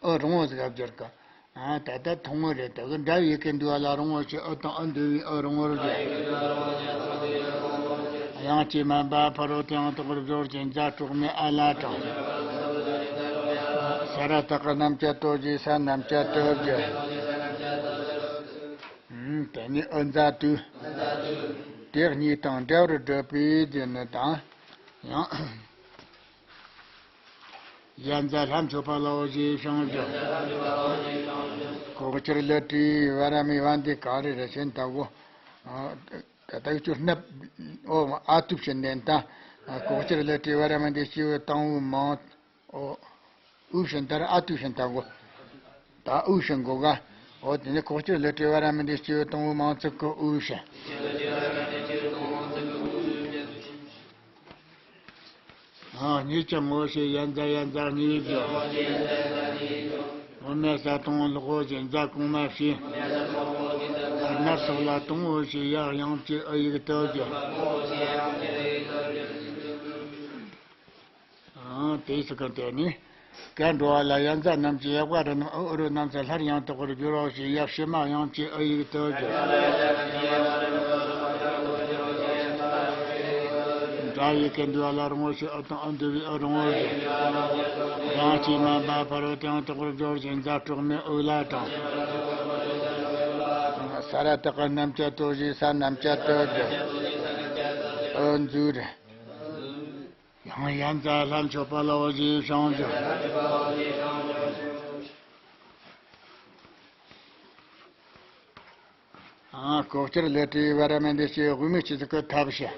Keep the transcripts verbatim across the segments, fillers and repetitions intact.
ཨུ་རིང་བོ་ཟིག་ག་བསྒྱུར་གི། ཨ། ད་ལྟ་ཐུང་ངུ་རེད། དེ་གི་འགྲ་ཡི་གེ་འདུས་པ་ལ་རིང་བོ་ཞེས་ཨུ་དང་ཨུ་འདུས་པའི་ཨུ་རིང་བོར་བསྒྱུར། དབྱངས་ཀྱིས་དམན་པ་ཕ་རོལ་ཏུ་ཡང་དག་པར་སྦྱོར་ཞེས་ཛ་དྲུག་མའི་ཨུ་ལ་དྲངས། ས་ར་བཏགས་སྐུ་རྣམ་བཅད་དོ་ཞེས་ས་རྣམ་བཅད་དོ་བསྒྱུར། ཨུམ། དེ་ནས་ཨུ་ཛ་ཏུ། དེ་གཉིས་དང་འདྲ་བར་སྒྲུབ་པའི་རྒྱུ་ནི་དང་། ཡང་། ཡ་ཛ་ལྷ་མཆོད་པ་ལའོ་ཞེས་བྱུང་ཞིང་། ལྐོག་གྱུར་ཀླུ་བྲིའི་བར་མའི་བ་འདི་ག་རེ་རེད་ཟེར་ན་ད་གོ། ད་ལྟ་ཁྱོད་སྣབས། ཨོ། ཨ་ཏུ་བྱིན་ནན་ད། ལྐོག་གྱུར་ཀླུ་བྲིའི་བར་མ་འདི་སྐྱེས་བུ་དང་པོའི་མིང་། ཨོ། ཨུ་བྱིན་ད་ར་ཨ་ཏུ་བྱིན་ད་གོ། ད་ཨུ་བྱིན་གོ་ག། ཨོ། དེ་ནས་ལྐོག་གྱུར་ཀླུ་བྲིའི་བར་མ་འདི་སྐྱེས་བུ་དང་པོའི་མིང་ཚིག་གི་ཨུ་བྱིན། ཨ། གཉིས་ཀྱང་ངོ་ཤེས་ཡ་ཛ་ཡ་ཛ་གཉིས་བསྒྱུར། སྔོན་མའི་ས་དང་པོ་ལྷག་པོ་ཞེས་ཛ་གོང་མ་བྱས། སྣབས་སོགས་ལ་དང་པོ་ཞེས་ཡ་དབྱངས་ཀྱི་ཨུ་ཡིག་ཏུ་བསྒྱུར། ཨང་། དེའི་སྐབས་དེ་ནས། ཀ་འགྲོ་བ་ལ་ཡ་ཛ་རྣམས་ཀྱི་ཡག་པ་རུ་ནང་ཨུ་ཨུ་རུ་རྣམས་སུ་སླར་ཡང་དག་པར་བསྒྱུར་རོ་ཞེས་ཡ་ཕྱི་མ་དབྱངས་ཀྱི་ཨུ་ཡིག་ཏུ་བསྒྱུར། འགྲ་ཡི་གེ་འདུས་པ་ལ་རིང་བོ་ཞེས་ཨུ་དང་ཨུ་འདུས་པའི་ཨུ་རིང་བོར་བསྒྱུར། དབྱངས་ཀྱིས་དམན་པ་ཕ་རོལ་ཏུ་ཡང་དག་པར་སྦྱོར་ཞེས་ཛ་དྲུག་མའི་ཨུ་ལ་དྲངས། ས་ར་བཏགས་སྐུ་རྣམ་བཅད་དོ་ཞེས་ས་རྣམ་བཅད་དོ་བསྒྱུར། ཨུ་ཛུ་རེ། ཡང་ཡ་ཛ་ལྷ་མཆོད་པ་ལའོ་ཞེས་བྱུང་ཞིང་། ཨ། ལྐོག་གྱུར་ཀླུ་བྲིའི་བར་མ་འདི་སྐྱེས་བུ་དབུ་མའི་སྤྱི་གཙུག་གི་ཐབས་བྱ།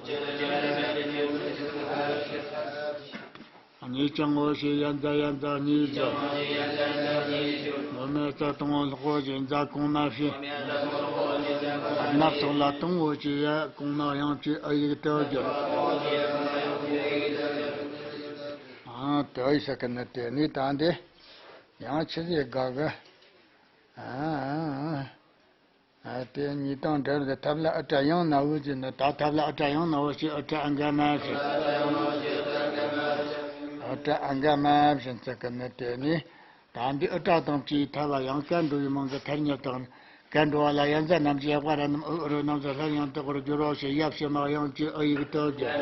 གཉིས་ཀྱང་ངོ་ཤེས་ཡ་ཛ་ཡ་ཛ་གཉིས་བསྒྱུར། སྔོན་མའི་ས་དང་པོ་ལྷག་པོ་ཞེས་ཛ་གོང་མ་བྱས། སྣབས་སོགས་ལ་དང་པོ་ཞེས་ཡ་གོང་མ་དབྱངས་ཀྱི་ཨུ་ཡིག་ཏུ་བསྒྱུར། ཨང་། དེ་ཡི་ས་ཀ་ནི་དེ་ནི་ད་འདི། ཡང་ཆི་ཟིག་དགའ་གི། ཨ། ཨ། དེ་གཉིས་དང་འབྲེལ་བའི་ཐབས་ལ་ཨུ་ཏྲ་ཡང་ན་འུ་ཟེར་ནི་ད་ཐབས་ལ་ཨུ་ཏྲ་ཡང་ན་འུ་ཞེས་ཨུ་ཏྲ་ཨ་ག་མ་བྱིན། ཨུ་ཏྲ་ཨ་ག་མ་བྱིན་ཚིག་གི་ནི་དེ་ནི། ད་འདི་ཨུ་ཏྲ་དང་བཅས་ཐབས་ལ་ཡང་ཀ་འགྲོ་བའི་མིང་གི་ཐ་སྙད་དང་། ཀ་འགྲོ་བ་ལ་ཡ་ཛ་རྣམས་ཀྱི་ཡག་པ་ར་རྣམས་ཨུ་ཨུ་རུ་རྣམས་སུ་སླར་ཡང་དག་པར་བསྒྱུར་རོ་ཞེས་ཡ་ཕྱི་མ་དབྱངས་ཀྱི་ཨུ་ཡིག་ཏུ་བསྒྱུར།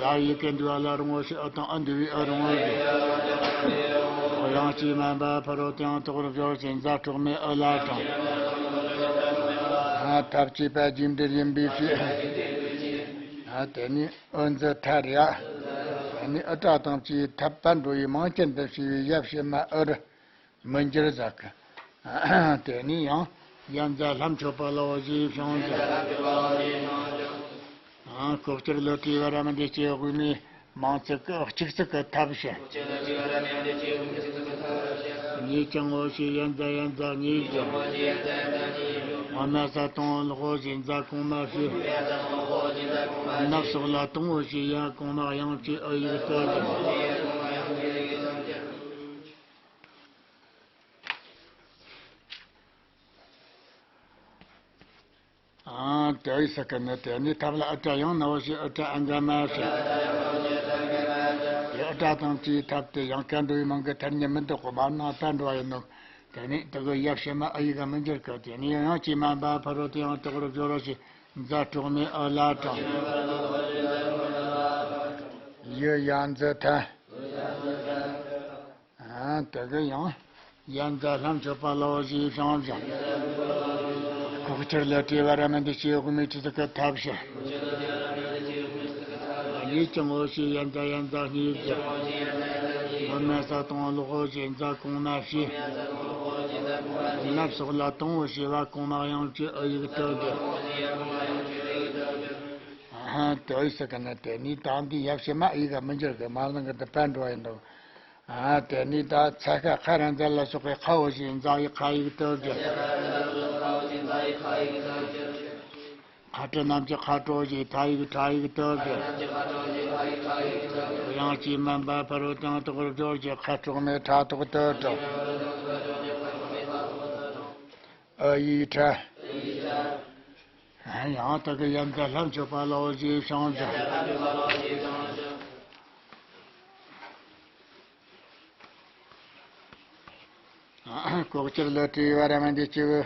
འགྲ་ཡི་གེ་འདུས་པ་ལ་རིང་བོ་ཞེས་ཨུ་དང་ཨུ་འདུས་པའི་ཨུ་རིང་བོར་བསྒྱུར། དབྱངས་ཀྱིས་དམན་པ་ཕ་རོལ་ཏུ་ཡང་དག་པར་སྦྱོར་ཞེས་ཛ་དྲུག་མའི་ཨུ་ལ་དྲངས། ཨ། ཐབས་ཅེས་པ་རྗེས་འབྲེལ་ཡིན་པའི་ཕྱིར། ཨ། དེ་ནི་ཨུ་ཛུ་ཐ་རེད། དེ་ནི་ཨུ་ཏྲ་དང་བཅས་ཐབས་པ་འགྲོ་བའི་མིང་ཅན་དུ་བྱས་པའི་ཡ་ཕྱི་མ་ཨུ་རུ་མི་འགྱུར་ཟེར་གི། དེ་ནི་ཡང་ཡ་ཛ་ལྷ་མཆོད་པ་ལའོ་ཞེས་བྱུང་ཞིང་། ལྐོག་གྱུར་ཀླུ་བྲིའི་བར་མ་འདི་སྐྱེས་བུ་དབུ་མའི་མིང་ཚིག་གི་གཅིག་ཚིག་གི་ཐབས་བྱ། གཉིས་ཀྱང་ངོ་ཤེས་ཡ་ཛ་ཡ་ཛ་གཉིས་བསྒྱུར། སྔོན་མའི་ས་དང་པོ་ལྷག་པོ་ཞེས་ཛ་གོང་མ་བྱས། སྣབས་སོགས་ལ་དང་པོ་ཞེས་ཡ་གོང་མ་དབྱངས་ཀྱི་ཨུ་ཡིག་ཏུ་བསྒྱུར། ཨང་། དེ་ཡི་ས་ཀ་ནི་དེ་ནི་ཐབས་ལ་ཨུ་ཏྲ་ཡང་ན་འུ་ཞེས་ཨུ་ཏྲ་ཨ་ག་མ་བྱིན། དེ་ཨུ་ཏྲ་དང་བཅས་ཐབས་དེ་ཡང་ཀ་འགྲོ་བའི་མིང་གི་ཐ་སྙད་མི་འདོགས་པར་མར་ནང་ད་འགྲོ་བ་ཡིན་ནོ། དེ་ནི་དེ་གི་ཡ་ཕྱི་མ་ཨུ་ཡིག་ག་མི་འགྱུར་གི། དེ་ནི་དབྱངས་ཀྱིས་དམན་པ་ཕ་རོལ་ཏུ་ཡང་དག་པར་སྦྱོར་རོ་ཞེས་ཛ་དྲུག་མའི་ཨུ་ལ་དྲངས། ཡི་ཡ་ཛ་ཐ། ཨ། དེ་གི་ཡང་ཡ་ཛ་ལྷ་མཆོད་པ་ལའོ་ཞེས་བྱུང་ཞིང་། ལྐོག་གྱུར་ཀླུ་བྲིའི་བར་མ་འདི་སྐྱེས་བུ་དབུ་མའི་སྤྱི་གཙུག་གི་ཐབས་བྱ། གཉིས་ཀྱང་ངོ་ཤེས་ཡ་ཛ་ཡ་ཛ་གཉིས་བསྒྱུར། སྔོན་མའི་ས་དང་པོ་ལྷག་པོ་ཞེས་ཛ་གོང་མ་བྱས། སྣབས་སོགས་ལ་དང་པོ་ཞེས་པ་གོང་མ་དབྱངས་ཀྱི་ཨུ་ཡིག་ཏུ་བསྒྱུར། ཨ་ཧ། དེ་ཡི་ས་ཀ་ནི་དེ་ནི་ད་འདི་ཡ་ཕྱི་མ་ཨུ་ཡིག་ག་མི་འགྱུར་གི། མར་ནང་གི་དེ་པ་འགྲོ་བ་ཡིན་ནོ། ཨ། དེ་ནི་ད་ཚ་ཁ་ཁ་ར་ཛ་ལ་སོགས་པའི་ཁ་འོ་ཞེས་ཛ་ཡི་ཁ་ཡིག་ཏུ་བསྒྱུར། ཁ་གྲུ་རྣམས་ཀྱི་ཁ་གྲོ་ཞེས་ཁྲ་ཡིག་ཁྲ་ཡིག་ཏུ་བསྒྱུར། དབྱངས་ཀྱིས་དམན་པ་ཕ་རོལ་ཏུ་ཡང་དག་པར་སྦྱོར་ཞེས་ཁ་དྲུག་མའི་ཁྲ་ཐོག་ཏུ་དྲངས། ཨུ་ཡིག་ཁྲ། ཡང་དག་གི་ཡ་ཛ་ལྷ་མཆོད་པ་ལའོ་ཞེས་བྱུང་ཞིང་། ལྐོག་གྱུར་ལུ་བྲིས་པ་ར་མ་འདི་ཅི་བུ།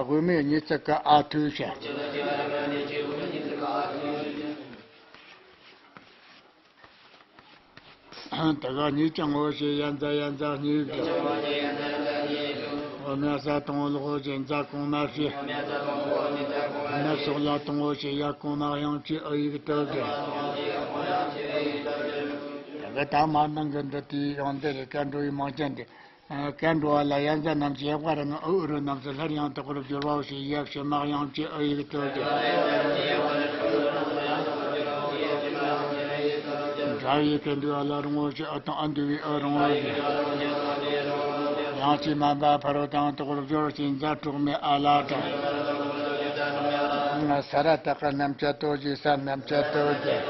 དབུ་མའི་གཉིས་ཚིག་གི་ཨ་ཐུ་ཞེས། དེ་ག་གཉིས་ཀྱང་ངོ་ཤེས་ཡ་མཛའ་ཡ་མཛའ་གཉིས་ཀྱང་། འོ་མ་ས་དང་ལོག་ཅེས་མཛའ་གོང་མ་ཤེས། མ་སོགས་ལ་དང་ངོ་ཤེས་ཡ་གོང་མ་དབྱངས་ཀྱི་ཨ་ཡིག་ཏུ་གི། དེ་ག་ད་མ་ནང་གི་འདི་དེའི་ཡང་འདི་རེད། སྐད་འགྲོ་བའི་མང་ཅན་འདི། སྐད་འགྲོ་བ་ལ་ཡ་མཛའ་རྣམས་ཀྱི་ཡག་པ་ར་ནི་ཨུ་ཨུ་རུ་རྣམས་སུ་སླར་ཡང་དག་པར་སྦྱོར་བའོ་ཞེས་ཡབ་ཕྱི་མ་དབྱངས་ཀྱི་ཨུ་ཡིག་ཏུ་གི། འདྲ་བའི་སྐད་འདུས་པ་ལ་རང་ངོ་ཞེས་ཨུ་དང་ཨ་འདུས་པའི་ཨུ་རང་ངོ་ཞེས། དབྱངས་ཀྱིས་མ་འབབ་ཕ་རོལ་ཏུ་ཡང་དག་པར་སྦྱོར་ཞེས་མཛའ་གྲོགས་མེད་ཨ་ལ་དང་། ས་ར་བཏགས་པ་རྣམ་བཅད་དོ་ཞེས་ས་རྣམ་བཅད་དོ་ཞེས།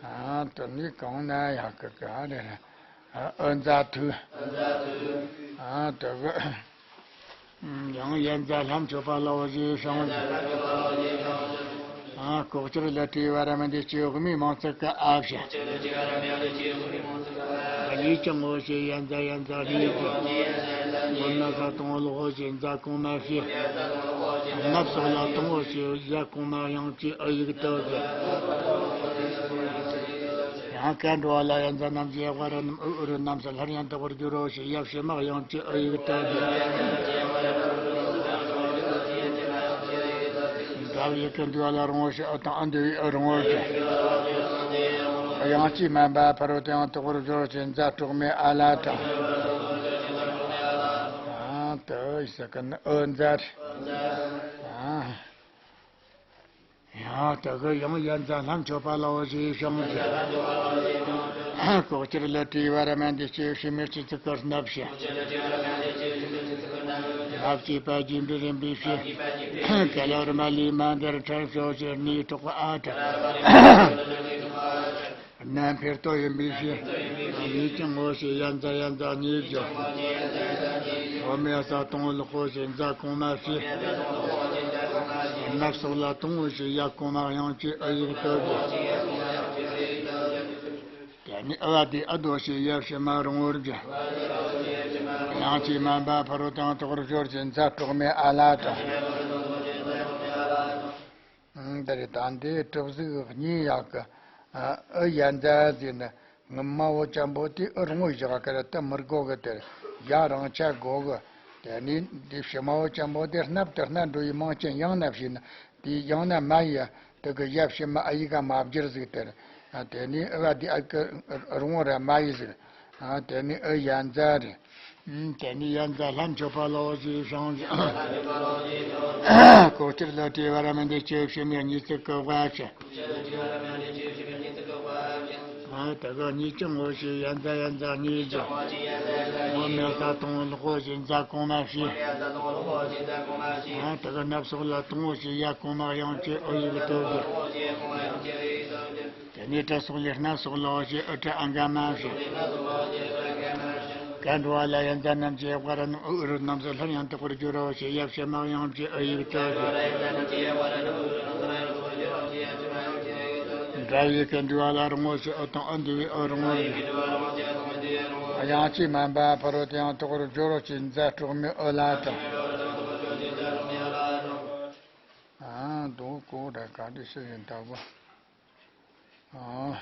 ཨ་དོ་ནི་གང་ན་ཡང་གི་ག་རེ་རེད། ཨ་ཨུ་མཛའ་ཐུ། ཨ་དེ་གི། ཡང་ཡ་མཛའ་ལྷ་མཆོད་པ་ལའོ་ཞེས་བྱུང་། ཨ་ལྐོག་གྱུར་ལུ་བྲིས་པ་ར་མ་འདི་ཅི་དབུ་མའི་མང་ཚིག་གི་ཨ་བྱས། གཉིས་ཀྱང་ངོ་ཤེས་ཡ་མཛའ་ཡ་མཛའ་གཉིས་ཀྱང་། འོ་མ་ས་དང་ལོག་ཅེས་མཛའ་གོང་མ་ཤེས། མ་སོགས་ལ་དང་ངོ་ཤེས་ཡ་གོང་མ་དབྱངས་ཀྱི་ཨ་ཡིག་ཏུ་གི། ཡང་སྐད་འགྲོ་བ་ལ་ཡ་མཛའ་རྣམས་ཀྱི་ཡག་པ་ར་རྣམས་ཨུ་ཨུ་རུ་རྣམས་སུ་སླར་ཡང་དག་པར་སྦྱོར་རོ་ཞེས་ཡབ་ཕྱི་མ་དབྱངས་ཀྱི་ཨུ་ཡིག་ཏུ་གི། འདྲ་བའི་སྐད་འདུས་པ་ལ་རང་ངོ་ཞེས་ཨུ་དང་ཨ་འདུས་པའི་ཨུ་རང་ངོ་ཞེས། དབྱངས་ཀྱིས་མ་འབབ་ཕ་རོལ་ཏུ་ཡང་དག་པར་སྦྱོར་ཞེས་མཛའ་གྲོགས་མེད་ཨ་ལ་དང་། ཨ་དེ་ཡི་ས་ཀ་ནི་ཨུ་མཛའ་རེད། ཨ། ཡང་དེ་གི་ཡང་ཡ་མཛའ་ལྷ་མཆོད་པ་ལའོ་ཞེས་བྱུང་ཞིང་། ལྐོག་གྱུར་ལུ་བྲིས་པ་ར་མ་འདི་ཅི་ཕྱི་མའི་སྤྱི་ཚིག་གི་སྣབས་ཞེས། སྣབས་ཀྱི་པ་རྒྱས་འབྲིང་རིམ་པའི་ཕྱིར། ག་ལ་ར་མ་ལས་མ་འདིར་ཕྲད་ཞོག་ཅེས་ནི་གྲོགས་པ་ཨ་ཕྲད། རྣམ་འཕེལ་ཏོ་ཡིན་པའི་ཕྱིར། གཉིས་ཀྱང་ངོ་ཤེས་ཡ་མཛའ་ཡ་མཛའ་གཉིས་ཀྱང་། འོ་མ་ས་དང་ལོག་ཅེས་མཛའ་གོང་མ་ཕྱིར། མ་སོགས་ལ་དང་ངོ་ཤེས་ཡ་གོང་མ་དབྱངས་ཀྱི་ཨ་ཡིག་ཏུ་གི། དེ་ནས་ཨུ་བ་དེ་ཨ་དོ་ཞེས་ཡབ་ཕྱི་མ་རང་ངོར་གི། དབྱངས་ཀྱིས་མ་འབབ་ཕ་རོལ་ཏུ་ཡང་དག་པར་སྦྱོར་ཞེས་མཛའ་གྲོགས་མེད་ཨ་ལ་དང་། འདི་རེད། ད་འདི་གྲུབ་གཟུགས་གཉིས་ཡག་གི། ཨུ་ཡ་མཛའ་ཟེར་ན་སྔོན་མ་བོ་ཅན་པོ་དེ་ཨུ་རང་ངོ་བཞག་གི་ར་དེ་མི་དགོས་གི། དེར་ཡ་རང་ཆ་དགོས་གི། དེ་ནས་འདི་ཕྱི་མ་བོ་ཅན་པོ་དེ་སྣབས་དེ་སྣ་འགྲོ་ཡི་མང་ཅན་ཡང་ན་བྱས་ན་དེ་ཡང་ན་མ་ཡི་དེ་གི་ཡ་ཕྱི་མ་ཨ་ཡིག་ག་མ་བསྒྱུར་ཟིག། དེར་དེ་ནས་ཨུ་བ་དེ་ཨ་གི་རང་ངོ་ར་མ་ཡི་ཟིག། དེ་ནས་ཨུ་ཡ་མཛའ་རེད། དེ་ནས་ཡ་མཛའ་ལྷ་མཆོད་པ་ལའོ་ཞེས་བྱུང་ཞིང་། ལྐོག་གྱུར་ལུ་བྲིས་པ་ར་མ་འདི་ཅི་ཕྱི་མའི་གཉིས་ཚིག་གི་ཝ་བྱས། དེ་ག་གཉིས་ཀྱང་ངོ་ཤེས་ཡ་མཛའ་ཡ་མཛའ་གཉིས་ཀྱང་། འོ་མ་ས་དང་ལོག་ཅེས་མཛའ་གོང་མ་ཕྱིར། དེ་ག་མ་སོགས་ལ་དང་ངོ་ཤེས་ཡ་གོང་མ་དབྱངས་ཀྱི་ཨུ་ཡིག་ཏུ་གི། དེ་ནས་ཏྲ་སོགས་ལས་སྣ་སོགས་ལའོ་ཞེས་ཨུ་ཏྲ་ཨ་ག་མ་ཞེས། སྐད་འགྲོ་བ་ལ་ཡ་མཛའ་རྣམས་ཀྱི་ཡག་པ་ར་རྣམས་ཨུ་ཨུ་རུ་རྣམས་སུ་སླར་ཡང་དག་པར་སྦྱོར་རོ་ཞེས་ཡབ་ཕྱི་མ་དབྱངས་ཀྱི་ཨུ་ཡིག་ཏུ་གི། འདྲ་བའི་སྐད་འདུས་པ་ལ་རང་ངོ་ཞེས་ཨུ་དང་ཨ་འདུས་པའི་ཨུ་རང་ངོ་ཡིན། དབྱངས་ཀྱིས་མ་འབབ་ཕ་རོལ་ཏུ་ཡང་དག་པར་སྦྱོར་རོ་ཞེས་མཛའ་གྲོགས་མེད་ཨུ་ལ་དང་། ཨ་མདོ་གོ་ར་ག་འདྲ་ཞིག་ཡིན་ལྟ་བུ། ཨ།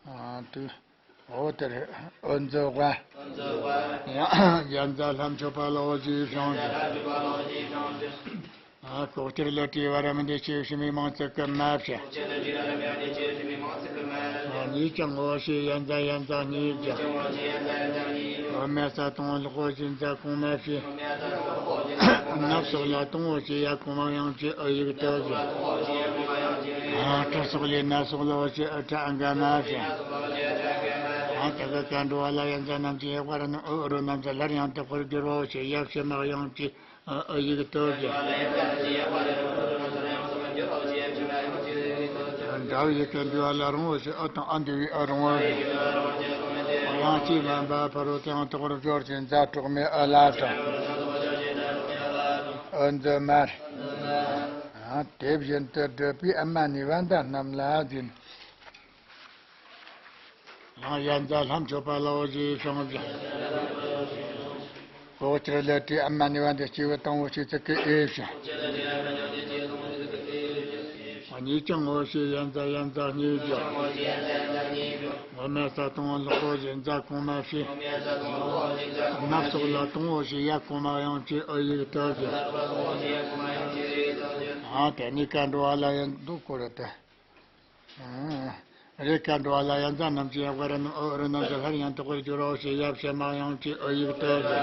ཨ་དུ། འོ་དེ་རེད། ཨུ་མཛའ་ཝ། ཡང་ཡ་མཛའ་ལྷ་མཆོད་པ་ལའོ་ཞེས་བྱུང་ཞིང་། ཨ་ལྐོག་གྱུར་ལུ་བྲིས་པ་ར་མ་འདི་ཅི་ཕྱི་མའི་མང་ཚིག་གི་མ་བྱས། ཨ་གཉིས་ཀྱང་ངོ་ཤེས་ཡ་མཛའ་ཡ་མཛའ་གཉིས་ཀྱང་། འོ་མ་ས་དང་ལོག་ཅེས་མཛའ་གོང་མ་ཕྱིར། མ་སོགས་ལ་དང་ངོ་ཤེས་ཡ་གོང་མ་དབྱངས་ཀྱི་ཨུ་ཡིག་ཏུ་གི། ཨ་ཏྲ་སོགས་ལས་སྣ་སོགས་ལའོ་ཞེས་ཨུ་ཏྲ་ཨ་ག་མ་ཞེས། ཨ་དེ་ག་སྐད་འགྲོ་བ་ལ་ཡ་མཛའ་རྣམས་ཀྱི་ཡག་པ་ར་རྣམས་ཨུ་ཨུ་རུ་རྣམས་སུ་སླར་ཡང་དག་པར་སྦྱོར་རོ་ཞེས་ཡབ་ཕྱི་མ་དབྱངས་ཀྱི་ཨུ་ཡིག་ཏུ་གི། འདྲ་བའི་སྐད་འདུས་པ་ལ་རང་ངོ་ཞེས་ཨུ་དང་ཨ་འདུས་པའི་ཨུ་རང་ངོ་ཡིན། དབྱངས་ཀྱིས་མ་འབབ་ཕ་རོལ་ཏུ་ཡང་དག་པར་སྦྱོར་ཞེས་མཛའ་གྲོགས་མེད་ཨུ་ལ་དང་། ཨུ་མཛའ་མ་རེད། དེ་བཞིན་དུ་སྒྲུབ་པའི་ཨ་མ་ནི་བ་མདའ་རྣམས་ལ་འཛིན། ཡང་ཡ་མཛའ་ལྷ་མཆོད་པ་ལ་འོ་ཞེས་བྱུང་ཞིང་། ལྐོག་གྱུར་ལས་སྤྲས་ཨ་མ་ནུས་པ་འདི་སྐྱེས་བུ་དང་པོ་ཞེས་ཚིག་གི་ཨེ་ཞེས། གཉིས་ཀྱང་འོ་ཞེས་ཡ་མཛའ་ཡ་མཛའ་གཉིས་ཀྱང་། ངོ་མ་ས་དང་པོ་ལེགས་པོ་ཞེས་མཛའ་གོང་མ་ཞེས། ནབ་སོགས་ལ་དང་པོ་ཞེས་ཡ་གོང་མ་ཡང་སྐྱེས་ཨོ་ཡིག་ཏོ་ཞེས། ཨ་དེ་ནི་ཀ་འགྲོ་བ་ལ་ཡང་འདུག་གོ་རེད་དེ། རེད། ཀ་འགྲོ་བ་ལ་ཡ་མཛའ་རྣམས་ཀྱི་ཡ་བ་ར་ནི་ཨོ་རུ་རྣམས་སུ་སླར་ཡང་དག་པར་འགྱུར་རོ་ཞེས་ཡབ་ཞེས་མ་ཡང་སྐྱེས་ཨོ་ཡིག་ཏོ་ཞེས།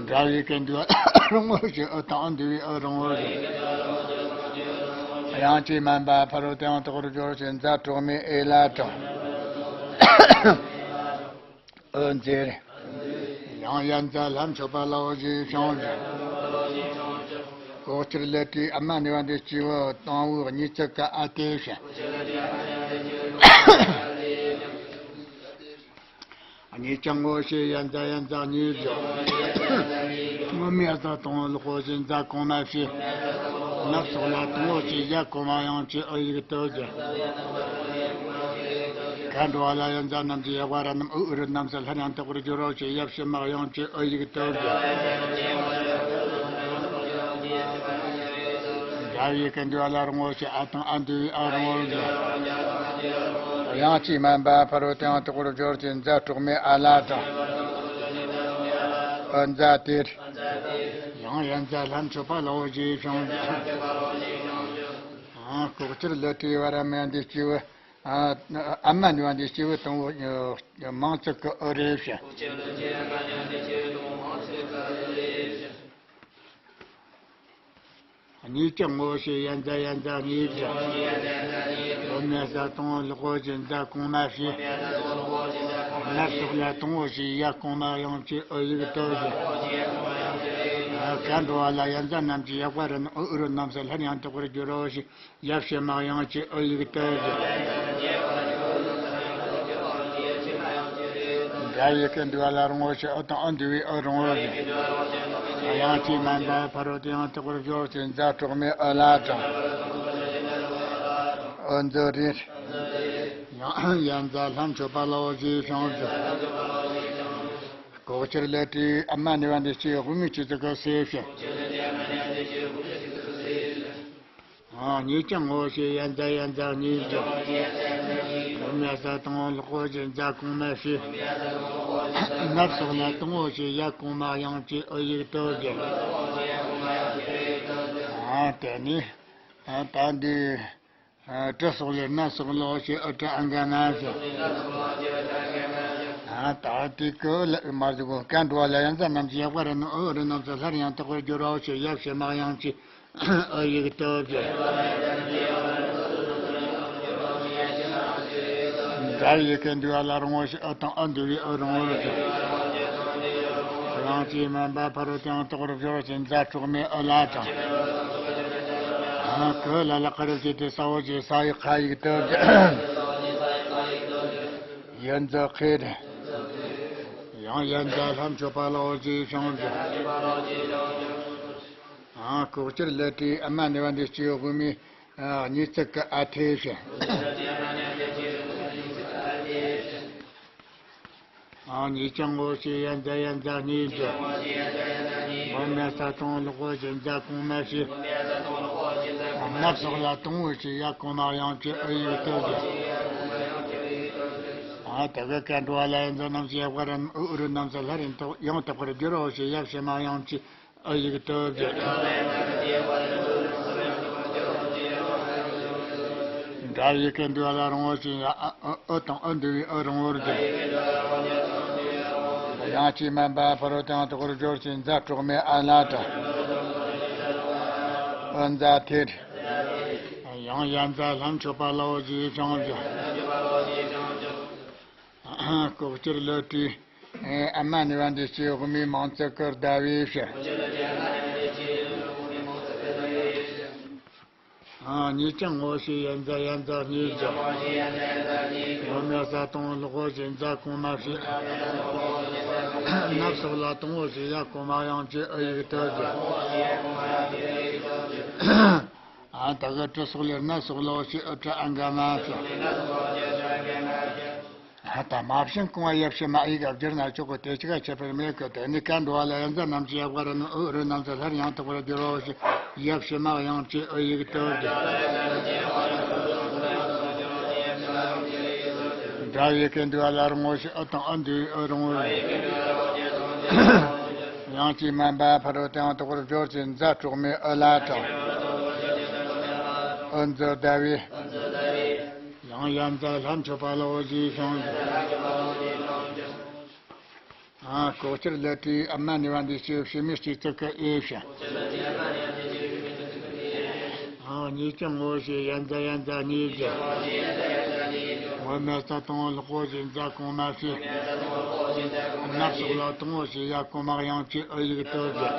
འདྲ་བའི་ཀ་འགྲོ་བ་ལ་རང་ངོ་ཞེས་ཨོ་དང་ཨོ་འདུས་པའི་ཨོ་རང་ངོ་ཞེས། ཡང་སྐྱེས་མ་འབའ་ཕ་རོལ་ཏུ་ཡང་དག་པར་འགྱུར་རོ་ཞེས་མཛའ་གྲོགས་མེད་ཨེ་ལ་དང་། ཨོ་མཛེར། ཡང་ཡ་མཛའ་ལྷ་མཆོད་པ་ལ་འོ་ཞེས་བྱུང་ཞིང་། ལྐོག་གྱུར་ལས་སྤྲས་ཨ་མ་ནུས་པ་འདི་སྐྱེས་བུ་དང་པོའི་གཉིས་ཚིག་གི་ཨ་དེ་ཞེས། གཉིས་ཀྱང་ངོ་ཤེས་ཡ་མཛའ་ཡ་མཛའ་གཉིས་ཀྱང་། ངོ་མ་ས་དང་པོ་ལེགས་པོ་ཞེས་མཛའ་གོང་མ་ཞེས། ནབ་སོགས་ལ་དང་པོ་ཞེས་ཡ་གོང་མ་ཡང་སྐྱེས་ཨོ་ཡིག་ཏོ་ཞེས། ཀ་འགྲོ་བ་ལ་ཡ་མཛའ་རྣམས་ཀྱི་ཡ་བ་ར་རྣམས་ཨུ་ཨུ་རུ་རྣམས་སུ་སླར་ཡང་དག་པར་འགྱུར་རོ་ཞེས་ཡབ་ཞེས་མ་ཡང་སྐྱེས་ཨོ་ཡིག་ཏོ་ཞེས། འདྲ་བའི་ཀ་འགྲོ་བ་ལ་རང་ངོ་ཤེས་ཨ་དང་ཨ་འདུས་པའི་ཨ་རང་ངོ་ཞེས། ཡང་སྐྱེས་མ་འབའ་ཕ་རོལ་ཏུ་ཡང་དག་པར་འགྱུར་ཞེས་མཛའ་གྲོགས་མེད་ཨ་ལ་དང་། ཨོ་མཛའ་དེར། ཡང་ཡ་མཛའ་ལྷ་མཆོད་པ་ལ་འོ་ཞེས་བྱུང་། ལྐོག་གྱུར་ལས་སྤྲས་བ་ར་མ་འདི་སྐྱེས་བུ། ཨ་མ་ནུས་པ་འདི་སྐྱེས་བུ་དང་པོ། མང་ཚིག་གི་ཨོ་རེ་ཞེས། གཉིས་ཀྱང་ངོ་ཤེས་ཡ་མཛའ་ཡ་མཛའ་གཉིས་ཀྱང་། ངོ་མ་ས་དང་པོ་ལེགས་པོ་ཞེས་མཛའ་གོང་མ་ཞེས། ནབ་སོགས་ལ་དང་པོ་ཞེས་ཡ་གོང་མ་ཡང་སྐྱེས་ཨོ་ཡིག་ཏོ་ཞེས། ཀ་འགྲོ་བ་ལ་ཡ་མཛའ་རྣམས་ཀྱི་ཡ་བ་ར་རྣམས་ཨུ་ཨུ་རུ་རྣམས་སུ་སླར་ཡང་དག་པར་འགྱུར་རོ་ཞེས། ཡབ་ཞེས་མ་ཡང་སྐྱེས་ཨོ་ཡིག་ཏོ་ཞེས། འདྲ་བའི་ཀ་འདུས་པ་ལ་རང་ངོ་ཤེས་ཨོ་དང་ཨོ་འདུས་པའི་ཨོ་རང་ངོ་ཞེས། ཡང་སྐྱེས་མ་འབའ་ཕ་རོལ་ཏུ་ཡང་དག་པར་འགྱུར་ཞེས་མཛའ་གྲོགས་མེད་ཨོ་ལ་དང་། ཨོ་མཛོ་རེར། ཡང་ཡ་མཛའ་ལྷ་མཆོད་པ་ལ་འོ་ཞེས་བྱུང་ཞིང་། ལྐོག་གྱུར་ལས་སྤྲས་ཨ་མ་ནུས་པ་འདི་སྐྱེས་བུ་དབུ་མའི་སྐྱེས་ཚིག་གི་སེ་ཞེས། གཉིས་ཀྱང་ངོ་ཤེས་ཡ་མཛའ་ཡ་མཛའ་གཉིས་ཀྱང་། ངོ་མ་ས་དང་པོ་ལེགས་པོ་ཞེས་མཛའ་གོང་མ་ཞེས། ནབ་སོགས་ལ་དང་པོ་ཞེས་ཡ་གོང་མ་ཡང་སྐྱེས་ཨོ་ཡིག་ཏོ་ཞེས། ཨ་དེ་ནི། ཨ་ད་འདི། ཨ་གྲི་སོགས་ལས་ནབ་སོགས་ལོག་ཞེས་ཨོ་གྲི་ཨ་འགའ་ན་ཞེས། ཨ་ད་དེ་ཀོ་ལ་མ་ཟུག་གོ་ཀ་འགྲོ་བ་ལ་ཡ་མཛའ་རྣམས་ཀྱི་ཡ་བ་ར་ནི་ཨོ་རུ་རྣམས་སུ་སླར་ཡང་དག་པར་འགྱུར་རོ་ཞེས་ཡབ་ཞེས་མ་ཡང་སྐྱེས། ཨོ་ཡིག་ཏོ་ཞེས། འདྲ་བའི་ཀ་འདུས་པ་ལ་རང་ངོ་ཤེས་ཨོ་དང་ཨོ་འདུས་པའི་ཨོ་རང་ངོ་ཞེས། ཡང་སྐྱེས་མ་འབའ་ཕ་རོལ་ཏུ་ཡང་དག་པར་འགྱུར་ཞེས་མཛའ་གྲོགས་མེད་ཨོ་ལ་དང་། ཀོ་ལ་ལ་ཀ་རུ་སྐྱེས་ཏེ་ས་འོ་ཞེས་ས་ཡི་ཁ་ཡིག་ཏོ་ཞེས། ཡ་མཛའ་ཁེར། ཡང་ཡ་མཛའ་ལྷ་མཆོད་པ་ལ་འོ་ཞེས་བྱུང་ཞིང་། ཨ་ལྐོག་གྱུར་ལས་སྤྲས་ཨ་མ་ནུས་པ་འདི་སྐྱེས་བུ་དབུ་མའི་གཉིས་ཚིག་གི་ཨ་དེ་ཞེས། ཨ་གཉིས་ཀྱང་ངོ་ཤེས་ཡ་མཛའ་ཡ་མཛའ་གཉིས་ཀྱང་། ངོ་མ་ས་དང་པོ་ལེགས་པོ་ཞེས་མཛའ་གོང་མ་ཞེས། ནབ་སོགས་ལ་དང་པོ་ཞེས་ཡ་གོང་མ་ཡང་སྐྱེས་ཨོ་ཡིག་ཏོ་ཞེས། ཨ་དེ་ཀ་འགྲོ་བ་ལ་ཡ་མཛའ་རྣམས་ཀྱི་ཡ་བ་ར་ནི་ཨུ་ཨུ་རུ་རྣམས་སུ་སླར་ཡང་དག་པར་འགྱུར་རོ་ཞེས་ཡབ་ཞེས་མ་ཡང་སྐྱེས། ཨོ་ཡིག་ཏོ་ཞེས། འདྲ་བའི་ཀ་འདུས་པ་ལ་རང་ངོ་ཤེས་ཨ་ཨོ་དང་ཨོ་འདུས་པའི་ཨོ་རང་ངོ་ཞེས། ཡང་སྐྱེས་མ་འབའ་ཕ་རོལ་ཏུ་ཡང་དག་པར་འགྱུར་ཞེས་མཛའ་གྲོགས་མེད་ཨ་ལ་དང་། ཨོ་མཛའ་དེར། ཡང་ཡ་མཛའ་ལྷ་མཆོད་པ་ལ་འོ་ཞེས་བྱུང་ཞིང་། ལྐོག་གྱུར་ལས་སྤྲས། ཨ་མ་ནུས་པ་འདི་སྐྱེས་བུ་དབུ་མའི་མང་ཚིག་གི་ཟླ་བའི་ཕྱིར། ཨ་གཉིས་ཀྱང་ངོ་ཤེས་ཡ་མཛའ་ཡ་མཛའ་གཉིས་ཀྱང་། ངོ་མ་ས་དང་པོ་ལེགས་པོ་ཞེས་མཛའ་གོང་མ་ཞེས། ནབ་སོགས་ལ་དང་པོ་ཞེས་ཡ་གོང་མ་ཡང་སྐྱེས་ཨོ་ཡིག་ཏོ་ཞེས། ཨ། ད་གི་དྲི་སོགས་ལས་སྣ་སོགས་ལོ་ཞེས་ཨུ་ཏྲ་ཨ་འག་མ་ཞེས། ད་མ་བྱིན་གོང་བ་ཡབ་ཕྱི་མ་ཡི་གེ་བསྒྱུར་ན་ཆོག་གི། དེ་ཅི་ག་ཁྱད་པར་མེད་གི། དེ་ནི་ཀ་འགྲོ་བ་ལ་ཡ་མཛའ་རྣམས་ཀྱི་ཡ་བ་ར་ནི་ཨུ་རུ་རྣམས་སུ་སླར་ཡང་དག་པར་བསྒྱུར་རོ་ཞེས། ཡབ་ཕྱི་མ་དབྱངས་ཀྱི་ཨུ་ཡིག་དོར་གྱི། འདྲ་བའི་ཡི་གེ་འདུས་པ་ལ་རིང་བོ་ཞེས། ཨུ་དང་ཨུ་འདུས་པའི་ཨུ་རིང་བོ་ཞེས། དབྱངས་ཀྱིས་དམན་པ་ཕ་རོལ་ཏུ་ཡང་དག་པར་སྦྱོར་ཞེས། མཛའ་གྲོགས་མའི་ཨུ་ལ་དྲངས། ཨུ་མཛུབ་ཟླ་བའི། ཡང་ཡ་མཛའ་ལྷ་མཆོད་པ་ལའོ་ཞེས་བྱུང་། ཨ། ལྐོག་གྱུར་ལི་ཏྲིའི་ཨ་མ་ནི་བ་འདི་ཕྱི་ཕྱི་མའི་སྤྱི་གཙུག་གི་ཨེ་ཕྱི། ཨ། གཉིས་ཀྱང་ངོ་ཞེས་ཡ་མཛའ་ཡ་མཛའ་གཉིས་བརྗོད། ངོ་མའི་ས་དང་པོ་ལྷག་པོ་ཞེས་མཛའ་གོང་མ་ཕྱི། ནབ་སོགས་ལ་དང་པོ་ཞེས་ཡ་གོང་མ་དབྱངས་ཀྱི་ཨུ་ཡིག་དོར་བརྗོད།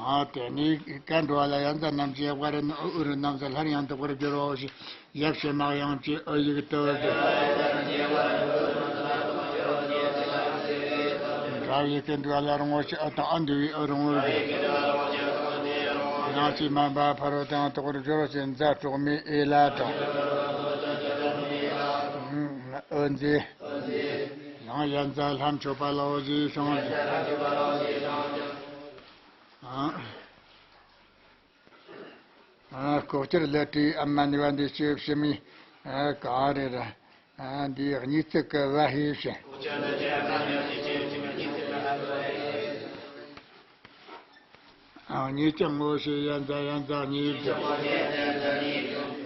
ཨ། དེ་ནས་ཀ་འགྲོ་བ་ལ་ཡ་མཛའ་རྣམས་ཀྱི་ཡ་བ་ར་ནི་ཨུ་རུ་རྣམས་སུ་སླར་ཡང་དག་པར་བསྒྱུར་རོ་ཞེས། ཡབ་ཕྱི་མ་དབྱངས་ཀྱི་ཨུ་ཡིག་དོར་བརྗོད། འདྲ་བའི་ཡི་གེ་འདུས་པ་ལ་རིང་བོ་ཞེས། ཨུ་དང་ཨུ་འདུས་པའི་ཨུ་རིང་བོ་ཞེས། དབྱངས་ཀྱིས་དམན་པ་ཕ་རོལ་ཏུ་ཡང་དག་པར་སྦྱོར་ཞེས། མཛའ་གྲོགས་མའི་ཨེ་ལ་དྲངས། ཨུ་མཛེས། ཡང་ཡ་མཛའ་ལྷ་མཆོད་པ་ལའོ་ཞེས་བྱུང་། ཨ། ཨ། ལྐོག་གྱུར་ལི་ཏྲིའི་ཨ་མ་ནི་བ་འདི་ཕྱི་ཕྱི་མའི། ཨ། ག་རེ་ར། ཨ། འདི་གཉིས་གཙུག་གི་བ་ཧེ་ཕྱི། ཨ། གཉིས་ཀྱང་ངོ་ཞེས་ཡ་མཛའ་ཡ་མཛའ་གཉིས་བརྗོད།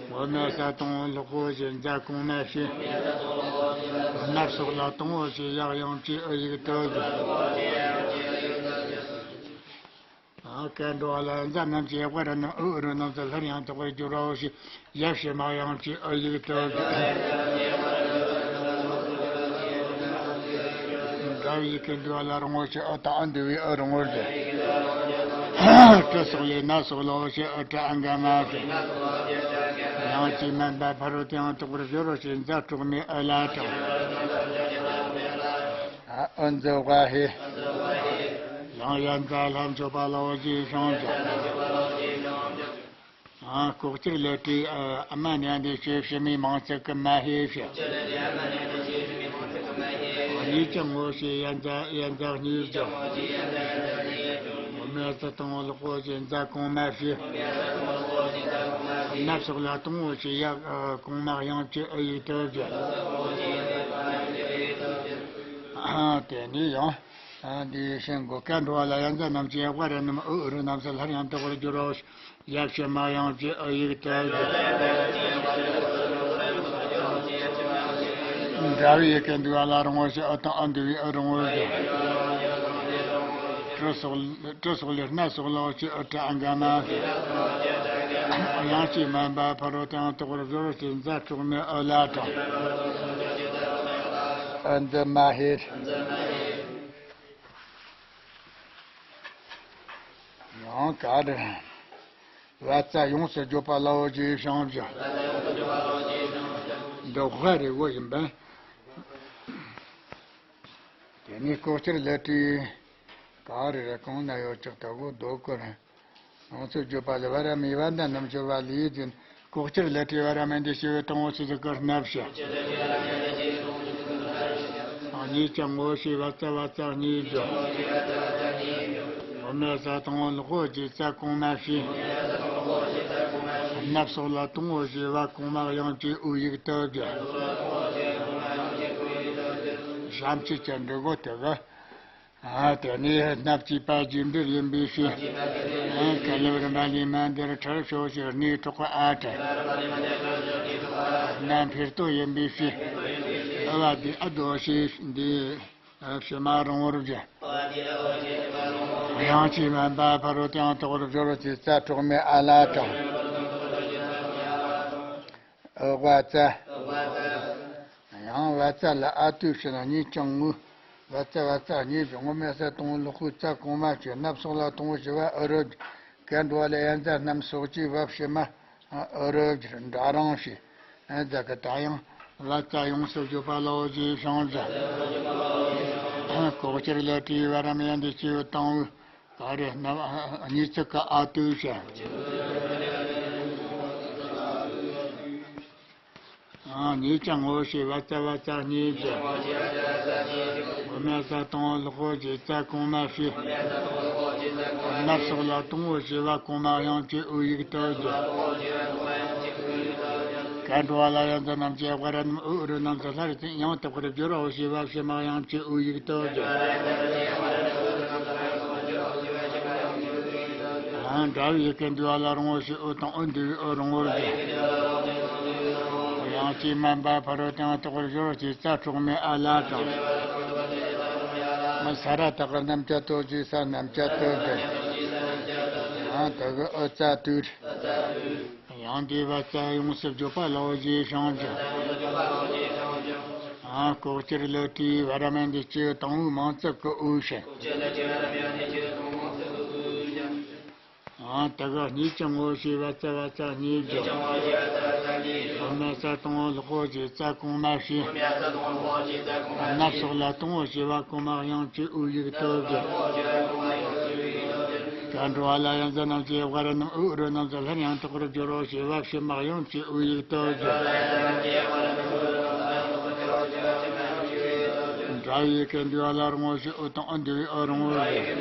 ངོ་མའི་ས་དང་པོ་ལྷག་པོ་ཞེས་མཛའ་གོང་མ་ཕྱི། ནབ་སོགས་ལ་དང་པོ་ཞེས་ཡ་དབྱངས་ཀྱི་ཨུ་ཡིག་དོར་བརྗོད། ཨ། ཀ་འགྲོ་བ་ལ་ཡ་མཛའ་རྣམས་ཀྱི་ཡ་བ་ར་ནི་ཨུ་རུ་རྣམས་སུ་སླར་ཡང་དག་པར་བསྒྱུར་རོ་ཞེས། ཡབ་ཕྱི་མ་དབྱངས་ཀྱི་ཨུ་ཡིག་དོར་བརྗོད། འདྲ་བའི་ཡི་གེ་འདུས་པ་ལ་རིང་བོ་ཞེས། ཨུ་དང་ཨུ་འདུས་པའི་ཨུ་རིང་བོ་ཞེས། དྲི་སོགས་ལས་སྣ་སོགས་ལའོ་ཞེས། ཨུ་ཏྲ་ཨ་འག་མ་ཞེས། དབྱངས་ཀྱིས་དམན་པ་ཕ་རོལ་ཏུ་ཡང་དག་པར་བསྒྱུར་རོ་ཞེས། མཛའ་གྲོགས་མའི་ཨུ་ལ་དྲངས། ཨ། ཨུ་མཛུབ་ཝ་ཧེ། ཡང་ཡ་མཛའ་ལྷ་མཆོད་པ་ལའོ་ཞེས་བྱུང་། ཨ། ལྐོག་གྱུར་ལི་ཏྲིའི་ཨ་མ་ནི་བ་འདི་ཕྱི་ཕྱི་མའི་མིང་གཙུག་གི་མ་ཧེ་ཕྱི། གཉིས་ཀྱང་ངོ་ཞེས་ཡ་མཛའ་ཡ་མཛའ་གཉིས་བརྗོད། ངོ་མའི་ས་དང་པོ་ལྷག་པོ་ཞེས་མཛའ་གོང་མ་ཕྱི། ནབ་སོགས་ལ་དང་པོ་ཞེས་ཡ་གོང་མ་དབྱངས་ཀྱི་ཨུ་ཡིག་དོར་བརྗོད། ཨ། དེ་ནས་ཡང་། ཨ། འདི་ཤེས་དགོས། ཀ་འགྲོ་བ་ལ་ཡ་མཛའ་རྣམས་ཀྱི་ཡ་བ་ར་ནི་ཨུ་རུ་རྣམས་སུ་སླར་ཡང་དག་པར་བསྒྱུར་རོ། ཡབ་ཕྱི་མ་དབྱངས་ཀྱི་ཨུ་ཡིག་དོར་བརྗོད། འདྲ་བའི་ཡི་གེ་འདུས་པ་ལ་རིང་བོ་ཞེས། ཨུ་དང་ཨུ་འདུས་པའི་ཨུ་རིང་བོ་ཞེས། དྲི་སོགས་དྲི་སོགས་ལས་སྣ་སོགས་ལའོ་ཞེས། ཨུ་ཏྲ་ཨ་འག་མ་ཞེས། དབྱངས་ཀྱིས་དམན་པ་ཕ་རོལ་ཏུ་ཡང་དག་པར་སྦྱོར་ཞེས། མཛའ་གྲོགས་མའི་ཨུ་ལ་དྲངས། ཨུ་མཛུབ་མ་ཧེ། ཡང་ག་རེ། བ་ཙ་ཡོངས་སུ་བརྗོད་པ་ལའོ་ཞེས་བྱུང་། འདི་ཝ་རི་བོ་ཡིན་པས། དེ་ནས་ལྐོག་གྱུར་ལི་ཏྲིའི། ག་རེ་རེ་གང་ན་ཡོད་ཅག་ལྟ་བུ་རྡོ་སྐོར། ཡོངས་སུ་བརྗོད་པ་ལ་བ་ར་མའི་བ་མཛའ་རྣམས་ཀྱི་བ་ལས་ཡིད་ཀྱི། ལྐོག་གྱུར་ལི་ཏྲིའི་བ་ར་མ་འདི་ཕྱི་བའི་དང་པོ་ཆོས་ཀྱི་སྣ་ཕྱི། གཉིས་ཀྱང་ངོ་ཞེས་བ་ཙ་བ་ཙ་གཉིས་བརྗོད། ངོ་མའི་ས་དང་པོ་ལྷག་པོ་ཞེས་ཙ་གོང་མ་ཕྱི། ནབ་སོགས་ལ་དང་པོ་ཞེས་བ་གོང་མ་དབྱངས་ཀྱི་ཨུ་ཡིག་དོར་བརྗོད། བྱམས་སྐྱིད་ཀྱི་འབྲི་གོ་དེ་གི། ཨ། དེ་ནས་སྣབས་ཀྱི་པ་རྒྱས་འབྲིང་ཡིན་པའི་ཕྱིར། ཨ། ཀ་ལེབ་རིམ་པ་ལས་མ་འདིར་ཁྲར་ཕྱོགས་ཕྱིར་སྣའི་གྲོགས་ཨ་ཕྲ། སྣ་འཕེལ་ལྟོ་ཡིན་པའི་ཕྱིར། ཨུ་བ་འདི་ཨ་དོ་ཞེས་འདི་ཕྱི་མ་རིང་བོར་བརྗོད། དབྱངས་ཀྱིས་དམན་པ་ཕ་རོལ་ཏུ་ཡང་དག་པར་སྦྱོར་ཞེས། ཙ་གྲོགས་མའི་ཨ་ལ་དྲངས། ཨུ་བ་ཙ། ཡང་བ་ཙ་ལ་ཨ་ཏུ་ཕྱི་ན་གཉིས་ཀྱང་ངུ། བ་ཙ་བ་ཙ་གཉིས་བརྗོད། ངོ་མའི་ས་དང་པོ་ལྷག་པོ་ཙ་གོང་མ་ཕྱི། ནབ་སོགས་ལ་དང་པོ་ཞེས་བ་ཨུ་རུ། ཀ་འགྲོ་བ་ལ་ཡ་མཛའ་རྣམས་སོགས་ཀྱི་བ་ཕྱི་མ་ཨུ་རུ་འདྲ་རང་ཞེས། ཨ། ཛ་གི་ད་ཡང་བ་ཙ་ཡོངས་སུ་བརྗོད་པ་ལའོ་ཞེས་བྱུང་། ལྐོག་གྱུར་ལི་ཏྲིའི་བ་ར་མ་ཡ་འདི་སྤྱི་བོ་དང་པོའི། ག་རེ་རྣམ། གཉིས་ཚིག་གི་ཨ་ཏུ་ཞེས། ཨ། གཉིས་ཀྱང་ངོ་ཤེས་བ་ཙ་བ་ཙ་གཉིས་ཀྱི། འོ་མ་ས་དང་པོ་ལྷག་པོ་ཆེ་ཙ་གོང་མ་ཞེས། ནབ་སོགས་ལ་དང་པོ་ཞེས་པ་གོང་མ་དབྱངས་ཅན་ཨོ་ཡིག་ཏུ་བསྒྱུར། ག་འགྲོ་བ་ལ་ཡ་མཛའ་རྣམས་ཀྱི་དབར་རྣམས་ཨུ་རུ་རྣམས་སུ་སླར་ཡང་དག་པར་བསྒྱུར་རོ་ཞེས་པ་ཕྱི་མ་དབྱངས་ཅན་ཨོ་ཡིག་ཏུ་བསྒྱུར། ཨ། འདྲ་བའི་ཡི་གེ་འདུས་པ་ལ་རིང་པོ་ཞེས་ཨོ་དང་ཨོ་འདུས་པའི་ཨོ་རིང་པོར་བསྒྱུར། དབྱངས་ཅན་མ་འབབ་ཕ་རོལ་ཏུ་ཡང་དག་པར་སྦྱོར་བ་ཞེས་ཙ་གྲོགས་མེད་ཨ་ལ་དང་། ས་ར་བཏགས་རྣམ་བཅད་དོ་ཞེས་ས་རྣམ་བཅད་དོ་བསྒྱུར། ཨ། དེ་གི་ཨོ་ཙ་ཏུ། ཡང་དེ་བ་ཙ་ཡོངས་སུ་བརྗོད་པ་ལའོ་ཞེས་བྱུང་ཞིང་། ཨ། ལྐོག་གྱུར་ལུ་ཏྲའི་བར་མ་འདི་སྐྱེ་དང་པོའི་མིང་ཚིག་གི་ཨོ་ཞེས། ཨ། དེ་གི་གཉིས་ཀྱང་ངོ་ཤེས་བ་ཙ་བ་ཙ་གཉིས་བསྒྱུར། འོ་མ་ས་དང་པོ་ལྷག་པོ་ཆེ་ཙ་གོང་མ་ཞེས། ནབ་སོགས་ལ་དང་པོ་ཞེས་པ་གོང་མ་དབྱངས་ཅན་ཨོ་ཡིག་ཏུ་བསྒྱུར། ག་འགྲོ་བ་ལ་ཡ་མཛའ་རྣམས་ཀྱི་དབར་རྣམས་ཨུ་རུ་རྣམས་སུ་སླར་ཡང་དག་པར་བསྒྱུར་རོ་ཞེས་པ་ཕྱི་མ་དབྱངས་ཅན་ཨོ་ཡིག་ཏུ་བསྒྱུར། འདྲ་བའི་ཡི་གེ་འདུས་པ་ལ་རིང་པོ་ཞེས་ཨོ་དང་ཨོ་འདུས་པའི་ཨོ་རིང་པོར་བསྒྱུར།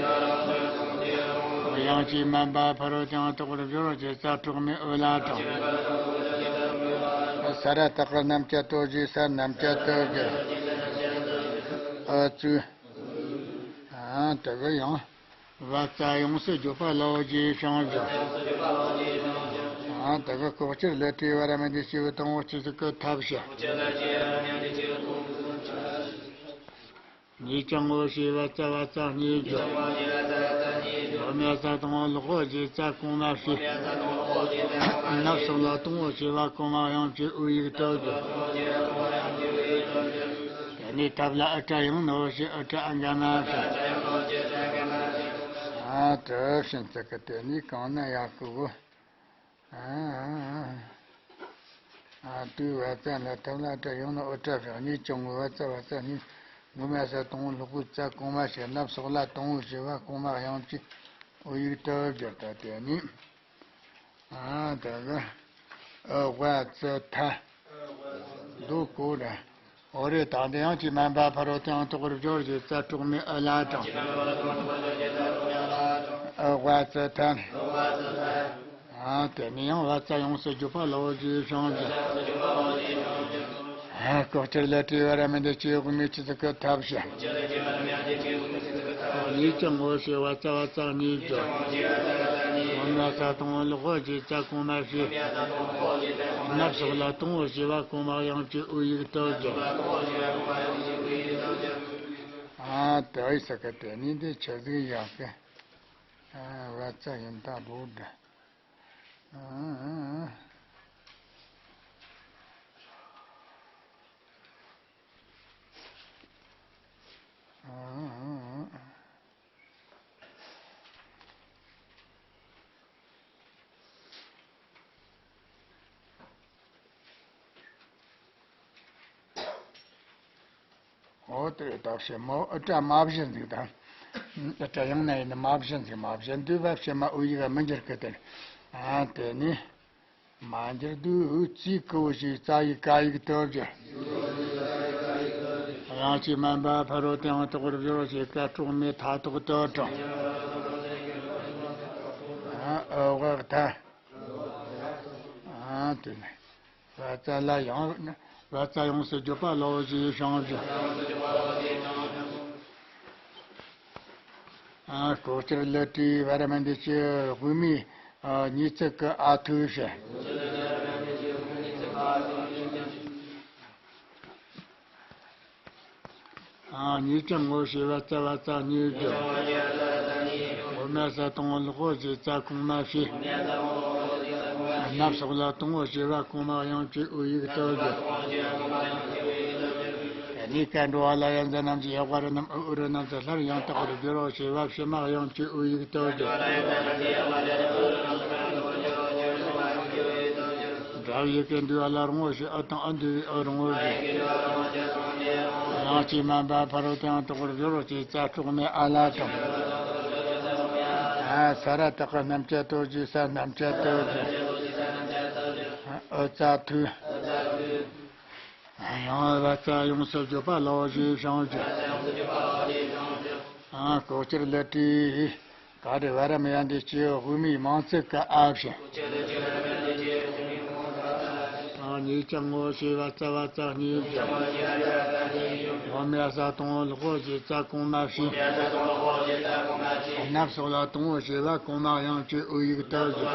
དབྱངས་ཅན་མ་འབབ་ཕ་རོལ་ཏུ་ཡང་དག་པར་སྦྱོར་བ་ཞེས་ཙ་གྲོགས་མེད་ཨོ་ལ་དང་། ས་ར་བཏགས་རྣམ་བཅད་དོ་ཞེས་ས་རྣམ་བཅད་དོ་བསྒྱུར། ཨ་ཙུ། ཨ། དེ་གི་ཡང་བ་ཙ་ཡོངས་སུ་བརྗོད་པ་ལའོ་ཞེས་བྱུང་ཞིང་། ཨ། དེ་གི་ལྐོག་གྱུར་ལུ་ཏྲའི་བར་མ་འདི་སྐྱེ་བོ་དང་པོ་སྐྱེ་ཚིག་གི་ཐབས་ཤེས། གཉིས་ཀྱང་ངོ་ཤེས་བ་ཙ་བ་ཙ་གཉིས་བསྒྱུར། འོ་མ་ས་དང་པོ་ལྷག་པོ་ཆེ་ཙ་གོང་མ་ཞེས། ནབ་སོགས་ལ་དང་པོ་ཞེས་པ་གོང་མ་དབྱངས་ཅན་ཨོ་ཡིག་ཏུ་བསྒྱུར། དེ་ནས་ཐབས་ལ་ཨི་ཏྲ་ཡང་ནའོ་ཞེས་ཨི་ཏྲ་ཨ་འག་མ་ཞེས། ཨ། དེ་བཞིན་ཚིག་གི་དེ་ནས་གང་ན་ཡང་ཁུ་བོ། ཨ། ཨ། ཏུ་བ་ཙ་ལ་ཐབས་ལ་ཨི་ཏྲ་ཡང་ནའོ་ཨི་ཏྲ་ཞེས་གཉིས་ཀྱང་ངོ་བ་ཙ་བ་ཙ་གཉིས། འོ་མ་ས་དང་པོ་ལྷག་པོ་ཙ་གོང་མ་ཞེས། ནབ་སོགས་ལ་དང་པོ་ཞེས་པ་གོང་མ་དབྱངས་ཅན་ཨོ་ཡིག་ཏུ་བསྒྱུར། ད་དེ་ནས། ཨ། དེ་གི་ཨུ་ཝ་ཙུ་ཐ། འདུག་གོ་ར། འོ་རེད། ད་འདི་ཡང་ཅི་མ་འབབ་ཕ་རོལ་ཏུ་ཡང་དག་པར་སྦྱོར་ཞེས་ཙ་གྲོགས་མེད་ཨུ་ལ་དང་། ཨུ་ཝ་ཙུ་ཐ། ཨ། དེ་ནས་ཡང་བ་ཙ་ཡོངས་སུ་བརྗོད་པ་ལའོ་ཞེས་བྱུང་ཞིང་། ལྐོག་གྱུར་ལུ་ཏྲའི་བར་མ་འདི་སྐྱེ་བོ་དམིགས་བཅས་ཀྱི་ཐབས་ཤེས། གཉིས་ཀྱང་ངོ་ཤེས་བ་ཙ་བ་ཙ་གཉིས་བསྒྱུར། འོ་མ་ས་དང་པོ་ལྷག་པོ་ཆེ་ཙ་གོང་མ་ཞེས། ནབ་སོགས་ལ་དང་པོ་ཞེས་པ་གོང་མ་དབྱངས་ཅན་ཨོ་ཡིག་ཏུ་བསྒྱུར། ཨ། དེ་ཡི་ས་ག་དེ་ནས་འདི་ཆ་ཟིག་ཡག་གི། ཨ། བ་ཙ་ཡིན་ད་འགྲོ་འདྲ། ཨ། ཨ། འོ་དེ་ལྟ་བྱེད་མོ་ཨི་ཏྲ་མ་བཞི་འཛིག་དང་། ཨི་ཏྲ་ཡང་ན་ཡིན་ན་མ་བཞི་འཛིག་མ་བཞི་འདུས་པ་ཕྱི་མ་ཨོ་ཡིག་མི་འགྱུར་གི་དེ། ཨ། དེ་ནི་མ་འགྱུར་དུས་ཙི་གུ་ཞེས་ཙ་ཡིག་ཀ་ཡིག་ཏུ་བསྒྱུར། དབྱངས་ཅན་མ་འབབ་ཕ་རོལ་ཏུ་ཡང་དག་པར་སྦྱོར་ཞེས་ཀ་གྲོགས་མེད་ཐ་དག་ཏུ་དྲངས། ཨ། ཨུ་ཝ་ཐ། ཨ། དེ་ནས་བ་ཙ་ལ་ཡང་བ་ཙ་ཡོངས་སུ་བརྗོད་པ་ལའོ་ཞེས་བྱུང་ཞིང་། ཨ། ལྐོག་གྱུར་ལུ་ཏྲའི་བར་མ་འདི་སྐྱེ་བོ་དམིགས་བཅས་ཀྱི་ཨ་ཐུ་ཞེས། ཨ། གཉིས་ཀྱང་ངོ་ཤེས་བ་ཙ་བ་ཙ་གཉིས་བསྒྱུར། འོ་མ་ས་དང་པོ་ལྷག་པོ་ཆེ་ཙ་གོང་མ་ཞེས། ནབ་སོགས་ལ་དང་པོ་ཞེས་པ་གོང་མ་དབྱངས་ཅན་ཨོ་ཡིག་ཏུ་བསྒྱུར། དེ་ནས་ག་འགྲོ་བ་ལ་ཡ་མཛའ་རྣམས་ཀྱི་དབར་རྣམས་ཨུ་རུ་རྣམས་སུ་སླར་ཡང་དག་པར་བསྒྱུར་རོ་ཞེས་པ་ཕྱི་མ་དབྱངས་ཅན་ཨོ་ཡིག་ཏུ་བསྒྱུར། འདྲ་བའི་ཡི་གེ་འདུས་པ་ལ་རིང་པོ་ཞེས་ཨི་དང་ཨི་འདུས་པའི་ཨི་རིང་པོར་བསྒྱུར། དབྱངས་ཅན་མ་འབབ་ཕ་རོལ་ཏུ་ཡང་དག་པར་སྦྱོར་རོ་ཞེས་ཙ་གྲོགས་མེད་ཨ་ལ་དང་། ས་ར་བཏགས་སྣམ་སྦྱར་དོ་ཞེས་ས་སྣམ་སྦྱར་དོ་ཞེས། འུ་ཙ་ཐུག་ཡང་བ་ཙ་ཡོངས་སུ་བརྗོད་པ་ལའོ་ཞེས་བྱང་ཞིང་། ལྐོག་གྱུར་ལི་ཏྲིའི་ག་རེ་བ་རམ་ཡ་འདི་སྐྱེ་བོ་དབུ་མའི་མིང་ཚིག་གི་ཨ་བཞིན། གཉིས་ཀྱང་ངོ་ཞེས་བ་ཙ་བ་ཙ་གཉིས་ཀྱང་། ངོ་མའི་ས་དང་པོ་ལྷོ་ཞེས་ཙ་གོང་མ་བཞིན། སྣབས་སོགས་ལ་དང་པོ་ཞེས་བ་གོང་མ་དབྱངས་ཀྱི་འུ་ཡིག་ཏུ་བཞིན།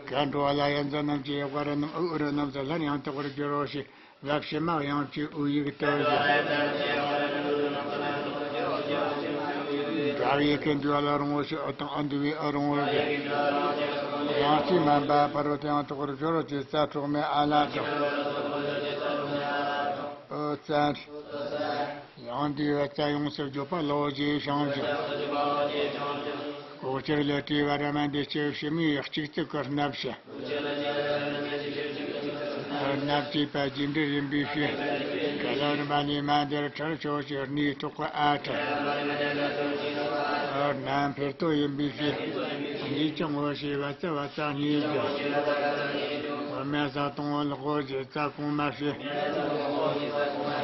ག་འགྲོ་བ་ལ་ཡ་མཛའ་རྣམས་ཀྱི་དབྱེ་བ་ར་རྣམས་འུ་ར་རྣམས་སུ་སླར་ཡང་དག་པར་སྦྱོར་རོ་ཞེས། བ་ཕྱི་མ་དབྱངས་ཀྱི་འུ་ཡིག་ཏུ་བཞག་འདྲ་བའི་ཀུན་འདུས་ལ་རུང་བ་ཞིག་འུ་དང་འུ་འདུས་པའི་འུ་རུང་བར་བརྗོད། དབྱངས་ཅན་མ་འབབ་ཕ་རོལ་ཏུ་ཡང་དག་པར་སྦྱོར་རོ་ཞེས་ཙ་གྲོགས་མེད་ཨ་ལ་དང་། འུ་ཙ། ཡང་འདུས་པ་ཙ་ཡོངས་སུ་བརྗོད་པ་ལའོ་ཞེས་བྱང་ཞིང་། ལྐོག་གྱུར་ལི་ཏྲིའི་བ་ར་མ་འདི་སྐྱེ་བོ་ཕྱི་མའི་གཅིག་ཙིག་གི་སྣབས་ཞིང་། སྣབས་ཀྱི་པ་རྒྱས་འབྲས་ཡིན་པའི་ཕྱིར། ག་ལ་རིམ་པ་ནས་མ་འདིར་ཁྲར་ཕྱོགས་ཀྱི་སྣའི་ཐོག་གི་ཨ་ཁྲ། རྣམ་འཕེལ་དོ་ཡིན་པའི་ཕྱིར། གཉིས་ཀྱང་ངོ་ཤེས་པ་ཙ་བ་ཙ་གཉིས་ཀྱང་། བ་མའི་ས་དང་པོ་ལྷོ་ཞེས་ཙ་གོང་མ་བཞིན།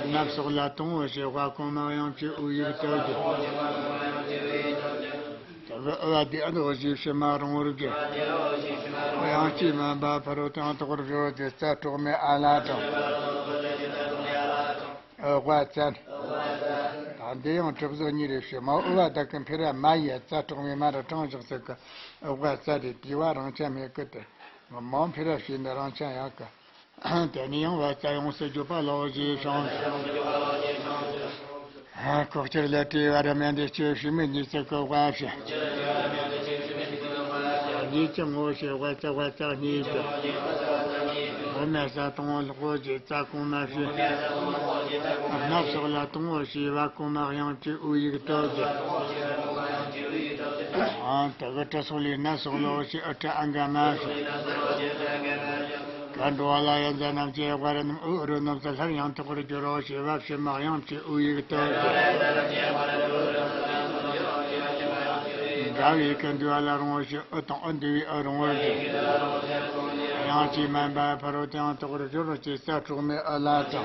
སྣབས་སོགས་ལ་དང་པོ་ཞེས་བ་གོང་མ་དབྱངས་ཀྱི་འུ་ཡིག་ཏུ་བཞག་དེ་གི་འུ་བ་དེ་ཨ་འདོགས་ཞེས་ཕྱི་མ་རུང་བར་བརྗོད། དབྱངས་ཅན་མ་འབབ་ཕ་རོལ་ཏུ་ཡང་དག་པར་སྦྱོར་རོ་ཞེས་ཙ་གྲོགས་མེད་ཨ་ལ་དང་། འུ་བ་ཙ། ད་འདི་ཡང་གྲུབ་བཟོ་གཉིས་རེད་ཞུ་མ། འུ་བ་དག་གི་འཕེལ་ར་མ་ཡི་ཙ་གྲོགས་མེད་མ་ར་གྲངས་བཞག་ཚིག་གི་འུ་བ་ཙ་རེད། དེ་བ་རང་ཆ་མེད་གི་དེ། མ་འཕེལ་ར་ཞེས་འདི་རང་ཆ་ཡག་གི། དེ་ནས་ཡང་བ་ཙ་ཡོངས་སུ་བརྗོད་པ་ལའོ་ཞེས་བྱང་ཞིང་། ལྐོག་གྱུར་ལི་ཏྲིའི་བ་ར་མ་འདི་སྐྱེ་བོ་ཕྱི་མའི་གཉིས་ཙིག་གི་བ་བཞིན། གཉིས་ཀྱང་ངོ་ཤེས་བ་ཙ་བ་ཙ་གཉིས་ཀྱང་། བ་མའི་ས་དང་པོ་ལྷོ་ཞེས་ཙ་གོང་མ་བཞིན། སྣབས་སོགས་ལ་དང་པོ་ཞེས་བ་གོང་མ་དབྱངས་ཀྱི་འུ་ཡིག་ཏུ་བཞག་དེ་གི་ཏྲི་སོགས་ལས་སྣ་སོགས་ལའོ་ཞེས་འུ་ཏྲ་ཨ་འག་མ་བཞིན། ག་འགྲོ་བ་ལ་ཡ་མཛའ་རྣམས་ཀྱི་དབྱེ་བ་ར་རྣམས་འུ་ར་རྣམས་སུ་སླར་ཡང་དག་པར་སྦྱོར་རོ་ཞེས་བ་ཕྱི་མ་དབྱངས་ཀྱི་འུ་ཡིག་ཏུ་བཞག་འདྲ་བའི་ཀུན་འདུས་ལ་རུང་བ་ཞིག་འུ་དང་འུ་འདུས་པའི་འུ་རུང་བར་བརྗོད། དབྱངས་ཅན་མ་འབབ་ཕ་རོལ་ཏུ་ཡང་དག་པར་སྦྱོར་རོ་ཞེས་ཙ་གྲོགས་མེད་ཨ་ལ་དང་།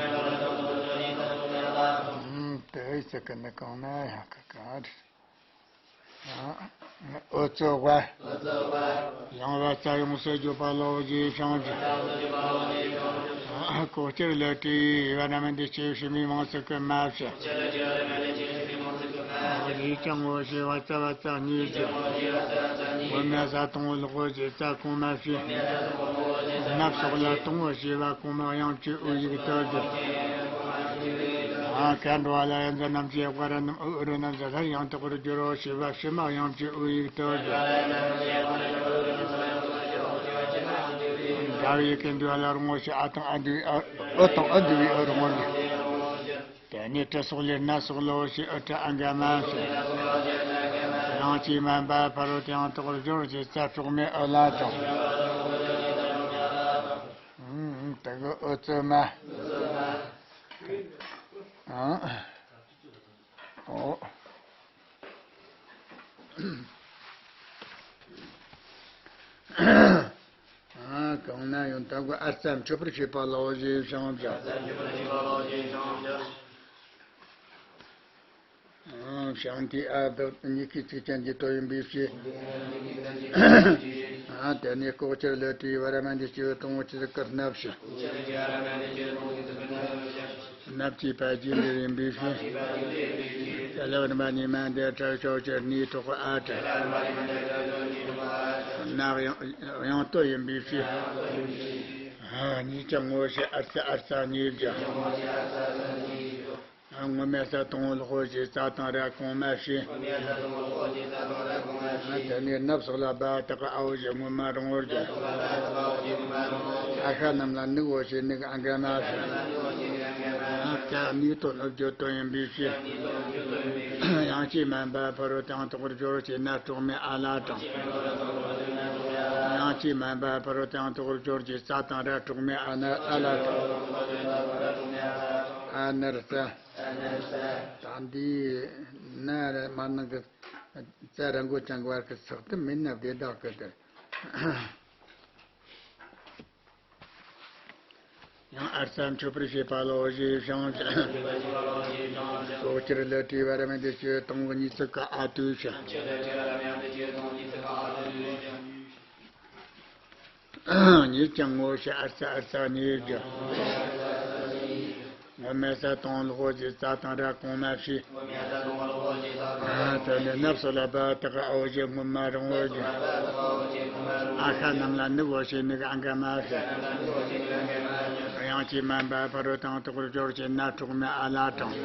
དེ་ཡི་ཚིག་གི་ནི་གང་ན་ཡང་གི་གང་རེད། འུ་ཙི་བ། ཡང་བ་ཙ་ཡོངས་སུ་བརྗོད་པ་ལའོ་ཞེས་བྱང་ཞིང་། ལྐོག་གྱུར་ལི་ཏྲིའི་བ་ར་མ་འདི་སྐྱེ་བོ་ཕྱི་མའི་མིང་ཚིག་གི་མ་བཞིན། གཉིས་ཀྱང་ངོ་ཤེས་པ་ཙ་བ་ཙ་གཉིས་ཀྱང་། བ་མའི་ས་དང་པོ་ལྷོ་ཞེས་ཙ་གོང་མ་བཞིན། སྣབས་སོགས་ལ་དང་པོ་ཞེས་བ་གོང་མ་དབྱངས་ཀྱི་འུ་ཡིག་ཏུ་བཞག་ག་འགྲོ་བ་ལ་ཡ་མཛའ་རྣམས་ཀྱི་དབྱེ་བ་ར་རྣམས་འུ་ར་རྣམས་སུ་སླར་ཡང་དག་པར་སྦྱོར་རོ་ཞེས་བ་ཕྱི་མ་དབྱངས་ཀྱི་འུ་ཡིག་ཏུ་བཞག་འདྲ་བའི་ཀུན་འདུས་ལ་རུང་བ་ཞིག་འུ་དང་འུ་འདུས་པའི་འུ། འུ་དང་འུ་འདུས་པའི་འུ་རུང་བར་བརྗོད། དེ་ནས་ཏྲི་སོགས་ལས་སྣ་སོགས་ལའོ་ཞེས་འུ་ཏྲ་ཨ་འག་མ་བཞིན། དབྱངས་ཅན་མ་འབབ་ཕ་རོལ་ཏུ་ཡང་དག་པར་སྦྱོར་རོ་ཞེས་ཙ་གྲོགས་མེད་ཨ་ལ་དང་། དེ་གི་འུ་ཙི་མ། འོ། གང་ན་ཡང་དག་པར་ཨ་ཙ་མཆོད་པར་བྱེད་པ་ལའོ་ཞེས་བྱང་བྱ། བྱང་དེ་ཨ་བདག་གཉིས་ཀའི་ཚིག་ཅན་གྱི་དོན་ཡིན་པའི་ཕྱིར། དེ་ནས་ལྐོག་གྱུར་ལི་ཏྲིའི་བ་ར་མ་འདི་སྐྱེ་བོ་དང་པོ་ཆུ་ཟིག་གི་སྣབས་ཤིང་། སྣབས་ཀྱི་པ་རྒྱས་འབྲས་ཡིན་པའི་ཕྱིར། ཀ་ལ་བ་ར་མ་ནས་མ་འདི་ཁྲར་ཕྱོགས་ཀྱི་སྣའི་ཐོག་གི་ཨ་ཁྲ། སྣ་དབྱངས་དབྱངས་སྟོད་ཡིན་པའི་ཕྱིར། གཉིས་ཀྱང་ངོ་ཤེས་ཨ་ཙ་ཨ་ཙ་གཉིས་ཀྱང་། ངོ་མའི་ས་དང་པོ་ལྷོ་ཞེས་ཙ་དང་ར་གོང་མ་བཞིན། དེ་ནས་སྣབས་སོགས་ལ་བ་བཏགས་ཨའོ་ཞེས་སྔོན་མ་རིང་བོར་བརྗོད། ཨ་ཤ་རྣམས་ལ་ནུག་འོ་ཞེས་ནུག་ཨ་འག་མ་བཞིན། ཙ་སྣའི་དོན་བརྗོད་དོན་ཡིན་པའི་ཕྱིར། དབྱངས་ཅན་མ་འབབ་ཕ་རོལ་ཏུ་ཡང་དག་པར་སྦྱོར་རོ་ཞེས་སྣ་གྲོགས་མེད་ཨ་ལ་དང་། དབྱངས་ཅན་མ་འབབ་ཕ་རོལ་ཏུ་ཡང་དག་པར་སྦྱོར་རོ་ཞེས་ཙ་དང་ར་གྲོགས་མེད་ཨ་ན་ཨ་ལ་དང་། ཨ་ནར་ཙ། ད་འདི་ན་ར་མ་ནང་གི་རྩྭ་ར་མགོ་ཅན་གྱི་བར་གྱི་ཚེག་དེ་མེད་ན་བདེ་བདག་གི་དེ། ཡང་ཨརྩ་མཆོད་པར་བྱེད་པ་ལོ་ཞེས་བྱང་ཞིང་། ལྐོག་གྱུར་ལུས་ཀྲིས་བར་མེད་དུ་སྤྱོད་དང་པོ་གཉིས་ཚིག་གི་ཨ་ཏུ་ཞེས། ཉིད་ཀྱང་ངོ་ཤེས་ཨརྩ་ཨརྩ་གཉིས་བརྗོད། ངོ་མ་ས་དང་ལོག་ཅེས་རྩྭ་དང་ར་གོང་མ་བྱས། དེ་ནས་ནབས་སོ་ལ་བ་དག་ཨའོ་ཞེས་སྔོན་མ་རང་ངོ་བརྗོད། ཨ་ཤ་རྣམས་ལ་ནུ་བོ་ཞེས་ནུ་གི་ཨ་འགའ་མ་བྱས། ཡང་ཅིག་མ་འབའ་ཕ་རོལ་ཏུ་ཡང་དག་པར་སྦྱོར་ཅེས་ན་གྲོགས་མེད་ཨ་ལ་དྲངས།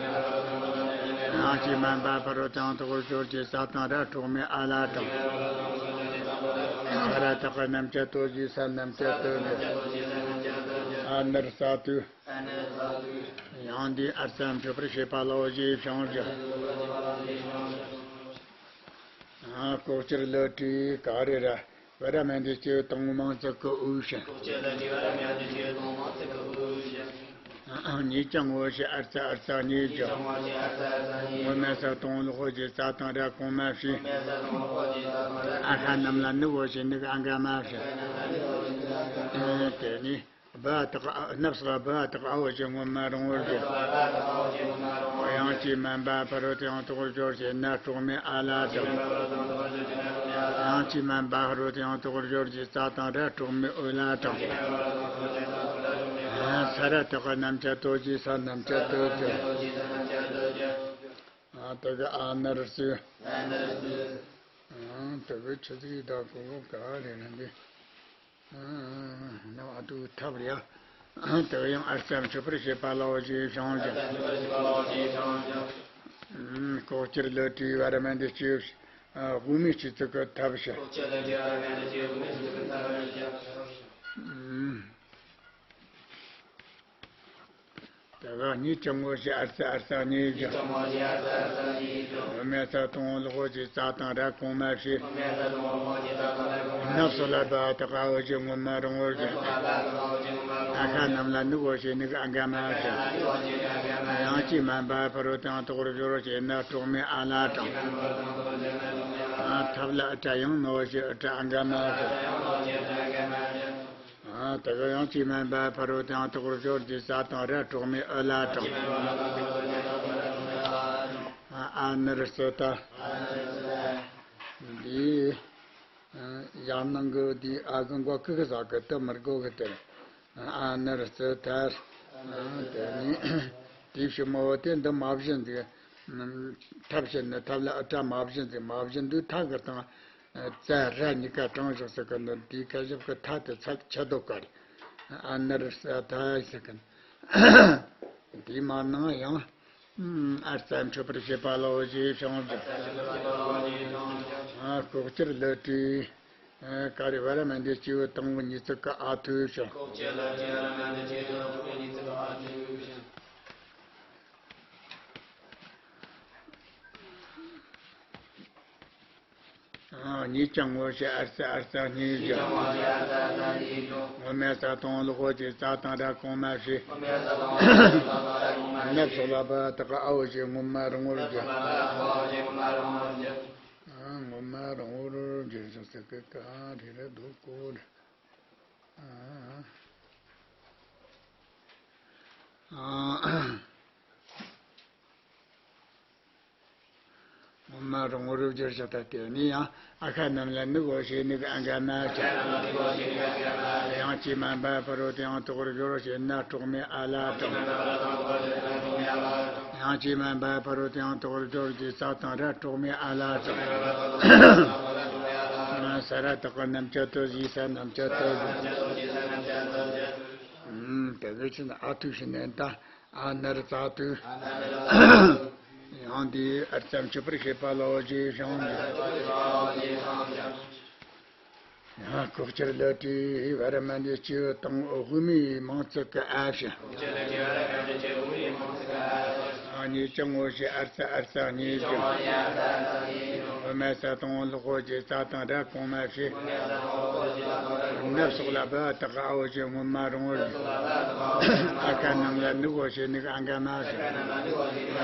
ཡང་ཅིག་མ་འབའ་ཕ་རོལ་ཏུ་ཡང་དག་པར་སྦྱོར་ཅེས་ས་དང་ར་གྲོགས་མེད་ཨ་ལ་དྲངས། ས་ར་དག་གི་རྣམ་བཅད་དོ་ཞེས་ས་རྣམ་བཅད་དོ་ནི། ཨ་ནར་ས་དུ། ཡང་འདི་ཨརྩ་མཆོད་པར་བྱེད་པ་ལོ་ཞེས་བྱང་རྒྱུ། ལྐོག་གྱུར་ལུས་ཀྲིས་ག་རེ་ར། བ་ར་མན་དེ་སྐྱེ་བོ་དང་མང་ཚིག་གི་འུ་ཞེས། ཉིད་ཀྱང་ངོ་ཤེས་ཨརྩ་ཨརྩ་གཉིས་བརྗོད། ངོ་མ་ས་དང་ལོག་ཅེས་རྩྭ་དང་ར་གོང་མ་བྱས། ཨ་ཤ་རྣམས་ལ་ནུ་བོ་ཞེས་ནུ་གི་ཨ་འགའ་མ་བྱས། དེ་ནས། བ་དག་ཨ་ནབས་སོ་ལ་བ་དག་ཨའོ་ཞེས་སྔོན་མ་རང་ངོ་བརྗོད། ཡང་ཅིག་མ་འབའ་ཕ་རོལ་ཏུ་ཡང་དག་པར་སྦྱོར་ཅེས་ན་གྲོགས་མེད་ཨ་ལ་དྲངས། ཡང་ཅིག་མ་འབའ་ཕ་རོལ་ཏུ་ཡང་དག་པར་སྦྱོར་ཅེས་རྩྭ་དང་ར་གྲོགས་མེད་འུ་ལ་དྲངས། ས་ར་དག་གི་རྣམ་བཅད་དོ་ཞེས་ས་རྣམ་བཅད་དོ་བརྗོད། དེ་གི་ཨ་ནར་སུ། དེ་གི་ཆུ་ཚིག་དག་གོ་ག་རེ་ན་འདི། ནམ་ཨ་ཏུ་ཐབས་རེད་ཡ། དེ་ཡང་ཨརྩ་མཆོད་པར་བྱེད་པ་ལོ་ཞེས་བྱང་ཞིང་། ལྐོག་གྱུར་ལུས་ཀྲིས་བ་ར་མན་དེ་སྐྱེ་བོ། དབུ་མའི་སྤྱི་གཙུག་གི་ཐབས་ཤེས། དེ་ག་ཉིད་ཀྱང་ངོ་ཤེས་ཨརྩ་ཨརྩ་གཉིས་བརྗོད། ངོ་མ་ས་དང་ལོག་ཅེས་རྩྭ་དང་ར་གོང་མ་བྱས། ནབས་སོ་ལ་བ་དག་ཨའོ་ཞེས་སྔོན་མ་རང་ངོ་བརྗོད། ཨ་ཤ་རྣམས་ལ་ནུ་བོ་ཞེས་ནུ་གི་ཨ་འགའ་མ་བྱས། ཡང་ཅིག་མ་འབའ་ཕ་རོལ་ཏུ་ཡང་དག་པར་སྦྱོར་ཅེས་ན་གྲོགས་མེད་ཨ་ལ་དྲངས། ཐབས་ལ་ཨུ་ཏྲ་ཡང་ནོ་ཞེས་ཨུ་ཏྲ་ཨ་འགའ་མ་བྱས། དེ་ག་ཡང་ཅིག་མ་འབའ་ཕ་རོལ་ཏུ་ཡང་དག་པར་སྦྱོར་ཅེས་རྩྭ་དང་ར་གྲོགས་མེད་འུ་ལ་དྲངས། ཨ་ནར་སུ་ད། འདི། ཡར་ནང་གི་འདི་ཨ་གི་མགོ་ཀི་གི་ཟ་གི་དེ་མི་དགོས་གི་དེ། ཨ་ནར་སུ་ད། དེ་ནི། དེའི་ཕྱི་མོ་དེ་འདི་མ་བཞིན་འདི། ཐབས་ཤེས་ནི་ཐབས་ལ་ཨུ་ཏྲ་མ་བཞིན་འདི་མ་བཞིན་འདི་ཐ་གི་དང་། རྩ་ར་གཉིས་ཀ་དྲངས་བཞག་ཟེར་གི་འདུག་འདིའི་ཁ་ཞབས་ཀྱི་མཐའ་དེ་ཚད་ཆད་དོ་ག་རེད། ཨ་ནར་ས་མཐའ་ཟེར་གི་འདུག་འདིའི་མ་ནང་ཡང་། ཨརྩ་མཆོད་པར་བྱེད་པ་ལོ་ཞེས་བྱང་བ། ལྐོག་གྱུར་ལུས་ཀྲིས། ག་རེ་བ་ར་མན་དེ་སྐྱེ་བོ་དང་པོ་གཉིས་ཚིག་གི་ཨ་ཐུ་བྱང་། ཉིད་ཀྱང་ངོ་ཤེས་ཨརྩ་ཨརྩ་གཉིས་བརྗོད། ངོ་མ་ས་དང་ལོག་ཅེས་རྩྭ་དང་ར་གོང་མ་བྱས། ནབས་སོ་ལ་བ་དག་ཨའོ་ཞེས་སྔོན་མ་རང་ངོར་བརྗོད། སྔོན་མ་རང་ངོར་བརྗོད་ཟེར་གི་ག་རེ་རེ་འདུག་གོ་རེ། སྔོན་མ་རང་ངོ་རུ་བསྒྱུར་བྱ་ད་དེ་ནི་ཡང་ཨ་ཤ་རྣམས་ལ་ནུ་བོ་ཞེས་ནུ་གི་ཨ་འགའ་མ་བྱ། ཡང་ཅིག་མ་འབའ་ཕ་རོལ་ཏུ་ཡང་དག་པར་སྦྱོར་ཞེས་ན་གྲོགས་མེད་ཨ་ལ་དྲངས། ཡང་ཅིག་མ་འབའ་ཕ་རོལ་ཏུ་ཡང་དག་པར་སྦྱོར་ཞེས་རྩྭ་དང་ར་གྲོགས་མེད་ཨ་ལ་དྲངས། ས་ར་དག་གི་རྣམ་བཅད་དོ་ཞེས་ས་རྣམ་བཅད་དོ་ཞེས། དེ་གི་ཕྱིར་ཨ་ཐུ་ཞེས་ནན་ཏན། ཨ་ནར་ཙ་ཏུ། ཡང་འདི་ཨརྩ་མཆོད་པར་བྱེད་པ་ལོ་ཞེས་བྱང་། ཡང་ལྐོག་གྱུར་ལུས་ཀྲིས་བ་ར་མན་དེ་སྐྱེ་བོ་དང་པོ་དབུ་མའི་མིང་ཚིག་གི་ཨ་བྱས། ཉིས་བརྒྱ་དངོས་གཞི་ཨརྩ་ཨརྩ་ཉིས་བརྒྱ། དབུ་མའི་ས་དང་ལྷོ་ཁོ་ཀྱི་རྩ་དང་ར་གོང་མ་བཞི། ནབ་སོགས་ལ་བ་དག་ཨའོ་ཞེས་སྔོན་མ་རང་བཞིན། ཨ་ཁ་རྣམས་ལ་ནུག་ཨོ་ཞེས་ནུག་ཨ་འགའ་མ་ཞིག།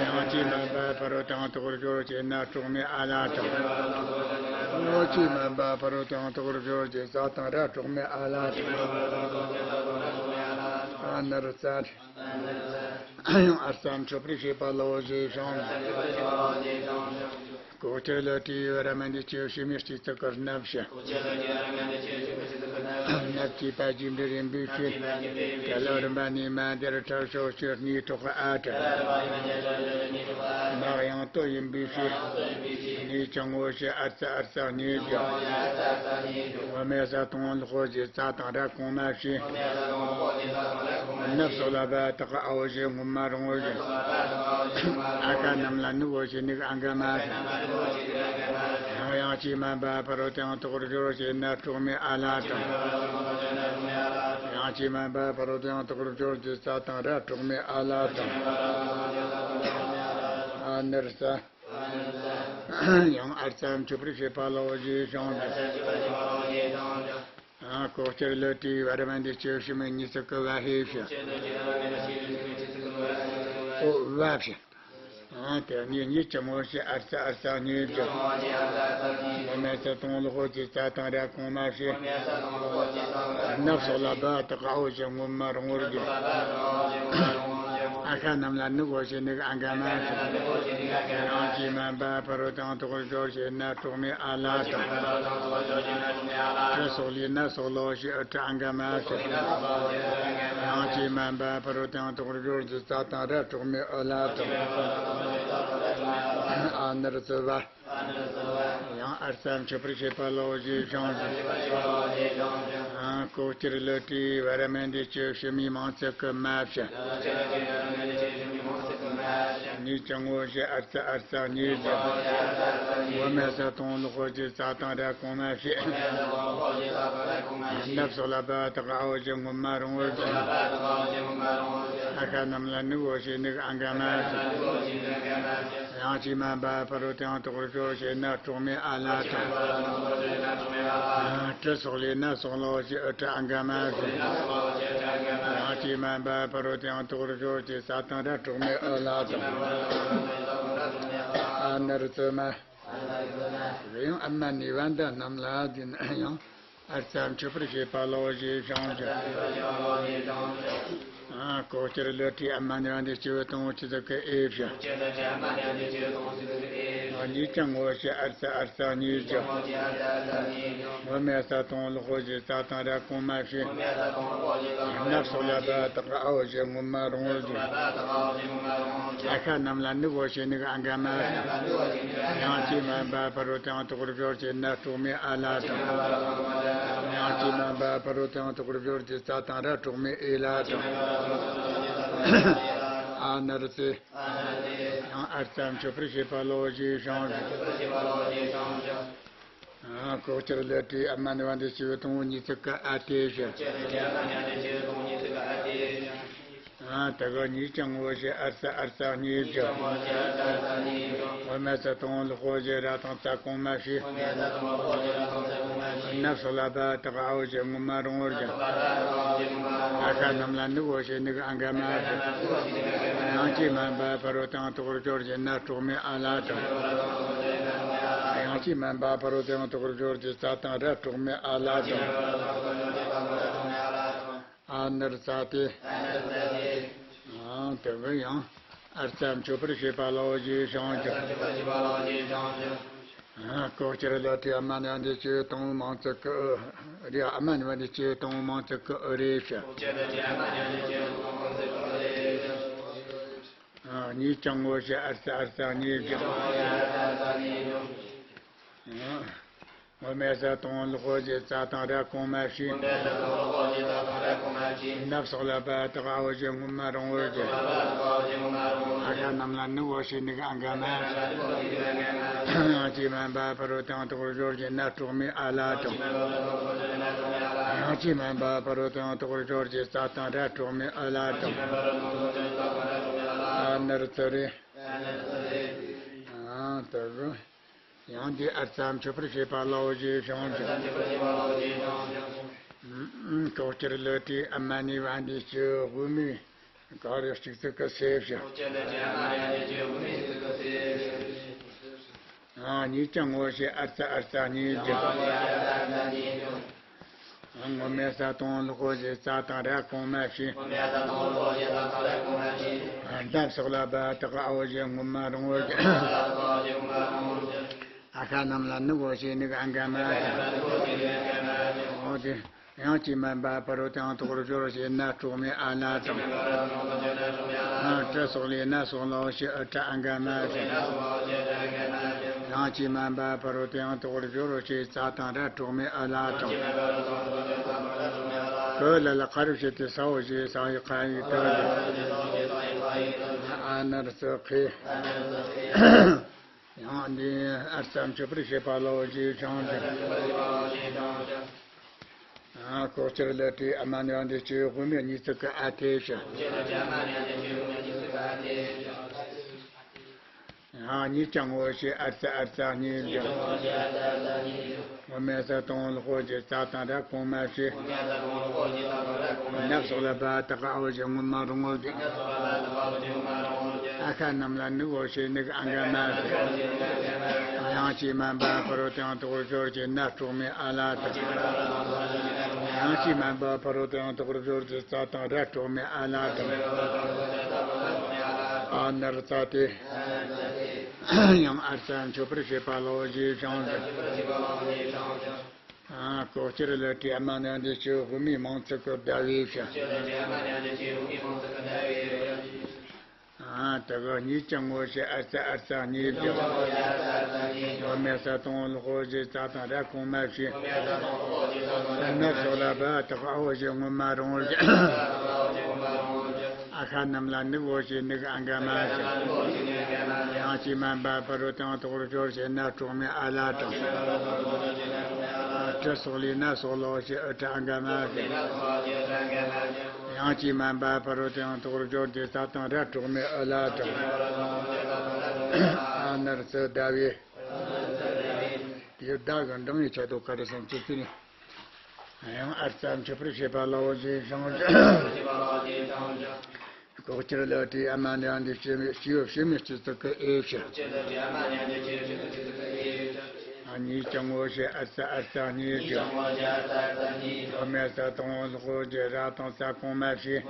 ཡང་ཅི་མ་འབའ་ཕ་རོལ་ཏེ་ཡང་དག་པར་སྦྱོར་ཞེས་ན་གྲོགས་མེད་ཨ་ལ་དང་། ཡང་ཅི་མ་འབའ་ཕ་རོལ་ཏེ་ཡང་དག་པར་སྦྱོར་ཞེས་རྩ་དང་ར་གྲོགས་མེད་ཨ་ལ་དང་། ཨ་ནི་རྩ། ཡང་ཨརྩ་མཆོད་པར་བྱེད་པ་ལ་འོ་ཞེས་བྱུང་། ལྐོག་གྱུར་བློ་གྲོས་བར་མ་འདི་སྐྱེ་བོ་ཕྱི་མའི་སྤྱི་ཚོགས་ཀྱི་སྣབས་ཤིང་། སྣབས་ཀྱི་པ་རྒྱས་འབྲས་ཡིན་པའི་ཕྱིར། ག་ལ་རིམ་པ་ནས་མ་འདིར་ཁྲག་ཤོག་ཕྱིར་སྣའི་ཐོག་གི་ཨ་ཏྲ། མར་ཡང་སྟོད་ཡིན་པའི་ཕྱིར། སྣའི་ཅང་འོ་ཞེས་ཨརྩ་ཨརྩ་སྣའི་རྒྱུ། དབུ་མའི་ས་དང་ལྷོ་ཞེས་རྩ་དང་ར་གོང་མ་བཞི། ནབ་སོགས་ལ་བ་དག་ཨའོ་ཞེས་སྔོན་མ་རང་བཞིན། ཨ་ཁ་རྣམས་ལ་ནུག་ཨོ་ཞེས་ནུག་ཨ་འགའ་མ་ཞིག། ཡང་ཡང་ཅི་མ་འབའ་ཕ་རོལ་ཏེ་ཡང་དག་པར་སྦྱོར་ཞེས་ན་གྲོགས་མེད་ཨ་ལ་དང་། ཡང་ཅི་མ་འབའ་ཕ་རོལ་ཏེ་ཡང་དག་པར་སྦྱོར་ཞེས་རྩ་དང་ར་གྲོགས་མེད་ཨ་ལ་དང་། ཨ་ནི་རྩ། ཡང་ཨརྩ་མཆོད་པར་བྱེད་པ་ལ་འོ་ཞེས་བྱུང་། ལྐོག་གྱུར་བློ་གྲོས་བར་མ་འདི་སྐྱེ་བོ་ཕྱི་མའི་ཉིས་ཚིག་གི་བ་ཧེ་ཕྱི། ཨོ་བ་ཕྱི། དེ་ནས་ཉིད་ཀྱི་དངོས་གཞི་ཨརྩ་ཨརྩ་སྣའི་རྒྱུ། དབུ་མའི་ས་དང་ལྷོ་ཁོ་ཀྱི་རྩ་དང་ར་གོང་མ་བཞི། ནབ་སོགས་ལ་བ་དག་ཨའོ་ཞེས་སྔོན་མ་རང་བཞིན། ཨ་ཁ་རྣམས་ལ་ནུག་ཨོ་ཞེས་ནུག་ཨ་འགའ་མ་ཞིག། ཡང་ཅི་མ་འབའ་ཕ་རོལ་ཏེ་ཡང་དག་པར་སྦྱོར་ཞེས་ན་གྲོགས་མེད་ཨ་ལ་དང་། ཏྲི་སོགས་ལས་ན་སོགས་ལའོ་ཞེས་ཨུ་ཏྲ་ཨ་འགའ་མ་ཞིག། ཡང་ཅི་མ་འབའ་ཕ་རོལ་ཏེ་ཡང་དག་པར་སྦྱོར་ཞེས་རྩ་དང་ར་གྲོགས་མེད་ཨུ་ལ་དང་། ཨ་ནི་རྩ་བ། ཡང་ཨརྩ་མཆོད་པར་བྱེད་པ་ལ་འོ་ཞེས་བྱུང་། ལྐོག་གྱུར་བློ་གྲོས་བར་མ་འདི་སྐྱེ་བོ་ཕྱི་མའི་མིང་ཚིག་གི་མ་བྱ། སྣའི་ཅང་འོ་ཞེས་ཨརྩ་ཨརྩ་སྣའི་རྒྱུ། དབུ་མའི་ས་དང་ལྷོ་ཁོ་ཀྱི་རྩ་དང་ར་གོང་མ་བཞི། ནབ་སོགས་ལ་བ་དག་ཨའོ་ཞེས་སྔོན་མ་རང་བཞིན། ཨ་ཁ་རྣམས་ལ་ནུག་ཨོ་ཞེས་ནུག་ཨ་འགའ་མ་ཞིག། ཡང་ཅི་མ་འབའ་ཕ་རོལ་ཏེ་ཡང་དག་པར་སྦྱོར་ཞེས་ན་གྲོགས་མེད་ཨ་ལ་དང་། ཏྲི་སོགས་ལས་ན་སོགས་ལའོ་ཞེས་ཨུ་ཏྲ་ཨ་འགའ་མ་ཞིག། ཡང་ཅི་མ་འབའ་ཕ་རོལ་ཏེ་ཡང་དག་པར་སྦྱོར་ཞེས་རྩ་དང་ར་གྲོགས་མེད་ཨུ་ལ་དང་། ཨ་ནི་རྩ་མ། ཡང་ཨ་མ་ནི་བ་འདི་རྣམས་ལ་འདི་ན་ཡང་། ཨརྩ་མཆོད་པར་བྱེད་པ་ལ་འོ་ཞེས་བྱུང་། ལྐོག་གྱུར་བློ་གྲོས་ཨ་མ་ནི་བ་འདི་སྐྱེ་བོ་དང་པོ་ཆོས་ཚོགས་ཀྱི་ཨེ་བྱ། སྣའི་ཅང་འོ་ཞེས་ཨརྩ་ཨརྩ་སྣའི་རྒྱུ། དབུ་མའི་ས་དང་ལྷོ་ཁོ་ཞེས་རྩ་དང་ར་གོང་མ་བཞི། ནབ་སོགས་ལ་བ་དག་ཨའོ་ཞེས་སྔོན་མ་རང་བཞིན། ཨ་ཁ་རྣམས་ལ་ནུག་ཨོ་ཞེས་ནུག་ཨ་འགའ་མ་ཞིག། ཡང་ཅི་མ་འབའ་ཕ་རོལ་ཏེ་ཡང་དག་པར་སྦྱོར་ཞེས་ན་གྲོགས་མེད་ཨ་ལ་དང་། ཡང་ཅི་མ་འབའ་ཕ་རོལ་ཏེ་ཡང་དག་པར་སྦྱོར་ཞེས་རྩ་དང་ར་གྲོགས་མེད་ཨེ་ལ་དང་། ཨ་ནི་རྩ། ཡང་ཨརྩ་མཆོད་པར་བྱེད་པ་ལ་འོ་ཞེས་བྱུང་། ལྐོག་གྱུར་བློ་གྲོས་ཨ་མ་ནི་བ་འདི་སྐྱེ་བོ་དང་པོ་ཉིས་ཚིག་གི་ཨ་དེ་བཞིན། དེ་ག་སྣའི་ཅང་འོ་ཞེས་ཨརྩ་ཨརྩ་སྣའི་རྒྱུ། དབུ་མའི་ས་དང་ལྷོ་ཁོ་ཞེས་ར་དང་རྩ་གོང་མ་བཞི། ནབ་སོགས་ལ་བ་དག་ཨའོ་ཞེས་སྔོན་མ་རང་བཞིན། ཨ་ཁ་རྣམས་ལ་ནུག་ཨོ་ཞེས་ནུག་ཨ་འགའ་མ་ཞིག། ཡང་ཅི་མ་འབའ་ཕ་རོལ་ཏེ་ཡང་དག་པར་སྦྱོར་ཞེས་ན་གྲོགས་མེད་ཨ་ལ་དང་། ཡང་ཅི་མ་འབའ་ཕ་རོལ་ཏེ་ཡང་དག་པར་སྦྱོར་ཞེས་རྩ་དང་ར་གྲོགས་མེད་ཨ་ལ་དང་། ཨ་ནི་རྩ་སྟེ། དེ་ག་ཡང་ཨརྩ་མཆོད་པར་བྱེད་པ་ལ་འོ་ཞེས་བྱུང་། ལྐོག་གྱུར་བློ་གྲོས་ཨ་མ་ནི་བ་འདི་སྐྱེ་བོ་དང་པོ་མིང་ཚིག་གི་ཨུ་རེད། ཨ་མ་ནི་བ་འདི་སྐྱེ་བོ་དང་པོ་མིང་ཚིག་གི་ཨུ་རེད་ཞེས། སྣའི་ཅང་འོ་ཞེས་ཨརྩ་ཨརྩ་སྣའི་རྒྱུ། དབུ་མའི་ས་དང་ལྷོ་ཁོ་ཞེས་རྩ་དང་ར་གོང་མ་བཞི། ནབ་སོགས་ལ་བ་དག་ཨའོ་ཞེས་སྔོན་མ་རང་བཞིན། ཨ་ཁ་རྣམས་ལ་ནུག་ཨོ་ཞེས་ནུག་ཨ་འགའ་མ་ཞིག། ཡང་ཅི་མ་འབའ་ཕ་རོལ་ཏེ་ཡང་དག་པར་སྦྱོར་ཞེས་ན་གྲོགས་མེད་ཨ་ལ་དང་། ཡང་ཅི་མ་འབའ་ཕ་རོལ་ཏེ་ཡང་དག་པར་སྦྱོར་ཞེས་རྩ་དང་ར་གྲོགས་མེད་ཨ་ལ་དང་། ཨ་ནི་རྩ་རེད། ཨ་ད་གི་ཡང་འདི་ཨརྩ་མཆོད་པར་བྱེད་པ་ལའོ་ཞེས་བྱུང་ཞིང་། ལྐོག་གྱུར་ལུས་ཀྲིས་ཨ་མ་ནི་བ་འདི་ཅི་དབུ་མའི་ག་རེ་གཅིག་ཙིག་གི་སེ་བྱ། ཨ་གཉིས་ཀྱང་ངོ་ཤེས་ཨརྩ་ཨརྩ་གཉིས་ཀྱང་། སྔོན་མེད་ས་དང་ལོག་པའོ་ཞེས་རྩ་དང་ར་གོང་མ་བཞིན། སྣབས་སོགས་ལ་བ་དག་ཨའོ་ཞེས་སྔོན་མ་རང་བོ་ཞིག་ཨ་ཁ་རྣམས་ལ་ནུག་འོ་ཞེས་ནུག་ཨ་འགའ་མ་ཞིག་འོ་དེ། ཡང་ཅི་མན་པ་ཕ་རོལ་ཏུ་ཡང་དག་པར་སྦྱོར་ཞེས་ན་གྲོགས་མེད་ཨ་ལ་དང་། ཡང་ཏྲི་སོགས་ལས་ན་སོགས་ལའོ་ཞེས་ཨུ་ཏྲ་ཨ་འགའ་མ་ཞིག་ཡང་ཅི་མན་པ་ཕ་རོལ་ཏུ་ཡང་དག་པར་སྦྱོར་རོ་ཞེས་ཙ་དང་ར་གྲོགས་མེད་ཨ་ལ་དང་། ཀུ་ལ་ལ་ཁ་རུ་ཞེས་ཏེ་ས་འོ་ཞེས་ས་ཡི་ཁ་ཡི་ཏུ་ཨ་ནར་སི་ཁེ། ཡང་འདི་ཨརྩ་མཆོད་པར་བྱེད་པ་ལའོ་ཞེས་བྱུང་ཞིང་། ལྐོག་གྱུར་ལུས་ཀྲིས་ཨ་མ་ནི་བ་འདི་ཅི་དབུ་མའི་གཉིས་ཙིག་གི་ཨ་ཐེ་ཞེས། ཡང་གཉིས་ཀྱང་ངོ་ཤེས་ཨརྩ་ཨརྩ་གཉིས་ཀྱང་། སྔོན་མེད་ས་དང་ལོག་པའོ་ཞེས་རྩ་དང་ར་གོང་མ་བཞིན། སྣབས་སོགས་ལ་བ་དག་ཨའོ་ཞེས་སྔོན་མ་རང་བོ་ཞིག་ཨ་ཁ་རྣམས་ལ་ནུག་འོ་ཞེས་ནུག་ཨ་འགའ་མ་ཞིག་ཡང་ཅི་མན་པ་ཕ་རོལ་ཏུ་ཡང་དག་པར་སྦྱོར་ཞེས་ན་གྲོགས་མེད་ཨ་ལ་དང་། ཡང་ཅི་མན་པ་ཕ་རོལ་ཏུ་ཡང་དག་པར་སྦྱོར་ཞེས་རྩ་དང་ར་གྲོགས་མེད་ཨ་ལ་དང་། ཨ་ནར་རྩ་སྟེ། ཡང་ཨརྩ་མཆོད་པར་བྱེད་པ་ལའོ་ཞེས་བྱུང་ཞིང་། ལྐོག་གྱུར་ལུས་ཀྲིས་ཨ་མ་ནི་བ་འདི་ཅི་དབུ་མའི་མིང་ཚིག་གི་ཟླ་བའི་ཕྱིར། ཨ་དེ་ག་གཉིས་ཀྱང་ངོ་ཤེས་ཨརྩ་ཨརྩ་གཉིས་ཀྱང་། སྔོན་མེད་ས་དང་ལོག་པའོ་ཞེས་རྩ་དང་ར་གོང་མ་བཞིན། སྣབས་སོགས་ལ་བ་དག་ཨའོ་ཞེས་སྔོན་མ་རང་བོ་ཞིག་ཨ་ཁ་རྣམས་ལ་ནུག་འོ་ཞེས་ནུག་ཨ་འགའ་མ་ཞིག་ཡང་ཅི་མན་པ་ཕ་རོལ་ཏུ་ཡང་དག་པར་སྦྱོར་ཞེས་ན་གྲོགས་མེད་ཨ་ལ་དང་། ཏྲི་སོགས་ལས་ན་སོགས་ལའོ་ཞེས་ཨུ་ཏྲ་ཨ་འགའ་མ་ཞིག་ཡང་ཅི་མན་པ་ཕ་རོལ་ཏུ་ཡང་དག་པར་སྦྱོར་ཞེས་ཙ་དང་ར་གྲོགས་མེད་ཨ་ལ་དང་། ཨ་ནར་སི་ཟླ་བའི། དེའི་ཟླ་གི་འབྲིང་བའི་ཆེད་དུ་ག་རེ་སོང་ཅི་ཙི་ནི། ཡང་ཨརྩ་མཆོད་པར་བྱེད་པ་ལའོ་ཞེས་བྱུང་ཞིང་། ལྐོག་གྱུར་ལུས་ཀྲིས་ཨ་མ་ནི་བ་འདི་སྐྱེ་བའི་སྐྱེ་བོ་སྐྱེ་མེད་སྤྱི་གཙུག་གི་ཨེ་ཕྱིར། གཉིས་ཀྱང་ངོ་ཤེས་ཨརྩ་ཨརྩ་གཉིས་ཀྱང་། སྔོན་མེད་ས་དང་ལོག་པའོ་ཞེས་ར་དང་ས་གོང་མ་བཞིན།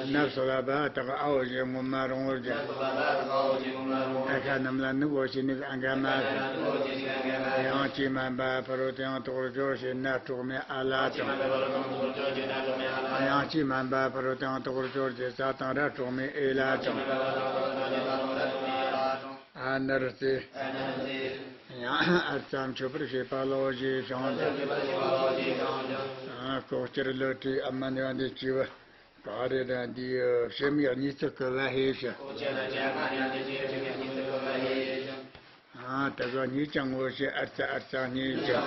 སྣབས་སོགས་ལ་བ་དག་ཨའོ་ཞེས་སྔོན་མ་རང་བོ་ཞིག་ཨ་ཁ་རྣམས་ལ་ནུག་འོ་ཞེས་ནུག་ཨ་འགའ་མ་ཞིག་ཡང་ཅི་མན་པ་ཕ་རོལ་ཏུ་ཡང་དག་པར་སྦྱོར་ཞེས་ན་གྲོགས་མེད་ཨ་ལ་དང་། ཡང་ཅི་མན་པ་ཕ་རོལ་ཏུ་ཡང་དག་པར་སྦྱོར་ཞེས་ཙ་དང་ར་གྲོགས་མེད་ཨེ་ལ་དང་། ཨ་ནར་སི། ཡང་ཨརྩ་མཆོད་པར་བྱེད་པ་ལའོ་ཞེས་བྱུང་ཞིང་། ལྐོག་གྱུར་ལུས་ཀྲིས་ཨ་མ་ནི་བ་འདི་སྐྱེ་བ། ག་རེ་ར་འདི་སྐྱེ་མེད་གཉིས་ཙིག་གི་བ་ཧེ་ཕྱིར། ཨ་དེ་ག་གཉིས་ཀྱང་ངོ་ཤེས་ཨརྩ་ཨརྩ་གཉིས་ཀྱང་།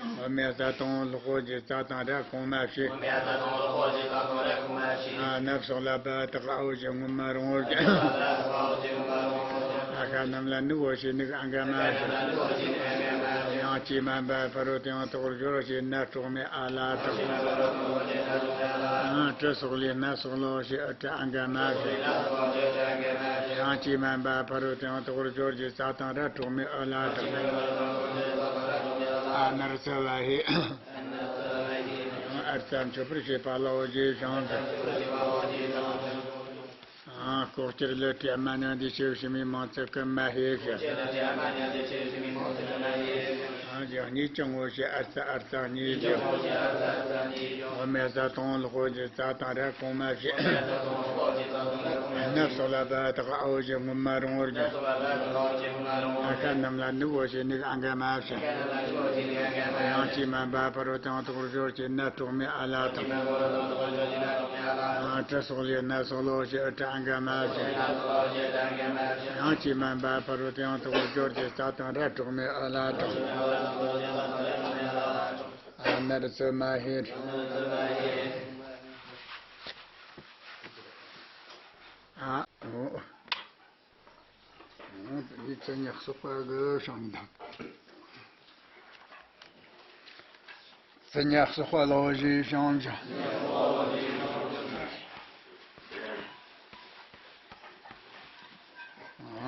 སྔོན་མེད་ས་དང་ལོག་པའོ་ཞེས་རྩ་དང་ར་གོང་མ་བཞིན། སྣབས་སོགས་ལ་བ་དག་ཨའོ་ཞེས་སྔོན་མ་རང་བོ་ཞིག་ཨ་ཁ་རྣམས་ལ་ནུག་འོ་ཞེས་ནུག་ཨ་འགའ་མ་ཞིག་ཡང་ཅི་མན་པ་ཕ་རོལ་ཏུ་ཡང་དག་པར་སྦྱོར་ཞེས་ན་གྲོགས་མེད་ཨ་ལ་དང་། ཏྲི་སོགས་ལས་ན་སོགས་ལའོ་ཞེས་ཨུ་ཏྲ་ཨ་འགའ་མ་ཞིག་ཡང་ཅི་མན་པ་ཕ་རོལ་ཏུ་ཡང་དག་པར་སྦྱོར་ཞེས་ཙ་དང་ར་གྲོགས་མེད་ཨ་ལ་དང་། ཨ་ནར་སི་བ་ཧེ། ཡང་ཨརྩ་མཆོད་པར་བྱེད་པ་ལའོ་ཞེས་བྱུང་ཞིང་། ལྐོག་གྱུར་ལུས་ཀྲིས་ཨ་མ་ནི་བ་འདི་སྐྱེ་བ་སྐྱེ་མེད་མིང་ཚིག་གི་མ་ཧེ་ཕྱིར། གཉིས་ཀྱང་ངོ་ཤེས་ཨརྩ་ཨརྩ་གཉིས་ཀྱང་། སྔོན་མེད་ས་དང་ལོག་པའོ་ཞེས་རྩ་དང་ར་གོང་མ་བཞིན། སྣབས་སོགས་ལ་བ་དག་ཨའོ་ཞེས་སྔོན་མ་རང་བོ་ཞིག་ཨ་ཁ་རྣམས་ལ་ནུག་འོ་ཞེས་ནུག་ཨ་འགའ་མ་ཞིག་ཡང་ཅི་མན་པ་ཕ་རོལ་ཏུ་ཡང་དག་པར་སྦྱོར་ཞེས་ན་གྲོགས་མེད་ཨ་ལ་དང་། ཏྲི་སོགས་ལས་ན་སོགས་ལའོ་ཞེས་ཨུ་ཏྲ་ཨ་འགའ་མ་ཞིག་ཡང་ཅི་མན་པ་ཕ་རོལ་ཏུ་ཡང་དག་པར་སྦྱོར་ཞེས་རྩ་དང་ར་གྲོགས་མེད་ཨ་ལ་དང་། ཨ་ནར་སི་མ་ཧེ། བརྩི་ཉག་གསོག་པ་གི་བྱང་དང་། བརྩི་ཉག་གསོག་པ་ལོ་བཞི་བྱང་ཅིང་།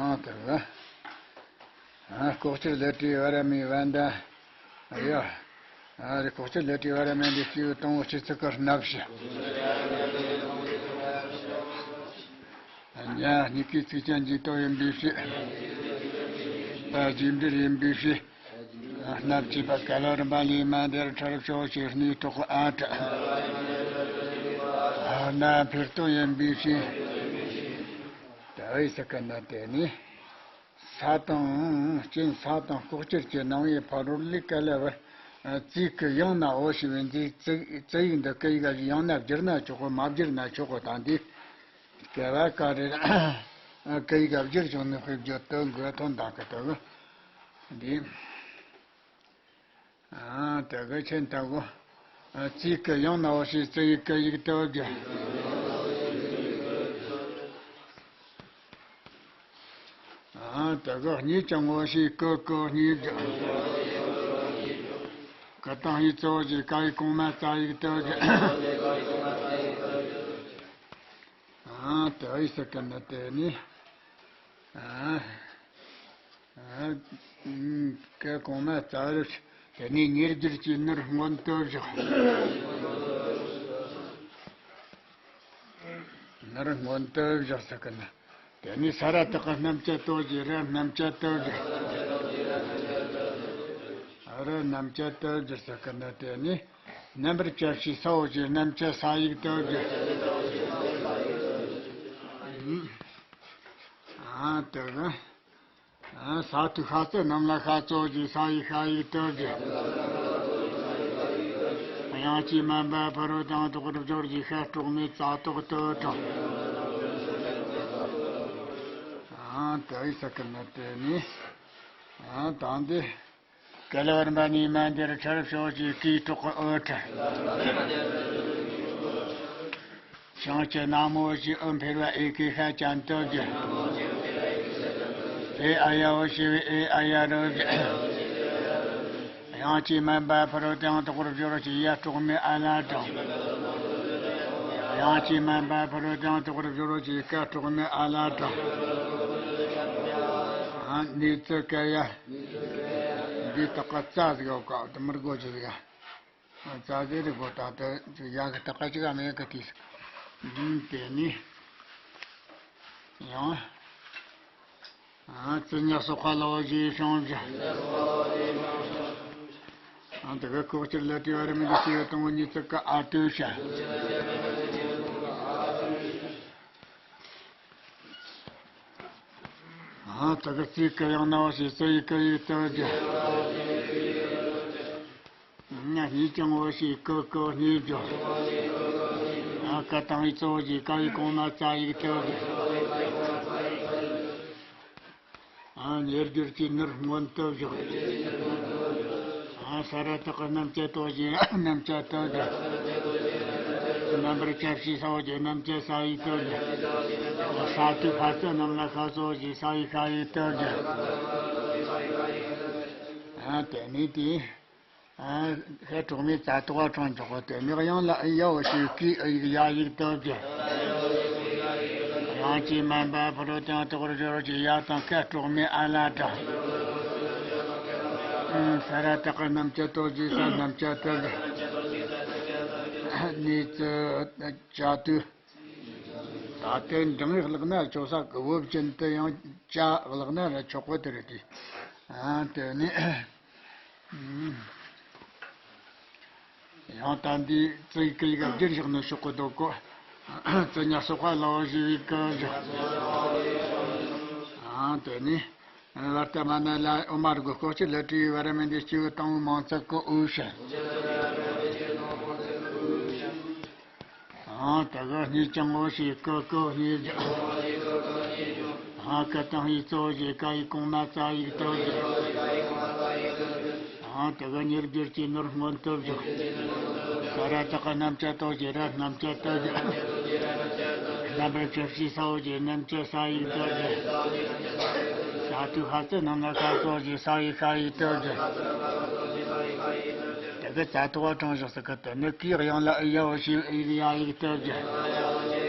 ཨ་དེ་ག་ཨ་ལྐོག་གྱུར་ལས་བྲིས་བར་མའི་བན་དེ། ཡ། ཨ་རེ་ལྐོག་གྱུར་ལས་བྲིས་བར་མའི་འདི་སྐྱེས་བུ་དང་པོ་སྤྱི་ཚིག་གི་སྣབས་ཞེས། ཉ་སྙིང་གའི་ཚིག་ཅན་གྱི་སྟོབས་ཡིན་པའི་ཕྱིར། ད་རྗེས་འབྲེལ་ཡིན་པའི་ཕྱིར། སྣབས་ཀྱི་བར་ག་ལ་རིམ་པ་ལས་མ་འདིར་ཁྲ་རབ་ཕྱོགས་ཀྱི་སྣའི་ཐོག་ཨ་ཏྲ། སྣ་འཕེལ་སྟོབས་ཡིན་པའི་ཕྱིར། ད་འི་ས་ཀ་ན་དེ་ནི། ས་དང་། སྤྱན་ས་དང་ལྐོག་གྱུར་གྱི་སྣང་བའི་ཕ་རོལ་ལས་ག་ལ་བར། ཙིག་གི་ཡང་ན་འོ་ཞེས་པའི་འདི་ཙིག་ཙིག་ཡིག་འདི་སྐད་ཡིག་ག་ཡང་ན་བསྒྱུར་ན་ཆོག་གོ། མ་བསྒྱུར་ན་ཆོག་གོ། དང་འདི་སྐད་བ་ག་རེ་སྐད་ཡིག་ག་བསྒྱུར་བྱུང་ནས་དཔེ་བརྗོད་དོན་དགོས་དོན་དག་གི་དོན་འདི། ཨ་དེ་གི་ཆེན་དག་གོ། ཙིག་གི་ཡང་ན་འོ་ཞེས་ཙིག་ཡིག་གི་ཡིག་ཏུ་བསྒྱུར། ཨ་དེ་གི་གཉིས་ཀྱང་འོ་ཞེས་ཀི་ཀི་གཉིས་བསྒྱུར། ཀ་དང་ཡིག་གཙོ་བོ་ཞེས་ཀ་ཡིག་གོང་མ་ཙ་ཡིག་ཏུ་བསྒྱུར། ཨ་དེ་འི་ས་ཀ་ན་དེ་ནི། ཨ། ཨ། ཀ་གོང་མ་ཙ་རུ། དེ་ནས་ཉེར་བསྒྱུར་གྱི་ནུར་སྔོན་དུ་བཞག་ནུར་སྔོན་དུ་བཞག་ས་ཀ་ན། དེ་ནས་ས་ར་བཏགས་སྣམ་བཅད་དོ་ཞེས་ར་སྣམ་བཅད་དུ་བཞག་ར་སྣམ་བཅད་དུ་བསྒྱུར་ས་ཀ་ན། དེ་ནས་རྣམ་པར་བཅད་ཞེས་ས་འོ་ཞེས་རྣམ་བཅད་ས་ཡིག་ཏུ་བསྒྱུར། ཨ་དེ་ག་ཨ་ས་དུ་ཤ་ཙ་རྣམས་ལ་ཤ་ཙོ་ཞེས་ས་ཡི་ཤ་ཡིག་ཏུ་བསྒྱུར། དབྱངས་ཀྱིས་དམན་པ་ཕུ་རུ་དང་དོག་རུ་སྦྱོར་ཞེས་ཤ་དཀྲོག་མའི་ཙ་དོག་ཏུ་དྲངས། ཨ་དེ་འི་ས་ཀ་ན་དེ་ནི། ཨ་དང་འདི། ག་ལ་བར་མ་ནི་མ་འདིར་ཁྲ་རབ་ཕྱོགས་ཀྱི་ཀའི་དྲག་གི་འོ་ཁྲ། བྱང་གི་ན་མོ་ཞེས་འོ་འཕེལ་བ་ཨེ་ཀའི་ཤ་ཅན་དུ་བསྒྱུར། ཨེ་ཨ་ཡ་འོ་ཞེས་པའི་ཨེ་ཨ་ཡ་རུ་བསྒྱུར། དབྱངས་ཀྱིས་དམན་པ་ཕུ་རུ་དང་དོག་རུ་སྦྱོར་ཞེས་ཡ་དཀྲོག་མའི་ཨ་ལ་དྲངས། དབྱངས་ཀྱིས་དམན་པ་ཕུ་རུ་དང་དོག་རུ་སྦྱོར་ཞེས་ཀ་དཀྲོག་མའི་ཨ་ལ་དྲངས། ཨ་ནི་ཙི་ཀ་ཡ། འདི་ཏག་ཀ་ཙ་ཟིག་ཡོད་ཀ་དེ་མི་དགོས་ཅི་ཟིག་ཡ། ཙ་ཟིག་རེད་གོ། ད་ལྟ་ཡ་གི་ཏག་ཀ་ཅིག་ཨ་མེ་གི་དེ། ཨུམ་དེ་ནི། ཡང་། ཨ་བརྩི་ཉག་གསོག་པ་ལོ་ཞེས་བྱང་ཞིང་། ཨ་འདི་ག་ལྐོག་གྱུར་ལས་བྲིས་བར་མའི་འདི་སྐྱེས་བུ་དང་པོ་གཉིས་ཙི་ཀ་ཨ་ཏུ་ཤ། ཨ་དེ་ག་ཙིག་གི་ཡང་ན་འོ་ཞེས་ཙི་ཡིག་གི་ཡིག་ཏུ་བསྒྱུར། ཉ་གཉིས་ཀྱང་འོ་ཞེས་ཀི་ཀི་གཉིས་བསྒྱུར། ཨ་ཀ་དང་ཡིག་གཙོ་བོ་ཞེས་ཀ་ཡིག་གོང་མ་ཙ་ཡིག་ཏུ་བསྒྱུར། ཨ་ཉེར་བསྒྱུར་གྱི་ནུར་སྔོན་དུ་བཞག་ཨ་ས་ར་བཏགས་སྣམ་བཅད་དོ་ཞེས་སྣམ་བཅད་དུ་བསྒྱུར། རྣམ་པར་བཅད་ཞེས་ས་འོ་ཞེས་སྣམ་བཅད་ས་ཡིག་ཏུ་བསྒྱུར། ས་དུ་ཕ་ཙ་རྣམས་ལ་ཤ་ཙོ་ཞེས་ས་ཡི་ཤ་ཡིག་ཏུ་བསྒྱུར། ཨ་དེ་ནི་དེ། ཨ་ཤ་དཀྲོག་མའི་ཙ་དོག་ག་དྲངས་ཆོག་གོ། དེ་ནི་དབྱངས་ལ་ཨི་ཡ་འོ་ཞེས་ཀའི་ཨི་ཡིག་ཡ་ཡིག་ཏུ་བསྒྱུར། དབྱངས་ཀྱིས་དམན་པ་ཕུ་རུ་དང་དོག་རུ་སྦྱོར་ཞེས་ཡ་དང་ཀ་དཀྲོག་མའི་ཨ་ལ་དྲངས། ཨ་ས་ར་བཏགས་སྣམ་བཅད་དོ་ཞེས་ས་སྣམ་བཅད་དུ་བསྒྱུར། ནི་ཙི་ཅ་དུ། ད་ལྟའི་འབྲིང་ཡིག་བཀླག་ན་ཆོག་ས་གི་བོད་ཅན་དུ་ཡང་ཅ་བཀླག་ན་ར་ཆོག་གོ། དེ་རེད་དེ། ཨ་དེ་ནི། ཡང་ད་འདི་ཙི་ཡིག་གི་ཡིག་བསྒྱུར་བཞག་ནས་ཤོག་གི་འདུག་གོ། ཙི་ཉ་གསོག་པ་ལོ་ཞེས་པའི་གི་བཞག་ཨ་དེ་ནི། བར་དུ་མ་ན་ལ་འོ་མ་རུ་གི་ལྐོག་གྱུར་ལས་བྲིས་བར་མའི་འདི་སྐྱེས་བུ་དང་པོ་མང་ཚིག་གི་འོ་ཞེས། ཨ་དེ་ག་གཉིས་ཀྱང་འོ་ཞེས་ཀི་ཀི་གཉིས་བསྒྱུར། ཨ་ཀ་དང་ཡིག་གཙོ་བོ་ཞེས་ཀ་ཡིག་གོང་མ་ཙ་ཡིག་ཏུ་བསྒྱུར། ཨ་དེ་ག་ཉེར་བསྒྱུར་གྱི་ནུར་སྔོན་དུ་བཞག་ས་ར་བཏགས་སྣམ་བཅད་དོ་ཞེས་ར་སྣམ་བཅད་དུ་བསྒྱུར། རྣམ་པར་བཅད་ཞེས་ས་འོ་ཞེས་སྣམ་བཅད་ས་ཡིག་ཏུ་བསྒྱུར། ས་ ས་ཐུབ་ཤ་ཚ་རྣམས་ལ་ཤ་ཚོགས་ཀྱི་ས་ཡི་ཤ་ཡིག་བཏབ་རྒྱུ། དེ་གི་ཙ་ཐོག་བྲང་བཞག་ས་ཀི་དེ་ནི་ཀིའི་དབྱངས་ལ་ཨི་ཡ་འོ་ཞེས་ཨི་ཡི་ཡ་ཡིག་བཏབ་རྒྱུ།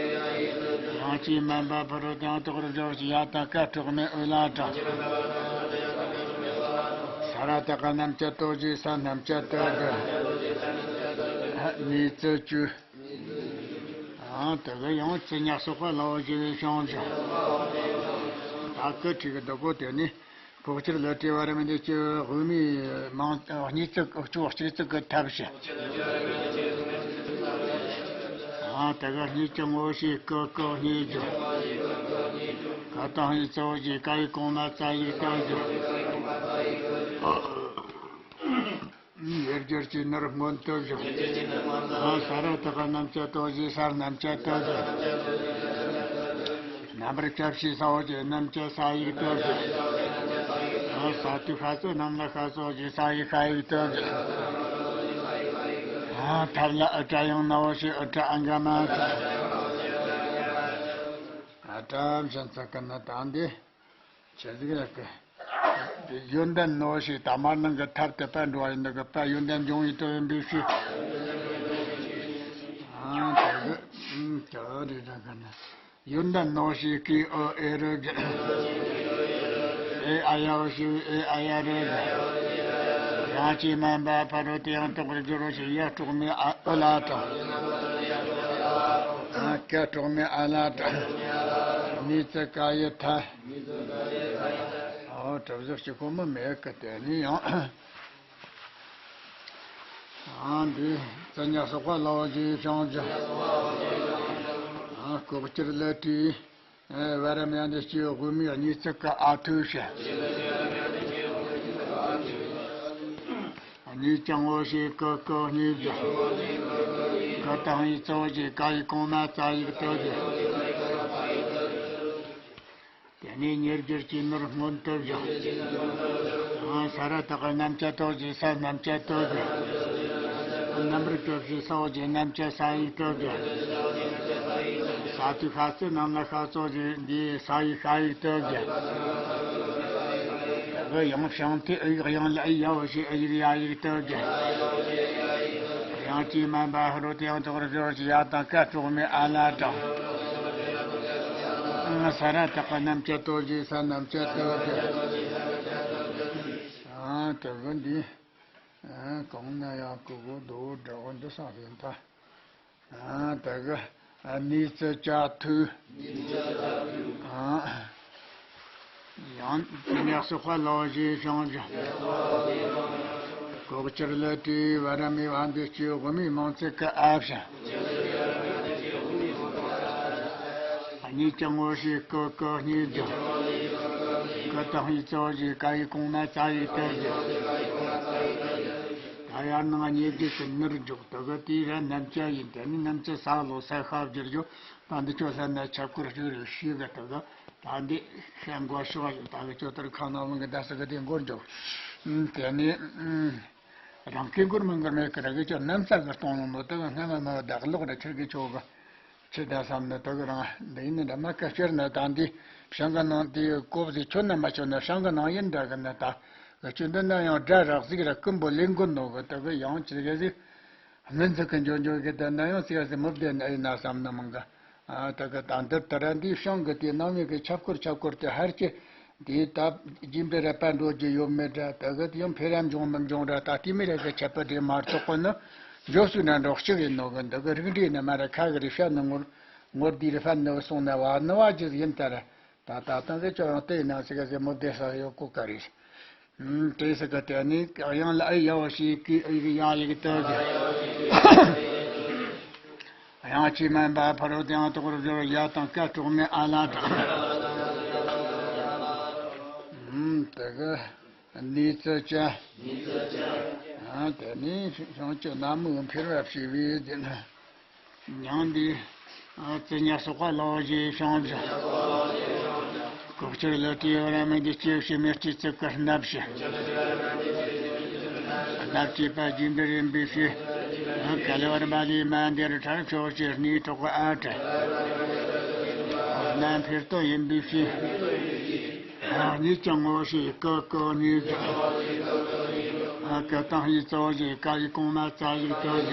དབྱངས་ཀྱིས་མན་པ་ཕ་རོལ་ཏུ་ཡང་དག་པར་སྦྱོར་ཞིང་ཡ་དང་ཀ་གྲོགས་མེད་འོད་ལ་དྲངས། ས་ར་བཏགས་སྐ་རྣམ་བཅད་ཏོ་ཞེས་ས་རྣམ་བཅད་བཏབ་རྒྱུ། ནས་ཙི་བཅུ། ཨང་། དེ་གི་ཡང་ཙི་ཉ་སོགས་པ་ལའོ་ཞེས་པའི་བྱང་ཆུབ། ད་ཀི་ཁྲི་གི་བདག་པོ་དེ་ནི། ལྐོག་གྱུར་ལུ་བྲིས་པ་ར་མི་འདི་ཀྱི་དབུ་མའི་མིང་གཉིས་བརྩེགས་ཀྱི་ལྕོག་གཅིག་བརྩེགས་ཀྱི་ཐབས་བྱས། ཨང་། དེ་གི་གཉིས་ཀྱི་ངོ་བོ་ཞེས་ཀི་ཀོ་གཉིས་བརྗོད། ཀ་དང་གཉིས་གཙོ་བོ་ཞེས་ཀ་ཡིག་གོང་མ་ཙ་ཡིག་བཏབ་བརྗོད། ཉེར་སྦྱོར་གྱི་ནོར་སྔོན་དུ་བཞག། ཨང་། ས་ར་བཏགས་སྐ་རྣམ་བཅད་ཏོ་ཞེས་ས་རྣམ་བཅད་བཏབ་བཞག། རྣམ་པར་དཔྱད་བྱས་ས་འོ་ཞེས་རྣམ་བཅད་ས་ཡིག་བཏབ་བཞག། ཨང་། ས་ཐུབ་ཤ་ཚ་རྣམས་ལ་ཤ་ཚོགས་ཀྱི་ས་ཡི་ཤ་ཡིག་བཏབ་བཞག། ཨང་། ཐབས་ལ་ཨུ་ཏྲ་ཡང་ན་འོ་ཞེས་ཨུ་ཏྲ་ཨ་འག་མ་ས། ཨུ་ཏྲ་བཞིན་ཚ་ཀི་ན་དང་འདི། ཆེ་ཟིག་རེད་གི། ཡོན་ཏན་ནོ་ཞེས་ད་མར་ནང་གི་ཐབས་དེ་པ་འགྲོ་བ་ཡིན་འདུག་གི། པ་ཡོན་ཏན་འབྱུང་བའི་དོན་ཡིན་པའི་ཕྱིར། ཨང་། དེ་གི་ཨང་། ཅི་རེད་ད་ག་ན། ཡོན་ཏན་ནོ་ཞེས་ཀི་ཨོ་ཨེ་རུ་གི། ཨེ་ཨ་ཡ་འོ་ཞེས་ཨེ་ཨ་ཡ་རུ་གི། དབྱངས་ཀྱིས་མན་པ་ཕ་རོལ་ཏུ་ཡང་དག་པར་སྦྱོར་ཞེས་ཡ་གྲོགས་མེད་ཨ་ཨུ་ལ་དྲངས། ཨང་། ཀ་གྲོགས་མེད་ཨ་ལ་དྲངས། ནས་ཙི་ཀ་ཡི་ཐ། ཨོ། གྲུབ་ཟིག་གཅིག་པོ་མི་མེད་གི། དེ་ནི་ཡང་། ཨང་། འདི་ཙི་ཉ་སོགས་པ་ལའོ་ཞེས་བྱང་ཆུབ། ཨང་། ལྐོག་གྱུར་ལུ་བྲིས་པ་ར་མི་འདི་ཀྱི་དབུ་མའི་གཉིས་བརྩེགས་ཀྱི་ཨ་ཐུ་བྱས། གཉིས་ཀྱང་འོ་ཞེས་ཀི་ཀོ་གཉིས་བརྗོད། ཀ་དང་གཉིས་གཙོ་བོ་ཞེས་ཀ་ཡིག་གོང་མ་ཙ་ཡིག་བཏབ་བཞག། དེ་ནས་ཉེར་སྦྱོར་གྱི་ནོར་སྔོན་དུ་བཞག། ཨང་། ས་ར་བཏགས་སྐ་རྣམ་བཅད་ཏོ་ཞེས་ས་རྣམ་བཅད་ཏོ་བརྗོད། རྣམ་པར་དཔྱད་བྱས་ས་འོ་ཞེས་རྣམ་བཅད་ས་ཡིག་བཏབ་བཞག། ས་ཐུབ་ཤ་ཚ་རྣམས་ལ་ཤ་ཚོགས་ཞེས་འདིའི་ས་ཡིག་ཤ་ཡིག་བཏབ་བཞག། དེ་གི་ཡང་བྱང་མཐའི་ཨི་ཡིག་དབྱངས་ལ་ཨི་ཡ་འོ་ཞེས་ཨི་ཡིག་ཡ་ཡིག་བཏབ་བཞག། དབྱངས་ཀྱིས་མན་པ་ཕ་རོལ་ཏུ་ཡང་དག་པར་སྦྱོར་ཞེས་ཡ་དང་ཀ་གྲོགས་མེད་ཨ་ལ་དྲངས། ཨང་། ས་ར་བཏགས་སྐ་རྣམ་བཅད་ཏོ་ཞེས་ས་རྣམ་བཅད་ཏོ་བརྗོད། ཨང་། དེ་གི་འདི། ཨང་། གང་ན་ཡང་ཀི་གུ་དོ་འདྲ་བོ་འདི་སང་ཟིན་ད། ཨང་། དེ་གི་ཨ་ནས་ཙི་ཀྱ་ཐུ། ཨང་། ཡང་ཙི་ཉ་སོགས་པ་ལའོ་ཞེས་བྱང་ཆུབ། ལྐོག་གྱུར་ལུ་བྲིས་པ་ར་མི་འདི་ཀྱི་དབུ་མའི་མིང་བརྩེགས་ཀྱི་ཨ་བྱས། གཉིས་ཀྱང་འོ་ཞེས་ཀི་ཀོ་གཉིས་བརྗོད། ཀ་དང་གཉིས་གཙོ་བོ་ཞེས་ཀ་ཡིག་གོང་མ་ཙ་ཡིག་བཏབ་བཞག། ད་ཡར་ནང་ཉེར་སྦྱོར་གྱི་ནོར་འཇོག། དེ་གི་དེའི་ར་རྣམ་བཅད་ཡིན། དེ་ནི་རྣམ་བཅད་ས་ལོ་ས་ཤ་བསྒྱུར་རྒྱུ། ད་འདི་ཁྱོད་ལྷན་ན་ཁྱབ་སྐོར་ཞིག་རེད་ཤེས་གི། དེ་གི་ད་འདི་ཤ་འགོ་ཤོག་ཡིན། ད་གི་ཁྱོད་ལྟར་ཁ་ནང་མི་གི་ད་ས་གི་དེ་འགོར་འཇོག། དེ་ནི། རང་སྐད་མགོར་མི་འགོར་མེད་ཀི་ར་གི་ཅོ་གནམ་ས་གི་གཏོང་ལོང་ལོ། དེ་གི་སྔ་མ་མ་བ་བདག་ལོག་ར་ཁྱེར་གི་ཆོག་གི། ཆི་ད་བསམ་ན་དེ་གི་རང་འདི་ཡིན་ན་འདྲ་མ་ཀ་ཤེར་ན་ད་འདི་བྱང་གི་ནང་དེ་གོབ་ཟིག་ཁྱོད་ན་མ་ཆོད་ན་བྱང་གི་ནང་ཡིན་འདྲ་གི་ན། ད་གི་ཆུ་འདི་ན་ཡང་དགྲ་རག་ཟིག་ར་ཀུན་པོ་ལེན་དགོས་ནོ་གི། དེ་གི་ཡང་ཅི་གི་ཟིག་སྨིན་ཚིག་གི་འཇོ་འཇོ་གི། དེ་ན་ཡང་ཟིག་ཟིག་མི་བདེ་ན་ཨེ་ན་བསམ་ན་མང་གི། ཨ། ད་གི་ད་འདི་ལྟར་འདི་བྱང་གི་དེ་ནང་མི་གི་ཁྱབ་སྐོར་ཁྱབ་སྐོར་དེ་ཧར་གྱི་དེ་ད་རྗེས་འབྲེལ་ར་པ་འགྲོ་རྒྱུ་ཡོད་མེད་འདྲ། ད་གི་དེ་ཡང་འཕེལ་ར་འབྱུང་མི་འབྱུང་འདྲ། ད་ལྟའི་མི་ར་གི་ཁྱད་པར་དེ་མ་གཏོགས་གོ་ནི་འཇོག་སུ་ན་འགྲོ་གཅིག་ཡིན་ནོ་གི། འདི་གི་རིགས་འདྲའི་ནི་མ་ར་ཁ་གི་རི་ཤ་ནི་ངོར་ངོར་དེ་རི་ཕ་ནི་སོང་ན་བ་ནི་བ་ཅི་ཡིན་ད་ར། ད་ད་ད་གི་ཅོ་ཡང་དེ་ནང་ཟིག་ག་ཟེ་མོ་བདེ་ས་ཡོད་གོ་ག་རེ། ཨུམ། དེ་ཟེར་ག་དེ་ནི་དབྱངས་ལ་ཨེ་ཡ་འོ་ཞེས་ཀི་ཨི་གི་ཡ་ཡི་གི་དོ་གི། དབྱངས་ཀྱིས་མན་པ་ཕ་རོལ་ཏུ་ཡང་དག་པར་སྦྱོར། ཡ་དང་ཀ་གྲོགས་མེད་ཨ་ལ་དྲངས། ཨུམ། དེ་གི་ནས་ཙི་ཀྱ། ཨ། དེ་ནི་བྱང་ཆུབ་ནམ་མཁའི་འཕེལ་བ་ཞེས་པའི་དེ་ན། མྱང་འདས། ཨ། ཙི་ཉ་སོགས་པ་ལའོ་ཞེས་བྱང་ཆུབ། ལྐོག་གྱུར་ལུ་བྲིས་པ་ར་མི་འདི་ཀྱི་ཕྱི་མི་སྤྲོས་ཚིག་གི་སྣབས་ཞེས། སྣབས་ཀྱི་པ་རྗེས་འབྲེལ་ཡིན་པའི་ཕྱིར། ཨ། ག་ལེ་བར་མ་ལུས་མ་འདིར་ཕྲ་ཕྱོགས་ཀྱི་སྣའི་ཐོག་གི་ཨ་བྲི། སྣ་འཕེལ་དོན་ཡིན་པའི་ཕྱིར། གཉིས་ཀྱང་ངོ་ཤེས་ཀུ་ཀུ་གཉིས་ཀྱང་། ཨ་ཀུ་དང་ཡིག་གཙོ་བྱས། ཀ་ཡིག་གོང་མ་ཙ་ཡིག་དོ་བྱས།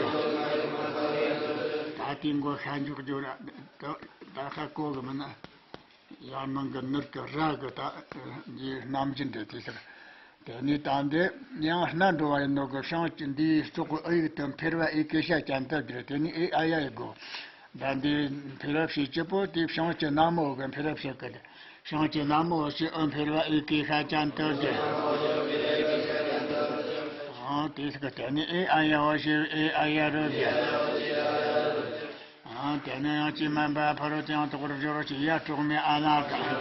ད་དེའི་མགོ་ཤ་འཇོག་རྒྱུ་ར། ད་ད་ཁ་གོ་གི་མིན་ན། ཡར་ནང་གི་ནུར་གི་ར་གི་ད་འདིའི་རྣམ་འགྱུར་འདི་དེ་ཟེར། དེ་ནས་ད་འདི་ཡང་སྣ་འགྲོ་བ་ཡིན་ནོ་གི་བྱང་གི་འདིའི་སྲོག་གི་ཨི་ཡིག་ཏུ་འཕེལ་བ་ཨེ་ཀེ་ཤ་ཅན་དུ་བསྒྱུར། དེ་ནས་ཨེ་ཨ་ཡ་ཡི་སྒོ། ད་འདི་འཕེལ་བ་ཞེས་བྱེད་པོ་དེ་བྱང་གི་ན་མོ་གི་འཕེལ་བ་ཞེས་གི། བྱང་གི་ན་མོ་ཞེས་ཨི་འཕེལ་བ་ཨེ་ཀེ་ཤ་ཅན་དུ་བསྒྱུར། ཨང་དེ་ཟེར་གི། དེ་ནས་ཨེ་ཨ་ཡ་བ་ཞེས་ཨེ་ཨ་ཡ་རུ་བསྒྱུར། ཨ་དེ་ནས་དབྱངས་ཀྱིས་དམན་པ་ཕ་རོལ་ཏུ་ཡང་དག་པར་སྦྱོར་བ་ཞེས་ཡ་དྲུག་མའི་ཨ་ལ་དྲངས།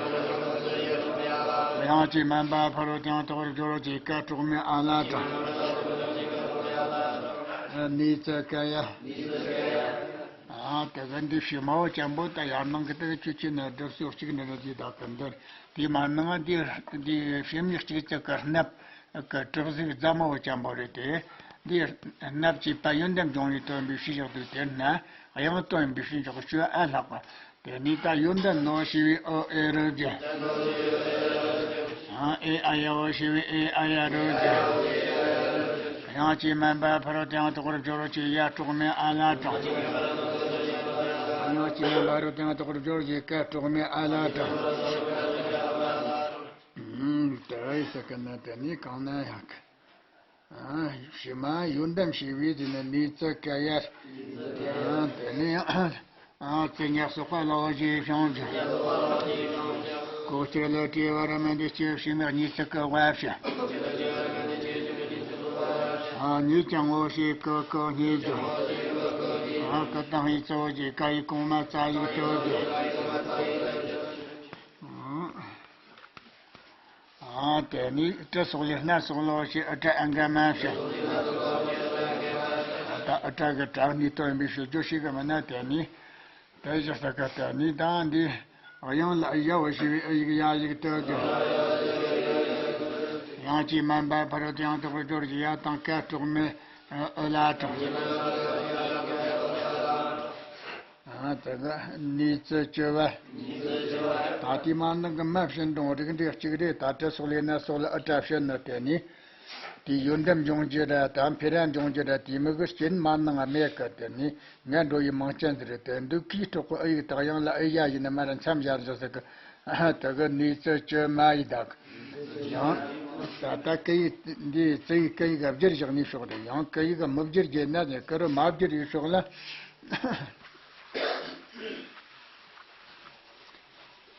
དབྱངས་ཀྱིས་དམན་པ་ཕ་རོལ་ཏུ་ཡང་དག་པར་སྦྱོར་བ་ཞེས་ཀ་དྲུག་མའི་ཨ་ལ་དྲངས། ཨ་ནི་ཙི་ཀ་ཡ། ཨ་དེ་ག་འདི་ཕྱི་མ་བོ་ཅན་པོ་ད་ཡར་ནང་གི་དེ་ཆུ་ཆུ་ནས་སྒྲུབ་སོ་གཅིག་ནས་རེ་ཅི་ད་ག་འདིར་དེ་མ་ནང་འདི་འདི་ཕྱི་མི་གཅིག་ཅིག་གི་སྣབས། གི་གྲུ་གཟུགས་རྫ་མ་བོ་ཅན་པོ་རེད་དེ། འདི་སྣབས་ཀྱི་པ་ཡོན་ཏན་འབྱུང་བའི་དོན་པའི་ཕྱིར་བཞག་དུས་དེར་ན། དབྱངས་སྟོན་པའི་ཕྱིར་བཞག་སྤྱོད་ཨ་ལྷག་པ། དེ་ནས་ད་ཡོན་ཏན་ནོ་ཞེས་པའི་ཨོ་ཨེ་རུ་བརྒྱུད། ཨ་ཨེ་ཨ་ཡ་འོ་ཞེས་པའི་ཨེ་ཨ་ཡ་རུ་བརྒྱུད། དབྱངས་ཀྱིས་དམན་པ་ཕ་རོལ་ཏུ་ཡང་དག་པར་སྦྱོར་བ་ཞེས་ཡ་དྲུག་མའི་ཨ་ལ་དྲངས། དབྱངས་ཀྱིས་དམན་པ་ཕ་རོལ་ཏུ་ཡང་དག་པར་སྦྱོར་བ་ཞེས་ཀ་དྲུག་མའི་ཨ་ལ་དྲངས། ཨུམ། དེ་ཡི་ས་ཀ་ན་དེ་ནས་གང་ན་ཡང་གི། ཨ་ཕྱི་མ་ཡོན་ཏན་ཞེས་པའི་དེ་ནི་ནི་ཙི་ཀ་ཡ། ཨ་དེ་ནི་ཨ་ཙི་ཉག་སོགས་པ་ལ་འོ་ཞེས་བྱུང་ཞིང་། ཀོ་ཅི་ལ་བྲིས་པ་ར་མན་དེ་སྐྱེ་བ་ཕྱི་མ་གཉིས་ཙི་ཀ་བ་ཕྱི། ཨ་གཉིས་ཀྱང་འོ་ཞེས་ཀུ་ཀུ་གཉིས་ཀྱང་། ཨ་ཀུ་དང་ཡིག་གཙོ་བོ་ཞེས་ཀ་ཡིག་གོང་མ་ཙ་ཡིག་དོ་ཞེས། ཨ་དེ་ནས་ཏྲ་སོགས་ལས་སྣ་སོགས་ལོ་ཞེས་ཨ་ཏྲ་ཨ་འགའ་མ་ཞེས། ད་ཨ་ཏྲ་གི་ཏྲ་ནི་སྟོན་པའི་ཞེས་བརྗོད་ཤེས་གི་མིན་ན། དེ་ནས་དེ་བཞག་ས་ཀ་དེ་ནས་ད་འདི་དབྱངས་ལ་ཡ་བ་ཞེས་པའི་ཨ་ཡིག་ཡ་ཡིག་ཏུ་བསྒྱུར། དབྱངས་ཀྱིས་དམན་པ་ཕ་རོལ་ཏུ་ཡང་དག་པར་སྦྱོར་གྱི་ཡ་དང་ཀ་དྲུག་མའི་ཨུ་ལ་དྲངས། ཨ་དེ་ག་ནི་ཙི་བཅུ་བ། ད་དེ་མ་ནང་གི་མ་བྱིན་དང་རིགས་འགྲེ་གཅིག་རེད། ད་ཏྲ་སོགས་ལས་སྣ་སོགས་ལ་ཨ་ཏྲ་བྱིན་ནི་དེ་ནི། དེ་ཡོན་ཏན་འབྱུང་རྒྱུ་ར་ད་འཕེལ་ར་འབྱུང་རྒྱུ་ར་དེ་མི་གི་རྐྱེན་མ་ནང་ང་མེད་གི། དེ་ནི་ངན་འགྲོ་ཡི་མིང་ཅན་ཟེར་རེད། དེ་འདུག་གིས་གྲོགས་པོ་ཨ་ཡིག་དག་དབྱངས་ལ་ཨི་ཡ་ཡིན་ན་མ་ར་མཚམས་སྦྱར་འཇོག་ཟེར་གི། ཨ་དེ་གི་ནི་ཙི་བཅུ་མ་ཡི་དག་ཡང་། ད་ལྟ་ཀ་ཡིག་འདི་ཙི་ཡིག་ཀ་ཡིག་ག་བསྒྱུར་བཞག་ནས་ཤོག་རེད། ཡང་ཀ་ཡིག་ག་མི་བསྒྱུར་རྒྱུ་ན་ནི་ཀ་རུ་མ་བསྒྱུར་ཡི་ཤོག་ལ།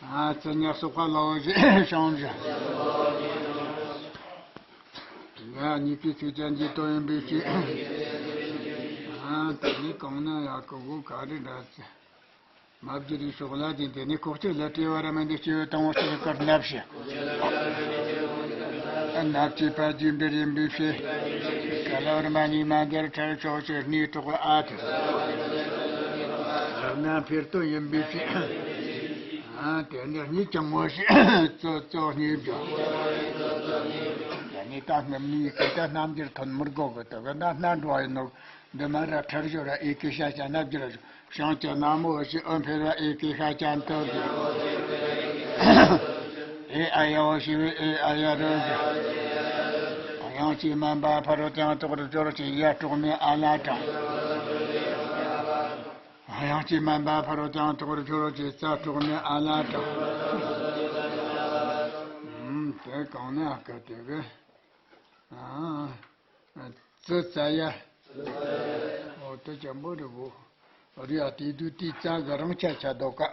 ཨ་ཙི་ཉག་སོགས་པ་ལ་འོ་ཞེས་བྱུང་ཞིང་། ང་གཉིས་ཀའི་ཚིག་ཅན་གྱི་དོན་ཡིན་པའི་ཕྱིར། ཨ་དེ་ནི་གང་ན་ཡ་གི་གུ་ག་རེ་འདྲ་ཚེ། མ་བསྒྱུར་ཡི་ཤོག་ལ་དེ་དེ་ནི་ཁོག་ཅིག་ལ་བྲིས་པ་ར་མན་དེ་སྐྱེ་བོ་དང་བོ་ཞིག་གི་སྐར་སྣབས་ཤིང་། སྣབས་ཀྱི་པ་རྒྱུ་འབྲས་ཡིན་པའི་ཕྱིར། ག་ལ་བར་མ་གཉིས་མ་འདིར་ཁྲར་ཕྱོགས་ཀྱི་སྣའི་གྲོགས་ཨ་དེ། ན་འཕེལ་དོན་ཡིན་པའི་ཕྱིར། ཨ་དེ་ནི་གཉིས་ཀྱང་ངོ་ཤེས་གཙོ་གཙོ་གཉིས་འཇོག་དེ་ནི་ད་སྣབས་ནི་ཀི་ད་སྣབས་འགྱུར་ཐོན་མི་དགོས་གི། དེ་ག་ད་སྣ་འགྲོ་བ་ཡིན་ནོ། འདི་མ་ར་ཁྲར་ཞོ་ར་ཨེ་ཀི་ཤ་ཤ་སྣབས་འགྱུར་ར་ཞོ། བྱང་གི་ན་མོ་ཞེས་ཨོ་འཕེལ་བ་ཨེ་ཀི་ཤ་ཅན་དུ་འགྱུར། ཨེ་ཨ་ཡ་འོ་ཞེས་པའི་ཨེ་ཨ་ཡ་རུ་འགྱུར། དབྱངས་ཀྱིས་དམན་པ་ཕ་རོལ་ཏུ་ཡང་དག་པར་སྦྱོར་ཞེས་ཡ་དྲུག་མའི་ཨ་ལ་དྲངས། དབྱངས་ཀྱིས་དམན་པ་ཕ་རོལ་ཏུ་ཡང་དག་པར་སྦྱོར་ཞེས་ཙ་དྲུག་མའི་ཨ་ལ་དྲངས། ཨུམ། དེ་གང་ན་ཨ་ཀ་དེ་གི། ཨ། ཙི་ཙ་ཡ། འོ་དེ་ཅན་པོ་རེད་གོ། རེད་ཡ། དེ་དུས་དེའི་ཙ་གི་རང་ཆ་ཆ་དོ་ཀ།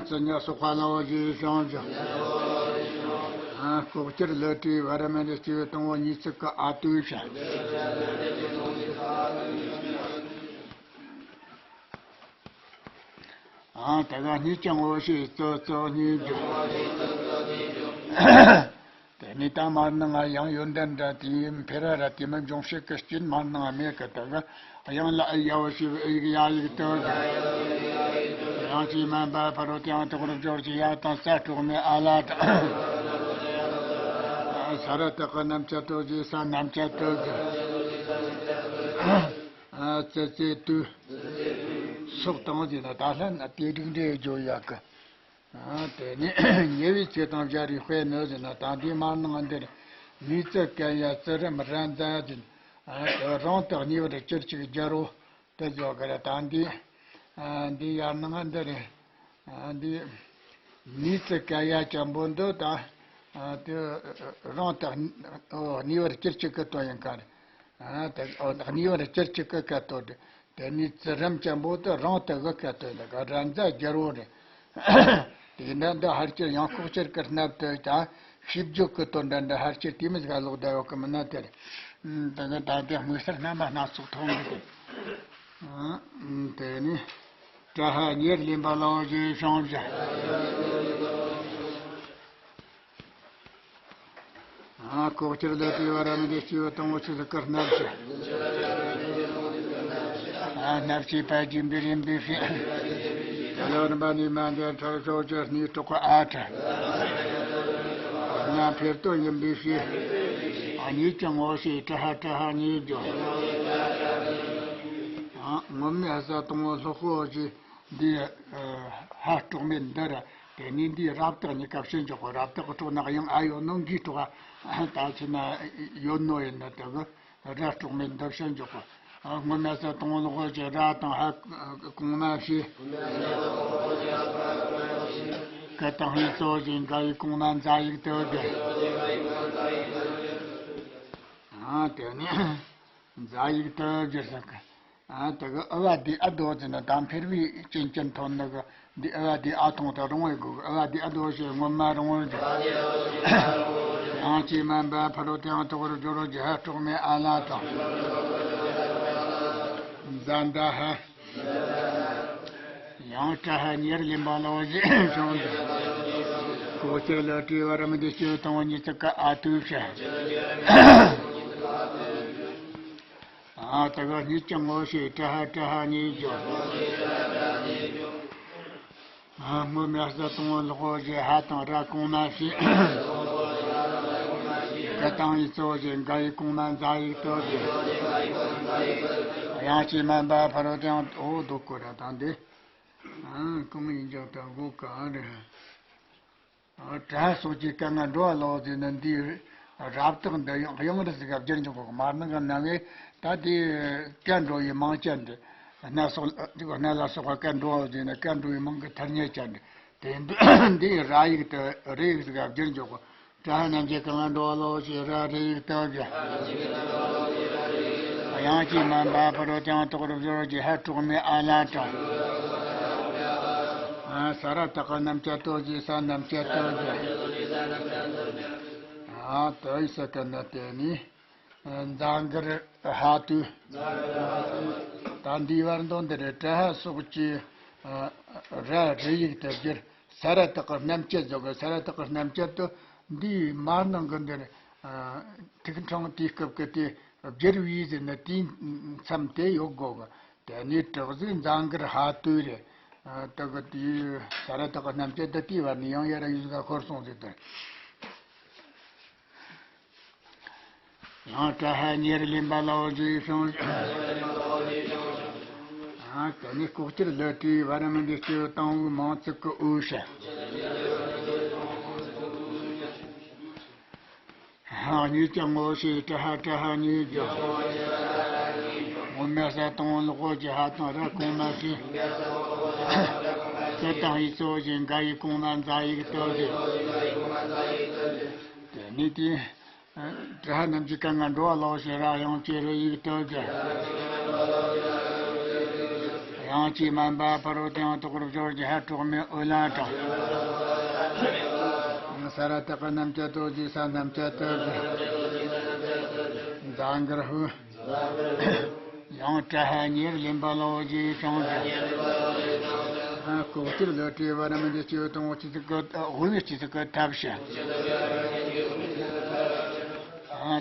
ཙི་ཉ་སོགས་པ་ལ་འོ་ཞེས་བྱུང་ཞིང་། ལྐོག་གྱུར་བློ་གྲོས་བར་མི་འདི་སྐྱེ་བོ་དང་པོ་གཉིས་ཚིག་གི་ཨ་ཏུ་ཤ། ཨ་ད་ག་གཉིས་ཀྱང་ངོ་ཤེས་གཙོ་གཙོ་གཉིས་འཇོག་དེ་ནས་ད་མར་ནང་ང་ཡང་ཡོན་ཏན་འདྲ་དེའི་འཕེལ་ར་ར་དེ་མི་འབྱུང་བྱེད་ཀྱི་རྐྱེན་མར་ནང་ང་མེད་ཀི། ད་ག་ཡང་ལ་ཨི་ཡ་བོ་ཞེས་པའི་ཨི་ཡིག་ཡ་ཡིག་དོ། ཡང་ཅི་མན་པ་ཕ་རོལ་ཏེ་ཡང་དོ་ཁུར་སྦྱོར་གྱི་ཡ་དང་ས་དྲུག་མའི་ཨ་ལ་དང་། ས་ར་བཏགས་ཀྱི་རྣམ་བཅད་དོ་ཞེས་ས་རྣམ་བཅད་དོ་ཞེས། ཙི་ཙི་ཏུ། སོགས་དང་ཟེར་ན་ད་ལྷན་དེ་སྒྲིག་འགྲེ་བརྗོད་ཡག་གི། དེ་ནས་ཉེ་བའི་ཚེ་དང་སྦྱར་བའི་དཔེ་ནི་ཟེར་ན་ད་འདིའི་མར་ནང་འདིར་ནུས་ཙི་གན་ཡ་ཙི་རམ་ར་མཛའ་ཟེར། དེ་རང་དུ་གཉིས་པར་གྱུར་ཅིག་སྦྱར་རོ། དེ་ཟོ་གི་རེད། ད་འདི་འདི་ཡར་ནང་འདིར་འདི་ནུས་ཙི་གན་ཡ་ཅན་པོ་འདི་ད་དེ་རང་དུ་གཉིས་པར་གྱུར་ཅིག་གི་དོན་ཡིན་ག་རེད། ཨ་དེ་ཨོ་གཉིས་པར་གྱུར་ཅིག་གི་སྐད་དོད་དེ། དེ་ནས་ཙི་རམ་ཅན་པོ་དེ་རང་དུ་གི་སྐད་དོད་དེ་ག་ར་མཛའ་སྦྱར་བོ་རེད། དེ་ནས་འདི་ཕལ་ཆེར་ཡང་ལྐོག་གྱུར་གི་སྣབས་དེ་དང་ཤེས་བརྗོད་ཀྱི་དོན་འདྲ་འདྲ་ཕལ་ཆེར་དེ་མི་ཟིག་ལོག་བསྡད་ཡོད་གི་མིན་ན་དེ་རེད། དེ་གི་ད་དེ་དམིགས་བསལ་རྣམ་པ་སྣ་ཚོགས་མཐོང་གི་དེ། དེ་ནས་ཏྲ་ཧ་ཉེར་ལེན་པ་ལའོ་ཞེས་བྱུང་བཞག་ལྐོག་གྱུར་ལས་དེ་བར་མི་དེ་སྐྱེ་བོ་དང་པོ་ཆུ་ཟིག་གར་སྣབས་ཀྱི། སྣབས་ཀྱི་པ་སྦྱིན་པའི་རིམ་པའི་ཕྱིར། ད་ལོ་རིམ་པ་ནི་མ་འདས་ཁྲག་ཤོག་ཅེས་སྣའི་གྲོགས་ཨ་ཁྲ། ང་འཕེལ་དོན་ཡིན་པའི་ཕྱིར། གཉིས་ཀྱང་ངོ་ཤེས་ཏྲ་ཧ་ཏྲ་ཧ་གཉིས་བརྗོད། སྔོན་མའི་ས་དང་པོ་ལྷོ་ཁོ་ཅི། འདི་ཧ་གྲོགས་མེད་འདི་ར། དེ་ནས་འདི་རབ་བཏགས་གཉིས་ཀ་ཕྱིར་འཇོག་གོ། རབ་བཏགས་གྲོགས་ནག་ཡང་ཨ་ཡོད་ནོ་འགའི་གྲོགས་ཨ། ད་ཕྱིན་ན་ཡོད་ནོ་ཡིན་ན་དེ་གི་ར་གྲོགས་མེད་འདི་ཕྱིར་འཇོག་གོ། སྔོན་མ་ས་དང་ལོག་གི་ར་དང་ཧ་གོང་མ་ཕྱིར། ཀ་དང་ཧི་གཙོ་བཞིན་འགའ་ཡི་གོང་མ་མཛའ་ཡིག་དེ་བརྒྱད། དེ་ནས་མཛའ་ཡིག་དེ་བརྒྱད་ཟེར་གི། ཨ་དེ་གི་ཨ་བ་དེ་ཨ་དོ་ཟེར་ན་ད་འཕེར་བའི་ཅན་ཅན་ཐོན་ནི་གི་འདི་ཨ་བ་དེ་ཨ་ཐོང་དུ་རུང་བའི་གོ་གི། ཨ་བ་དེ་ཨ་དོ་ཞེས་སྔོན་མ་རུང་བར་འཇོག་ཡང་ཅི་མན་པ་ཕ་རོལ་ཏེ་ཡང་དོ་ཁུར་སྦྱོར་རོ་ཇི་ཧ་གྲོགས་མེད་ཨ་ལ་དང་། མཛའ་མཛའ་ཧ། ཡང་ཏྲ་ཧ་ཉེར་ལེན་པ་ལའོ་ཞེས་བྱུང་སྟེ། ལྐོག་གྱུར་ལས་དེ་བར་མི་དེ་སྐྱེ་བོ་དང་པོ་གཉིས་ཚིག་གི་ཨ་ཏུ་ཤ། ཨ་ད་ག་གཉིས་ཀྱང་ངོ་ཤེས་ཏྲ་ཧ་ཏྲ་ཧ་གཉིས་བརྗོད། ཨ་སྔོན་མའི་ས་དང་པོ་ལྷོ་ཞེས་ཧ་དང་ར་གོང་མ་ཕྱིར། ཀ་དང་ཡི་གཙོ་ཞེས་འགའ་ཡི་གོང་མ་མཛའ་ཡིག་དོ་ཞེས། ཡང་ཅི་མན་པ་ཕ་རོལ་ཏེ་ཡང་འོ་སྡུག་གོ་ར་དང་འདི། ཨ་གང་ཡིན་ཀྱང་ད་གོ་ག་རེད། ཏྲ་ཧ་སོགས་ཀྱི་སྐད་ང་འགྲོ་བ་ལོག་ཟེར་ན་འདིའི་རབ་བཏགས་འདི་ཡང་ཡང་རི་ཟིག་ག་བསྒྱུར་འཇོག་གོ། མར་ནང་གི་ནང་གི་ད་དེ་སྐད་འགྲོ་བའི་མིང་ཅན་འདི། སྣ་སོགས་སྣ་ལ་སོགས་པ་སྐད་འགྲོ་བ་ཟེར་ན་སྐད་འགྲོ་བའི་མིང་གི་ཐ་སྙད་ཅན་འདི། དེ་འདི་ར་ཡིག་ཏུ་རི་ཡིག་ཟིག་ག་བསྒྱུར་འཇོག་གོ། ཏྲ་ཧ་རྣམ་བཅད་གང་ལ་འགྲོ་བ་ལོག་ཅེས་ར་རི་ཡིག་ཏུ་བཞག་ཡང་ཅི་མན་པ་ཕ་རོལ་ཏེ་ཡང་དོ་ཁུར་སྦྱོར་རོ་ཇི་ཧ་གྲོགས་མེད་ཨ་ལ་དང་། ས་ར་བཏགས་རྣམ་བཅད་དོ་ཞེས་ས་རྣམ་བཅད་དོ་བཞག་ཨ་དོ་ཡི་ས་ཀ་ན་དེ་ནི་མཛའ་མགུར་ཧ་ཏུ། ད་འདིའི་བར་འདོན་འདི་རེད། ཏྲ་ཧ་སོགས་ཀྱི་ར་རི་ཡིག་ཏུ་བསྒྱུར། ས་ར་བཏགས་རྣམ་བཅད་བཟོ་གི། ས་ར་བཏགས་རྣམ་བཅད་དུ་འདིའི་མར་ནང་གི་འདིར་ཐིག་ཕྲེང་དེའི་སྐབས་ཀྱི་དེ་བསྒྱུར་བའི་ཟེར་ན་དེའི་མཚམས་དེ་ཡོད་དགོ་གི། དེ་ནས་དྲག་ཟིག་མཛའ་མགུར་ཧ་ཏུ་རེད། ད་གི་དེའི་ས་ར་བཏགས་རྣམ་བཅད་དུ་དེའི་བར་ནས་ཡང་ཡ་ར་ཡུལ་ཟིག་ཤོར་སོང་ཟེར་དེ། ཡང་ཏྲ་ཧ་ཉེར་ལེན་པ་ལའོ་ཞེས་བྱུང་། ཡང་དེ་ནས་ལྐོག་གྱུར་ལས་དེའི་བར་མི་འདི་སྐྱེ་བོ་དང་པོའི་མིང་ཚིག་གི་འོས་ཤ། ཧ་གཉིས་ཀྱང་ངོ་ཤེས་ཏྲ་ཧ་ཏྲ་ཧ་གཉིས་བརྗོད། སྔོན་མའི་ས་དང་པོ་ལྷོ་ཀྱི་ཧ་དང་ར་གོང་མ་ཕྱིར། ཀ་དང་ཡི་གཙོ་བཞིན་འགའ་ཡི་གོང་མ་མཛའ་ཡིག་ཏུ་བརྗོད། དེ་ནས་དེ། ཏྲ་ཧ་རྣམ་བཅད་གང་ང་འགྲོ་བ་ལོག་ཅེས་ར་ཡང་ཅེས་རི་ཡིག་ཏུ་བརྗོད། ཡང་ཅི་མན་པ་ཕ་རོལ་ཏེ་ཡང་དོ་ཁུར་སྦྱོར་གྱི་ཧ་གྲོགས་མེད་ཨོ་ལ་དང་། ས་ར་བཏགས་སྣམ་སྦྱར་དོ་ཞེས་ས་སྣམ་སྦྱར་དོ་ཞེས། འཛག་གི་ར་ཧུ། ཡང་ཏྲ་ཧ་གཉིས་ལེན་པ་ལོ་ཞེས་བྱུང་ཞིང་། ལྐོག་གྱུར་ལས་སྤྲས་པ་རྣམས་ཀྱི་སྤྱི་དང་སྤྱི་ཚིག་གི་དབུ་མའི་སྤྱི་ཚིག་གི་ཐབས་ཤེས།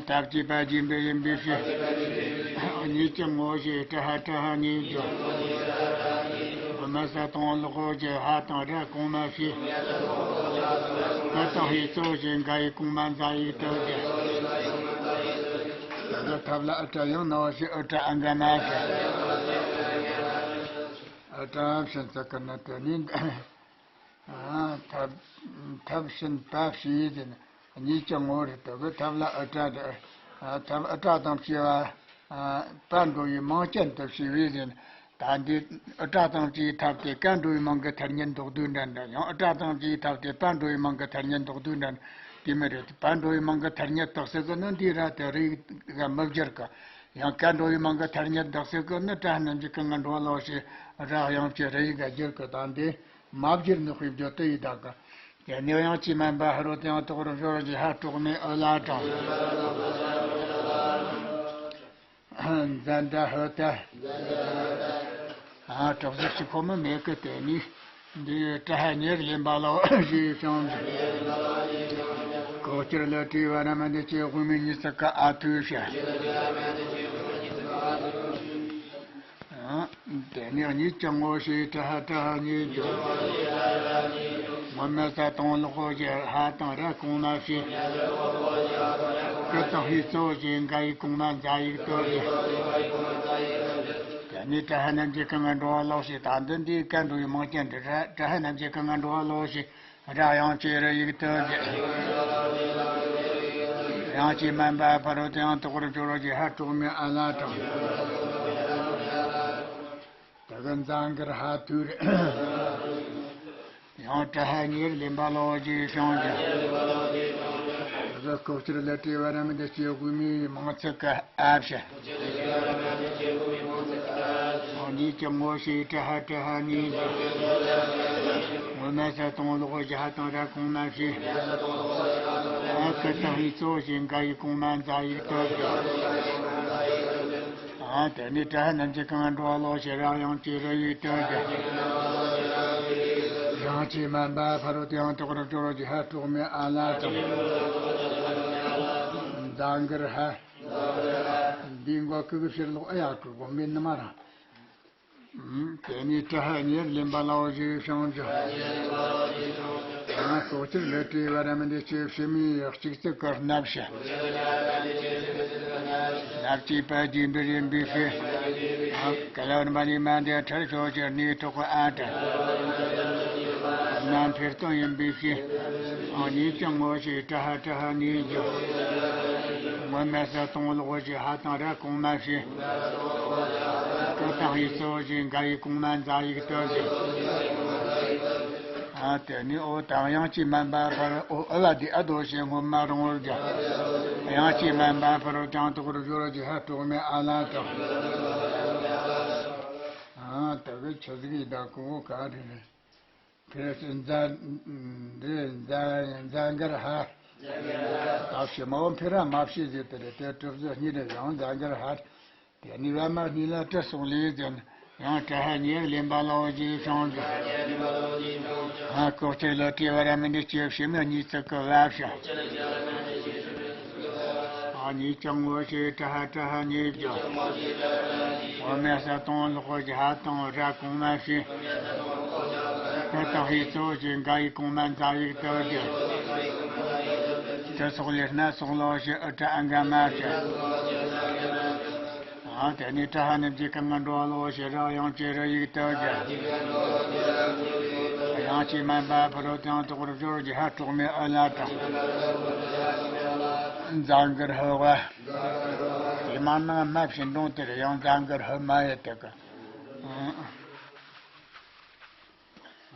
ཐབས་ཀྱི་པ་རྗེས་འབྲེལ་ཡིན་པའི་ཕྱིར། གཉིས་ཀྱི་ངོ་ཞེས་ཏྲ་ཧ་ཏྲ་ཧ་གཉིས་བརྗོད། དབུ་མ་ས་དང་ཀློག་གོ་ཞེས་ཧ་དང་ར་གོང་མ་བྱས། ཀ་དང་ཧི་གཙོ་ཞེས་འགའ་ཡི་གོང་མ་འཛག་ཡིག་ཏུ་བརྗོད། ད་ལྟ་ཐབས་ལ་ཨུ་ཏྲ་ཡང་ན་བ་ཞེས་ཨུ་ཏྲ་ཨ་འག་མ་བྱས། ཨུ་ཏྲ་ཕྱིན་ཚུལ་གི་ནི་དེ་ནི། ཐབས་ཐབས་ཕྱིན་པ་ཕྱིན་ཡིན་ཟེར་ན་གཉིས་ཀྱི་ངོ་རེད་དོ་གི། ཐབས་ལ་ཨུ་ཏྲ་དེ། ཐབས་ཨུ་ཏྲ་དང་བཅས་པ། པ་འགྲོ་བའི་མིང་ཅན་དུ་བྱས་པས་ཟེར་ན། ད་འདི་ཨུ་ཏྲ་དང་བཅས་ཐབས་དེ་ཀ་འགྲོ་བའི་མིང་གི་ཐ་སྙད་འདོགས་དུས་འདྲ་འདྲ། ཡང་ཨུ་ཏྲ་དང་བཅས་ཐབས་དེ་པ་འགྲོ་བའི་མིང་གི་ཐ་སྙད་འདོགས་དུས་འདྲ་འདྲ། དེ་མི་རེད། པ་འགྲོ་བའི་མིང་གི་ཐ་སྙད་བཏགས་ཚུལ་གི་ནི་འདི་ར་དེ་རིགས་ག་མི་སྦྱར་གི། ཡང་ཀ་འགྲོ་བའི་མིང་གི་ཐ་སྙད་བཏགས་ཚུལ་གི་ནི་ཏྲ་ཧ་རྣམ་འབྱེད་ཀྱི་ང་འགྲོ་བ་ལོ་ཞེས་ར་དབྱངས་ཀྱི་ར་ཡིག་ག་སྦྱར་གི། ད་འདི་མ་སྦྱར་ནི་དཔེ་བརྗོད་དུ་ཡི་དག་གི། དེ་ནས་དབྱངས་ཀྱིས་དམན་པ་ཧ་རོ་དེའང་དོག་རུ་སྦྱོར་གྱི་ཧ་དྲུག་མའི་ཨུ་ལ་དྲངས། ཛ་འདྲ་ཧུ་ཏ། ཨ་གྲོགས་གཟུགས་ཀྱི་ཁོ་མི་མེད་ཀི། དེ་ནི་འདི་ཏྲ་ཧ་གཉིས་ལེན་པ་ལོ་ཞེས་བྱུང་། ལྐོག་གྱུར་ལས་སྤྲས་པ་རྣམས་འདི་སྐྱེ་དབུ་མའི་གཉིས་ཚིག་གི་ཨ་ཐུའི་ཕྱིར། དེ་ནི་གཉིས་ཀྱང་ངོ་ཞེས་ཏྲ་ཧ་ཏྲ་ཧ་གཉིས་བརྗོད། སྔོན་མ་ས་དང་ཀློག་གོ་ཞེས་ཧ་དང་ར་གོང་མ་བྱས། ཀ་དང་ཧི་གཙོ་ཞེས་འགའ་ཡི་གོང་མ་འཛག་ཡིག་ཏུ་བརྗོད། དེ་ནས་ཏྲ་ཧ་རྣམ་འབྱེད་ཀྱི་ང་འགྲོ་བ་ལོ་ཞེས། ད་འདི་འདི་ཀ་འགྲོ་བའི་མིང་ཅན་འདི་ར་ཏྲ་ཧ་རྣམ་འབྱེད་ཀྱི་ང་འགྲོ་བ་ལོ་ཞེས། ར་དབྱངས་ཀྱི་ར་ཡིག་ཏུ་བརྗོད། དབྱངས་ཀྱིས་དམན་པ་ཕ་རོལ་ཏུ་ཡང་དོག་པར་སྦྱོར་བ་ཞེས་ཧ་དྲུག་མའི་ཨ་ལ་དྲངས། དེ་གི་ཛ་གི་ར་ཧ་ཐུའི་རེད། ཡང་ཏྲ་ཧ་གཉིས་ལེན་པ་ལོ་ཞེས་བྱུང་ཞིང་། དེ་གི་ལྐོག་གྱུར་ལས་སྤྲས་པ་རྣམས་འདི་སྐྱེ་དབུ་མའི་མིང་ཚིག་གི་ཨ་བྱས། གཉིས་ཀྱང་ངོ་ཞེས་ཏྲ་ཧ་ཏྲ་ཧ་གཉིས་བརྗོད། སྔོན་མ་ས་དང་ཀློག་གོ་ཞེས་ཧ་དང་ར་གོང་མ་བྱས། ཀ་དང་ཧི་གཙོ་ཞེས་འགའ་ཡི་གོང་མ་འཛག་ཡིག་ཏུ་བརྗོད། དེ་ནས་ཏྲ་ཧ་རྣམ་འབྱེད་ཀྱི་ང་འགྲོ་བ་ལོ་ཞེས་ར་དབྱངས་ཀྱི་ར་ཡིག་ཏུ་བརྗོད། དབྱངས་ཀྱིས་དམན་པ་ཕ་རོལ་ཏུ་ཡང་དོག་པར་སྦྱོར་བ་ཞེས་ཧ་དྲུག་མའི་ཨ་ལ་དྲངས། ཛ་གི་ར་ཧ། འདིའི་མགོ་ཀུ་གི་ཕྱིར་ལོག་ཨ་ཡག་གྲུ་གོ་མེད་ནི་མ་རང་། དེ་ནས་ཏྲ་ཧ་གཉིས་ལེན་པ་ལོ་ཞེས་བྱུང་ཞིང་། ཡང་ལྐོག་གྱུར་ལས་སྤྲས་པ་རྣམས་འདི་སྐྱེ་ཕྱི་མའི་གཅིག་ཚིག་གི་སྣབས་ཤ། སྣབས་ཀྱི་པ་རྗེས་འབྲེལ་ཡིན་པའི་ཕྱིར། ཀ་ལ་བ་རི་མ་འདི་ཁྲར་ཤོ་ཅེར་ནི་ཐོག་ཨ་ཏྲ། རྣམ་འཕེལ་སྟོན་ཡིན་པའི་ཕྱིར། གཉིས་ཀྱང་ངོ་ཞེས་ཏྲ་ཧ་ཏྲ་ཧ་གཉིས་བརྗོད། སྔོན་མ་ས་དང་ཀློག་གོ་ཞེས་ཧ་དང་ར་གོང་མ་བྱས། ཀ་དང་ཧི་གཙོ་ཞེས་འགའ་ཡི་གོང་མ་འཛག་ཡིག་ཏུ་བརྗོད། ཨ་དེ་ནས་འོ་དང་དབྱངས་ཀྱིས་དམན་པ་ཕར་འོ་ཨུ་ལ་དེ་ཨ་དོ་ཞེས་སྔོན་མ་རང་བོར་སྦྱར། དབྱངས་ཀྱིས་དམན་པ་ཕ་རོལ་ཏུ་ཡང་དོག་པར་སྦྱོར་བ་ཞེས་ཧ་དྲུག་མའི་ཨ་ལ་དྲངས། ཨ་དེ་གི་ཆུ་ཟིག་ཡི་དྭགས་ཀོ་ག་རེ་རེད། ཕེ་ར་སི་ཛ། འདི་ཛ་ཛ་གར་ཧ། ད་ཕྱི་མ་འོ་ཕེ་ར་མ་ཕྱི་ཟེར་དེ་རེད། དེ་གྲུབ་ཚུལ་གཉིས་རེད། ཡང་ཛ་གར་ཧ། དེ་ནི་བ་མ་གཉིས་ལ་ཏྲ་སོགས་ལས་ཟེར་ན། ཡང་ཏྲ་ཧ་གཉིས་ལེན་པ་ལོ་ཞེས་བྱུང་ཞིང་། ཧ་ལྐོག་གྱུར་ལས་སྤྲས་པ་ར་མི་འདི་སྐྱེ་ཕྱི་མའི་གཉིས་ཚིག་གི་བ་བྱ། ཨ་གཉིས་ཀྱང་ངོ་ཞེས་ཏྲ་ཧ་ཏྲ་ཧ་གཉིས་བརྗོད། འོ་མའི་ས་དང་ཀློག་གོ་ཞེས་ཧ་དང་ར་གོང་མ་བྱས། ཀ་དང་ཧི་གཙོ་ཞེས་འགའ་ཡི་གོང་མ་འཛག་ཡིག་ཏུ་བརྗོད། ཏྲ་སོགས་ལས་སྣ་སོགས་ལོ་ཞེས་ཨུ་ཏྲ་ཨ་འག་མ་བྱས། ཨ་དེ་ནས་ཏྲ་ཧ་རྣམ་འབྱེད་ཀྱི་ང་འགྲོ་བ་ལོ་ཞེས་ར་དབྱངས་ཀྱི་ར་ཡིག་ཏུ་བརྗོད། དབྱངས་ཀྱིས་དམན་པ་ཕ་རོལ་ཏུ་ཡང་དོག་པར་སྦྱོར་བ་ཞེས་ཧ་དྲུག་མའི་ཨུ་ལ་དྲངས། ཛ་གར་ཧ་བ། དེ་མ་ནང་སྨྲ་བཞིན་འགྲོ་དེར་ཡང་ཛ་གར་ཧ་མ་ཡེ་དེ་གི།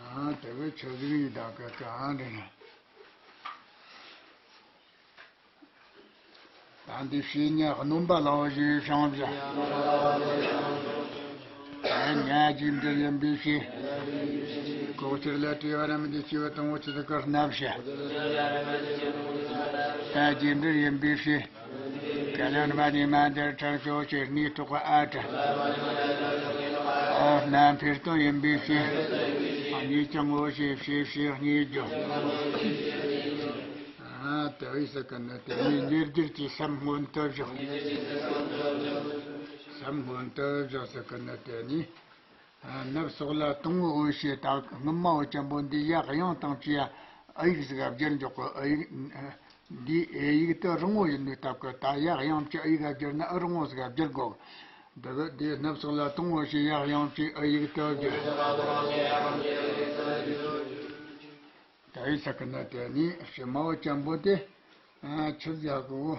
ཨ་དེ་གི་ཆུ་ཟིག་ཡི་དྭགས་ཀོ་ག་རེ་རེད། ད་འདི་བཤེས་གཉེན་སྣོམ་པ་ལའོ་ཞེས་བྱུང་བཞག། ཉ་རྗེས་འབྲེལ་ཡིན་པའི་ཕྱིར། ལྐོག་གྱུར་ལས་གྲོལ་བར་མི་འདོད་སྐྱེས་བུ་དང་པོ་ཆོས་སྐུ་རྣམ་བཤད། ཏ་རྗེས་འབྲེལ་ཡིན་པའི་ཕྱིར། ཀ་ལན་མ་ནི་མ་འདིར་ཁྲར་ཕྱོགས་ཀྱི་སྣེ་གྲོགས་ཨ་ཏྲ། ཨོ་རྣམ་འཕེལ་སྟོན་ཡིན་པའི་ཕྱིར། གཉིས་ཀྱང་ངོ་ཤེས་ཕྱིར་ཕྱིར་གཉིས་བརྗོད། ཨ་དེ་བས་ཟེར་གི་ནི་དེ་ནི་ཉེར་སྦྱར་གྱི་སམ་སྔོན་དུ་བཞག་སམ་སྔོན་དུ་བཞག་ཟེར་གི་ནི་དེ་ནི། ནབ་སོགས་ལ་དང་པོ་འོད་ཞེས་དང་སྔོན་མ་འོད་ཅན་པོ་འདི་ཡར་དབྱངས་དང་བཅས་ཨ་ཡིག་ཟིག་ག་བསྒྱུར་འཇོག་གི། ཨ་ཡིག་འདི་ཨེ་ཡིག་དེ་རིང་བོ་ཡིན་ནོའི་སྟབས་ཀྱིས་ད་ཡར་དབྱངས་ཀྱི་ཨ་ཡིག་ག་བསྒྱུར་ན་ཨ་རིང་བོ་ཟིག་ག་བསྒྱུར་དགོས། འདི་གི་འདི་ནབ་སོགས་ལ་དང་པོ་འོད་ཞེས་ཡར་དབྱངས་ཀྱི་ཨ་ཡིག་དེ་བསྒྱུར། ད་ཡིག་ཟེར་གི་ན་དེ་ནི་ཕྱི་མ་འོད་ཅན་པོ་དེ། ཆི་ཟེར་གོ།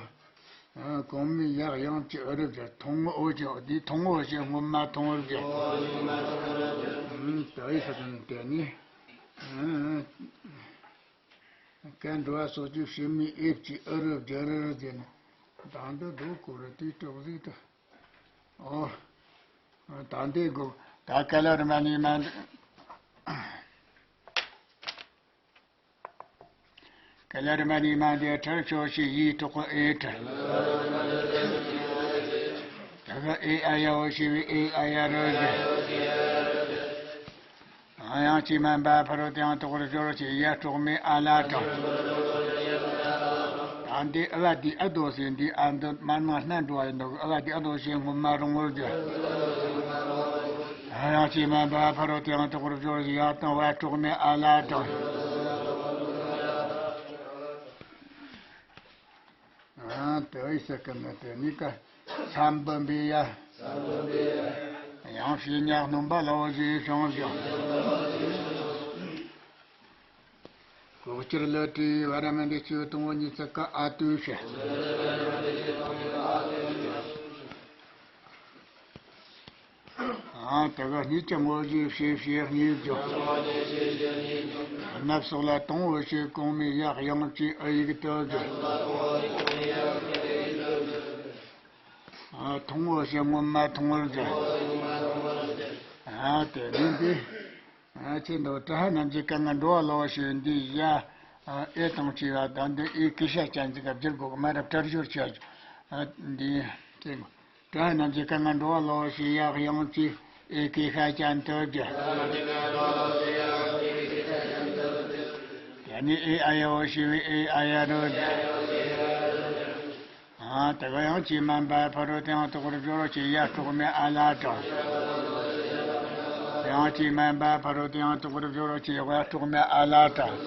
གོང་མའི་ཡར་དབྱངས་ཀྱི་ཨ་རུ་བསྒྱུར། ཐུང་ངུ་འོད་ཅན་འདི་ཐུང་ངུ་འོད་ཅན་སྔོན་མ་ཐུང་ངུར་བསྒྱུར། ད་ཡིག་ཟེར་གི་ན་དེ་ནི། ཀ་འགྲོ་བ་སོགས་ཀྱི་ཕྱི་མའི་ཨེབ་ཀྱི་ཨ་རུ་བསྒྱུར་ཟེར་ནས། ད་འདི་རྡོ་སྐོར་ར་དེའི་གྲོགས་ཟིག་ཏུ། ཨོ། ད་འདི་དགོས། ད་ཀ་ལ་རི་མ་ནི་མ་འདི། ཀ་ལ་རི་མ་ནི་མ་འདི་ཁྲར་ཕྱོགས་ཀྱི་ཡིག་གྲོགས་ཨེ་ཁྲ། ད་ག་ཨེ་ཨ་ཡ་འོད་ཞེས་པའི་ཨེ་ཨ་ཡ་རུ་བཞག་དབྱངས་ཀྱིས་མ་འབབ་ཕ་རོལ་ཏུ་ཡང་དག་པར་སྦྱོར་ཞེས་ཡར་དཀྲོགས་མའི་ཨ་ལ་དྲངས། ད་འདི་ཨ་བ་འདི་ཨ་རྡོ་ཟེར་འདི་ཨ་འདི་མར་ནང་སྣ་འགྲོ་བ་ཡིན་འདུག་ཨ་བ་འདི་ཨ་རྡོ་ཞེས་སྔོན་མ་རིང་བོར་བསྒྱུར། དབྱངས་ཀྱིས་མ་འབབ་ཕ་རོལ་ཏུ་ཡང་དག་པར་སྦྱོར་ཞེས་ཡར་དང་བར་དཀྲོགས་མའི་ཨ་ལ་དྲངས། ཨ་དེ་བས་ཟེར་གི་ནི་དེ་གཉིས་ཀ་ས་འབུམ་པའི་ཡ། ཡང་ཕྱིས་ཉ་སྣོན་པ་ལ་འོད་ཞེས་བྱུང་ཞིང་། ལྐོག་གྱུར་ལས་གྲོལ་བར་མི་འདོད་སྐྱེས་བུ་དང་པོ་ཉིད་ཚིག་གི་ཨ་ཏུ་ཞེས། ཨ་དེ་ག་གཉིས་ཀྱང་འོད་ཞེས་ཕྱིར་ཕྱིར་གཉིས་བརྗོད། ནབ་སོགས་ལ་དང་པོ་འོད་ཞེས་གོང་མའི་ཡར་དབྱངས་ཀྱི་ཨ་ཡིག་དེ་བརྗོད། ཨ་ཐུང་ངུ་འོད་ཞེས་སྔོན་མ་ཐུང་ངུར་བརྗོད། ཨ་དེ་ནི་འདི། ཨ་ཆེ་འདུག་ཏྲ་ཧ་རྣམ་འབྱེད་སྐད་ངན་འགྲོ་བ་ལོ་ཞེས་འདི་ཡ། ཨེ་དང་བཅས་པ་དང་འདི་ཨེ་ཀེ་ཤ་ཅན་ཟིག་ག་བསྒྱུར་དགོས་མ་རབས་སྒྲ་སྦྱོར་བྱ་རྒྱུ། ཨ་འདི་ཆེ་འདུག་ཏྲ་ཧ་རྣམ་འབྱེད་སྐད་ངན་འགྲོ་བ་ལོ་ཞེས་ཡར་དབྱངས་ཀྱི་ཨེ་ཀེ་ཤ་ཅན་དུ་བསྒྱུར། དེ་ནས་ཨེ་ཨ་ཡ་འོད་ཞེས་པའི་ཨེ་ཨ་ཡ་རུ་བསྒྱུར། ཨ་དེ་ག་དབྱངས་ཀྱིས་མ་འབབ་ཕ་རོལ་ཏུ་ཡང་དག་པར་སྦྱོར་ཞེས་ཡར་དཀྲོགས་མའི་ཨ་ལ་དྲངས། དབྱངས་ཀྱིས་མ་འབབ་ཕ་རོལ་ཏུ་ཡང་དག་པར་སྦྱོར་ཞེས་བར་དཀྲོགས་མའི་ཨ་ལ་དྲངས།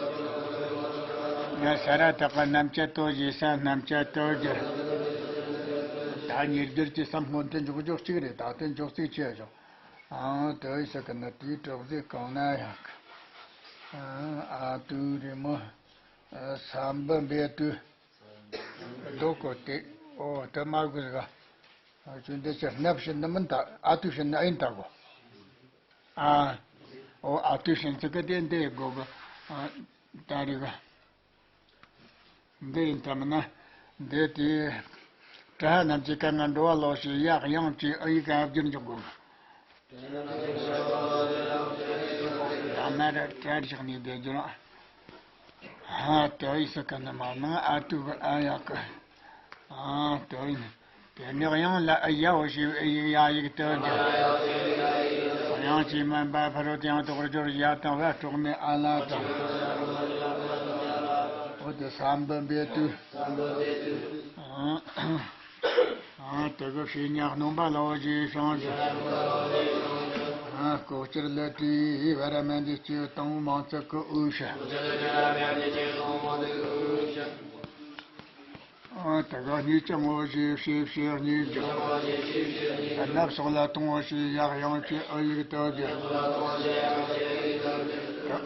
ཡང་ས་ར་བཏགས་པ་རྣམ་བཅད་དོ་ཞེས་ས་རྣམ་བཅད་དོ་བསྒྱུར། ད་ཉེར་སྦྱོར་གྱི་སམ་སྔོན་དུ་འཇོག་རྒྱུ་གཅིག་རེད། ད་དེ་འཇོག་ཚིག་ཆེ་ཞིང་། ཨང་དེ་ཡི་ས་གི་ན་དེའི་གྲོགས་ཟིག་གང་ན་ཡང་། ཨ་ཏུ་རི་མོ། ས་འབུམ་པའི་ཏུ། རྡོ་བཀོད་དེ། ཨོ་དེ་མ་དགོས་ག་ཨ་ཅོ་འདི་ཆ་སྣབས་ཤི་ནི་མིན་ད་ཨ་ཏུ་ཤི་ནི་ཨིན་ད་གོ་ཨ། ཨོ་ཨ་ཏུ་ཤི་ནི་ཚིག་གི་དེ་འདི་གོ་ག་ཨ་ད་རི་ག་འདི་ཡིན་ད་མིན་ན། འདི་དེ། ཏྲ་ཧ་རྣམ་འབྱེད་སྐད་ངན་འགྲོ་བ་ལོ་ཞེས་ཡར་དབྱངས་ཀྱི་ཨ་ཡིག་ག་བསྒྱུར་འཇོག་དགོས། ད་མ་ར་ཏྲར་ཞིག་ནས་བསྡད་རྒྱུ་རང་། ཧ་དེ་ཡི་ས་ག་ན་མ་ནང་ཨ་ཏུ་གི་ཨ་ཡག་གི་ཨ་དེ་ཡིན། དེ་ནས་དབྱངས་ལ་ཨ་ཡའོ་ཞེས་པའི་ཨ་ཡིག་ཡ་ཡིག་དུ་བསྒྱུར། དབྱངས་ཀྱིས་མ་འབབ་ཕ་རོལ་ཏུ་ཡང་དག་པར་སྦྱོར་ཡ་དང་བ་དཀྲོགས་མའི་ཨ་ལ་དྲངས། འོ་དེ་ས་འབུམ་པའི་ཏུ། ཨ་དེ་གི་ཕྱིས་ཉ་སྣོན་པ་ལ་འོད་ཞེས་བྱུང་ཞིང་། ཨ་ལྐོག་གྱུར་ལས་གྲོལ་བར་མི་འདོད་སྐྱེས་བུ་དང་པོ་མིང་ཚིག་གི་འོད་ཞེས། ཨ་དེ་ག་གཉིས་ཀྱང་འོད་ཞེས་ཕྱིར་ཕྱིར་གཉིས་བརྗོད། ནབ་སོགས་ལ་དང་པོ་འོད་ཞེས་ཡར་དབྱངས་ཀྱི་ཨ་ཡིག་དུ་བསྒྱུར།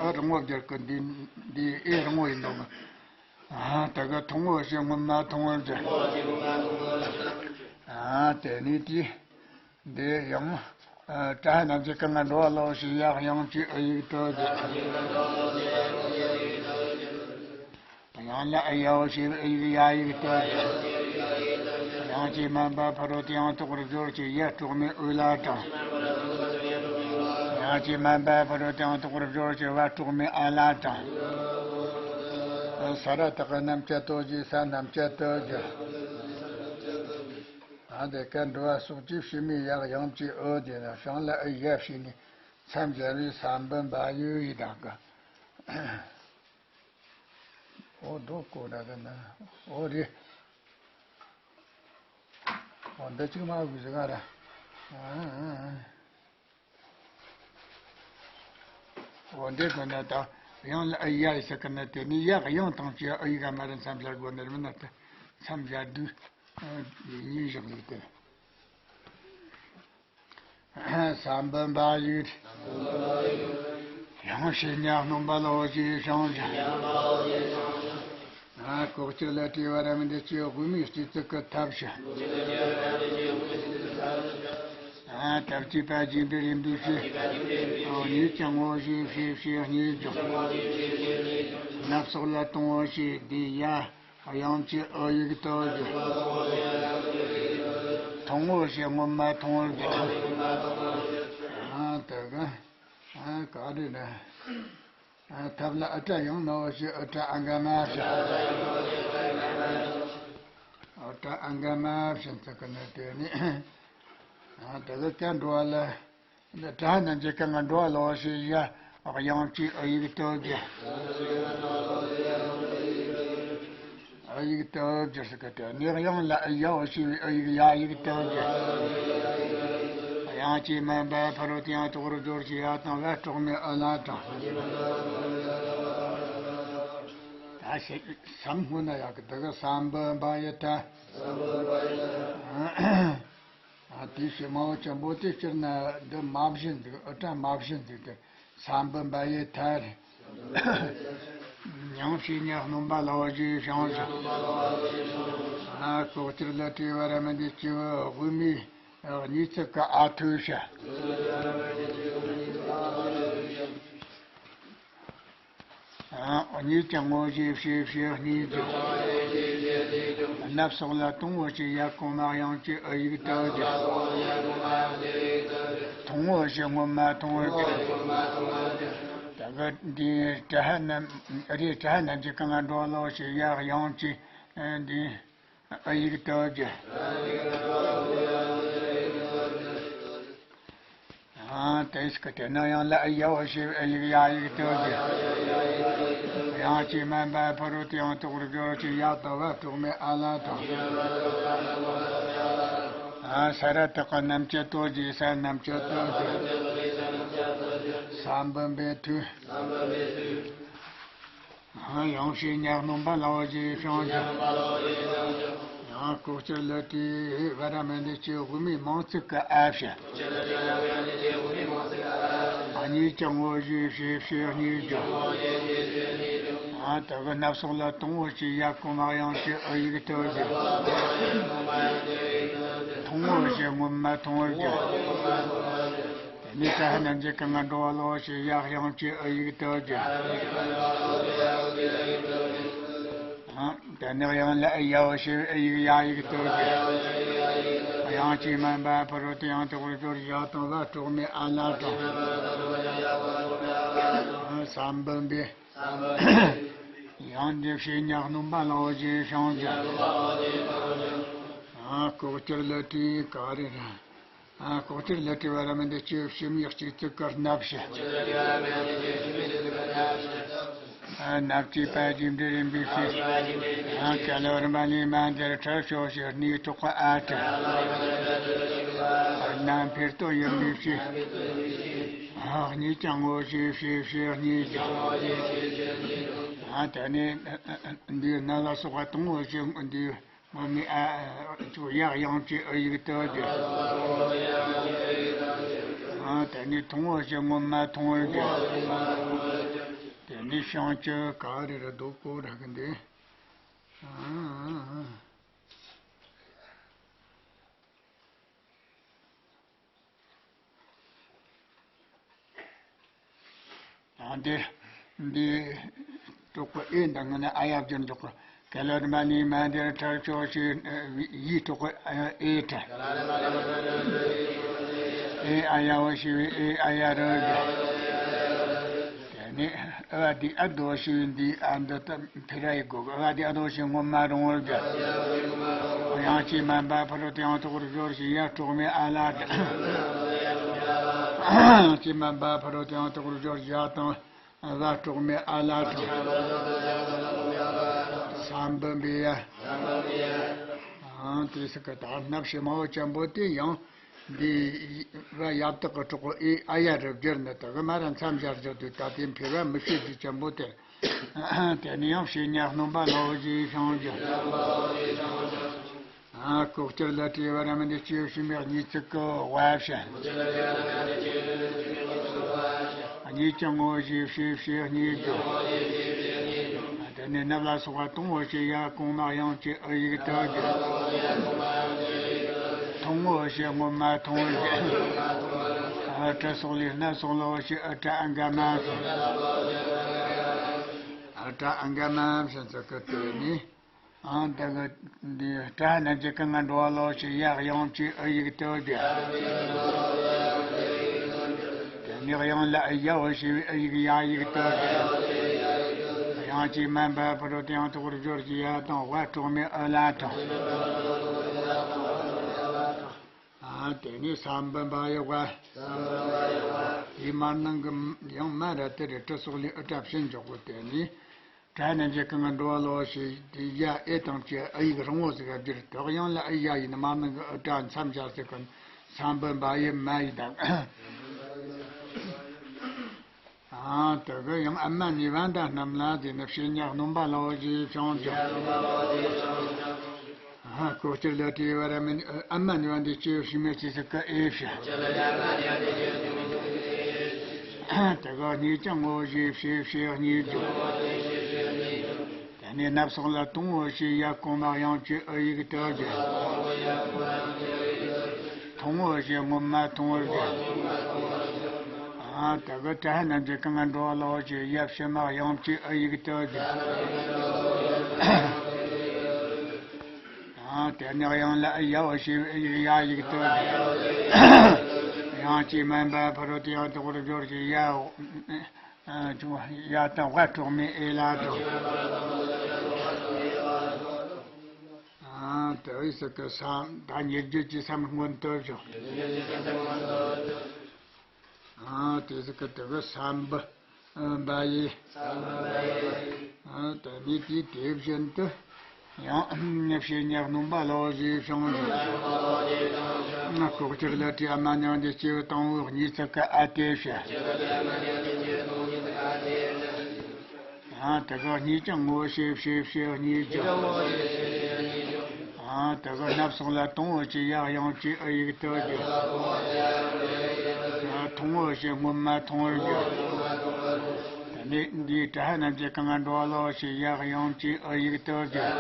ཨ་རིང་བོ་བསྒྱུར་གི་འདི་འདི་ཨེ་རིང་བོ་ཡིན་འདུག་ཨ་དེ་ག་ཐུང་ངུ་འོད་ཞེས་སྔོན་མ་ཐུང་ངུར་བསྒྱུར། ཨ་དེ་ནས་དེ། འདི་ཡང་། ཨ་ཏྲ་ཧ་རྣམ་འབྱེད་སྐད་ངན་འགྲོ་བ་ལོ་ཞེས་ཡར་དབྱངས་ཀྱི་ཨ་ཡིག་དུ་བསྒྱུར། དབྱངས་ལ་ཨ་ཡའོ་ཞེས་པའི་ཨ་ཡིག་ཡ་ཡིག་དུ་བསྒྱུར། དབྱངས་ཀྱིས་མ་འབབ་ཕ་རོལ་ཏུ་ཡང་དག་པར་སྦྱོར་ཞེས་ཡ་དཀྲོགས་མའི་འོད་ལ་དྲངས། ཡང་ཅི་མན་པ་ཕ་རོལ་ཏེ་ཡང་དག་པར་སྦྱོར་ཞིང་བ་སྤྲོག་མའི་ཨ་ལ་དང་། ས་ར་བཏགས་རྣམ་བཅད་དོ་ཞེས་ས་རྣམ་བཅད་དོ་ཞེས། ཨ་དེ་ཀ་འགྲོ་བ་སོགས་ཀྱི་ཕྱི་མའི་ཡག་ཡང་ཅི་ཨོ་དེ་ན་བྱང་ལ་ཨི་ཡ་བྱས་ནས་མཚམས་སྦྱར་བའི་ས་འབུམ་པ་ཡོད་ཡི་དང་ག་ཨོ་རྡོ་ཀོ་ར་གི་ན་ཨོ་རེད། ཨོ་འདི་གཅིག་མ་དགོས་ཟེར་ག་ར། འོ་འདི་གོ་ན་ད་ཡང་ལ་ཨི་ཡ་ཡི་ས་ཀ་ན་དེ་ནི་ཡག་ཡང་དང་ཅི་ཨི་ག་མ་རེད། མཚམས་སྦྱར་དགོས་ནི་རེད་མིན་ན་དེ་མཚམས་སྦྱར་དུས་ཡིན་བཞག་ནི་དེ། ས་འབུམ་པ་ཡིས། ཡང་ཞེས་ཉ་སྣོན་པ་ལ་འོ་ཞེས་བྱང་ཞིང་། ལྐོག་གྱུར་ལ་བྲིས་པ་ར་མི་འདི་ཅི་དབུ་མའི་སྤྱི་གཙུག་གི་ཐབས་ཤིག་ཐབས་ཀྱི་པ་སྦྱིན་པའི་རིམ་པས་ཞེས། གཉིས་ཀྱང་ངོ་ཞེས་ཞེས་ཞེས་གཉིས་ཀྱང་། སྣ་ཚོགས་ལ་གཏོང་བ་ཞེས་འདི་ཡ། དབྱངས་ཀྱི་ཨ་ཡིག་ཏུ་གྱུར། མཐོང་ངོ་ཞེས་སྔོན་མ་མཐོང་བར་གྱུར། ཨ་དེ་ག་ཨ་ག་རེ་རེད། ཨ་ཐབས་ལ་ཨ་ཏྲ་ཡང་ནོ་ཞེས་ཨ་ཏྲ་ཨ་ག་མ་ཞེས། ཨ་ཏྲ་ཨ་ག་མ་ཞེས་ཚིག་གི་ནི་དེ་ནི། ཨ་དེ་ག་ཀ་འགྲོ་བ་ལ། འདི་དྲག་རྣམས་ཀྱི་སྐད་ངན་འགྲོ་བ་ལོག་ཞེས་བཞག་དབྱངས་ཀྱི་ཨ་ཡིག་ཏུ་གྱུར། ཨ་ཡིག་ཏུ་གྱུར་ཟེར་གི་དེ་ནི་དབྱངས་ལ་ཨི་ཡ་འོ་ཞེས་པའི་ཨ་ཡིག་ཡ་ཡིག་ཏུ་གྱུར། དབྱངས་ཀྱི་མན་པ་ཕ་རོལ་ཏེ་ཡང་དག་པར་སྦྱོར་ཞིང་ཡ་དང་བ་སྤྲོག་མའི་ཨ་ལ་དང་། ད་ཞེས་སམ་སྔོན་ན་ཡག་གི་དེ་གི་སམ་བུ་བ་ཡི་ད། ཨ་དེའི་ཕྱིར་མ་འོ་ཆེན་པོ་དེ་སྤྱིར་ན་འདི་མ་བཞིན་འདུག་ཨུ་ཏྲ་མ་བཞིན་འདུག་སྟེ་ས་འབུམ་པ་ཡི་མཐར། ཡང་ཞེས་ཉ་སྣོན་པ་ལ་འོ་ཞེས་བྱང་ཞིང་། ལྐོག་གྱུར་ལ་བྲིས་པ་ར་མི་འདི་སྐྱེ་བོ་དབུ་མའི་གཉིས་ཚིག་གི་ཨ་ཐུ་ཞེས། གཉིས་ཀྱང་ངོ་ཞེས་ཞེས་ཞེས་གཉིས་ཀྱང་། སྣ་ཚོགས་ལ་གཏོང་ངོ་ཞེས་ཡ་གོང་མ་དབྱངས་ཀྱི་ཨ་ཡིག་ཏུ་གྱུར། མཐོང་ངོ་ཞེས་སྔོན་མ་མཐོང་བར་གྱུར། ད་ག་འདི་ཏྲ་ཧ་རྣམས་རེད། ཏྲ་ཧ་རྣམས་ཀྱི་གང་ང་འགྲོ་ལོ་ཞེས་ཡ་དབྱངས་ཀྱི་འདི། ཨ་ཡིག་ཏུ་གྱུར། ཨ་དེ་སྐད་དེ་ན་ཡང་ལ་ཨི་ཡ་འོ་ཞེས་ཨ་ཡིག་ཡ་ཡིག་ཏུ་གྱུར། དབྱངས་ཀྱི་མན་པ་ཕ་རོལ་ཏེ་ཡང་དག་པར་སྦྱོར་ཞིང་ཡ་དང་བ་སྤྲོག་མའི་ཨ་ལ་དང་། ཨ་ས་ར་བཏགས་རྣམ་བཅད་དོ་ཞེས་ས་རྣམ་བཅད་དོ་གྱུར། ས་འབུམ་པའི་མཐུ། ཡང་ཞེས་ཉ་སྣོན་པ་ལ་འོ་ཞེས་བྱང་ཞིང་། ཡང་ལྐོག་གྱུར་ལ་བྲིས་པ་ར་མི་འདི་སྐྱེ་བོ་དབུ་མའི་མིང་ཚིག་གི་ཨ་ཞེས། གཉིས་ཀྱང་ངོ་ཞེས་ཞེས་ཞེས་གཉིས་ཀྱང་། ད་གི་སྣ་ཚོགས་ལ་གཏོང་ངོ་ཞེས་ཡ་གོང་མ་དབྱངས་ཀྱི་ཨ་ཡིག་ཏུ་གྱུར། མཐོང་ངོ་ཞེས་སྔོན་མ་མཐོང་བར་གྱུར། དེ་ནས་ཏྲ་ཧ་རྣམས་ཀྱི་གང་ང་འགྲོ་བ་ལོག་ཞེས་ཡ་དབྱངས་ཀྱི་ཨ་ཡིག་ཏུ་གྱུར། དེ་ནས་དབྱངས་ལ་ཨི་ཡ་འོ་ཞེས་ཨ་ཡིག་ཡ་ཡིག་ཏུ་གྱུར། དབྱངས་ཀྱི་མན་པ་ཕ་རོལ་ཏེ་ཡང་དག་པར་སྦྱོར་ཞིང་ཡ་དང་བ་སྤྲོག་མའི་ཨ་ལ་དང་། ས་འབུམ་པའི། ཡང་འདི་ཞེས་ཉ་སྣོན་པ་ལ་འོ་ཞེས་བྱང་ཞིང་། ལྐོག་གྱུར་ལ་བྲིས་ག་རེ་རེད། ལྐོག་གྱུར་ལ་བྲིས་པ་ར་མི་འདི་སྐྱེ་བོ་ཕྱི་མའི་གཅིག་ཚིག་གི་སྣབས་ཞེས། སྣབས་ཀྱི་པ་རྗེས་འབྲས་རིམ་པས་ཞེས། ག་ལ་བར་མ་ལས་མ་འདིར་ཁྲར་ཤོ་ཞེས་སྣའི་ཐོག་གི་ཨ་ཏྲ། རྣམ་འཕེལ་དོ་ཡིན་པས་ཞེས། གཉིས་ཀྱང་ངོ་ཞེས་ཞེས་ཞེས་གཉིས་ཀྱང་། དེ་ནས་འདིའི་སྣ་ལ་སོགས་པ་དང་ངོ་ཞེས་འདིའི། སྔོན་མའི་ཨ་ཅོ་ཡག་ཡང་ཅི་ཨ་ཡིག་ཏུ་གྱུར། ཨ་དེ་ནས་མཐོང་བ་ཞེས་སྔོན་མ་མཐོང་བར་གྱུར། དེ་ནས་བྱང་ཆུབ་ག་རེ་རེད་འདུག་གོ་ར་གི་འདི། ཡང་འདི། འདི། དྲུག་པོ་ཨེ་འདི་ངོ་ནས་ཨ་ཡབ་ཀྱི་འཇོག་གི། ག་ལ་བར་མ་ལས་མ་འདིར་ཁྲར་ཤོ་ཞེས་ཡིག་དྲུག་པོ་ཨེ་ཏྲ། ཨེ་ཨ་ཡ་འོ་ཞེས་པའི་ཨེ་ཨ་ཡ་རུ་བསྒྱུར། དེ་ནས་ཨ་དེ་ཨ་དོ་ཞེས་པའི་འདི་ཨ་འདི་ད་འཕེར་བ་ཡི་གོ་གི། ཨ་དེ་ཨ་དོ་ཞེས་སྔོན་མ་རིང་བོར་བསྒྱུར། དབྱངས་ཀྱིས་དམན་པ་ཕ་རོལ་ཏུ་ཡང་དག་པར་སྦྱོར་ཞེས་ཡ་དཀྲོགས་མའི་ཨ་ལ་དང་། དབྱངས་ཀྱིས་དམན་པ་ཕ་རོལ་ཏུ་ཡང་དག་པར་སྦྱོར་ཞེས་ཡ་དང་། བ་དཀྲོགས་མའི་ཨ་ལ་དང་། ས་འབུམ་པའི་ཡ། ཨང་དེ་སི་ཀ་ད་སྣབས་ཕྱི་མ་བོ་ཅན་པོ་དེ་ཡང་འདི་བ་ཡབ་དག་གི་གྲོགས་པོ་ཨེ་ཨ་ཡ་རུ་བསྒྱུར་ནི་དག་གི་མ་ར་མཚམས་སྦྱར་བཞག་དུས་ད་དེ་འཕེར་བ་མི་བྱེད་རྒྱུ་ཅན་པོ་དེ། དེ་ནས་ཡང་བཤེས་གཉེན་སྣོན་པ་ལ་འོ་ཞེས་བྱུང་རྒྱུ། ཨ་ལྐོག་གྱུར་ལས་སྐྱེས་པ་ར་མི་འདི་སྐྱེས་བུ་ཕྱི་མའི་གཉིས་ཚིག་གི་བ་བྱ། གཉིས་ཀྱང་ངོ་ཞེས་བྱས་བྱས་གཉིས་བསྒྱུར། དེ་ནས་སྣབས་ལ་སོགས་པ་དང་པོ་ཞེས་ཡ་གོང་མ་དབྱངས་ཀྱི་ཨུ་ཡིག་དུ་བསྒྱུར། ཐུང་ངུ་ཞེས་སྔོན་མ་ཐུང་བར་བསྒྱུར། ཨ་ཏྲ་སོགས་ལས་སྣབས་སོགས་ལ་འོ་ཞེས་ཨུ་ཏྲ་ཨ་འག་མ་བྱ། ཨུ་ཏྲ་ཨ་འག་མ་བྱ་ཚིག་གི་དེ་ནས། ཨང་དེ་གི་འདི་ཏྲ་རྣམས་ཀྱི་ཀ་ང་འགྲོ་བ་ལ་འོ་ཞེས་ཡ་དབྱངས་ཀྱི་ཨུ་ཡིག་དུ་བསྒྱུར། དེ་ནས་དབྱངས་ལ་ཨུ་ཡ་འོ་ཞེས་པའི་ཨུ་ཡིག་ཡ་ཡིག་དུ་བསྒྱུར། དབྱངས་ཀྱིས་དམན་པ་ཕ་རོལ་ཏུ་ཡང་དག་པར་སྦྱོར་ཞེས་ཡ་དང་བ་དཀྲོགས་མའི་ཨུ་ལ་དང་། ཨ་དེ་ནས་ས་འབུམ་པ་ཡི་བ། དེའི་མར་ནང་གི་ཡང་མ་ར་དེ་རེ་ཏྲ་སོགས་ལས་ཨུ་ཏྲ་ཕྱིན་འཇོག་གོ། དེ་ནས། ཏྲ་རྣམས་ཀྱི་ཀ་ང་འགྲོ་བ་ལ་འོ་ཞེས་དེ་ཡ་ཨེ་དང་བཅས་ཨུ་ཡིག་རིང་བོ་ཟིག་ག་བསྒྱུར། དེ་དབྱངས་ལ་ཨུ་ཡ་ཡིན། མར་ནང་གི་ཨུ་ཏྲ་མཚམས་སྦྱར་ཟེར་གོ། ས་འབུམ་པ་ཡི་མ་ཡི་དང་། ཨ་དེ་གི་ཡང་ཨ་མ་ནི་བ་འདི་རྣམས་ལ་དེ་ནི་བཤེས་གཉེན་སྣོན་པ་ལ་འོ་ཞེས་བྱུང་ཀྱང་། ཨ་ལྐོག་གྱུར་ལས་སྐྱེས་པ་ར་མི་འདི་ཨ་མ་ནི་བ་འདི་སྐྱེས་བུ་ཕྱི་མའི་སྐྱེས་ཚིག་གི་ཨེ་བྱ། དེ་གི་གཉིས་ཀྱང་ངོ་ཞེས་བྱས་བྱས་གཉིས་བསྒྱུར། དེ་ནས་སྣབས་སོགས་ལ་དང་པོ་ཞེས་ཡ་གོང་མ་དབྱངས་ཀྱི་ཨུ་ཡིག་དུ་བསྒྱུར། ཐུང་ངུ་ཞེས་སྔོན་མ་ཐུང་བར་བསྒྱུར། ཨ་དེ་གི་ཏྲ་རྣམས་ཀྱི་ཀ་ང་འགྲོ་བ་ལ་འོ་ཞེས་ཡ་ཕྱི་མ་དབྱངས་ཀྱི་ཨུ་ཡིག་དུ་བསྒྱུར། ཨ་དེ་ནས་དབྱངས་ལ་ཨུ་ཡ་འོ་ཞེས་པའི་ཨུ་ཡིག་ཡ་ཡིག་དུ་བསྒྱུར། དབྱངས་ཀྱིས་དམན་པ་ཕ་རོལ་ཏུ་ཡང་དག་པར་སྦྱོར་ཞེས་ཡ། ཨ་ཡ་དང་བ་དཀྲོགས་མའི་ཨེ་ལ་དང་། ཨ་དེ་བས་སུ་གི་ས་ད་ཉེར་བརྒྱད་ཀྱི་ས་མགོན་དུ་བྱུང་། ཨ་དེ་སུ་གི་དེ་གི་ས་འབུམ་པ་ཡི། ཨ་དེ་ནས་དེའི་དེ་བཞིན་དུ། ཡང་བཤེས་གཉེན་སྣོན་པ་ལ་འོ་ཞེས་བྱུང་ཞིང་། ལྐོག་གྱུར་ལས་སྐྱེས་ཨ་མ་ནི་བ་འདི་སྐྱེས་བུ་དང་པོའི་གཉིས་ཚིག་གི་ཨ་དེ་བྱ། ཡང་དེ་ག་གཉིས་ཀྱང་ངོ་ཞེས་བྱས་བྱས་གཉིས་བསྒྱུར། ཡང་དེ་ག་སྣབས་སོགས་ལ་དང་པོ་ཞེས་ཡ་དབྱངས་ཀྱི་ཨུ་ཡིག་དུ་བསྒྱུར། ཐུང་ངུ་ཞེས་སྔོན་མ་ཐུང་བར་བསྒྱུར། དེ་ནས་འདིའི་ཏྲ་རྣམས་ཀྱི་ཀ་ང་འགྲོ་བ་ལ་འོ་ཞེས་ཡ་དབྱངས་ཀྱི་ཨུ་ཡིག་དུ་བསྒྱུར།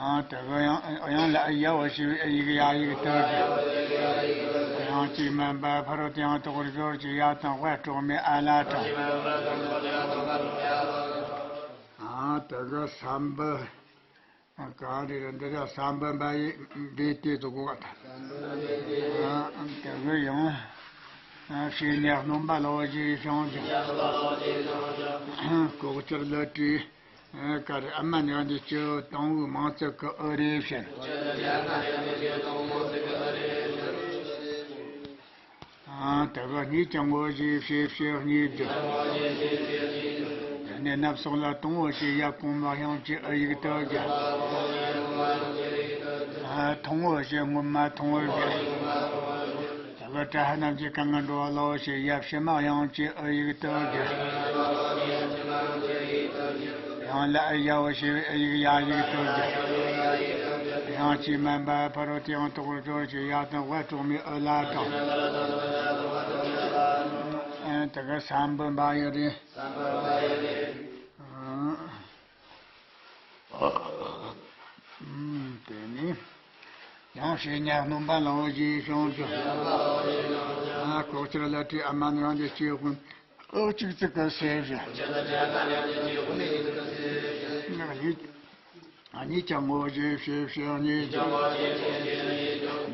ཨ་དེ་གི་ཡང་ཡང་ལ་ཨུ་ཡ་འོ་ཞེས་པའི་ཨུ་ཡིག་ཡ་ཡིག་དུ་བསྒྱུར། དབྱངས་ཀྱིས་དམན་པ་ཕ་རོལ་ཏུ་ཡང་དག་པར་སྦྱོར་ཞེས་ཡ་དང་བ་དཀྲོགས་མའི་ཨ་ལ་དང་། ཨ་དེ་གི་ས་འབུམ། ག་རེ་རེད་འདི་ར་ས་འབུམ་པ་ཡི་འབྲས་དེ་ཚོ་གོ་བ་དང་། ཨ་དེ་གི་ཡང་། ཨ་བཤེས་གཉེན་སྣོན་པ་ལ་འོ་ཞེས་བྱུང་ཞིང་། ལྐོག་གྱུར་ལས་སྐྱེས། ཨ་ག་རེ་ཨ་མ་ནི་བ་འདི་སྐྱེས་བུ་དང་པོའི་མིང་ཚིག་གི་ཨུ་རེ་བྱ། ཨ་དེ་ག་གཉིས་ཀྱང་ངོ་ཞེས་བྱས་བྱས་གཉིས་བསྒྱུར། དེ་ནས་སྣབས་སོགས་ལ་དང་པོ་ཞེས་ཡ་གོང་མ་དབྱངས་ཀྱི་ཨུ་ཡིག་དུ་བསྒྱུར། ཨ་ཐུང་ངུ་ཞེས་སྔོན་མ་ཐུང་བར་བསྒྱུར། དེ་ག་ཏྲ་རྣམས་ཀྱི་ཀ་ང་འགྲོ་བ་ལ་འོ་ཞེས་ཡ་ཕྱི་མ་དབྱངས་ཀྱི་ཨུ་ཡིག་དུ་བསྒྱུར། ཡང་ལ་ཨུ་ཡ་འོ་ཞེས་པའི་ཨུ་ཡིག་ཡ་ཡིག་དུ་བསྒྱུར། དབྱངས་ཀྱིས་དམན་པ་ཕ་རོལ་ཏུ་ཡང་དག་པར་སྦྱོར་ཞེས་ཡ་དང་བ་དཀྲོགས་མའི་ཨུ་ལ་དང་། ཨ་དེ་ག་ས་འབུམ་པ་ཡི་རེད། ཨ་དེ་ནས་ཡང་བཤེས་གཉེན་སྣོན་པ་ལ་འོ་ཞེས་བྱུང་ཞིང་། ཨ་ལྐོག་གྱུར་ལས་སྐྱེས་ཨ་མ་ནི་བ་འདི་སྐྱེས་བུ་ཨོ་གཅིག་ཙི་གི་སེ་བཞི། ངག་ཡིད། གཉིས་ཀྱང་ངོ་ཞེས་བྱས་བྱས་གཉིས་བསྒྱུར།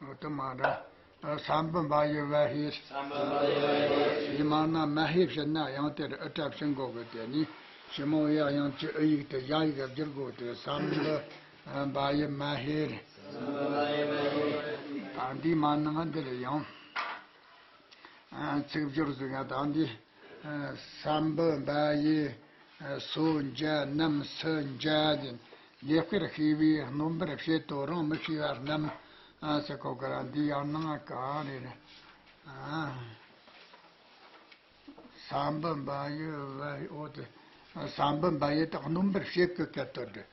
འོ་དེ་མ་རེད། ཨ། ས་འབུ་བ་ཡི་བ་ཧེ། ས་འབུ་བ་ཡི་བ་ཧེ། ཡི་མ་ན་མ་ཧེ་བྱས་ན་ཡང་དེར་ཨི་སྒྲ་ཕྱིན་དགོས་གི། དེ་ནི་ཞི་མོ་ཡ་ཡང་ཅི་ཨི་ཡིག་དེ་ཡ་ཡིག་བསྒྱུར་དགོས་ཏེ། ས་འབུ་བ་ཡི་མ་ཧེ་རེད། ས་འབུ་བ་ཡི་མ་ཧེ། ད་འདི་མ་ནང་འདིར་ཡང་། ཚིག་སྦྱོར་ཟིག་ང་དང་འདི། ས་འབུ་འབའ་ཡེ། སོ་འཇའ་ནམ་སུ་འཇའ་ཡིན། ཡེ་སྐད་ཤེས་པའི་སྣོན་པར་བྱེད་དོ་རང་མི་ཤེས་པ་རྣམས། ཟེར་གོ་གི་ར། འདི་ཡང་ནང་ག་རེ་རེད། ས་འབུ་འབའ་ཡེ་བ་འོ་དེ། ས་འབུ་འབའ་ཡེ་དག་སྣོན་པར་བྱེད་ཀྱི་སྐད་དོད་རེད།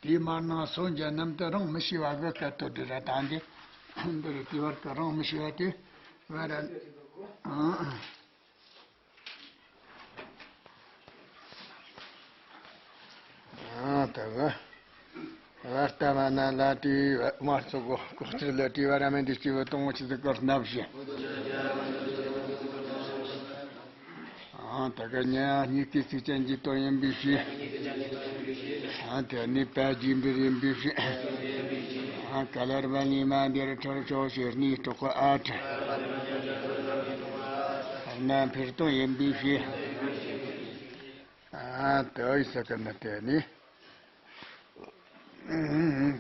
དེའི་མར་ནང་སོ་འཇའ་ནམ་དེ་རང་མི་ཤེས་པ་གི་སྐད་དོད་རེད་ར། ད་འདི་འདི་རེད། དེ་བར་གི་རང་མི་ཤེས་པ་དེ་བར། ཨ་ད་ག་ད་ལྟ་བ་ན་ལ་དུས་མ་སོགས་ལྐོག་གྱུར་ལ་དྲི་བ་ར་མེད་འདི་སྐྱེས་བུ་སྟོང་ཆེ་ཟིག་གར་སྣ་བཞིན། ཨ་ད་ག་ཉ་གཉིས་ཀའི་ཚིགས་བཅད་འཇིག་རྟེན་ཡིན་པའི་ཕྱིར། ཨ་དེ་ནི་པ་རྒྱས་འབྲིང་ཡིན་པའི་ཕྱིར། ཨ་ཀ་ལར་བ་ཉི་མ་འདིར་ཁྲར་ཕྱོགས་ཕྱིར་ནི་གྲོགས་ཨ་ཁྲ། རྣམ་འཕེལ་སྟོན་ཡིན་པའི་ཕྱིར། ཨ་དེ་ཡི་ས་ཀ་ན་དེ་ནི།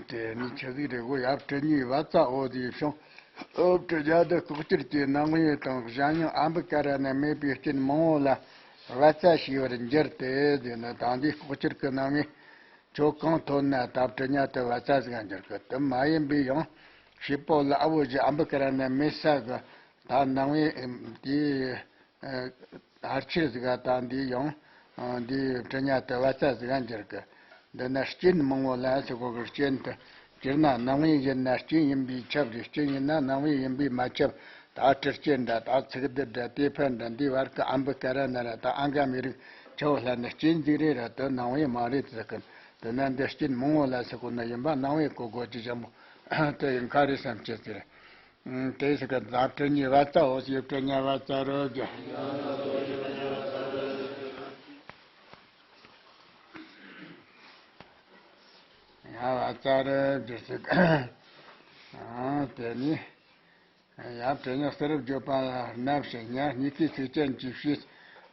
དེ་ནི་ཆི་ཟིག་རེད་གོ། ཡབ་གྲི་གཉིས་བ་ཙ་འོ་ཟིག་བྱུང་། ཨོ་གྲི་བརྒྱ་དེ་ལྐོག་གྱུར་གྱི་སྣང་བའི་དང་གཞན་ཡང་ཨམ་བི་ཀ་ར་ན་མེད་པའི་རྐྱེན་མང་བོ་ལ་བ་ཙ་ཞེས་པར་འགྱུར་ཏེ་ཟེར་ན། ད་འདི་ལྐོག་གྱུར་གྱི་སྣང་བའི་ཆོས་གང་ཐོན་ན་ད་གྲི་གཉིས་དེ་བ་ཙ་ཟིག་འགྱུར་གི། དེ་མ་ཡིན་པའི་ཡང་ཤེས་པོ་ལ་ཨ་བོ་ཞིག་ཨམ་བི་ཀ་ར་ན་མེད་ས་གི་ད་སྣང་བའི་དེའི། ཨ་ཕལ་ཆེར་ཟིག་ག་ད་འདི་ཡང་འདི་གྲི་གཉིས་དེ་བ་ཙ་ཟིག་ག་འགྱུར་གི། འདི་ན་རྐྱེན་མང་བོ་ལ་ཟེར་གོ་གི། རྐྱེན་དེ་སྤྱིར་ན་སྣང་བའི་ཡིན་ན་རྐྱེན་ཡིན་པས་ཁྱབ་རེད། རྐྱེན་ཡིན་ན་སྣང་བའི་ཡིན་པས་མ་ཁྱབ། ད་གྲི་རྐྱེན་འདྲ། ད་ཚིག་སྡུད་འདྲ། དེ་ཕན་འདྲ། འདི་བར་གི་ཨམ་བི་ཀ་ར་ན་ར། ད་ཨ་འགའ་མི་རིགས་ཆ་བོ་ལྷ་ནི་རྐྱེན་ཟིག་རེད་ར། དེ་སྣང་བའི་མ་རེད་ཟེར་གི། དེ་ན་འདི་རྐྱེན་མང་བོ་ལ་ཟེར་གོ་ན་ཡིན་པ་སྣང་བའི་གོ་དགོས་ཀྱི་ཞན་པོ་དེ་ཡིན་ཁ་རེད་བསམ་གྱི་ཟེར། ཨང་། དེ་ཟེར་གི། ད་གྲི་གཉིས་བ་ཙ་འོ་ཞེས་གྲི་གཉིས་བ་ཙ་རུ་བསྒྱུར། ཡ་བ་ཙ་རུ་བསྒྱུར་ཟེར་གི། ཨང་། དེ་ནི་ཡབ་གྲི་གཉིས་ས་རུ་བསྒྱུར་པ་ལ་སྣ་བཞིན། ཉ་གཉིས་ཀའི་ཚིགས་བཅད་འཇིག་བྱེད་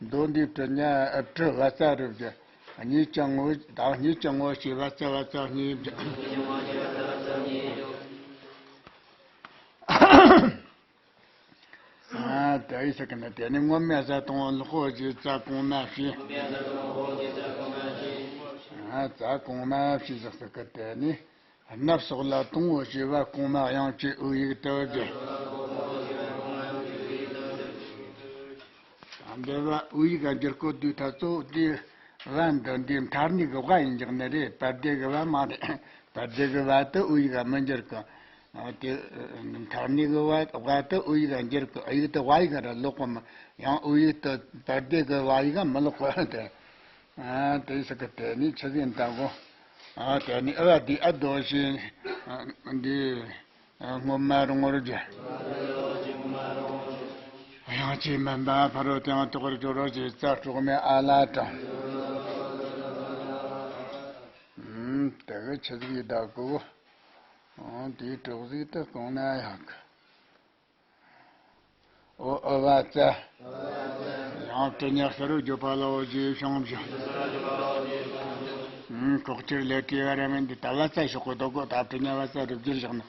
མདོ་འདིའི་གྲི་གཉིས་གྲི་བ་ཙ་རུ་བསྒྱུར། གཉིས་ཀྱང་ངོ་། ད་གཉིས་ཀྱང་ངོ་ཞེས་བ་ཙ་བ་ཙ་གཉིས་བསྒྱུར། ཨ་དེ་ཡི་ས་ཀ་ན་དེ་ནི་སྔོན་མའི་ས་དང་པོ་ལྷག་པོ་ཞེས་ཙ་གོང་མ་བྱས། ཨ་ཙ་གོང་མ་བྱས་ཟེར་ས་ཀ་དེ་ནི་སྣ་ཚོགས་ལ་དང་པོ་ཞེས་བ་གོང་མ་དབྱངས་ཀྱི་དབུ་ཡིག་ཏུ་བསྒྱུར། འདི་བ་དབུ་ཡིག་ག་འགྱུར་གོ་དུས་ཐ་ཚོ་དེ་བ་འདི་འདི་མཐར་ནི་གི་བ་ཡིན་འཇོག་ནི་རེད། བར་དེ་གི་བ་མ་རེད། བར་དེ་གི་བ་དུ་དབུ་ཡིག་ག་མི་འགྱུར་གི། ཨ་དེ་མཐར་ནི་གི་བ་བ་དུ་དབུ་ཡིག་ག་འགྱུར་གི། ཨ་ཡིག་དུ་བ་ཡིག་ག་ར་ལོག་གི་མ། ཡང་དབུ་ཡིག་དུ་བར་དེ་གི་བ་ཡིག་ག་མི་ལོག་གི། དེ་ཨ་དེ་ས་ཀ་དེ་ནི་ཆི་ཟིག་ཡིན་དང་གོ། ཨ་དེ་ནི་ཨ་བ་དེ་ཨ་དོ་ཞེས་འདི་སྔོན་མ་རུ་ངོ་རུ་བསྒྱུར། དབྱངས་ཅན་མིན་པ་ཕ་རོལ་ཏུ་ཡང་དག་པར་སྦྱོར་རོ་ཞེས་ཙ་གྲོགས་མེད་ཨ་ལ་དང་། ཨུམ། དེ་གི་ཆི་ཟིག་ཡིན་དང་གོ། ཨང་། དེའི་གྲོགས་ཟིག་ཏུ་གོང་ན་ཡང་གི། ཨོ་ཨོ་བ་ཙ། ཡང་གྲི་གཉིས་ས་རུ་བསྒྱུར་པ་ལ་འོ་ཞེས་བྱུང་བཞག། ཨང་། ལྐོག་གྱུར་ལས་དེ་བ་ར་མེད་འདི་ད་བ་ཙ་ཞོག་གོ་དོ་གོ། ད་གྲི་གཉིས་བ་ཙ་རུ་བསྒྱུར་བཞག་ན།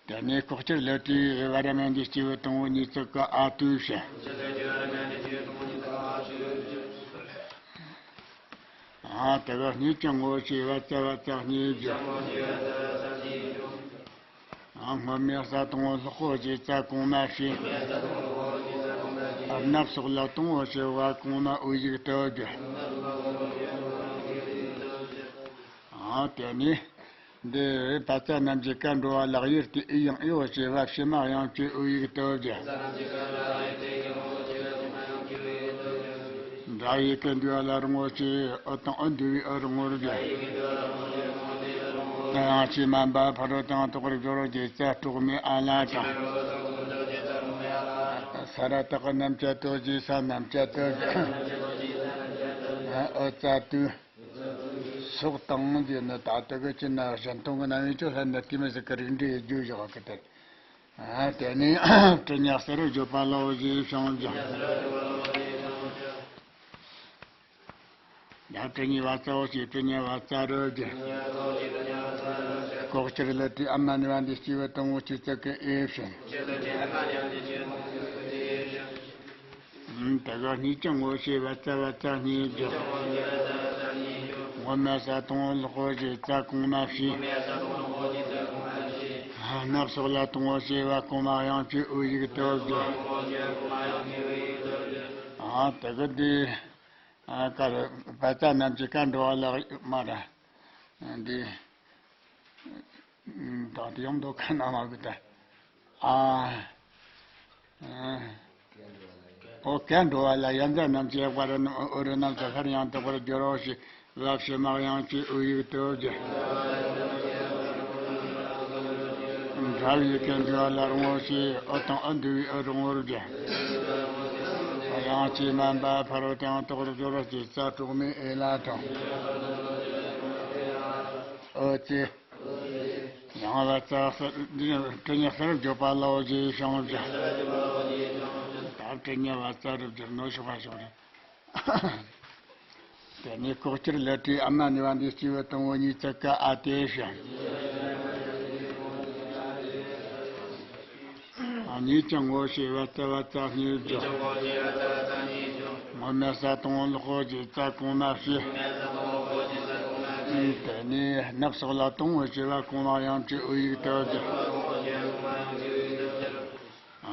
དེ་ནས་ལྐོག་གྱུར་ལས་དེ་བ་ར་མེད་འདི་སྐྱེས་བུ་དང་པོ་གཉིས་ཚིག་གི་ཨ་ཏུ་བྱས། ཨ་དེ་ག་གཉིས་ཀྱང་ངོ་ཞེས་བ་ཙ་བ་ཙ་གཉིས་བསྒྱུར། ཨ་སྔོན་མའི་ས་དང་པོ་ལྷག་པོ་ཞེས་ཙ་གོང་མ་བྱས། སྣ་ཚོགས་ལ་དང་པོ་ཞེས་བ་གོང་མ་དབུ་ཡིག་ཏུ་བསྒྱུར། ཨ་དེ་ནས་འདི་བ་ཙ་རྣམས་ཀྱི་ཀ་འགྲོ་བ་ལ་དབྱེ་སྟེ་ཨི་ཡང་ཨི་འོ་ཞེས་བ་ཕྱི་མ་དབྱངས་ཀྱི་དབུ་ཡིག་ཏུ་བསྒྱུར། འདྲ་ཡི་གེ་འདུས་པ་ལ་རང་ངོ་ཞེས་ཨུ་དང་ཨུ་འདུས་པའི་ཨུ་རུ་ངོ་རུ་བསྒྱུར། དབྱངས་ཅན་མིན་པ་ཕ་རོལ་ཏུ་ཡང་དག་པར་སྦྱོར་རོ་ཞེས་ཙ་གྲོགས་མེད་ཨ་ལ་དང་། ས་ར་བཏགས་རྣམ་བཅད་དོ་ཞེས་ས་རྣམ་བཅད་དོ། ཨུ་ཙ་ཏུ། སོགས་དང་ཞེས་ནི་ད་ལྟ་གི་ཅི་ན་གཞན་སྟོང་གི་རྣམ་དབྱེ་ཆོས་ལྷན་ནི་དེ་མི་ཟིག་གི་རིགས་འགྲེ་རྒྱུ་བཞག་གི་དེ། ཨ་དེ་ནས་གྲི་གཉིས་ས་རུ་བསྒྱུར་པ་ལ་འོ་ཞེས་བྱུང་བཞག། ཡང་གྲི་གཉིས་བ་ཙ་འོ་ཞེས་གྲི་གཉིས་བ་ཙ་རུ་བསྒྱུར། ལྐོག་གྱུར་ལས་དེ་ཨ་མ་ནི་བ་འདི་སྐྱེས་བུ་དང་པོ་གཅིག་ཙིག་གི་ཨེ་བྱས། དེ་ག་གཉིས་ཀྱང་ངོ་ཤེས་བ་ཙ་བ་ཙ་གཉིས་བརྗོད། སྔོན་མ་ས་དང་ལོག་པའོ་ཞེས་ཙ་གོང་མ་བྱས། སྣབས་སོགས་ལ་དང་པོ་ཞེས་བ་གོང་མ་དབྱངས་ཀྱི་འོད་ཡིག་ཏུ་བརྗོད། ཨ་དེ་ག་འདི། ཨ་ཀ་རེ། བ་ཙ་རྣམས་ཀྱི་ཀ་འགྲོ་བ་ལ་མ་ར། འདི། ད་དེ་ཡོང་དོ་ཁ་ན་མ་གི་ད། ཨ། ཨོ་ཀ་འགྲོ་བ་ལ་ཡ་མཛའ་རྣམས་ཀྱི་ཡག་པ་ར་རྣམས་འོ་རུ་རྣམས་སུ་སླར་ཡང་དག་པར་སྦྱོར་རོ་ཞེས་བ་བྱེ་མ་དབྱངས་ཀྱི་འོད་ཡིག་ཏུ་བརྗོད། འདྲ་བའི་ཡི་གེ་འདུས་པ་ལ་རང་ངོ་ཤེས། འོ་དང་འོ་འདུས་པའི་འོ་རང་ངོར་བརྗོད། དབྱངས་ཀྱིས་མ་འབབ་ཕ་རོལ་ཏུ་ཡང་དག་པར་སྦྱོར་རོ་ཞེས་ཙ་གྲོགས་མེད་འོ་ལ་དང་། འོ་ཙི། ཡང་བ་ཙ་ས་འདི་ནི་ཏྲི་ཉ་ས་རུ་བརྗོད་པ་ལའོ་ཞེས་བྱུང་བ། ད་ཏྲི་ཉ་བ་ཙ་རུ་བསྒྱུར་ནོ་ཞོག་པ་ཞོག་རེད། དེ་ནས་ལྐོག་གྱུར་ལས་བྲིས་ཨ་མ་ནི་བ་འདི་སྐྱེས་བུ་དང་པོ་གཉིས་ཚིག་གི་ཨ་དེ་བྱ། གཉིས་ཀྱང་ངོ་ཤེས་བ་ཙ་བ་ཙ་གཉིས་བརྗོད། སྔོན་མ་ས་དང་ལོག་པའོ་ཞེས་ཙ་གོང་མ་བྱས། དེ་ནས་སྣབས་སོགས་ལ་དང་པོ་ཞེས་བ་གོང་མ་དབྱངས་ཀྱི་འོད་ཡིག་ཏུ་བརྗོད།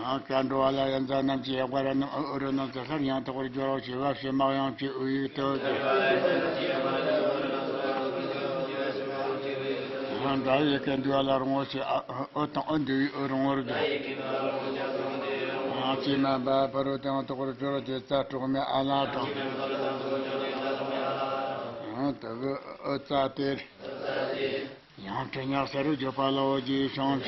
ཨ་ཀ་འགྲོ་བ་ལ་ཡ་མཛའ་རྣམས་ཀྱི་ཡག་པ་ར་རྣམས་འོ་རུ་རྣམས་སུ་སླར་ཡང་དག་པར་སྦྱོར་རོ་ཞེས་བ་བྱེ་མ་དབྱངས་ཀྱི་འོད་ཡིག་ཏུ་བརྗོད། འདྲ་བའི་ཡི་གེ་འདུས་པ་ལ་རང་ངོ་ཤེས། འོ་དང་འོ་འདུས་པའི་འོ་རང་ངོར་བརྗོད། དབྱངས་ཀྱིས་མ་འབབ་ཕ་རོལ་ཏུ་ཡང་དག་པར་སྦྱོར་རོ་ཞེས་ཙ་གྲོགས་མེད་འོ་ལ་དང་། དེ་གི་འོ་ཙ་དེར། ཡང་ཏྲི་ཉ་ས་རུ་བརྗོད་པ་ལའོ་ཞེས་བྱུང་བ།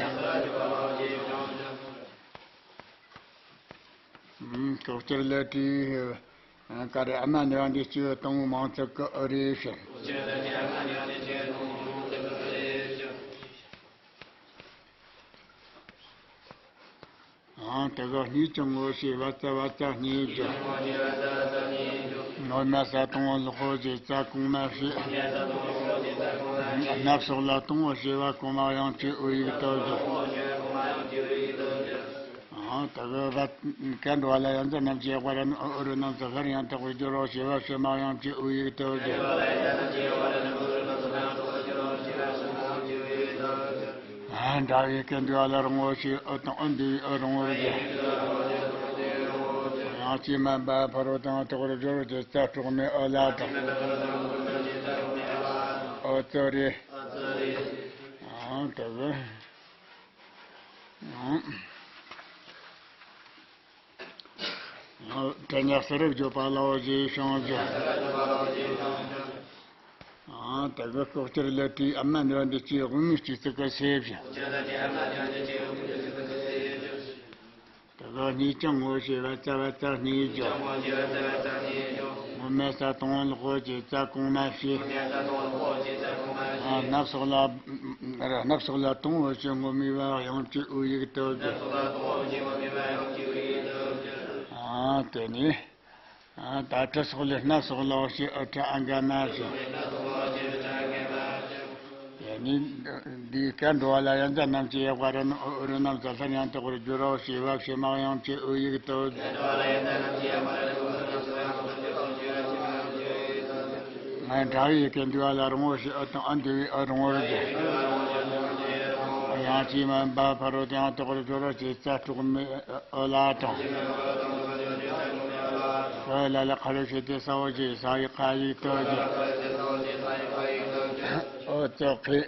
ལྐོག་གྱུར་ལས་བྲིས། ཀ་རེ་ཨ་མ་ནི་བ་འདི་སྐྱེས་བུ་དང་པོའི་མིང་ཚིག་གི་འོ་རེ་བྱ། ཨང་དེ་ག་གཉིས་ཀྱང་ངོ་ཤེས་བ་ཙ་བ་ཙ་གཉིས་བརྗོད། སྔོན་མ་ས་དང་པོ་ལོག་པའོ་ཞེས་ཙ་གོང་མ་བྱས། སྣབས་སོགས་ལ་དང་པོ་ཞེས་བ་གོང་མ་དབྱངས་ཀྱི་འོད་ཡིག་ཏུ་བརྗོད། ཨང་དེ་ག་བ་ཀ་འགྲོ་བ་ལ་ཡ་མཛའ་རྣམས་ཀྱི་ཡག་པ་ར་རྣམས་འོ་རུ་རྣམས་སུ་སླར་ཡང་དག་པར་སྦྱོར་རོ་ཞེས་བ་བྱེ་མ་དབྱངས་ཀྱི་འོད་ཡིག་ཏུ་བརྗོད། འདྲ་བའི་ཡི་གེ་འདུས་པ་ལ་རང་ངོ་ཤེས། འོ་དང་འོ་འདུས་པའི་འོ་རང་ངོར་བརྗོད། དབྱངས་ཀྱིས་མ་འབབ་ཕ་རོལ་ཏུ་ཡང་དག་པར་སྦྱོར་རོ་ཞེས་ཙ་གྲོགས་མེད་འོ་ལ་དང་། འོ་ཙོ་རེ། ཨང་དེ་གི། ཏྲི་ཉ་ས་རུ་བརྗོད་པ་ལའོ་ཞེས་བྱུང་བ། ཨང་དེ་གི་ལྐོག་གྱུར་ལས་བྲིས་ཨ་མ་ནི་བ་འདི་སྐྱེས་བུ་དབུ་མའི་སྐྱེ་ཚིག་གི་སེ་བྱ། དེ་ག་གཉིས་ཀྱང་ངོ་ཤེས་པ་ཙ་བ་ཙ་གཉིས་བརྗོད། སྔོན་མ་ས་དང་པོ་ལོག་པའོ་ཞེས་ཙ་གོང་མ་བྱས། ཨ་སྣབས་སོགས་ལ། སྣབས་སོགས་ལ་དང་པོ་ཞེས་སྔོན་མའི་བ་དབྱངས་ཀྱི་འོད་ཡིག་ཏུ་བརྗོད། ཨ་དེ་ནས། ཨ་ད་ཏྲི་སོགས་ལས་སྣབས་སོགས་ལའོ་ཞེས་འོ་ཏྲི་ཨ་ག་མ་བྱས། དེ་ནས་འདིའི་ཀ་འགྲོ་བ་ལ་ཡ་མཛའ་རྣམས་ཀྱི་ཡག་པ་ར་རྣམས་འོ་རུ་རྣམས་སུ་སླར་ཡང་དག་པར་སྦྱོར་རོ་ཞེས་བ་བྱེ་མ་དབྱངས་ཀྱི་འོད་ཡིག་ཏུ། འདྲ་བའི་ཡི་གེ་འདུས་པ་ལ་རང་ངོ་ཤེས། འོ་དང་འོ་འདུས་པའི་འོ་རང་ངོར་བརྗོད། དབྱངས་ཀྱིས་མ་འབབ་ཕ་རོལ་ཏུ་ཡང་དག་པར་སྦྱོར་རོ་ཞེས་ཙ་གྲོགས་མེད་འོ་ལ་དང་། འོ་ལ་ལ་ཁ་རུ་ཞེས་ཏེ་སའོ་ཞེས་ས་ཡི་ཁ་ཡིག་ཏུ་བརྗོད། འོ་ཙོ་ཁེ།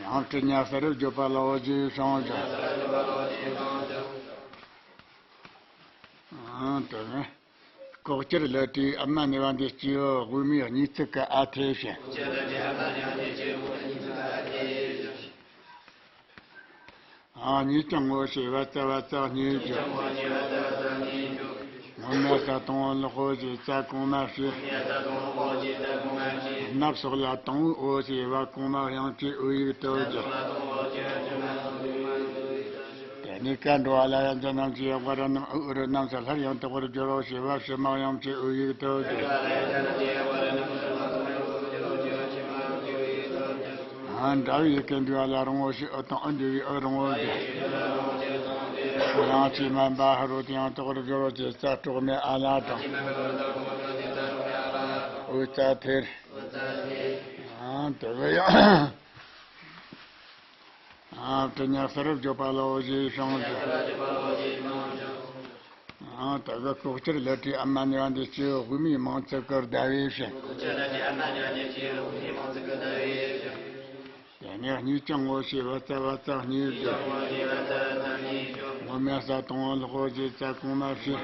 ཡང་ཏྲི་ཉ་ས་རུ་བརྗོད་པ་ལའོ་ཞེས་བྱུང་བ། ཨང་དེ་ནས། ལྐོག་གྱུར་ལས་བྲིས་ཨ་མ་ནི་བ་འདི་སྐྱེས་བུ་དབུ་མའི་གཉིས་ཚིག་གི་ཨ་དེ་བྱ། ཨ་གཉིས་ཀྱང་ངོ་ཤེས་པ་ཙ་བ་ཙ་གཉིས་བརྗོད། སྔོན་མ་ས་དང་པོ་ལོག་པའོ་ཞེས་ཙ་གོང་མ་བྱས། སྣབས་སོགས་ལ་དང་པོའི་འོ་ཞེས་བ་གོང་མ་དབྱངས་ཀྱི་འོད་ཡིག་ཏུ་བརྗོད། དེ་ནས་ཀ་འགྲོ་བ་ལ་ཡ་མཛའ་རྣམས་ཀྱི་ཡག་པ་ར་རྣམས་འོ་རུ་རྣམས་སུ་སླར་ཡང་དག་པར་སྦྱོར་རོ་ཞེས་བ་བྱེ་མ་དབྱངས་ཀྱི་འོད་ཡིག་ཏུ་བརྗོད། འདྲ་བའི་ཡི་གེ་འདུས་པ་ལ་རང་ངོ་ཤེས། འོ་དང་འོ་འདུས་པའི་འོ་རང་ངོར་བརྗོད། ཡང་ཅི་མན་པ་ཧ་རོ་དེ་ཡང་དོག་རུ་སྦྱོར་བ་ཅེས་རྩ་གྲོགས་མེད་ཨ་ལ་དང་། འུ་ཙ་ཐེར། ཨ་དེ་གི་ཡང་། ཨ་དེ་ཉག་ས་རུ་བརྗོད་པ་ལའོ་ཞེས་བྱུང་ཟེར། ཨ་ད་གི་ལྐོག་གྱུར་ལི་ཁྲིའི་ཨ་མ་ནི་བ་འདི་སྐྱེ་བོ་དབུ་མའི་མིང་ཚིག་གི་བརྡ་བས་བྱིན། དེ་ནས་གཉིས་ཀྱང་ངོ་ཤེས་བ་ཙ་བ་ཙ་གཉིས་བརྗོད། ངོ་མེད་ས་དང་པོ་ལྷག་པོ་ཞེས་རྩ་གོང་མ་བྱིན།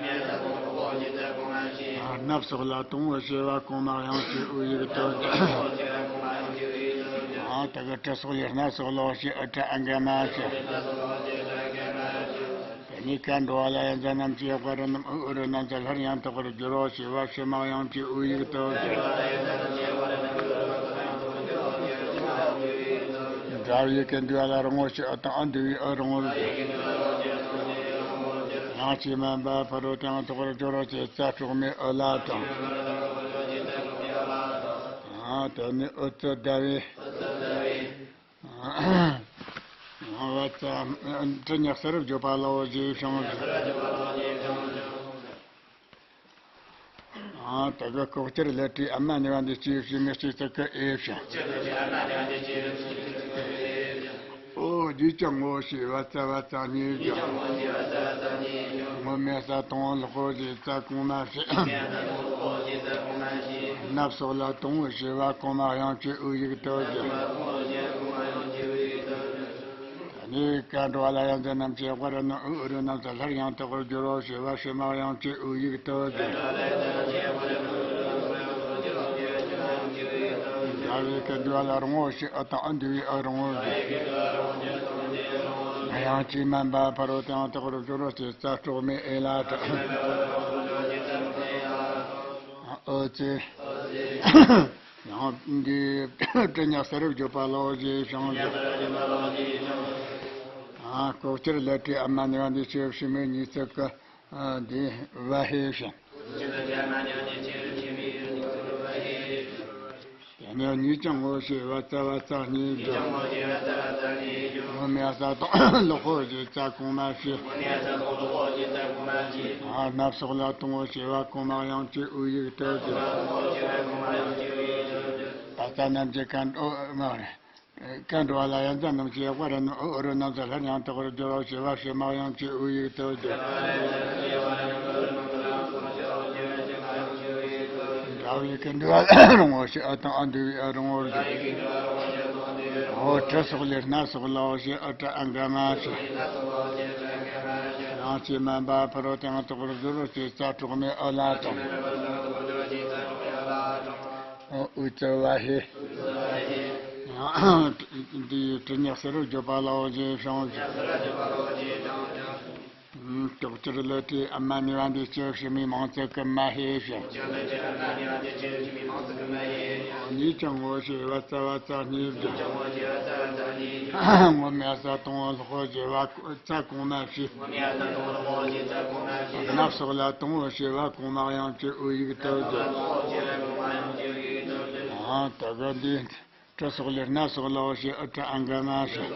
སྣབས་སོགས་ལ་དང་པོ་ཞེས་པ་གོང་མ་དབྱངས་ཀྱི་འུ་ཡིག་ཏུ་བརྗོད། ཨ་ད་གི་དྲི་སོགས་ལས་སྣ་སོགས་ལ་ཞེས་ཨུ་ཏྲ་ཨ་ག་མ་བྱིན། དེ་ནས་ཀ་འགྲོ་བ་ལ་ཡ་མཛའ་རྣམས་ཀྱི་དབྱེ་བ་རི་རྣམས་འུ་རུ་རྣམས་ཀྱི་སླར་ཡང་དག་པར་སྦྱོར་བ་ཞེས་པ་ཕྱི་མ་དབྱངས་ཀྱི་འུ་ཡིག་ཏུ་བརྗོད། འདྲ་བའི་ཀ་འདུས་པ་ལ་རིང་བོ་ཞེས་ཨུ་དང་ཨ་འདུས་པའི་ཨུ་རིང་བོར་བརྗོད། ཡང་ཅི་མན་པ་ཕ་རོལ་ཏུ་ཡང་དག་པར་སྦྱོར་བ་ཅེས་རྩ་གྲོགས་མེད་ཨུ་ལ་དང་། ཨ་དེ་ནས་ཨུ་ཙི་ཟླ་བའི། བ་ཙ། དྲི་ཉག་ས་རུ་བརྗོད་པ་ལའོ་ཞེས་བྱུང་ཟེར། ཨ་ད་གི་ལྐོག་གྱུར་ལི་ཁྲིའི་ཨ་མ་ནི་བ་འདི་སྐྱེ་བོ་དབུ་མའི་སྐྱེ་ཚིག་གི་ཨེ་བྱིན། ཨོ་གཉིས་ཀྱང་ངོ་ཤེས་བ་ཙ་བ་ཙ་གཉིས་བརྗོད། ངོ་མེད་ས་དང་པོ་ལྷག་པོ་ཞེས་རྩ་གོང་མ་བྱིན། སྣབས་སོགས་ལ་དང་པོ་ཞེས་པ་གོང་མ་དབྱངས་ཀྱི་འུ་ཡིག་ཏུ་བརྗོད། ད་ནི་ཀ་འགྲོ་བ་ལ་ཡ་མཛའ་རྣམས་ཀྱི་དབྱེ་བ་རི་རྣམས་འུ་རུ་རྣམས་སུ་སླར་ཡང་དག་པར་སྦྱོར་བ་ཞེས་པ་ཕྱི་མ་དབྱངས་ཀྱི་འུ་ཡིག་ཏུ་བརྗོད། འདྲ་བའི་ཀ་འདུས་པ་ལ་རིང་བོ་ཞེས་ཨུ་དང་ཨ་འདུས་པའི་ཨུ་རིང་བོར་བརྗོད། ཡང་ཅི་མན་པ་ཕ་རོལ་ཏུ་ཡང་དག་པར་སྦྱོར་བ་ཅེས་རྩ་གྲོགས་མེད་ཨེ་ལ་དང་། ཨུ་ཙི། ཡང་འདི་དྲི་ཉག་ས་རུ་བརྗོད་པ་ལའོ་ཞེས་བྱུང་ཟེར། ལྐོག་གྱུར་ལི་ཁྲིའི་ཨ་མ་ནི་བ་འདི་སྐྱེ་བོ་དབུ་མའི་གཉིས་ཚིག་གི་འདི་བ་ཧེ་བྱིན། དེ་ནས་གཉིས་ཀྱང་ངོ་ཤེས་བ་ཙ་བ་ཙ་གཉིས་བརྗོད། ངོ་མེད་ས་དང་ལྷག་པོ་ཞེས་རྩ་གོང་མ་བྱིན། ཨ་སྣབས་སོགས་ལ་དང་པོ་ཞེས་པ་གོང་མ་དབྱངས་ཀྱི་འུ་ཡིག་ཏུ་བརྗོད། བ་ཙ་རྣམས་ཀྱི་ཀ་འགྲོ་མ་རེད། ཀ་འགྲོ་བ་ལ་ཡ་མཛའ་རྣམས་ཀྱི་དབྱེ་བ་རི་རྣམས་འུ་རུ་རྣམས་སུ་སླར་ཡང་དག་པར་སྦྱོར་བ་ཞེས་པ་ཕྱི་མ་དབྱངས་ཀྱི་འུ་ཡིག་ཏུ་བརྗོད། འདྲ་བའི་ཀ་འདུས་པ་ལ་རིང་བོ་ཞེས་ཨུ་དང་ཨ་འདུས་པའི་ཨུ་རིང་བོར་བརྗོད། འོ་དྲི་སོགས་ལས་སྣ་སོགས་ལའོ་ཞེས་ཨུ་ཏྲ་ཨ་ག་མ་བྱིན། ཡང་ཅི་མན་པ་ཕ་རོལ་ཏུ་ཡང་དག་པར་སྦྱོར་བ་ཅེས་རྩ་གྲོགས་མེད་ཨུ་ལ་དང་། འོ་འུ་ཙི་བ་ཧེ། འདི་ཡི་དྲི་ཉག་ས་རུ་བརྗོད་པ་ལའོ་ཞེས་བྱུང་ཟེར། ལྐོག་གྱུར་ལི་ཁྲིའི་ཨ་མ་ནི་བ་འདི་སྐྱེ་བོ་དབུ་མའི་མིང་ཚིག་གི་མ་ཧེ་བྱིན། གཉིས་ཀྱང་ངོ་ཤེས་བ་ཙ་བ་ཙ་གཉིས་བརྗོད། ངོ་མེད་ས་དང་པོ་ལྷག་པོ་ཞེས་པ་ཙ་གོང་མ་བྱིན། སྣབས་སོགས་ལ་དང་པོ་ཞེས་པ་གོང་མ་དབྱངས་ཀྱི་འུ་ཡིག་ཏུ་བརྗོད། ཨ་ད་གི་འདི། དྲི་སོགས་ལས་སྣ་སོགས་ལའོ་ཞེས་ཨུ་ཏྲ་ཨ་ག་མ་བྱིན།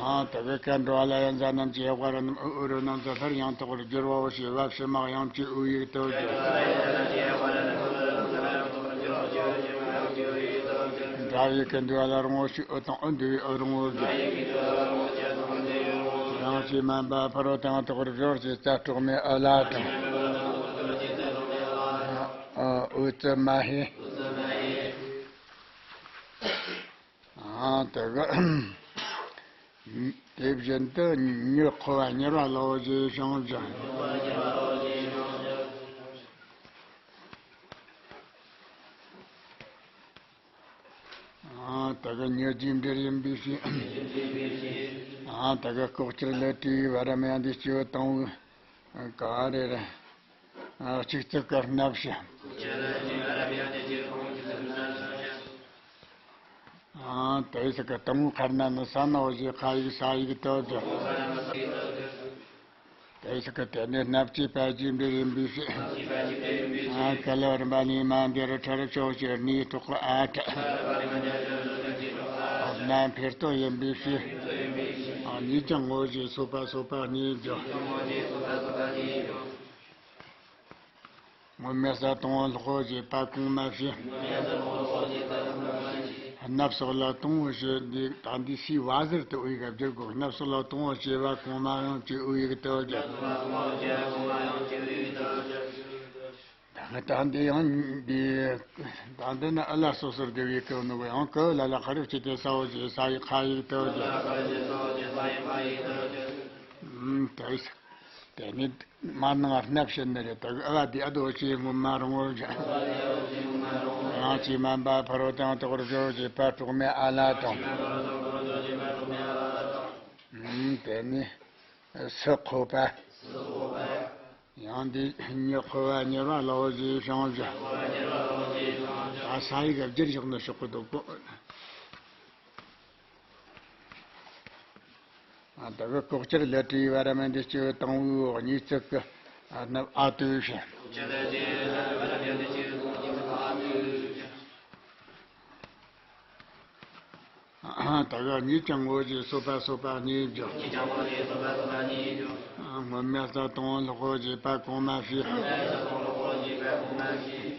ཨ་ད་གི་ཀ་འགྲོ་བ་ལ་ཡ་མཛའ་རྣམས་ཀྱི་དབྱེ་བ་རི་རྣམས་འུ་རུ་རྣམས་སུ་སླར་ཡང་དག་པར་སྦྱོར་བའོ་ཞེས་པ་ཕྱི་མ་དབྱངས་ཀྱི་འུ་ཡིག་ཏུ་བརྗོད། འདྲ་བའི་ཀ་འདུས་པ་ལ་རིང་བོ་ཞེས་ཨུ་དང་ཨ་འདུས་པའི་ཨུ་རིང་བོར་བརྗོད། ཡང་ཅི་མན་པ་ཕ་རོལ་ཏུ་ཡང་དག་པར་སྦྱོར་ཅེས་རྩ་གྲོགས་མེད་ཨུ་ལ་དང་། ཨ་འུ་ཙི་མ་ཧེ། ཨ་དེ་གི་དེ་བཞིན་དུ་མྱི་འཁོར་བ་མྱུར་བ་ལའོ་ཞེས་བྱུང་ཞིང་། ཨ་དེ་གི་མྱི་རྒྱུའི་འབྲས་ཡིན་པའི་ཕྱིར། ཨ་དེ་གི་ལྐོག་གྱུར་ལི་ཁྲིའི་བ་ར་མ་ཡ་འདི་སྐྱེ་བོ་དང་པོའི་ག་རེ་རེད། ཨ་གཅིག་ཙིག་གི་སྣབས་ཤིང་། ཨ་དེ་ཟིག་གི་དང་པོའི་ཁར་ན་ནི་ས་ན་འོ་ཞེས་ཁ་ཡིག་ས་ཡིག་ཏུ་བརྗོད། དེ་ཟིག་གི་དེ་ནས་སྣབས་ཀྱི་ཕལ་ཆེར་འབྲས་ཡིན་པའི་ཕྱིར། ཨ་ཀ་ལ་བར་མ་ནི་མ་འདིར་ཁྲར་ཕྱོགས་ཀྱི་སྣའི་ཐོག་གི་ཨ་ཁྲ། སྣ་འཕེལ་སྟོན་ཡིན་པའི་ཕྱིར། ཉིད་ཀྱང་ངོ་བོ་ཞེས་སོགས་པ་སོགས་པ་གཉིས་བརྗོད། སྔོན་མེད་ས་དང་པོ་ལྷག་པར་བྱེད་པ་གོང་མ་བཞི། སྣབས་སོགས་ལ་དང་པོ་ཞེས་འདི་ད་འདི་ཕྱིའི་བ་ཟེར་དུ་དབུ་ཡིག་བསྒྱུར་དགོས། སྣབས་སོགས་ལ་དང་པོ་ཞེས་པ་གོང་མ་ཡང་བསྐྱར་དབུ་ཡིག་དུ་བསྒྱུར། ད་ད་འདི་ཡང་འདི་ད་འདི་ནི་ཨ་ལ་སོ་སོར་བསྡུ་བའི་སྐབས་ནི་ཡང་ཀུ་ལ་ལ་ཁ་རུ་སྐྱེ་དེ་ས་འོག་ཞེས་ས་ཡི་ཁ་ཡིག་དུ་བསྒྱུར། ཨུམ་དེ་དེ་ནི་མར་ནང་སྣབས་བྱེད་ནི་རེད། དེ་གི་ཨ་བ་དེ་ཨ་དོ་ཞེས་སྔོན་མ་རང་ངོ་བྱ། ཡང་ཅི་མན་པ་ཕ་རོལ་ཏུ་ཡང་དག་པར་སྦྱོར་བ་བྱེད་པ་གྲོགས་མེད་ཨ་ལ་དང་། ཨུམ་དེ་ནི་སུ་ཁོ་པ། ཡང་འདི་ཉི་ཁོ་བ་གཉེར་བ་ལའོ་ཞེས་བྱུང་བ། ད་ས་ཡིག་བསྒྱུར་བཞག་ན་ཆོག་གི་འདུག་གོ། ད་གི་ལྐོག་གྱུར་ལས་སྤྲས་པའི་བར་མ་འདི་སྤྱི་བོ་དང་པོའི་འོག་གཉིས་བརྩེགས་ཀྱི་སྣབས་ཨ་ཏུ་བྱས། ད་ག་ཉིད་ཀྱང་ངོ་བོ་ཞེས་སོགས་པ་སོགས་པ་གཉིས་བརྗོད། སྔོན་མེད་ས་དང་པོ་ལྷག་པར་བྱེད་པ་གོང་མ་བཞི།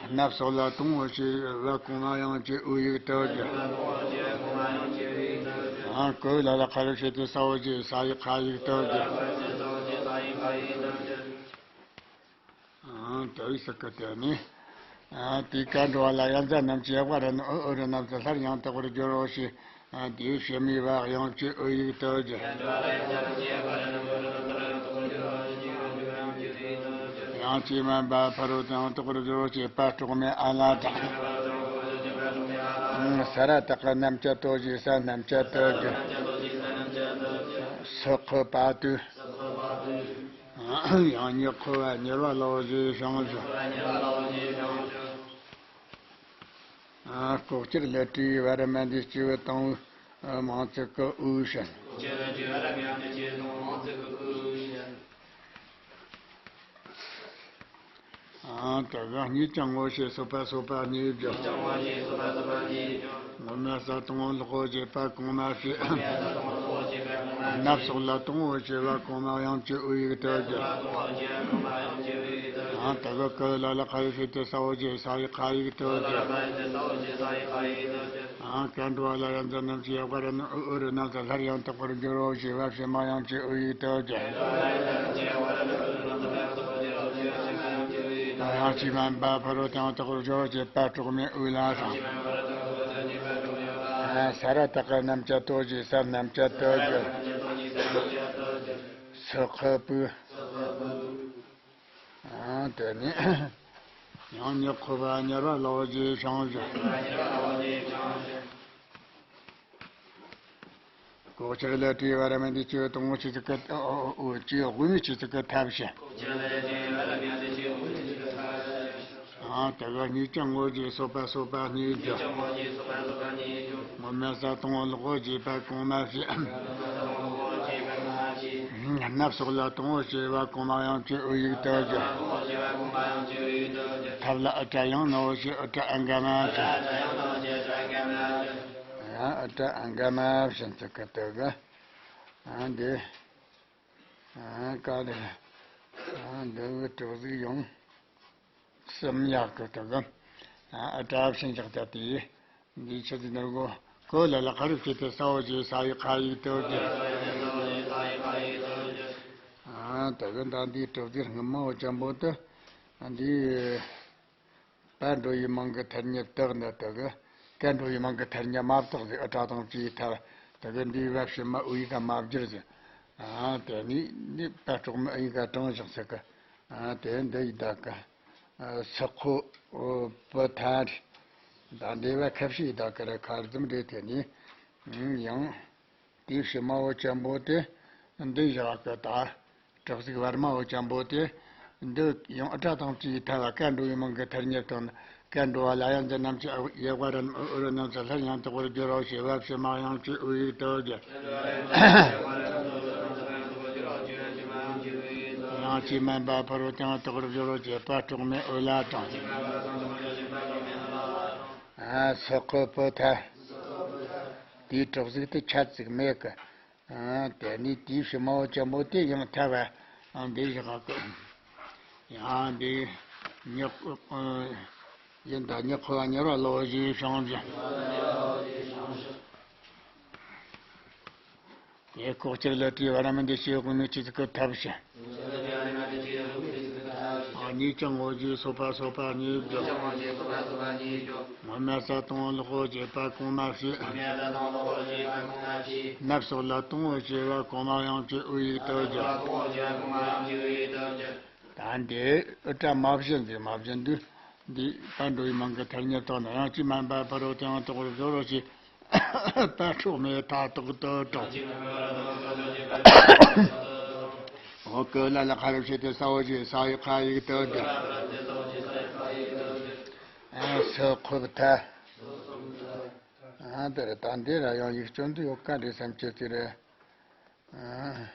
སྣབས་སོགས་ལ་དང་པོ་ཞེས་པ་གོང་མ་ཡང་བསྐྱར་དབུ་ཡིག་དུ་བསྒྱུར། ཀུ་ལ་ལ་ཁ་རུ་སྐྱེ་དེ་ས་འོག་ཞེས་ས་ཡི་ཁ་ཡིག་དུ་བསྒྱུར། ཨང་། དེ་བས་སུ་ཀུ་དེ་ནི། ཨང་། དེའི་ཀ་འགྲོ་བ་ལ་ཡ་མཛའ་རྣམས་ཀྱི་ཡག་པ་ར་ནི་འུ་འུ་རུ་རྣམས་སུ་སླར་ཡང་དག་པར་སྦྱོར་རོ་ཞེས། ཨང་། དེའི་ཕྱི་མའི་བ་ཡང་བསྐྱར་དབུ་ཡིག་དུ་བསྒྱུར། ཡང་ཅི་མན་པ་ཕ་རོལ་ཏུ་ཡང་དག་པར་སྦྱོར་རོ་ཞེས་པ་གྲོགས་མེད་ཨ་ལ་དང་། ཨང་། ས་ར་བཏགས་ཀྱི་རྣམ་བཅད་དོ་ཞེས་ས་རྣམ་བཅད་དུ་བསྒྱུར། སུ་ཁོ་པ་དུ། ཡང་ཉི་ཁོ་བ་གཉེར་བ་ལའོ་ཞེས་བྱུང་བ། ལྐོག་གྱུར་ལས་སྤྲས་པའི་བར་མ་འདི་སྤྱི་བོ་དང་པོའི་མང་ཚིག་གི་དབུ་བྱས། ཨང་། དེ་ག་ཉིད་ཀྱང་ངོ་བོ་ཞེས་སོགས་པ་སོགས་པ་གཉིས་བརྗོད། སྔོན་མེད་ས་དང་པོ་ལྷག་པར་བྱེད་པ་གོང་མ་བཞི། སྣབས་སོགས་ལ་དང་པོ་ཞེས་པ་གོང་མ་ཡང་བསྐྱར་དབུ་ཡིག་དུ་བསྒྱུར། ཨང་། དེ་ག་ཀུ་ལ་ལ་ཁ་རུ་སྐྱེ་དེ་ས་འོག་ཞེས་ས་ཡི་ཁ་ཡིག་དུ་བསྒྱུར། ཨང་། ཀ་འགྲོ་བ་ལ་ཡ་མཛའ་རྣམས་ཀྱི་ཡག་པ་ར་ནི་འུ་འུ་རུ་རྣམས་སུ་སླར་ཡང་དག་པར་སྦྱོར་རོ་ཞེས་པ་ཕྱི་མ་ཡང་བསྐྱར་དབུ་ཡིག་དུ་བསྒྱུར། ཡང་ཅི་མན་པ་ཕ་རོལ་ཏུ་ཡང་དག་པར་སྦྱོར་རོ་ཞེས་པ་གྲོགས་མེད་དབུ་ལ་དང་། ཨ། ས་ར་བཏགས་ཀྱི་རྣམ་བཅད་དོ་ཞེས་ས་རྣམ་བཅད་དུ་བསྒྱུར། སུ་ཁོ་པུ། ཨང་། དེ་ནི་ཡང་ཉི་ཁོ་བ་གཉེར་བ་ལའོ་ཞེས་བྱུང་བ། ལྐོག་གྱུར་ལས་སྤྲས་པའི་བར་མ་འདི་སྤྱི་བོ་དང་པོའི་ཆོས་ཚིག་གི། ཨོ་ཨོ། སྤྱི་བོ་དབུ་མའི་ཆོས་ཚིག་གི་མཐའ་བྱས། ཨང་། དེ་ག་ཉིད་ཀྱང་ངོ་བོ་ཞེས་སོགས་པ་སོགས་པ་གཉིས་བརྗོད། སྔོན་མེད་ས་དང་པོ་ལྷག་པར་བྱེད་པ་གོང་མ་བཞི། སྣབས་སོགས་ལ་དང་པོ་ཞེས་པ་གོང་མ་ཡང་བསྐྱར་དབུ་ཡིག་དུ་བསྒྱུར། ཐབས་ལ་ཨུ་ཏྲ་ཡང་ནའོ་ཞེས་ཨུ་ཏྲ་ཨ་ག་མ་བྱས། ཡང་ཨུ་ཏྲ་ཨ་ག་མ་བྱས་ཚིག་གི་དུ་གི། ཨ་འདི། ཨ་ག་ལེ། ཨ་འདི་གི་གྲོགས་ཟིག་ཡོང་། གསུམ་ཡག་གི་དུ་གི། ཨ་ཨུ་ཏྲ་བྱས་འཇོག་བྱ་དེ། འདི་ཆོས་ཀྱི་ནོར་གོ། ཀུ་ལ་ལ་ཁ་རུ་སྐྱེ་དེ་ས་འོག་ཞེས་ས་ཡི་ཁ་ཡིག་དུ་བསྒྱུར། ཨ་དེ་གི་ད་འདི་གྲུབ་ཟིག་སྔོན་མ་འོ་ཅན་པོ་དུ། འདི་པ་འགྲོ་བའི་མིང་གི་ཐ་སྙད་དག་ནི་དེ་གི་ཀ་འགྲོ་བའི་མིང་གི་ཐ་སྙད་མ་བཏགས་ཟིག་ཨུ་ཏྲ་དང་བཅས་ཐལ། དེ་གི་འདིའི་བ་ཕྱི་མ་དབུ་ཡིག་ག་མ་བསྒྱུར་ཟིག་ཨ་དེ་ནི་འདི་པ་གྲོགས་མེད་དབུ་ཡིག་ག་དྲངས་བཞག་ཟིག་གི། ཨ་དེ་འདི་ཡི་ད་གི། སུ་ཁོ་པུ་ཐ་རེད། ད་འདི་བ་ཁ་ཕྱེ་ད་ཀ་ར་ཁ་རྫུམ་རེད། དེ་ནི་ཡང་དེའི་ཕྱི་མ་འོ་ཅན་པོ་དེ་འདི་བཞག་གི། ད་གྲུབ་ཚིག་བར་མ་འོ་ཅན་པོ་དེ་འདི་ཡང་ཨུ་ཏྲ་དང་བཅས་ཐལ་བ་ཀ་འགྲོ་བའི་མིང་གི་ཐ་སྙད་དང་། ཀ་འགྲོ་བ་ལ་ཡ་མཛའ་རྣམས་ཀྱི་ཡག་པ་ར་ནི་འུ་འུ་རུ་རྣམས་སུ་སླར་ཡང་དག་པར་སྦྱོར་རོ་ཞེས་པ་ཕྱི་མ་ཡང་བསྐྱར་དབུ་ཡིག་དུ་བསྒྱུར། ཡང་ཅི་མན་པ་ཕ་རོལ་ཏུ་ཡང་དག་པར་སྦྱོར་རོ་ཞེས་པ་གྲོགས་མེད་དབུ་ལ་དང་། ཨ་སུ་ཁོ་པུ་ཐ། དེའི་གྲུབ་ཚིག་དེ་ཁྱད་ཅིག་མེད་གི། ཨ། དེ་ནས་དེའི་ཕྱི་མ་བོ་ཆེན་པོ་དེ་ཡང་ཐལ་བ། ཨ། འདི་བཞག་གི། ཡང་འདི་ཉི། ཨ། ཡིན་ད། ཉི་འཁོར་བ་མྱུར་བ་ལོ་བཞིའི་བྱང་ཆུབ། དེ་ལྐོག་གྱུར་ལས་སྤྲས་པ་ར་མི་འདི་སྐྱེ་དགུ་མའི་ཆོས་ཚིག་གི་ཐབས་ཤེས། གཉིས་ཀྱང་དངོས་རྒྱུའི་སོ་པ་སོ་པ་གཉིས་བརྗོད། སྔོན་མའི་ས་དང་ལོག་པར་བྱེད་པ་གོང་མ་བྱས། སྣབས་སོགས་ལ་དང་པོར་བྱེད་པ་གོང་མ་ཡང་བསྐྱེད་དབུ་ཡུག་ཏུ་བརྗོད། ད་འདི་ཨུ་ཏྲ་མ་བཞི་འདི་མ་བཞི་འདི། འདི་པར་འགྲོ་བའི་མིང་གི་ཐ་སྙད་ཐོག་ན་ཡང་ཅི་མན་པ་ཕ་རོལ་ཏུ་ཡང་དག་པར་སྦྱོར་རོ་ཞེས་པ་འཕྲོག་མེད་མཐར་ཐུག་ཏུ་དྲངས། འོ་ཀུ་ལ་ལ་ཁ་རུ་ཕྱེ་སྟེ་ས་འོག་ཅེས་ས་ཡི་ཁ་ཡིག་ཏུ་བསྒྱུར། ཨ། སུ་ཁོབ་ཐལ། ཨ། དེ་རེད། ད་འདི་ར་ཡང་ཡིག་སྐྱོན་དུ་ཡོད་ཀ་འདྲ་བསམ་གྱི་ཅི་རེད། ཨ།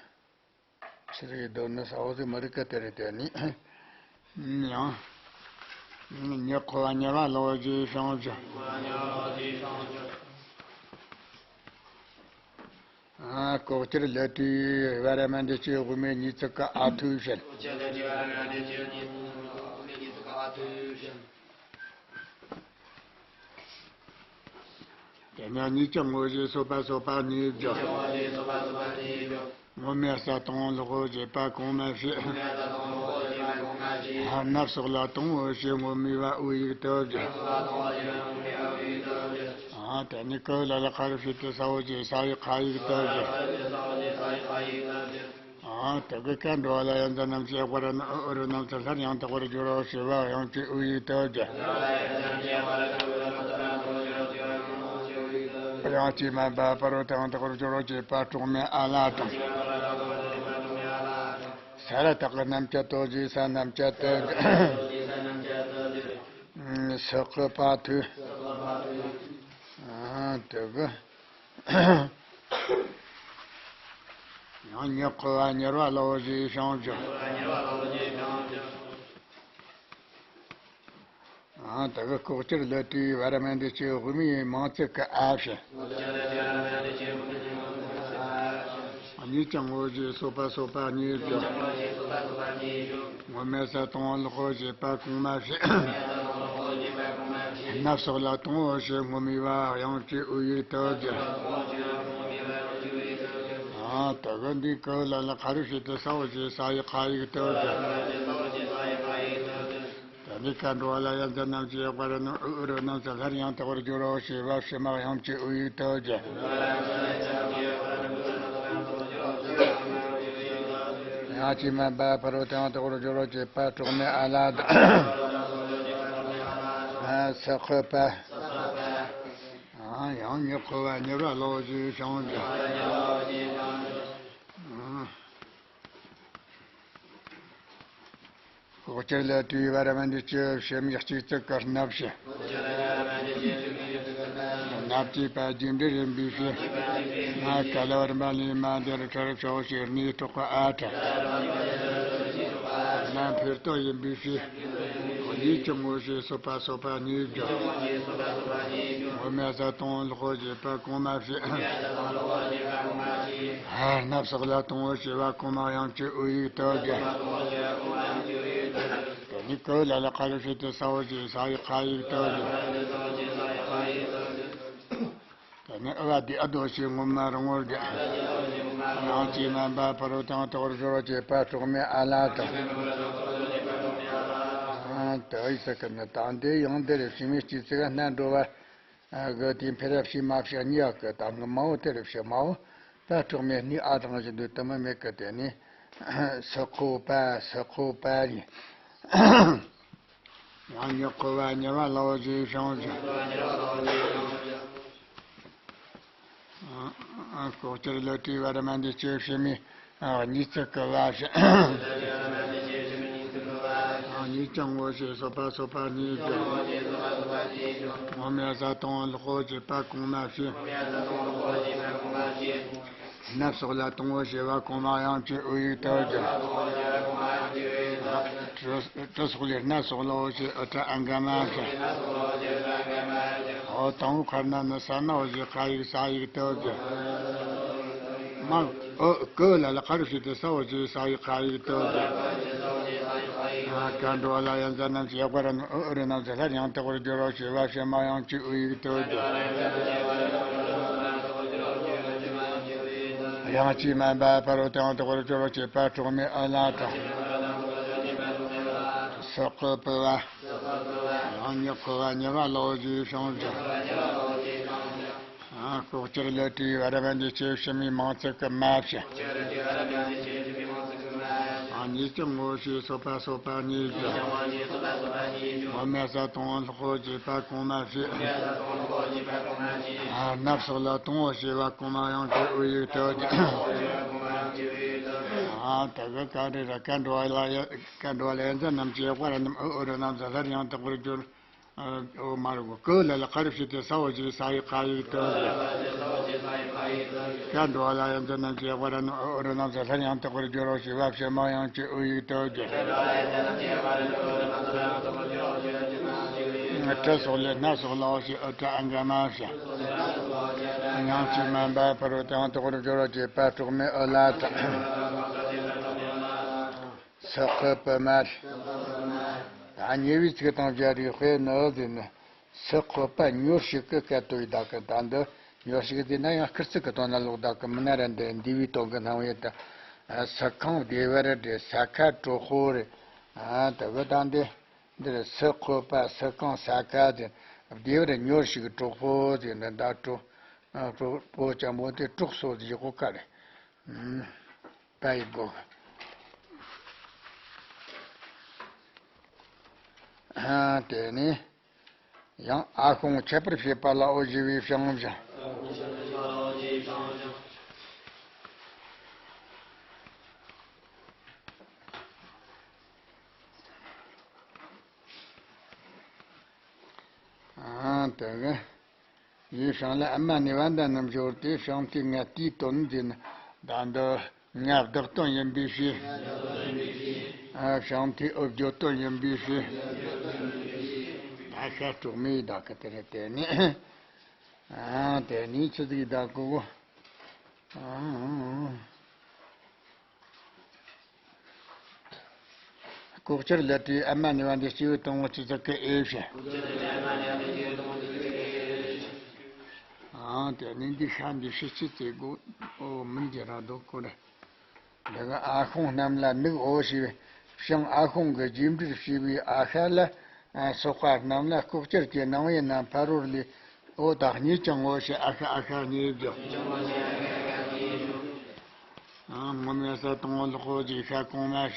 ཕྱི་རིགས་རྡོ་ནི་ས་འོག་ཟིག་མི་རིགས་ཀ་དེ་རེད། དེ་ནི་ཡང་། ཉི་འཁོར་བ་མྱུར་བ་ལོ་བཞིའི་བྱང་ཆུབ། ཨ། ལྐོག་གྱུར་ལས་སྤྲས་པ་ར་མི་འདི་སྐྱེ་དགུ་མའི་གཉིས་ཚིག་གི་ཨ་ཐུའི་ཕྱིར། དེ་ནས་གཉིས་ཀྱང་དངོས་གཞིའི་སོ་པ་སོ་པ་གཉིས་བརྗོད། སྔོན་མའི་ས་དང་ལོག་པར་བྱེད་པ་གོང་མ་བྱས། སྣབས་སོགས་ལ་དང་པོར་བྱེད་སྔོན་མའི་བ་དབུ་ཡུག་ཏུ་བརྗོད། ཨ། དེ་ནས་ཀུ་ལ་ལ་ཁ་རུ་ཕྱེ་སྟེ་ས་འོག་ཅེས་ས་ཡི་ཁ་ཡིག་ཏུ་བརྗོད། ཨ། དེ་གི་ཀ་འགྲོ་བ་ལ་ཡང་འདི་རྣམས་ཀྱི་དབྱེ་བ་ར་ནི་ཨུ་རུ་རྣམས་སུ་སླར་ཡང་དག་པར་སྦྱོར་རོ་ཞེས་པ་ཡང་བསྐྱེད་དབུ་ཡུག་ཏུ་བརྗོད། ཡང་ཅི་མན་པ་ཕ་རོལ་ཏུ་ཡང་དག་པར་སྦྱོར་རོ་ཞེས་པ་འཕྲོག་མེད་ཨ་ལ་དང་། ས་ར་བཏགས་སྣམ་བཅད་དོ་ཞེས་ས་སྣམ་བཅད་དུ་བརྗོད། སུ་ཁོབ་ཐལ། ཨ། དེ་གི། ཡང་ཉི་འཁོར་བ་མྱུར་བ་ལོ་བཞིའི་བྱང་ཆུབ། ཨ། དེ་གི་ལྐོག་གྱུར་ལས་སྤྲས་པ་ར་མི་འདི་སྐྱེ་དགུ་མའི་མིང་ཚིག་གི་ཨ་བྱས། གཉིས་ཀྱང་དངོས་གཞིའི་སོ་པ་སོ་པ་གཉིས་བརྗོད། སྔོན་མའི་ས་དང་ལོག་པར་བྱེད་པ་གོང་མ་བྱས། སྣབས་སོགས་ལ་དང་པོར་བྱེད་སྔོན་མའི་བ་ཡང་བསྐྱེད་དབུ་ཡུག་ཏུ་བརྗོད། ཨ། དེ་གི་འདི་ཀུ་ལ་ལ་ཁ་རུ་ཕྱེ་སྟེ་ས་འོག་ཅེས་ས་ཡི་ཁ་ཡིག་ཏུ་བརྗོད། དེ་ནས་ཀ་འགྲོ་བ་ལ་ཡང་འདི་རྣམས་ཀྱི་དབྱེ་བ་ར་ནི་ཨུ་རུ་རྣམས་སུ་སླར་ཡང་དག་པར་སྦྱོར་རོ་ཞེས་པ་ཕྱི་མ་ཡང་བསྐྱེད་དབུ་ཡུག་ཏུ་བརྗོད། ཡང་ཅི་མན་པ་ཕ་རོལ་ཏུ་ཡང་དག་པར་སྦྱོར་རོ་ཞེས་པ་འཕྲོག་མེད་ཨ་ལ་དང་། ཨ། སུ་ཁོབ་ཐལ། ཨ། ཡང་ཉི་འཁོར་བ་མྱུར་བ་ལོ་བཞིའི་བྱང་ཆུབ། ཨ། ལྐོག་གྱུར་ལས་སྤྲས་པ་ར་མི་འདི་སྐྱེ་ཕྱི་མའི་གཅིག་ཚིག་གི་སྣབས་བྱས། སྣབས་ཀྱི་པ་རྒྱས་འབྲས་ཡིན་པའི་ཕྱིར། ང་ག་ལ་བར་མ་ལས་མ་འདིར་ཁྲར་ཕྱོགས་ཞེས་ནས་འཕྲོག་པ་ཨ་ཁྲ། ན་འཕེལ་གཏོང་ཡིན་པའི་ཕྱིར། གཉིས་ཀྱང་དངོས་གཞིའི་སོ་པ་སོ་པ་གཉིས་བརྗོད། སྔོན་མའི་ས་དང་ལོག་པར་བྱེད་པ་གོང་མ་བྱས། ཨ། སྣབས་སོགས་ལ་དང་པོར་བྱེད་པ་གོང་མ་ཡང་བསྐྱེད་དབུ་ཡུག་ཏུ་བརྗོད། དེ་ནས་ཀུ་ལ་ལ་ཁ་རུ་ཕྱེ་སྟེ་ས་འོག་ཅེས་ས་ཡི་ཁ་ཡིག་ཏུ་བརྗོད། དེ་ནས་ཨུ་བ་དེ་ཨ་དོ་ཞེས་སྔོན་མ་རིང་བོར་བརྒྱབ། ཡང་ཅི་མན་པ་ཕ་རོལ་ཏུ་ཡང་དག་པར་སྦྱོར་རོ་ཞེས་པ་འཕྲོག་མེད་ཨ་ལ་དང་། ཨ། དེ་ཡི་ཚིག་གི་ནི་ད་འདི་ཡང་འདིར་ཕྱི་མའི་གཅིག་ཚིག་སྣ་འགྲོ་བ། ཨ། གི་དེ་འཕེལ་རབས་ཕྱི་མ་ཕྱི་གཉིས་ཀ་གི་ད་ངི་མ་འོ་དེར་ཕྱི་མ་འོ། པ་འཕྲོག་མེད་སྣའི་ཨ་དང་བཞིན་དུ་དུ་མ་མེད་ཀི། དེ་ནི་སུ་ཁོ་པ་སུ་ཁོ་པ་ཡིན། ཡང་ཉི་འཁོར་བ་མྱུར་བ་ལོ་བཞིའི་བྱང་ཆུབ། ལྐོག་གྱུར་ལས་སྤྲས་པ་ར་མི་འདི་སྐྱེ་ཕྱི་མའི་གཉིས་ཚིག་གི་བ་བྱས། གཉིས་ཀྱང་དངོས་གཞིའི་སོ་པ་སོ་པ་གཉིས་བརྗོད། སྔོན་མའི་ས་དང་ལོག་པར་བྱེད་པ་གོང་མ་བྱས། སྣབས་སོགས་ལ་དང་པོར་བྱེད་པ་གོང་མ་ཡང་བསྐྱེད་དབུ་ཡུག་ཏུ་བརྗོད། གྲུ་གྲུ་སོགས་ལས་སྣ་སོགས་ལ་འོ་ཞེས་ཨུ་ཏྲ་ཨ་ག་མ་བྱས། འོ་དང་པོའི་ཁར་ན་ནི་ས་ན་འོ་ཞེས་ཁ་ཡིག་ས་ཡིག་ཏུ་བརྗོད། མ། ཨོ། ཀུ་ལ་ལ་ཁ་རུ་ཞིག་སྟེ་ས་འོག་ཅེས་ས་ཡི་ཁ་ཡིག་ཏུ་གི། ཨ། ཀ་འགྲོ་བ་ལ་ཡ་མཚན་རྣམས་ཀྱི་དབྱེ་བ་ར་ནི། ཨོ། ཨོ་རི་རྣམས་ཀྱི་སླར་ཡང་དག་པར་སྦྱོར་བ་ཞེས་པ་ཕྱི་མ་དབྱངས་ཀྱི་ཨུ་ཡིག་ཏུ་གི། དབྱངས་ཀྱིས་དམན་པ་ཕ་རོལ་ཏུ་ཡང་དག་པར་སྦྱོར་བ་ཞེས་པ་གྲོགས་མེད་ཨ་ལ་དང་། སི་ཀོ་པུ་བ། ཡང་ཉི་ཁོ་བ་ཉི་བ་ལོ་ཞེས་བྱུང་ཞིང་། ལྐོག་གྱུར་ལས་བྲིས་པ་རབ་འབྱམས་ཀྱི་སྐྱེ་བོ་ཕྱི་མའི་མིང་ཚིག་གི་མ་བྱས། ཉིས་ཀྱང་ངོ་ཞེས་སོགས་པ་སོགས་པ་གཉིས་ཀྱང་། ངོ་མ་ས་དང་པོ་ལྷག་པོ་ཞེས་པ་གོང་མ་བྱས། ནབ་སོགས་ལ་དང་པོ་ཞེས་པ་གོང་མ་དབྱངས་ཀྱི་ཨུ་ཡིག་ཏུ་གི། ཨ། དེ་གི་ཀ་རེ་ར་ཀ་འགྲོ་བ་ལ་ཡ། ཀ་འགྲོ་བ་ལ་ཡ་མཚན་རྣམས་ཀྱི་དབྱེ་བ་ར་ནི། ཨོ། ཨོ་རི་རྣམས་ཀྱི་སླར་ཡང་དག་པར་སྦྱོར། ཨོ། མ་རུ་ཀུ་ལ་ལ་ཁ་རུ་ཞིག་སྟེ་ས་འོག་ཅེས་ས་ཡི་ཁ་ཡིག་ཏུ་གི། ཀ་འགྲོ་བ་ལ་ཡ་མཚན་རྣམས་ཀྱི་དབྱེ་བ་ར་ནི། ཨོ། ཨོ་རི་རྣམས་ཀྱི་སླར་ཡང་དག་པར་སྦྱོར་བ་ཞེས་པ་ཕྱི་མ་དབྱངས་ཀྱི་ཨུ་ཡིག་ཏུ་གི། ཀྲི་སོགས་ལས་སྣ་སོགས་ལའོ་ཞེས་ཨུ་ཏྲ་ཨ་འག་མ་བྱས། དབྱངས་ཀྱིས་དམན་པ་ཕ་རོལ་ཏུ་ཡང་དག་པར་སྦྱོར་བ་ཞེས་པ་གྲོགས་མེད་ཨུ་ལ་དང་། སི་ཀོ་པུ་མ། ད་ཉེ་བའི་ཚིག་དང་སྦྱར་བའི་དཔེ་ནི་ཟེར་ན། སི་ཀོ་པ་ཉོར་ཞིག་གི་སྐད་དོད་ཡིན་ད་གི། ད་འདི་ཉོར་ཞིག་ཟེར་ན་ཡང་སྐུལ་ཚིག་གི་དོན་ན་ལོག་ད་གི། མི་སྣ་ར་འདི་འདས་པའི་དོན་གི་སྣང་བས་ད། སི་ཁང་བདེ་བར་བསྒྲལ། ས་ཁ་གྲོག་པོ་རེད། ཨ། ད་གི་ད་འདི། འདིར་སི་ཀོ་པ་སི་ཁང་ས་ཁ་ཟེར། བདེ་བར་ཉོར་ཞིག་གྲོག་པོ་ཟེར་ན་ད་གྲོག་ཨ། གྲོག་པོ་ཅན་པོ་དེ་གྲོགས་སོ་ཟེར་གོ་ག་རེད། ཨུམ། པ་ཡི་གོ་གི། ཨ། དེ་ནས་ཡང་ཨ་ཁུང་ཁྱད་པར་བྱེད་པ་ལའོ་ཞེས་པའི་བྱང་བཞིན། ཨ། དེ་གི། ཡིད་བྱང་ལ་ཨ་མ་ནི་བ་འདའ་རྣམས་སྦྱོར་ཏེ་བྱང་མཐའི་ངའི་དེའི་དོན་འཛིན། ད་འདི་ངའི་བདག་དོན་ཡིན་པའི་ཕྱིར། ཨ། བྱང་མཐའི་འོབ་བརྗོད་དོན་ཡིན་པའི་ཕྱིར། ད་ཤ་གྲོགས་མེད་ཡི་ད་གི། དེ་རེད། དེ་ནི། ཨ། དེ་ནི་ཆི་ཟིག་ད་གི་གོ། ཨ། ལྐོག་གྱུར་ལས་བྲིས་ཨ་མ་ནི་བ་འདི་སྐྱེས་བུ་དང་པོ་ཆི་ཟིག་གི་ཨེ་བྱས། ཨ། དེ་ནི་འདི་ཤ་འདི་ཤི་ཆི་ཚེ་གོ། ཨོ། མིན་གྱི་ར་དོ་ཀོ་རེ། འདི་ག་ཨ་ཁུང་རྣམས་ལ་ནུག་འོ་ཞེས་པའི་བྱང་ཨ་ཁུང་གི་རྗེས་འབྲེལ་བྱས་པའི་ཨ་ཤ་ལ་སོགས་པ་རྣམས་ལ་ལྐོག་གྱུར་གྱི་སྣང་བའི་རྣམ་ཕ་རོལ་ལས། འོ་ད་གཉིས་ཀྱང་ངོ་ཤེས་ཨ་ཤ་ཨ་ཤ་གཉིས་བརྗོད། ཨ། ངོ་མའི་ས་དང་པོ་ལྷག་པོ་ཞེས་ཤ་གོང་མ་བྱས།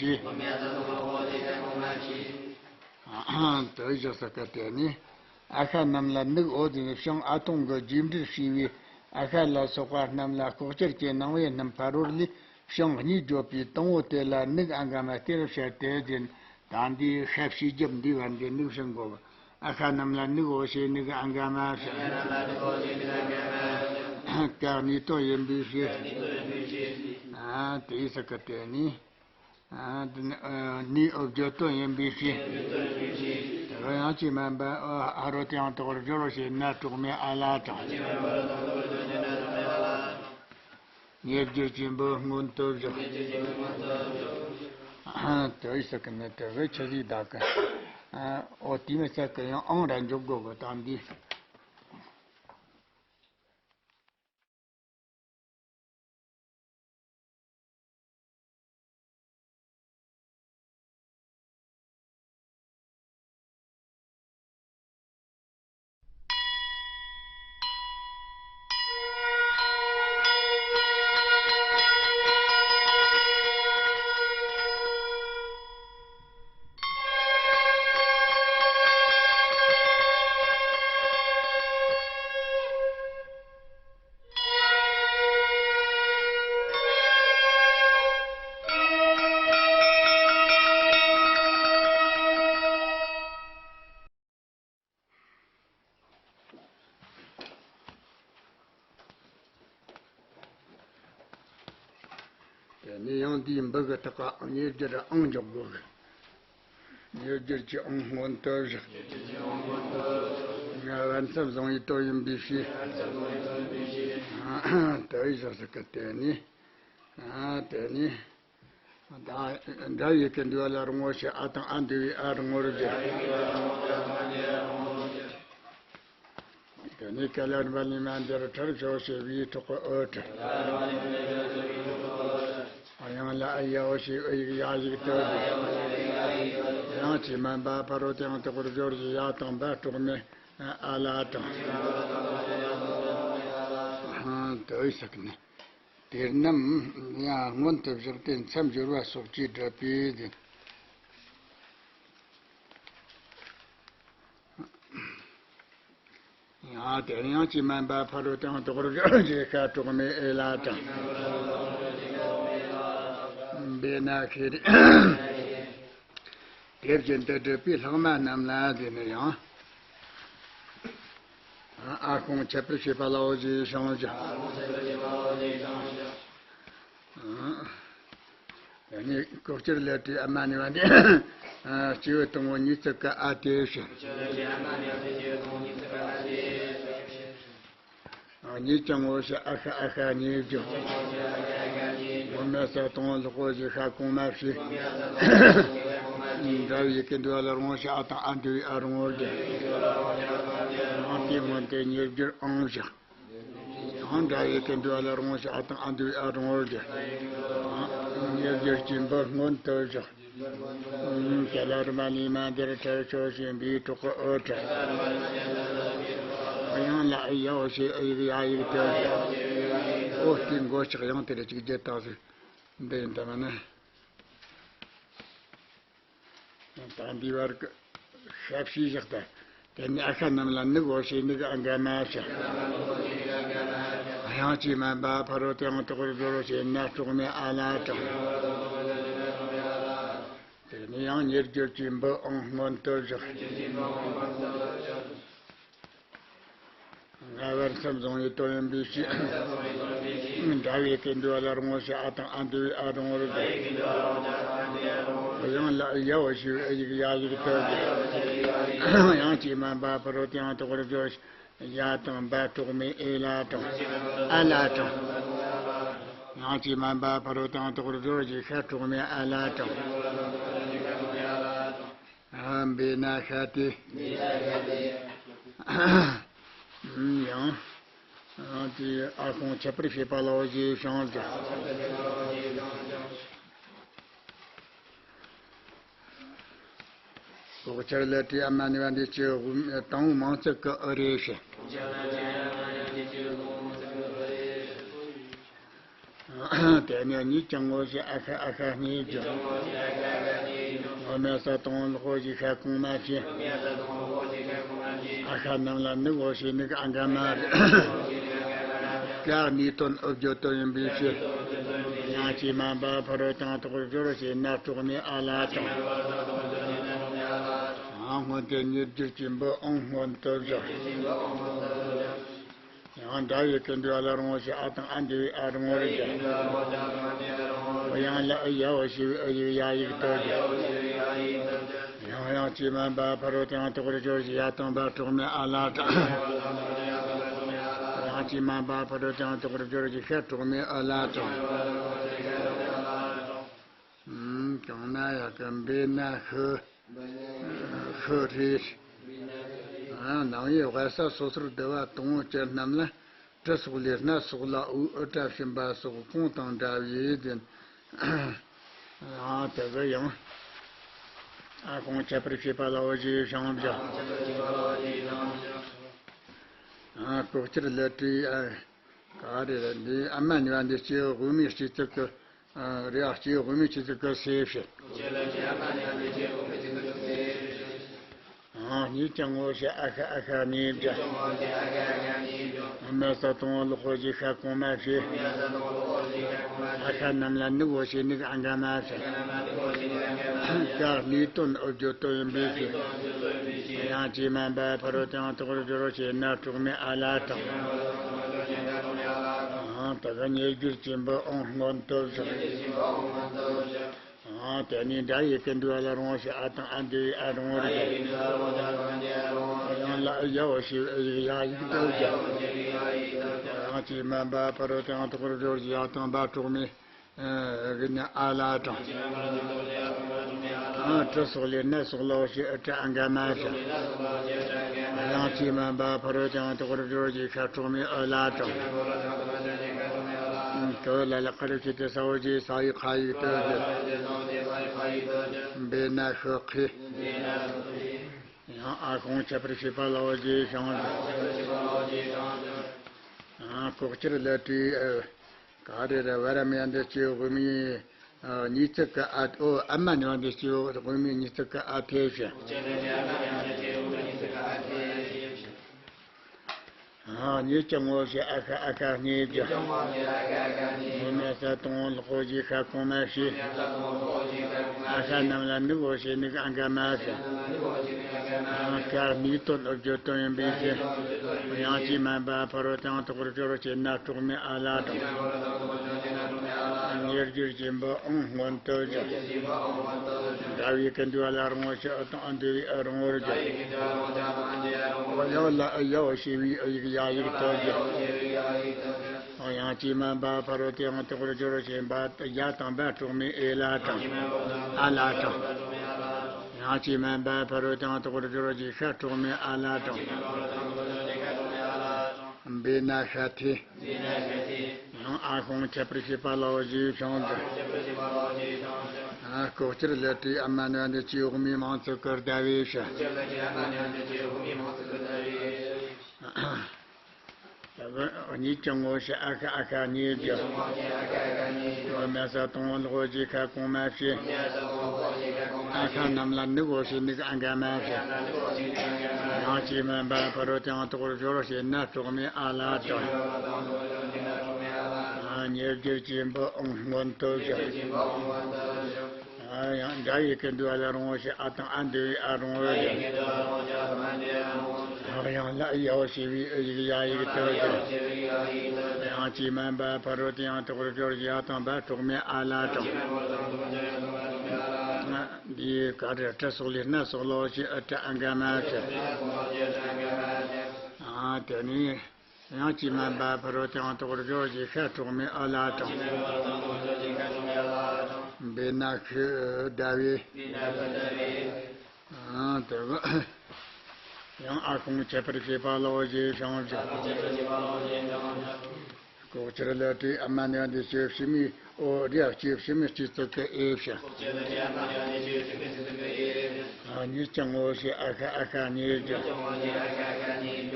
དེ་བཞག་ས་ཀ་དེ་ནི། ཨ་ཤ་རྣམས་ལ་ནུག་འོ་ཟེར་ནས་བྱང་ཨ་ཐུང་གི་རྗེས་འབྲེལ་བྱས་པའི་ཨ་ཤ་ལ་སོགས་པ་རྣམས་ལ་ལྐོག་གྱུར་གྱི་སྣང་བའི་རྣམ་ཕ་རོལ་ལས་བྱང་གཉིས་བརྗོད་པའི་དང་པོ་དེ་ལ་ནུག་ཨ་འག་མ་སྟེར་བྱ་སྟེ་ཟེར། ད་འདིའི་ཤ་བྱས་རྒྱབ་འདི་བར་འདི་ནུག་བྱེད་དགོས། ཨ་ཤ་རྣམས་ལ་ནུག་འོ་ཞེས་ནུག་ཨ་འག་མ་བྱ། ཀ་གནས་དོན་ཡིན་པའི་ཕྱིར། ཨ། དེ་ས་ཀ་དེ་ནི། ཨ། དེ་ནི། ཨ། ནུའི་འོབ་བརྗོད་དོན་ཡིན་པའི་ཕྱིར། དེ་ག་དབྱངས་ཀྱིས་དམན་པ་ཨ་རོ་དེའང་དག་པར་སྦྱོར་རོ་ཞེས་ན་གྲོགས་མེད་ཨ་ལ་དང་། ཉེ་བརྒྱུད་ཆེན་པོ་མངོན་དུ་བཞག། དེ་ས་ཀ་ནི་དེ་གི་ཆི་ཟིག་ད་གི། ཨ། འོ་དེ་མི་ས་ཀ་ཡང་ཨང་ར་འཇོག་དགོས་གི། ད་འདི། དེ་ནས་ཡང་དེའི་འབུ་གི་ཐོག་ག་ཉེ་བརྒྱུད་ཨང་འཇོག་དགོས་གི། ཉེ་བརྒྱུད་ཀྱི་ཨང་སྔོན་དུ་བཞག། ང་བར་མཚམས་བཟུང་བའི་དོན་ཡིན་པའི་ཕྱིར། དེ་བཞག་ས་ཀ་དེ་ནས། ཨ་དེ་ནི། ད་འདྲ་བའི་ཀུན་འདུས་ལ་རིང་བོ་ཞེས། ཨ་དང་ཨ་འདུས་པའི་ཨ་རིང་བོར་བསྒྱུར། དེ་ནས་ཀ་ལ་རིམ་པ་ལས་མ་འདིར་ཁྲར་ཞོག་ཞེས་པའི་ཐོག་གི་འོ་ཁྲར། ཨ་ཡང་ལ་ཨ་ཡ་འོ་ཞེས་འོ་ཡིག་ཡ་ཡིག་ཏུ་བསྒྱུར། ཡང་ཅིག་མ་འབབ་ཕ་རོལ་ཏུ་ཡང་དག་པར་སྦྱོར་ཞེས། ཡ་དང་འབབ་གྲོགས་མེད་ཨ་ལ་དང་། དེ་ཟེར་གི་ནི། དེ་རྣམས་ཡང་སྔོན་དུ་བཞག་སྟེ་མཚམས་སྦྱོར་བ་སོགས་ཀྱིས་བསྒྲུབས་པས་ཟིན། ཡང་དེ་ཡང་ཅིག་མ་འབབ་ཕ་རོལ་ཏུ་ཡང་དག་པར་སྦྱོར་ཞེས་ཤ་གྲོགས་མེད་ཨེ་ལ་དང་། འབད་ན་ཤེས་རིག་དེ་བཞིན་དུ་བསྒྲུབས་པའི་ལྷག་མ་རྣམས་ལ་ཟེར་ནས་ཡང་། ཨ་ཁོང་ཁྱད་པར་བྱེད་པ་ལའོ་ཞེས་བྱ་བ་བཞག། ཨ་ནི་ལྐོག་གྱུར་ལས་དེ་ཨ་མ་ནི་བ་ནི། ཨ་སྐྱེས་བུ་དང་པོ་གཉིས་ཚིག་གི་ཨ་དེ་བྱས། གཉིས་ཀྱང་ངོ་ཤེས་ཨ་ཤ་ཨ་ཤ་གཉིས་བརྗོད། ངོ་མ་ས་དང་ལོག་གོ་ཞེས་ཤ་གོང་མ་བྱས། འདྲ་བའི་ཀུན་འདུས་ལ་རིང་བོ་ཞེས། ཨ་དང་ཨ་འདུས་པའི་ཨ་རིང་བོར་བསྒྱུར། ཡང་དེའི་སྔོན་དུ་ཉེར་བསྒྱུར་ཨང་བཞག། ཡང་འདྲ་བའི་ཀུན་འདུས་ལ་རིང་བོ་ཞེས། ཨ་དང་ཨ་འདུས་པའི་ཨ་རིང་བོར་བསྒྱུར། ཉེར་བསྒྱུར་གྱི་འབུ་སྔོན་དུ་བཞག། ཀ་ལ་རིམ་པ་ལས་མ་འདིར་ཁྲར་ཞོག་ཞེས་པའི་ཐོག་གི་འོ་ཁྲར། ཡང་ལ་ཨ་ཡ་འོ་ཞེས་ཨ་ཡིག་ཡ་ཡིག་ཏུ་བསྒྱུར། འོ་དེའི་མགོ་ལྕགས་ཡང་དེར་གཅིག་བརྒྱད་དག་ཟིག། འདི་ཡིན་ད་མ་ནི། ད་འདི་བར་གྱི་ཤ་བྱས་བཞག་སྟེ། དེ་ནས་ཨ་ཤ་རྣམས་ལ་ནུག་འོ་ཞེས་ནུག་ཨ་འགའ་མ་བྱ། ཡང་ཅིག་མ་འབབ་ཕ་རོལ་ཏུ་ཡང་དག་པར་སྦྱོར་ཞེས་ན་གྲོགས་མེད་ཨ་ལ་དང་། དེ་ནས་ཡང་ཉེར་བསྒྱུར་གྱི་འབུ་ཨང་སྔོན་དུ་བཞག། སྔ་བར་མཚམས་བཟུང་བའི་དོན་ཡིན་པའི་ཕྱིར། འདྲ་བའི་ཀུན་འདུས་ལ་རིང་བོ་ཞེས། ཨ་དང་ཨ་འདུས་པའི་ཨ་རིང་བོར་བསྒྱུར། ཡང་ལ་ཡ་འོ་ཞེས་པའི་ཨ་ཡིག་ཡ་ཡིག་ཏུ་བསྒྱུར། ཡང་ཅིག་མ་འབབ་ཕ་རོལ་ཏུ་ཡང་དག་པར་སྦྱོར་ཞེས། ཡ་དང་འབབ་གྲོགས་མེད་ཨེ་ལ་དང་ཨ་ལ་དང་། ཡང་ཅིག་མ་འབབ་ཕ་རོལ་ཏུ་ཡང་དག་པར་སྦྱོར་ཞེས་ཤ་གྲོགས་མེད་ཨ་ལ་དང་། འབད་ན་ཤ་སྟེ། ཡང་། ཡང་དེ་ཨ་ཁོང་ཁྱད་པར་བྱེད་པ་ལའོ་ཞེས་བྱ་བ་བཞག། ལྐོག་གྱུར་ལས་དེ་ཨ་མ་ནི་བ་འདི་སྐྱེས་བུ་དང་པོ་མང་ཚིག་གི་འོ་རེ་བྱས། དེ་ནས་གཉིས་ཀྱང་ངོ་ཤེས་ཨ་ཤ་ཨ་ཤ་གཉིས་བརྗོད། ངོ་མ་ས་དང་ལོག་གོ་ཞེས་ཤ་གོང་མ་བྱས། ཨ་ཤ་རྣམས་ལ་ནུག་འོ་ཞེས་ནུག་ཨ་འགའ་མ་རེད། ཀ་གཉིས་དོན་འོ་བརྗོད་དོན་ཡིན་པའི་ཕྱིར། ཡང་ཅིག་མ་འབབ་ཕ་རོལ་ཏུ་ཡང་དག་པར་སྦྱོར་ཞེས་ན་གྲོགས་མེད་ཨ་ལ་དང་། ཡང་སྔོན་དུ་ཉེར་བསྒྱུར་གྱི་འབུ་ཨང་སྔོན་དུ་བཞག། ཡང་འདྲ་བའི་ཀུན་འདུས་ལ་རིང་བོ་ཞེས། ཨ་དང་ཨ་འདུས་པའི་ཨ་རིང་བོར་བསྒྱུར། ཡང་ལ་ཨ་ཡ་འོ་ཞེས་པའི་ཨ་ཡིག་ཡ་ཡིག་ཏུ་བསྒྱུར། ཡང་ཡང་ཅིག་མ་འབབ་ཕ་རོལ་ཏུ་ཡང་དག་པར་སྦྱོར་ཞེས། ཡ་དང་འབབ་གྲོགས་མེད་ཨ་ལ་དང་། ཡང་ཅིག་མ་འབབ་ཕ་རོལ་ཏུ་ཡང་དག་པར་སྦྱོར་ཞེས་ཤ་གྲོགས་མེད་ཨ་ལ་དང་། ཨུམ། གང་ན་ཡག་གི་འབད་ན་ཤི། ཤི་རེ། ཨ་ནང་པའི་དབལ་ས་སོ་སོར་བསྡུ་བ་དང་པོ་སྤྱིར་རྣམས་ལ། གྲི་སོགས་ལས་སྣ་སོགས་ལ་འུ་ཨུ་ཏྲ་བྱིན་པ་སོགས་གོང་དང་འདྲ་བས་ཟིན། ཨ་དེ་གི་ཡང་། ཨ་ཁོང་ཁྱད་པར་བྱེད་པ་ལའོ་ཞེས་བྱ་བ་བཞག། ཨ་ལྐོག་གྱུར་ལས་དེ་ཨ། ག་རེ་རེད། འདི་ཨ་མ་ནི་བ་འདི་སྐྱེས་བུ་དབུ་མའི་སྤྱི་གཙུག་གི། ཨ་རེད་ཨ། སྐྱེས་བུ་དབུ་མའི་སྤྱི་གཙུག་གི་སྲས་བྱས། ཨ་གཉིས་ཀྱང་ངོ་ཤེས་ཨ་ཤ་ཨ་ཤ་གཉིས་བརྗོད། ངོ་མ་ས་དང་པོ་ལོག་གོ་ཞེས་ཤ་གོང་མ་བྱས། ཨ་ཤ་རྣམས་ལ་ནུག་འོ་ཞེས་ནུག་ཨ་འགའ་མ་བྱ། ཀ་གཉིས་དོན་འོ་བརྗོད་དོན་ཡིན་པའི་ཕྱིར། ཡང་ཅིག་མ་འབབ་ཕ་རོལ་ཏུ་ཡང་དག་པར་སྦྱོར་ཞེས་ན་གྲོགས་མེད་ཨ་ལ་དང་། ཨང་། ད་ག་ཉེར་བསྒྱུར་གྱི་འབུ་ཨང་སྔོན་དུ་བཞག། ཨང་། དེ་ནས་འདྲ་བའི་ཀུན་འདུས་ལ་རིང་བོ་ཞེས། ཨ་དང་ཨ་འདུས་པའི་ཨ་རིང་བོར་བསྒྱུར། ཡང་ལ་ཡ་འོ་ཞེས་པའི་ཡ་ཡིག་ཏུ་བསྒྱུར། ཡང་ཅིག་མ་འབབ་ཕ་རོལ་ཏུ་ཡང་དག་པར་སྦྱོར་ཞེས། ཡ་དང་འབབ་གྲོགས་མེད། གི་ནི་ཨ་ལ་དང་། ཨ་དྲི་སོགས་ལས་ནད་སོགས་ལོག་ཞེས་ཨི་ཏྲ་ཨ་འགའ་མ་ཞེས། ཡང་ཅི་མན་པ་ཕ་རོལ་ཏེ་ཡང་དག་པར་སྦྱོར་བའི་ཤ་གྲོག་མའི་ཨི་ལ་དང་། དོ་ལ་ལ་ཁ་རུ་ཆེ་སྟེ་ས་འོག་གི་ས་ཡི་ཁ་ཡིག་དོ་ཀྱི། བེ་ན་ཤོ་ཁི། ཡང་ཨ་ཁོང་ཁྱད་པར་ཤེས་པ་ལའོ་ཞེས་བྱུང་། ཨ་ལྐོག་གྱུར་ལ་དྲི། ག་རེ་རེ་བ་ར་མེ་འདི་སྐྱེ་བོ་དབུ་མའི་ཉིས་བརྩེགས་ཀྱི་ཨ། ཨོ་ཨ་མ་ནི་འདི་སྐྱེ་བོ་དབུ་མའི་ཉིས་བརྩེགས་ཀྱི་ཨ་ཐེ་ཞེས། ཨ་ཉིད་ཀྱང་ངོ་ཞེས་ཨ་ཤ་ཨ་ཤ་ཉིད་ཀྱང་། ངོ་མེད་ས་དང་ལྷོ་ཞེས་ཤ་གོང་མ་ཞེས། ཨ་ཤ་རྣམས་ལ་ནི་ངོ་ཞེས་ནི་ཨ་འགའ་མ་ཞེས། ཨ་ཤ་ནི་དོན་བརྗོད་དོན་ཡིན་པའི་ཕྱིར། ཡང་ཅི་མན་པ་ཕ་རོལ་ཏེ་ཡང་དག་པར་སྦྱོར་བ་ཞེས་ན་གྲོག་མའི་ཨ་ལ་དང་། ཉེར་སྦྱོར་གྱི་འབུ་ཨང་སྔོན་དུ་བཞག། འདྲ་བའི་ཀུན་འདུས་ལ་རུང་བ་ཞེས་ཨ་དང་ཨ་འདུ་བའི་ཨ་རུང་བར་བརྗོད། ཡང་ལ་ཡའོ་ཞེས་པའི་ཨ་ཡིག་ཡ་ཡིག་དུ་བརྗོད། ཡང་ཅི་མན་པ་ཕ་རོལ་ཏེ་ཡང་དག་པར་སྦྱོར་བ་ཞེས་པ་ཡ་དང་བ་གྲོག་མའི་ཨེ་ལ་དང་། ཨ་ལ་དང་། ཡང་ཅི་མན་པ་ཕ་རོལ་ཏེ་ཡང་དག་པར་སྦྱོར་བ་ཞེས་ཤ་གྲོག་མའི་ཨ་ལ་དང་། བེ་ན་ཤ་ཐེ། ཡང་ཨ་ཁོང་ཁྱད་པར་ཤེས་པ་ལའོ་ཞེས་བྱུང་། ཨ་ལྐོག་གྱུར་ལ་དྲི། ཨ་མ་ནི་འདི་སྐྱེ་བོ་དབུ་མའི་མིང་ཚིག་གི་ཟླ་བའི་ཕྱིར། ཉིད་ཀྱང་ངོ་ཞེས་ཨ་ཤ་ཨ་ཤ་ཉིད་ཀྱང་། ངོ་མེད་ས་དང་ལྷོ་ཞེས་ཤ་གོང་མ་ཞེས། ཨ་ཤ་རྣམས་ལ་ནི་ངོ་ཞེས་ནི་ཨ་འགའ་མ་ཞེས། ཡང་ཅི་མན་པ་ཕ་རོལ་ཏེ་ཡང་དག་པར་སྦྱོར་བ་ཞེས་ན་གྲོག་མའི་ཨ་ལ་དང་། ཉེར་སྦྱོར་གྱི་འབུ་ཨང་སྔོན་དུ་བཞག། ཡང་འདྲ་བའི་ཀུན་འདུས་ལ་རུང་བ་ཞེས་ཨ་དང་ཨ་འདུ་བའི་ཨ་རུང་བར་བཞག། ཡང་ལ་ཡའོ་ཞེས་པའི་ཨི་ཡིག་ཡ་ཡིག་དུ་བརྗོད། ཡང་ཅི་མན་པ་ཕ་རོལ་ཏེ་ཡང་དག་པར་སྦྱོར་བ་ཞེས་ཡ་དང་བ་གྲོག་མའི་ཨ་ལ་དང་། འདིའི་ག་རེ་དྲི་སོགས་ལས་ནད་སོགས་ལོག་ཞེས་ཨི་ཏྲ་ཨ་འགའ་མ་ཞེས། ཨ་དེ་ནས། ཡང་ཅི་མན་པ་ཕ་རོལ་ཏེ་ཡང་དག་པར་སྦྱོར་བ་ཞེས་ཤ་གྲོག་མའི་ཨ་ལ་དང་། བེ་ན་ཤི་ཟླ་བའི། ཨ་དེ་ག་ཡང་ཨ་ཁོང་ཁྱད་པར་ཤེས་པ་ལའོ་ཞེས་བྱུང་། ལྐོག་གྱུར་ལ་དྲི། ཨ་མ་ནི་འདི་སྐྱེ་བོ་ཕྱི་མའི། ཨོ་རེ་སྐྱེ་བོ་ཕྱི་མའི་སྤྱི་གཙུག་གི་ཨེ་ཕྱིར། ཉིད་ཀྱང་ངོ་ཞེས་ཨ་ཤ་ཨ་ཤ་ཉིད་ཀྱང་།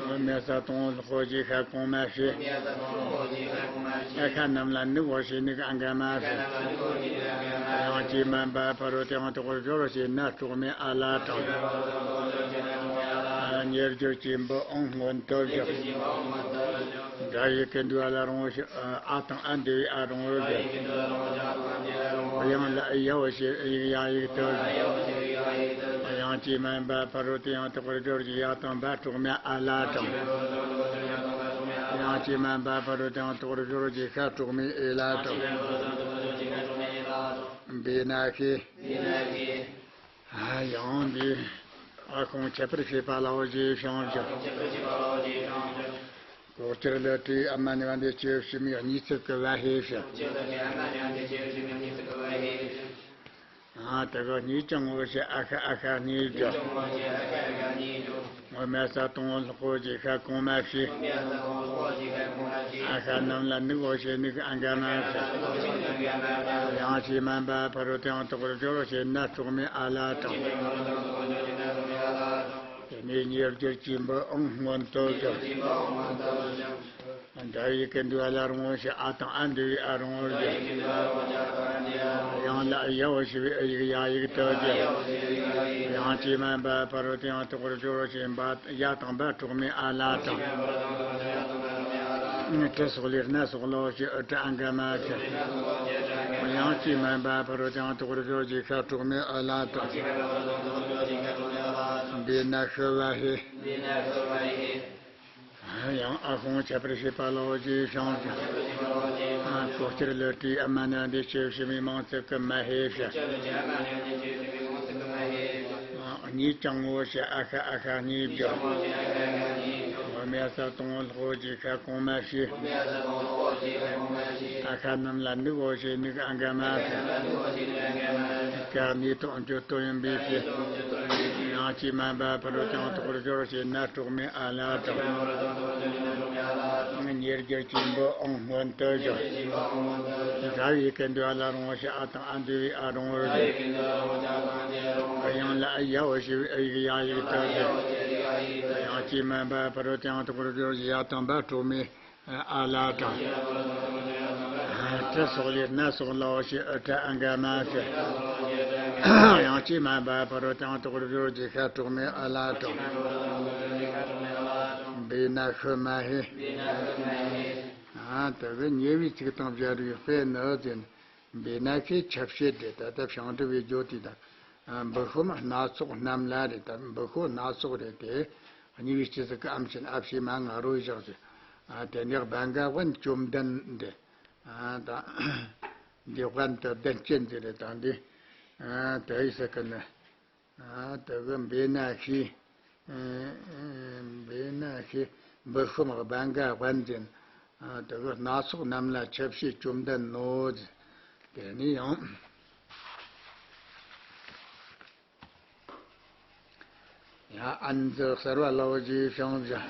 ངོ་མེད་ས་དང་ལྷོ་ཞེས་ཤ་གོང་མ་ཞེས། ཨ་ཤ་རྣམས་ལ་ནི་ངོ་ཞེས་ནི་ཨ་འགའ་མ་ཞེས། ཡང་ཅི་མན་པ་ཕ་རོལ་ཏེ་ཡང་དག་པར་སྦྱོར་བ་ཞེས་ན་གྲོག་མའི་ཨ་ལ་དང་། ཉེར་སྦྱོར་གྱི་འབུ་ཨང་སྔོན་དུ་བཞག། འདྲ་བའི་ཀུན་འདུས་ལ་རུང་བ་ཞེས་ཨ་དང་ཨ་འདུ་བའི་ཨ་རུང་བར་བཞག། ཡང་ལ་ཡའོ་ཞེས་ཨི་ཡིག་ཡ་ཡིག་དུ་བརྗོད། ཡང་ཅི་མན་པ་ཕ་རོལ་ཏེ་ཡང་དག་པར་སྦྱོར་བ་ཞེས་ཡ་དང་བ་གྲོག་མའི་ཨ་ལ་དང་། ཡང་ཅི་མན་པ་ཕ་རོལ་ཏེ་ཡང་དག་པར་སྦྱོར་བ་ཞེས་ཤ་གྲོག་མའི་ཨེ་ལ་དང་། བེ་ན་ཤི། ཡང་འདི་ཨ་ཁོང་ཁྱད་པར་ཤེས་པ་ལའོ་ཞེས་བྱུང་། ལྐོག་གྱུར་ལ་དྲི། ཨ་མ་ནི་འདི་སྐྱེ་བོ་ཕྱི་མའི་གཉིས་བརྩེགས་ཀྱི་བ་ཧེ་ཕྱིར། ཨ་དེ་ག་ཉིད་ཀྱང་ངོ་ཞེས་ཨ་ཤ་ཨ་ཤ་ཉིད་ཀྱང་། ངོ་མེད་ས་དང་ལྷོ་ཞེས་ཤ་གོང་མ་ཞེས། ཨ་ཤ་རྣམས་ལ་ནི་ངོ་ཞེས་ནི་ཨ་འགའ་མ་ཞེས། ཡང་ཅི་མན་པ་ཕ་རོལ་ཏེ་ཡང་དག་པར་སྦྱོར་བ་ཞེས་ན་གྲོག་མའི་ཨ་ལ་དང་། དེ་ནས་ཉེར་སྦྱོར་གྱི་འབུ་ཨང་སྔོན་དུ་བཞག། འདྲ་བའི་ཀུན་འདུས་ལ་རུང་བ་ཞེས་ཨ་དང་ཨ་འདུ་བའི་ཨ་རུང་བར་བརྗོད། ཡང་ལ་ཡའོ་ཞེས་པའི་ཨི་ཡིག་ཡ་ཡིག་དུ་བརྗོད། ཡང་ཅི་མན་པ་ཕ་རོལ་ཏེ་ཡང་དག་པར་སྦྱོར་བ་ཞེས་པ་ཡ་དང་བ་གྲོག་མའི་ཨ་ལ་དང་། དྲི་སོགས་ལས་ནད་སོགས་ལོག་ཞེས་ཨི་ཏྲ་ཨ་འགའ་མ་ཞེས། ཡང་ཅི་མན་པ་ཕ་རོལ་ཏེ་ཡང་དག་པར་སྦྱོར་བ་ཞེས་ཤ་གྲོག་མའི་ཨ་ལ་དང་། བེ་ན་ཤི་བ་ཧེ། ཡང་ཨ་ཁོང་ཁྱད་པར་ཤེས་པ་ལའོ་ཞེས་བྱུང་། ལྐོག་གྱུར་ལ་དྲི། ཨ་མ་ནི་འདི་སྐྱེ་བོ་ཕྱི་མའི་མིང་ཚིག་གི་མ་ཧེ་ཕྱིར། ཉིད་ཀྱང་ངོ་ཞེས་ཨ་ཤ་ཨ་ཤ་ཉིད་ཀྱང་ ཨོ་མི་ཨ་ས་དང་ལྷོ་ཞེས་ཤ་གོང་མ་ཞེས། ཨ་ཤ་རྣམས་ལ་ནུག་འོ་ཞེས་ནུག་ཨ་འགའ་མ་ཞེས། ཀ་ནི་དང་འཇོ་དོ་ཡིན་པའི་ཕྱིར། ཡང་ཅི་མ་འབབ་ཕ་རོལ་ཏུ་ཡང་དག་པར་སྦྱོར་ཞེས་ན་གྲོགས་མེད་ཨ་ལ་དང་། ཉེར་སྦྱོར་ཆེན་པོ་ཨང་སྔོན་དུ་བཞག་འདྲ་བའི་ཀུན་འདུས་ཨ་ལ་རུང་བ་ཞེས་ཨ་དང་ཨ་འདུས་པའི་ཨ་རུང་བར་བཞག་ཡང་ལ་ཨ་ཡའོ་ཞེས་པའི་ཨ་ཡིག་ཡ་ཡིག་ཏུ་བཞག་ཡང་ཅི་མ་འབབ་ཕ་རོལ་ཏུ་ཡང་དག་པར་སྦྱོར་ཞེས་ཡ་དང་འབབ་གྲོགས་མེད་ཨ་ལ་དང་། ཏྲ་སོགས་ལས་ན་སོགས་ལའོ་ཞེས་ཨུ་ཏྲ་ཨ་འགའ་མ་ཞེས། ཡང་ཅི་མ་འབབ་ཕ་རོལ་ཏུ་ཡང་དག་པར་སྦྱོར་ཞེས་ཤ་གྲོགས་མེད་ཨ་ལ་དང་། བེ་ན་ཤི་མ་ཧེ། ཨ་དེ་གི་ཉེ་བའི་ཚིག་དང་སྦྱར་བའི་དཔེ་ནི་ཟེར་ན། བེ་ན་ཤི་ཆ་བྱད་རེད། ད་ལྟ་ཕྱིང་འགྲོ་བའི་རྒྱུ་དེ་དང་། འབུ་ཤོམ་སྣ་ཚོགས་རྣམས་ལ་རེད། ད་འབུ་ཤོམ་སྣ་ཚོགས་རེད་དེ། གཉིས་པའི་སྤྱི་གཟུགས་ཀྱི་ཨམ་ཆེན་ཨ་ཕྱི་མ་ང་རོ་བཞག་ཟེར། ཨ་དེ་ནས་སྦ་འགའ་དབན་བཅོམ་ལྡན་འདི། ཨ་ད་འདི་དབན་དུ་ལྡན་སྐྱེ་འདི་རེད། ད་འདི་ཨ་དེ་ཡི་ས་ཀི་ནི། ཨ་དེ་གི་བེ་ན་ཤི། ཨ་བེ་ན་ཤི་འབུ་ཤོམ་སྦ་འགའ་དབན་འཛིན། ཨ་དེ་གི་སྣ་ཚོགས་རྣམས་ལ་ཆ་བྱད་བཅོམ་ལྡན་ནོ། དེ་ནི་ཡང་། ཡ་ཨན་ཛི་གསར་བ་ལའོ་ཞེས་བྱུང་བཞག་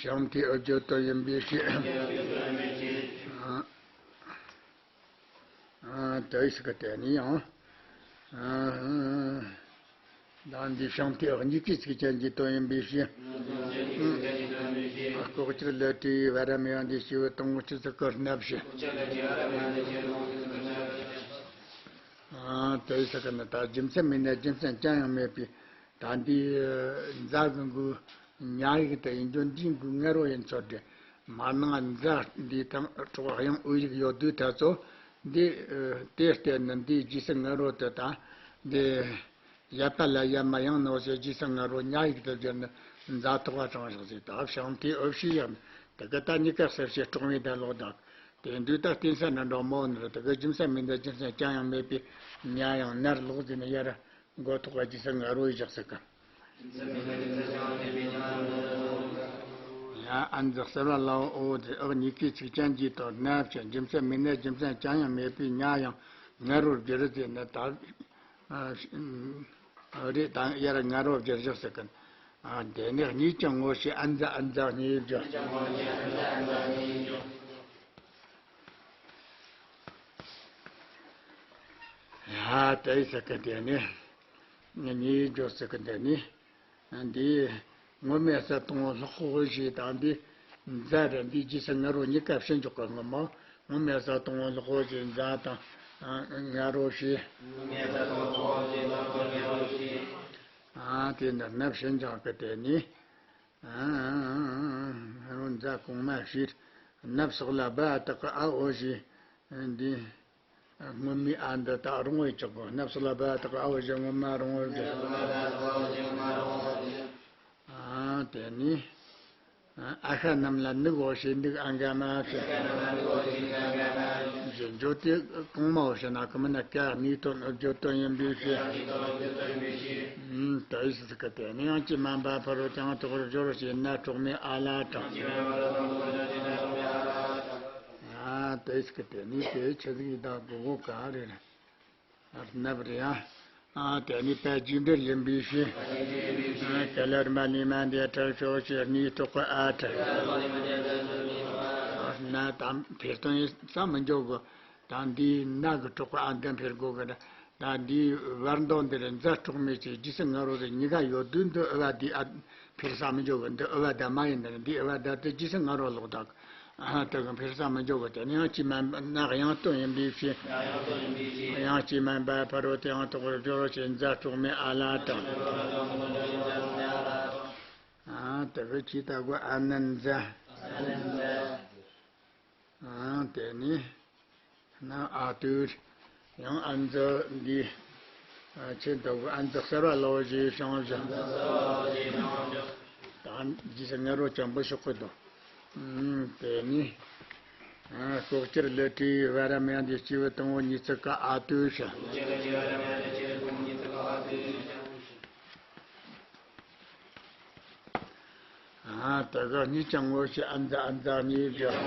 བྱང་མཐའི་ཨུ་བརྗོད་དོན་ཡིན་པའི་ཕྱིར། ཨ་དེ་ཞིག་གི་དེ་ནི་ཡང་། ཨ་ད་འདི་བྱང་མཐའི་ཨུ་གཉིས་ཀའི་ཚིགས་ཅན་གྱི་དོན་ཡིན་པའི་ཕྱིར། ཨ་ལྐོག་གྱུར་ལས་བྲིས་བ་ར་མི་ཡང་འདི་ཞི་བའི་དང་པོ་ཆུ་ཚོད་ཀྱི་སྣབས་ཤིང་། ཨ་དེ་ཞིག་གི་ནི་ད་རྒྱུ་མཚན་མེད་ན་རྒྱུ་མཚན་ཅང་ཡང་མེད་པའི། ད་འདི་ཛ་གི་འགུལ་ཉ་ཡིག་དེ་ཡིན་རྒྱུ་འདིའི་འགུལ་ངེ་རོ་ཡིན་ཚོད་དེ། མར་ནང་ཛ་འདི་དང་གྲོགས་དབྱངས་ཨུ་ཡིག་ཡོད་དུས་ད་ཚོ་འདི། དེ་ལྟར་ན་འདིའི་རྗེས་སུ་ངེ་རོ་དེ་དང་འདི། ཡ་པ་ལ་ཡ་མ་ཡང་ནོ་ཞེས་རྗེས་སུ་ངེ་རོ་ཉ་ཡིག་དེ་བརྗོད་ན་ཛ་ཐོག་པ་དྲངས་བཞག་ཟིག་ད་བྱང་མཐའི་ཨུ་ཞེས་ཡང་དེ་གི་ད་གཉིས་ཀ་གསལ་བྱེད་གྲོགས་མེད་ད་ལོག་དག་དེ་འདུག་ད་བསྟན་ས་ན་འགྲོ་མོ་ནི་རེད། དེ་གི་རྒྱུ་མཚན་མེད་འདི་རྒྱུ་མཚན་ཅང་ཡང་མེད་པའི་ཉ་ཡང་ནར་ལོག་ཟིན་ན་ཡ་ར། མགོ་ཐོག་ག་རྗེས་སུ་ངེ་རོ་ཡི་བཞག་ཟེར་གི། ཡ་ཨན་ཛི་གསར་བ་ལའོ་ཨོ་དེ་ཨག་གཉིས་ཀའི་ཚིགས་ཅན་གྱི་དོན་ན་བྱ་རྒྱུ་མཚན་མེད་ན་རྒྱུ་མཚན་ཅང་ཡང་མེད་པའི་ཉ་ཡང་ངེ་རོར་བསྒྱུར་ཟེར་ན་ད། རེད་དང་ཡར་ངེ་རོ་བསྒྱུར་བཞག་ཟེར་གི། དེ་ནས་གཉིས་ཀྱང་ངོ་ཤེས་ཨན་ཛ་ཨན་ཛ་གཉིས་བསྒྱུར། ཡ་དེ་ཟེར་གི་དེ་ནས་གཉིས་བསྒྱུར་ཟེར་གི་དེ་ནས། འདི་སྔོན་མའི་ས་དང་ལྷག་པོ་ཞེས་དང་འདི་མཛའ་ར་འདི་རྗེས་སུ་ངེ་རོ་གཉིས་ཀ་ཕྱིན་འཇོག་གི་ངོ་མ། སྔོན་མའི་ས་དང་ལྷག་པོ་ཞེས་མཛའ་དང་ངེ་རོ་ཞེས། ཨ་དེ་འདི་ནབ་ཕྱིན་འཇོག་གི་དེ་ནི། ཨ་ངེ་རོ་མཛའ་གོང་མ་ཞེས། ནབ་སོགས་ལ་སྦ་དག་གི་ཨ་འོ་ཞེས་འདི། སྔོན་མའི་ཨ་འདི་དག་རུང་བས་ཆོག་གོ། ནབ་སོགས་ལ་སྦ་དག་གི་ཨ་འོ་ཞེས་སྔོན་མ་རུང་བས་བསྒྱུར། ཨ་དེ་ནི། ཨ་ཤ་རྣམས་ལ་ནུག་འོ་ཞེས་ནུག་ཨ་འགའ་མ་ཞེས། ཞེས་བརྗོད་དེ་གོང་མ་འོ་ཞེས་ན་གི་མིན་ན་ཀ་གཉིས་དོན་བརྗོད་དོན་ཡིན་པའི་ཕྱིར། ཨུམ་དེ་ཡིས་ཟེར་གི་དེ་ནི་ཡང་ཅི་མ་འབབ་ཕ་རོལ་ཏུ་ཡང་དག་པར་སྦྱོར་ཞེས་ན་གྲོགས་མེད་ཨ་ལ་དང་། ཨ་དེ་ཟེར་གི་དེ་ནི་དེ་ཆི་ཟིག་ཡིན་ད་གོ་གོ་ག་རེ་རེད། ནབ་རེད་ཡ། ཨ་དེ་ནི་དཔེ་རྒྱས་འགྲེལ་ཡིན་པའི་ཕྱིར། ཨ་ག་ལར་མ་ལས་མ་འདས་ཁྲ་ཤོག་ཞེས་གཉིས་གྲོགས་པ་ཨ་ཁྲ། ན་དམ་འཕེལ་དོན་ཡིན་ས་མི་འཇོག་གི། ད་འདིའི་ན་གི་གྲོགས་པ་ཨ་འདི་འཕེལ་དགོས་གི་རེད། ད་འདིའི་བར་འདོགས་འདི་རེད། མཛའ་གྲོགས་མེད་ཅེས་རྗེས་སུ་ངེ་རོ་རེད། གཉིས་ཀ་ཡོད་དུས་འདི་ཨུ་བ་འདི་ཨ་འཕེལ་ས་མི་འཇོག་གི། འདི་ཨུ་བ་ད་མ་ཡིན་ནི་རེད། འདི་ཨུ་བ་ད་དེ་རྗེས་སུ་ངེ་རོ་ལོག་ད་གི། ཨ་དེ་གི་འཕེལ་ས་མི་འཇོག་གི། དེ་ནི་ཡང་ཅི་མ་ན་གི་ཡང་དོན་ཡིན་པའི་ཕྱིར། ཡང་ཅི་མ་འབབ་ཕ་རོལ་ཏུ་ཡང་དག་པར་སྦྱོར་ཞེས་མཛའ་གྲོགས་མེད་ཨ་ལ་དང་། ཨ་དེ་གི་ཅི་ལྟ་བུ་ཨ་ནན་ཛ། ཨ་དེ་ནི། ན་ཨ་དུས། ཡང་ཨ་འཛི་འདི། ཨ་ཆེན་ལྟ་བུ་ཨ་འཛི་གསར་བ་ལའོ་ཞེས་བྱུང་ཞིང་། དང་རྗེས་སུ་ང་རོ་ཅན་པོ་ཤོག་གི་འདུག་ཨུམ། དེ་ནི། ཨ། ལྐོག་གྱུར་ལས་བྲིས་བར་མ་ཡང་དེ་སྐྱེས་བུ་དང་པོ་ཉིས་ཚིག་གི་ཨ་ཏུ་ཞེས། ཨ། དེ་ག་གཉིས་ཀྱང་ངོ་ཤེས་ཨ་འཛི་ཨ་འཛི་གཉིས་བརྗོད།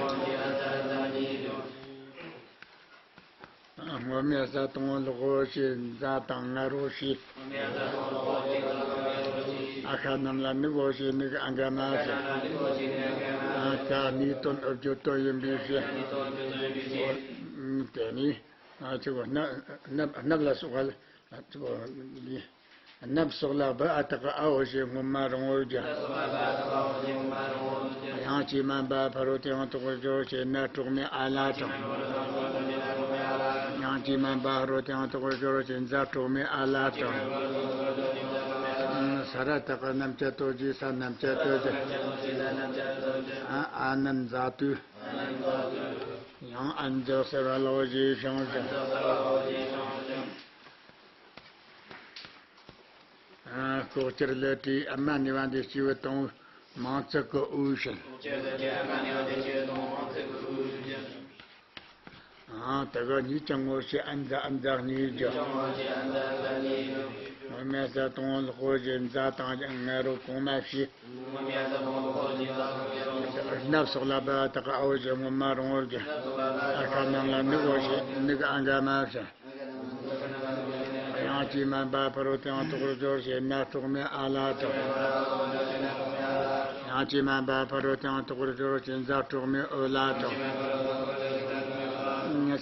སྔོན་མའི་ས་དང་པོ་ལོག་གོ་ཞེས་འཛ་དང་ང་རོ་ཞེས། ཨ་ཤ་རྣམས་ལ་ནི་གོ་ཞེས་ནི་གི་ཨ་འགའ་མ་ཞེས། ཨ། ད་ནི་དོན་ཨུ་བརྗོད་དོན་ཡིན་པའི་ཞེས། དེ་ནི། ཨ། ཆུ་བོ་སྣབས་སྣབས་ལ་སོགས་པ་ལ། ཨ། ཆུ་བོ་འདི། སྣབས་སོགས་ལ་བུ་ཨ་དག་གི་ཨའོ་ཞེས་སྔོན་མ་རིང་པོར་བརྗོད། ཡང་དཀྱུས་མ་འབའ་ཕ་རོལ་ཏེའང་དག་པར་སྦྱོར་ཞེས་ན་གྲོགས་མེད་ཨ་ལ་དང་། ཡང་དཀྱུས་མ་འབའ་ཕ་རོལ་ཏེའང་དག་པར་སྦྱོར་ཞེས་འཛ་གྲོགས་མེད་ཨ་ལ་དང་། ས་ར་བཏགས་ཀྱི་རྣམ་བཅད་དོ་ཞེས་ས་རྣམ་བཅད་དོ་ཞེས། ཨ། ཨ་ནི་འཛ་དུས། ཡང་ཨ་འཛི་གསལ་བ་ལོག་ཞེས་བྱུང་ཞིང་། ཨ། ལྐོག་གྱུར་ལས་བྲིས་ཨ་མ་ནི་བ་འདི་སྐྱེས་བུ་དང་པོ་མིང་ཚིག་གི་དབུ་ཞེས། ཨ། དེ་ག་གཉིས་ཀྱང་ངོ་ཤེས་ཨ་འཛི་ཨ་འཛི་གཉིས་བརྗོད། སྔོན་མའི་ས་དང་པོ་ལོག་གོ་ཞེས་འཛ་དང་ང་རོ་གོང་མ་བྱས། སྣབས་སོགས་ལ་བུ་ཨ་དག་གི་ཨའོ་ཞེས་སྔོན་མ་རིང་པོར་བརྗོད། ཨ་ཤ་རྣམས་ལ་ནི་གོ་ཞེས་ནི་གི་ཨ་འགའ་མ་ཞེས། ཡང་དཀྱུས་མ་འབའ་ཕ་རོལ་ཏེའང་དག་པར་སྦྱོར་ཞེས་ན་གྲོགས་མེད་ཨ་ལ་དང་། ཡང་དཀྱུས་མ་འབའ་ཕ་རོལ་ཏེའང་དག་པར་སྦྱོར་ཞེས་འཛ་གྲོགས་མེད་ཨོ་ལ་དང་།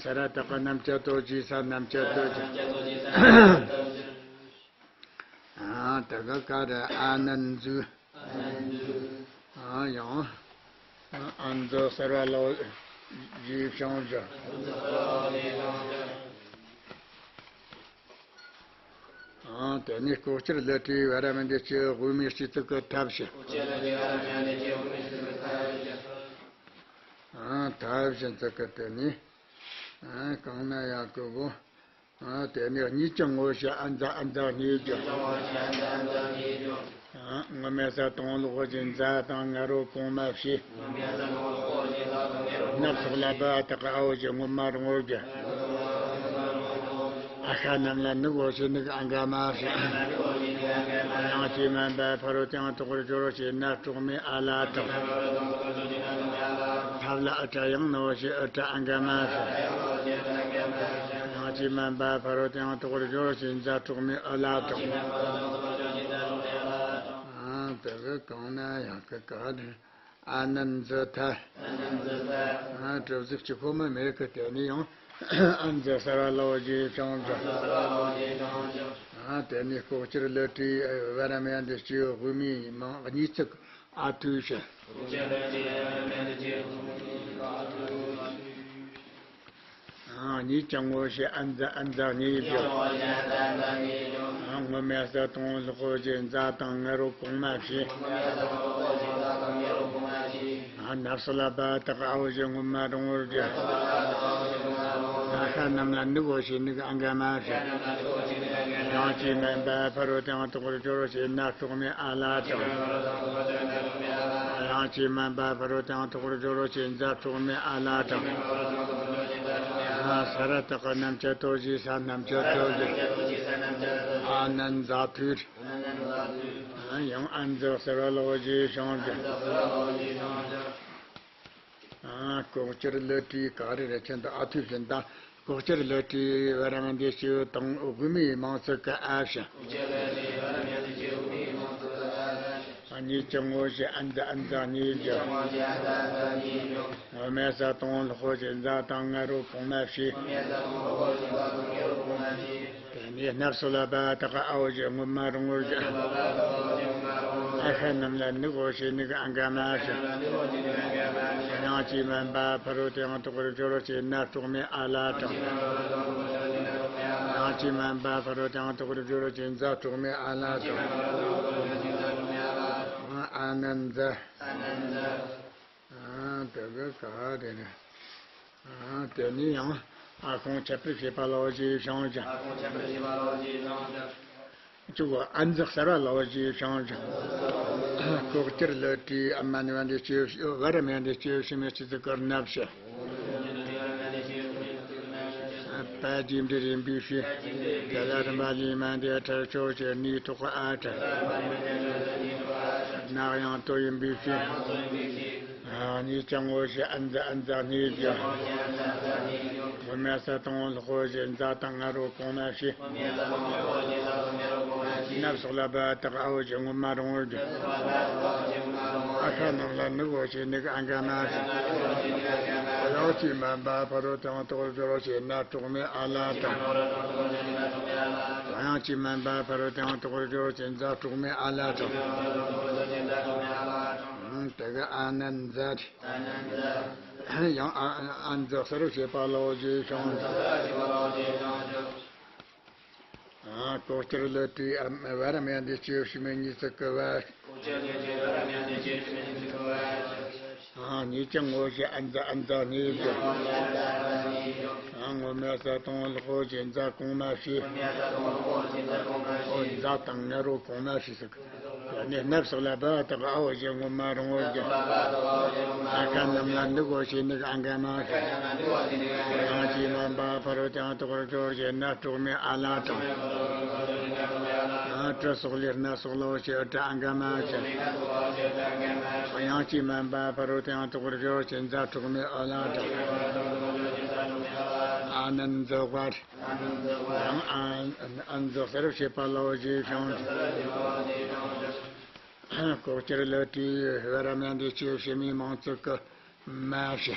ས་ར་བཏགས་ཀྱི་རྣམ་བཅད་དོ་ཞེས་ས་རྣམ་བཅད་དོ་ཞེས། ཨ། དེ་ག་ག་རེ་ཨ་ནི་འཛི། ཨ། ཡང་ཨ་འཛི་གསལ་བ་ལོག་ཞེས་བྱུང་ཞིང་། ཨ། དེ་ནས་ལྐོག་གྱུར་ལས་བྲིས་བར་མ་འདི་སྐྱེས་བུ་དབུ་མའི་སྤྱི་གཙུག་གི་ཐབས་ཞེས། ཨ། ཐབས་ཞེས་འཛི་གི་དེ་ནས། ཨ། གང་ན་ཡང་གི་གོ། ཨ། དེ་ནས་གཉིས་ཀྱང་ངོ་ཤེས་ཨ་འཛི་ཨ་འཛི་གཉིས་བརྗོད། ཨ། སྔོན་མའི་ས་དང་པོ་ལོག་གོ་ཞེས་འཛ་དང་ང་རོ་གོང་མ་བྱས། སྣབས་སོགས་ལ་བུ་ཨ་དག་གི་ཨའོ་ཞེས་སྔོན་མ་རིང་པོར་བརྗོད། ཨ་ཤ་རྣམས་ལ་ནི་གོ་ཞེས་ནི་གི་ཨ་འགའ་མ་ཞེས། ཡང་དཀྱུས་མ་འབའ་ཕ་རོལ་ཏེའང་དག་པར་སྦྱོར་ཞེས་ན་གྲོགས་མེད་ཨ་ལ་དང་། ཐབས་ལ་ཨུ་ཏྲ་ཡང་ནི་གོ་ཞེས་ཨུ་ཏྲ་ཨ་འགའ་མ་ཞེས། ཡང་དཀྱུས་མ་འབའ་ཕ་རོལ་ཏེའང་དག་པར་སྦྱོར་ཞེས་འཛ་གྲོགས་མེད་ཨོ་ལ་དང་། ཨ། དེ་ག་གང་ན་ཡང་གི་ག་རེ། ཨ་ནི་འཛི་ཐ། ཨ། གྲུབ་ཚུལ་གཅིག་པོ་མ་མེད་གི་དེ་ནས་ཡང་ཨ་འཛི་གསལ་བ་ལོག་ཞེས་བྱུང་ཞིང་། ཨ། དེ་ནས་ལྐོག་གྱུར་ལས་བྲིས་བར་མ་ཡང་འདི་སྐྱེས་བུ་དབུ་མའི་མིང་གཉིས་ཚིག་ཨ་ཐུ་ཞེས། ཨ། གཉིས་ཀྱང་ངོ་ཤེས་ཨ་འཛི་ཨ་འཛི་གཉིས་བརྗོད། ཨ། སྔོན་མའི་ས་དང་པོ་ལོག་གོ་ཞེས་འཛ་དང་ང་རོ་གོང་མ་བྱས། ཨ། སྣབས་སོགས་ལ་བུ་ཨ་དག་གི་ཨའོ་ཞེས་སྔོན་མ་རིང་པོར་བརྗོད། ཨ་ཤ་རྣམས་ལ་ནི་གོ་ཞེས་ནི་གི་ཨ་འགའ་མ་ཞེས། ཡང་དཀྱུས་མ་འབའ་ཕ་རོལ་ཏེའང་དག་པར་སྦྱོར་ཞེས་ན་གྲོགས་མེད་ཨ་ལ་དང་། ཡང་དཀྱུས་མ་འབའ་ཕ་རོལ་ཏེའང་དག་པར་སྦྱོར་ཞེས་འཛ་གྲོགས་མེད་ཨ་ལ་དང་། ཨ། ས་ར་བཏགས་ཀྱི་རྣམ་བཅད་དོ་ཞེས་ས་རྣམ་བཅད་དོ་ཞེས། ཨ་ནི་འཛ་ཐུར། ཨ། ཡང་ཨ་འཛི་གསལ་བ་ལོག་ཞེས་བྱུང་ཞིང་། ཨ། ལྐོག་གྱུར་ལས་བྲིས་ག་རེ་རེ་ཆེན་དུ་ཨ་ཐུ་བཞིན་དང་ལྐོག་གྱུར་ལས་བྲིས་བར་མ་འདི་སྐྱེས་བུ་དང་པོ་དབུ་མའི་མིང་ཚིག་གི་ཨ་བཞིན། ཨ། གཉིས་ཀྱང་ངོ་ཤེས་ཨ་འཛི་ཨ་འཛི་གཉིས་བརྗོད། སྔོན་མའི་ས་དང་པོ་ལོག་གོ་ཞེས་འཛ་དང་ང་རོ་གོང་མ་བྱས། དེ་ནས་སྣབས་སོགས་ལ་བུ་ཨ་དག་གི་ཨའོ་ཞེས་སྔོན་མ་རིང་པོར་བརྗོད། ཨ་ཤ་རྣམས་ལ་ནི་གོ་ཞེས་ནི་གི་ཨ་འགའ་མ་ཞེས། ཡང་དཀྱུས་མ་འབའ་ཕ་རོལ་ཏེའང་དག་པར་སྦྱོར་ཞེས་ན་གྲོགས་མེད་ཨ་ལ་དང་། ཡང་དཀྱུས་མ་འབའ་ཕ་རོལ་ཏེའང་དག་པར་སྦྱོར་ཞེས་འཛ་གྲོགས་མེད་ཨ་ལ་དང་། ཨ་ནི་འཛི། ཨ། དེ་ག་ག་རེ་རེ། ཨ། དེ་ནས་ཡང་ཨ་ཁུང་ཁྱབ་སྤེལ་བྱེད་པ་ལོག་ཅེས་བྱུང་ཞིང་། བཅུ་དགུ། ཨ་འཛི་གསལ་བ་ལོག་ཅེས་བྱུང་ཞིང་། ལྐོག་གྱུར་བློ་གྲོས་ཨ་མ་ནི་བ་འདི་སྐྱེ་བོ་བར་མ་འདི་སྐྱེ་བོ་ཕྱི་མའི་སྤྱི་གཙུག་གི་སྣ་ཕྱི། པ་རྗེས་འབྲེལ་ཡིན་པའི་ཕྱིར། དེ་ལ་རིམ་པ་ལས་མ་འདས་ཁྲར་ཆོས་ཅན། ནས་ཐོག་གི་ཨ་ཁྲ། ནག་ཡང་དོ་ཡིན་པའི་ཕྱིར། གཉིས་ཀྱང་ངོ་ཤེས་ཨ་མཛའ་ཨ་མཛའ་གཉིས་ཀྱི། ངོ་མ་ས་དང་ལྷག་པོ་ཆེ་མཛའ་དང་ང་རོ་གོང་མ་ཕྱི། ནབ་སོགས་ལ་བ་དག་ཨ་བོ་ཆེ་ངོ་མ་རང་བོར་གྱུར། ཨ་ཁ་རྣམས་ལ་ནུག་བོ་ཆེ་ནུག་ཨ་འགའ་མ་ཆེ། གཡང་ཆེ་མ་འབའ་ཕ་རོལ་ཏེ་ཡང་དག་པར་སྦྱོར་བ་ཆེ་ན་གྲོགས་མེད་ཨ་ལ་དང་། གཡང་ཆེ་མ་འབའ་ཕ་རོལ་ཏེ་ཡང་དག་པར་སྦྱོར་བ་ཆེ་མཛའ་གྲོགས་མེད་ཨ་ལ་དང་། དེ་ག་ཨ་ནན་མཛའ་རེད། ཡང་ཨ་ཨ་མཛའ་གསར་བྱེད་པ་ལའོ་ཞེས་བྱུང་། ལྐོག་གྱུར་བློ་གྲོས་ཨ་བར་མ་ཡང་འདི་སྐྱེ་བོ་ཕྱི་མའི་གཉིས་སུ་བསྐུལ་བ། གཉིས་ཀྱང་ངོ་ཤེས་ཨ་མཛའ་ཨ་མཛའ་གཉིས་ཀྱི། ངོ་མ་ས་དང་ལྷག་པོ་ཆེ་མཛའ་གོང་མ་ཕྱི། ཨོ་མཛའ་དང་ང་རོ་གོང་མ་ཕྱི་སུ། ནས་ནབ་སོགས་ལ་བ་དག་ཨ་བོ་ཆེ་ངོ་མ་རང་བོར་གྱུར། ཨ་ཁ་རྣམས་ལ་ནུག་བོ་ཆེ་ནུག་ཨ་འགའ་མ་ཆེ། གཡང་ཆེ་མ་འབའ་ཕ་རོལ་ཏེ་ཡང་དག་པར་སྦྱོར་བ་ཆེ་ན་གྲོགས་མེད་ཨ་ལ་དང་། གྲི་སོགས་ལས་སྣ་སོགས་ལའོ་ཞེས་ཨུ་ཏྲ་ཨ་འགའ་མ་ཆེ། གཡང་ཆེ་མ་འབའ་ཕ་རོལ་ཏེ་ཡང་དག་པར་སྦྱོར་བ་ཆེ་མཛའ་གྲོགས་མེད་ཨ་ལ་དང་། ཨ་ནན་མཛའ་བ། ཡང་ཨ་ཨ་མཛའ་གསར་བྱེད་པ་ལའོ་ཞེས་བྱུང་། ལྐོག་གྱུར་བློ་གྲོས་བར་མ་འདི་སྐྱེ་བོ་ཕྱི་མའི་མིང་ཚིག་གི་མ་ཕྱི།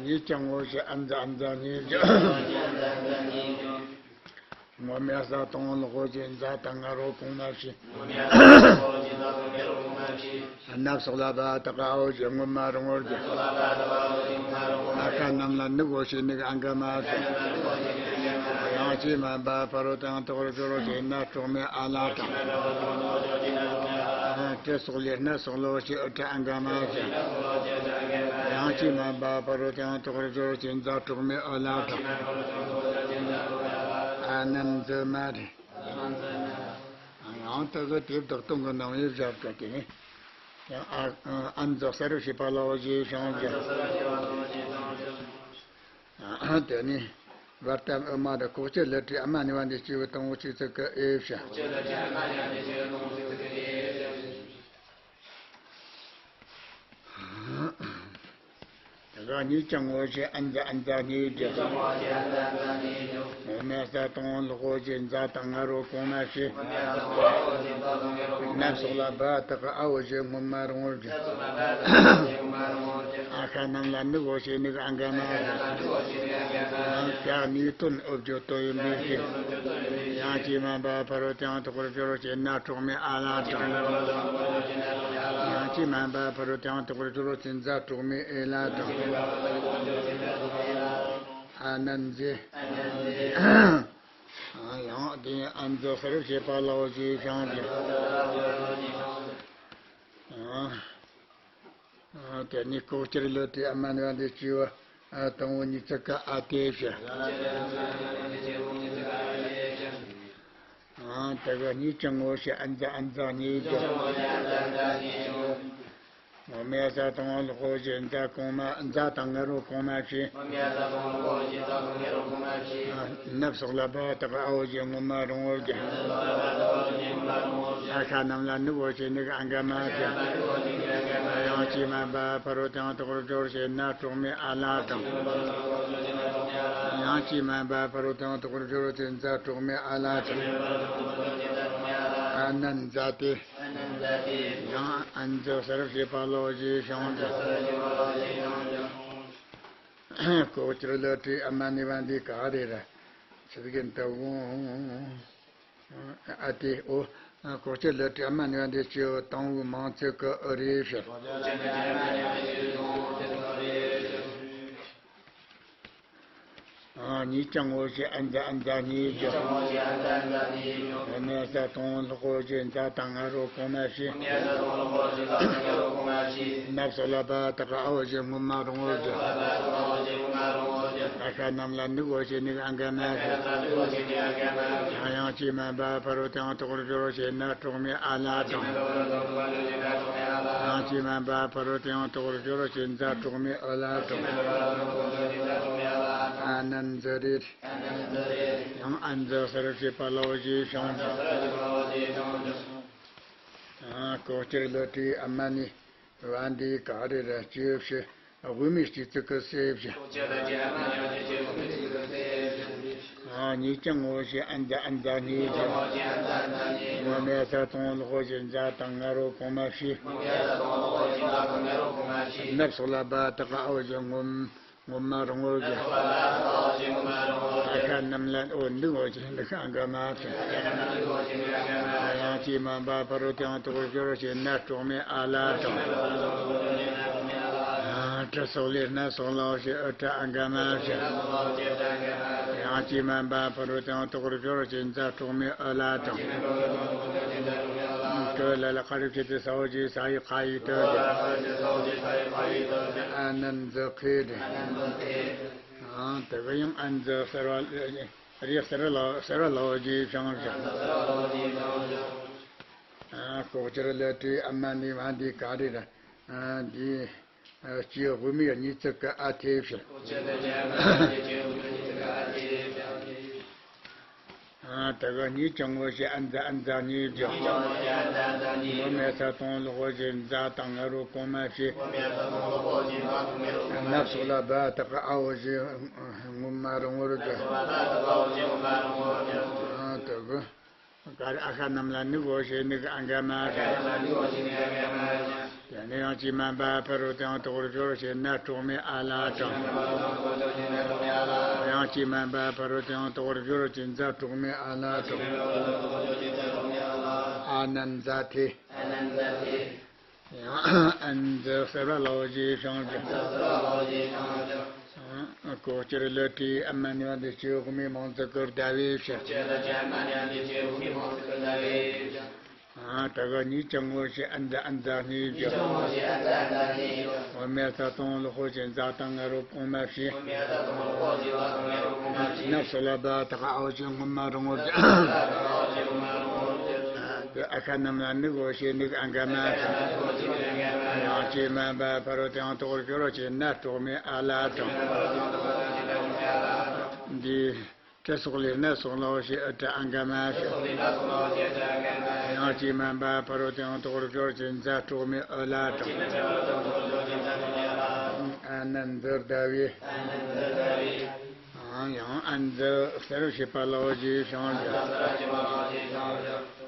གཉིས་ཀྱང་ངོ་ཤེས་ཨ་མཛའ་ཨ་མཛའ་གཉིས་ཀྱི། ངོ་མ་ས་དང་ལྷག་པོ་ཆེ་མཛའ་དང་ང་རོ་གོང་མ་ཕྱི། ནབ་སོགས་ལ་བ་དག་ཨ་བོ་ཆེ་ངོ་མ་རང་བོར་གྱུར། ཨ་ཁ་རྣམས་ལ་ནུག་བོ་ཆེ་ནུག་ཨ་འགའ་མ་ཆེ། གཡང་ཆེ་མ་འབའ་ཕ་རོལ་ཏེ་ཡང་དག་པར་སྦྱོར་བ་ཆེ་ན་གྲོགས་མེད་ཨ་ལ་དང་། གྲི་སོགས་ལས་སྣ་སོགས་ལའོ་ཞེས་ཨུ་ཏྲ་ཨ་འགའ་མ་ཆེ། གཡང་ཆེ་མ་འབའ་ཕ་རོལ་ཏེ་ཡང་དག་པར་སྦྱོར་བ་ཆེ་མཛའ་གྲོགས་མེད་ཨ་ལ་དང་། ཨ་ནན་མཛའ་མ་རེད། ཡང་དེ་གི་དེ་བདག་སྟོང་གི་རྣམ་དབྱེ་བཞག་ག་དེ་ནི། ཡང་ཨ་ཨ་མཛའ་གསར་བྱེད་པ་ལའོ་ཞེས་བྱུང་ཀྱང་། དེ་ནི་བར་ཏམ་ཨུ་མ་དང་ལྐོག་གྱུར་བློ་གྲོས་ཨ་མ་ནི་བ་འདི་སྐྱེ་བོ་དང་པོ་གཅིག་ཙིག་གི་ཨེ་བྱ། དེ་ག་གཉིས་ཀྱང་ངོ་ཤེས་ཨ་མཛའ་ཨ་མཛའ་གཉིས་ཀྱི། ངོ་མ་ས་དང་ལྷག་པོ་ཆེ་མཛའ་དང་ང་རོ་གོང་མ་ཕྱི། ནབ་སོགས་ལ་བ་དག་ཨ་བོ་ཆེ་ངོ་མ་རང་བོར་གྱུར། ཨ་ཁ་རྣམས་ལ་ནུག་བོ་ཆེ་ནུག་ཨ་འགའ་མ་ཆེ། ཡང་ནས་དོན་ཨུ་བརྗོད་དོ་ཡིན་པའི་ཕྱིར། གཡང་ཆེ་མ་འབའ་ཕ་རོལ་ཏེ་ཡང་དག་པར་སྦྱོར་བ་ཆེ་ན་གྲོགས་མེད་ཨ་ལ་དང་། གཡང་ཆེ་མ་འབའ་ཕ་རོལ་ཏེ་ཡང་དག་པར་སྦྱོར་བ་ཆེ་མཛའ་གྲོགས་མེད་ཨེ་ལ་དང་། ཨ་ནན་མཛའ། ཡང་དེ་ཨ་མཛའ་གསར་བྱེད་པ་ལའོ་ཞེས་བྱུང་ཀྱང་། དེ་ནས་ལྐོག་གྱུར་བློ་གྲོས་ཨ་མ་ནི་བ་འདི་སྐྱེ་བོ་དང་པོ་གཉིས་ཙིག་གི་ཨ་དེ་བྱ། དེ་ག་གཉིས་ཀྱང་ངོ་ཤེས་ཨ་མཛའ་ཨ་མཛའ་གཉིས་ཀྱི། ངོ་མ་ས་དང་ལྷག་པོ་ཆེ་མཛའ་གོང་མ་མཛའ་དང་ང་རོ་གོང་མ་ཕྱི། ནབ་སོགས་ལ་བ་དག་ཨ་བོ་ཆེ་ངོ་མ་རང་བོར་གྱུར། ཨ་ཁ་རྣམས་ལ་ནུག་བོ་ཆེ་ནུག་ཨ་འགའ་མ་ཆེ། གཡང་ཆེ་མ་འབའ་ཕ་རོལ་ཏེ་ཡང་དག་པར་སྦྱོར་བ་ཆེ་ན་གྲོགས་མེད་ཨ་ལ་དང་། གཡང་ཆེ་མ་འབའ་ཕ་རོལ་ཏེ་ཡང་དག་པར་སྦྱོར་བ་ཆེ་མཛའ་གྲོགས་མེད་ཨ་ལ་དང་། ཨ་ནན་མཛའ་སྟེ། ཡང་ཨ་མཛའ་གསར་བྱེད་པ་ལའོ་ཞེས་བྱུང་ཀྱང་། ལྐོག་གྱུར་བློ་གྲོས་ཨ་མ་ནི་བ་འདི་ག་རེ་ར། ཚིག་རྒྱན་ལྟ་བུ། ཨ་དེ་ཨོ། ལྐོག་གྱུར་བློ་གྲོས་ཨ་མ་ནི་བ་འདི་སྐྱེ་བོ་དང་པོའི་མིང་ཚིག་གི་ཨུ་རེ་བྱ། གཉིས་ཀྱང་ངོ་ཤེས་ཨ་མཛའ་ཨ་མཛའ་གཉིས་ཀྱི། ངོ་མ་ས་དང་ལྷག་པོ་ཆེ་མཛའ་དང་ང་རོ་གོང་མ་ཕྱི། ནབ་སོགས་ལ་བ་དག་ཨ་བོ་ཆེ་ངོ་མ་རང་བོར་གྱུར། ཨ་ཤ་རྣམས་ལ་ནི་གོ་ཞེས་ནི་ཨ་ག་མ་ཞེས། ཡང་ཅི་མ་འབབ་ཕ་རོལ་ཏེའང་དོག་པར་གྱུར་ཞེ་ན་གྲོགས་མེད་ཨ་ལ་དང་། ཡང་ཅི་མ་འབབ་ཕ་རོལ་ཏེའང་དོག་པར་གྱུར་ཞེ་ན་གྲོགས་མེད་ཨ་ལ་དང་། ཨ་ནན་ཛ་རེ། ཡང་ཨ་ནན་ཛ་ཟེར་བ་ཞེས་པ་ལའོ་ཞེས་བྱུང་། ཨ་ལྐོག་གྱུར་བློ་གྲོས་ཨ་མ་ནི་བ་འདི་ག་རེ་ར་སྐྱེ་བྱེད་དབུ་མའི་སྤྱི་གཙུག་གི་སྲས་བཞི། ཨ་གཉིས་ཀྱང་ངོ་བོ་ཞེས་ཨ་ཛ་ཨ་ཛ་གཉིས་བཞི། ངོ་མེད་ས་སྟོང་ལོག་ཞེས་ཛ་དང་ང་རོ་གོང་མ་བཞི། ནབ་སོགས་ལ་བ་དག་ཨའོ་ཞེས་ངོ་མ། ངོ་མ་རང་ངོ་རྒྱུ། ཨ་ཤ་རྣམས་ལ་འོ་འདུག་འོ་ཅེས་འདུག་ཨ་ག་མ་ཞེས། ཡང་ཅི་མ་འབབ་ཕ་རོལ་ཏེའང་དོག་པར་གྱུར་ཞེ་ན་གྲོགས་མེད་ཨ་ལ་དང་། ཨ་ཏྲ་སོགས་ལས་སྣ་སོགས་ལའོ་ཞེས་ཨ་ཏྲ་ཨ་ག་མ་ཞེས། ཡང་ཅི་མ་འབབ་ཕ་རོལ་ཏེའང་དོག་པར་གྱུར་ཞེ་ན་གྲོགས་མེད་ཨ་ལ་དང་། ཏྲ་ལ་ལ་ཁ་རིག་བྱེད་དེ་ས་འོ་ཅེས་ས་ཡི་ཁ་ཡི་ཏྲ་ཏེ། ཨ་ནན་ཛ་ཁེ་ཏེ། ཨང་། དེ་ག་ཡང་ཨན་ཛི་ཟེར་བ་རེད་ཟེར་ལ་ཟེར་བ་ལའོ་ཞེས་བྱུང་ཞིང་། ཨ་ལྐོག་གྱུར་བློ་གྲོས་ཨ་མ་ནི་བ་འདི་ག་རེ་ར། ཨ་འདི་ཨ་སྐྱེ་དབུ་མའི་གཉིས་གཙུག་གི་ཨ་ཐེ་བྱེད། ཨ་དེ་ག་གཉིས་ཀྱང་ངོ་ཤེས་ཨ་ཛ་ཨ་ཛ་གཉིས་བརྗོད། ངོ་མེད་ས་སྟོང་ལོག་ཞེས་ཛ་དང་ང་རོ་གོང་མ་བཞི། ནབ་སོགས་ལ་བ་དག་ཨའོ་ཞེས་ངོ་མ་རང་ངོར་བརྗོད། ཨ་དེ་ག་ག་རེ་ཨ་ཤ་རྣམས་ལ་ནི་གོ་ཞེས་ནི་ག་ཨ་ག་མ་ཞེས། དེ་ནས་ཡང་ཅི་མ་འབབ་ཕ་རོལ་ཏེའང་དོག་པར་གྱུར་ཞེ་ན་གྲོགས་མེད་ཨ་ལ་དང་། ཡང་ཅི་མ་འབབ་ཕ་རོལ་ཏེའང་དོག་པར་གྱུར་ཞེ་ན་གྲོགས་མེད་ཨ་ལ་དང་། ཨ་ནན་ཛ་ཐེ། ཡང་ཨན་ཛི་ཟེར་བ་ལའོ་ཞེས་བྱུང་ཞིང་། ལྐོག་གྱུར་བློ་གྲོས་ཨ་མ་ནི་བ་འདི་སྐྱེ་དབུ་མའི་མིང་ཚིག་གི་ཟླ་བའི་ཕྱིར། ཨ་དེ་ག་གཉིས་ཀྱང་ངོ་ཤེས་ཨ་ཛ་ཨ་ཛ་གཉིས་བརྗོད། ངོ་མེད་ས་སྟོང་ལོག་ཞེས་ཛ་དང་ང་རོ་གོང་མ་བཞི། ནབ་སོགས་ལ་བ་དག་ཨའོ་ཞེས་ངོ་མ་རང་ངོར་བརྗོད། ཨ་ཤ་རྣམས་ལ་ནི་གོ་ཞེས་ནི་ག་ཨ་ག་མ་ཞེས། ཡང་ཅི་མ་འབབ་ཕ་རོལ་ཏེའང་དོག་པར་གྱུར་ཞེ་ན་གྲོགས་མེད་ཨ་ལ་དང་། འདི་ཏྲ་སོགས་ལས་སྣ་སོགས་ལའོ་ཞེས་ཨ་ཏྲ་ཨ་ག་མ་ཞེས། ཡང་ཅི་མ་འབབ་ཕ་རོལ་ཏེའང་དོག་པར་གྱུར་ཞེ་ན་ཛ་གྲོགས་མེད་ཨ་ལ་དང་། ཨ་ནན་ཛ་ཟླ་བའི། ཨང་། ཡང་ཨན་ཛི་ཟེར་བ་ཞེས་པ་ལའོ་ཞེས་བྱུང་ཞིང་། ཨང་།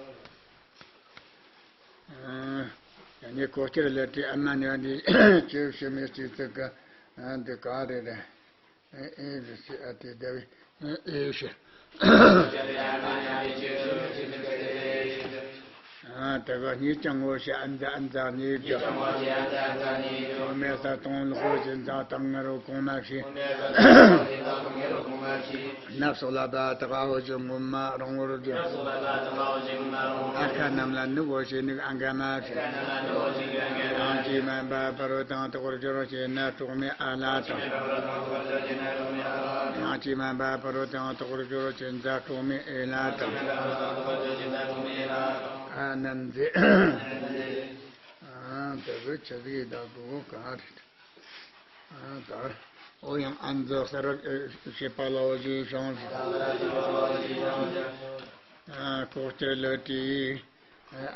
ཡང་ནི་ལྐོག་གྱུར་བློ་གྲོས་ཨ་མ་ནི་བ་འདི་སྐྱེ་བྱེད་དབུ་མའི་སྤྱི་གཙུག་གི་ཨ་འདི་ག་རེ་རེད། ཨེ་ཨེ་ཟེར་ཨ་དེ་ཟླ་བའི་ཨེ་ཨེ་ཞེས། ཨ་དེ་ག་གཉིས་ཀྱང་ངོ་ཤེས་ཨ་ཛ་ཨ་ཛ་གཉིས་བརྗོད། ངོ་མེད་ས་སྟོང་ལོག་ཞེས་ཛ་དང་ང་རོ་གོང་མ་བཞི། ནབ་སོགས་ལ་བ་དག་ཨའོ་ཞེས་ངོ་མ་རང་ངོར་བརྗོད། ཨ་ཤ་རྣམས་ལ་ནི་གོ་ཞེས་ནི་ག་ཨ་ག་མ་ཞེས། ཡང་ཅི་མ་འབབ་ཕ་རོལ་ཏེའང་དོག་པར་གྱུར་ཞེ་ན་གྲོགས་མེད་ཨ་ལ་དང་། ཡང་ཅི་མ་འབབ་ཕ་རོལ་ཏེའང་དོག་པར་གྱུར་ཞེ་ན་ཛ་གྲོགས་མེད་ཨེ་ལ་དང་། ཨ་ནན་ཛི། ཨ་དེ་གི་ཆ་ཟིག་ད་གོ་ག་རེད། ཨ་ད་འོ་ཡང་ཨན་ཛི་ཟེར་བ་ཞེས་པ་ལའོ་ཞེས་བྱུང་ཞིང་། ཨ་ལྐོག་གྱུར་བློ་གྲོས་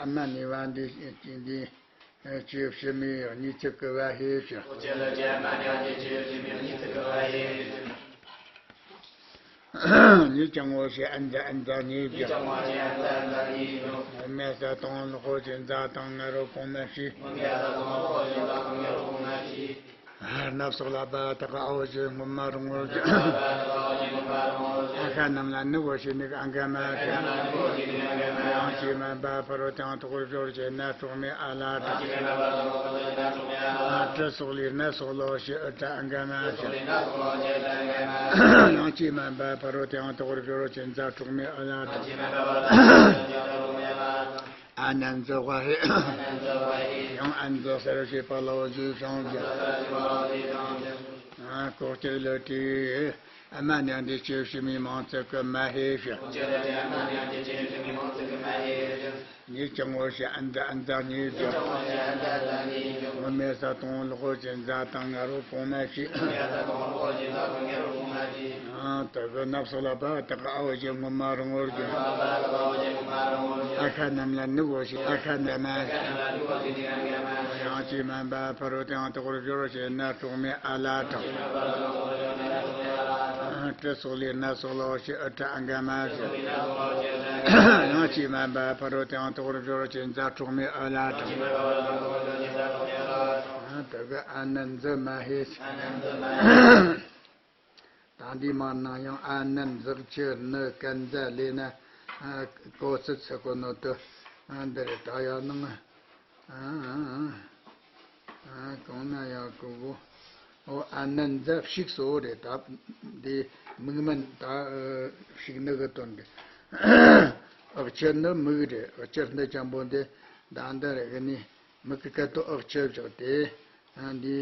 ཨ་མ་ནི་བ་འདི་འདི་སྐྱེ་བྱེད་མའི་གཉིས་གཙུག་གི་བ་ཧེ་ཞེས། གཉིས་ཀྱང་ངོ་ཤེས་ཨ་ཛ་ཨ་ཛ་གཉིས་བརྗོད། ངོ་མེད་ས་སྟོང་ལོག་ཅེས་ཛ་དང་ང་རོ་གོང་མ་བཞི། ནབ་སོགས་ལ་བ་དག་ཨའོ་ཞེས་ངོ་མ་རང་ངོར་བརྗོད། ཨ་ཤ་རྣམས་ལ་ནི་གོ་ཞེས་ནི་ག་ཨ་ག་མ་ཞེས། ཡང་ཅི་མ་འབབ་ཕ་རོལ་ཏེའང་དོག་པར་གྱུར་ཞེ་ན་གྲོགས་མེད་ཨ་ལ་དང་། ཨ་ཏྲ་སོགས་ལས་སྣ་སོགས་ལའོ་ཞེས་ཨ་ཏྲ་ཨ་ག་མ་ཞེས། ཡང་ཅི་མ་འབབ་ཕ་རོལ་ཏེའང་དོག་པར་གྱུར་ཞེ་ན་ཛ་གྲོགས་མེད་ཨ་ལ་དང་། ཨ་ནན་ཛི་བ་ཧེ། ཡང་ཨན་ཛི་ཟེར་བ་ཞེས་པ་ལའོ་ཞེས་བྱུང་ཞིང་། ལྐོག་གྱུར་ལུས་ཀྲི། ཨ་མ་མྱང་འདས་སྐྱེ་བོ་ཕྱི་མའི་མིང་ཚིག་གི་མ་ཧེ་ཞེས། ལྐོག་གྱུར་ལུས་ཀྲི། ཨ་མ་མྱང་འདས་སྐྱེ་བོ་ཕྱི་མའི་མིང་ཚིག་གི་མ་ཧེ་ཞེས། ཉིད་ཀྱང་ངོ་ཤེས་ཨ་མདའ་ཨ་མདའ་གཉིས་ཀྱང་། ཉིད་ཀྱང་ངོ་ཤེས་ཨ་མདའ་ཨ་མདའ་གཉིས་ཀྱང་། སྔོན་མེད་ས་དང་ལོག་པའི་རྐྱེན་ཟ་དང་ངལ་བ་གོང་མ་ཞིག། སྔོན་མེད་ས་དང་ལོག་པའི་རྐྱེན་ཟ་དང་ངལ་བ་གོང་མ་ཞིག། ཨ། དེ་གི་ནབ་སོགས་ལ་བབ་དག་གི་ཨ་བོ་ཞེས་སྔོན་མ་རིང་བོར་གྱུར། ཨ་ཁ་རྣམས་ལ་ནུབ་བོ་ཞེས་ཨ་ཁ་འདས་མ་ཞེས། ཡང་ཅིག་མ་འབབ་ཕ་རོལ་ཏེའང་དོག་པར་གྱུར་ཞེས་ན་གྲོགས་མེད་ཨ་ལ་དྲངས། ཨ། དྲི་སོགས་ལས་ནད་སོགས་ལ་ཞེས་ཨུ་ཏྲ་ཨ་འག་མ་ཞེས། ཡང་ཅིག་མ་འབབ་ཕ་རོལ་ཏེའང་དོག་པར་གྱུར་ཞེས་ན་གྲོགས་མེད་ཨ་ལ་དྲངས། ཨ། དེ་གི་ཨ་ནི་འཛི་མ་ཧེ་ཞེས། ད་འདིའི་མར་ནང་ཡང་ཨ་ནི་འཛག་ཆུ་ནི་ཀན་ཛ་ལེ་ན་ཨ་ཀོ་ཙི་ཚི་ཀོ་ནོ་ཏི། ཨ། འདི་རེད། ད་ཡང་ནང་ཨ་ཨ་ཨ་གང་ན་ཡང་ཀོ་བོ། ཨོ། ཨ་ནི་འཛག་ཕྱུགས་སོ་རེད། ད་འདི་མིག་སྨན་ད་ཕྱུགས་ནི་གི་དོན་རེད། ཨག་ཆུ་ནི་མིག་རེད། ཨག་ཆུ་འདི་ཅན་པོ་འདི་ད་འདི་རེད་གི་ནི། མིག་གི་སྐད་དོད་ཨག་ཆུ་བཞག་སྟེ། ཨ། འདི་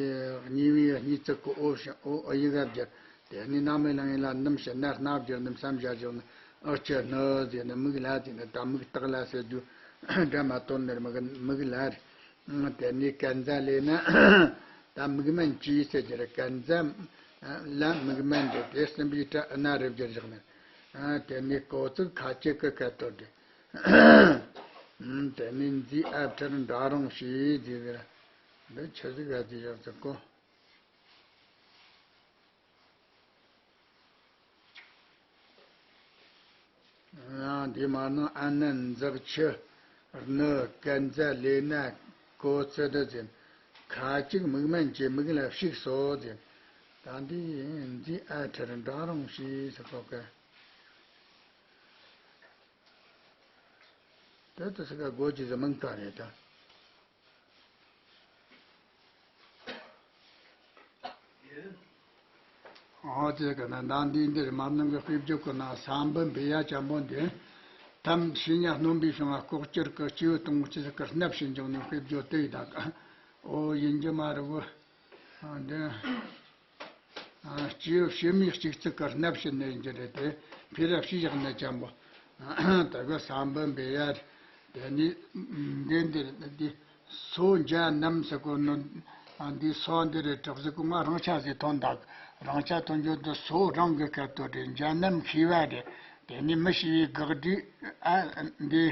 གཉིས་པའི་གཉིས་ཚིག་གི་ཨོ་ཞིང་ཨོ་ཨོ་ཡི་ག་བརྒྱབ། དེ་ནས་རྣམ་སྨིན་ལ་ཡིན་ལ་ནུམ་ཞེ་ན་སྣ་བསྒྱུར་ནུམ་བསམ་བྱ་བཞག་ནི་ཨག་ཆུ་ནི་ཟེར་ནི་མིག་ལ་ཟེར་ནི་ད་མིག་སྟག་ལ་ཟེར་རྒྱུ་འདྲ་མ་གཏོགས་ནི་མིག་མིག་ལ་རེད། དེ་ནས་ཀན་ཛ་ལེ་ན་ད་མིག་སྨན་གྱིས་ཟེར་རྒྱུ་རེད། ཀན་ཛ་ལ་མིག་སྨན་རེད། དེ་སྲིན་པོའི་སྐྲ་ཨ་ན་རེ་བསྒྱུར་བཞག་ནི། ཨ། དེ་ནས་ཀོ་ཙི་ཁ་ཅིག་གི་སྐད་དོད་རེད། དེ་ནས་འཛི་ཨ་ཕྲར་འདྲ་རུང་ཞེས་ཟེར་བའི་འདི་ཆི་ཟིག་ག་ཟེར་ཡག་ཟིག་གོ། ཨ། འདི་མར་ནང་ཨ་ནི་འཛག་ཆུ་ནི་ཀན་ཛ་ལེ་ན་ཀོ་ཙི་འདི་ཟེར། ཁ་ཅིག་མིག་སྨན་གྱི་མིག་ལ་ཕྱུགས་སོ་ཟེར། ད་འདི་འཛི་ཨ་ཕྲར་འདྲ་རུང་ཞེས་ཟེར་གོ་གི། དེ་ལྟ་ཟེར་ག་དགོས་ཀྱི་ཟེར་མིན་ག་རེད་ད། ཨོ་ཙི་ག་ན་ད་འདི་འདིར་མར་ནང་གི་དཔེ་བརྗོད་གི་ན་ས་འབུ་འབུ་ཡ་ཅན་པོ་འདི། ཐམས་ཤི་ཉ་སྣོན་པའི་ཞིང་ང་ལྐོག་གྱུར་གི་སྐྱེས་བུ་དང་པོ་ཅི་ཟིག་གི་སྣབས་ཕྱིན་འཇོག་ནས་དཔེ་བརྗོད་དེ་ཡི་ད་ག། ཨོ་ཡིན་རྒྱུ་མ་རེད་བོ། ཨ། འདི། ཨ། སྐྱེས་བུ་ཕྱི་མའི་གཅིག་ཚིག་གི་སྣབས་ཕྱིན་ནས་འགྱུར་རེད་དེ། ཕི་ར་ཕྱི་བཞག་ནས་ཅན་པོ། དེ་གི་ས་འབུ་འབུ་ཡ་རེད། དེ་ནི་འདི་འདིར་འདི་སོ་འཇའ་རྣམ་ཟེར་གོ་ནོ། ཨ། འདི་སོ་འདི་རེད་དྲག་ཟེར་གོ་ང་རང་ཆ་ཟིག་ཐོན་དག། རང་ཆ་ཐོན་རྒྱུ་འདི་སོ་རང་གི་སྐད་དོད་རེད། འཇའ་རྣམ་ཤེས་པ་རེད། དེ་ནི་མི་ཤེས་པའི་དགག་སྒྲའི་ཨ་འདི་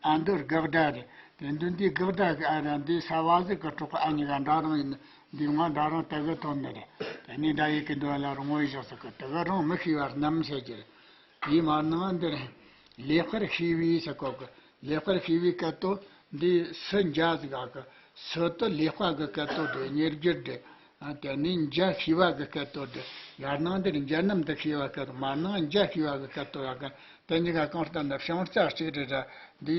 ཨ་མདོ་དགག་སྒྲ་རེད། དེ་འདི་འདི་དགག་སྒྲ་གི་ཨ་ར་འདི་ས་བ་ཟིག་གི་གྲོགས་ཨ་གཉིས་ཀ་འདྲ་རང་ཡིན། འདི་ང་འདྲ་རང་དེ་གི་ཐོན་ནི་རེད། དེ་ནི་འདྲ་ཡི་གི་འདོད་ལ་རུང་བའི་ཞོག་ཟེར་གི་དེ་གི་རང་མི་ཤེས་པ་རྣམ་ཟེར་གི་རེད། དེའི་མར་ནང་འདིར་ལེགས་པར་ཤེས་པའི་ཟེར་གོ་གི། ལེགས་པར་ཤེས་པའི་སྐད་དོད་འདི་སུ་འཇའ་ཟིག་ག་གི། སུ་དེ་ལེགས་པ་གི་སྐད་དོད་རེད། ཉེར་སྒྱུར་རེད། ཨ། དེ་ནས་འཇའ་ཤེས་པ་གི་སྐད་དོད་རེད། ཡར་ནང་འདིར་འཇའ་རྣམ་དུ་ཤེས་པ་སྐད་དོད། མར་ནང་འཇའ་ཤེས་པ་གི་སྐད་དོད་ཡ་གི། དེ་གཉིས་ཀ་གང་ལྟར་ན་བྱང་རྩ་གཅིག་རེད་ར། འདི་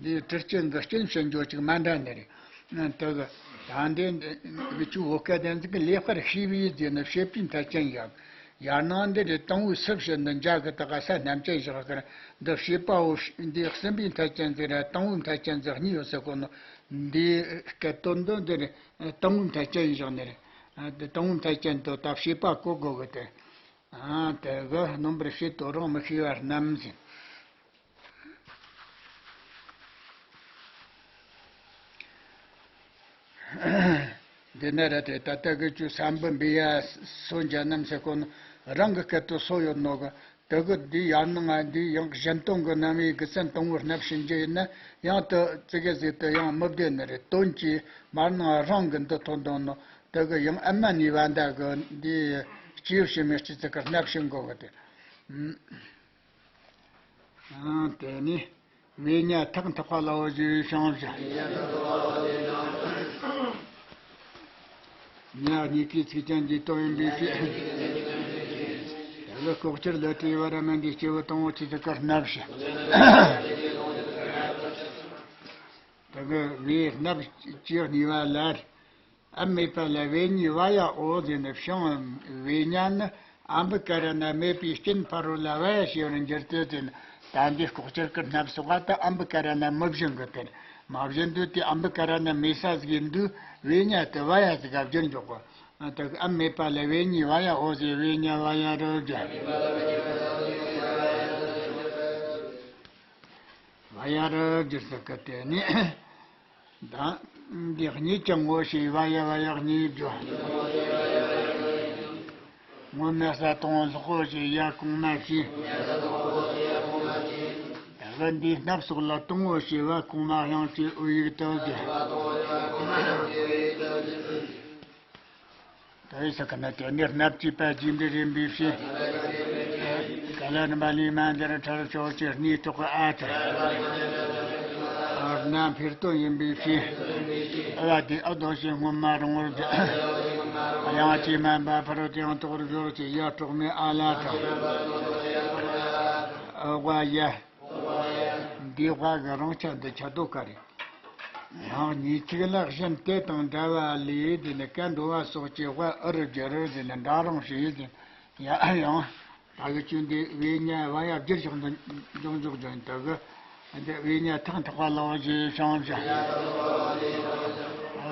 འདི་དྲི་རྐྱེན་གི་རྐྱེན་བྱེད་འཇོག་ཅིག་མ་འདྲ་ནི་རེད། དེ་གི་ད་འདི་འདི་ཆུ་བོ་སྐལ་ལྡན་ཟིག་གི་ལེགས་པར་ཤེས་པའི་རྗེས་ནི་བྱེད་པའི་མཐའ་ཅན་ཡང་། ཡར་ནང་འདི་རེད། དང་པོའི་སུ་བྱེད་འདི་འཇའ་གི་དག་ག་ས་རྣམ་ཅན་བཞག་གི་རེད། འདི་བྱེད་པའོ། འདི་སྲིན་པོའི་མཐའ་ཅན་ཟིག་རེད། དང་པོའི་མཐའ་ཅན་ཟིག་གཉིས་ཡོད་ཟེར་གོ་ནོ། འདི་སྐད་དོད་འདི་འདི་རེད། དང་པོའི་མཐའ་ཅན་བཞག་ནི་རེད། ཨ། འདི་དང་པོའི་མཐའ་ཅན་དོ་ད་བྱེད་པ་གོ་དགོས་གི་དེ། ཨ། དེ་གི་སྣོན་པར་བྱེད་དོ་རང་མི་ཤེས་པ་རྣམས་ཟེར། འདི་ནི་རེད་དེ། ད་ལྟ་གི་ཆུ་ས་འབུ་འབུ་ཡ་སོ་འཇའ་རྣམ་ཟེར་གོ་ནོ། རང་གི་སྐད་དོད་སོ་ཡོད་ནོ་གི། དེ་གི་འདི་ཡར་ནང་ང་འདི་ཡང་གཞན་སྟོང་གི་རྣམ་དབྱེ་དགུ་ཚན་དང་པོའི་སྣབས་ཕྱིན་རྒྱུ་ཡིན་ན། ཡང་དུ་ཙི་གེ་ཟིག་དུ་ཡང་མི་བདེ་ནི་རེད། དོན་གྱིས་མར་ནང་རང་གི་འདི་ཐོན་དོན་ནོ། དེ་གི་ཡང་ཨ་མ་ནི་བ་འདའ་གི་འདི་སྐྱེས་བུ་ཕྱི་མའི་སྐྱེ་ཚིག་གི་སྣབས་ཕྱིན་གོ་གི་དེ། ཨང་། དེ་ནས་བེ་ཉ་ཐག་འཐག་པ་ལ་འོ་ཞེས་བྱང་བྱ། ཉ་གཉིས་ཀའི་ཚིག་ཅན་གྱི་དོན་ཡིན་པའི་ཕྱིར། དེ་ལ་ལྐོག་གྱུར་ལུས་ཀྲི་ཡི་བར་མ་འདི་སྐྱེས་བུ་དང་པོ་ཆོས་ཚིག་གི་སྣབས་ཞེས། དེ་གི་བེ་སྣབས་ཀྱི་གཉིས་པ་ལ། ཨ་མེད་པ་ལ་བེ་གཉིས་བ་ཡ་འོ་ཟེར་ནས་བྱུང་། བེ་ཉ་ནི་ཨམ་བི་ཀ་ར་ན་མེད་པའི་རྐྱེན་ཕ་རོལ་ལ་བ་ཡ་ཞེས་པར་འགྱུར་ཏེ་ཟེར་ན། ད་འདི་ལྐོག་གྱུར་གྱི་སྣབས་སོགས་ད་ཨམ་བི་ཀ་ར་ན་མི་བཞིན་གི་དེར་མ་བཞིན་དུས་དེ་ཨམ་བི་ཀ་ར་ན་མེད་ས་ཟིག་ཡིན་དུས་བེ་ཉ་དེ་བ་ཡ་ཟིག་ག་བསྒྱུར་འཇོག་གོ། དེ་གི་ཨ་མེད་པ་ལ་བེ་ཉི་བ་ཡ་འོ་ཟེར་བེ་ཉ་བ་ཡ་རུ་གྱི། བ་ཡ་རུ་གྱི་ཟེར་གི་དེ་ནི། ད་འདི་གཉིས་ཀྱང་ངོ་ཤེས་བ་ཡ་བ་ཡ་གཉིས་རྒྱུ། ངོ་མེད་ས་དང་ལྷག་པོ་ཞེས་ཡ་གོང་མ་བྱས། ད་གི་འདིའི་སྣབས་སོགས་ལ་དང་པོ་ཞེས་བ་གོང་མ་དབྱངས་ཀྱི་འོད་ཡིག་དུ་གྱུར། དེ་ཡི་ས་ཁ་ན་དེ་ནས་སྣབས་ཀྱི་པ་རྒྱས་འབྲིང་རིམ་པས་བྱས། ཀ་ལ་ནི་མ་ལུས་མ་འདིར་ཁྲར་ཕྱོགས་ཀྱི་སྣའི་ཐོག་གི་ཨ་ཐ། སྣ་འཕེལ་དོན་ཡིན་པའི་ཕྱིར། ཨ་བ་དེ་ཨ་དོ་ཞེས་སྔོན་མ་རིང་བོར་བསྡུ། དབྱངས་ཀྱིས་དམན་པ་ཕ་རོལ་ཏུ་ཡང་དོག་པར་སྦྱོར་ཅིག་ཡ་གྲོགས་མེད་ཨ་ལ་དང་། ཨ་བ་ཡ། འདིའི་བ་གི་རང་ཆ་འདི་ཆ་དོ་ག་རེད། ཡང་ཉིས་ཚིག་ལ་གཞན་དེ་དང་འདྲ་བ་ལས་དེ་ནི་ཀ་འགྲོ་བ་སོགས་ཀྱི་བ་ཨུ་རུ་བསྒྱུར་རུ་དེ་ནི་འདྲ་རང་ཞིག་ཡིན། ཡ་ཡང་། ད་གི་ཆུ་འདི་བེ་ཉ་བ་ཡ་བསྒྱུར་ཞོག་འདི་འཇོག་འཇོག་འཇོག་ད་གི་འདི་བེ་ཉ་ཐག་འཐག་པ་ལོ་ཞེས་བྱུང་ཞིང་།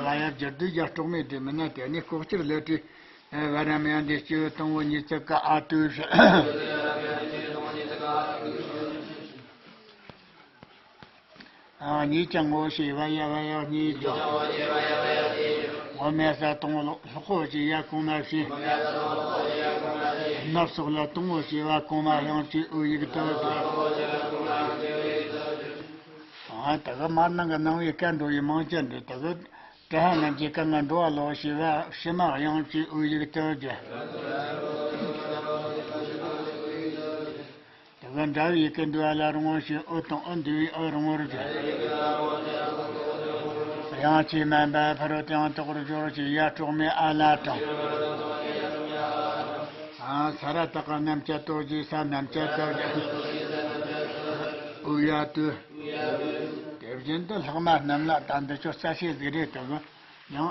བ་ཡ་བསྒྱུར་དུས་ཡ་གྲོགས་མེད་དེ་མིན་ན་དེ་ནི་ལྐོག་གྱུར་ལས་བྲིས། བ་ར་མ་ཡ་འདི་སྐྱེ་བོ་དང་པོ་ཉིས་བརྩེགས་ཀ་ཨ་ཏུ་ཞེས། གཉིས་ཀྱང་ངོ་ཤེས་བ་ཡ་བ་ཡ་གཉིས་ཀྱང་། ངོ་མེད་ས་དང་ལྷག་པོ་ཞེས་ཡ་གོང་མ་བྱས། སྣབས་སོགས་ལ་དང་པོ་ཞེས་བ་གོང་མ་དབྱངས་ཀྱི་འོད་ཡིག་དུ་གྱུར། ད་གི་མར་ནང་གི་ནང་བའི་ཀ་འགྲོ་བའི་མང་ཆེ་འདི་ད་གི་ཏྲ་ཧ་ནམ་གྱི་ཀ་ང་འགྲོ་བ་ལོ་ཞེས་བ་ཕྱི་མ་དབྱངས་ཀྱི་འོད་ཡིག་དུ་གྱུར། དེ་ག་འདྲ་བའི་ཡི་གེ་འདུལ་བ་ལ་རིང་བོ་ཞེས་འོད་དང་འོད་འདུས་པའི་འོད་རིང་བོར་བརྗོད། དབྱངས་ཀྱིས་དམན་པ་ཕ་རོལ་ཏུ་ཡང་དོག་པར་སྦྱོར་ཅིག་ཡ་གྲོགས་མེད་ཨ་ལ་དང་། ས་ར་བཏགས་རྣམ་བཅད་དོ་ཞེས་ས་རྣམ་བཅད་དོ་ཞེས། འོད་ཡ་དུ། དེ་བཞིན་དུ་ལྷག་མ་རྣམས་ལ་ད་འདི་ཆོ་རྩ་ཤེས་ཟིག་རེད་དོ། ཡང་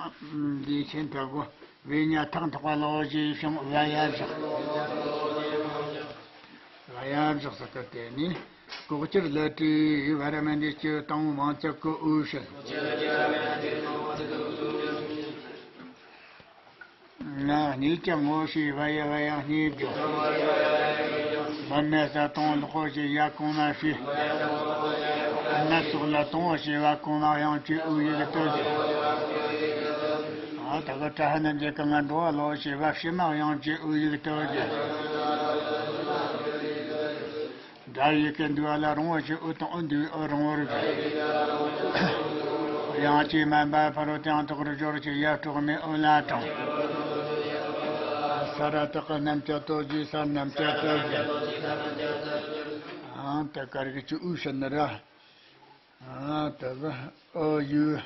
འདིའི་ཆེན་ཐོག་གོ། བེ་ཉ་ཐག་འཐག་པ་ལོ་ཞེས་བྱུང་བ་ཡ་བཞག་བ་ཡ་བཞག་ས་ཀ་དེ་ནི་ལྐོག་གྱུར་ལས་བྲིས་བ་ར་མ་འདི་སྐྱེ་བོ་དང་པོ་མང་ཚིག་གི་འོད་བྱེད། ང་གཉིས་ཀྱང་ངོ་ཤེས་བ་ཡ་བ་ཡ་གཉིས་ཀྱང་། མི་མེད་ས་དང་ལྷག་པོ་ཞེས་ཡ་གོང་མ་བྱས། སྣ་ཚོགས་ལ་དང་པོ་ཞེས་བ་གོང་མ་དབྱངས་ཀྱི་འོད་ཡིག་དུ་གྱུར། ཨ་ད་ག་ཏྲ་ཧ་ནམ་གྱི་ཀ་ང་འགྲོ་བ་ལོ་ཞེས་བ་ཕྱི་མ་དབྱངས་ཀྱི་འོད་ཡིག་དུ་གྱུར། འདྲ་ཡི་གེ་འདུལ་བ་ལ་རིང་བོ་ཞེས་འོད་དང་འོད་འདུས་པའི་འོད་རིང་བོར་བརྗོད། དབྱངས་ཀྱིས་དམན་པ་ཕ་རོལ་ཏུ་ཡང་དོག་པར་སྦྱོར་ཅིག་ཡ་གྲོགས་མེད་ཨོ་ལ་དང་། ས་ར་བཏགས་རྣམ་བཅད་དོ་ཞེས་ས་རྣམ་བཅད་དོ་ཞེས། ཨང་དེ་ག་རིགས་ཀྱི་འོད་ཕྱིན་ནི་ར། ཨང་དེ་གི་ཨོ་ཡུ།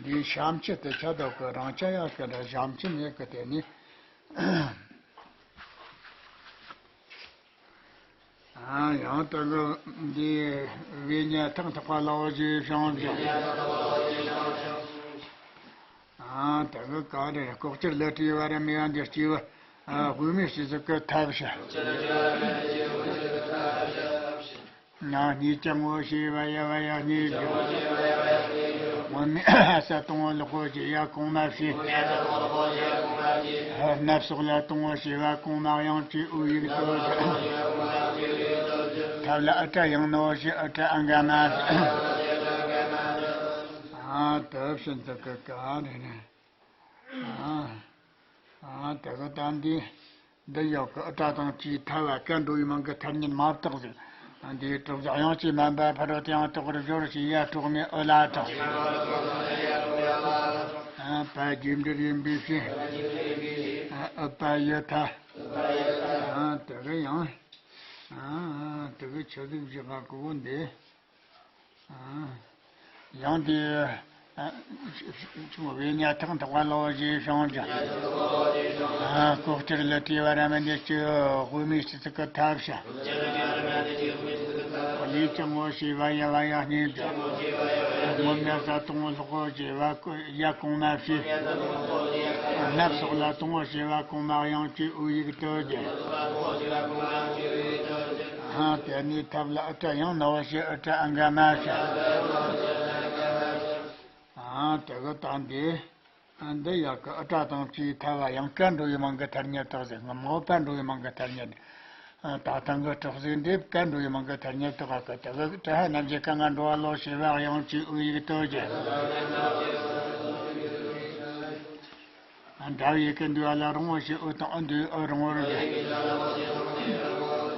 འདིའི་ཤམ་ཆུ་དེ་ཆ་དོག་གི་རང་ཆ་ཡག་གི་འདྲ་ཤམ་ཆུ་མེད་གི་དེ་ནི། ཨ་ཡང་དེ་གི་འདི་བེ་ཉ་ཐག་འཐག་པ་ལོ་ཞེས་བྱུང་ཞིང་། ཨ་དེ་གི་ག་རེ་ལྐོག་གྱུར་ལས་བྲིས་བ་ར་མེ་ཡང་འདི་སྐྱེས་བུ་དབུ་མའི་སྤྱི་གཙུག་གི་ཐབས་ཤེས། ང་གཉིས་ཀྱང་ངོ་ཤེས་བ་ཡ་བ་ཡ་གཉིས་ཀྱང་། སྔོན་མའི་ས་དང་པོ་ལྷག་པོ་ཞེས་ཡ་གོང་མ་བྱས། སྣ་ཚོགས་ལ་དང་པོ་ཞེས་བ་གོང་མ་དབྱངས་ཀྱི་འོད་ཡིག་དུ་གྱུར། ཐབས་ལ་ཨུ་ཏྲ་ཡང་ནོ་ཞེས་ཨུ་ཏྲ་ཨ་ག་མ་ཞེས། ཨ་དེ་བཞིན་དུ་གི་ག་ནི་ནི། ཨ་ཨ་དེ་གི་ད་འདི། འདི་ཡོད་གི་ཨུ་ཏྲ་དང་བཅས་ཐལ་བ་ཀ་འགྲོ་བའི་མིང་གི་ཐ་སྙད་མ་བཏགས་ཟིག་འདིའི་གྲུབ་ཟིག་དབྱངས་ཀྱིས་དམན་པ་ཕ་རོལ་ཏུ་ཡང་དོག་པར་སྦྱོར་ཞེས་ཡ་གྲོགས་མེད་ཨོ་ལ་དང་། ཨ་པ་རྒྱས་འབྲིང་ཡིན་པའི་ཕྱིར། ཨ་ཨུ་པ་ཡུ་ཐ། ཨ་དེ་གི་ཡང་། ཨ་དེ་གི་ཆུ་ཟིག་བཞི་པ་གོ་འདི། ཡང་དེ། ཆུང་བའི་ཉ་ཐག་འཐག་པ་ལོ་ཞེས་བྱུང་ཀྱང་། ལྐོག་གྱུར་ལས་བྲིས་བ་ར་མ་འདི་སྐྱེས་བུ་དབུ་མའི་སྤྱི་གཙུག་གི་ཐབས་ཤེས། ལས་ཀྱང་ངོ་ཤེས་བ་ཡ་བ་ཡ་གཉིས་ཀྱང་། སྔོན་མའི་ས་དང་པོ་ལྷག་པོ་ཞེས་བ་ཡ་གོང་མ་བྱས། སྣ་ཚོགས་ལ་དང་པོ་ཞེས་བ་གོང་མ་དབྱངས་ཀྱི་འོད་ཡིག་དུ་གྱུར། ཨ་དེ་ནས་ཐབས་ལ་ཨུ་ཏྲ་ཡང་ནོ་ཞེས་ཨུ་ཏྲ་ཨ་ག་མ་ཞེས། ཨ་དེ་གི་ད་འདི། འདི་ཡག་གི། ཨི་ཏྲ་དང་བཅས་ཐལ་བ་ཡང་། ཀ་འགྲོ་བའི་མིང་གི་ཐ་སྙད་དག་ཟེར། ངམ་འོ་པ་འགྲོ་བའི་མིང་གི་ཐ་སྙད་ནི། ད་ཐང་གི་གྲོགས་ཟིག་འདེབས། ཀ་འགྲོ་བའི་མིང་གི་ཐ་སྙད་དག་གི། དེ་གི་ཏྲ་ཧ་རྣམ་བཅད་ཀ་ང་འགྲོ་བ་ལོག་བྱེད་པ་དབྱངས་ཀྱི་ཨུ་ཡིག་ཏོ་གི། འདྲ་བའི་ཡི་གེ་འདུས་པ་ལ་རང་ངོ་ཞེས། ཨུ་དང་ཨུ་འདུས་ཨུ་རང་ངོར་གི།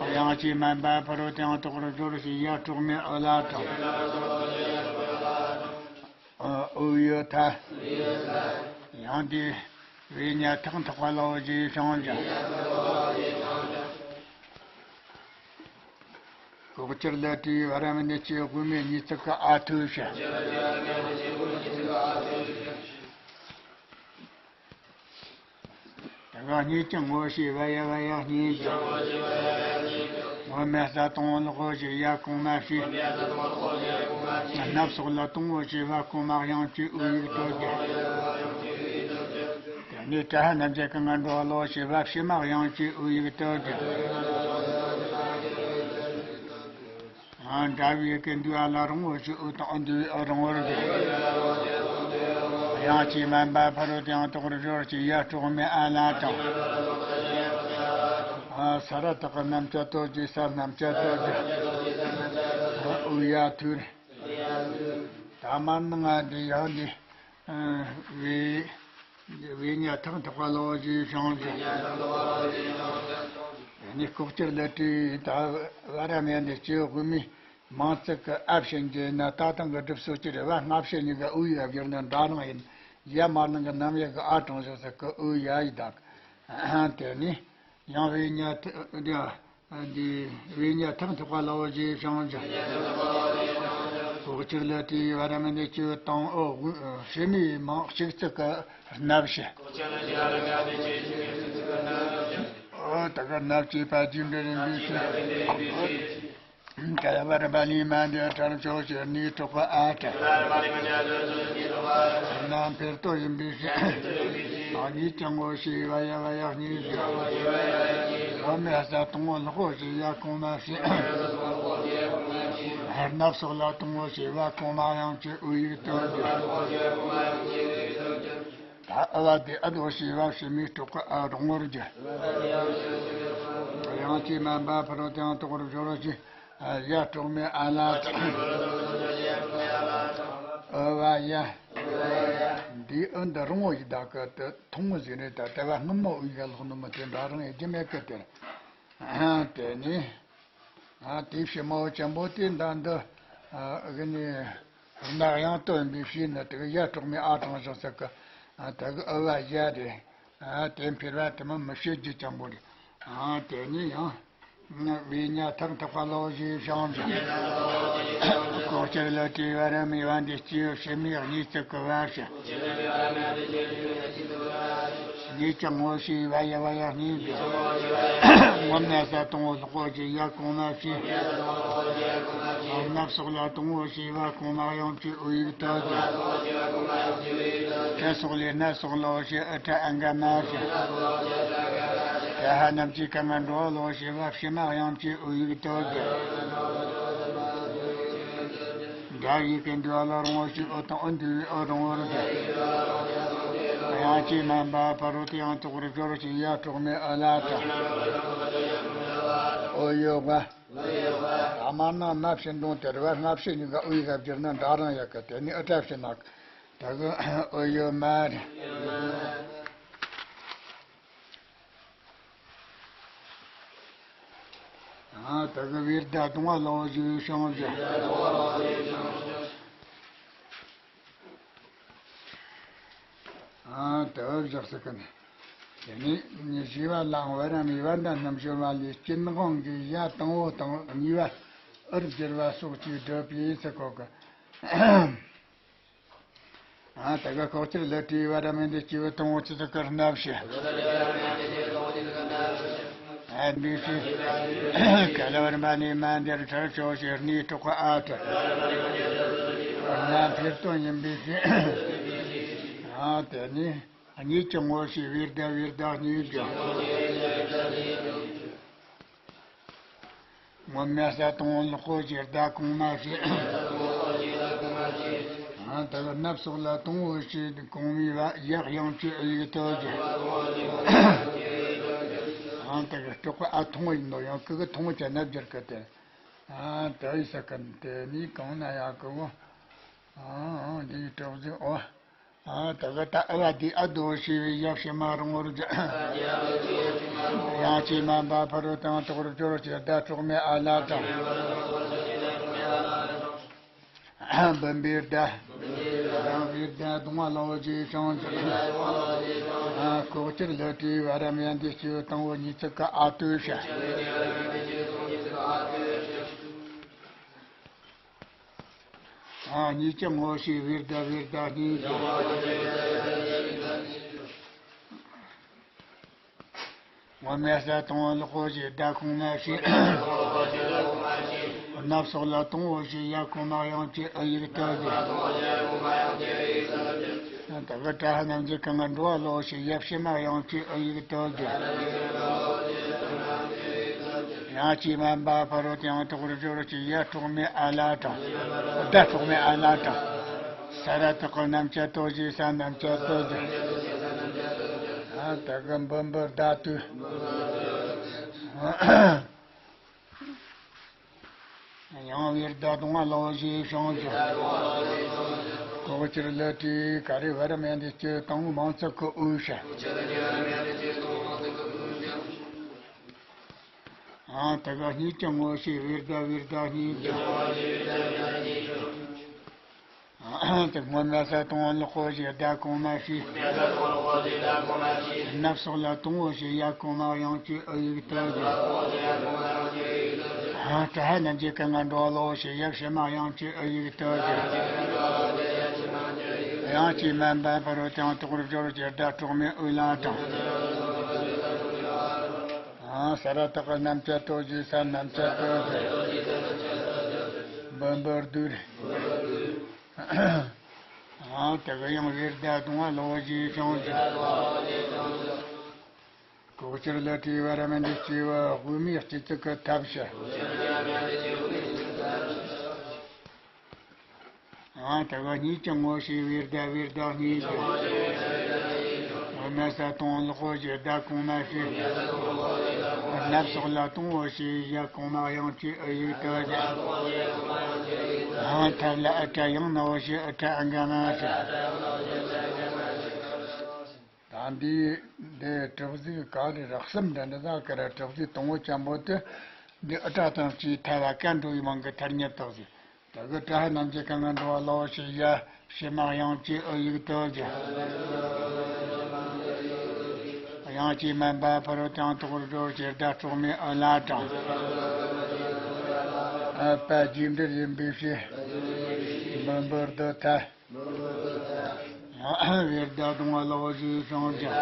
དབྱངས་ཀྱིས་དམན་པ་ཕ་རོལ་ཏུ་ཡང་དག་པར་སྦྱོར་ཞེས། ཡ་གྲོགས་མེད་ཨུ་ལ་དང་། ཨུ་ཡོད་ཐལ། ཡང་དེ་བའི་ཉ་ཐག་འཐག་པ་ལའོ་ཞེས་བྱུང་ཞིང་། ལྐོག་གྱུར་ལས་སྤྲས་པའི་བ་ར་མི་ནི་སྐྱེ་དགུ་མའི་གཉིས་ཚིག་གི་ཨ་ཐུ་ཞེས། དེ་ག་གཉིས་ཀྱང་ངོ་ཤེས་པ་ཡ་བ་ཡ་གཉིས་ཀྱང་། ངོ་མ་ས་དང་པོ་ལོག་གོ་ཞེས་ཡ་གོང་མ་བྱས། སྣབས་སོགས་ལ་དང་པོ་ཞེས་པ་གོང་མ་དབྱངས་ཀྱི་ཨུ་ཡིག་ཏོ་གི། དེ་ནས་ཏྲ་ཧ་རྣམ་བཅད་ཀ་ང་འགྲོ་བ་ལོག་བྱེད་པ་ཕྱི་མ་དབྱངས་ཀྱི་ཨུ་ཡིག་ཏོ་གི། འདྲ་བའི་ཡི་གེ་འདུས་པ་ལ་རང་ངོ་ཞེས། ཨུ་དང་ཨུ་འདུས་ཨུ་རང་ངོར་གི། དབྱངས་ཀྱིས་དམན་པ་ཕ་རོལ་ཏུ་ཡང་དག་པར་སྦྱོར་ཞེས། ཡ་གྲོགས་མེད་ཨ་ལ་དང་། ས་ར་བཏགས་རྣམ་བཅད་ཏོ་གི། ས་རྣམ་བཅད་ཏོ་གི། ཨུ་ཡ་ཐུར། ད་མར་ནི་ང་འདི་ཡང་འདི། བའི་བའི་ཉ་ཐག་འཐག་པ་ལའོ་ཞེས་བྱུང་ཞིང་། ནི་ལྐོག་གྱུར་ལས་སྤྲས་པའི་ད་བ་ར་མི་ཡ་འདི་སྐྱེ་དགུ་མའི་མིང་ཚིག་གི་ཨ་བྱས་འགྱེད་ན། ད་ཐང་གི་སྒྲུབ་སྲོལ་གྱི་རེད་བ། སྔ་ཕྱི་གཉིས་ཀ་ཨུ་ཡ་བསྒྱུར་ན་འདྲ་རང་ཡིན། ཡ་མ་ནང་གི་རྣམ་དབྱེ་གི་ཨ་དྲང་བཞག་ས་གི་ཨུ་ཡ་ཡི་དག་དེ་ནི་ཡང་བའི་ཉ་ཐག་འདི། འདི་བའི་ཉ་ཐག་འཐག་པ་ལའོ་ཞེས་བྱུང་ཞིང་། ལྐོག་གྱུར་ལས་སྤྲས་པའི་བ་ར་མི་ནི་སྐྱེ་དང་པོ་ཕྱི་མའི་མིང་གཅིག་ཚིག་གི་སྣབས་ཞེས། ཨོ་ད་ག་སྣབས་ཀྱི་པ་རྒྱུ་འབྲས་རིམ་པས་ཞེས། ག་ཡ་བ་ར་བ་ལི་མ་འདི་ཕྲ་ཕྱོགས་ཀྱི་ནི་གྲོགས་པ་ཨ་ཏྲ། རྣམ་འཕེལ་ཏོ་ཡིན་པའི་ཕྱིར། གཉིས་ཀྱང་ངོ་ཤེས་པ་ཡ་བ་ཡ་གཉིས་ཀྱང་། ངོ་མ་ས་དང་པོ་ལོག་གོ་ཞེས་ཡ་གོང་མ་བྱས། སྣབས་སོགས་ལ་དང་པོ་ཞེས་པ་གོང་མ་དབྱངས་ཀྱི་ཨུ་ཡིག་ཏོ་གི། ད་ཨུ་བ་དེ་ཨུ་དོ་ཞེས་པ་ཕྱི་མའི་གྲོགས་ཀྱི་ཨུ་རང་ངོར་གི། དབྱངས་ཀྱིས་དམན་པ་ཕ་རོལ་ཏུ་ཡང་དག་པར་སྦྱོར་ཞེས། ཡ་གྲོགས་མེད་ཨ་ལ་དང་། ཨུ་བ་ཡ། འདིའི་ཨུ་འདི་རང་ངོ་ཡི་དག་གི་དེ་ཐུང་ངུ་ཟིག་རེད། ད་ལྟ་བ་སྔོན་མ་ཨུ་ཡ་ལོག་ནི་མི་དེ་འདྲ་རང་ཡི་རྒྱུ་མེད་གི་དེར། དེ་ནི། ཨ་དེའི་ཕྱི་མ་འོ་ཅན་པོ་དེ་འདྲ་འདི། ཨ་གི་ནི། རྣམ་དབྱེ་ཏོ་ཡིན་པའི་ཕྱིར་ན་དེ་གི་ཡ་གྲོགས་མེད་ཨ་དྲང་བཞག་ས་གི། ཨ་དེ་གི་ཨུ་བ་ཡ་རེད། ཨ་དེ་འཕེལ་བ་དེ་མ་མི་བྱེད་རྒྱུ་ཅན་པོ་རེད། ཨ་དེ་ནི་ཡང་། བའི་ཉ་ཐག་འཐག་པ་ལའོ་ཞེས་བྱུང་ཞིང་། ལྐོག་གྱུར་ལས་སྤྲས་པའི་བ་ར་མི་བ་འདི་སྐྱེ་ཕྱི་མའི་གཉིས་ཚིག་གི་བ་ཞེས། གཉིས་ཀྱང་ངོ་ཤེས་པ་ཡ་བ་ཡ་གཉིས་ཀྱང་། ངོ་མ་ས་དང་པོ་ལོག་གོ་ཞེས་ཡ་གོང་མ་བྱས། སྣབས་སོགས་ལ་དང་པོ་ཞེས་པ་གོང་མ་དབྱངས་ཀྱི་ཨུ་ཡིག་ཏོ་གི། ཁྲ་སོགས་ལས་སྣ་སོགས་ལའོ་ཞེས་ཨུ་ཏྲ་ཨ་ག་མ་བྱས། ཏྲ་ཧ་རྣམ་བཅད་ཀ་ང་འགྲོ་བ་ལོག་བྱེད་པ་ཕྱི་མ་དབྱངས་ཀྱི་ཨུ་ཡིག་ཏོ་གི། འདྲ་བའི་ཡི་གེ་འདུས་པ་ལ་རང་ངོ་ཞེས། ཨུ་དང་ཨུ་འདུས་པའི་ཨུ་རང་ངོར་གི། དབྱངས་ཀྱིས་དམན་པ་ཕ་རོལ་ཏུ་ཡང་དག་པར་སྦྱོར་ཞེས། ཡ་གྲོགས་མེད་ཨུ་ལ་དང་། ཨུ་ཡོད་པ། ད་མར་ནང་སྣབས་ཕྱི་འདོང་དེ་རེད་བ། སྔ་ཕྱི་གཉིས་ཀ་ཨུ་ཡི་ག་བསྒྱུར་ན་འདྲ་རང་ཡག་གི། དེ་ནི་ཨུ་ཏྲ་ཕྱི་ནག་ད་གི་ཨུ་ཡོད་མ་རེད། ཨ་ད་གི་བིར་ད་དང་པོ་ལའོ་ཞེས་བྱུང་ཞིང་། ཨ་ད་བཞག་ས་གི་ནི། དེ་ནས་བཞི་བ་ལའང་བ་ར་མི་བ་འདྲ་རྣམ་སྦྱོར་བ་ལས་སྐྱེ་དབང་གི་ཡ་དང་པོ་དང་གཉིས་པ་ཨུར་བསྒྱུར་བ་སོགས་ཀྱིས་བསྒྲུབས་པའི་ཚིག་གོ་གི། ཨ་ད་ག་ལྐོག་གྱུར་ལས་སྤྲས་པའི་བ་ར་མི་འདི་སྐྱེས་བུ་དང་པོ་ཚིག་གི་སྣབས་ཞེས། ཨ་འདི་ཕྱིར། ག་ལ་བར་མ་ནི་མ་འདིར་ཕྲ་ཕྱོགས་ཞེས་སྣའི་གྲོགས་ཀྱི་ཨ་ཏྲ། རྣམ་འཕེལ་ཏོ་ཡིན་པའི་ཕྱིར། ཨ་དེ་ནི་གཉིས་ཀྱང་ངོ་ཤེས་པའི་བརྡ་བའི་བརྡ་གཉིས་ཀྱང་། སྔོན་མ་ས་དང་པོ་ལོག་གོ་ཞེས་བརྡ་གོང་མ་བྱས། ཨ་ད་ག་སྣབས་སོགས་ལ་དང་པོ་ཞེས་གོང་མའི་ཡག་དབྱངས་ཀྱི་ཨ་ཡིག་བཏགས་ཀྱི། ཨ་ད་ག་སྤྲོ་བ་ཨ་ཐུང་བ་ཡིན་ནོ། ཡང་ཀི་གི་ཐུང་བ་ཅན་ན་སྦྱར་གི་སྟེ། ཨ་ད་ཡི་ས་ཀ་དེ་ནི་གང་ན་ཡག་གི་བོ། ཨ་འདིའི་གྲོགས་ཟིག་ཨོ། ཨ་ད་ག་ད་ཨ་བ་དེ་ཨ་དོ་ཞེས་པའི་ཡ་ཕྱི་མ་རིང་བོར་སྦྱར། ཡང་ཅིག་མ་འབབ་ཕ་རོལ་ཏུ་ཡང་དག་པར་སྦྱོར་ཞེས་སྒྲ་གྲོགས་མེད་ཨ་ལ་དང་། བུམ་པའི་སྒྲ། བུམ་པའི་སྒྲ་གདུང་བ་ལ་འོ་ཞེས་བྱུང་ཞིང་། ལྐོག་གྱུར་ལུ་སྲིད་བར་མ་ཡན་དེ་སྐྱེ་བོ་དང་པོ་གཉིས་ཚིག་གི་ཨ་ཏོ་ཞེས། ཨ་གཉིས་ཀྱི་ངོ་ཤེས་པའི་སྒྲ་པའི་བརྡ་གཉིས་ཀྱི། སྔོན་མའི་ས་དང་པོ་ལོག་པོ་ཞེས་སྒྲ་གོང་མ་བྱས། སྣབས་སོགས་ལ་དང་པོ་ཞེས་ཡ་གོང་མ་དབྱངས་ཀྱི་ཨ་ཡིག་བཏགས་ཏེ། ད་ག་ཏྲ་ཧ་རྣམ་འབྱེད་གང་གི་འགྲོ་བ་ལོག་ཞེས་ཡ་ཕྱི་མ་དབྱངས་ཀྱི་ཨ་ཡིག་བཏགས་ཏེ། ཡང་ཅིག་མ་འབབ་ཕ་རོལ་ཏུ་ཡང་དག་པར་སྦྱོར་ཞེས་ཡ་གྲོགས་མེད་ཨ་ལ་དང་། སྒྲ་གྲོགས་མེད་ཨ་ལ་དང་། ས་ར་བཏགས་ཀྱི་རྣམ་བཅད་ཏོ་ཞེས་ས་རྣམ་བཅད་ཏོ་ཞེས། ཨ་ད་ག་འབུམ་པའི་བརྡ་དུས། ཡང་བའི་བརྡ་གདུང་བ་ལ་འོ་ཞེས་བྱུང་ཞིང་། ལྐོག་གྱུར་ལུ་སྲིད་ཀ་རེ་བར་མ་ཡན་དེ་སྐྱེ་བོ་དང་པོ་མང་ཚིག་གི་འོས་ཞེས། ཨ་ད་ག་གཉིས་ཀྱི་ངོ་ཤེས་པའི་སྒྲ་པའི་བརྡ་གཉིས་ཀྱི། དེ་སྔོན་མའི་ས་དང་པོ་ལོག་པོ་ཞེས་སྒྲ་གོང་མ་བྱས། སྣབས་སོགས་ལ་དང་པོ་ཞེས་ཡ་གོང་མ་དབྱངས་ཀྱི་ཨ་ཡིག་བཏགས་ཏེ། ཏྲ་ཧ་རྣམ་འབྱེད་གང་གི་འགྲོ་བ་ལོག་ཞེས་ཡ་ཕྱི་མ་དབྱངས་ཀྱི་ཨ་ཡིག་བཏགས་ཏེ། ཡང་ཅིག་མ་འབབ་ཕ་རོལ་ཏུ་ཡང་དག་པར་སྦྱོར་ཞེས་སྒྲ་གྲོགས་མེད་ཨུ་ལ་དང་། ཨ་ས་ར་བཏགས་ཀྱི་རྣམ་བཅད་ཏོ་ཞེས་ས་རྣམ་བཅད་ཏོ་ཞེས། འབུམ་པའི་བདུད། ཨ་ད་ག་ཡང་བའི་བརྡ་གདུང་བ་ལ་འོ་ཞེས་བྱུང་ཞིང་། ལྐོག་གྱུར་ལུ་སྲིད་བར་མ་ཡན་དེ་སྐྱེ་བོ་དབུ་མའི་སྤྱི་གཙུག་གི་ཐབས་ཞེས། ཨ་ད་ག་གཉིས་ཀྱི་ངོ་ཤེས་པའི་སྒྲ་པའི་བརྡ་གཉིས་ཀྱི། སྔོན་མའི་ས་དང་པོ་ལོག་པོ་ཞེས་སྒྲ་གོང་མ་བྱས། སྣབས་སོགས་ལ་དང་པོ་ཞེས་ཡ་གོང་མ་དབྱངས་ཀྱི་ཨ་ཡིག་བཏགས་ཏེ། ཡང་ཐབས་ལ་ཨ་ཏྲ་ཡང་ན་འོ་ཞེས་ཨ་ཏྲ་ཨ་ག་མ་བྱས། ད་འདི་འདི་གྲུབ་ཚུལ་ག་རེ་རགས་ཙམ་འདྲ་འདྲ་ཟ་གི་ར། གྲུབ་ཚུལ་དང་པོ་ཅན་པོ་དེ་འདི་ཨ་ཏྲ་དང་ཅིག་ཐ་བ་ཀ་འགྲོ་བའི་མིང་གི་ཐ་སྙད་བཏགས་ཟིན། ད་གི་ཏྲ་ཧ་རྣམ་འབྱེད་གང་གི་འགྲོ་བ་ལོག་ཞེས་ཡ་ཕྱི་མ་དབྱངས་ཀྱི་ཨ་ཡིག་བཏགས་ཀྱི། དབྱངས་ཀྱིས་མ་འབབ་ཕ་རོལ་ཏུ་ཡང་དག་པར་སྦྱོར་ཞེས་སྒྲ་གྲོགས་མེད་ཨུ་ལ་དང་། ཨ་པ་རྒྱས་འབྲིང་ཡིན་པའི་ཕྱིར། འབུམ་པའི་བདུད་ཐལ། བའི་བརྡ་གདུང་བ་ལ་འོ་ཞེས་བྱུང་ཞིང་།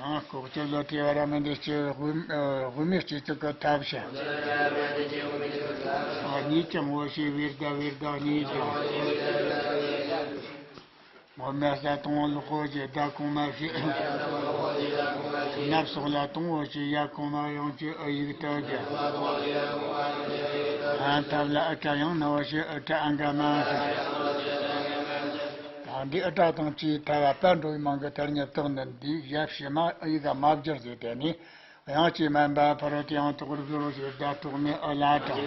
ལྐོག་གྱུར་ལུ་སྲིད་བར་མ་ཡན་དེ་སྐྱེ་བོ་དབུ་མའི་སྤྱི་གཙུག་གི་ཐབས་ཞེས། གཉིས་ཀྱི་ངོ་ཤེས་པའི་སྒྲ་པའི་བརྡ་གཉིས་ཀྱི། སྔོན་མའི་ས་དང་པོ་ལོག་པོ་ཞེས་སྒྲ་གོང་མ་བྱས། སྣབས་སོགས་ལ་དང་པོ་ཞེས་ཡ་གོང་མ་དབྱངས་ཀྱི་ཨ་ཡིག་བཏགས་ཀྱི། ཡང་ཐབས་ལ་ཨ་ཏྲ་ཡང་ན་འོ་ཞེས་ཨ་ཏྲ་ཨ་ག་མ་བྱས། ད་འདི་ཨ་ཏྲ་དང་ཅིག་ཐ་བ་པ་འགྲོ་བའི་མིང་གི་ཐ་སྙད་བཏགས་ནས་འདི་ཡ་ཕྱི་མ་ཨ་ཡིག་ག་མ་སྦྱར་ཟེར་དེ་ནི། དབྱངས་ཀྱིས་མ་འབབ་ཕ་རོལ་ཏུ་ཡང་དག་པར་སྦྱོར་ཞེས་སྒྲ་གྲོགས་མེད་ཨུ་ལ་དང་།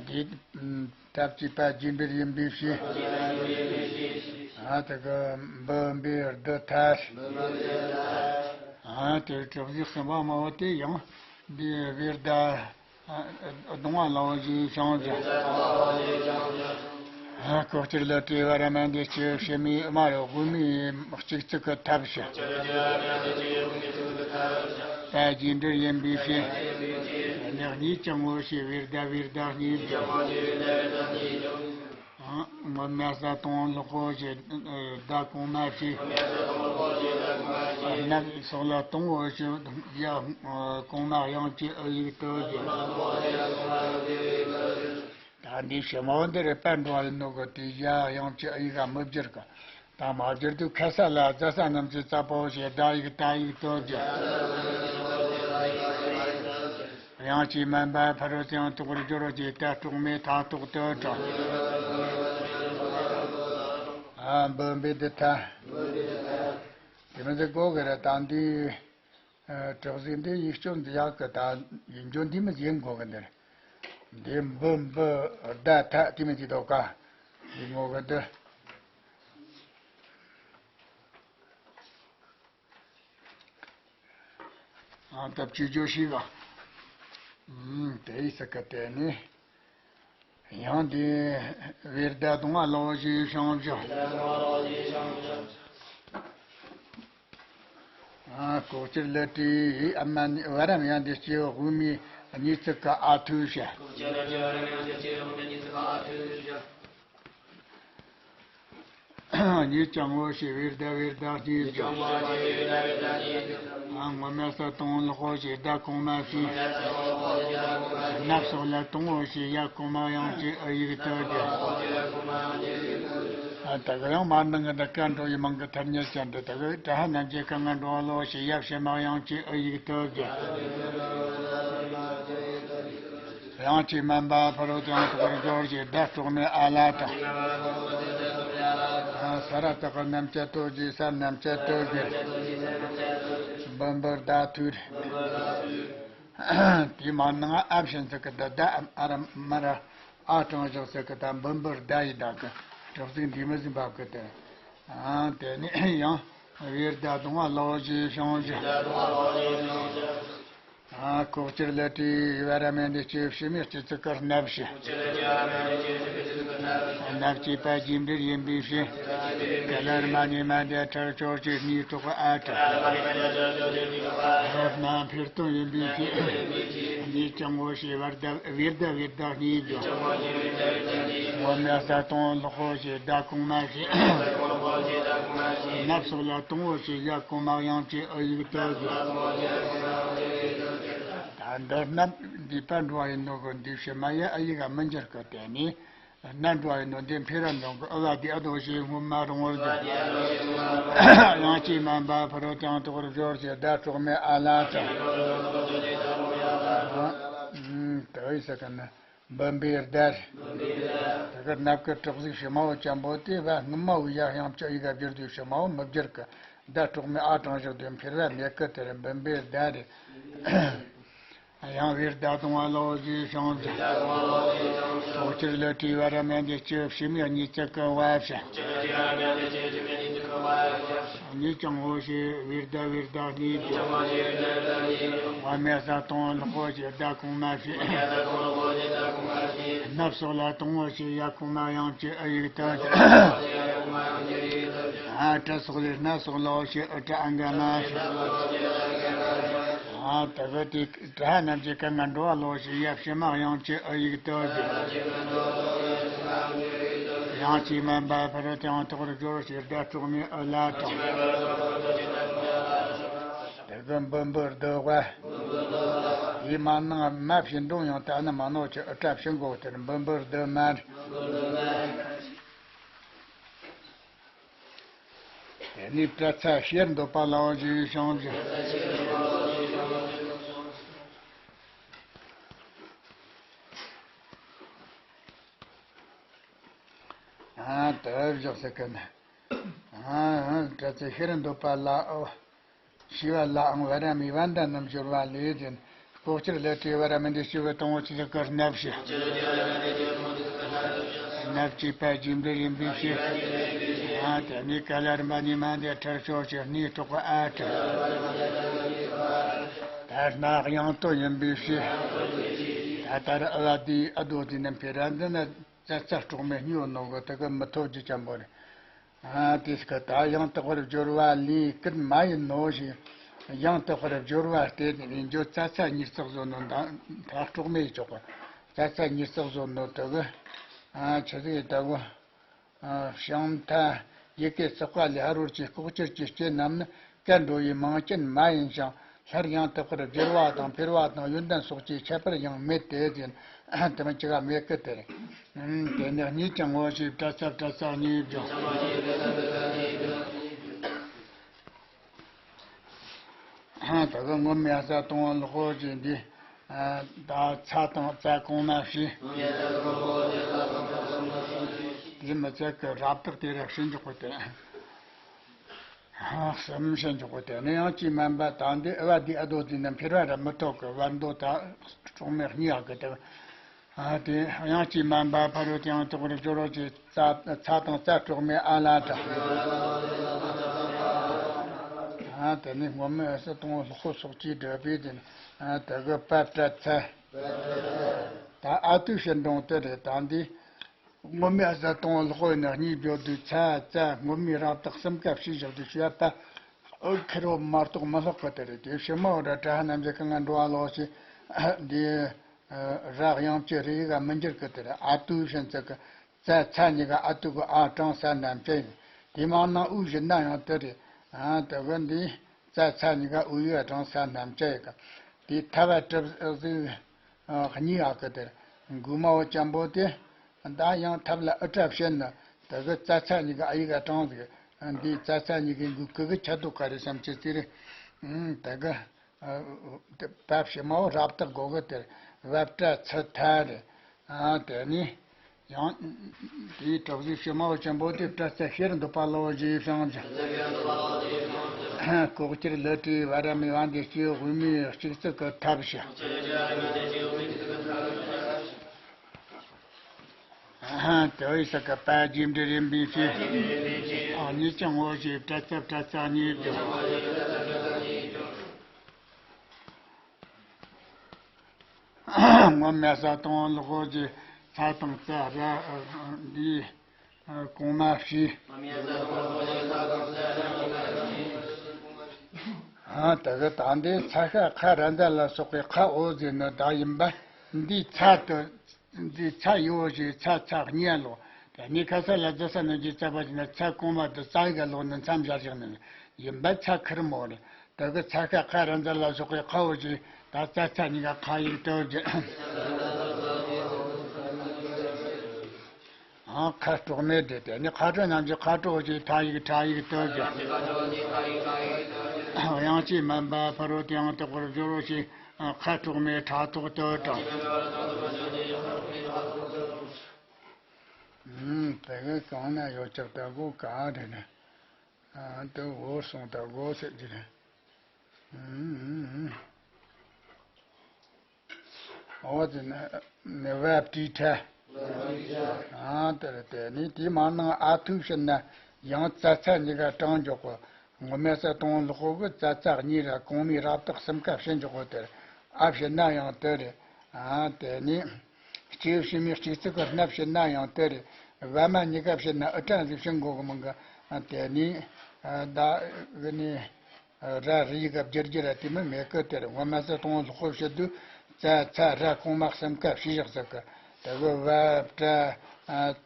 འདི་ཐབས་ཀྱི་པ་རྒྱས་འབྲིང་ཡིན་པའི་ཕྱིར། ཨ་དེ་གི་འབུམ་པའི་བདུད་ཐལ། ཨ་དེ་གྲུབ་ཚུལ་གསུམ་པ་མ་བོ་དེ་ཡང་འདི་བའི་བརྡ་གདུང་བ་ལ་འོ་ཞེས་བྱུང་ཞིང་། ལྐོག་གྱུར་ལུ་སྲིད་བར་མ་ཡན་དེ་སྐྱེ་བོ་ཕྱི་མའི་མ་རུ་དབུ་མའི་སྤྱི་གཙུག་གི་ཐབས་ཞེས། པ་རྒྱས་འབྲིང་ཡིན་པའི་ཕྱིར། འདི་གཉིས་ཀྱི་ངོ་ཤེས་པའི་བརྡ་པའི་བརྡ་གཉིས་ཀྱི། སྔོན་མའི་ས་དང་པོ་ལོག་པོ་ཞེས་བརྡ་གོང་མ་བྱས། སྣབས་སོགས་ལ་དང་པོ་ཞེས་ཡ་གོང་མ་དབྱངས་ཀྱི་ཨ་ཡིག་བཏགས་ཀྱི། ད་འདི་ཕྱི་མ་འོ་འདི་རེད། པ་འགྲོ་བ་ཡིན་ནོ་གི་དེ་ཡ་དབྱངས་ཀྱི་ཨ་ཡིག་ག་མི་སྦྱར་གི། ད་མ་སྦྱར་དུས་ཁ་ས་ལ་ཛ་ས་རྣམས་ཀྱི་ཙ་པོ་ཞེས་ད་ཡིག་ད་ཡིག་བཏགས་ཀྱི། དབྱངས་ཀྱིས་དམན་པ་ཕ་རོལ་ཏུ་ཡང་དག་པར་སྦྱོར། ཇི་ལྟར་གྲོགས་མེད་མཐའ་སྟོབས་དུ་གྲོལ། ཨ། འབུམ་པའི་འདི་ལྟ། དེ་མི་ཚེ་གོ་གི་རེད། ད་འདི་ཨ་གྲགས་གཟུགས་འདི་ཡིག་སྐྱོན་འདི་ཡག་གི། ད་ཡིག་འཇོན་འདི་མི་ཡིན་གོ་གི་འདིར། འདི་འབུམ་པའི་ཟླ་མཐའ་དེ་མི་ཚེ་དོ་ག་འདི་ངོ་གི་འདི། ཨ། ད་བཅོས་བསྒྱུར་ཞིག་ག་ཨུམ། དེ་ཡི་ས་ཀ་དེ་ནི། ཡང་དེ་བེར་ཟླ་གདོང་བ་ལོགས་ཞེས་བྱང་བཞག་ཨ། ལྐོག་གྱུར་ལི་ཏྲིའི་ཨ་མ་ནི་བ་རམ་ཡང་དེ་སྐྱེ་བོ་དབུ་མའི་གཉིས་ཚིག་གི་ཨ་ཐུ་བྱ། གཉིས་ཀྱང་ངོ་ཤེས་པའི་ཟླ་བའི་ཟླ་གཉིས་ཀྱང་། ངོ་མ་ས་དང་ལོག་ཤེས་ཟླ་གོང་མ་ཞིག་ནབ་སོགས་ལ་དང་ངོ་ཤེས་ཡ་གོང་མ་ཡང་གཅིག་ཨ་ཡིག་ཏུ་གི་ད་ག་ཡང་མ་ནང་གི་འདི་ཀ་འགྲོ་ཡི་མང་གི་ཐར་ཉེ་ཅན་འདི་ད་ག་ཏྲ་ཧ་རྣམས་ཀྱི་ཀ་ང་འགྲོ་ལོག་ཤེས་ཡ་ཕྱི་མ་ཡང་གཅིག་ཨ་ཡིག་ཏུ་གི་དབྱངས་ཀྱིས་དམན་པ་ཕ་རོལ་ཏུ་ཡང་དག་པར་སྦྱོར། ཇི་ལྟར་གྲོགས་མེད་ཨ་ལ་དང་། ས་ར་བཏགས་རྣམ་བཅད་དོ། ཇི་ས་རྣམ་བཅད་དོ་གི་འབུམ་པའི་ཟླ་ཐུར། དེའི་མ་ནང་ཨ་བྱིན་ཟེར་གི་ད་ཟླ་ཨ་ར་མ་ར་ཨ་དྲང་བཞག་ཟེར་གི་ད་འབུམ་པའི་ཟླ་ཡི་ཟླ་གི་གྲགས་གཟུགས་འདི་མི་ཟིན་པ་གི་དེ། དེ་ནས་ཡང་བེར་ཟླ་གདོང་བ་ལོགས་ཞེས་བྱང་བཞག་ལྐོག་གྱུར་ལི་ཏྲིའི་བ་ར་མན་དེ་སྐྱེ་བོ་ཕྱི་མའི་སྐྱེ་ཚིག་གི་སྣབས་ཞེས། སྣབས་ཀྱི་པ་རྒྱས་འབྲིང་ཡིན་པའི་ཕྱིར། ཀ་ལ་རྨ་ནི་མ་འདས་ཁྲར་ཕྱོགས་ཀྱི་སྣའི་ཐོག་ཨ་ཏྲ། རོ་སྣ་འཕེལ་སྟོན་ཡིན་པའི་ཕྱིར། གཉིས་ཀྱང་ངོ་ཤེས་པའི་ཟླ་བའི་ཟླ་བའི་ཟླ་གཉིས་ཀྱང་། ངོ་མ་ས་དང་ལོག་ཤེས་ཟླ་གོང་མ་ཞིག་ནབ་སོགས་ལ་དང་ངོ་ཤེས་ཡ་གོང་མ་ཡང་གཅིག་ཨ་ཡིག་ཏུ་གི་ད་འདི་སྣབས་འདི་པ་འགྲོ་བ་ཡིན་ནོ་གི་འདི་ཕྱི་མ་ཡ་ཨ་ཡིག་ག་མི་འགྱུར་གི་དེ་ནི། སྣ་འགྲོ་བའི་ནོ་འདི་འཕེལ་ར་འགྲོ་གི་ཨ་བ་འདི་ཨ་དོ་ཞེས་སྔོན་མ་རུང་བར་འགྱུར། དབྱངས་ཀྱིས་དམན་པ་ཕ་རོལ་ཏུ་ཡང་དག་པར་སྦྱོར། ཇི་ལྟར་གྲོགས་མེད་ཨ་ལ་དང་། ད་ཡི་ས་ཀ་ན་འབུམ་པའི་ཟླ། ད་ག་སྣབས་ཀྱི་གྲགས་གཟུགས་ཕྱི་མ་བོ་ཅན་པོ་དེ་བ་སྔོན་མ་བོ་ཡ་ཡང་བཅུ་ཡི་ག་བསྒྱུར་དུས་ཕྱི་མ་བོ་མི་བསྒྱུར་གི་ཟླ་གྲོགས་མེད་ཨ་དྲང་བཞག་དེ་འཕེལ་བ་མེད་གི་དེར་འབུམ་པའི་ཟླ་རེད། ཡང་བེར་ཟླ་གདོང་བ་ལོགས་ཞེས་བྱང་བཞག་ལྐོག་གྱུར་ལི་ཏྲིའི་བ་ར་མན་དེ་སྐྱེ་བོ་ཕྱི་མའི་གཉིས་ཚིག་གི་བ་བྱ། གཉིས་ཀྱང་ངོ་ཤེས་པའི་ཟླ་བའི་ཟླ་གཉིས་ཀྱང་། ངོ་མ་ས་དང་ལོག་ཤེས་ཟླ་གོང་མ་ཞིག་ནབ་སོགས་ལ་དང་ངོ་ཤེས་ཡ་གོང་མ་ཡང་གཅིག་ཨ་ཡིག་ཏུ་གི་ཨ་ཏྲ་སོགས་ལས་སྣ་སོགས་ལོག་ཤེས་ཨ་ཏྲ་ཨ་འགའ་མ་ཞིག་ཨ་ད་ག་དེ། ཏྲ་ཧ་རྣམས་ཀྱི་ཀ་ང་འགྲོ་བ་ལོག་ཤེས་ཡ་ཕྱི་མ་ཡང་གཅིག་ཨ་ཡིག་ཏུ་གི་དབྱངས་ཀྱིས་དམན་པ་ཕ་རོལ་ཏུ་ཡང་དག་པར་སྦྱོར། ཇི་ལྟར་གྲོགས་མེད་ཨ་ལ་དང་། དེ་གི་འབུམ་པའི་ཟླ་བ། དེའི་མ་ནང་མ་ཕྱི་འགྲོ་ཡང་ད་ནི་མ་ནོ་ཆུ་ཨ་ཏྲ་ཕྱི་འགོག་དེར་འབུམ་པའི་ཟླ་མ། དེ་ནས་པྲ་ཚ་ཤེར་འདོད་པ་ལའང་ཞེས་བྱང་ཞིང་། ཨ་ད་བཞག་ཟེར་གི་ན། ཨ་པྲ་ཚ་ཤེར་འདོད་པ་ལ། ཤེས་པ་ལའང་བ་ར་མའི་བ་འདྲ་རྣམས་སྦྱོར་བ་ལས་ཏེ། ལྐོག་གྱུར་ལི་ཏྲིའི་བ་ར་མན་དེ་སྐྱེ་བོ་དང་པོ་ཆུ་ཚིག་གི་སྣབས་ཞེས། སྣབས་ཀྱི་པ་རྒྱས་འབྲིང་ཡིན་པའི་ཕྱིར། ཡང་དེ་ནས་ཀ་ལ་རྨ་ནི་མ་འདས་ཁྲར་ཕྱོགས་ཀྱི་སྣའི་ཐོག་ཨ་ཏྲ། ད་སྣ་དབྱངས་སྟོན་ཡིན་པའི་ཕྱིར། ད་ལྟར་ཨ་བ་དེའི་ཨ་དོ་དེ་རྣམས་འཕེལ་ར་འདི་ན་ཙ་ཚ་གྲོགས་མེད་གཉིས་ཡོད་ནོ་གི་དེ་གི་མི་ཐོབ་རྒྱུ་ཅན་པོ་རེད། ཨ་དེ་སྐད་ད་ཡང་དག་པར་སྦྱོར་བ་ལས་ཀུན་མ་ཡིན་ནོ་ཞེས། ཡང་དག་པར་སྦྱོར་བ་སྟེ་ནི་འཇོག་ཙ་ཚ་གཉིས་བརྩེགས་བཟོ་ནོ་འདི་མཐའ་གྲོགས་མེད་ཆོག་གི་ཙ་ཚ་གཉིས་བརྩེགས་བཟོ་ནོ་དེ་གི་ཨ་ཆི་ཟིག་ཡིན་ད་གོ། ཨ་བྱང་མཐའ་ཡི་གེ་བརྩེགས་པ་ལས་ཧ་རོལ་གྱི་ལྐོག་གྱུར་གྱི་སྐྱེ་རྣམས་ནི་ཀ་འགྲོ་བའི་མིང་ཅན་མ་ཡིན་ཞིང་། སླར་ཡང་དག་པར་སྦྱོར་བ་དང་འཕེལ་བ་དང་ཡོན་ཏན་སོགས་ཀྱི་ཁྱད་པར་ཡང་མེད་དེ་ཟེར། དེ་མིན་ཅི་ག་མེད་ཀི་དེ་རེད། དེ་ནི་གཉིས་ཀྱང་ངོ་ཤེས་པྲ་ཚ་པྲ་ཚ་གཉིས་ཀྱང་། ད་གི་ངོ་མ་ས་དང་ལོག་ཅེས་འདི། ད་ཚ་དང་རྩ་གོང་མ་བྱས། དེ་མི་ཚད་ཀྱི་རབ་བཏགས་དེ་ར་བྱས་འཇོག་གོ་དེ། གསུམ་བྱས་འཇོག་གོ་དེ་ནི་ཡང་ཅི་མན་པ་ད་འདི་ཨ་བ་འདི་ཨ་དོ་འདི་ནི་འཕེར་བ་ར་མི་ཐོག་གི་བར་མདོ་ད་གྲོག་མའི་གཉིས་ཡག་གི་དེ། ཨ་དེ་ཡང་ཅི་མན་པ་ཕ་རོལ་ཏུ་ཡང་དག་པར་སྦྱོར་རོ་ཅེས། ཚ་ཚ་དང་རྩ་གྲོག་མའི་ཨ་ལ་དང་། ཨ་དེ་ནི་སྔོན་མའི་ཨ་སི་དང་ལྷག་པོ་སོགས་ཀྱིས་འགྲེལ་པའི་དེ་ནི། ཨ་དེ་གི་པ་བཏགས་ཚ། ད་ཨ་ཏུ་ཕྱིར་འབྲང་དེ་རེད་ད་འདི། སྔོན་མའི་ཨ་སི་དང་ལྷག་པོ་ནི་གཉིས་བརྗོད་དུས་ཚ་རྩ་སྔོན་མའི་རབ་བཏགས་གསུམ་ཀ་བྱས་བཞག་དུས་ཞུ་བ་ད། ཨོ་ཁེར་བོ་མ་གཏོགས་མི་ལྷག་གི་དེ་རེད་དེ་ཕྱི་མ་བོ་ར་བྲག་རྣམས་ཀྱི་ཁ་ང་འགྲོ་བ་ལོག་ཅེས། འདི། ར་དབྱངས་ཀྱི་རེ་ཡིག་ག་མི་འགྱུར་གི་དེ་རེད། ཨ་ཏུ་ཕྱིན་ཚེ་གི་རྩ་ཚ་གཉིས་ཀ་ཨ་ཏུ་གི་ཨ་གྲངས་ས་རྣམས་ཀྱི་ཡིན། དེ་མང་ན་ཨུ་བཞི་ན་ཡང་དེ་རེད། ཨ་དེ་གི་འདི་རྩ་ཚ་གཉིས་ཀ་ཨུ་ཡི་ཨ་གྲངས་ས་རྣམས་ཀྱི་ཡིན་གི། དེ་ཐ་བ་གྲུབ་གཟུགས་གཉིས་ཨ་གི་དེ་རེད། མགུ་མ་བོ་ཅན་པོ་དེ། ད་ཡང་ཐབས་ལ་ཨུ་ཏྲ་བྱས་ན་དེ་གི་རྩ་ཚ་གཉིས་ཀ་ཨ་ཡིག་ག་གྲངས་ཟིག་འདི་རྩ་ཚ་གཉིས་ཀའི་མགུ་གུ་གི་ཁྱད་དུ་ག་རེ་བསམ་ཅི་ཟེར། དེ་གི། ཨ་དེ་བབ་ཕྱི་མ་བོ་རབ་བཏགས་གོ་གི་དེར་བབ་བྲ་ཚུ་ཐ་རེ། ཨ་དེ་ནི་ཡང་དེའི་གྲོགས་གཟུགས་ཕྱི་མ་བོ་ཆེན་པོ་དེ་བྲ་ཚ་ཤེར་འདུག་པ་ལོ་ཞེས་བྱུང་ཅིང་། ལྐོག་གྱུར་ལི་ཏྲའི་བ་ར་མི་བ་འདི་སྐྱེ་དབུས་མའི་གཅིག་ཚིག་གི་ཐབས་ཤིག་དེ་བས་ས་ཀ་པ་རྗེས་འབྲི་རིམ་པའི་ཕྱིར། ཨ་གཉིས་ཀྱང་ངོ་ཞེས་བྲ་ཚ་བྲ་ཚ་གཉིས་བརྗོད། སྔོན་མའི་ས་དང་ལྷག་པོ་ཅེས་ཚ་དང་རྩ་ར་འདིའི་གོང་མ་བྱས། ཨ་དེ་གི་ད་འདི་ཚ་ཤ་ཁ་ར་མཛའ་ལ་སོགས་པའི་ཁ་འོ་ཟེར་ནི་བདག་ཡིན་པ། འདིའི་ཚ་དུ། འདིའི་ཚ་ཡོ་ཞེས་ཚ་ཚ་གཉིས་ལོག་དེ་ནི་ཁ་ས་ལ་རྫ་ས་རྣམས་ཀྱི་རྩ་བ་ཅན་ན་ཚ་གོང་མ་དུ་རྩ་ཡི་ག་ལོག་ནི་མཚམས་སྦྱར་བཞག་ནི་ཡིན་པ་ཚ་ཁེར་མོ་རེད། དེ་གི་ཚ་ཤ་ཁ་ར་མཛའ་ལ་སོགས་པའི་ཁ་འོ་ཞེས་ད་རྩ་ཚ་གཉིས་ཀ་ཁ་ཡིག་དུ་བརྗོད། ཨང་ཁ་གྲོག་མའི་སྒྲས་དེ་ནི་ཁ་གྲོག་རྣམས་ཀྱི་ཁ་གྲོག་ཅེས་ཕྲ་ཡིག་ཕྲ་ཡིག་དུ་བརྗོད། དབྱངས་ཅི་མན་པ་ཕ་རོལ་ཏུ་ཡང་དག་པར་སྦྱོར་རོ་ཞེས་ཁ་གྲོག་མའི་ཕྲ་ཐོག་ཏུ་དྲངས། ཨུམ། དེ་གི་གང་ན་ཡོད་ཀྱག་ད་གོ་ག་རེ་ནི། ཨ་དེ་འོ་སོང་ད་གོ་ཟེར་གྱི་རེད། ཨུམ། འོ་དེ་ནི་ནི་བ་པྲི་ཁྲ། ཨ་དེ་རེད་དེ་ནི་དེ་མ་ནང་ཨ་ཐུག་ཕྱིན་ན་ཡང་ཙ་ཚ་གཉིས་ཀ་གྲངས་འཇོག་གོ། ངོ་མ་ས་དང་ལྷག་པོ་གི་ཙ་ཚ་གཉིས་ར་གོང་མའི་རབ་བཏགས་གསུམ་ཀ་ཕྱིན་འཇོག་གོ་དེར་ཨ་ཕྱིན་ན་ཡང་དེ་རེད། ཨ་དེ་ནི། སྐྱེ་བྱེད་མའི་གཅིག་ཚིག་གི་སྣ་ཕྱིན་ན་ཡང་དེ་རེད། བ་མ་གཉིས་ཀ་ཕྱིན་ན་ཨུ་ཏྲ་ཟིག་ཕྱིན་དགོས་གི་མིན་གི། དེ་ནི། ད་གི་ནི། ར་རི་ཡི་ག་བསྒྱུར་རྒྱུ་ར་དེ་མི་མེད་གི་དེ་རེད། ངོ་མ་ས་དང་ལྷག་པོ་ཕྱི་དུས་ཙ་ཚ་ར་གོང་མ་གསུམ་ཀ་ཕྱིས་བཞག་ཟིག་གི། དེ་གི་བ་བྲ་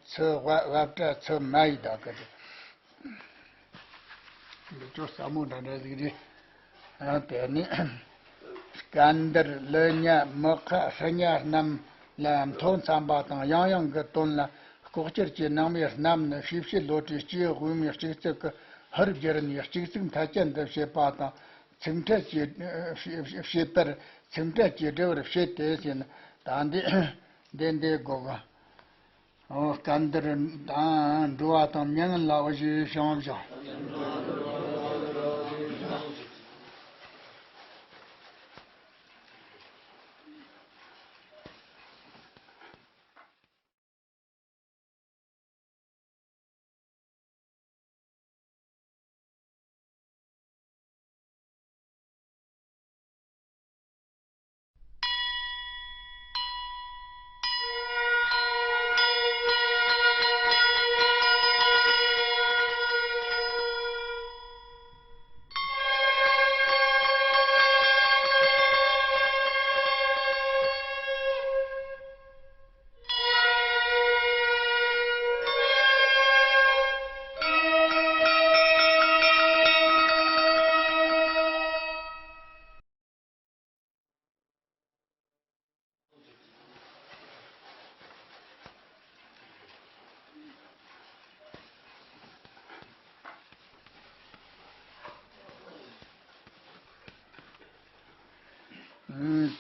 ཚུ་བ་བ་བྲ་ཚུ་མ་ཡི་ད་གི་དེ། འདི་ཅོ་ས་མོ་འདྲ་འདྲ་ཟིག་རེད། ཨ་དེ་ནི། སྐལ་འདར་ལི་ཉ་མི་ཁ་ཧྲི་ཉ་རྣམས་ལ་མཐོ་འཚམ་པ་དང་ཡང་ཡང་གི་དོན་ལ་ལྐོག་གྱུར་གྱི་སྣང་བའི་རྣམ་ནི་ཤེས་བྱའི་བློ་གྲོས་སྐྱེ་དབུས་མའི་གཅིག་ཚིག་གི་ཧུར་བསྒྱུར་ནས་གཅིག་ཚིག་མཐའ་ཅན་དུ་བྱེད་པ་དང་ཚིག་ཕྲད་ཀྱི་བྱེད་པར་ཚིག་ཕྲད་ཀྱི་འགྲེལ་བར་བྱེད་དེ་ཟེར་ན་ད་འདི་འདི་འདི་གོ་གི། འོ་སྐལ་འདར་དང་འགྲོ་བ་དང་མྱ་ངན་ལ་འོ་ཞེས་བྱུང་བཞག་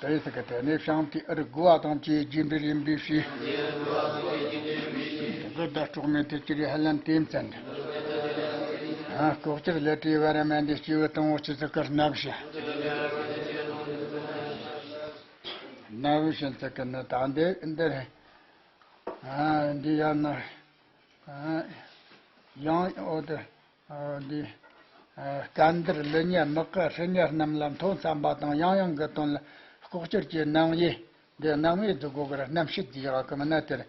རེད་ཟེར་གི། དེ་ནས་བྱང་དེ་ཨུར་དགུ་བ་དང་བཅས་རྒྱས་འབྲས་ཡིན་པའི་ཕྱིར། དེ་གི་བརྡ་སྤྲོག་མེད་དེ་ཅི་རེད་ཧ་ལན་དེ་མཚན། ཨ། ལྐོག་གྱུར་ལས་བྲིས་བར་མ་འདི་སྐྱེས་བུ་དང་པོ་སྤྱི་ཚོགས་ཀྱི་སྣབས་ཞེས། སྣབས་ཞེས་ཟེར་གི་ནི་ད་འདི་འདིར། ཨ། འདི་ཡང་ན། ཨ། ཡང་འོ་དེ། ཨ། འདི། ཨ། སྐལ་འདར་ལི་ཉ་མི་ཀ་ཧྲི་ཉ་རྣམས་ལ་མཐོ་འཚམ་པ་དང་ཡང་ཡང་གི་དོན་ལ་ལྐོག་གྱུར་གྱི་སྣང་བས། འདི་སྣང་བས་འཛུགས་དགོས་གི་ར། རྣམ་ཤེས་ཀྱི་ཡག་གི་མིན་ན་དེར།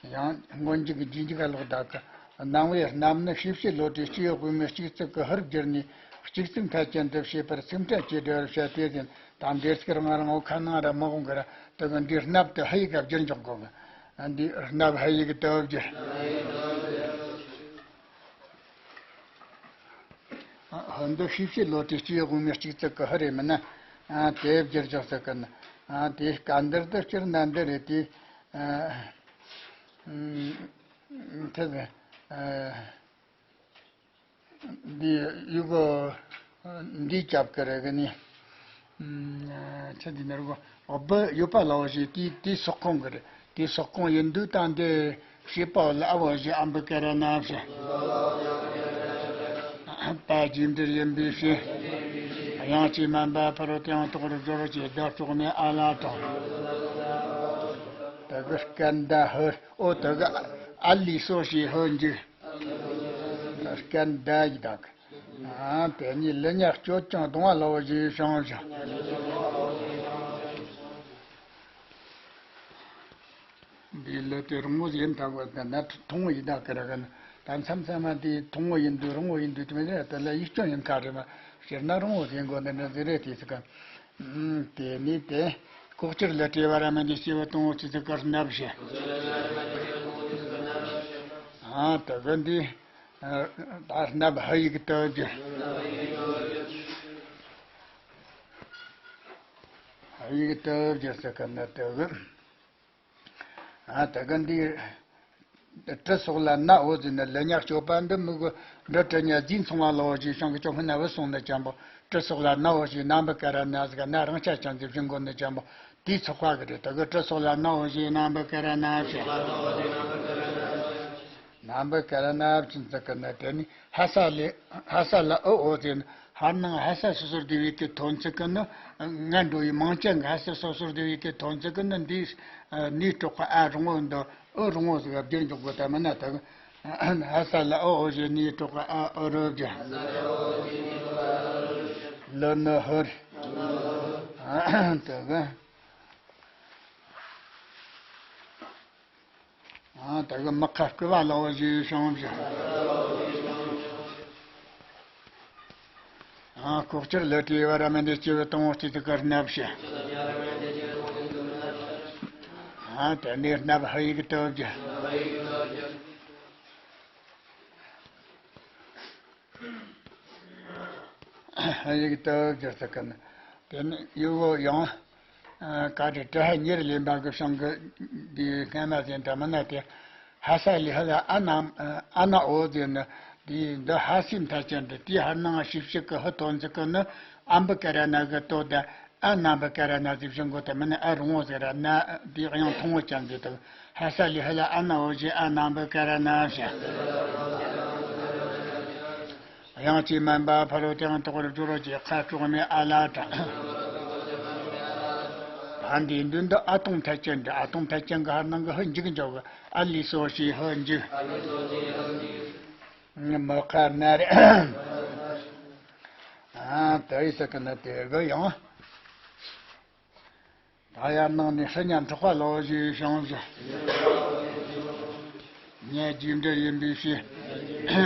ཡང་སྔོན་འཇུག་རྗེས་འཇུག་ག་ལོག་བདག་གི། སྣང་བའི་རྣམ་ནི་ཤེས་བྱའི་བློ་གྲོས་སྤྱི་ཡི་དབུས་མའི་སྤྱི་གཙུག་གི་ཧུར་བསྒྱུར་ནས་གཅིག་ཚིག་མཐའ་ཅན་དུ་བྱེད་པར་ཚིག་ཕྲད་ཀྱི་སྦྲེལ་བར་བྱ་སྟེ་ཟིན། ད་འདིར་ཚིག་རང་རང་འོ་ཁ་ནང་ར་མི་འོང་གི་ར། དེ་གི་འདིའི་སྣབས་དེ་ཧ་ཡིག་ག་བསྒྱུར་འཇོག་དགོས་གི། འདིའི་སྣབས་ཧ་ཡིག་དུ་བསྒྱུར། ཧོ་འདི་ཤེས་བྱའི་བློ་གྲོས་སྤྱི་ཡི་དབུས་མའི་སྤྱི་གཙུག་གི་ཧུར་རེད་མིན་ན། ཨ། དེ་བསྒྱུར་འཇོག་ཟེར་གི་ན། ཨ། དེ་སྐལ་འདར་དུ་བསྒྱུར་ན་འདི་རེད་དེ། ཨ། ཨ། ཐེབས། ཨ། འདི་ཡུ་གུ་འདི་རྒྱབ་ཀྱི་རེད་གི་ནི། ཨ། ཆ་འདི་ནར་གོ་འོ་བུ་ཡོད་པ་ལའོ་ཞེས་དེའི་དེའི་སོག་ཁོང་གི་རེད། དེའི་སོག་ཁོང་ཡིན་དུས་ད་འདི་བྱེད་པ་ལ་ཨ་བོ་ཞེས་ཨམ་བུ་ཀ་ར་ན་ཞེས། པ་རྗེས་འབྲེལ་ཡིན་པའི་ཕྱིར། དབྱངས་ཀྱིས་དམན་པ་ཕ་རོལ་ཏུ་ཡང་དོག་རུ་སྦྱོར་གྱི་བརྡ་སྤྲོག་མེད་ཨ་ལ་དང་། དེ་གི་སྐད་མདའ་ཧུར། ཨོ་དེ་གི་ཨ་ལི་སོ་ཞེས་ཧུར་འཇུག་སྐད་མདའ་ཡི་དག་ཨ། དེ་ནས་ལི་ཉ་སྐྱོད་ཀྱང་གདོང་བ་ལ་བ་ཞེས་བྱུང་ཞིང་། འདི་ལི་དེ་རིང་མོ་ཡིན་ཐག་པ་དེ་ན་ཐུང་ངུ་ཡི་དག་གི་ར་གི་ན། ད་མཚམས་མཚམས་མ་དེ་ཐུང་ངུ་ཡིན་དུས་རིང་མོ་ཡིན་དུས་དེ་མི་རེད། དེ་ལ་ཡིག་སྐྱོན་ཡིན་ཁ་རེད་མ། སྤྱིར་ན་རིང་མོ་ཟིན་དགོས་ནི་འདྲ་ཟིན་རེད་དེ་ཟེར་གི། དེ་ནས་དེ་ལྐོག་གྱུར་ལས་བྲིས་བར་མ་འདི་སྐྱེས་བུ་དང་པོ་སྤྱི་གཙུག་གི་སྣབས་ཞེས། ཨ། དེ་གི་འདི། ཨ། ད་སྣབས་ཧ་ཡིག་དུ་བསྒྱུར། ཧ་ཡིག་དུ་བསྒྱུར་ཟེར་གི་ན་དེ་གི། ཨ། དེ་གི་འདི། གྲི་སོགས་ལ་ན་འོ་ཟེར་ནས་ལི་ཉ་སྐྱོད་པ་འདི་མི་གི་འབྲུ་གྲི་ཉ་རྫས་མཚུངས་པ་ལའོ་ཞེས་བྱང་གི་ཅོ་ཧི་ན་བུ་སོང་ནས་ཅན་པོ། གྲི་སོགས་ལ་ན་འོ་ཞེས་ན་འབུ་ཀ་ར་ན་ཟིག་ན་རང་ཆ་ཅན་ཟེར་བཞིན་གོ་ནས་ཅན་པོ། དེའི་ཚོགས་པ་གི་རེད། དེ་གི་གྲི་སོགས་ལ་ན་འོ་ཞེས་ན་འབུ་ཀ་ར་ན་ཞེས། ན་འབུ་ཀ་ར་ན་བྱིན་ཙི་ཀི་ན་དེ་ནི་ཧ་ས་ལས་ཧ་ས་ལ་ཨུ་འོ་ཟེར་ནས། ཧར་ནང་ཧ་ས་སོ་སོར་བསྡུ་བའི་གི་ཐོན་ཚིག་གི་ནི། ང་འགྲོ་བའི་མིང་ཅན་གི་ཧ་ས་སོ་སོར་བསྡུ་བའི་གི་ཐོན་ཚིག་གི་ནི་འདིའི་ནི་དྲག་པ་ཨ་རིང་བོ་འདི་ཨུ་རིང་བོ་ཟིག་བསྒྱུར་འཇུག་དགོས་ད་མིན་ན་ད། ཧ་ས་ལ་ཨོ་འོ་ཞེས་ནི་དྲག་པ་ཨ་ཨུ་རུ་བསྒྱུར། ལ་ནི་ཧུར། ད་གི། ཨ། ད་གི་མི་ཁ་བསྐུལ་བ་ལའོ་ཞེས་བྱུང་ཞིང་། ཨ། ལྐོག་གྱུར་ལས་བྲིས་བར་མ་འདི་སྐྱེས་བུ་དང་པོ་སྤྱི་གཙུག་གི་སྣབས་ཞེས། ཨ། དེ་ནས་སྣབས་ཧ་ཡིག་དུ་བསྒྱུར། ཧ་ཡིག་དུ་བསྒྱུར་ཟེར་གི་ན། དེ་ནས་ཡུ་བོ་ཡང་། ཨ། ག་རེ་ཏྲི་ཧ་ཉེར་ལེན་པ་གི་བྱང་གི་འདི་སྔ་མ་ཟིན་ད་མིན་ན་དེ། ཧ་ས་ལི་ཧ་ལ་ཨ་ན་ཨ་ན་འོ་ཟེར་ནི་འདི་འདི་ཧ་སི་མཐའ་ཅན་འདི་དེའི་ཧར་ནང་ཤིབ་ཤིབ་གི་ཧུ་ཐོན་ཟེར་གི་ནི་ཨམ་བུ་ཀ་ར་ན་གི་ཏོ་ད། ཨ་ན་འབུ་ཀ་ར་ན་ཟེར་བཞིན་གོ་ད་མིན་ན་ཨ་རིང་བོ་ཟེར་ར་ན་འདི་དབྱངས་ཐུང་ངུ་ཅན་ཟེར་དང་། ཧ་ས་ལི་ཧ་ལ་ཨ་ན་འོ་ཞེས་ཨ་ན་འབུ་ཀ་ར་ན་ཞེས། དབྱངས་ཀྱིས་དམན་པ་ཕ་རོལ་ཏུ་ཡང་དོག་པར་སྦྱོར་བ་གྱི་ཁ་དྲུག་མའི་ཨ་ལ་དང་། ད་འདིའི་མདུན་དུ་ཨ་སྟོང་མཐའ་ཅན་འདི་ཨ་སྟོང་མཐའ་ཅན་གྱི་ཧར་ནང་གི་ཧུ་འཇུག་འཇོག་གི་ཨ་ལི་སོ་ཞེས་ཧུ་འཇུག་མི་ཁ་ན་རེ། ཨ། དེ་ཡི་ས་ཀི་ན་དེ་གི་ཡང་། ད་ཡར་ནང་ནས་ཧྲི་ཉ་འཕྲོག་པ་ལའོ་ཞེས་བྱུང་ཞིང་། ཉ་རྗེས་འབྲེལ་ཡིན་པའི་ཕྱིར།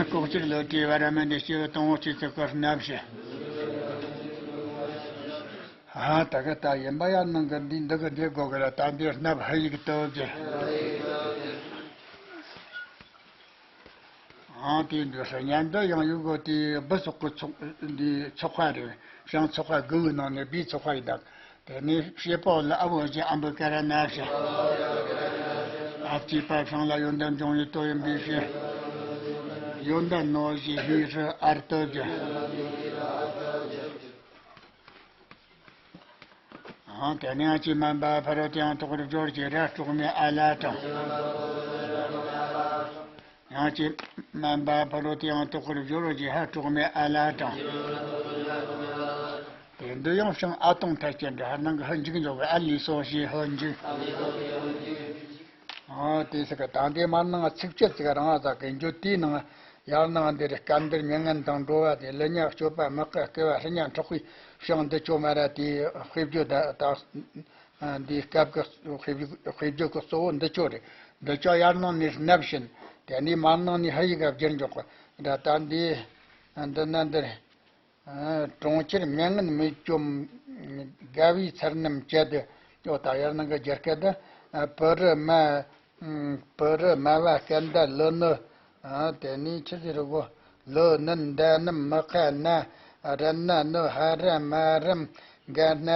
ལྐོག་གྱུར་ལས་བྲིས་བར་མ་འདི་སྐྱེས་བུ་དང་པོ་སྤྱི་གཙུག་གི་སྣབས་ཞེས། ཨ། ད་གི་ད་ཡིན་པ་ཡར་ནང་གི་འདི་འདི་གི་འདི་དགོས་གི་ར། ད་འདི་སྣབས་ཧ་ཡིག་དུ་བསྒྱུར། ཨང་། དེ་འདྲ་ས་ཉན་འདི་ཡང་ཡུ་གོ་དེ་བུ་སོགས་ཀྱི་ཚོགས་འདི་ཚོགས་པ་རེད། བྱང་ཚོགས་པ་དགུ་བོའི་ནང་ནས་བུའི་ཚོགས་པ་ཡིན་ད། དེ་ནས་བྱེད་པ་ལ་ཨ་བོ་ཞེས་ཨམ་བུ་ཀ་ར་ན་ཞེས། ཨ་བ་ཅི་པ་བྱང་ལ་ཡོན་ཏན་འབྱུང་བའི་ཏོ་ཡིན་པའི་ཕྱིར། ཡོན་ཏན་ནོ་ཞེས་ཧི་ཧྲི་ཨར་ཏོ་བསྒྱུར། ཨང་། དེ་ནས་ཡང་ཅིག་སྨན་པ་ཕ་རོལ་ཏེའང་དོགས་པར་སྦྱོར་གྱི་ར་དཀྲོག་མའི་ཨ་ལ་དང་། ཡང་ཅིག་སྨན་པ་ཕ་རོལ་ཏེའང་དོགས་པར་སྦྱོར་གྱི་ཧ་དཀྲོག་མའི་ཨ་ལ་དང་། དེ་འདི་ཡང་བྱང་ཨ་དང་ཐ་སྐྱེ་འདྲ་ཧར་ནང་གི་ཧ་འཇུག་འཇོག་གི་ཨ་ལས་སོ་ཞེས་ཧ་འཇུག་ཨ་དེ་སི་ཀ་ད་འདི་མར་ནང་ཚིགས་བཅད་ཅིག་རང་ཨ་ཟ་གི་འཇོ་དེའི་ནང་ཡར་ནང་འདིར་སྐལ་འདིར་མྱ་ངན་དང་འགྲོ་བ་དེ་ལི་ཉག་སྤྱོད་པ་མི་དཀའ་སྐལ་བ་ཧྲི་ཉག་འཕྲོག་པའི་བྱང་འདི་ཆོ་མ་ར་དེའི་དཔེ་བརྗོད་ད་ད་འདིའི་སྐབས་ཀྱི་དཔེ་བརྗོད་ཀྱི་གཙོ་བོ་འདི་ཆོ་རེད། འདི་ཆོ་ཡར་ནང་ནས་སྣབས་བྱིན། དེ་ནས་མར་ནང་ནས་ཧ་ཡིག་ག་བསྒྱུར་འཇོག་གི་ད་ད་འདི་འདི་ན་འདིར། གྲོང་ཁྱེར་མྱ་ངན་མེད་བཅོམ། དགའ་བའི་ཚར་རྣམས་བཅད་དེ། ཡོད་ད་ཡར་ནང་གི་རྒྱ་སྐད་དེ། བུ་རུ་མ། བུ་རུ་མ་བ་སྐད་མདའ་ལུ་ནུ། དེ་ནས་ཆི་ཟེར་གོ། ལུ་ནན་མདའ་ནམ་མི་ཁ་ན། ར་ན་ནུ་ཧ་ར་མ་རམ། ག་ན།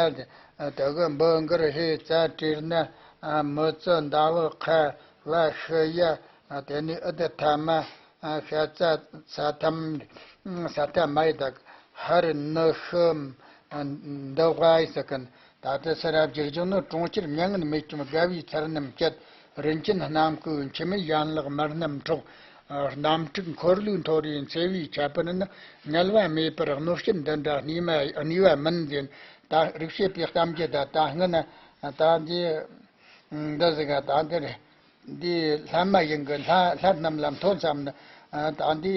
དེ་གི་འབུ་མགུར་ཧེ་ཙ་བྲིར་ན། མི་ཙི་མདའ་བུ་ཁ་བ་ཤི་ཡ། དེ་ནས་ཨི་དི་ཐ་མ། ཤ་ཚ་ས་ཐམ། ས་ཐ་མ་ཡི་དག་ཧར་ནུ་ཤི། འདི་ཝ་ཡི་ས་ཀན། ད་ལྟ་སི་ར་བསྒྱུར་བྱུང་ནི། གྲོང་ཁྱེར་མྱ་ངན་མེད་བཅོམ་དགའ་བའི་ཚལ་རྣམས་བཅད། རིན་ཆེན་རྣམས་ཀུན་འཆི་མེད་ཡན་ལག་མི་རྣམས་འཕྲོག། རྣམ་འཁྲུགས་འཁོར་ལོའི་མཐོ་རིས་འཚེ་བའི་ཁྱད་པར་ནི། ངལ་བ་མེད་པར་གནོད་བྱེད་འདི་འདྲ་གནས་མ་གནས་པ་མིན་ཟེར། ད་རིག་བྱེད་པའི་གཏམ་རྒྱུད་ད་ད་སྔོན་ན་ད་འདི་འདི་ཟིག་ག་ད་འདིར། འདི་ལྷ་མ་ཡིན་གྱི་ལྷ་ལྷ་རྣམས་ལ་མཐོ་འཚམ་ནི། ད་འདི་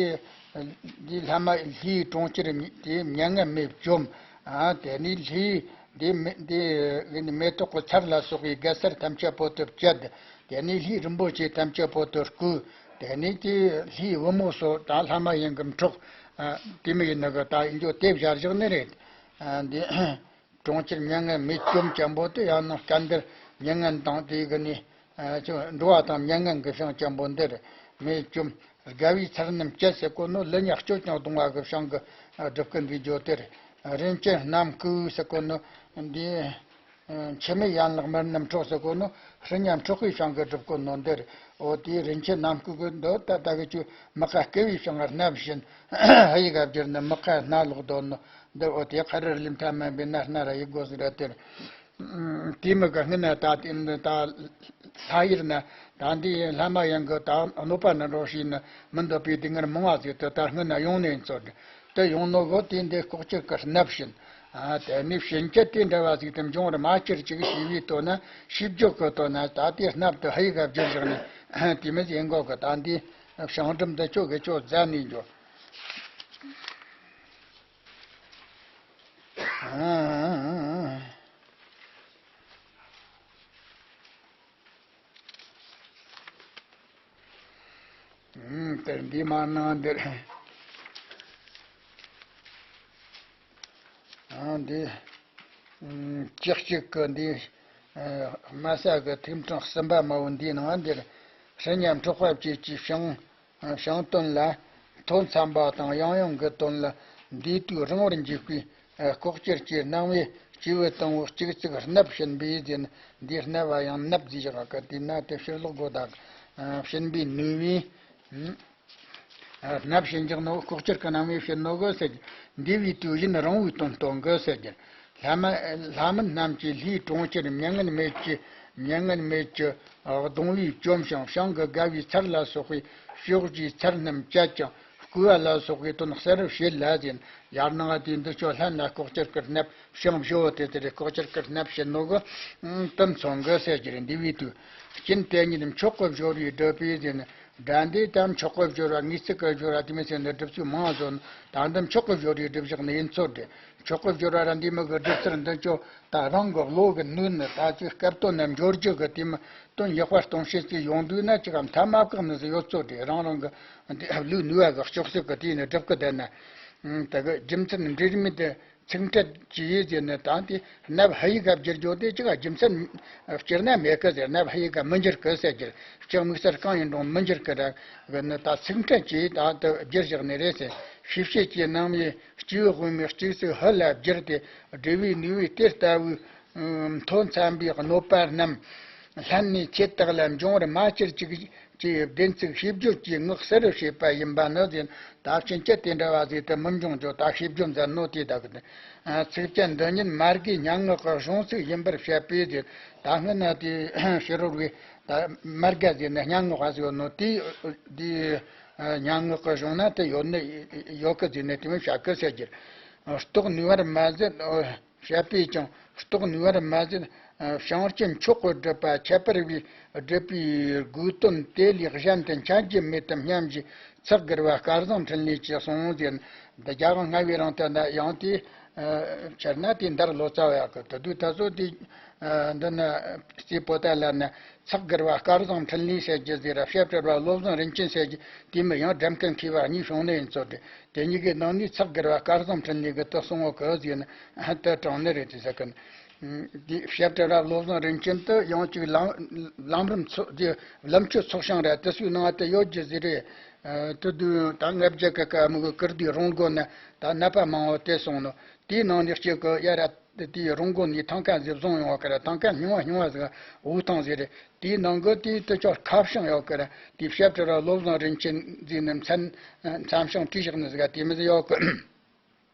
འདི་ལྷ་མ་ལྷའི་གྲོང་ཁྱེར་དེ་མྱ་ངན་མེད་བཅོམ། དེ་ནས་ལྷའི་འདི་མེ་འདི་མེ་ཏོག་གི་ཚལ་ལ་སོགས་པའི་དགའ་སར་ཐམས་ཅད་པོ་དུ་བཅད། དེ་ནས་ལྷའི་རིན་པོ་ཆེ་ཐམས་ཅད་པོ་དུ་བརྐུས། དེ་ནས་དེ་ལྷའི་བུ་མོ་སོགས་ད་ལྷ་མ་ཡིན་གྱི་འཕྲོག། དེ་མི་ཡིན་ནི་གི་ད་ཡིན་རྒྱུ་དེ་བཞག་བཞག་ནི་རེད། འདི། གྲོང་ཁྱེར་མྱ་ངན་མེད་བཅོམ་ཅན་པོ་དེ་ཡང་ན་སྐལ་འདིར་མྱ་ངན་དང་དེ་གི་ནི། ཨ་ཅོ་འགྲོ་བ་དང་མྱ་ངན་གྱི་བྱང་ཅན་པོ་འདིར་མེད་བཅོམ། དགའ་བའི་ཚལ་རྣམས་བཅད་ཟེར་གོ་ནོ་ལི་ཉག་སྤྱོད་ཀྱང་གདུང་བ་གི་བྱང་གི་སྒྲུབ་ཀུན་འདི་བརྗོད་དེར། རིན་ཆེན་རྣམས་བརྐུས་ཟེར་གོ་ནོ་འདི། འཆི་མེད་ཡན་ལག་མི་རྣམས་འཕྲོག་ཟེར་གོ་ནོ་ཧྲི་ཉམ་འཕྲོག་པའི་བྱང་གི་སྒྲུབ་ཀུན་ནོ་འདིར། འོ་དེའི་རིན་ཆེན་རྣམས་བརྐུས་གི་འདི་ད་ལྟ་གི་ཆོས་མི་དཀའ་སྐལ་བའི་བྱང་སྣབས་བྱིན། ཧ་ཡིག་ག་བསྒྱུར་ནི་མི་དཀའ་སྣ་ལོག་དོན་ནོ། འདི་འོ་དེ་ཁ་རི་རི་ལིམ་ཐ་མན་པའི་ན་སྣ་ར་ཡི་སྒོ་ཟིག་ར་དེར། དེ་མི་ག་སྔོན་ན་ད་དེ་ད་ལྷ་ཡུལ་ན་ད་འདི་ལྷ་མ་ཡིན་གི་ད་གནོད་པ་ན་འགྲོ་ཤེས་ན་མི་འདོད་པའི་སྡུག་བསྔལ་མང་བ་ཟིག་ཏུ་ད་སྔོན་ན་ཡོང་ནས་ཚོར། དེ་ཡོང་ནོ་གོ་དེ་འདི་ལྐོག་གྱུར་གི་སྣབས་བྱིན། དེ་ནི་བྱིན་གྱི་དེ་འདྲ་བ་ཟིག་དུ་འབྱུང་བར་མ་གྱུར་ཅིག་ཞེས་པའི་དོན་ན་ཤིས་བརྗོད་གི་དོན་ན་ད་དེ་སྣབས་དུ་ཧ་ཡིག་ག་བསྒྱུར་བཞག་ནས་དེ་མི་ཡིན་གོ་གི་ད་འདི་བྱང་སྒྲུབ་འདི་ཆོ་གི་ཆོ་མཛད་ནས་འགྱོ། དེར་འདི་མ་ནང་འདིར། འདི། ཅི་གཅིག་གི་འདི། དམའ་ས་གི་ཐིག་ཕྲེང་གསུམ་པ་མ་བོ་འདིའི་ནང་འདིར། ཧྲི་ཉམ་འཕྲོག་པ་བཅས་ཀྱི་བྱང་། བྱང་དོན་ལ་མཐོ་འཚམ་པ་དང་ཡང་ཡང་གི་དོན་ལ་འདིའི་དུས་རིང་བར་འཇུག་པའི་ལྐོག་གྱུར་གྱི་སྣང་བས་སྐྱེས་བུ་དང་པོ་གཅིག་ཙིག་སྣབས་བྱིན་པས་ཟེར་ན་འདིའི་སྣབས་པ་ཡང་ནབ་ཟེར་བཞག་གི་དེས་ན་དེ་ཕྱིར་ལོག་དགོས་དག་བྱིན་པའི་ནུས་པས། སྣབས་བྱིན་བཞག་ནོ་ལྐོག་གྱུར་གྱི་སྣང་བས་བྱིན་ནོ་གི་ཟེར་གྱི། འདི་བའི་དུས་ཡུན་རིང་བོའི་དོན་སྟོན་གི་ཟེར་གྱི། ལྷ་མ་ལྷ་མིན་རྣམས་ཀྱི་ལྷའི་གྲོང་ཁྱེར་མྱ་ངན་མེད་ཀྱི་མྱ་ངན་མེད་ཀྱི་གདུང་བས་བཅོམ་ཞིང་བྱང་གི་དགའ་བའི་ཚལ་ལ་སོགས་པའི་ཕྱོགས་ཀྱི་ཚལ་རྣམས་བཅད་ཅིང་བརྐུ་བ་ལ་སོགས་པའི་དོན་གསལ་རུ་བྱེད་ལ་ཟེར། ཡར་ནང་དེ་འདི་ཆོ་ལྷན་ལ་ལྐོག་གྱུར་གྱི་སྣབས་བྱང་བཞི་བོ་དེ་དེ་རེད། ལྐོག་གྱུར་གྱི་སྣབས་བྱིན་ནོ་གི་དོན་མཚོན་གི་ཟེར་གྱི་རེད། འདི་བའི་དུས་སྐྱིན་དེ་ཉིད་མཆོག་གི་སྦྱོར་བས་བསྒྲུབས་པས་ཟེར་ན། སྒྲ་འདི་ལྟར་མཆོག་གི་སྦྱོར་བ་དངོས་ཚིག་གི་སྦྱོར་བ་དེ་མི་ཟེར་ནས་སྒྲུབ་ཚུལ་མང་བཟོ་ན་ད་འདི་མཆོག་གི་སྦྱོར་བའི་སྒྲུབ་བཞག་ནི་ཡིན་ཚོད་རེད། མཆོག་གི་སྦྱོར་བ་ར་འདི་མི་གི་སྒྲུབ་ཚུལ་འདི་ཆོ་ད་རང་གི་བློ་གི་ནུས་ནི་ད་ཅིག་སྐབས་དོན་ནམ་འབྱོར་རྒྱུ་གི་དེ་མི་དོན་ཡག་པ་གཏོང་བྱེད་ཅིག་ཡོང་དུས་ན་ཅིག་མཐའ་མ་བཀག་ནི་ཟིག་ཡོད་ཚོད་རེད། རང་རང་གི་འདི་ལུས་ནུས་པ་གི་ལྕོགས་ཚོད་གི་དེ་ནི་སྒྲུབ་གི་བསྡད་ན་ད་གི་རྒྱུ་མཚན་འབྲེལ་མེད་དེ། ཚིག་ཕྲད་ཀྱི་ཡིད་ཟེར་ནས་དང་དེ་སྣབས་ཧ་ཡིག་ག་བསྒྱུར་རྒྱུ་དེ་ཅིག་རྒྱུ་མཚན་སྤྱིར་ན་མེད་གི་ཟེར། སྣབས་ཧ་ཡིག་ག་མི་འགྱུར་གི་ཟེར་གྱི། ལྕགས་དམིགས་བསལ་གང་ཡིན་རུང་མི་འགྱུར་གི་ར་གི་ནི་ད་ཚིག་ཕྲད་ཀྱི་ཡིད་དང་དུ་བསྒྱུར་བཞག་ནི་རེད་ཟེར། ཤེས་བྱེད་ཀྱི་སྣང་བས་སྐྱེས་བུ་དབུ་མའི་གཅིག་ཚིག་ཧུ་ལ་བསྒྱུར་ཏེ་སྒྲུབ་པའི་ནུས་པས་དེ་ལྟ་བུའི་མཐོ་འཚམ་པའི་གནོད་པ་རྣམས་ལྷན་ནེ་ཁྱེད་དག་ལ་འབྱུང་བར་མ་གྱུར་ཅིག་ཅེས་བདེན་ཚིག་ཤེས་བརྗོད་ཀྱི་ངག་གསལ་རུ་བྱེད་པ་ཡིན་པ་ནི་ཟེར། ད་ཕྱིན་ཆད་དེ་འདྲ་བ་ཟིག་ཏུ་མི་འབྱུང་རྒྱུ་ད་ཤེས་བརྗོད་མཛད་ནོ་དེ་དག་གི། ཚིགས་བཅད་འདི་ཉིད་མ་རྒན་སྙན་ངག་གི་གཞུང་ཚིག་ཡིན་པར་བཤད་པས་ཟེར། ད་སྔོན་ན་དེ་ཕྱི་རོལ་བའི་ད་མ་རྒན་ཟེར་ནས་སྙན་ངག་པ་ཟིག་ཡོད་ནོ་དེ་དེ་སྙན་ངག་གི་གཞུང་ན་དེ་ཡོད་ནི་ཡོད་གི་ཟེར་ནས་དེ་མི་བཤད་གི་ཟེར་གི། རྟོགས་ནུས་པར་མ་ཟད། བཤད་པས་ཀྱང་རྟོགས་ནུས་པར་མ་ཟད། བྱང་ཆུབ་མཆོག་གི་སྒྲུབ་པ་ཁྱད་པར་བའི་སྒྲུབ་པའི་དགོས་དོན་དེ་ལས་གཞན་དུ་འཆད་རྒྱུ་མེད་དམ་སྙམ་ཞེས་ཚེག་བསྒུར་བ་སྐལ་བཟང་འཕྲིན་ལས་ཀྱིས་གསུངས་ཟེར། འདི་རྒྱ་གར་སྔ་བའི་རིང་དུ་ན་ཡང་དེ་ཁྱེར་ན་དེ་འདར་ལོ་ཙཱ་བ་ཡག་གི་དུ་དུས་ད་གཟོད་དེ་འདི་ན་རྩེ་པོ་ཏ་ལ་ན་ཚེག་བསྒུར་བ་སྐལ་བཟང་འཕྲིན་ལས་ཟེར་རྒྱུ་ཟེར་ར། བཤད་སྤྲུལ་བ་བློ་བཟང་རིན་ཆེན་ཟེར་རྒྱུ་དེ་མི་ཡང་འགྲེམས་སྟོན་མཁས་པ་གཉིས་བྱུང་ནི་ཡིན་ཚོད་དེ། དེ་གཉིས་ཀའི་ནང་ནས་ཚེག་བསྒུར་བ་སྐལ་བཟང་འཕྲིན་ལས་ཀྱིས་དེ་གསུང་བ་གི་ཟེར་ན་དེ་དྲངས་ནི་རེད་དེ་ཟེར་གི། དེ་བཤད་སྤྲུལ་རབ་བློ་བཟང་རིན་ཆེན་དེ་ཡང་གཅིག་ལམ་ལམ་རིམ་ཚོགས་དེ་ལམ་ཆོས་ཚོགས་ཞིང་ར་དེ་ཚོའི་ནང་དུ་ཡོད་རྒྱུ་ཟེར་རེད། དེ་དུས་ད་ལྔ་བརྒྱ་གི་སྐབས་མི་གི་ཀིརྟིའི་རོང་སྒོ་ན་ད་ནད་པ་མང་བོ་དེ་སོང་ནོ། དེའི་ནང་ནས་གཅིག་གི་ཡ་ར་དེ་དེའི་རོང་སྒོ་ནས་ཐང་ཀ་ཟིག་བཟུང་ཡོང་བ་ཀི་ར། ཐང་ཀ་རྙིང་བ་རྙིང་བ་ཟིག་འུ་ཐང་ཟེར་རེད། དེའི་ནང་གི་དེའི་དུ་ཅོག་ཁ་བྱང་ཡོད་ཀི་ར། དེའི་བཤད་སྤྲུལ་ར་བློ་བཟང་རིན་ཆེན་ཟེར་ནི་མཚན་མཚན་བྱང་བྲིས་བཞག་ནི་ཟིག་དེ་མི་ཟིག་ཡོད་ཀི།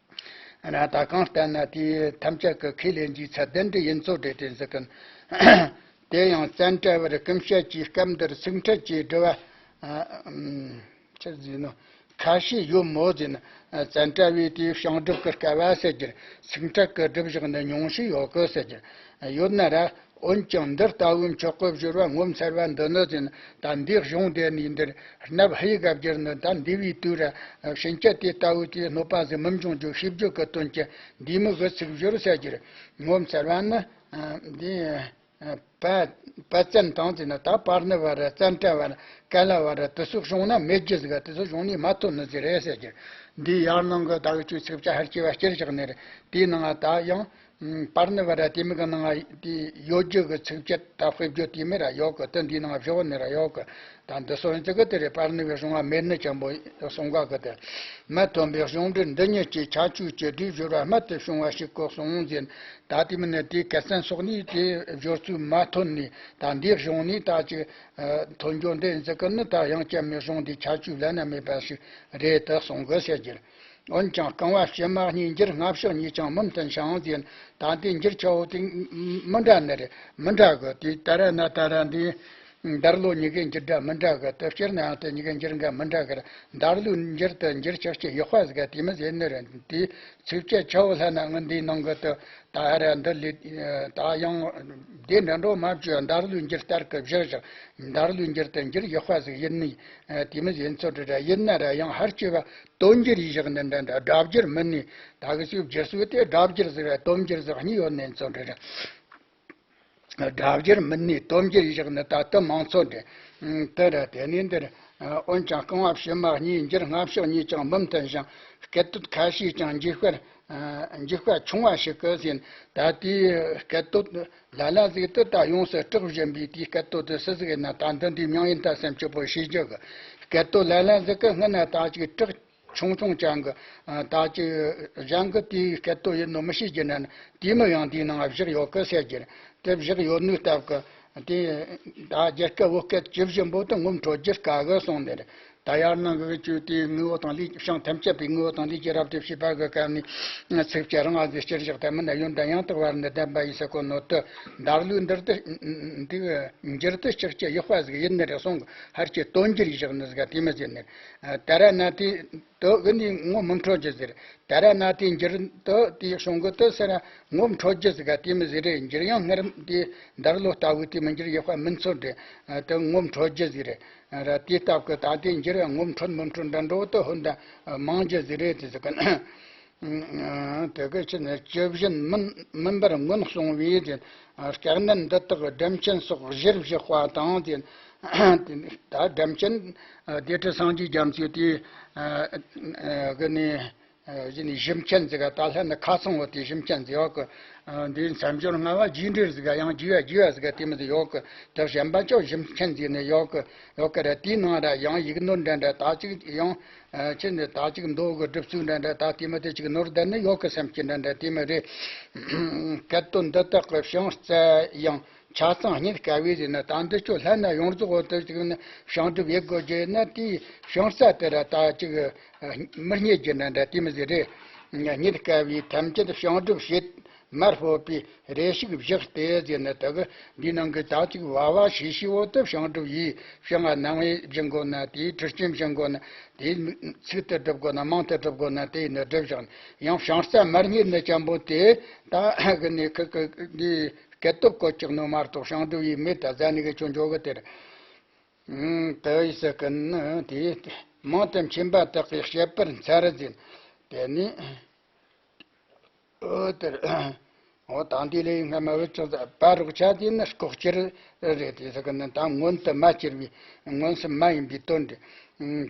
ན་ད་གང་ལྟར་ན་དེའི་ཐམས་ཅད་ཀྱི་ཁས་ལེན་གྱི་ཚད་ལྡན་འདི་ཡིན་ཚོད་རེད་དེ་ཟེར་གི། དེ་ཡང་བཙན་བྲལ་བར་སྐུ་བཤད་ཀྱི་སྐབས་འདིར་ཚིག་ཕྲད་ཀྱི་སྒྲུབ་པ་ཨ་ཨམ་ཆི་ཟེར་ནོ་ཁ་ཤས་ཡོད་མོད་ཟེར་ན། བཙན་བྲལ་བའི་དེའི་བྱང་སྒྲུབ་ཀྱི་སྐལ་བ་ཟེར་རྒྱུར་ཚིག་ཕྲད་ཀྱི་སྒྲུབ་བཞག་ནི་ཉུང་ཤས་ཡོད་གི་ཟེར་རྒྱུ་ཡོད་ན་ར། འོན་ཀྱང་འདི་ལྟ་བུའི་མཆོག་གི་སྦྱོར་བ་ངོ་མཚར་བ་འདི་ནི་ཟེར་ན། ད་འདིའི་གཞུང་དེ་ནི་འདིར་སྣབས་ཧ་ཡིག་ག་བསྒྱུར་ནི་ད་འདི་བའི་དུས་ར་ཕྱིན་ཆད་དེ་ལྟ་བུ་དེའི་གནོད་པ་ཟིག་མི་འབྱུང་རྒྱུ་ཤེས་རྒྱུ་གི་དོན་གྱི་འདི་མོ་གི་ཚིག་སྦྱོར་ཟེར་རྒྱུར། ངོ་མཚར་བ་ནི་འདི་པ་པ་བཙན་དང་ཟེར་ན་ད་པར་ནི་བ་ར་བཙན་བྲལ་བ་ར་ཀ་ལ་བ་ར་དེ་ཚོ་གཞུང་ན་མེད་རྒྱུ་ཟིག་དེ་ཚོ་གཞུང་ནས་མ་ཐོན་ནི་ཟིག་རེད་ཟེར་རྒྱུར། འདིའི་ཡར་ནང་གི་ད་གི་ཆོས་ཚིག་བཅད་ཧར་སྐྱེ་བ་སྐྱེར་བཞག་ནི་རེད། དེའི་ནང་ད་ཡང་པར་ནི་བ་ར་དེ་མི་གི་ནང་དེ་ཡོད་རྒྱུ་གི་ཚིག་བཅད་ད་དཔེ་བརྗོད་དེ་མི་ར་ཡོད་གི། དེ་འདིའི་ནང་བཞག་ནི་ར་ཡོད་གི། ད་འདི་སོ་ཡིན་ཚིག་གི་དེ་རེད། པར་ནི་བའི་གཞུང་བ་མེད་ནི་ཅན་པོ་གསུང་ག་གི་དེ། མ་ཐོན་པའི་གཞུང་འགྲེལ་འདི་ཉིད་ཀྱི་ཁྱད་ཆོས་ཀྱི་སྒྲས་སྦྱོར་བ་རྨད་དུ་བྱུང་བ་ཞིག་གོ་གསུངས་ཟིན། ད་དེ་མིན་ནི་དེའི་གལ་ཚན་སོགས་ནས་དེ་སྦྱོར་ཚུལ་མ་ཐོན་ནས། ད་འདིའི་གཞུང་ནས་ད་ཅིག་ཐོན་རྒྱུ་འདི་ཡིན་ཚིག་གི་ནི་ད་དབྱངས་ཅན་མའི་གཞུང་འདིའི་ཁྱད་ཆོས་བླ་ན་མེད་པ་ཞིག་རེད་དུ་གསུང་གི་ཟེར་རྒྱུར། འོན་ཀྱང་རྐང་བ་ཕྱི་མ་གཉིས་འགྱུར་སྔ་ཕྱི་གཉིས་ཀྱང་མུ་མཐུད་བྱུང་ཟེར། ད་དེ་འགྱུར་ཆེ་བོ་དེ་མི་འདྲ་ནི་རེད། མི་འདྲ་གི། དེ་ད་ར་ན་ད་ར་འདི་འདར་ལོ་གཉིས་ཀའི་འགྱུར་སྒྲ་མི་འདྲ་གི། དེ་སྤྱིར་ན་ཡང་དེ་གཉིས་ཀའི་འགྱུར་འགའ་མི་འདྲ་གི་ར། འདར་ལོའི་འགྱུར་དུ་འགྱུར་ཆག་ཆེ་ཡག་པ་ཟིག་དེ་མི་ཟེར་ནི་རེད། དེ་ཚིགས་བཅད་ཆེ་བོ་ལྷ་ན་ངི་འདིའི་ནང་གི་དུ་ད་ར་འདི་ལས་ད་ཡང་དེ་འདྲ་འགྲོ་མ་བཅོས་འདར་ལོའི་འགྱུར་ལྟར་གི་བཞག་བཞག་འདར་ལོའི་འགྱུར་དུ་འགྱུར་ཡག་པ་ཟིག་ཡིན་ནི་དེ་མི་ཟེར་ཚོད་རེད་ར། ཡིན་ན་ར་ཡང་ཧར་སྐྱེ་བ། དོན་འགྱུར་ཡིས་བཞག་ནི་འདྲ་འདྲ། སྒྲ་བསྒྱུར་མིན་ནི་ད་གི་ཚིག་བསྒྱུར་ཚུལ་དེ་སྒྲ་བསྒྱུར་ཟེར་བ་དོན་བསྒྱུར་ཟེར་གཉིས་ཡོད་ནི་ཚོ་འདྲ་རེད། སྒྲ་བསྒྱུར་མིན་ནི་དོན་བསྒྱུར་ཡིས་བཞག་ནི་ད་དུ་མང་ཚོ་འདྲ། དེ་ར་དེ་ནས་འདིར། འོན་ཀྱང་རྐང་བ་ཕྱི་མ་གཉིས་འགྱུར་སྔ་ཕྱི་གཉིས་ཀྱང་མུ་མཐུད་ཞིང་། སྐད་དོད་ཁ་ཤས་ཀྱང་འཇིགས་པར་འཇིགས་པ་ཆུང་བ་ཞིག་གི་ཟིན། ད་དེའི་སྐད་དོད་ལ་ལ་ཟིག་ཏུ་ད་ཡོངས་སུ་གྲགས་བཞིན་པའི་དེའི་སྐད་དོད་དུ་སུ་ཟིག་ཡིན་ན། ད་འདི་འདིའི་མྱིང་ཡིན་ད་སེམས་སྐྱིད་པོ་ཤེས་རྒྱུ་གི། སྐད་དོད་ལ་ལ་ཟིག་གི་སྔ་ན་ད་ཅིག་གྲགས་ཆུང་ཆུང་ཅན་གི། ད་ཅིག་གཞན་གི་དེའི་སྐད་དོད་ཡིན་ནོ་མི་ཤེས་རྒྱུ་ན་ནི། དེའི་མི་ཡང་དེའི་ནང་བཞག་ཡོད་གི་ཟེར་རྒྱུ་རེད། དེ་བཞག་ཡོད་ནོའི་སྟབས་གི། དེ་ད་རྒྱ་སྐད་བོད་སྐད་ཇི་བཞིན་པོ་དེ་ངོ་མ་འཕྲོད་རྒྱུ་དཀའ་གི་གསུངས་ནི་རེད། ད་ཡར་ནང་གི་ཆོས་དེའི་ངོ་བོ་དང་ལས་བྱང་ཐམས་ཅད་པའི་ངོ་བོ་དང་ལས་ཀྱི་རབ་ཏུ་བྱེད་པ་གི་སྐབས་ནས་ཚིགས་བཅད་རང་ཨ་ཟེར་སྤྱིར་བཞག་ད་མིན་ན་ཡོན་ཏན་ཡང་དག་པར་ནི་ལྡན་པ་ཡིན་ཟེར་གོ་ནོ་དེ། འདར་ལོའི་འདིར་དེ་འདི་འགྱུར་དུ་ཆགས་ཀྱི་ཡག་པ་ཟིག་ཡིན་ནི་རེད་གསུངས་གི། ཧར་གྱི་དོན་འགྱུར་ཡིས་བཞག་ནི་ཟིག་དེ་མི་ཟེར་ནི། ད་ར་ན་དེ་དུ་གི་ནི་ངོ་མི་འཕྲོད་རྒྱུ་ཟེར། ད་ར་ན་དེ་འགྱུར་དུ་དེའི་གཞུང་གི་དུ་ཟེར་ན་ངོ་མི་འཕྲོད་རྒྱུ་ཟིག་དེ་མི་ཟེར་རེད། འགྱུར་ཡང་སྔར་དེ་འདར་ལོ་ལྟ་བུའི་དེ་མི་འགྱུར་ཡག་པ་མིན་ཚོད་རེད། དུ་ངོ་མི་འཕྲོད་རྒྱུ་ཟིག་རེད། ར་དེའི་སྟབས་ཀྱིས་ད་དེ་འགྱུར་བ་ངོ་མི་འཕྲོད་མི་འཕྲོད་འདྲ་འགྲོ་དུ་ཧོན་ད་མང་རྒྱུ་ཟིག་རེད་དེ་ཟེར་གི། དེ་གི་ཕྱིར་ནི་ཇི་བཞིན་མིན་མིན་པར་མངོན་གསུངས་པའི་དེ། སྐལ་ནན་འདི་དག་སྒྲ་མཆན་སོགས་གཞིར་བཞག་པ་དང་དེ། ད་སྒྲ་མཆན་སྡེ་སྲིད་སངས་རྒྱས་རྒྱ་མཚོས་དེ་གི་ནི། གཞི་ནས་གཞི་མཆན་ཟེར་ག་ད་ལྷ་ནི་ཁ་ཚང་བོ་དེ་གཞི་མཆན་ཟེར་ཡོད་གི། འདིའི་མཚམས་སྦྱོར་ལྔ་བ་རྗེས་འགྲེལ་ཟེར་ག་ཡང་རྒྱས་པ་རྒྱས་པ་ཟེར་ག་དེ་མི་ཟེར་ཡོད་གི། དེ་གཞན་པ་ཅོག་གཞི་མཆན་ཟེར་ནས་ཡོད་གི་ཡོད་གི་ར། དེའི་ནང་ར་ཡང་ཡིག་ནོར་འདྲ་འདྲ་ད་ཅིག་ཡང་ཕྱིར་ནས་ད་ཅིག་མདོ་གི་སྒྲུབ་ཚུལ་འདྲ་འདྲ་ད་དེ་མི་དེ་ཅིག་ནོར་བསྡད་ནི་ཡོད་གི་སེམས་ཀྱི་འདྲ་འདྲ་དེ་མི་རེད། སྐད་དོད་འདི་དག་གི་བྱང་རྩ་ཡང་། ཆ་ཚང་རྙེད་དཀའ་བས་ཟེར་ན། ད་འདི་ཚོ་ལྷན་ན་ཡོངས་རྫོགས་འོ་དེ་ཅིག་ནི་བྱང་སྒྲུབ་ཡེད་དགོས་རྒྱུ་ན། དེའི་བྱང་ས་དེ་ར་ད་ཅིག་མི་རྙེད་རྒྱུ་འདྲ་འདྲ་དེ་མི་ཟེར་རེད། རྙེད་དཀའ་བས་ཐམས་ཅད་བྱང་སྒྲུབ་བྱེད། མར་ཕོབ་པའི་རེ་ཞིག་བཞག་སྟེ་ཟེར་ན། དེ་གི་འདིའི་ནང་གི་ད་ཅིག་བ་བ་ཞིག་ཞིག་འོ་དེ་བྱང་སྒྲུབ་ཡེད། བྱང་ང་སྣང་བས་སྦྱིན་དགོས་ན་དེའི། ཁྲིད་རྒྱུན་སྦྱིན་དགོས་ན་དེའི། ཚིག་ཏུ་སྒྲུབ་དགོས་ན་མང་དུ་སྒྲུབ་དགོས་ན་དེ་ཡིན་ནི་སྒྲུབ་བཞག་ནས། ཡང་བྱང་ས་མར་རྙེད་ནི་ཅན་པོ་དེ་ད་གི་ནི་ཁི་ཁི་འདི་སྐད་སྟོབས་གོ་ཅིག་ནོ་མ་གཏོགས་བྱང་སྒྲུབ་ཡེད་མེད། ད་ཟ་ནི་གི་ཁྱོད་འཇོག་གི་དེར། ཨང་། དེ་ཡི་ས་ཀུན་ནི་དེ་མང་དུ་མཁྱེན་པ་དག་གིས་བཤད་པར་འཚལ་ཟེར། དེ་ནི། འོ་དེར། འོ་ད་འདི་ལས་སྔ་མ་བུ་ཅག་པ་རོག་ཆ་དེ་ནི་ལྐོག་གྱུར་རེད། དེ་ས་ཀུན་ནི་ད་མངོན་དུ་མ་གྱུར་བའི། མངོན་སུམ་མ་ཡིན་པའི་དོན་ཏེ།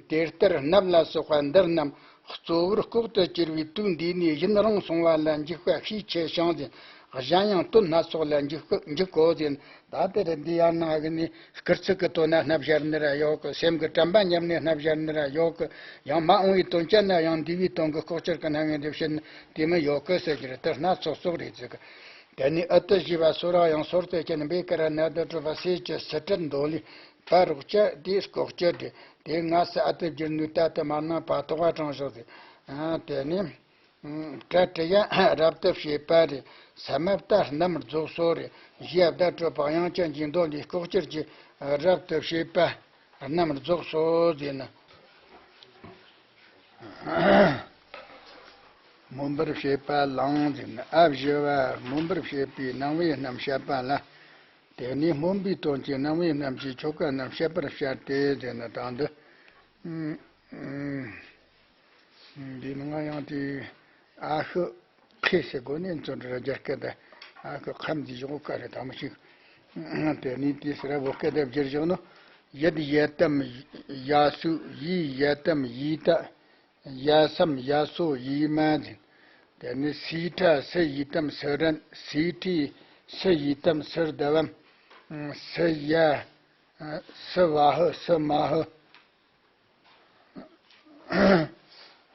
དེ་ལྟར་སྣབས་ལ་སོགས་པ་འདི་རྣམས་གཙོ་བོར་ལྐོག་ཏུ་གྱུར་པའི་དུས་འདི་ནས་གཞན་རང་སོང་བ་ལ་འཇུག་པ་ཤས་ཆེ་ཞིང་ཟེར། གཞན་ཡང་དོན་སྣ་ཚོགས་ལ་འཇུག་འཇུག་གོ་ཟེར། ད་དེ་རེད། འདི་ཡང་ནང་གི་ནི་སྐུལ་ཚིག་གི་དོན་ན་སྣབས་སྦྱར་ནི་ར་ཡོད་གི། སེམས་ཀྱི་དྲན་པ་ཉམས་ནས་སྣབས་སྦྱར་ནི་ར་ཡོད་གི། ཡང་མ་འོངས་པའི་དོན་སྤྱད་ན་ཡང་འདས་པའི་དོན་གྱི་ལྐོག་གྱུར་གྱི་སྣང་བའི་འདི་བཤད་ནི་དེ་མི་ཡོད་གི་ཟེར་གྱི་རེད། དེ་སྣ་ཚོགས་ཚོགས་རེད་ཟེར་གི། དེ་ནི་ཨུ་ཏུ་ཞེས་པ་སོ་ར་ཡང་སོར་དུ་བཅད་ནས་འབེ་ཀ་ར་ན་དུ་གྲུབ་པ་སེ་ཅི་སི་ཏྲི་མདོ་ལས། པ་རོག་ཅ་དེ་ལྐོག་གྱུར་རེད། དེ་སྔ་སེ་ཨ་ཏི་བསྒྱུར་ནུས་ད་ལྟ་མ་ན་པ་ཐོག་ག་དྲངས་བཞག་ཟེར། ཨ་དེ་ནི། ཨ་ཏྲ་ཏྲི་ཡ་རབ་ཏུ་བྱེད་པ་རེད། ས་མ་པ་རྣམས་རྫོགས་སོ་རེད། ཞེས་བརྡ་སྤྲོད་པ་དབྱངས་ཅན་གྱི་མདོ་འདིའི་ལྐོག་གྱུར་གྱི་རབ་ཏུ་བྱེད་པ་རྣམས་རྫོགས་སོ་ཟེར་ན། སྨོན་པར་བྱེད་པ་ལའང་ཟེར་ན། ཨ་བཞི་བ་སྨོན་པར་བྱེད་པའི་སྣང་བའི་རྣམ་བཤད་པ་ལ། དེ་ནས་སྨོན་པའི་དོན་གྱི་སྣང་བའི་རྣམ་བཤད་ཆོ་ག་རྣམས་བཤད་པར་བྱ་སྟེ་ཟེར་ན། ད་འདི། ཨུམ། ཨུམ། འདི་ནང་ཡང་དེ་ཨ་ཤི་ཁེ་སི་གོ་ནས་ཚོ་འདྲ་རྒྱ་སྐད་དེ་ཨ་ཤི་ཁམ་གྱི་གཞུང་བཀའ་རེ་དང་མི་ཤིག་དེ་ནས་དེ་སི་ར་བོ་སྐད་དེ་བསྒྱུར་བཞག་ནོ། ཡད་ཡད་དམ་ཡ་སུ། ཡི་ཡད་དམ་ཡི་ད། ཡ་སམ་ཡ་སོ་ཡི་མ་ཟེར། དེ་ནས་སི་ཁྲ་སི་ཡི་དམ་སི་རན། སི་ཁྲི་སི་ཡི་དམ་སིར་དབམ། སི་ཡ་སི་བ་ཧི་སི་མ་ཧི།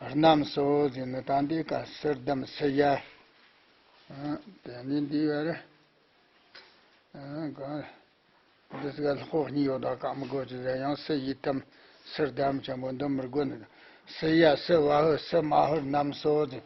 རྣམས་སོ་ཟེར་ནི་ད་འདི་ཀ་སིར་དམ་སི་ཡ། དེ་ནི་འདི་བར། འདི་སི་ག་ལྷག་གཉིས་ཡོད་ད་ཀ་མི་དགོས་ཀྱི་ཟེར། ཡང་སི་ཡི་དམ་སིར་དམ་ཆེན་པོ་འདི་མི་དགོས་ནི། སི་ཡ་སི་བ་ཧི་སི་མ་ཧི་རྣམས་སོ་ཟེར།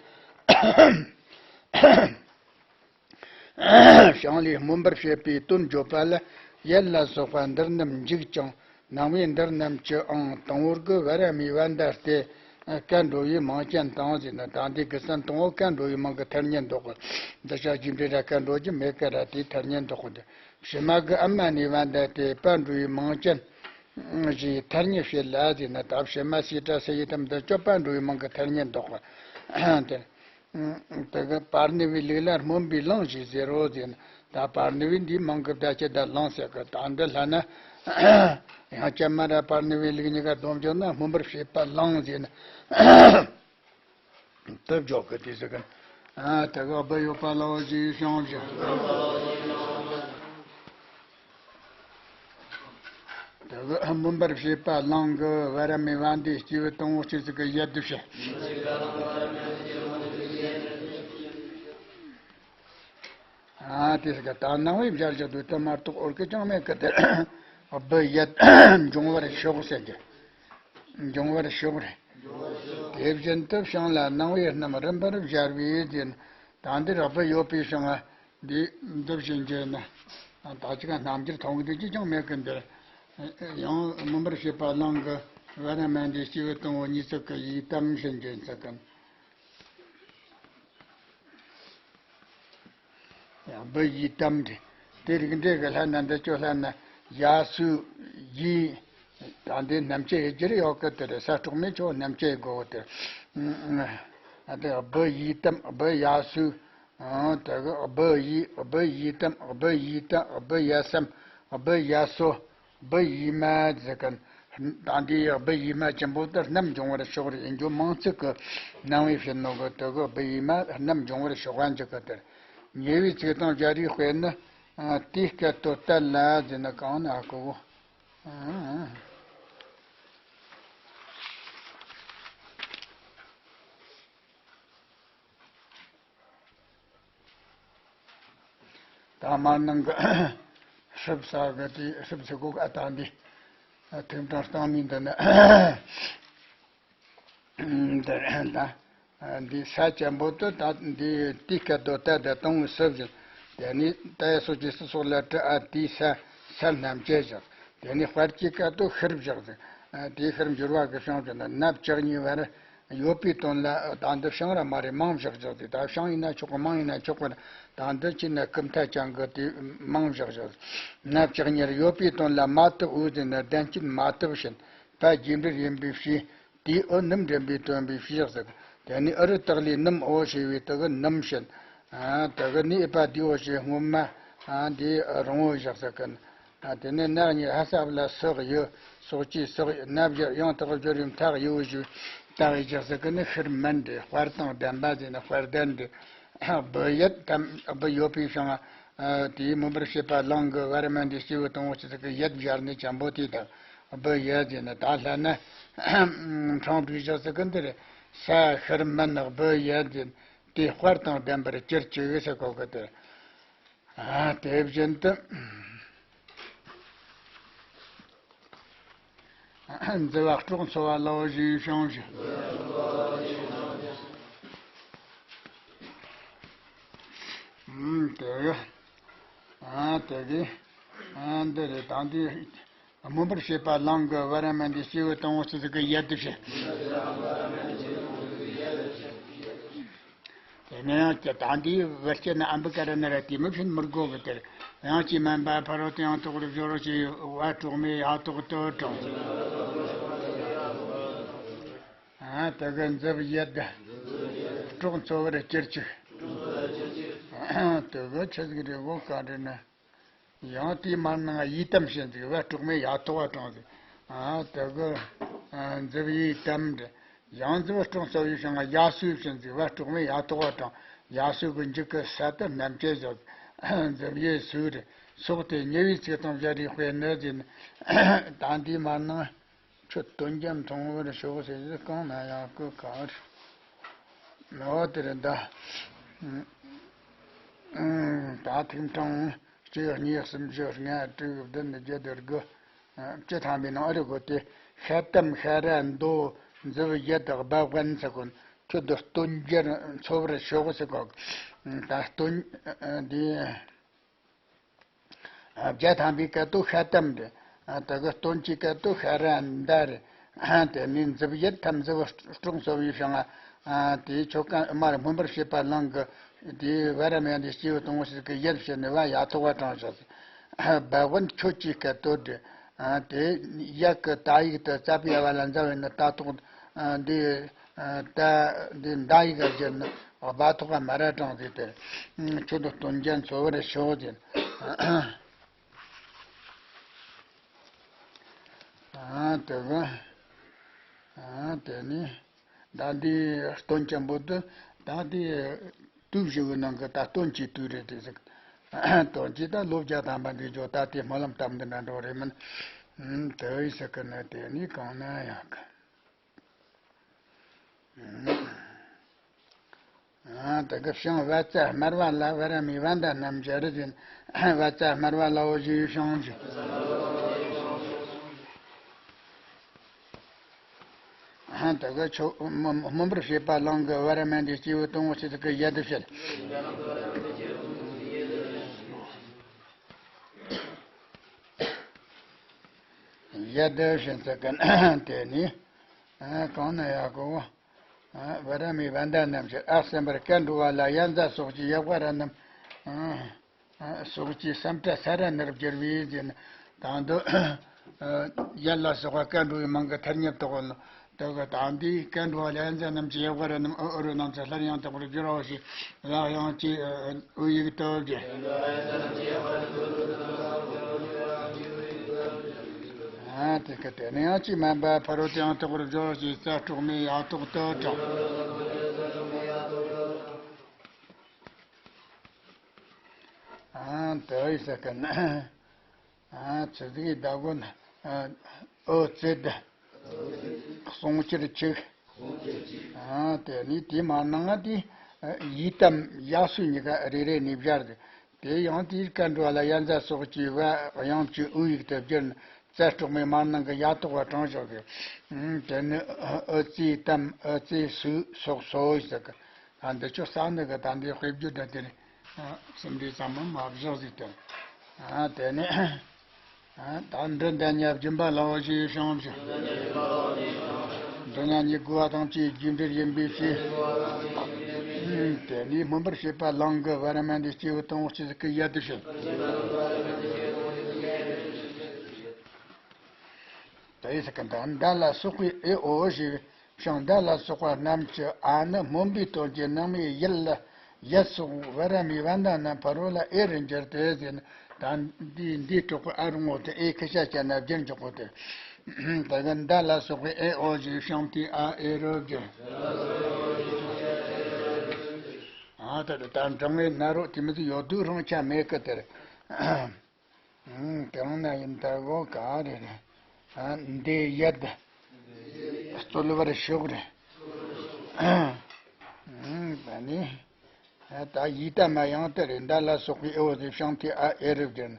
ཞིང་ལས་སྨོན་པར་བྱེད་པའི་དོན་བརྗོད་པ་ལ། ཡད་ལ་སོགས་པ་འདིར་རྣམས་འཇུག་ཅིང་། སྣང་བའི་འདིར་རྣམས་ཀྱིའང་དང་པོར་གི་བ་ར་མའི་བ་མདའ་སྟེ། བཀའ་འགྲོ་བའི་མིང་ཅན་དང་ཟེར་ན། ད་འདི་གི་སན་དང་པོ་བཀའ་འགྲོ་བའི་མིང་གི་ཐ་སྙད་འདོགས་གི། འདི་ཆ་རྒྱུ་འབྲས་ར་བཀའ་འགྲོ་རྒྱུ་མེད་ཀ་ར་དེའི་ཐ་སྙད་འདོགས་གི། འདི་ཕྱི་མ་གི་ཨ་མ་ནི་བ་མདའ་སྟེ་བཀའ་འགྲོ་བའི་མིང་ཅན་ཞེས་ཐ་སྙད་བྱེད་ལ་ཟེར་ན། ད་ཕྱི་མ་སི་ཏྲ་སི་ཡི་དམ་འདི་ཅོ་བཀའ་འགྲོ་བའི་མིང་གི་ཐ་སྙད་འདོགས་གི། དེ། དེ་གི་པར་ནི་བའི་ལུགས་ལ་སྨོན་པའི་གླིང་ཞེས་ཟེར་རོ་ཟེར་ན། ད་པར་ནི་བའི་འདིའི་མིང་གི་བརྡ་ཅི་ད་གླིང་ཟེར་གི། ད་འདི་ལྷ་ན་ཡང་ཅན་མ་ར་པར་ནི་བའི་ལུགས་གཉིས་ཀ་སྡོམ་བྱུང་ན་སྨོན་པར་བྱེད་པ་གླིང་ཟེར་ན། དེ་འཇོག་གི་དེ་ཟེར་གི། ཨ་དེ་གི་སྦི་ཡོད་པ་ལའོ་ཞེས་བྱུང་བཞག་དེ་གི་སྨོན་པར་བྱེད་པ་གླིང་གི་བ་ར་མའི་བ་འདི་སྐྱེས་བུ་དང་པོ་སྐྱེས་ཚིག་གི་ཡད་དུ་བྱས། ཨ་དེ་ཟེར་གི། ད་སྣང་བས་སྦྱར་བཞག་དུས་དེ་མ་གཏོགས་འོར་གི་ཅང་མེད་གི། དེ་སྦི་ཡད་འབྱུང་བར་ཤོག་ཟེར་གི། འབྱུང་བར་ཤོག་རེད། དེ་བཞིན་དུ་བྱིངས་ལ་སྣང་བའི་རྣམ་རིམ་པར་སྦྱར་བས་ཟེར། ད་འདིར་སྦི་ཡོད་པའི་བྱིངས་ང་འདི་འདི་བཞིན་བརྗོད་ན། ད་ཅི་ག་རྣམ་འགྱུར་མཐོང་གི་འདུག་ཅི་ཅང་མེད་གི། འདིར་ཡང་སྨོན་པར་བྱེད་པ་གླིང་གི་བ་ར་མ་འདི་སྐྱེས་བུ་དང་པོ་གཉིས་ཚིག་གི་ཡི་དམ་བཞིན་བརྗོད་ཚིག་གི། སྦི་ཡི་དམ་དེ། དེ་རིགས་འགྲེ་གི་ལྷ་ན་འདི་ཅོ་ལྷ་ན་ཡ་སུ་ཡི། ད་འདི་རྣམ་བཅད་ཡི་རྒྱུར་ཡོད་གི། དེ་རེད། ས་སྲོག་མེད་ཆོ་རྣམ་བཅད་དགོས་དེ། ཨ་དེ་སྦི་ཡི་དམ་སྦི་ཡ་སུ། ཨ་དེ་གི་སྦི་ཡི་སྦི་ཡི་དམ་སྦི་ཡི་ད་སྦི་ཡ་སམ་སྦི་ཡ་སོ། སྦི་ཡི་མ་ཟེར་གི། ད་འདི་ཡི་སྦི་ཡི་མ་ཅན་པོ་དེ་རྣམ་འབྱུང་བར་ཤོག་རེད། ཡིན་རྒྱུ་མིང་ཚིག་གི་སྣང་བས་བྱེད་ནོ་གི། དེ་གི་སྦི་ཡི་མ་རྣམ་འབྱུང་བར་ཤོག་ག་འཇུག་གི། དེར་ཉེ་བའི་ཚིག་དང་སྦྱར་བའི་དཔེར་ན། དེའི་སྐད་དུ་བལྟ་ལ་ཟེར་ན་གང་ན་ཨ་ཁུ་བོ། ད་མར་ནང་གི་ སྲིབ་ས་གི་དེ་སྲིབ་ཟེར་གོ་གི། ཨ་ད་འདི་ཐིམ་གྲངས་སྟོང་མིན་འདི་ནི། འདི་རེད་ད། འདི་ས་ཆེན་པོ་དུ་ད་འདི་དེའི་སྐད་དུ་ད་ད་དང་སྲིབ་བཞག་དེ་ནི་ད་ཡ་སོ་ཅི་སི་སོགས་ལ་ཏྲི་ཨ་དེའི་ས་ས་རྣམས་བཅད་བཞག་དེ་ནི་དཔལ་གྱི་སྐད་དུ་ཤུར་བཞག་ཟེར། དེའི་ཤུར་འགྱུར་བ་གི་བྱང་དུ་ན་ནབ་ལྕགས་གཉིས་བར་ཡོད་པའི་དོན་ལ། ད་འདི་བྱང་ར་མ་རེད། མང་བཞག་བཞག་དེ་ད་བྱང་ཡིན་ན་ཆོག་གི། མང་ཡིན་ན་ཆོག་གི། ད་འདི་ཅི་ན་ཀུན་མཐའ་ཅན་གི་དེ་མང་བཞག་བཞག་ནབ་ལྕགས་གཉིས་ཡོད་པའི་དོན་ལ་མ་ཏི་འུ་ཟེར་ན་ལྡན་སྐྱེད་མ་ཏི་བཞིན་པ་རྗེས་འབྲེལ་ཡིན་པའི་ཕྱིར། དེའི་འུ་ནུམ་འདྲེན་པའི་དོན་པའི་ཕྱིར་ཟེར། དེ་ནི་འུ་རུ་སྟག་ལུས་ནུམ་འོ་ཞེས་པའི་དེ་གི་ནུམ་བཞིན། དེ་གི་ནི་ཨི་པ་དེའོ་ཞེས་སྔོན་མ་དེའི་རང་འོ་བཞག་ཟེར་གི། དེ་ནས་ནག་གཉིས་ཧ་སབ་ལ་སོགས་ཡོད། སོགས་ཀྱིས་སོགས་ནབ་བཞག་ཡང་དག་སྦྱོར་བའི་མཐའ་ཡོད་ཞུ་ལྟ་བའི་རྒྱག་ཟེར་གི་ནི་ཤུར་མིན་ཏེ། དཔལ་དང་ལྡན་པ་ཟེར་ན་དཔལ་ལྡན་ཏེ། སྦུ་ཡད་དམ་སྦུ་ཡོད་པའི་བྱང་། དེའི་མུན་པར་བྱེད་པ་གླང་གི་བར་མ་འདི་སྐྱེས་བུ་དང་པོ་ཆེ་ཟེར་གི་ཡད་སྦྱར་ནས་ཆེན་པོ་དེ་དང་སྦུ་ཡད་ཟེར་ན། ད་ལྷ་ན་འཕྲང་བྲིས་བཞག་ཟེར་གི་འདི་རེད། ས་ཤུར་མིན་སྦུ་ཡད་ཟེར། དེ་དཔལ་དང་ལྡན་པར་གྱུར་ཅིག་ཟེར་གོ་གི་དེ། ཨ་དེ་བཞིན་དུ། མཛུབ་བ་སྲོག་འཚོ་བ་ལའོ་ཞེས་བྱང་ཞིང་། ཨ་དེ་གི། ཨ་དེ་གི། ཨ་འདི་རེད་ད་འདི། མུན་པར་བྱེད་པ་གླང་གི་བར་མ་འདི་སྐྱེས་བུ་དང་པོ་ཆེ་ཟེར་གི་ཡད་དུ་བྱེད། དེ་ནས་ཡང་ཀྱེ་ད་འདིའི་བུ་སྐྱེ་ན་ཨམ་བི་ཀ་ར་ན་ར་དེ་མི་བྱིན་མི་དགོ་གི་དེར། ཡང་ཅི་མན་པ་ཕ་རོལ་ཏུ་ཡང་དག་པར་སྦྱོར་བ་ཞེས་བ་གྲོགས་མེད་ཡ་ཐོག་ཏུ་དྲངས། ཨ་དེ་གི་མཛུབ་ཡད་སྲོག་འཚོ་བར་གྱུར་ཅིག་དེ་གི་ཆི་ཟིག་རེད་གོ་ག་རེ་ན། ཡང་དེའི་མར་ནང་ཡི་དམ་བྱིན་ཟིག་བ་གྲོགས་མེད་ཡ་ཐོག་བ་དྲངས་ཟིག་ཨ་དེ་གི་མཛུབ་ཡི་དམ་འདྲ། ཡང་མཛུབ་སྲོག་འཚོ་བའི་བྱང་ཡ་སུའི་བྱིན་ཟིག་བ་གྲོགས་མེད་ཡ་ཐོག་བ་དྲངས། ཡ་སུ་གི་མཇུག་གི་ས་དེ་རྣམ་བཅད་བཞག་མཛུབ་ཡི་སུའི་རེད། སོགས་ཏེ་ཉེ་བའི་ཚིག་དང་སྦྱར་རེ་དཔེ་ནི་ཟིན། ད་འདིའི་མར་ནང་ཁྱོད་དོན་རྒྱ་མཐོང་བར་ཤོག་ཟེར་ཟིག་གང་ན་ཡང་ཀི་ག་རེད། ནོ་དེ་རེད་ད། ད་ཐིག་ཕྲེང་གཅིག་གཉིས་གསུམ་བཞི་ལྔ་དྲུག་བདུན་བརྒྱད་དགུ། བཅུ་ཐམ་པའི་ནང་ཨ་རི་གོ་དེ། ཤ་དམ་ཤ་ར་མདོ་མཛུབ་ཡད་སྦ་དབན་ཚ་གོན་ཁྱོད་དུ་སྟོན་རྒྱལ་འཚོ་བར་ཤོག་ཟེར་གོ་ད་སྟོན་འདི། བརྒྱ་ཐམ་པའི་སྐད་དུ་ཤ་དམ་རེད། ད་གི་སྟོན་གྱི་སྐད་དུ་ཤ་ར་མདའ་རེད། དེ་ནས་མཛུབ་ཡད་དམ་མཛུབ་སྲོག་འཚོ་བའི་བྱང་། དེའི་ཆོ་ག་མར་སྨོན་པར་བྱེད་པ་གླང་གི་དེའི་བར་མ་འདི་སྐྱེས་བུ་དང་པོ་ཆེ་གི་ཡད་བྱས་ནས་བ་ཡ་ཐོག་བ་དྲངས་བཞག་སྦ་དབན་ཁྱོད་ཀྱི་སྐད་དོད་རེད། དེ་ཡ་གི་ད་ཡིག་དུ་རྩ་བའི་བ་ལ་མཛའ་བའི་ནི་ད་ཐོག་འདི། ད་འདི་མདའ་ཡི་ག་ཟེར་ན་སྦ་ཐོག་ག་མ་ར་དྲངས་ཏེ་དེར། ཁྱོད་དུ་སྟོན་རྒྱལ་འཚོ་བར་ཤོག་ཟེར། ཨ་དེ་ག་ཨ་དེ་ནི་ད་འདི་སྟོན་ཆེན་པོ་དུ་ད་འདི་དུས་བཞི་གི་ནང་གི་ད་སྟོན་གྱི་དུས་རེད་དེ་ཟེར། སྟོན་གྱི་ད་ལོ་བརྒྱ་ཐམ་པ་འདི་འཇོག་ད་དེ་སྨོན་ལམ་བཏབ་འདི་འདྲ་འགྲོ་རེད་མིན། དེ་ཡི་ཟེར་གི་ནི་དེ་ནི་གང་ན་ཡང་གི། ཨ་དེ་གི་བྱང་བ་ཙ་དམར་བ་ལ་བ་ར་མའི་བ་མདའ་རྣམས་སྦྱར་ཟིན། བ་ཙ་དམར་བ་ལའོ་ཞེས་བྱང་ཞིང་། ཨ་དེ་གི་ཆོ་སྨོན་པར་བྱེད་པ་གླང་གི་བ་ར་མ་འདི་སྐྱེས་བུ་དང་པོ་ཆེ་ཟིག་གི་ཡད་དུ་བྱེད། ཡད་དུ་བྱེད་ཟེར་གི་དེ་ནི་གང་ན་ཡག་གོ། བ་ར་མའི་བ་མདའ་རྣམས་ཀྱི་ཨ་གསན་པར་སྐད་འགྲོ་བ་ལ་ཡ་མཛའ་སོགས་ཀྱི་ཡ་བ་ར་རྣམས། སོགས་ཀྱི་སེམས་སྐྲ་ས་ར་ནར་བསྒྱུར་བའི་ཟེར་ན། དང་དུ་ཡར་ལ་སོགས་པ་སྐད་འགྲོ་བའི་མིང་གི་ཐ་སྙད་དག་ལ་དག་གི་དང་དེའི་སྐད་འགྲོ་བ་ལ་ཡ་མཛའ་རྣམས་ཀྱི་ཡ་བ་ར་རྣམས་ཨུ་ཨུ་རུ་རྣམས་སུ་སླར་ཡང་དག་པར་བསྒྱུར་རོ་ཞེས་ལག་ཡང་གཅིག་ཨུ་ཡིག་བཏབ་ཀྱི། ཨ་དེ་སྐད་དེ་ནི་ཡང་གཅིག་མན་པ་ཕ་རོལ་ཏུ་ཡང་དག་པར་སྦྱོར་ཞེས་རྩ་གྲོགས་མེད་ཡ་ཐོག་ཏུ་དྲངས། ཨ་དེ་ཡི་ས་ཀ་ན་ཨ་ཆུ་ཟིག་ཡི་ཟླ་གོ་ན་ཨ་ཨོ་ཙེ་ད་གསུང་ཕྱིར་ཆིག་ཨ་དེ་ནི་དེ་མ་ནང་ང་དེ་ཡི་དམ་ཡ་སུ་གཉིས་ཀ་རེ་རེ་ནས་སྦྱར་ཏེ། དེ་ཡང་དེའི་སྐད་འགྲོ་བ་ལ་ཡ་མཛའ་སོགས་ཀྱི་བ་དབྱངས་ཀྱི་འུ་ཡིག་ཏུ་བསྒྱུར་ནས་ཙ་སྲོག་མའི་མར་ནང་གི་ཡ་ཐོགས་པ་དྲངས་བཞག་གི། དེ་ནི་ཨུ་ཙི་ཏམ་ཨུ་ཙི་སུ་སོགས་སོ་ཟེར་གི། ད་འདི་ཆོ་ས་ནི་གི་ད་འདི་དཔེ་བརྗོད་འདི་དེ་ནི་སུམ་འདྲེས་ཙམ་མ་མ་བཞག་ཟིག་དེ། དེ་ནི། ད་འབྲི་འདི་ཉ་སྦྱིན་པ་ལའོ་ཞེས་བྱང་ཞིང་། འབྲི་ཉ་ཉིད་དགུ་བ་ཐམས་ཅད་རྒྱས་འབྲིང་ཡིན་པའི་ཕྱིར། དེ་ནས་སྨོན་པར་བྱེད་པ་ལང་གི་བ་ར་མ་འདི་སྐྱེས་བུ་དང་པོ་ཆོས་ཀྱི་ཡ་དེ་བྱིན། དེ་ཡི་སྐད་འདི་ལ་སོགས་པའི་ཨེ་ཨོ་ཞེས་བྱང་འདི་ལ་སོགས་པ་རྣམས་ཀྱི་ཨ་ནི་སྨོན་པའི་དོན་གྱི་ནང་མའི་ཡུལ་ལ། ཡ་སོགས་བ་ར་མའི་བ་འདི་རྣམས་ཕ་རོལ་ལ་ཨེ་རུ་འགྱུར་ཏེ་ཟེར་ན། ད་འདི་འདི་གྲོགས་པོ་ཨ་རུ་ངོ་དེ་ཨེ་ཁ་ཤ་བྱས་ན་བསྒྱུར་འཇོག་གོ་དེ། ད་གི་འདི་ལ་སོགས་པའི་ཨེ་ཨོ་ཞེས་བྱང་དེ་ཨ་ཨེ་རུ་བསྒྱུར། ཨ་ད་ད་ད་འབྲང་ངེ་ན་རོ་དེ་མི་ཚེ་ཡོད་དུས་རང་ཆ་མེད་གི་དེར། དེ་རང་ན་ཡིན་ད་གོ་ག་རེ་རེད། འདི་ཡད། རྩོལ་བར་ཤོག་རེད། ད་ནི། ད་ཡི་དམ་མ་ཡང་དེ་རེད། འདི་ལ་སོགས་པའི་ཨེ་ཨོ་ཟེར་བྱང་དེ་ཨ་ཨེ་རུ་བསྒྱུར་ན།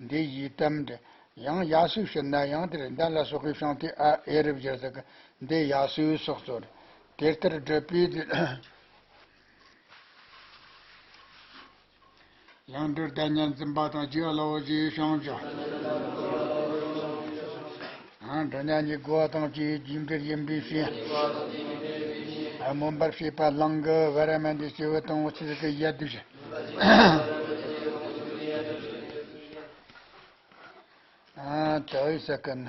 འདི་ཡི་དམ་རེད། ཡང་ཡ་སུ་ཕྱིར་ན་ཡང་དེ་རེད། འདི་ལ་སོགས་པའི་བྱང་དེ་ཨ་ཨེ་རུ་བསྒྱུར་ཟེར་གི། འདི་ཡ་སུ་སོགས་སོ་རེད། དེ་ལྟར་བསྒྲུབས་པའི་དེ། ཡང་འབྲི་འདི་ཉ་འཛིན་པ་དང་བཅས་པ་ལའོ་ཞེས་བྱང་ཞིང་། ཡང་འབྲི་ཉ་ཉིད་དགུ་བ་དང་བཅས་རྒྱས་འབྲིང་ཡིན་པའི་ཕྱིར། སྨོན་པར་བྱེད་པ་ལང་གི་བ་ར་མ་འདི་སྐྱེས་བུ་དང་པོ་ཆོས་ཀྱི་ཡ་དེ་བྱིན། ཨ་ད་ཡི་ས་ཀ་ན།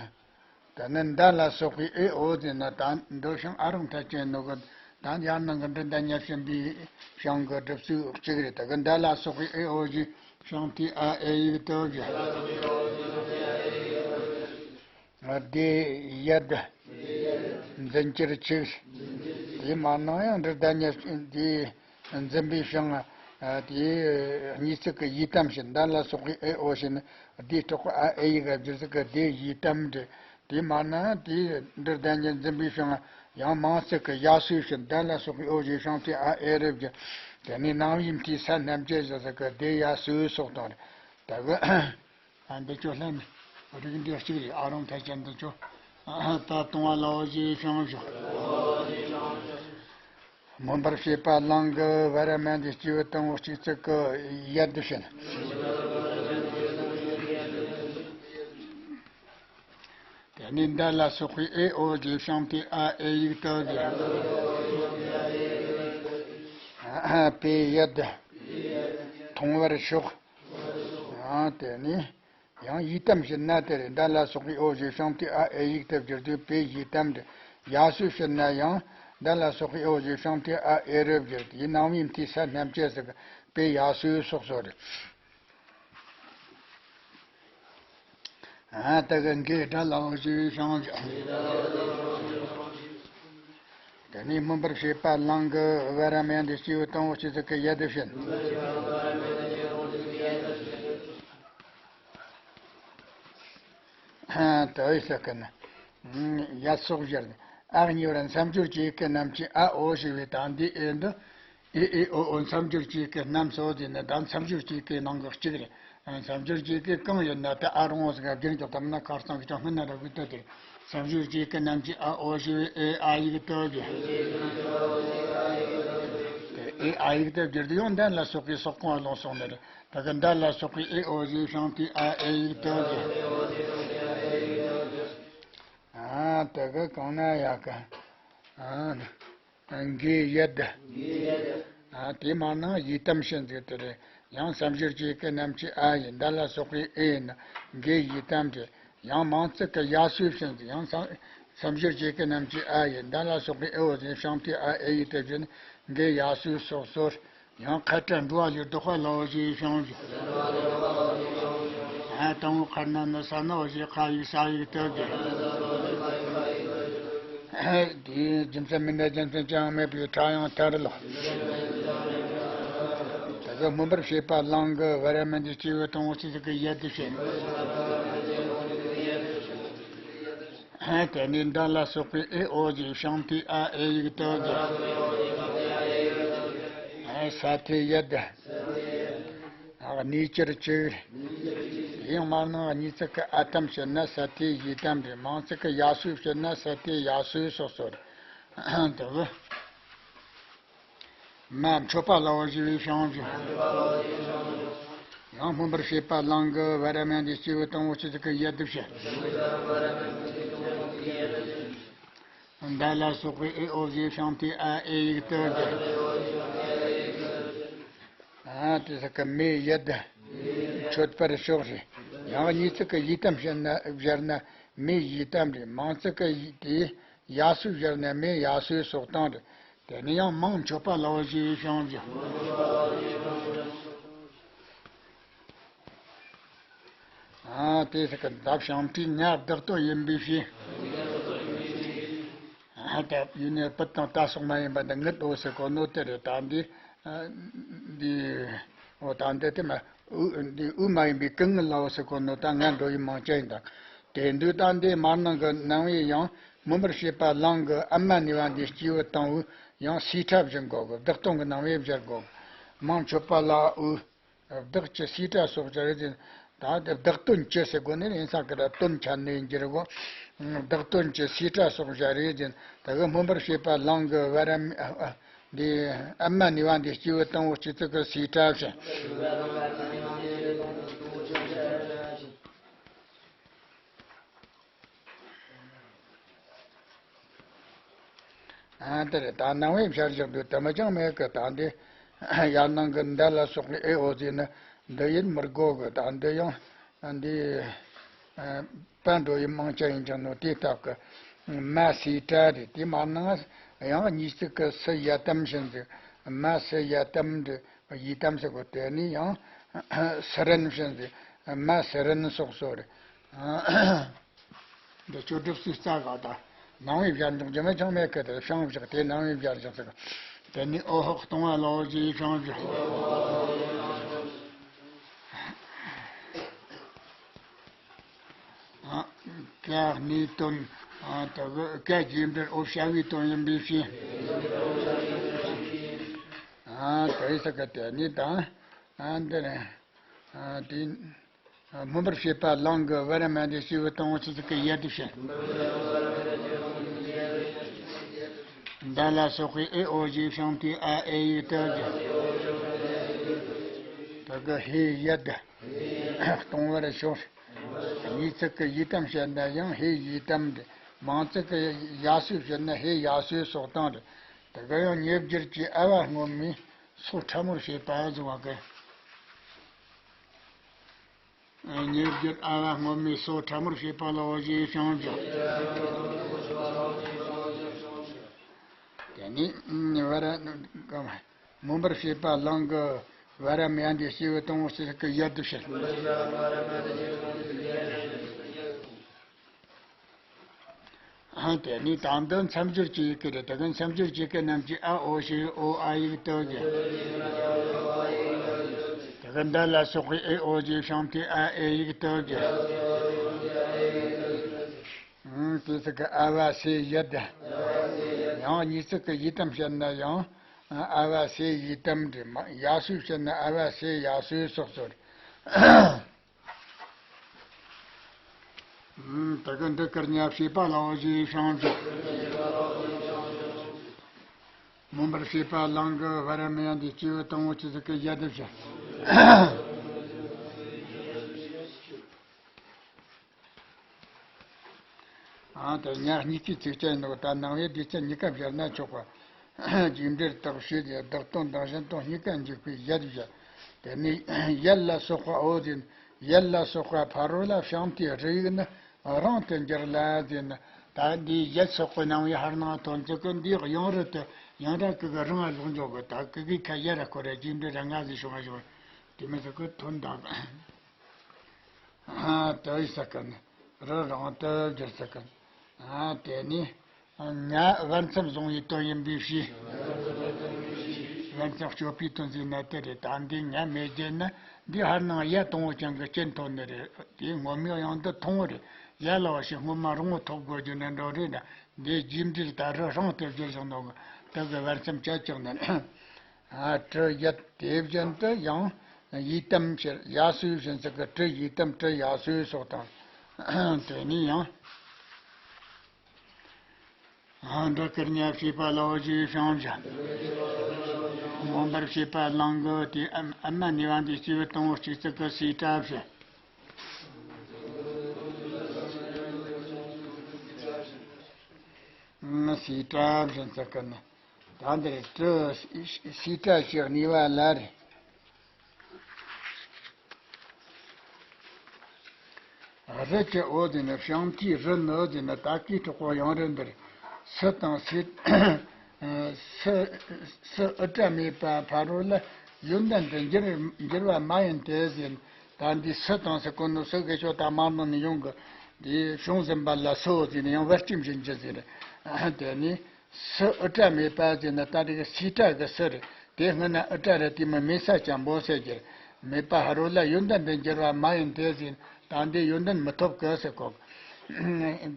ད་ནི་འདི་ལ་སོགས་པའི་ཨེ་ཨོ་ཟེར་ན་ད་འདོད་ཞིང་ཨ་རུང་ཐ་ཅན་ནོ་གི། ད་ཡར་ནང་གི་འབྲི་འདི་ཉ་བྱིན་པའི་བྱང་གི་སྒྲུབ་ཚུལ་གཅིག་རེད། ད་གི་འདི་ལ་སོགས་པའི་ཨེ་ཨོ་ཞེས་བྱང་དེ་ཨ་ཨེ་ཡིག་ཏུ་བསྒྱུར། ཨ་དེ་ཡ་ད་འཛིན་གྱུར་ཅིག། དེ་མ་ནང་ཡང་འབྲི་འདི་ཉ་དེ། འཛིན་པའི་བྱང་། དེའི་གཉིས་ཚིག་གི་ཡི་དམ་ཞེས་འདི་ལ་སོགས་པའི་ཨེ་ཨོ་ཞེས་ནི་དེའི་གྲོགས་པོ་ཨ་ཨེ་ཡིག་ག་བསྒྱུར་ཚིག་གི་དེ་ཡི་དམ་འདྲི། དེ་མ་ན་དེའི་འབྲི་འདི་ཉིད་འཛིན་པའི་བྱང་ཡང་མང་ཚིག་གི་ཡ་སུའི་ཕྱིར་འདི་ལ་སོགས་པའི་ཨོ་ཞེས་བྱང་དེ་ཨ་ཨེ་རུ་བསྒྱུར། དེ་ནས་ནང་པའི་མཐའི་ས་རྣམས་ཀྱི་ཞེས་ཚིག་གི་དེ་ཡ་སུའི་སོགས་དང་རེད། ད་གི། ཨ་འདི་ཆོ་ལྷན་རིགས་འདི་གཅིག་རེད། ཨ་རུང་ཐ་ཅན་འདི་ཆོ། ད་གཏོང་བ་ལའོ་ཞེས་བྱང་ཞིང་། སྨོན་པར་བྱེད་པ་ལང་གི་བ་ར་མ་འདི་སྐྱེས་བུ་དང་པོ་གཅིག་ཚིག་གི་ཡ་དེ་བྱིན། དེ་ནས་འདི་ལ་སོགས་པའི་ཨེ་ཨོ་ཞེས་བྱང་དེ་ཨ་ཨེ་ཡིག་ཏུ་བསྒྱུར། ཨ་པའི་ཡ་དེ། མཐོང་བར་ཤོག། ཨ་དེ་ནས། ཡང་ཡི་དམ་ཕྱིར་ན་དེ་རེད། འདི་ལ་སོགས་པའི་ཨོ་ཞེས་བྱང་དེ་ཨ་ཨེ་ཡིག་ཏུ་བསྒྱུར་དུས་པའི་ཡི་དམ་རེད། ཡ་སུའི་ཕྱིར་ན་ཡང་འདི་ལ་སོགས་པའི་ཨོ་ཞེས་བྱང་དེ་ཨ་ཨེ་རུ་བསྒྱུར་ཏེ་ནང་པའི་མཐའི་ས་རྣམས་ཀྱི་ཟེར་གི་པའི་ཡ་སུའི་སོགས་སོ་རེད། ཨ་ད་གི་འགའི་སྒྲ་ལའོ་ཞེས་བྱང་ཞིང་། དེ་ནས་སྨོན་པར་བྱེད་པ་ལང་གི་བ་ར་མ་འདི་སྐྱེས་བུ་དང་པོ་ཆོས་ཚིག་གི་ཡ་དེ་བྱིན། ད་ཡི་ས་ཀ་ན། ཡ་སོགས་བཞག་ནས། ཨ་གཉིས་པར་མཚམས་སྦྱོར་གྱི་ཡི་གེ་རྣམས་ཀྱི་ཨ་ཨོ་ཞེས་པའི་དང་འདི་ཨེ་འདི། ཨེ་ཨེ་ཨོ་ཨོ་མཚམས་སྦྱོར་གྱི་ཡི་གེ་རྣམས་སོ་ཟེར་ནས་ད་མཚམས་སྦྱོར་གྱི་ཡི་གེ་ནང་གི་གཅིག་རེད། མཚམས་སྦྱོར་གྱི་ཡི་གེ་གང་ཡིན་ན་དེ་ཨ་རུང་ཨོ་ཟེར་ག་བསྒྱུར་འཇོག་ཐུབ་ན་ཁར་སང་གི་ཅང་སྔོན་ན་རག་གི་ལྟོས་དེ་རེད། མཚམས་སྦྱོར་གྱི་ཡི་གེ་རྣམས་ཀྱི་ཨ་ཨོ་ཞེས་པའི་ཨེ་ཨ་ཡིག་ཏུ་བསྒྱུར། དེ་ཨེ་ཨ་ཡིག་ཏུ་བསྒྱུར་དུས་ཡང་འདི་ལ་སོགས་པའི་སོགས་གང་ལོག་སོང་ནི་རེད། ད་གི་འདི་ལ་སོགས་པའི་ཨེ་ཨོ་ཞེས་བྱང་དེ་ཨ་ཨེ་ཡིག་ཏུ་བསྒྱུར། ཨ་དེ་གི་གང་ན་ཡག་གི། ཨ་འགའི་ཡ་དེ། ཨ་དེ་མ་ནང་ཡི་དམ་ཞེས་འཛུགས་དེ་རེད། ཡང་མཚམས་སྦྱོར་གྱི་ཡི་གེ་རྣམས་ཀྱི་ཨ་ཡིན། འདི་ལ་སོགས་པའི་ཨེ་ཡིན་ན་འགའི་ཡི་དམ་རེད། ཡང་མང་ཚིག་གི་ཡ་སུའི་ཕྱིར་ཡང་མཚམས་སྦྱོར་གྱི་ཡི་གེ་རྣམས་ཀྱི་ཨ་ཡིན། འདི་ལ་སོགས་པའི་ཨེ་ཨོ་ཞེས་བྱང་དེ་ཨ་ཨེ་ཡིག་ཏུ་བསྒྱུར་ནས་འགའི་ཡ་སུའི་སོགས་སོ། ཡང་ཁ་ཏ་འགྲོ་བ་ལས་ལྡོག་པ་ལའོ་ཞེས་བྱང་ཞིང་། ཨ་དང་པོ་ཁར་ན་ནི་ས་ནའོ་ཞེས་ཁ་ཡིག་ས་ཡིག་ཏུ་བསྒྱུར། དེའི་རྒྱུ་མཚན་མིན་ན་རྒྱུ་མཚན་ཅང་མེད་པའི་ཕྲ་ཡང་ཐར་ལོ། དེ་གི་སྨོན་པར་བྱེད་པ་ལང་གི་བ་ར་མ་འདི་སྐྱེས་བུ་དང་པོ་ཆོས་ཚིག་གི་ཡ་དེ་བྱིན། དེ་ནས་འདི་ལ་སོགས་པའི་ཨེ་ཨོ་ཞེས་བྱང་དེ་ཨ་ཨེ་ཡིག་ཏུ་བསྒྱུར། ས་དེ་ཡ་དེ། གནས་གྱུར་ཅིག་ཡང་མར་ནང་གཉིས་ཚིག་གི་ཨ་དམ་བྱས་ན་ས་ཏེ་ཡི་དམ་རེད། མང་ཚིག་གི་ཡ་སུ་བྱས་ན་ས་ཏེ་ཡ་སུའི་སོགས་སོ་རེད། དེ་གི་མ་མཆོད་པ་ལའོ་ཞེས་པའི་བྱང་བུ། ཡང་སྨོན་པར་བྱེད་པ་ལང་གི་བ་ར་མ་འདི་སྐྱེས་བུ་དང་པོ་སྤྱི་ཚིག་གི་ཡ་དུ་བྱས། འདི་ལ་སོགས་པའི་ཨེ་ཨོ་ཞེས་བྱང་དེ་ཨ་ཨེ་ཡིག་ཏུ་བསྒྱུར། ཨ་དེ་ཟེར་གི་མེ་ཡི་དུ་མཆོད་པར་ཤོག་རེད། ཡང་གཉིས་ཚིག་གི་ཡི་དམ་བཤད་ན་བཞར་ན་མེ་ཡི་དམ་རེད། མང་ཚིག་གི་ཡི་དེ་ཡ་སུ་བཞར་ན་མེ་ཡ་སུའི་སོགས་དང་རེད། དེ་ནས་ཡང་མང་མཆོད་པ་ལའོ་ཞེས་བྱང་བུ། ཨ་དེ་ཟེར་གི་འདབ་བྱང་བྲིས་ཉ་བདག་ཏོ་ཡིན་པའི་ཕྱིར། ཨ་ད་ཡུལ་ནས་བུ་དང་ད་སོགས་མ་ཡིན་པ་འདི་ངུ་ཏོ་ཟེར་གོ་ནོ་དེ་རེད། ད་འདི་འདི་འོ་ད་འདི་དེ་མ་འུ་འདི་འུ་མ་ཡིན་པའི་ཀུན་ངུ་ལའོ་ཟེར་གོ་ནོ་ད་ང་འགྲོ་ཡི་མང་ཅན་ཡིན་ད། དེ་འདུག་ད་འདི་མར་ནང་གི་ནང་བའི་ཡང་སྨོན་པར་བྱེད་པ་ལང་གི་ཨ་མ་ནི་བ་འདི་སྐྱེས་བུ་དང་པོའི་ཡང་སི་ཁྲ་བཞིན་གོ་གི་བདག་དོན་གི་ནང་བའི་བཞར་གོ་གི་མང་མཆོད་པ་ལའོ། བདག་གི་སྲིད་གྲྭ་སོགས་ཀྱི་རིགས་ཀྱི་ད་དེ་བདག་དོན་གྱི་ཟེར་དགོས་ནི་རེད། ས་ཀི་ར་དོན་ཆ་ནས་འགྱུར་གོ། བདག་དོན་གྱི་སྲིད་གྲྭ་སོགས་ཀྱི་རིགས་ཀྱི་ད་གི་སྨོན་པར་བྱེད་པ་ལང་གི་བ་ར་འདི་ཨ་མ་ནི་བ་འདི་སྐྱེས་བུ་དང་པོ་སྤྱི་ཚིག་གི་སྲིད་གྲྭ་བྱས། ཨ་དེ་རེད། ད་ནང་བའི་བྱ་བཞག་འདུག་དེ་མི་ཅང་མེད་གི་ད་འདི་ཡར་ནང་གི་འདི་ལ་སོགས་པའི་ཨེ་ཨོ་ཟེར་ནི་འདི་ཡིན་མི་དགོས་གི་ད་འདི་ཡང་འདི་པན་འགྲོ་ཡི་མང་ཆ་ཡིན་ཀྱང་ནོ་དེ་སྟབས་གི་མ་སི་ཏྲ་རེད། དེ་མ་ནང་ཡང་གཉིས་ཚིག་གི་སི་ཡ་དམ་བཞིན་ཟིག་མ་སི་ཡ་དམ་འདི་ཡི་དམ་ཟེར་གོ་དེ་ནི་ཡང་སི་རན་བཞིན་ཟིག་མ་སི་རན་སོགས་སོ་རེད། འདི་ཆོས་སྒྲུབ་སུས་རྩ་ག་དང་ནང་བའི་བཞག་འཇོག་རྒྱུ་མེད་ཅང་མེད་ཀི་དེ་བྱང་བཞག་དེ་ནང་བའི་བཞག་བཞག་ཟེར། དེ་ནི་ཨོ་ཧོག་གཏོང་བ་ལའོ་ཞེས་བྱང་བཞག་ཀ་ནི་དོན་ད་གི་ཀ་རྗེས་འབྲེལ་ཨོ་བྱ་བའི་དོན་ཡིན་པའི་ཕྱིར། དེ་ཟེར་གི་དེ་ནི་དང་འདི་ནི། དེ། སྨོན་པར་བྱེད་པ་ལང་གི་བ་ར་མ་འདི་སྐྱེས་བུ་དང་པོ་སྤྱི་ཚིག་གི་ཡ་དུ་བྱས། འདི་ལ་སོགས་པའི་ཨེ་ཨོ་ཞེས་བྱང་དེ་ཨ་ཨེ་ཡིག་ཏུ་བསྒྱུར། ད་གི་ཧེ་ཡ་དུ་གཏོང་བར་ཤོག་གཉིས་ཚིག་གི་ཡི་དམ་བཤད་ན་ཡང་ཧེ་ཡི་དམ་རེད། མང་ཚིག་གི་ཡ་སུ་བཤད་ན་ཧེ་ཡ་སུའི་སོགས་དང་རེད། ད་གི་ཡང་ཉེ་བསྒྱུར་གྱི་ཨ་བ་སྔོན་མའི་སོ་ཕྲ་མོར་བྱེད་པ་བཟུང་བ་གི། ཉེ་བརྒྱུད་ཨ་བ་སྔོན་མའི་སོ་ཕྲ་མོར་བྱེད་པ་ལའོ་ཞེས་བྱང་བཞག་དེ་ནས་བ་ར་སྨོན་པར་བྱེད་པ་ལང་གི་བ་ར་མ་འདི་སྐྱེས་བུ་དང་པོ་སྤྱི་ཚིག་གི་ཡ་དུ་བྱས། ཨ་དེ་ནི་དང་དོན་མཚམས་སྦྱོར་གྱི་ཡི་གེ་རེད། དེ་ག་མཚམས་སྦྱོར་གྱི་ཡི་གེ་རྣམས་ཀྱི་ཨ་ཨོ་ཞེས་ཨོ་ཨ་ཡིག་ཏུ་བསྒྱུར། དེ་ག་འདི་ལ་སོགས་པའི་ཨེ་ཨོ་ཞེས་བྱང་དེ་ཨ་ཨེ་ཡིག་ཏུ་བསྒྱུར། ཨང་དེ་ཚིག་གི་ཨ་བ་སེ་ཡ་དུ། ཡང་གཉིས་ཚིག་གི་ཡི་དམ་བཤད་ན་ཡང་ཨ་བ་སེ་ཡི་དམ་རེད། ཡ་སུ་བཤད་ན་ཨ་བ་སེ་ཡ་སུའི་སོགས་སོ་རེད། ད་གི་འདི་ཀར་ཉ་བྱེད་པ་ལའོ་ཞེས་བྱང་བཞག་སྨོན་པར་བྱེད་པ་ལང་གི་བ་ར་མ་ཡ་འདི་སྐྱེས་བུ་དང་པོ་སྤྱི་ཚིག་གི་ཡ་དུ་བྱས། ཨ་ད་ཉ་གཉིས་ཀྱི་ཚིགས་བཅད་ཡིན་ནོ། ད་ནང་བའི་སྡེ་ཚན་གཉིས་ཀ་བཞག་ན་ཆོག་པ། རྒྱས་འབྲེལ་དག་བྱེད་ཀྱི་བདག་དོན་དང་གཞན་དོན་གཉིས་ཀ་འཇུག་པའི་ཡ་བཞག་དེ་ནས་ཡ་ལ་སོགས་པ་འོ་དེ་ཡ་ལ་སོགས་པ་ཕ་རོལ་ལ་བྱང་དེའི་རིགས་ནི་རང་དུ་འགྱུར་ལ་ཟེར་ན། ད་འདིའི་ཡ་སོགས་པའི་ནང་བའི་ཧར་ནང་དོན་ཚིག་གི་འདིའི་དབྱངས་རིགས་དེ་ཡང་ར་ཀི་གི་རང་ལ་ལོག་འཇོག་གི། ད་ཀི་གི་ཁ་ཡ་ར་ཁོ་ར་རྒྱས་འབྲེལ་ར་ང་ཟིག་བྱུང་བ་བྱུང་དེ་མི་ཚིག་གི་དོན་དང་། ཨ་དེ་ཡི་ས་ཀ་ནི་རི་རང་དུ་བསྒྱུར་ས་ཀ་ནི། ཨ་དེ་ནི་ང་བར་མཚམས་བཟུང་བའི་དོན་ཡིན་པའི་ཕྱིར། བར་མཚམས་གཅོད་པའི་དོན་ཟེར་ན་དེ་རེད། ད་འདི་ང་མེད་རྒྱུ་ན་འདི་ཧར་ནང་ཡ་དང་པོ་ཅན་གྱི་སྤྱི་ཐོན་ནི་རེད། དེ་སྔོན་མའི་དབྱངས་འདི་ཐུང་བ་རེད། ཡ་ལ་བ་ཞིག་སྔོན་མ་རིང་བོ་ཐོག་དགོས་རྒྱུ་ནི་འགྲོ་རེད་ན། འདི་རྒྱས་འབྲེལ་ད་རི་རང་དུ་བསྒྱུར་བཞག་ནོ་གི་དེ་གི་བར་མཚམས་ཅ་ཅག་ནི། ཨ་དྲི་ཡ་དེ་བཞིན་དུ་ཡང་ ཡི་དམ་ཕྱིར་ཡ་སོའི་བཞིན་ཚིག་གི་དྲི་ཡི་དམ་དྲི་ཡ་སོའི་སོགས་དང་། དེ་ནས་ཡང་། འབྲི་ཀིརྙ་བྱེད་པ་ལའོ་ཞེས་བྱུང་བཞིན། མངོན་པར་བྱེད་པ་གླིང་གི་དེ་ཨ་མ་ནི་བ་འདི་སྐྱེས་བུ་དང་པོ་གཅིག་ཚིག་གི་སི་ཏྲ་བྱེད། སི་ཏྲ་བཞིན་ཚིག་གི་ནི། ད་འདིར་དྲི་སི་ཏྲ་ཞེས་གནས་པ་ལ་རེ། རི་གི་འོ་དེ་ནི་བྱང་མཐའི་རི་ནི་འོ་དེ་ནི་ད་གི་གྲོགས་པོ་ཡང་རི་འདིར་སི་དང་སི། སི། སི་ཨུ་ཏྲ་མེད་པ་ཕ་རོལ་ལ་ཡོན་ཏན་དུ་འགྱུར་འགྱུར་བ་མ་ཡིན་ཏེ་ཟེར། ད་འདི་སི་དང་སི་གོ་ནོ་སི་གི་ཆོ་ད་མར་ནང་ནས་ཡོང་གི། འདི་བྱུང་ཟིན་པ་ལ་སི་འོ་དེ་ནི་ཡང་བར་སྐྱེམས་བཞིན་གྱི་ཟེར། དེ་ནི། སི་ཨུ་ཏྲ་མེད་པ་ཟེར་ན་ད་རེས་སི་ཏྲ་གི་སི་རེད། དེ་སྔོན་ན་ཨུ་ཏྲ་རེད། དེ་མི་མེད་ས་ཅན་པོ་ཟེར་གྱི་རེད། མེད་པ་ཕ་རོལ་ལ་ཡོན་ཏན་དུ་འགྱུར་བ་མ་ཡིན་ཏེ་ཟེར། ད་འདི་ཡོན་ཏན་མི་ཐོབ་གི་ཟེར་གོ།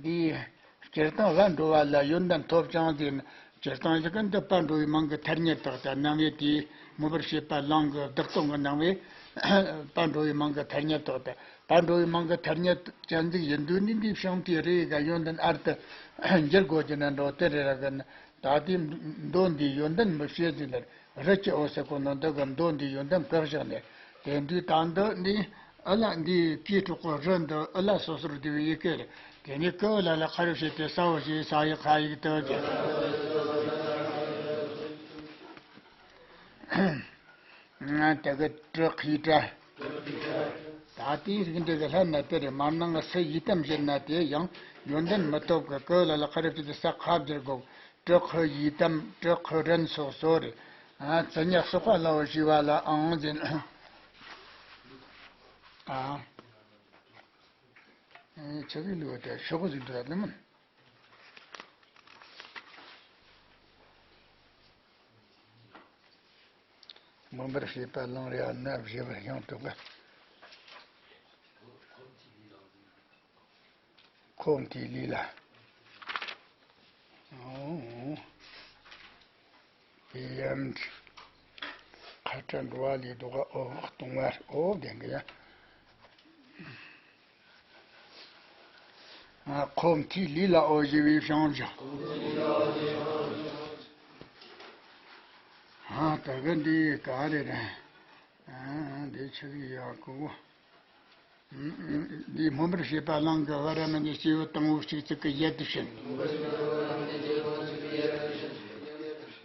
འདི་སྤྱིར་བཏང་བ་འགྲོ་བ་ལ་ཡོན་ཏན་ཐོབ་ཅིང་ཟེར་ན། སྤྱིར་བཏང་ཞིག་གི་འདི་པ་འགྲོ་བའི་མིང་གི་ཐ་སྙད་དག་ད་སྣང་བས་དེའི་མངོན་པར་བྱེད་པ་གླིང་གི་བདག་སྟོང་གི་སྣང་བས་པ་འགྲོ་བའི་མིང་གི་ཐ་སྙད་དག་ད། པ་འགྲོ་བའི་མིང་གི་ཐ་སྙད་ཅན་ཟིག་ཡིན་དུས་ནི་འདི་བྱང་མཐའི་རི་ཡི་ག་ཡོན་ཏན་ཨར་དུ་འགྱུར་དགོས་ཀྱི་ན་འགྲོ་དེ་རེ་ར་གི་ན། ད་ལྟའི་མདོ་འདིའི་ཡོན་ཏན་མི་བཤད་ཟིན་ལ། རི་སྐྱེ་འོ་ཟེར་གོ་ནོ་འདི་གི་མདོ་འདིའི་ཡོན་ཏན་བཀག་བཞག་ནས། དེ་འདུས་ད་འདི་ནི་ཨ་ལ་འདིའི་གི་གྲོགས་པོ་རི་འདི་ཨ་ལ་སོ་སོར་བསྡུས་པའི་ཡི་གེ་རེད། དེ་ནི་ཀི་ལ་ལ་ཁ་རུ་བྱས་ཏེ་ས་འོ་ཞེས་ས་ཡི་ཁ་ཡིག་ཏུ་བརྗོད། དེ་གི་དྲི་ཁའི་སྒྲ། ད་ལྟའི་རིགས་འགྲེ་གི་ལྷན་ན་དེ་རེད། མར་ནང་གི་སི་ཡི་དམ་བཞིན་ན་དེ་ཡང་ཡོན་ཏན་མི་ཐོབ་གི། ཀི་ལ་ལ་ཁ་རུ་བྱས་ཏེ་ས་ཁ་བསྒྱུར་དགོས། དྲི་ཁའི་ཡི་དམ་དྲི་ཁའི་རན་སོགས་སོ་རེད། ཨ་ཙི་ཉག་སོགས་པ་ལའོ་ཞེས་པ་ལ་ཨང་ཟེར། ཨ། ཨེ་ཆི་གི་ལུགས་དེ་ཤོག་ཟིག་འདུག་ད་དེ་མིན། མངོན་པར་བྱེད་པ་གླིང་རེ་བ་ན་བཞི་པར་ཡང་དུ་ག་ཁོ་མཐའི་ལུས་ལ། ཨོ། ཡམ། ཁ་ཁྲ་འགྲོ་བ་ལས་ལྡོག་ག་ཨོ་སྟོང་བར་ཨོ་ལྡན་གི་ཡ། ཁོ་མཐའི་ལུས་ལ་འོ་ཞེས་པའི་བྱང་བཞག་ཨ་ད་གི་འདི་ག་རེ་རེད། ཨ་འདི་ཆི་ཟིག་ཡག་གོ། འདི་སྨོན་པར་བྱེད་པ་གླིང་གི་བ་ར་མ་ནི་སྐྱེས་བུ་དང་པོ་གཅིག་ཚིག་གི་ཡད་དུ་བྱིན།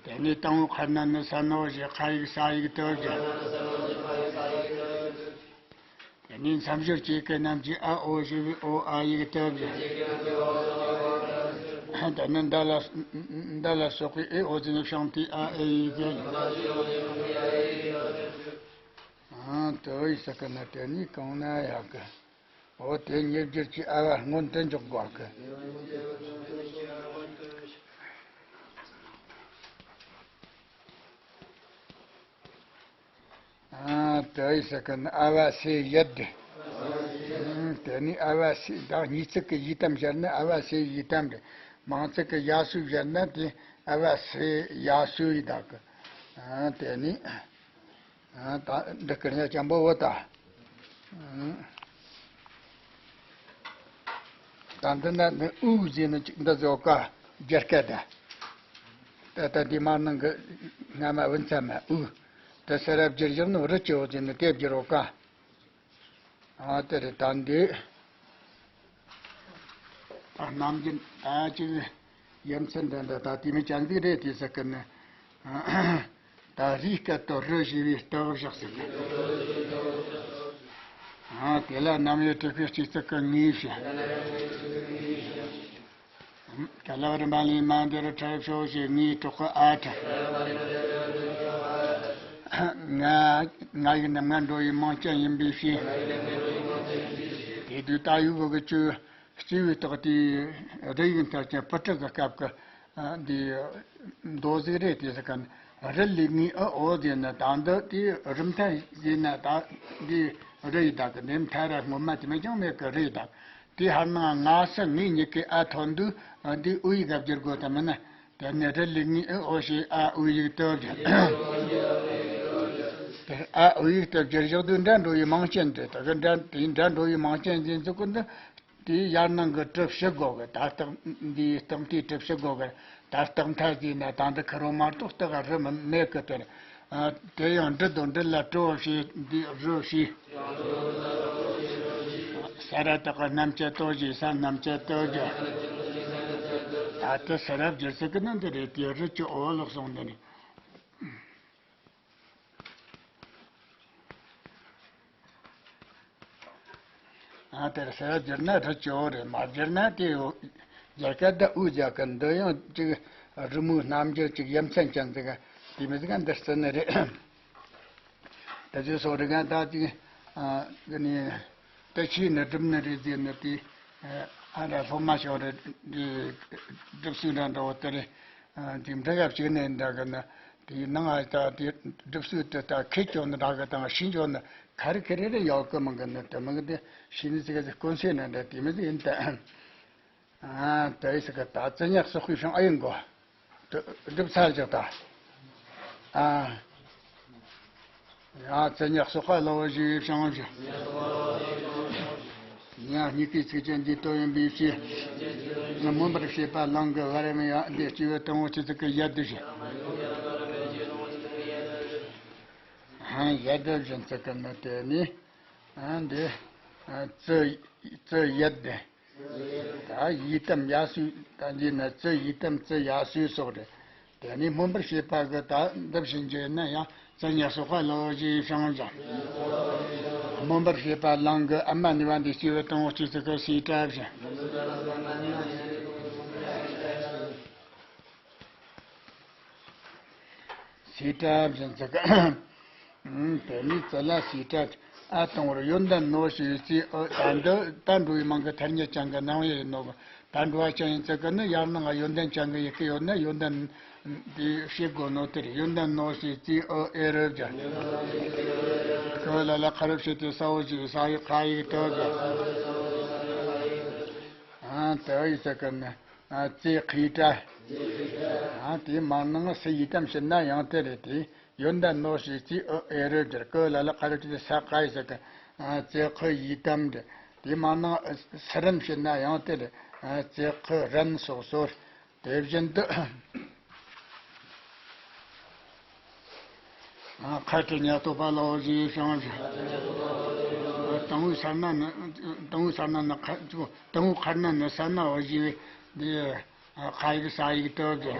དེ་ནས་དང་པོ་ཁ་ན་ནི་ས་ནོ་ཞེས་ཁ་ཡིག་ས་ཡིག་ཏུ་བརྗོད། དེ་ནས་མཚམས་སྦྱོར་གྱི་སྐད་རྣམས་ཀྱི་ཨ་འོ་ཞེས་པའི་འོ་ཨ་ཡིག་ཏུ་བརྗོད། དེ་ནས་འདི་ལ་འདི་ལ་སོགས་པའི་ཨེ་འོ་དེ་ནས་བྱང་མཐའི་ཨ་ཨེ་ཡིག་ཏུ་བརྗོད། ཨ་དོ་ཡི་ས་ཀ་ན་དེ་ནས་གང་ན་ཡག་གི། འོ་དེ་ཉེར་སྦྱོར་གྱི་ཨ་བ་སྔོན་དུ་འཇོག་དགོས་གི། ཨ་དེ་ཡི་ས་ཀ་ན་ཨ་བ་སེ་ཡད་དེ། དེ་ནས་ཨ་བ་སེ་ད་གཉིས་ཚིག་གི་ཡི་དམ་བཞག་ན་ཨ་བ་སེ་ཡི་དམ་རེད། མང་ཚིག་གི་ཡ་སུ་བཞག་ན་དེ་ཨ་བ་སེ་ཡ་སུ་ཡི་དག་གི། ཨ་དེ་ནས། ཨ་ད་འདི་ཀིར་ཉ་ཅན་པོ་བོ་ད། ད་འདི་ན་ནི་ཨུ་ཟེར་ནི་ཅིག་འདི་ཟོ་ཀ་སྒྱུར་སྐད་ད། ད་ད་འདི་མ་ནང་གི་སྔ་མ་བུན་ཚ་མ་ཨུ། དེ་སེ་ར་བསྒྱུར་བཞག་ནི་རི་ཅོ་ཟེར་ནི་དེ་བསྒྱུར་རོ་ཀ། ཨ་དེ་རེད་ད་འདི། ད་ནམ་རྒྱུན་ད་ཅིག་ཡ་མཚན་འདི་འདྲ་ད་དེ་མི་ཅན་ཟིག་རེད་དེ་ཟེར་གི་ནི། ད་རིའི་སྐད་དུ་རི་ཞེས་པའི་རྟགས་བཞག་ཟེར་གི། ཨ་དེ་ལ་རྣམ་དབྱེ་དྲུག་པའི་སྤྱི་གཙུག་གི་ངོས་བཤད། ག་ལ་བ་རིམ་པ་ལས་མ་འདིར་ཁྲ་ཕྱོགས་ཞེས་ངོས་དྲུག་གི་ཨ་ཁྲ། ང་ང་ཡིག་རྣམ་ལྔ་འགྲོ་བའི་མིང་ཅན་ཡིན་པའི་ཕྱིར། དེ་དུས་ད་ཡུལ་གི་གི་བཅུ། སྤྱི་བོའི་རྟགས་དེ་རི་ཡིག་མཐའ་ཅན་པུ་ཊ་གི་སྐབས་ཀྱི་འདི་མདོ་ཟིག་རེད། དེ་ཟེར་ག་ནི་རི་ལས་ངའི་ཨི་འོ་ཟེར་ན་ད་འདི་དེ་རི་མཐའ་ཟེར་ན་ད་འདི་རི་ཡི་དག་གི་འདི་མཐའ་ར་སྔོན་མ་དེ་མི་ཀྱང་མེད་གི་རི་ཡི་དག་དེ་ཧར་ན་ང་ས་ངའི་གཉིས་ཀའི་ཨ་ཐོན་དུས་འདི་ཨུ་ཡི་ག་བསྒྱུར་དགོས་དམ་མིན་ན། དེ་ནས་རི་ལས་ངའི་ཨི་འོ་ཞེས་ཨ་ཨུ་ཡིག་ཏུ་བརྗོད། དེ་ཨ་འོ་ཡིག་དེ་བསྒྱུར་བཞག་དུས་འདྲ་འགྲོ་བའི་མིང་ཅན་དེ་དག་གི་འདྲ་དེའི་འདྲ་འགྲོ་བའི་མིང་ཅན་ཡིན་ཚུལ་ཀུན་ཏུ་དེའི་ཡར་ནང་གི་གྲུ་བཞི་སྒོ་གི་ད་རྟགས་འདིའི་རྟགས་མཐའི་གྲུ་བཞི་སྒོ་གི་ད་རྟགས་མཐའ་ཟིན་ན་ད་འདི་ཁུར་བ་མ་གཏོགས་རྟགས་རི་མི་མེད་གི་དེར། ཨ། དེ་ཡང་འབྲི་དང་འབྲི་ལ་གྲུ་བ་བྱས་འདི་རུ་བྱས། ས་ར་བཏགས་པ་རྣམ་བཅད་ཏོ་བཞི། ས་རྣམ་བཅད་ཏོ་བཞི། ད་ལྟ་ས་ར་བསྒྱུར་ས་གི་ནི་འདི་རེད། དེ་རུ་གྱི་འོ་ལོག་སོང་འདི་ནི། ཨ། དེར་ས་ར་བསྒྱུར་ན་རུ་གྱི་འོ་རེད། མ་བསྒྱུར་ན་དེ་འོ་རྒྱལ་ཁ་ད་འུ་རྒྱལ་ཁ་འདི་ཡང་ཅིག་རི་མོའི་རྣམ་འགྱུར་ཅིག་ཡ་མཚན་ཅན་ཟིག་དེ་མི་ཟིག་འདི་རྩི་ནི་རེད། དེ་ཚོའི་སོགས་རིག་ག་ད་ཅིག་ཨ། གི་ནི་དེ་ཆོས་ནི་སྒྲུབ་ནི་རེད་ཟེར་ནི་དེ། ཨ། ར་སློབ་མ་ཤོག་རེད། དེ་སྒྲུབ་ཚུལ་འདྲ་འདྲ་བོ་དེ་རེད། ཨ། དེ་འདྲ་ག་བྱེད་ནི་འདྲ་གི་ནི་དེའི་ནང་ཨ་ད་དེ་སྒྲུབ་ཚུལ་དེ་ད་ཁེ་ཅོ་ནི་འདྲ་གི་དང་ཤིན་ཅོ་ནི་ཁ་རི་ཁེ་རེ་རེ་ཡོད་གི་མི་གི་ནི་དེ་མི་གི་དེ་ཤིན་ནི་ཚིག་གི་ཀུན་སེ་ནི་འདྲ་དེ་མི་ཟིག་ཡིན་ད། ཨ། དེ་ཡི་ཟིག་གི་ད་ཙི་ཉག་སོག་པའི་ཤིང་ཨ་ཡིན་གོ། སྒྲུབ་ཚར་ཅིག་ད། ཨ། ཡ། ཙི་ཉག་སོག་པ་ལོ་བཞི་བའི་བྱང་བཞི། ཡ། སྙིང་གའི་ཚིགས་བཅད་འདི་ལྟོ་ཡིན་པའི་ཕྱིར། སྨོན་པར་བྱེད་པ་ལང་གི་བར་མི་ཡང་འདི་སྐྱེས་བུ་དང་པོ་སྤྱི་ཚིག་གི་ཡ་དེ་བཞིན། ཡ་དེ་བཞིན་ཚིག་གི་ནི་དེ་ནི། ཨ། འདི། ཨ། ཙི། ཙི་ཡ་དེ། ད་ཡི་དམ་ཡ་སུའི། ད་འདི་ནི་ཙི་ཡི་དམ་ཙི་ཡ་སུའི་སོགས་རེད། དེ་ནས་སྨོན་པར་བྱེད་པ་གི་ད་འདི་བཞིན་བརྗོད་ན་ཡང་ཙི་ཉག་སོག་པ་ལོ་བཞི་བྱང་བཞི། སྨོན་པར་བྱེད་པ་ལང་གི་ཨ་མ་ནི་བ་འདི་སྐྱེས་བུ་དང་པོ་སྤྱི་ཚིག་གི་སི་ཏྲ་བཞིན། སི་ཏྲ་བཞིན་ཚིག་གི། དེ་ནས་ཙི་ལ་སི་ཏྲ། ཨ། དང་པོར་ཡོན་ཏན་ནོ་ཞེས་ཙི་ཨོ། ད་འདི་ད་འགྲོ་བའི་མིང་གི་ཐ་སྙད་ཅན་གི་སྣང་བའི་ཡིན་ནོ། ད་འགྲོ་བ་ཅན་ཡིན་ཚུལ་གི་ནི་ཡར་ནང་ཡོན་ཏན་ཅན་གི་ཡི་གེ་ཡོད་ན་ཡོན་ཏན་དེ་ཤེས་དགོས་ནོ་དེ་རེད། ཡོན་ཏན་ནོ་ཞེས་ཙི་ཨོ་ཨེ་རུ་བརྒྱབ། ཀ་ལ་ལ་ཁ་རུ་བྱས་ཏེ་ས་འོ་ཞེས་ས་ཡི་ཁ་ཡིག་ཏོ་བརྒྱབ། ཨ། དེ་ཡི་ཚིག་གི་ནི། ཨ། ཙི་ཁི་ཏྲ། ཨ། དེའི་མ་ནང་སི་ཡི་དམ་ཕྱིར་ན་ཡང་དེ་རེད་དེ། ཡོན་ཏན་ནོ་ཞེས་ཙི་ཨོ་ཨེ་རུ་བརྒྱབ། ཀ་ལ་ལ་ཁ་རུ་བྱས་ཏེ་ས་ཀ་ཡི་ས་གི། ཨ། ཙི་ཁི་ཡི་དམ་རེད། དེའི་མ་ནང་སི་རན་ཕྱིར་ན་ཡང་དེ་རེད། ཨ། ཙི་ཁི་རན་སོགས་སོ། དེ་བཞིན་དུ། ཨ། ཁ་ཏྲི་ཉ་ཏོ་པ་ལོ་བཞི་བྱང་བཞི། དང་པོའི་ས་ན་ནི། དང་པོའི་ས་ན་ནི་ཁ། དང་པོའི་ཁར་ན་ནི་ས་ན་འོ་བཞི་བའི་འདི། ཨ། ཁ་ཡིག་ས་ཡིག་ཏོ་བརྒྱབ།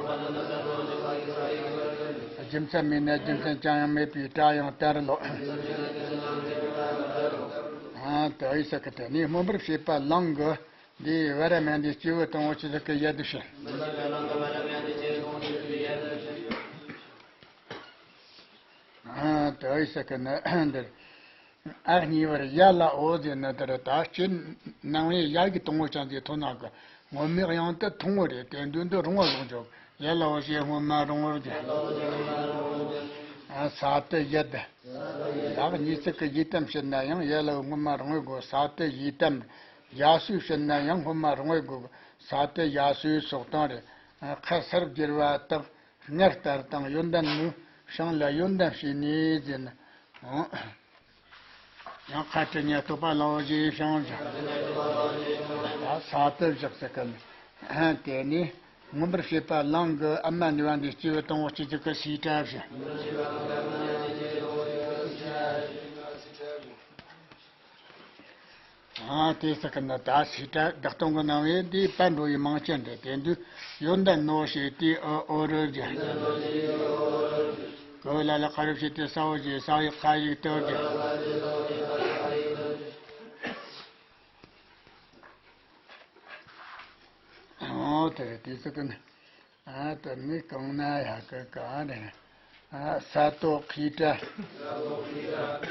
རྒྱུ་མཚན་མེད་ན་རྒྱུ་མཚན་ཅང་ཡང་མེད་པའི་སྒྲ་ཡང་དར་ལོ། ཨ། དེ་ཡི་ས་གི་དེ་ནས་སྨོན་པར་བྱེད་པ་ལང་གི། འདི་བ་ར་མ་འདི་སྐྱེས་བུ་དང་པོ་སྤྱི་ཚིག་གི་ཡ་དེ་བཞིན། ཨ། དེ་ཡི་ས་གི་ནི་འདིར། ཨ། གཉིས་པར་ཡ་ལ་འོ་ཟེར་ན་དེར་ད་སྤྱིར་སྣང་བའི་ཡ་གི་དང་པོ་ཅན་དེ་ཐོག་ན་གི་ངོ་མའི་དབྱིངས་དེ་ཐུང་ངུ་རེད། དེ་འདུག་འདི་རིང་བ་ལོག་འཇོག་ཡ་ལ་འོ་ཞེས་སྔོན་མ་རིང་བར་བརྒྱབ། ཨ། ས་ཏི་ཡ་དེ། ཡ་གཉིས་ཚིག་གི་ཡི་དམ་ཕྱིར་ན་ཡང་ཡ་ལ་འོ་སྔོན་མ་རིང་བའི་དགོས། ས་ཏི་ཡི་དམ། ཡ་སུའི་ཕྱིར་ན་ཡང་སྔོན་མ་རིང་བའི་དགོས། ས་ཏི་ཡ་སུའི་སོགས་དང་རེད། ཁ་སར་བསྒྱུར་བ་དག་སྔར་ལྟར་དང་ཡོན་ཏན་ནི་ཤིང་ལ་ཡོན་ཏན་བྱས་ནས་ཟེར་ན། ཡང་ཁ་ཏྲི་ཉ་ཏོ་པ་ལོ་བཞི་བྱང་བཞི། ད་ས་ཏི་བཞག་ས་གི་ནི། དེ་ནས་མངོན་པར་བྱེད་པ་ལང་གི་ཨ་མ་ནི་བ་འདི་སྐྱེས་བུ་དང་པོ་སྤྱི་ཚིག་གི་སི་ཏྲ་བཞིན། ཨ། དེ་ས་གི་ནི་ད་སི་ཏྲ་བདག་སྟོང་གི་སྣང་བས་འདི་པ་འགྲོ་བའི་མིང་ཅན་རེད། དེ་དུས་ཡོན་ཏན་ནོ་ཞེས་ཏི་ཨོ་ཨོ་རུ་བརྒྱབ། ག་ལ་ལ་ཁ་རུ་བྱས་ཏེ་ས་འོ་ཞེས་ས་ཡི་ཁ་ཡིག་ཏོ་བརྒྱབ། ཨོ། དེ་རེད། དེ་ས་གི་ནི། ཨ། དེ་ནི་གང་ན་ཡ་གི་ག་རེད། ཨ། ས་ཏོ་ཁི་ཏྲ།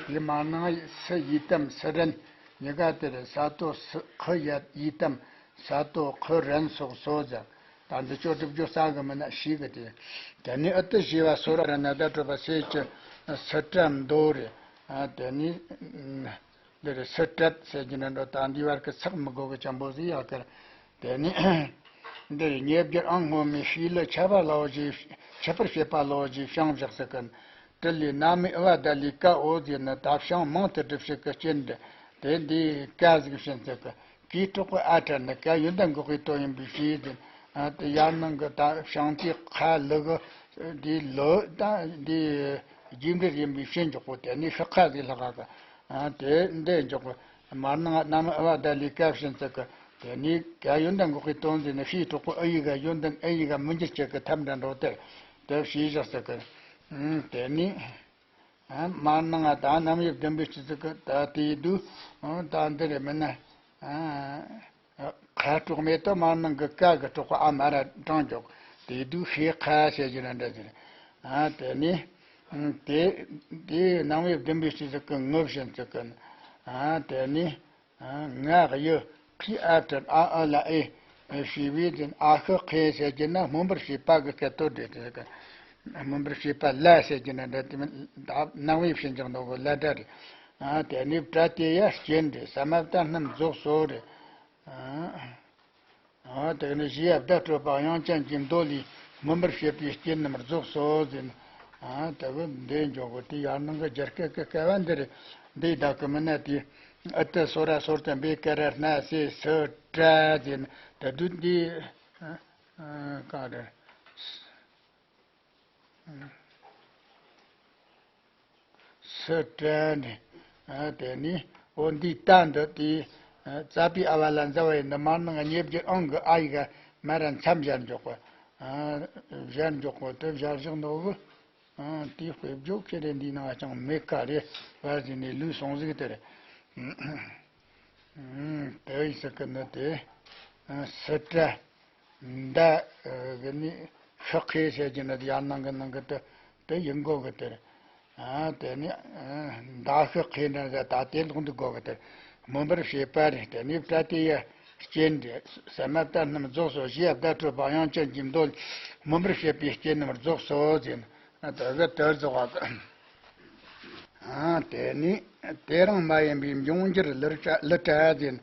དེ་མ་ནང་སི་ཡི་དམ་སི་རན། གཉིས་ཀ་དེ་རེད། ས་ཏོ་སི་ཁི་ཡ་ཡི་དམ། ས་ཏོ་ཁི་རན་སོགས་སོ་ཟེར། ད་འདི་ཅོ་སྒྲུབ་རྒྱུ་ས་གི་མི་ན་ཤི་གི་དེ། དེ་ནི་ཨུ་ཏི་ཞི་བ་སོ་ར་ར་ན་ད་གྲུབ་པ་སེ་ཅི་སི་ཏྲ་མདོ་རེད། ཨ། དེ་ནི། འདིར་སི་ཏྲད་ཟེར་གྱི་ན་འགྲོ། ད་འདི་བར་གྱི་ཚེག་མི་དགོས་གི་ཅམ་པོ་ཟིག་ཡག་གི་ར། དེ་ནི་འདིར་ཉེ་བརྒྱུད་ཨང་སྔོན་མའི་ཤི་ལ་ཁྱབ་པ་ལའོ་ཞེས། ཁྱབ་པར་བྱེད་པ་ལའོ་ཞེས་བྱང་བཞག་ཟེར་གི། དྲིལ་ལས་ན་མོའི་ཨུ་བ་ད་ལས་ཀ་འོ་ཟེར་ནི་ད་བྱང་མང་དུ་སྒྲུབ་བྱེད་ཀྱི་རྐྱེན་འདི། དེ་འདི་ཀ་ཟིག་བྱིན་ཚུལ་གི། གིས་གྲོགས་པོ་ཨ་ཕྲར་ནི་ཀ་ཡོན་ཏན་འགོག་པའི་དོན་ཡིན་པའི་ཕྱིར་ཟེར། ཨ་དེ་ཡར་ནང་གི་ད་བྱང་དེ་ཁ་ལི་གི་འདི་ལོ་ད་འདི་རྒྱས་འབྲིང་ཡིན་པའི་ཕྱིར་འཇོག་པོ། དེ་ནི་ཤི་ཁ་ཟིག་ལྷག་ག་གི། ཨ་དེ་འདི་འཇོག་པོ། མར་ནང་ན་མོའི་ཨུ་བ་ད་ལས་ཀ་བྱིན་ཚུལ་གི། དེ་ནི་ཀ་ཡོན་ཏན་འགོག་པའི་དོན་ཟེར་ནི་གིས་གྲོགས་པོ་ཨུ་ཡི་ག་ཡོན་ཏན་ཨུ་ཡི་ག་མི་འགྱུར་བྱེད་ཀྱི་ཐབས་འདྲ་འགྲོ་དེ། དེ་བྱས་བཞག་ཚུལ་གི། ཨ་དེ་ནི། ཨ་མར་ནང་ང་ད་རྣམ་དབྱེ་བདུན་པའི་སྤྱི་ཚིག་གི་ད་དེའི་དུས། ཨ་ད་འདི་རེད་མིན་ན། ཨ་ཁ་གྲོགས་མེད་དོ། མར་ནང་གི་ཀ་གི་གྲོགས་པོ་ཨ་མ་ར་གྲངས་འཇོག་དེའི་དུས་ཤེ་ཁ་བྱེད་ཀྱི་ར་འདྲ་ཟེར། ཨ་དེ་ནི། ཨ་དེ་དེའི་རྣམ་དབྱེ་བདུན་པའི་སྤྱི་ཚིག་གི་ངོ་བྱིན་ཚུལ་གི། ཨ་དེ་ནི། ཨ་ང་གཡུ་ཁའི་ཨ་ཕྲར་ཨ་ཨུ་ལ་ཨེ་ཞེས་པའི་དོན། ཨ་ཤི་ཁེ་ཟེར་གྱི་ན་སྨོན་པར་བྱེད་པ་གི་སྐད་དོད་རེད་དེ་གི། སྨོན་པར་བྱེད་པ་ལ་ཟེར་གྱི་ན་འདྲ་དེ་མིན་ད་རྣམ་དབྱེ་བྱིན་ཅིང་འདོགས་གི་ལ་སྒྲ་རེད། ཨ་དེ་ནི་པྲ་ཏི་ཡ་རྐྱེན་རེད། ས་མ་པ་ད་རྣམ་རྫོགས་སོ་རེད། ཨ་ཨ་དེ་ནི་བཞི་ཡ་བརྡ་སྤྲོད་པ་དབྱངས་ཅན་གྱི་མདོ་ལས་སྨོན་པར་བྱེད་པའི་རྐྱེན་རྣམས་རྫོགས་སོ་ཟེར་ན། ཨ་དེ་གི་འདི་འཇོག་གི། དེ་ཡར་ནང་གི་རྒྱ་སྐད་ཀྱི་སྐད་བ་འདི་རེད། འདི་ད་གི་མིན་ན་དེ། ཨུ་ཏི་སོ་ར་སོར་ཏི་བེ་ཀ་ར་ན་སེ་སི་ཏྲ་ཟེར་ན་ད་དུས་འདི། ཨ་ཨ་ག་རེ། སི་ཏྲ་ནི། ཨ་དེ་ནི་འོ་འདི་ད་འདི་དེ། ཨ་ཙ་པི་ཨ་བ་ལ་ཛ་བ་ཡི་འདི་མར་ནང་ཉེ་བརྒྱུད་ཨང་གི་ཨ་ཡི་ག་མ་ར་མཚམས་སྦྱར་འཇོག་པ། ཨ་སྦྱར་འཇོག་པ་དེ་སྦྱར་བཞག་འདུག་གི། ཨ་དེའི་དཔེ་བརྗོད་ཁྱེད་རེ་འདིའི་ནང་ཅང་མེད་ཀ་རེད་བ་ཟེར་ནས་ལུས་སོང་ཟིག་དེ་རེད། ཨ་དེ་ཡི་སི་ཀི་ནི་དེ། ཨ་སི་ཏྲ། འདི་གི་ནི་ཤི་ཁེ་ཟེར་གྱི་ནི་ཡར་ནང་གི་ནང་གི་དེ་དེ་ཡིན་དགོས་གི་དེ་རེད། ཨ་དེ་ནི་ཨ་མདའ་ཤི་ཁེ་འདྲ་ཟེར་ད་དེ་ལོག་འདུག་དགོས་གི་དེ་རེད། སྨོན་པར་བྱེད་པ་རེད། དེ་ནི་པྲ་ཏི་ཡ་རྐྱེན་རེད། ས་མ་པ་ད་རྣམ་རྫོགས་སོ། བཞི་ཡ་བརྡ་སྤྲོད་པ་དབྱངས་ཅན་གྱི་མདོ་ལས་སྨོན་པར་བྱེད་པའི་རྐྱེན་རྣམས་རྫོགས་སོ་ཟེར་ན། ཨ་དེ་གི་དེ་རྫོགས་པ་གི། ཨ་དེ་ནི་དེ་རང་མ་ཡིན་པའི་འབྱུང་འགྱུར་གླུ་སྒྲ་གླུ་སྒྲ་ཟེར།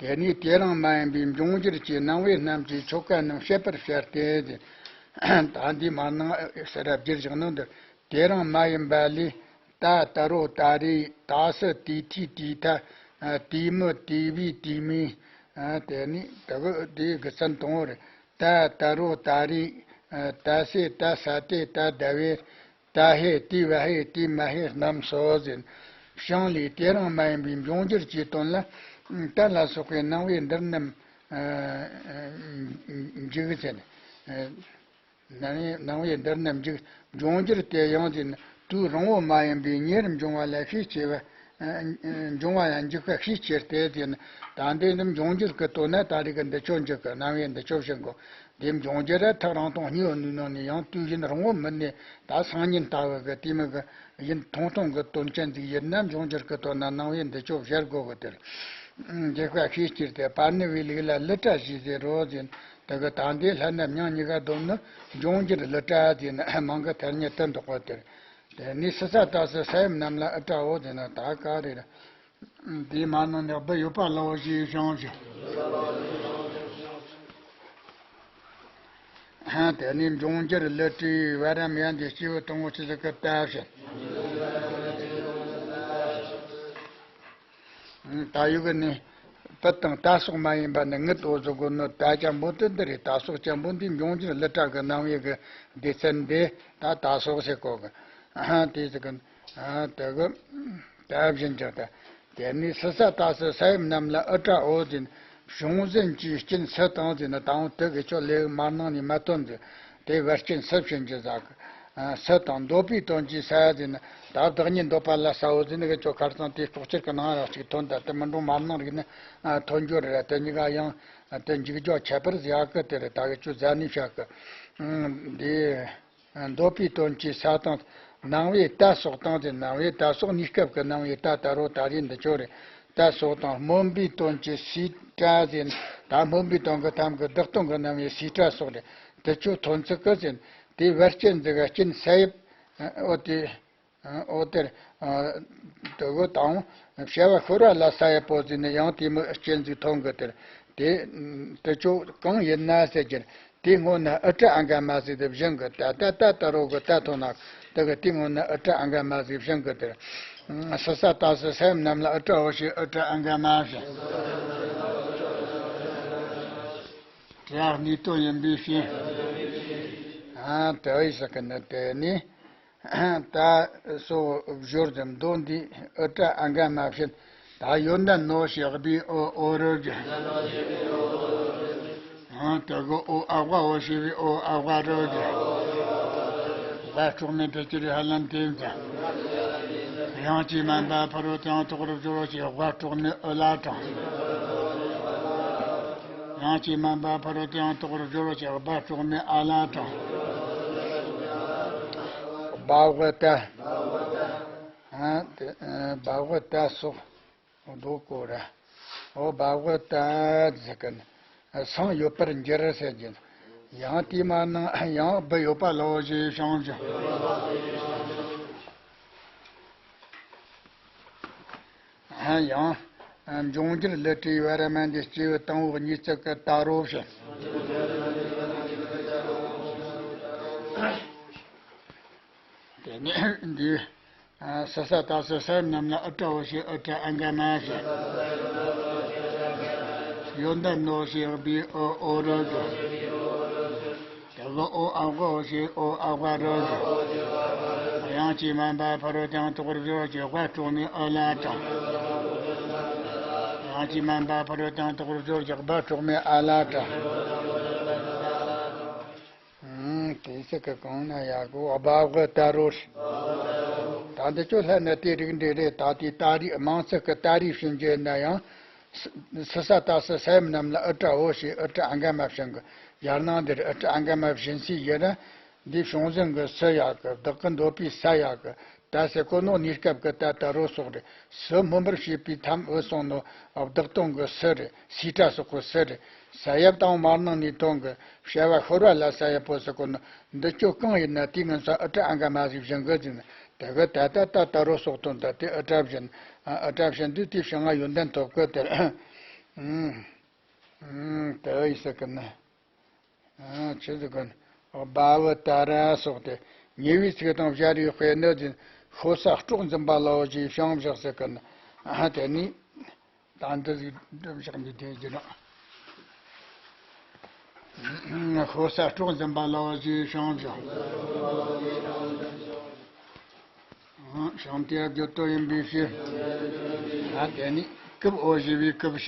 དེ་ནི་དེ་རང་མ་ཡིན་པའི་འབྱུང་འགྱུར་གྱི་སྣང་བའི་རྣམ་བཅད་ཆོ་ག་རྣམས་བཤད་པར་བྱ་སྟེ་ཟེར། ད་འདི་མར་ནང་ཟེར་ར་བསྒྱུར་བཞག་ནོ་འདི། དེ་རང་མ་ཡིན་པ་ལས། ཏ་ཏ་རོ་ཏ་རི། ཏ་སི་ཏི་ཐི་ཏི་ཐ། ཨ་ཏི་མི་ཏི་བི་ཏི་མི། ཨ་དེ་ནི་ད་གི་དེ་གི་ཚན་དང་པོ་རེད། ཏ་ཏ་རོ་ཏ་རི། ཨ་ཏ་སེ་ཏ་ས་ཏེ་ཏ་ད་བེ། ཏ་ཧེ་ཏི་བ་ཧེ་ཏི་མ་ཧེ་རྣམས་སོ་ཟེར། བྱང་ལས་དེ་རང་མ་ཡིན་པའི་འབྱུང་འགྱུར་གྱི་དོན་ལ། ཏ་ལ་སོགས་པའི་སྣང་བའི་འདིར་རྣམ་འཇུག་ཟེར། སྣང་བའི་སྣང་བའི་འདིར་རྣམ་འཇུག་འབྱུང་འགྱུར་དེ་ཡང་ཟེར་ན། དུས་རིང་བོ་མ་ཡིན་པའི་ཉེར་འབྱུང་བ་ལ་ཤས་ཆེ་བ། འབྱུང་བ་ཡང་འཇུག་པ་ཤས་ཆེ་སྟེ་ཟེར་ན། ད་འདི་རྣམ་འབྱུང་འགྱུར་གྱི་དོན་ན་ད་རེས་ཀྱི་འདི་ཆོ་འཇུག་གི་སྣང་བའི་འདི་ཆོ་བྱེད་དགོས། དེ་འབྱུང་འགྱུར་ར་ཐག་རིང་ཐུང་གཉིས་པོ་ནུས་ནང་ནས་ཡང་དུས་ཡུན་རིང་བོ་མིན་ནས་ད་སང་ཉིན་ལྟ་བུ་གི་དེ་མོ་གི་ཡུན་ཐུང་ཐུང་གི་དོན་ཅན་ཟིག་ཡིན་ན། འབྱུང་འགྱུར་གི་དོན་ན་སྣང་བའི་འདི་ཆོ་བྱེད་དགོས་གི་དེ་རེད། འཇིགས་པ་ཤས་ཆེར་ཏེ་པར་ནི་བའི་ལུགས་ལ་གླུ་སྒྲ་ཞེས་ཟེར་རོ་ཟེར། དེ་གི་ད་འདི་ལྷ་རྣམས་མྱང་གཉིས་ཀ་བསྡོམས་ནི་འབྱུང་འགྱུར་གླུ་སྒྲ་ཟེར་ན་མང་གི་ཐ་སྙད་དུ་འདོགས་པ་དེར། དེ་ནི་སི་ས་ཏ་སི་ས་ཡོམ་རྣམས་ལ་ཨུ་སྒྲའོ་ཟེར་ན་ད་ག་རེ་རེད། འདིའི་མ་ནང་ནས་བསྡུ་ཡོད་པ་ལའོ་ཞེས་བྱུང་ཞིང་། དེ་ནས་འབྱུང་འགྱུར་གླུ་སྒྲའི་བར་རམ་ཡན་དེ་སྐྱེས་བུ་དང་པོ་ཆོས་ཚིག་གི་ཏ་བྱས། ད་ཡོད་གི་ནི། པི་དང་ཏ་སོགས་མ་ཡིན་པ་ནི་ངི་ཏོ་ཟུག་གོ་ནོ་ཏ་ཅན་པོ་དེ་འདི་རེད། ཏ་སོགས་ཅན་པོ་འདི་འབྱུང་འགྱུར་གླུ་སྒྲ་གི་སྣང་བའི་གི་སྡེ་ཚན་འདི་ད་ཏ་སོགས་ཟེར་གོ་གི། དེ་ཟེར་གི། དེ་གི་ཏ་བཞིན་ཅིག་ད། དེ་ནས་སི་ས་ཏ་སི་ས་ཡོམ་རྣམས་ལ་ཨུ་སྒྲའོ་ཟེར་ན། བྱུང་ཟིན་གྱི་རྐྱེན་སི་དང་ཟེར་ན་དང་པོ་དེ་གི་ཆོ་ལེའུ་མར་ནང་ནས་མ་ཐོན་ཟེར། དེ་བར་རྐྱེན་སི་བྱིན་གྱི་ཟ་གི། ཨ་སི་དང་འདོད་པའི་དོན་གྱི་ས་ཟེར་ན། ད་བདག་ཉིད་འདོད་པ་ལ་སའོ་ཟེར་ནི་གི་ཆོ་ཁར་སང་དེའི་ལྐོག་གྱུར་གི་ནང་རང་གཅིག་ཐོན། ད་དེ་མི་འགྲོ་མར་ནང་རིག་ན་ཨ་ཐོན་རྒྱུ་རེད། དེ་གཉིས་ཀ་ཡང་དེ་འཇུག་སྦྱོར་ཁྱད་པར་ཟེར་གི་དེ་རེད། ད་གི་ཆོ་ཟ་ནས་བཤད་གི། ཨ་འདི། འདོད་པའི་དོན་གྱི་ས་དང་། སྣང་བའི་ཏ་སོགས་དང་ཟེར། སྣང་བའི་ཏ་སོགས་གནས་སྐབས་ཀྱི་སྣང་བའི་ཏ་ཏ་རོ་ཏ་རི་འདི་ཆོ་རེད། ཏ་སོགས་དང་སྨོན་པའི་དོན་གྱི་སི་ཏྲ་ཟེར། ད་སྨོན་པའི་དོན་གྱི་ཐམ་གྱི་བདག་དོན་གྱི་སྣང་བའི་སི་ཏྲ་སོགས་རེད། དེ་ཆོ་ཐོན་ཚུལ་གྱི་ཟེར། དེ་བར་རྐྱེན་ཟིག་ག་རྐྱེན་ས་ཡོམ། འོ་དེ། འོ་དེར། དེ་གོ་དང་། བྱ་བ་ཤོར་བ་ལ་ས་ཡོམ་པོ་ཟེར་ནས་ཡང་དེ་མོ་རྐྱེན་ཟིག་ཐོན་གི་དེར། དེ། དེ་ཆོ་གང་ཡིན་ན་ཟེར་གྱི། དེའི་སྔོན་ན་ཨུ་སྒྲ་ཨ་འག་མ་ཟེར་དེ་བཞིན་གི་ཏ་ཏ་ཏ་ཏ་རོ་གི་ཏ་ཐོན་ན། དེ་གི་དེའི་སྔོན་ན་ཨུ་ཏྲ་ཨང་ག་མ་ཟིག་བྱིན་གི་དེར། སི་ས་ཏ་སི་ས་ཡོམ་རྣམས་ལ་ཨུ་ཏྲ་འོ་ཞེས་ཨུ་ཏྲ་ཨང་ག་མ་བྱིན། དེ་ཡང་ནུས་སྟོབས་ཡིན་པའི་ཕྱིར། ཨ་དེ་ཡིས་ཟེར་གི་ནི་དེ་ནི། ད་སོ་སྦྱོར་དུ་མདོ་འདི་ཨུ་ཏྲ་ཨང་ག་མ་བྱིན། ད་ཡོན་ཏན་ནོ་ཞེས་པའི་ཨོ་ཨོ་རུ་གི། ཨང་དེ་གོ་ཨོ་ཨ་བ་འོ་ཞེས་པའི་ཨོ་ཨ་བ་རུ་གི། བ་སྤྲོག་མེད་དུ་གྱུར་ཧ་ལམ་དེ་ཙམ། དབྱངས་ཀྱིས་སྨན་པ་ཕ་རོལ་ཏུ་ཡང་དོག་པར་སྦྱོར་ཞེས་བ་སྤྲོག་མེད་ཨོ་ལ་དྲངས། དབྱངས་ཀྱིས་སྨན་པ་ཕ་རོལ་ཏུ་ཡང་དོག་པར་སྦྱོར་ཞེས་བ་སྤྲོག་མེད་ཨ་ལ་དྲངས། བ་བ་ཏ། ཨ་དེ་ཨ་བ་བ་ཏ་སོགས། རྡོ་ཀོ་ར། འོ་བ་བ་ཏ་ཟེར་གི་ནི། སང་ཡོད་པར་འགྱུར་ཟེར་གྱི་ནི། ཡང་དེ་མ་ནང་ཡང་བུ་ཡོད་པ་ལོ་ཞེས་བྱུང་ཞིང་། ཡང་འབྱུང་འགྱུར་ལི་ཏྲའི་བར་མ་འདི་སྐྱེས་བུ་དང་པོ་གཉིས་ཚིག་གི་ཏ་རོ་བྱས། དེ་ནས་འདི། ཨ་སི་ས་ཏ་སི་ས་ཡོམ་རྣམས་ལ་ཨུ་ཏྲ་འོ་ཞེས་ཨུ་ཏྲ་ཨང་ག་མ་བྱིན། ཡོན་ཏན་ནོ་ཞེས་པའི་ཨོ་ཨོ་རུ་གི། དེ་གོ་ཨོ་ཨ་བ་འོ་ཞེས་ཨོ་ཨ་བ་རུ་གི། དབྱངས་ཀྱིས་སྨན་པ་ཕ་རོལ་ཏུ་ཡང་དོག་པར་སྦྱོར་ཞེས་བ་སྤྲོག་མེད་ཨོ་ལ་དྲངས། དབྱངས་ཀྱིས་སྨན་པ་ཕ་རོལ་ཏུ་ཡང་དོག་པར་སྦྱོར་ཞེས་བ་སྤྲོག་མེད་ཨ་ལ་དྲངས། ཨང་། དེ་ཚིག་གི་གོང་ན་ཡ་གོ་སྦ་བ་ཏ་རོ། ད་འདི་ཚོ་ལྷན་ན་དེ་རིགས་འདྲ་རེད། ད་དེ་ཏ་རིགས་མིང་ཚིག་གི་ཏ་རིགས་བྱིན་རྒྱུ་ན་ཡང་། སི་ས་ཏ་སི་ས་ཡོམ་རྣམས་ལ་ཨུ་ཏྲ་འོ་ཞེས་ཨུ་ཏྲ་ཨང་ག་མ་བྱིན་གི། ཡར་སྣང་འདིར་ཨུ་ཏྲ་ཨང་ག་མ་བྱིན་སའི་ཡུལ་ན། འདི་བྱུང་ཟིན་གི་སི་ཡ་གི། བདག་གི་འདོད་པའི་ས་ཡ་གི། ད་ཟེར་གོ་ནོ་གནས་སྐབས་ཀྱི་ད་ད་རོ་སོགས་རེད། སུ་སྨོན་པར་བྱེད་པའི་ཐམ་འོད་སོང་ནོ། བདག་དོན་གྱི་སུ་རེད། སི་ཏྲ་སོགས་ཀྱི་སུ་རེད། ས་ཡབ་དང་མར་ནང་ནས་དོན་གྱི་བྱ་བ་ཤོར་བ་ལ་ས་ཡབ་པོ་ཟེར་གོ་ནོ། འདི་ཆོ་གང་ཡིན་ན་དེའི་ངན་སོང་ཨུ་ཏྲ་ཨང་ག་མ་ཟིག་བྱིན་དགོས་ཟིན། དེ་གི་ད་ད་ད་ད་རོ་སོགས་དོན་ད་དེ་ཨུ་ཏྲ་བྱིན། ཨུ་ཏྲ་བྱིན་དུས་དེའི་ཕྱི་ང་ཡོན་ཏན་ཐོབ་གི་དེར། ཨུམ། ཨུམ། དེ་ཡིས་ཟེར་གི་ན། ཨ་ཆི་ཟིག་གོ་ནི། སྦ་བ་ཏ་ར་སོགས་ཏེ། ཉེ་བའི་ཚིག་དང་སྦྱར་བའི་དཔེ་ནི་འདི། ཤོ་ས་དཀྲོག་འཛིན་པ་ལའོ་ཞེས་བྱང་བཞག་ཟེར་གི་ནི། ཨ་དེ་ནི། ད་འདི་ཟིག་སྒྲུབ་བཞག་འདི་དེ་རྒྱུ་ན། ཤོ་ས་དཀྲོག་འཛིན་པ་ལའོ་ཞེས་བྱང་བཞག། བྱང་དེ་བརྗོད་དོ་ཡིན་པའི་ཕྱིར། ཨ་དེ་ནི་སྐུབ་འོ་ཞེས་པའི་སྐུབ་བྱ།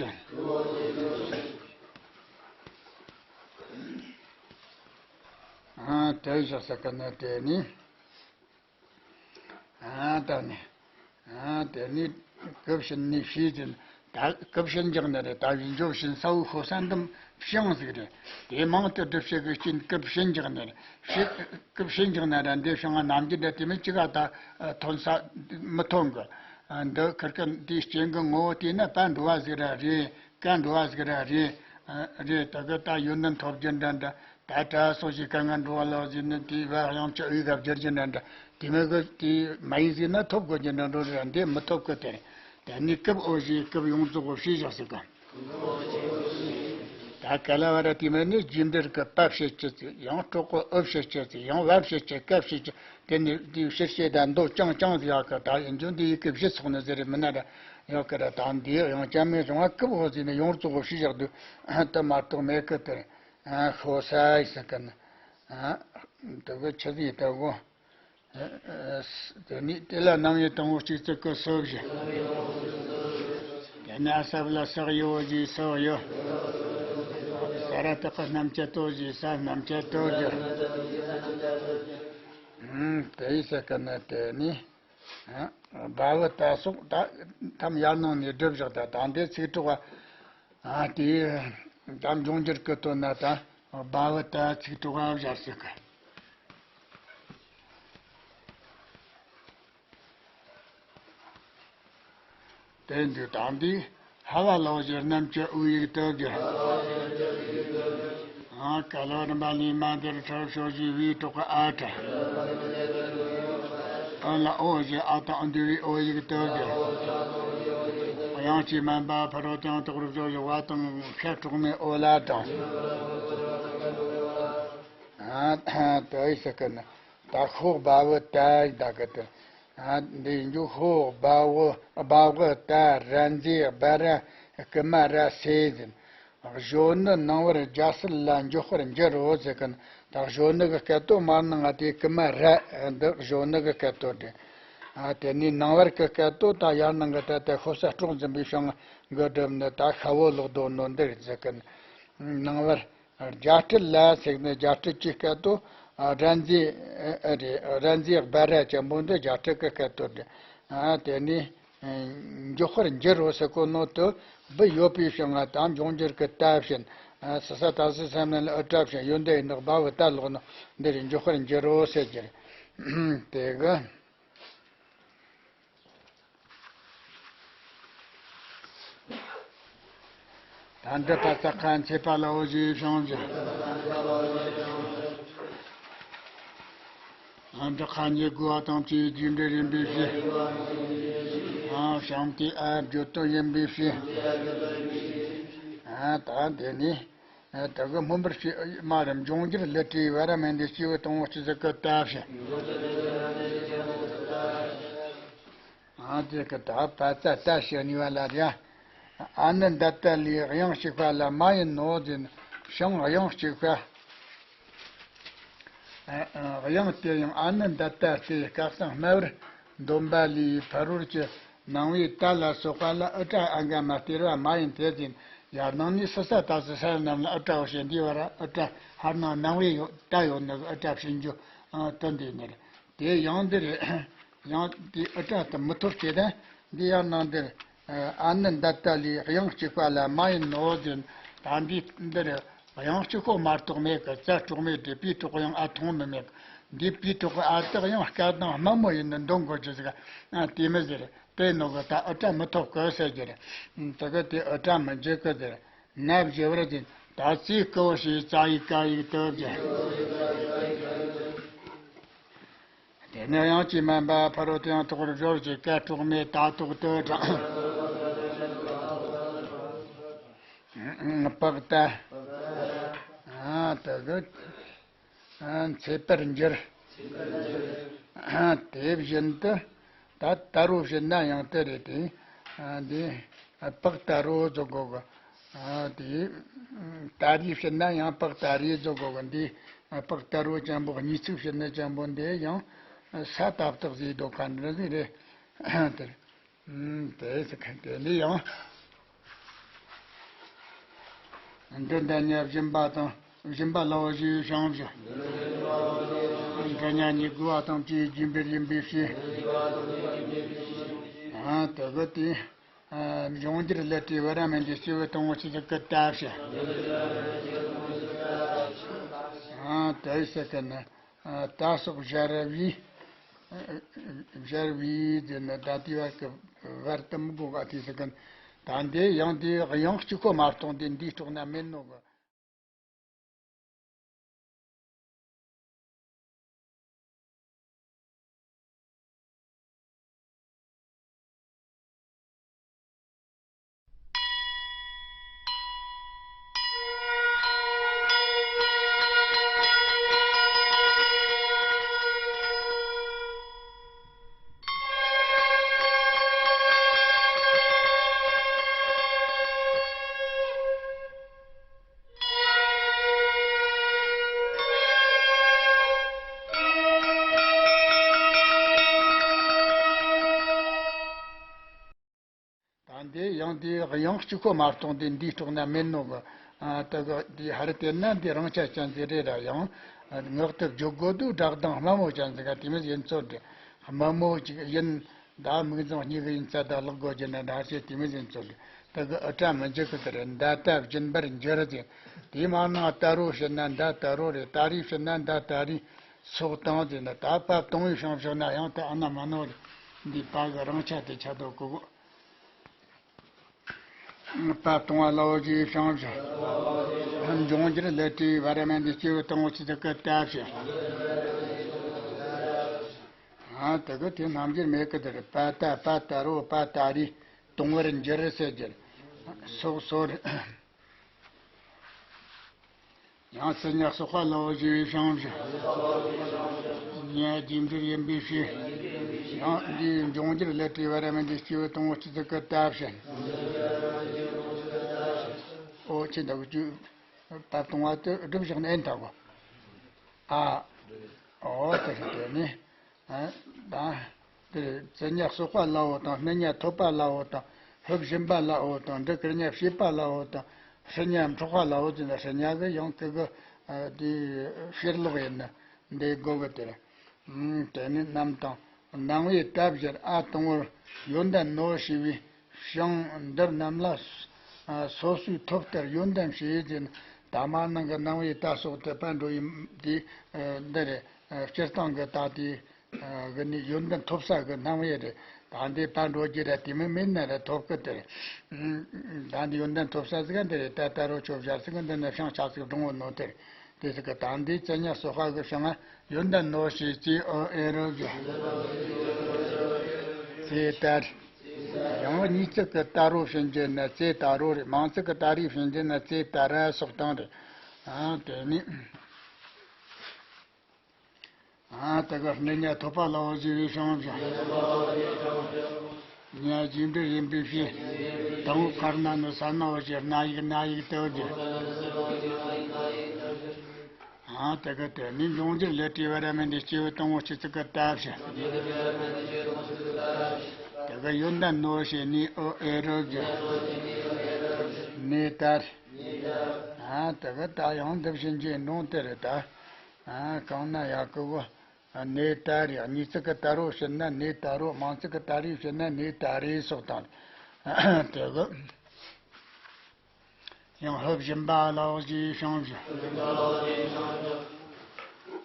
ཨ་དེ་བཞག་ས་ག་ན་དེ་ནི། ཨ་ད་ནི། ཨ་དེ་ནི་སྐུབ་བྱིན་ནི་ཕྱིས་ཀྱི། ད་སྐུབ་བྱིན་རྒྱག་ནི་རེད། ད་ཡིན་འཇོག་བྱིན་ས་བོ་ཤོ་ས་འདུམ་ཕྱིང་ཟིག་རེད། དེ་མང་དུ་སྒྲུབ་བྱེད་ཀྱི་རྐྱེན་སྐུབ་བྱིན་རྒྱག་ནི་རེད། ཕྱིས་སྐུབ་བྱིན་རྒྱག་ན་ར་འདི་ཕྱིང་ང་ནམ་རྒྱུན་འདྲ་དེ་མིན་ཅི་ག་ད་ཐོན་ས་མི་ཐོན་གི། ཨ་འདི་ཁིར་ཀ་འདིའི་རྐྱེན་གྱི་ངོ་བོ་དེ་ནི་པ་འགྲོ་བ་ཟིག་ར་རེད། ཀ་འགྲོ་བ་ཟིག་ར་རེད། ཨ་རེད། ད་གི་ད་ཡོན་ཏན་ཐོབ་རྒྱུ་འདྲ་འདྲ། ད་ད་སོ་ཞིག་ག་ང་འགྲོ་བ་ལ་ཟིན་ནི་དེའི་བ་ཡང་ཅི་འོས་ག་བསྒྱུར་གྱི་འདྲ་འདྲ། དེ་མོ་གི་དེ་མ་ཡིན་ཟིན་ན་ཐོབ་དགོས་ཀྱི་འདྲ་འགྲོ་རེད། འདི་མི་ཐོབ་གི་དེ། ད་ནི་སྐུབ་འོ་ཞེས་སྐུབ་ཡོངས་རྫོགས་པོ་ཕྱིས་བཞག་ཟེར་ག། ད་ག་ལ་བ་ར་དེ་མོ་ནི་རྒྱུ་འབྲས་ཀྱི་པ་བྱེད་ཀྱི་ཚིག། ཡང་སྤྲོ་གོ་འོ་བྱེད་ཀྱི་ཚིག། ཡང་བ་བྱེད་ཀྱི་ཀ་བྱེད་ཀྱི། དེ་ནི་དེའི་ཕྱིར་བྱེད་ད་མདོ་རྐྱང་རྐྱང་ཟིག་ཡག་གི། ད་ཡིན་རྒྱུ་འདི་ཡི་གེ་བཞི་ཚོགས་ནི་ཟེར་རེད་མིན་ན་ར་ཡག་གི་ར། ད་འདི་ཡང་ཅང་མེད་རུང་བ་སྐུབ་འོ་ཟིན་ནི་ཡོངས་རྫོགས་པོ་ཕྱིས་བཞག་དུས་དེ་མ་གཏོགས་མེད་གི་དེ། ཨ་ཤོ་ས་ཡི་ཟེར་གི་ན། ཨ་དེ་གི་ཆི་ཟིག་ཡིན་ད་གོ། ཨ་ཨ་དེ་ནི་དེ་ལ་རྣམ་དབྱེ་དང་པོ་གཅིག་ཙིག་གི་སོ་བཞི། དེ་ནས་ཨ་ས་བ་ལ་སག་ཡོ་ཞེས་སོ་ཡོ། ས་ར་བཏགས་རྣམ་བཅད་དོ་ཞེས་ས་རྣམ་བཅད་དོ་བསྒྱུར། ཨུམ་དེ་ཡི་ཟེར་གི་ན་དེ་ནི། ཨ་སྦ་བ་ཏ་སོགས་ད་ཐམ་ཡར་སྣང་ནས་སྒྲུབ་བཞག་ད་ད་འདི་ཚིག་གྲོགས་པ། ཨ་དེ་ད་འབྱུང་འགྱུར་གི་དོན་ན་ད་སྦ་བ་ཏ་ཚིག་གྲོགས་པ་བཞག་ཟེར་གི། དེ་འདི་དང་འདི་ཧ་བ་ལོ་ཞེས་རྣམ་བཅད་དབུ་ཡིག་ཏུ་བསྒྱུར། ཨ་ག་ལོ་རིམ་པ་ལས་མ་འདིར་ཁྲ་ཤོ་ཞེས་བའི་གྲོགས་ཨ་ཁྲ། ཨ་ལ་འོ་ཞེས་ཨ་དང་འདུས་པའི་འོ་ཡིག་ཏུ་བསྒྱུར། དབྱངས་ཀྱིས་སྨན་པ་ཕ་རོལ་ཏུ་ཡང་དོག་པར་སྦྱོར་ཞེས་བ་དང་ཤ་གྲོགས་མེད་འོ་ལ་དྲངས། ཨ་དེ་ཡི་ཟེར་གི་ན། ད་ཤོག་སྦ་བུ་ད་ད་གི་དེ། ཨ་འདི་ཡིན་རྒྱུ་ཤོག་སྦ་བུ་སྦ་བུ་ད་ར་མཛེས་སྦ་ར་སྐུ་མ་ར་སེ་ཟེར། གཞོན་ནུ་ནང་བར་རྒྱ་སྲིད་ལ་འཇོག་པར་འགྱུར་རོ་ཟེར་གི་ན། ད་གཞོན་ནུ་གི་སྐད་དོད་མར་ནང་ང་དེ་སྐུ་མ་ར་འདི་གཞོན་ནུ་གི་སྐད་དོད་རེད། ཨ་དེ་ནས་ནང་བར་གི་སྐད་དོད་ད་ཡར་ནང་གི་ད་ལྟ་ཤོ་ས་སྲོག་འཛིན་པའི་ཞང་གི་སྒྲུབ་ནི་ད་ཤ་བོ་ལོག་རྡོ་ནོ་འདི་རེད་ཟེར་གི་ན། ནང་བར་རྒྱ་སྤྲུལ་ལ་ཟེར་ནི་རྒྱ་སྤྲུལ་གྱི་སྐད་དོད་ར་མཛེས་རེད། ར་མཛེས་སྦ་ར་ཅན་པོ་འདི་རྒྱ་སྤྲུལ་གྱི་སྐད་དོད་རེད། ཨ་དེ་ནས། འཇོག་པར་འགྱུར་རོ་ཟེར་གོ་ནོ་དུ་སྦུ་ཡོད་པའི་ཞིང་ང་དང་འབྱུང་འགྱུར་གྱི་ད་བཞིན། སི་ས་ད་སི་སེམས་ལ་ཨུ་ཏྲ་བཞིན་ཡོད་འདི་ཡིན་ནོ་སྦ་བུ་ད་ལོག་ནོ་འདི་རེད། འཇོག་པར་འགྱུར་རོ་ཟེར་གྱི་རེད། དེ་གི། ད་འདི་པ་ཙ་ཁ་མཚེས་པ་ལ་འོ་ཞེས་བྱུང་ཞིང་། ཨ་འདི་ཁ་ཉེ་དགུ་བ་དང་བཅས་རྒྱུ་འབྲས་ཡིན་པའི་ཕྱིར། ཨ་བྱང་དེ་ཨ་བརྗོད་དོན་ཡིན་པའི་ཕྱིར། ཨ་ད་དེ་ནི་ཨ་དེ་གི་སྨོན་པར་བྱེད་མ་རེད། འབྱུང་འགྱུར་ལས་བྲིས་བ་ར་མེན་དེ་སྐྱེས་བུ་དང་པོ་སྤྱི་ཟིག་གི་ལྟ་བྱེད། ཨ་དེ་གི་ད་པ་ཙ་ལྟ་བྱེད་ནུས་པ་ལ་ར། ཨ་ནི་འདི་ལྟ་ལས་དབྱངས་གཅིག་པ་ལ་མ་ཡིན་ནོ་ཟེར་ན། ཞིང་དབྱངས་གཅིག་པ། དབྱངས་དེ་ཡང་ཨ་ནི་འདི་ལྟ་སྟེ་སྐད་གསང་སྨྲ་བར་འདོན་པ་ལས་ཕ་རོལ་གྱི་ནང་བའི་ད་ལ་སོགས་པ་ལ་ཨུ་ཏྲ་ཨ་ག་མ་སྟེར་བ་མ་ཡིན་ཏེ་ཟེར་ན། ཡར་ནང་ནས་སི་ས་ད་སི་ས་རྣམས་ལ་ཨུ་ཏྲའོ་ཞེས་འདི་བར་ཨུ་ཏྲ་ཧར་ནང་ནང་བའི་ཡོད་ད་ཡོད་ནི་ཨུ་ཏྲ་བྱིན་རྒྱུ་དོན་དེ་ནི་རེད། དེ་ཡང་འདི་རེད། ཡང་དེ་ཨུ་ཏྲ་དུ་མི་ཐོབ་ཅེས་དང་འདི་ཡང་ནང་འདིར། ཨ་ནི་འདི་ལྟ་ལས་དབྱངས་གཅིག་པ་ལ་མ་ཡིན་ནོ་ཟེར། ད་འདི་འདིར་དབྱངས་གཅིག་པོ་མ་གཏོགས་མེད་གི། ཙ་གྲོགས་མེད་དེ་པའི་གྲོགས་དབྱངས་ཨ་མཐོང་ནི་མེད་གི། འདི་པའི་གྲོགས་ཨ་དེ་དབྱངས་སྐད་དང་དམའ་མོ་ཡིན་ནི་འདོན་དགོས་ཀྱི་ཟིག་ཨ་དེ་མི་ཟེར། དེ་ནོ་གི་ད་ཨུ་ཏྲ་མི་ཐོབ་གི་ཟེར་གྱི་རེད། དེ་གི་དེ་ཨུ་ཏྲ་མི་འཇུག་གི་ཟེར། ན་བཞི་བར་ཟེར། ད་ཙི་ཀོ་ཞེས་ཙ་ཡི་ཀ་ཡིག་ཏུ་ཟེར། དེ་ནས་དབྱངས་ཀྱིས་དམན་པ་ཕ་རོལ་ཏུ་ཡང་དོག་པར་སྦྱོར་གྱི་སྐད་གྲོགས་མེད་ད་དོག་ཏུ་དྲངས། པགས་ཏ། ཨ་དེ་གི། ཨ་མཚེས་པར་འགྱུར། ཨ་དེ་བཞིན་དུ། ད་ད་རོ་བཞིན་ན་ཡང་དེ་རེད་དེ། ཨ་འདི། པགས་ཏ་རོ་བཟོ་དགོས་གི། ཨ་དེ། ཏ་རི་བྱེད་ན་ཡང་པགས་ཏ་རི་བཟོ་དགོས་གི། འདི་པགས་ཏ་རོ་ཅན་པོ་གཉིས་ཚིག་བྱེད་ན་ཅན་པོ་འདི་ཡང་ས་ཏ་བཏགས་ཟེར་དོ་ག་འདྲ་ཟིག་རེད། དེ་རེད། དེ་ཟེར་གི་དེ་ལས་ཡང་། འདི་འདྲ་ཉ་སྦྱིན་པ་དང་སྦྱིན་པ་ལའོ་ཞེས་བྱང་བཞིན། འདི་ཉ་ཉིད་དགུ་བ་དང་བཅས་རྒྱུ་འབྲས་ཡིན་པའི་ཕྱིར། ཨ་དེ་གི་དེ། ཨ་འབྱུང་འགྱུར་ལས་བྲིས་བ་ར་མེན་དེ་སྐྱེས་བུ་དང་པོ་སྤྱི་ཟིག་གི་ལྟ་བྱེད། ཨ་དེ་ཟེར་གི་ནི། ཨ་ད་སོགས་སྦྱར་བའི། སྦྱར་བའི་དེ་ནི་ད་དེ་བར་གི་བར་དུ་མི་དགོས་ག་དེ་ཟེར་གི་ནི། ད་འདི་ཡང་དེ་དབྱངས་གཅིག་པོ་མ་གཏོགས་དེ་འདིའི་གྲོགས་ན་མེད་ནོ་གི། ད་འདི་ཡང་དེ་དབྱངས་གཅིག་པོ་མ་གཏོགས་དེ་འདིའི་གྲོགས་ན་མེད་ནོ་གི། ཨ་དེ་གི་དེ་ཧར་དེ་ན་འདི་རང་ཆ་ཅན་ཟིག་རེད་ར། ཡང་ངག་ཏུ་བརྗོད་དགོས་དུས་སྒྲ་གདངས་དམའ་མོ་ཅན་ཟིག་ག་དེ་མོ་ཡིན་ཚོད་རེད། དམའ་མོ་ཅིག་ཡིན། ད་མིག་རྫོང་གཉིས་ཀྱི་ཡིན་ཚད་ད་ལག་དགོས་ཀྱི་ན་འདྲ་ཆེ་དེ་མོ་ཡིན་ཚོད་རེད། དེ་གི་ཨུ་ཏྲ་མི་འཇུག་གི་དེ་རེད། འདི་ལྟ་སྦྱིན་པར་འགྱུར་ཟེར། དེའི་མ་ནང་ཏ་རོ་བྱེད་ན་འདི་ཏ་རོ་རེད། ཏ་རི་བྱེད་ན་འདི་ཏ་རི། སོགས་དང་ཟེར་ན་ད་པ་སྟོང་བའི་བྱང་ཕྱོགས་ན་ཡང་དེ་ཨ་ན་མ་ནོ་རེད། འདི་པ་གི་རང་ཆ་དེ་ཆ་དོ་གོ་གོ། པ་སྟོང་བ་ལའོ་ཞེས་བྱང་ཕྱོགས། འབྱུང་འགྱུར་ལས་བྲིས་བ་ར་མེན་དེ་སྐྱེས་བུ་དང་པོ་སྤྱི་ཟིག་གི་ལྟ་བྱེད། ཨ་དེ་གི་དེ་རྣམ་འགྱུར་མེད་གི་དེ་རེད། པ་ཏ་པ་ཏ་རོ་པ་ཏ་རི་སྟོང་བར་འགྱུར་ཟེར་གྱི་རེད། སོགས་སོར། ཡང་ཚེ་ཉག་སོགས་པ་ལའོ་ཞེས་པའི་ཞིང་བཞིན། ཉ་རྗེས་འབྲེལ་ཡིན་པའི་ཕྱིར། ཡང་འདིའི་འབྱུང་འགྱུར་ལས་བྲིས་པ་ར་མིན་འདི་སྐྱེས་བུ་དང་པོ་སྤྱི་ཚིག་གི་ད་བཞིན། ཨོ་ཆེ་འདབ་བཅུ། ད་གཏོང་བ་དེ་སྒྲུབ་བཞག་ནས་ཨེན་ཐག་གོ། ཨ། ཨོ་དེ་རེད་དེ་ནི། ཨ། ད། དེ་རེད། ཙི་ཉ་སོགས་པ་ལའོ་དང་། ནི་ཉ་ཐོབ་པ་ལའོ་དང་། ཧུབ་བཞིན་པ་ལའོ་དང་། འབྲི་ཀར་ཉ་བྱེད་པ་ལའོ་དང་། ཧྲི་ཉ་འཕྲོག་པ་ལའོ་ཟེར་ན། ཧྲི་ཉ་གི་ཡང་གི་གི། ཨ། དེའི་ཕྱིར་ལོག་ཡིན་ན་འདི་དགོས་གི་དེ་རེད། ཨུམ། དེ་ནི་རྣམ་དང་། ནང་པའི་ད་བཞིན་ཨ་དང་པོར་ཡོན་ཏན་ནོ་ཞེས་པའི་ཞིང་འདིར་རྣམས་ལ། ཨ། སོ་སོའི་ཐོབ་ལྟར་ཡོན་ཏན་བྱེད་ཅེས་ཟེར་ན། ད་མ་ནང་གི་ནང་པའི་ད་སོགས་དེ་པར་འགྲོ་ཡིན་དེ། ཨ། འདི་རེད། ཨ། སྤྱིར་བཏང་གི་ད་དེ། ཨ། གི་ནི་ཡོན་ཏན་ཐོབ་ས་གི་རྣམ་དབྱེ་རེད། ད་འདི་པར་འགྲོ་རྒྱུ་རེད་དེ་མིན་མིན་ན་རེད། ཐོབ་གི་དེ་རེད། ཨ། ད་འདི་ཡོན་ཏན་ཐོབ་ས་ཟིག་འདི་རེད། ད་ད་རུང་ཆོས་བྱ་ཟིག་འདི་ནི་ཤིང་ཆ་ཟིག་སྒྲུང་བོ་ནོ་དེ་རེད། དེ་ཟིག་གི་ད་འདི་ཙི་ཉ་སོགས་པ་གི་ཞིང་ང་ཡོན་ཏན་ནོ་ཞེས་ཙི་ཨོ་ཨེ་རོ་གི་ཙི་ལྟར། ཡང་གཉིས་བརྩེགས་ཀྱི་ད་རོ་བྱིན་གྱི་ན་ཙེ་ད་རོ་རེད། མང་བརྩེགས་ཀྱི་ད་རེ་བྱིན་གྱི་ན་ཙེ་ད་ར་སོགས་དང་རེད། ཨ། དེ་ནི། ཨ། དེ་ག་ནི་ཉ་ཐོབ་པ་ལའོ་ཞེས་པའི་ཞིང་བཞིན། ཉ་རྗེས་འབྲེལ་ཡིན་པའི་ཕྱིར། དང་པོ་ཁར་ན་ནི་ས་ན་འོ་ཞེས་རྣ་ཡིག་རྣ་ཡིག་ཏུ་བརྗོད། ཨ། དེ་ག་དེ་ནི་འབྱུང་འགྱུར་ལས་བྲིས་པ་ར་མིན་འདི་སྐྱེས་བུ་དང་པོ་སྤྱི་ཚིག་གི་ད་བཞིན། དེ་ག་ཡོན་ཏན་ནོ་ཞེས་ནི་ཨོ་ཨེ་རོ་གི་ནི་ལྟར། ཨ། དེ་ག་ད་ཡང་འདི་བཞིན་གྱི་འབྲོང་དེ་རེད་ད། ཨ། གང་ན་ཡག་གི་གོ། ནི་ད་རེད། གཉིས་བརྩེགས་ཀྱི་ད་རོ་བྱིན་ན་ནི་ད་རོ། མང་བརྩེགས་ཀྱི་ད་རེ་བྱིན་ན་ནི་ད་རེ་སོགས་དང་། དེ་གི། ཡང་ཧུབ་བཞིན་པ་ལའོ་ཞེས་ཞིང་བཞིན།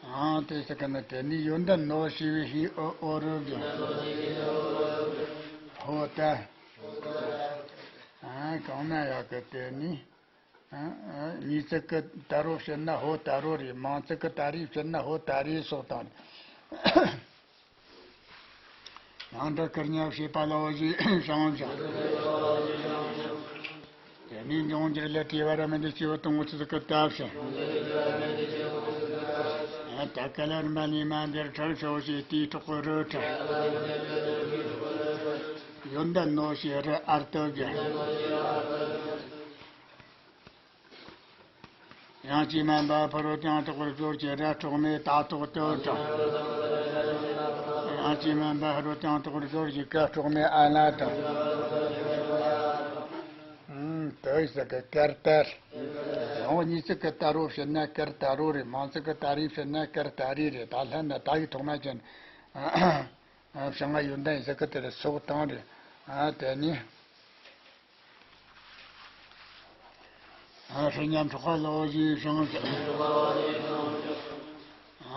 ཨང་། དེ་ཟེར་གི་ནི་དེ་ནི་ཡོན་ཏན་ནོ་ཞེས་པའི་ཧི་ཨོ་ཨོ་རོ་གི་ཧོ་ད། ཨང་། གང་ན་ཡག་གི་དེ་ནི། ཨ། ཨ། གཉིས་བརྩེགས་ཀྱི་ད་རོ་བྱིན་ན་ཧོ་ད་རོ་རེད། མང་བརྩེགས་ཀྱི་ད་རེ་བྱིན་ན་ཧོ་ད་རེ་སོགས་དང་། ཡང་འདི་ཀར་ཉ་བྱེད་པ་ལའོ་ཞེས་ཞིང་བཞིན། དེ་ནས་འབྱུང་འགྱུར་ལས་བྲིས་པ་ར་མིན་འདི་སྐྱེས་བུ་དང་པོ་སྤྱི་ཚིག་གི་ད་བཞིན། ད་ག་ལ་རིམ་པ་ནས་མ་འདིར་ཁྲག་ཤོ་ཞེས་དེའི་གྲོགས་པོ་རུ་ཁྲ། ཡོན་ཏན་ནོ་ཞེས་རུ་ཨར་ཏོ་བརྒྱན། ཡང་ཅི་མན་པ་ཕ་རོལ་ཏུ་ཡང་དག་པར་སྦྱོར་གྱི་ར་འཕྲོག་མའི་ད་ཐོག་ཏུ་དྲངས། ཡང་ཅི་མན་པ་ཕ་རོལ་ཏུ་ཡང་དག་པར་སྦྱོར་གྱི་ཀ་འཕྲོག་མའི་ཨ་ལ་དྲངས། ཨུམ། དེ་ཟེར་གི་ཀར་ཏར། ཡང་གཉིས་བརྩེགས་ཀྱི་ད་རོ་བྱིན་ན་ཀར་ད་རོ་རེད། མང་བརྩེགས་ཀྱི་ད་རེ་བྱིན་ན་ཀར་ད་རེ་རེད། ད་ལྷན་ན་ད་གི་ཐོག་མ་ཅན། ཨ། བྱིང་བ་ཡོན་ཏན་ཟེར་གི་དེ་རེད། སོགས་དང་རེད། ཨ། དེ་ནི། ཨ། ཧྲི་ཉ་འཕྲོག་པ་ལའོ་ཞེས་ཞིང་བཞིན།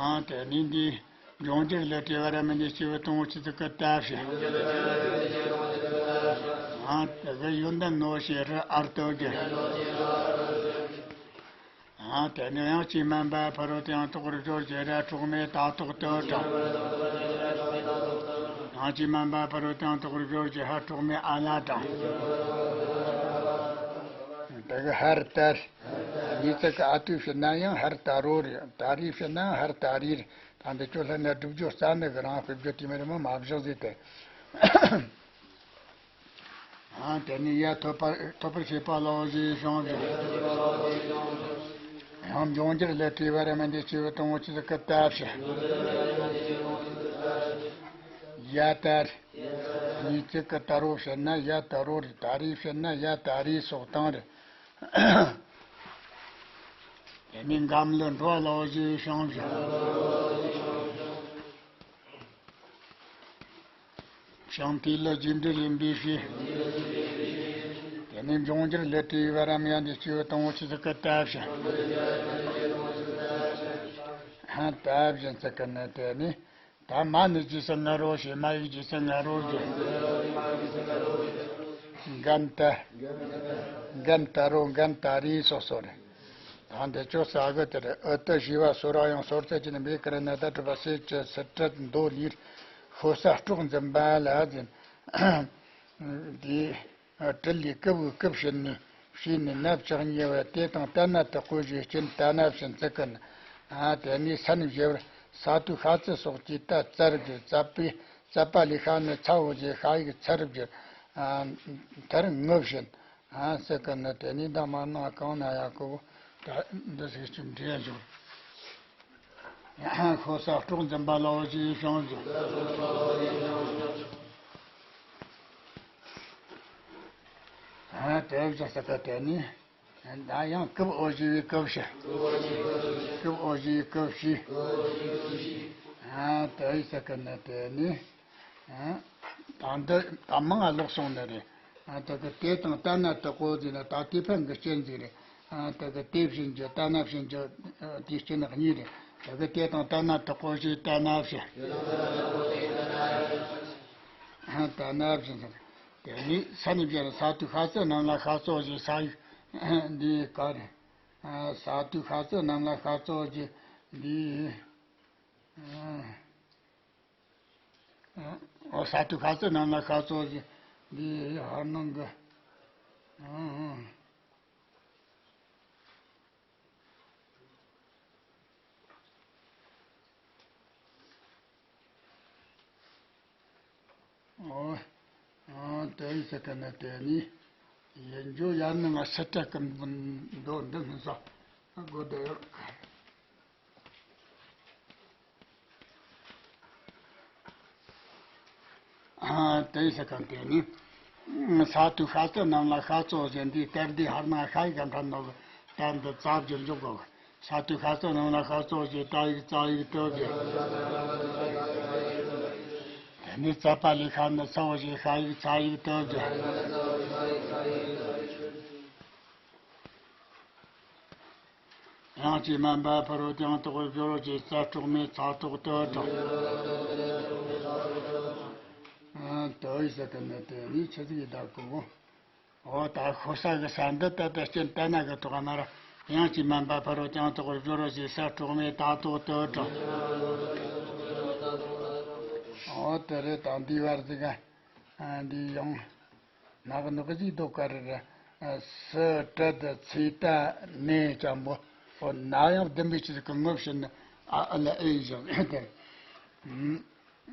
ཨ། དེ་ནི་འདི་འབྱུང་འགྱུར་ལས་བྲིས་པ་ར་མིན་འདི་སྐྱེས་བུ་དང་པོ་སྤྱི་ཚིག་གི་ད་བཞིན། ཨ། དེ་གི་ཡོན་ཏན་ནོ་ཞེས་རུ་ཨར་ཏོ་བརྒྱན། ཨ། དེ་ནས་ཡང་ཅི་མན་པ་ཕ་རོལ་ཏུ་ཡང་དག་པར་སྦྱོར་གྱི་ར་འཕྲོག་མའི་ད་ཐོག་ཏུ་དྲངས། ཡང་ཅི་མན་པ་ཕ་རོལ་ཏུ་ཡང་དག་པར་སྦྱོར་གྱི་ཧ་འཕྲོག་མའི་ཨ་ལ་དྲངས། དེ་གི་ཧར་ཏར། གཉིས་བརྩེགས་ཀྱི་ཨ་ཏུ་བྱེད་ན་ཡང་ཧར་ཏ་རོ་རེད། ད་རེ་བྱེད་ན་ཡང་ཧར་ཏ་རེ་རེད། ད་འདི་ཚོ་ལྷན་ན་སྒྲུབ་སྦྱོར་རྩ་ནི་གི་རང་དཔེ་བརྗོད་དེ་མི་རེད་མོ། མ་བཞག་ཟེར་ཏེ། ཨ། དེ་ནས་ཡ་ཐོབ་པར་ཐོབ་པར་བྱེད་པ་ལའོ་ཞེས་ཞིང་བཞིན། ཡང་འབྱུང་འགྱུར་ལས་བྲིས་པ་ར་མིན་འདི་སྐྱེས་བུ་དང་པོ་སྤྱི་ཚིག་གི་ད་བཞིན། ཡ་ཏར། གཉིས་བརྩེགས་ཀྱི་ད་རོ་བྱིན་ན་ཡ་ད་རོ་རེད། ད་རེ་བྱིན་ན་ཡ་ད་རེ་སོགས་དང་རེད། དེ་ནས་འགམ་ལུ་འགྲོ་ལའོ་ཞེས་ཞིང་བཞིན། ཞིང་དེ་ལ་རྗེས་འབྲེལ་ཡིན་པའི་ཕྱིར། དེ་ནས་འབྱུང་འགྱུར་ལས་བྲིས་པ་ར་མིན་འདི་སྐྱེས་བུ་དང་པོ་སྤྱི་ཚིག་གི་ད་བཞིན། ཧ། ད་བཞིན་ཟེར་གི་ནི་དེ་ནི། ད་མ་ནི་རྗེས་སུ་ང་རོ་ཞེས་མ་ཡི་རྗེས་སུ་ང་རོ་ཞེས། འགན་ཏ། འགན་ཏ་རོ་འགན་ཏ་རེ་སོགས་སོགས་རེད། ད་འདི་ཚོ་ས་གི་དེར་ཨུ་ཏི་ཞི་བ་སོ་ར་ཡང་སོར་ཚད་ཀྱི་ནི་མེ་ཀ་ར་ན་ད་གྲུབ་པ་སེ་ཅི་སི་ཏྲ་མདོ་ལིར་ཤོ་ས་སྲོག་འཛིན་པ་ལ་འཛིན། འདི་དྲིལ་ལས་ཀི་བུ་ཀི་བྱིན་ནི་ ཕྱིས་ནས་ནབ་ཆགས་ཉེ་བས། དེ་དང་ཏ་ན་དུ་ཀོ་ཞེས་སྐྱོན། ཏ་ན་བྱིན་ཚིག་གི་ན། དེ་ནས་སན་བཞི་བར་ས་ཏུ་ཤ་ཙི་སོགས་ཀྱིས་ཏ་ཙར་བརྗོད། ཙ་པའི་ཙ་པ་ལས་ཤ་ནི་ཚ་བོ་ཞེས་ཤ་ཡིག་ཚར་བརྗོད། མཐར་ངུ་བྱིན། ཨ་ཟེར་གི་ནི། དེ་ནས་ད་མ་ནང་གང་ན་ཡག་གོ། ད་འདི་ཟིག་ཅིག་འདྲེས་འཇོག་ཤོ་ས་སྲོག་འཛིན་པ་ལའོ་ཞེས་བྱུང་ཟིག་ཨ་དེ་བཞིན་ཟེར་གི། དེ་ནས་ད་ཡང་ཀུབ་ཨོ་ཞེས་པའི་ཀུབ་ཤི། ཀུབ་ཨོ་ཞེས་པའི་ཀུབ་ཤི། ཨ་དེ་ཟེར་གི་ནི། དེ་ནས། ད་འདི་ད་མང་ང་ལོག་སོང་ནི་རེད། ཨ་དེ་གི་དེ་དང་ཏ་ན་དུ་ཀོ་ཟེར་ན་ད་དེ་ཕན་གི་རྐྱེན་ཟིག་རེད། ཨ་དེ་གི་དེ་བྱིན་རྒྱུ་ཏ་ན་བྱིན་རྒྱུ། ཨ་དེའི་རྐྱེན་ནི་གཉིས་རེད། དེ་གི་དེ་དང་ཏ་ན་དུ་ཀོ་ཞེས་ཏ་ན་བྱིན། ཨ་ཏ་ན་བྱིན་ཟེར། དེ་ནས་ས་ནས་བྱས་ས་ཏུ་ཤ་ཙི་རྣམས་ལ་ཤ་ཙོ་ཞེས་ས་ཡིག་འདི་ག་རེད། ཨ་ས་ཏུ་ཤ་ཙི་རྣམས་ལ་ཤ་ཙོ་ཞེས་འདི། ཨ། ཨོ་ས་ཏུ་ཤ་ཙི་རྣམས་ལ་ཤ་ཙོ་ཞེས་འདི་ཧར་ནང་གི། ཨང་། ཨོ། ཨང་། དེ་ཡིན་ཟེར་གི་ནི། དེ་ནི་ཡིན་རྒྱུ་ཡར་ནི་ང་ཕྱི་དྲག་གི་མདོ་འདི་མི་ཟ་དགོས་དེ་ཡོད། ཨ་དེ་ཡིན་ཟེར་གི། དེ་ནི་ས་ཏུ་ཤ་ཙི་རྣམས་ལ་ཤ་ཙོ་ཞེས་འདི་ལྟར་འདི་ཧར་ན་ཤ་ཡི་ག་འཕྲལ་ནོ་གི་ལྟར་འདི་ཙ་བརྗོད་འཇུག་གོ། ས་ཏུ་ཤ་ཙི་རྣམས་ལ་ཤ་ཙོ་ཞེས་ཏ་ཡིག་ཙ་ཡིག་ཏུ་བརྗོད། དེ་ནས་ཙ་པ་ལས་ཤ་ནི་ཚ་བོ་ཞེས་ཤ་ཡིག་ཚ་ཡིག་ཏུ་བརྗོད། དབྱངས་ཀྱིས་དམན་པ་ཕ་རོལ་ཏུ་ཡང་དག་པར་སྦྱོར་བ་ཞེས་ས་དྲུག་མའི་ཚ་དྲུག་ཏུ་གྲགས། ཨ་ཏོ་ཡི་ཟེར་གི་ནི། དེ་ནི་ཆི་ཟིག་ཡིན་ད་གོ། འོ་ད་ཤོ་ས་གི་ས་འདི་ད་ལྟ་རྐྱེན་ཏ་ན་གི་ཐོག་མར་དབྱངས་ཀྱིས་དམན་པ་ཕ་རོལ་ཏུ་ཡང་དག་པར་སྦྱོར་བ་ཞེས་ས་དྲུག་མའི་ད་དྲུག་ཏུ་གྲགས། འོ་དེ་རེད། ད་འདི་བར་ཟིག་ག་ཨ་འདི་ཡང་ནག་ནག་ཅིག་འདུག་ག་རེ་རེད། སི་ཏྲི་དི་ཚི་ཏ་ནེ་ཅམ་པོ། འོ་ན་ཡང་བདུན་པའི་ཆེད་གི་ངོ་བྱེད་ནི་ཨ་ཨ་ལ་ཨེ་བཞག་དེ།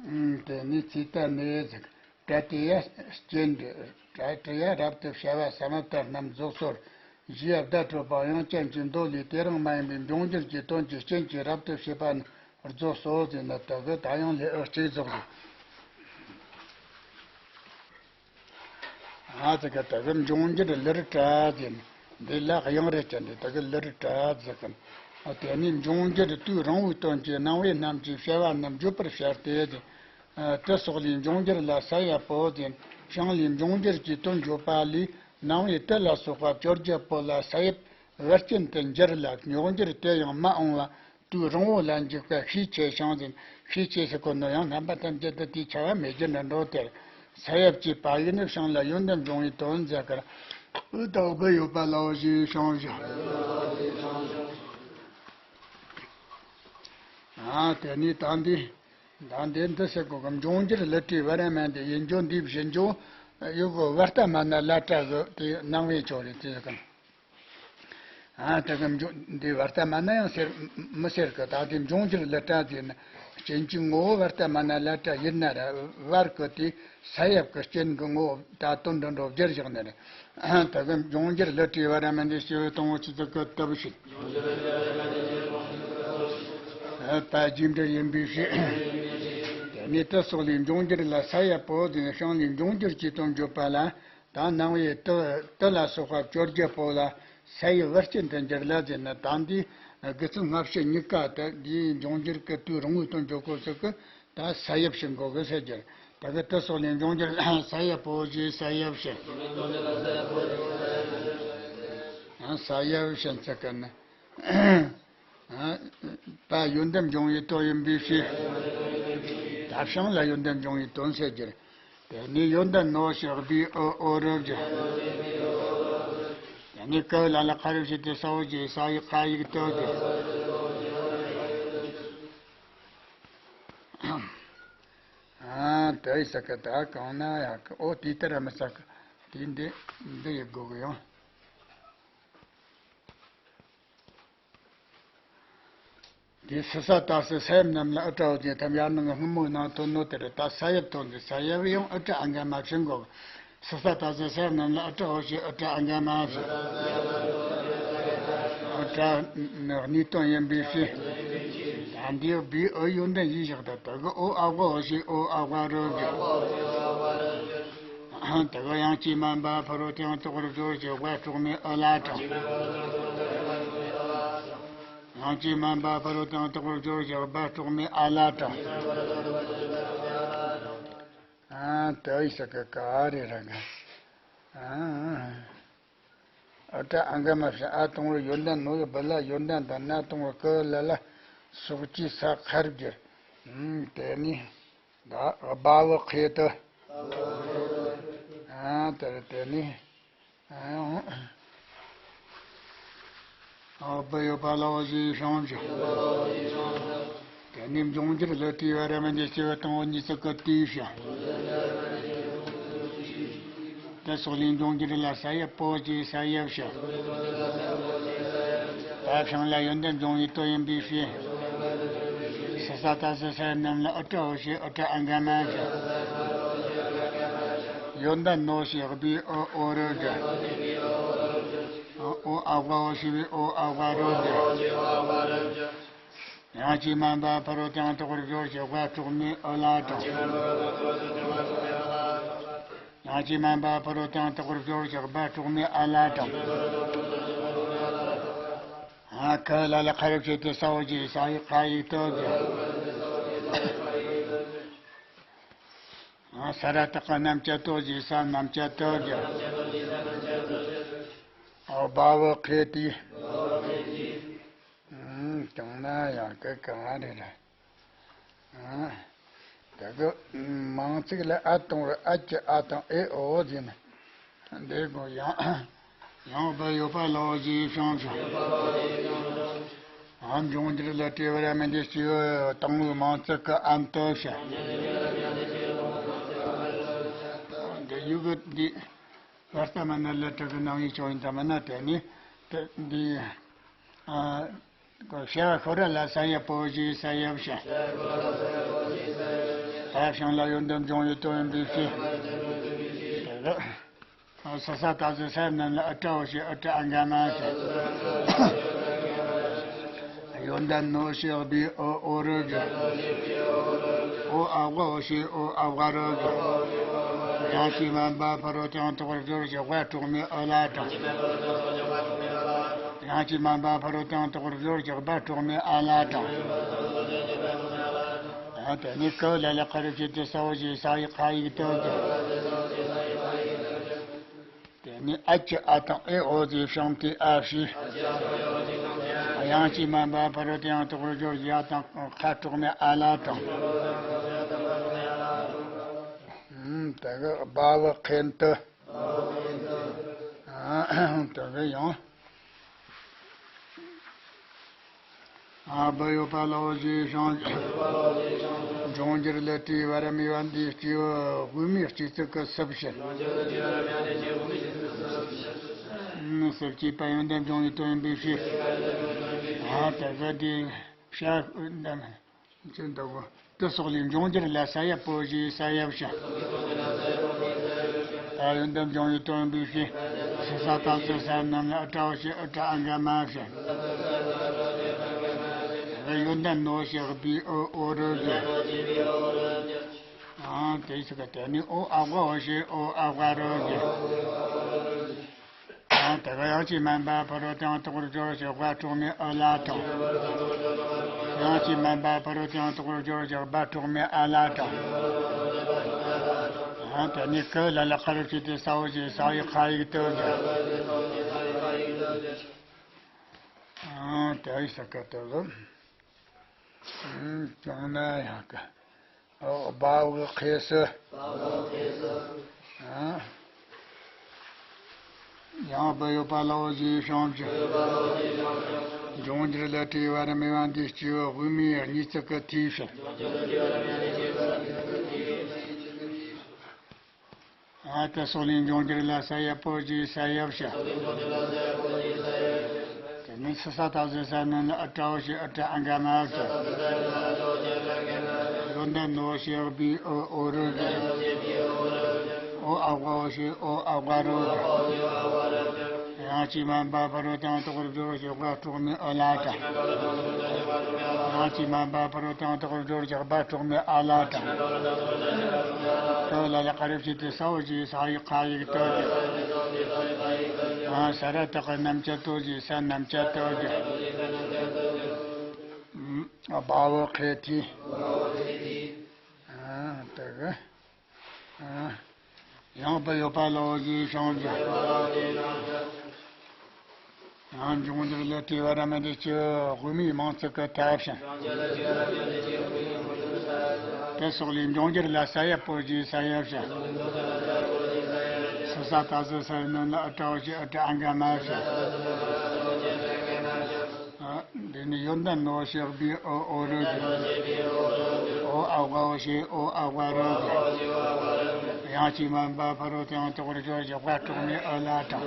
ཨུམ། དེ་ནི་ཚི་ཏ་ནེ་ཟིག་ཏ་དེ་ཡ་རྐྱེན་འདི། ཏ་དེ་ཡ་རབ་ཏུ་བྱ་བ་ས་མ་ཏ་རྣམས་རྫོགས་སོ། ཞེས་བརྡ་སྤྲོད་པ་དབྱངས་ཅན་གྱི་མདོ་ལས། དེ་རང་མ་ཡིན་པའི་འབྱུང་འགྱུར་གྱི་དོན་གྱི་རྐྱེན་གྱིས་རབ་ཏུ་བྱེད་པ་རྫོགས་སོ་ཟེར་ན། དེ་གི་ད་ཡང་ལེའུ་གཅིག་རྫོགས་རེད། ཨ་ཙི་ག་དེ་གི་འབྱུང་འགྱུར་ལེར་བཀྲལ་ཟེར་ན། འདི་ལ་དབྱངས་རེ་བཅད་དེ་དེ་གི་ལེར་བཀྲལ་ཟེར་གི། ཨ་དེ་ནས་འབྱུང་འགྱུར་དུས་རིང་བོའི་དོན་གྱི་སྣང་བའི་རྣམ་བཅད་བྱ་བ་རྣམས་བརྗོད་པར་བྱ་སྟེ་ཟེར། ཨ་དེ་སོགས་ལས་འབྱུང་འགྱུར་ལ་ས་ཡབ་པོ་ཟེར། ཞིང་ལས་འབྱུང་འགྱུར་གྱི་དོན་བརྗོད་པ་ལས། སྣང་བའི་དུ་ལ་སོགས་པ་བཅོ་བརྒྱད་པོ་ལ་ས་ཡབ་བར་རྐྱེན་དུ་འགྱུར་ལ། འབྱུང་འགྱུར་དེ་ཡང་མ་འོངས་པ་དུས་རིང་བོ་ལ་འཇུག་པ་ཤས་ཆེ་ཞིང་ཟེར། ཤས་ཆེ་ཟེར་གོ་ནོ་ཡང་རྣམ་པ་ཐམས་ཅད་དུ་དེའི་ཆ་བ་མེད་རྒྱུ་འདྲ་འགྲོ་དེར། ས་ཡབ་ཅེས་པ་ཡིས་ནི་ཞིང་ལ་ཡོན་ཏན་འབྱུང་བའི་དོན་མཛད་ཀར། འུ་དག་སྦུ་ཡོད་པ་ལའོ་ཞེས་བྱུང་ཞིང་། ཨ་དེ་ནས་ད་འདི། ད་འདི་འདི་ཟེར་གོ་གི། འབྱུང་འགྱུར་ལི་ཏྲའི་བ་ར་མན་དེ་ཡིན་རྒྱུ་འདི་བཞིན་རྒྱུ་ཡོད་གོ། བར་ཏ་མ་ན་ལ་ཏྲ་གི་དེ་སྣང་བའི་ཆོས་རེད་དེ་གི། ཨ་དེ་གི་འཇུ་འདི་བར་ཏ་མ་ན་ཡང་ཟེར་མི་ཟེར་གི། ད་དེ་འབྱུང་འགྱུར་ལི་ཏྲ་ཟེར་ན་རྐྱེན་གྱི་ངོ་བོ་བར་ཏ་མ་ན་ལ་ཏྲ་ཡིན་ན་ར། བར་གི་དེ་ས་ཡབ་ཀྱི་རྐྱེན་གྱི་ངོ་བོ་ད་དོན་འདི་འགྲོ་བསྒྱུར་བཞག་ནི་རེད། ད་གི་འབྱུང་འགྱུར་ལི་ཏྲའི་བ་ར་མན་དེ་ཞེས་པའི་དང་པོ་ཆུ་ཚིག་གི་ལྟ་བུ་ཞིག་ཨ་པ་རྒྱས་འབྲིང་ཡིན་པའི་ཕྱིར། དེ་ནས་དེ་སོགས་ལས་འབྱུང་འགྱུར་ལ་ས་ཡབ་པོ་ཟེར་ན་ཞིང་ལས་འབྱུང་འགྱུར་གྱི་དོན་བརྗོད་པ་ལ། ད་སྣང་བའི་དུ་དུ་ལ་སོགས་པ་བཅོ་བརྒྱད་པོ་ལ་ས་ཡི་བར་རྐྱེན་དུ་འགྱུར་ལ་ཟེར་ན། ད་འདི་དགེ་ཚུལ་སྔ་ཕྱི་གཉིས་ཀ་དེ་འདིའི་འབྱུང་འགྱུར་གྱི་དུས་རིང་བོའི་དོན་བརྗོད་གོ་ཟེར་གི། ད་ས་ཡབ་ཞིག་འགོག་གི་ཟེར་རྒྱུ། ད་གི་དུ་སོགས་ལས་འབྱུང་འགྱུར་ས་ཡབ་པོ་ཞེས་ས་ཡབ་ཞེས། ས་ཡབ་ཞེས་ཟེར་གི་ནི། པ་ཡོན་ཏན་འབྱུང་བའི་དོན་ཡིན་པའི་ཕྱིར། ད་ཞིང་ལ་ཡོན་ཏན་འབྱུང་བའི་དོན་ཟེར་རྒྱུ། དེ་ནས་ཡོན་ཏན་ནོ་ཞེས་བི་ཨོ་ཨོ་རུ་བརྗོད། དེ་ནས་ཀ་ལ་ལ་ཁ་རུ་ཞེས་ཏེ་ས་འོག་ཅེས་ས་ཡི་ཁ་ཡིག་ཏུ་བརྗོད། ཨ་དེ་ཡི་ས་ཀ་ད་གང་ན་ཡག་གི། ཨོ་དེ་ལྟར་མི་ས་ཀ་དེ་འདི་འདི་ཡི་དགོས་གི་ཡང་། དེ་སི་ས་ཏ་སི་ས་ཡབ་རྣམས་ལ་ཨུ་ཏྲ་ཨོ་ཅེ་ཐམ་ཡར་ནང་གི་སྔོན་མོའི་ནང་ཐོན་ནོ་དེར་ད་ས་ཡབ་ཐོན་ཏེ་ས་ཡབ་ཡང་ཨུ་ཏྲ་ཨ་ག་མ་ཕྱིན་གོ། སི་ས་ཏ་སི་ས་ཡབ་རྣམས་ལ་ཨུ་ཏྲ་ཨོ་ཞེས་ཨུ་ཏྲ་ཨ་ག་མ་ཞེས། ཨུ་ཏྲ་ནི་གནས་དོན་ཡིན་པའི་ཕྱིར། ད་འདིའི་བི་ཨུ་ཡོན་ཏན་ཡིན་ཞག་ད་དེ་གི་ཨོ་ཨ་ག་ཨོ་ཞེས་ཨོ་ཨ་ག་རོ་ཞེས། དེ་གི་ཡང་ཅི་མན་པ་ཕ་རོལ་ཏུ་ཡང་དག་པར་སྦྱོར་ཞེས་དག་པ་གྲོགས་མེད་ཨུ་ལ་དྲངས། ཡང་ཅི་མན་པ་ཕ་རོལ་ཏུ་ཡང་དག་པར་སྦྱོར་ཞེས་དག་པ་གྲོགས་མེད་ཨ་ལ་དྲངས། ཨ་དེ་ཡི་ས་ག་ག་རེ་ར་ག་ཨ་ཨུ་ཏྲ་ཨ་ག་མ་ཕྱིན་ཨ་དང་པོར་ཡོན་ཏན་ནོ་ཡི་བུ་ལ་ཡོན་ཏན་དང་ན་དང་པོར་ཀུ་ལ་ལ་སོགས་ཀྱི་ས་ཁར་གྱུར། དེ་ནས་ད་སྦ་བུ་ཁེ་ཏི། ཨ་དེར་དེ་ནས་ཨ་བུ་ཡོད་པ་ལའོ་ཞེས་བྱུང་ཞིང་། དེ་ནས་འབྱུང་འགྱུར་ལུ་ཏི་བ་ར་མི་འདི་སྐྱེ་བོ་དང་པོ་གཉིས་ཚིག་གི་དུས་བྱ། དེ་སོགས་ལས་འབྱུང་འགྱུར་ལ་ས་ཡབ་པོ་ཞེས་ས་ཡབ་བྱ། ད་ཕྱིན་ལ་ཡོན་ཏན་འབྱུང་བའི་དོན་ཡིན་པའི་ཕྱིར། སི་ས་ཏ་སི་ས་ཡབ་རྣམས་ལ་ཨུ་ཏྲ་ཨོ་ཞེས་ཨུ་ཏྲ་ཨ་ག་མ་བྱ། ཡོན་ཏན་ནོ་ཞེས་བི་ཨུ་ཨོ་རོ་བྱ། ཨོ་ཨ་ག་ཨོ་ཞེས་བི་ཨོ་ཨ་ག་རོ་བྱ། ཡང་ཅི་མན་པ་ཕ་རོལ་ཏུ་ཡང་དག་པར་སྦྱོར་ཞེས་དག་པ་གྲོགས་མེད་ཨུ་ལ་དྲངས། ཡང་ཅི་མན་པ་ཕ་རོལ་ཏུ་ཡང་དག་པར་སྦྱོར་ཞེས་དག་པ་གྲོགས་མེད་ཨ་ལ་དྲངས། ཨ་ཁ་ལ་ལ་ཁ་རུ་ཕྱེ་སྟེ་ས་འོག་གི་ས་ཡི་ཁ་ཡིག་ཏུ་གི། ཨ་ས་ར་བཏགས་ཀྱི་རྣམ་བཅད་དོ་གི་ས་རྣམ་བཅད་དུ་གི། ཨ་སྦ་བུ་ཁེ་ཏི། ཨུམ། བྱུང་ན་ཡང་སྐད་གང་རེད་ར། ཨ། ད་གི་མིང་ཚིག་ལ་ཨ་དང་པོར་ཨ་ཀྱི་ཨ་དང་ཨེ་ཨོ་ཟེར་ན། འདི་གོ་ཡང་། ཡང་བུ་ཡོད་པ་ལའོ་ཞེས་བྱུང་ཞིང་། ཨ་འབྱུང་འགྱུར་ལུ་ཏི་བ་ར་མི་འདི་སྐྱེ་བོ་དང་པོའི་མིང་ཚིག་གི་ཨན་དུ་བྱ། འདི་ཡུ་གུ་འདི། བར་ལྟ་མ་ན་ལ་དྲག་གི་སྣང་བའི་ཆོས་ཡིན་ད་མ་ན་དེ་ནི་དེ་འདི། ཨ། བྱ་ཤོ་ར་ལ་ས་ཡ་པོ་ཞེས་ས་ཡབ་བྱ། ད་ཕྱིན་ལ་ཡོན་ཏན་འབྱུང་བའི་དོན་ཡིན་པའི་ཕྱིར། དེ་ལ། ཨ་ས་ས་ཏ་སི་ས་ཡབ་རྣམས་ལ་ཨུ་ཏྲ་ཨོ་ཞེས་ཨུ་ཏྲ་ཨ་ག་མ་བྱ། ཡོན་ཏན་ནོ་ཞེས་བི་ཨོ་ཨོ་རོ་བྱ། ཨོ་ཨ་ག་ཨོ་ཞེས་ཨོ་ཨ་ག་རོ་བྱ། ཡང་ཅི་མན་པ་ཕ་རོལ་ཏུ་ཡང་དག་པར་སྦྱོར་ཞེས་དག་པ་གྲོགས་མེད་ཨུ་ལ་དྲངས། ཡང་ཅི་མན་པ་ཕ་རོལ་ཏུ་ཡང་དག་པར་སྦྱོར་ཞེས་དག་པ་གྲོགས་མེད་ཨ་ལ་དྲངས། ཡང་དེ་ནས་ཀུ་ལ་ལ་ཁ་རུ་ཕྱེ་སྟེ་ས་འོག་གི་ས་ཡི་ཁ་ཡིག་ཏུ་གི། དེ་ནས་ཨ་ཀྱི་ཨ་དང་ཨེ་ཨོ་ཟེར་བྱུང་སྟེ་ཨ་བྱས། ཡང་ཅི་མན་པ་ཕ་རོལ་ཏུ་ཡང་དག་པར་སྦྱོར་ཞེས་ཨ་དང་ཁ་གྲོགས་མེད་ཨ་ལ་དྲངས། ཨུམ། དེ་གི་སྦ་བུ་ཁེ་ཏི། དེ་གི་ཡང་། ཨ་བུ་ཡོད་པ་ལའོ་ཞེས་བྱུང་། འབྱུང་འགྱུར་ལུ་ཏི་བ་ར་མི་བ་འདི་སྐྱེ་བོ་དབུ་མའི་སྤྱི་གཙུག་གི་སུ་བྱ། ཨུམ། སུ་སྐྱེས་པ་ཡོན་ཏན་འབྱུང་བའི་དོན་ཡིན་པའི་ཕྱིར། ཨ་དེ་གི་འདི་བྱ། ཅི་འདུག་གོ། དེ་སོགས་ལས་འབྱུང་འགྱུར་ལ་ས་ཡ་པོ་ཞེས་ས་ཡ་བྱ། ད་ཡོན་ཏན་འབྱུང་བའི་དོན་པའི་ཕྱིར། སི་ས་ཏ་སི་ས་རྣམས་ལ་ཨུ་ཏྲ་ཨོ་ཞེས་ཨུ་ཏྲ་ཨ་ག་མ་བྱ། ད་ཡོན་ཏན་ནོ་ཞེས་བི་ཨོ་ཨོ་རོ་བྱ། ཨ་དེ་སི་ཀ་དེ་ནི་ཨོ་ཨ་ག་ཨོ་ཞེས་ཨོ་ཨ་ག་རོ་བྱ། ཡང་དེ་ག་ཡང་ཅི་མན་པ་ཕ་རོལ་ཏུ་ཡང་དག་པར་སྦྱོར་ཞེས་དག་པ་གྲོགས་མེད་ཨུ་ལ་དྲངས། ཡང་ཅི་མན་པ་ཕ་རོལ་ཏུ་ཡང་དག་པར་སྦྱོར་ཞེས་སྦ་གྲོགས་མེད་ཨ་ལ་དྲངས། ཡང་དེ་ནས་ཀུ་ལ་ལ་ཁ་རུ་ཕྱེ་སྟེ་ས་འོག་གི་ས་ཡི་ཁ་ཡིག་ཏུ་གི། ཡང་དེ་ཡི་ས་ཀ་ཏུ་གི། ཨུམ། བྱུང་ན་ཡང་ཀ། ཨོ་སྦ་བུ་ཁེ་སི། ཨ། ཡང་བུ་ཡོད་པ་ལའོ་ཞེས་བྱུང་ཞིང་། འབྱུང་འགྱུར་ལུ་ཏི་བ་ར་མི་བ་འདི་སྐྱེ་བོ་དབུ་མའི་གཉིས་ཚིག་གི་ཐོས་ཕྱིར། ཨ་དེ་སོགས་ལས་འབྱུང་འགྱུར་ལ་ས་ཡ་པོ་ཞེས་ས་ཡ་བྱ། དེ་ནི། ས་ས་ཏ་ས་ས་ན་ན་ཨ་ཏྲ་འོ་ཞེ་ཨ་ཏྲ་ཨ་ག་མ་ཞེ། ཡོ་ན་ན་འོ་ཞེ་བི་ཨོ་ཨོ་རོ་ཞེ། ཨོ་ཨ་བ་འོ་ཞེ་ཨོ་ཨ་བ་རོ་ཞེ། ཡང་ཅིག་མ་འབབ་ཕ་རོལ་ཏུ་ཡང་དག་པར་སྦྱོར་བ་ཞེས་བ་གྲོགས་མེད་ཨ་ལ་ཏྲ། ཡང་ཅིག་མ་འབབ་ཕ་རོལ་ཏུ་ཡང་དག་པར་སྦྱོར་བ་ཞེས་བ་གྲོགས་མེད་ཨ་ལ་ཏྲ། ཏ་ལ་ལ་ཀ་རི་བྱས་ཏེ་ས་འོ་ཞེས་ས་ཡིག་ཁ་ཡིག་ཏོ་ཞེས། ས་ར་བཏགས་ཀྱི་རྣམ་བཅད་ཏོ་ཞེས་ས་རྣམ་བཅད་ཏོ་ཞེས། བ་འོ་ཁེ་ཐི། ཨ་དེ་གི། ཨ། ཡང་བ་ཡོད་པ་ལ་འོ་ཞེས་བྱ་བ་བཞག། ཡང་འབྱུང་འགྱུར་ལ་དེ་བ་ར་མ་དེ་ཅི་དབུ་མའི་མིང་ཚིག་གི་མཐའ་བཞིན། དེ་སོགས་ལས་འབྱུང་འགྱུར་ལ་ས་ཡ་པོ་ཞེས་ས་ཡ་བཞག། ས་ས་ཏ་ས་ས་ན་ན་ཨ་ཏྲ་འོ་ཞེ་ཨ་ཏྲ་ཨ་ག་མ་ཞེས། འདི་ནི་ཡོ་ན་ན་འོ་ཞེ་བི་ཨོ་ཨོ་རོ་ཞེས། ཨོ་ཨ་བ་འོ་ཞེ་ཨོ་ཨ་བ་རོ་ཞེས། ཡང་ཅིག་མ་འབབ་ཕ་རོལ་ཏུ་ཡང་དག་པར་སྦྱོར་བ་ཞེས་བ་གྲོགས་མེད་ཨ་ལ་ཏྲ།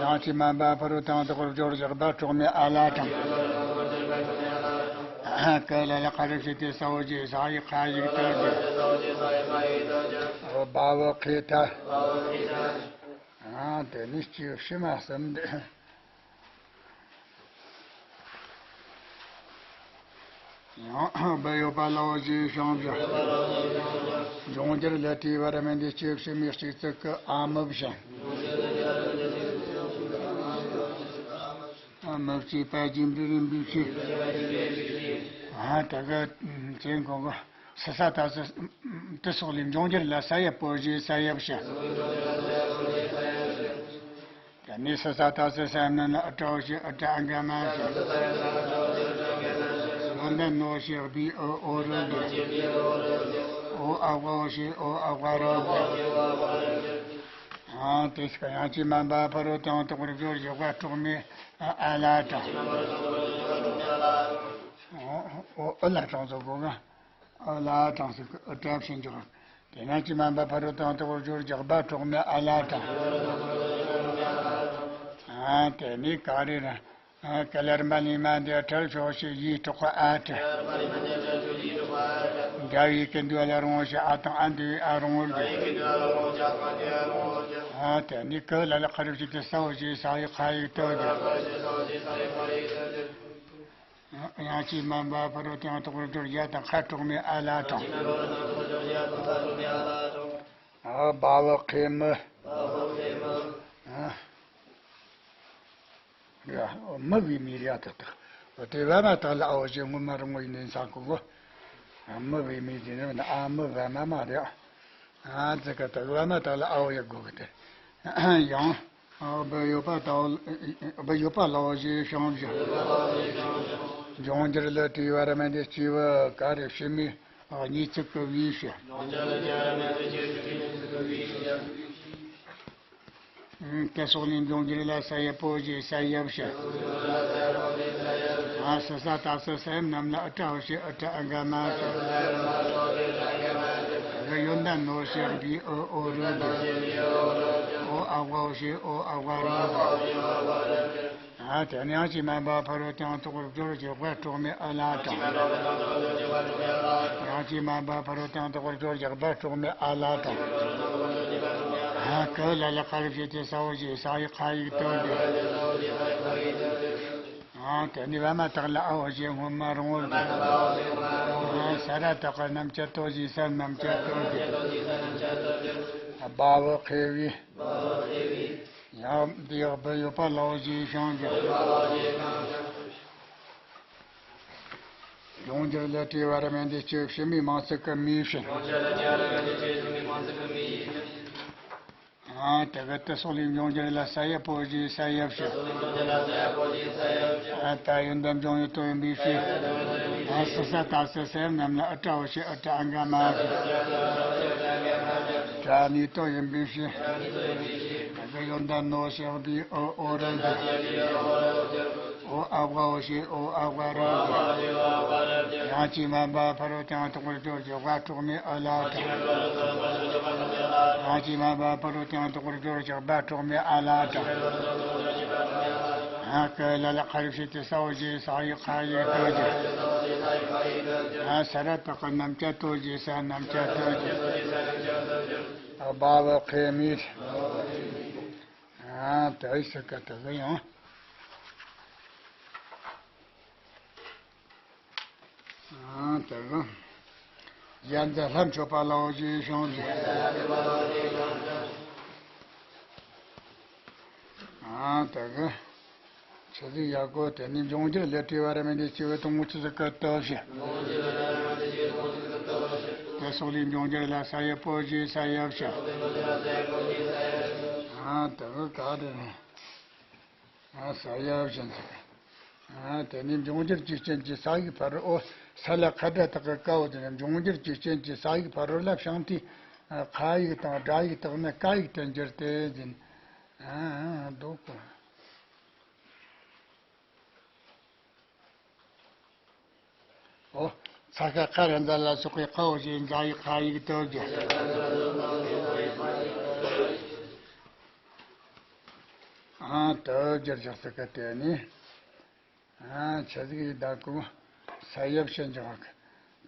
ཡང་ཅིག་མ་འབབ་ཕ་རོལ་ཏུ་ཡང་དག་པར་སྦྱོར་བ་ཞེས་བ་གྲོགས་མེད་ཨ་ལ་ཏྲ། ཀ་ལ་ལ་ཀ་རི་བྱས་ཏེ་ས་འོ་ཞེས་ས་ཡིག་ཁ་ཡིག་ཏོ་ཞེས། བ་འོ་ཁེ་ཐ། ཨ་དེ་ནི་སྐྱེ་བ་ཕྱི་མ་གསུམ་འདི། ཡང་བ་ཡོད་པ་ལ་འོ་ཞེས་བྱ་བ་བཞག། འབྱུང་འགྱུར་ལ་དེ་བ་ར་མ་དེ་ཅི་ཕྱི་མའི་གཅིག་ཚིག་གི་ཨ་མི་བཞག། ཨ་མི་བྱེད་པ་རྒྱུ་འབྲས་རིམ་པས་ཕྱེ། ཨ་ད་ག་ཅན་གོ་གོ། ས་ས་ཏ་ས། དེ་སོགས་ལས་འབྱུང་འགྱུར་ལ་ས་ཡ་པོ་ཞེས་ས་ཡ་བཞག། དེ་ནས་ས་ས་ཏ་ས་ས་ན་ན་ཨ་ཏྲ་འོ་ཞེ་ཨ་ཏྲ་ཨ་ག་མ་ཞེས། ཡོ་ན་ན་འོ་ཞེ་བི་ཨོ་ཨོ་རོ་ཞེས། ཨོ་ཨ་བ་འོ་ཞེ་ཨོ་ཨ་བ་རོ་ཞེས། ཨ་དེ་སྐད་ཡང་ཅིག་མ་འབབ་ཕ་རོལ་ཏུ་ཡང་དག་པར་སྦྱོར་བ་ཞེས་བ་གྲོགས་མེད་ཨ་ལ་ཏྲ། ཨོ་ཨ་ལ་ཏྲ་ཟེར་གོ་ག། ཨ་ལ་ཏྲ་ཟེར་གོ་ཨ་ཏྲ་བྱས་འཇོག། དེ་ན་ཅིག་མ་འབབ་ཕ་རོལ་ཏུ་ཡང་དག་པར་སྦྱོར་བ་ཞེས་བ་གྲོགས་མེད་ཨ་ལ་ཏྲ། ཨ་དེ་ནི་ག་རེ་ར། ཨ་ཀ་ལ་ར་མ་ལ་མ་འདི་ཕྲལ་ཕྱོགས་ཞེས་ཡིག་གྲགས་པ་ཨ་ཏྲ། འདྲ་བའི་ཀ་འདུ་བ་ལ་རང་ངོ་ཞེས་ཨ་དང་ཨ་འདུ་བའི་ཨ་རང་ངོ་རྒྱུ། ཨ་དེ་ནི་ཀ་ལ་ལ་ཀ་རི་བྱས་ཏེ་ས་འོ་ཞེས་ས་ཡིག་ཁ་ཡིག་ཏོ་ཞེས། ཡང་ཅིག་མ་འབབ་ཕ་རོལ་ཏུ་ཡང་དག་པར་སྦྱོར་བ་ཞེས་བ་གྲོགས་མེད་ཨ་ལ་ཏྲ། ཨ་བ་འོ་ཁེ་མི། ཨ་ཡ། མི་བའི་མིང་རེད་ཨ་ཏག་ཏག། དེ་བ་མ་དག་ལ་ཨ་འོ་ཞེས་སྔོན་མ་རང་ངོ་ཡིན་ནི་ས་གོ་གོ། མི་བའི་མིང་དེ་ནི་ཨ་མི་བ་མ་མ་རེད། ཨ་ཙི་ཀ་ཏག་བ་མ་དག་ལ་ཨ་འོ་ཡ་གོ་གི་དེ། ཡང་། བ་ཡོད་པ་ལ་འོ། བ་ཡོད་པ་ལ་འོ་ཞེས་བྱ་བ་བཞག། འབྱུང་འགྱུར་ལ་དེ་བ་ར་མ་དེ་ཅི་བ་ག་རེ་ཕྱི་མའི་གཉིས་ཚིག་གི་བའི་ཕྱེ། དེ་སོགས་ལས་འབྱུང་འགྱུར་ལ་ས་ཡ་པོ་ཞེས་ས་ཡ་བཞག། ཨ་ས་ས་ཏ་ས་ས་ཡ་རྣམས་ལ་ཨ་ཏྲ་འོ་ཞེས་ཨ་ཏྲ་ཨ་ག་མ་ཞེས། ག་ཡོ་ན་ན་འོ་ཞེས་བི་ཨོ་ཨོ་རོ་ཞེས། ཨོ་ཨ་བ་འོ་ཞེས་ཨོ་ཨ་བ་རོ་ཞེས། ཨ་དེ་ནས་ཡང་ཅིག་མ་འབབ་ཕ་རོལ་ཏུ་ཡང་དག་པར་སྦྱོར་བ་ཞེས་བ་གྲོགས་མེད་ཨ་ལ་ཏྲ། ཡང་ཅིག་མ་འབབ་ཕ་རོལ་ཏུ་ཡང་དག་པར་སྦྱོར་བ་ཞེས་བ་གྲོགས་མེད་ཨ་ལ་ཏྲ། ཨ་ཀ་ལ་ལ་ཀ་རི་བྱས་ཏེ་ས་འོ་ཞེས་ས་ཡིག་ཁ་ཡིག་ཏོ་ཞེས། ཨ་དེ་ནས་བ་མ་དག་ལ་ཨ་འོ་ཞེས་སྔོན་མ་རང་ངོ་རྒྱུ། ཨ་ས་ར་བཏགས་ཀྱི་རྣམ་བཅད་ཏོ་ཞེས་ས་རྣམ་བཅད་ཏོ་ཞེས། བ་འོ་ཁེ་བའི། ཡང་འདི་ཡག་པོ་ཡོད་པ་ལ་འོ་ཞེས་བྱ་བ་བཞག། འབྱུང་འགྱུར་ལ་དེ་བ་ར་མ་དེ་ཅི་ཕྱི་མའི་མིང་ཚིག་གི་མིང་བྱས། ཨ་དེ་ག་དེ་སོགས་ལས་འབྱུང་འགྱུར་ལ་ས་ཡ་པོ་ཞེས་ས་ཡ་བྱས། ཨ་ད་ཡོན་ཏན་འབྱུང་ཡུལ་ཏོ་ཡིན་པའི་ཕྱིར། ཨ་ས་ས་ཏ་ས་ས་ཡ་རྣམས་ལ་ཨ་ཏྲ་འོ་ཞེས་ཨ་ཏྲ་ཨ་ག་མ་བྱས། ཏྲ་ནི་ཏོ་ཡིན་པའི་ཕྱིར། ད་ག་ཡོན་ཏན་ནོ་ཞེས་བི་ཨོ་ཨོ་རོ་རྒྱུ། ཨོ་ཨ་བ་འོ་ཞེས་ཨོ་ཨ་བ་རོ་རྒྱུ། ཡང་ཅིག་མ་འབབ་ཕ་རོལ་ཏུ་ཡང་དག་པར་སྦྱོར་བ་ཞེས་བ་གྲོགས་མེད་ཨ་ལ་ཏྲ། ཡང་ཅིག་མ་འབབ་ཕ་རོལ་ཏུ་ཡང་དག་པར་སྦྱོར་བ་ཞེས་བ་གྲོགས་མེད་ཨ་ལ་ཏྲ། ཨ་ཀ་ལ་ལ་ཁ་རུ་ཤི་ཏི་ས་འོ་ཞེས་ས་ཡི་ཁ་ཡིག་ཏོ་ཞེས། ཨ་ས་ར་ཏ་ཀ་རྣམ་བཅད་ཏོ་ཞེས་ས་རྣམ་བཅད་ཏོ་ཞེས། ཨ་བ་བ་ཁེ་མི། ཨ་ཏ་ཡི་ས་ཀ་ཏ་ག་ཡང་། ཨ་ཏ་ག་ཡ་མཛའ་ལྷ་མཆོད་པ་ལའོ་ཞེས་བྱུང་ཞེས། ཨ་ཏ་ག་ཆུ་ཟིག་ཡ་གོ་དེ་ནི་འབྱུང་འགྱུར་ལས་བྲིས་པ་ར་མི་འདི་སྐྱེ་བོ་དང་པོ་ཆུ་ཟིག་ཀ་ཏོ་ཞེས། དེ་སོགས་ལས་འབྱུང་འགྱུར་ལ་ས་ཡ་པོ་ཞེས་ས་ཡ་བྱ། ཨ་ཏ་ག་ག་དེ་ནི། ཨ་ས་ཡ་བཞིན་ཟེར། ཨ་དེ་ནི་འབྱུང་འགྱུར་གྱི་རྐྱེན་གྱིས་ས་ཡིག་ཕ་རོལ། ཨོ་ས་ལ་ཁ་སྒྲ་དག་གི་ཀའོ་དེ་ནི་འབྱུང་འགྱུར་གྱི་རྐྱེན་གྱིས་ས་ཡིག་ཕ་རོལ་ལ་བྱང་མཐའི་ཨ་ཁ་ཡིག་དང་སྒྲ་ཡིག་དག་ནི་ཀ་ཡིག་ཏུ་འགྱུར་ཏེ་ཟིན། ཨ་ཨ་འདུག་གོ། ཨོ། ཚ་ཁ་ཁ་ར་མཛའ་ལ་སོགས་པའི་ཁའོ་ཞེས་མཛའ་ཡི་ཁ་ཡིག་ཏུ་གྱུར། ཨ་ཏུ་གྱུར་ཞག་ས་ཀ་དེ་ནི། ཨ་ཆ་ཟིག་ཡི་ད་ཀུ་ས་ཡབ་ཞེས་འཇོག་གི།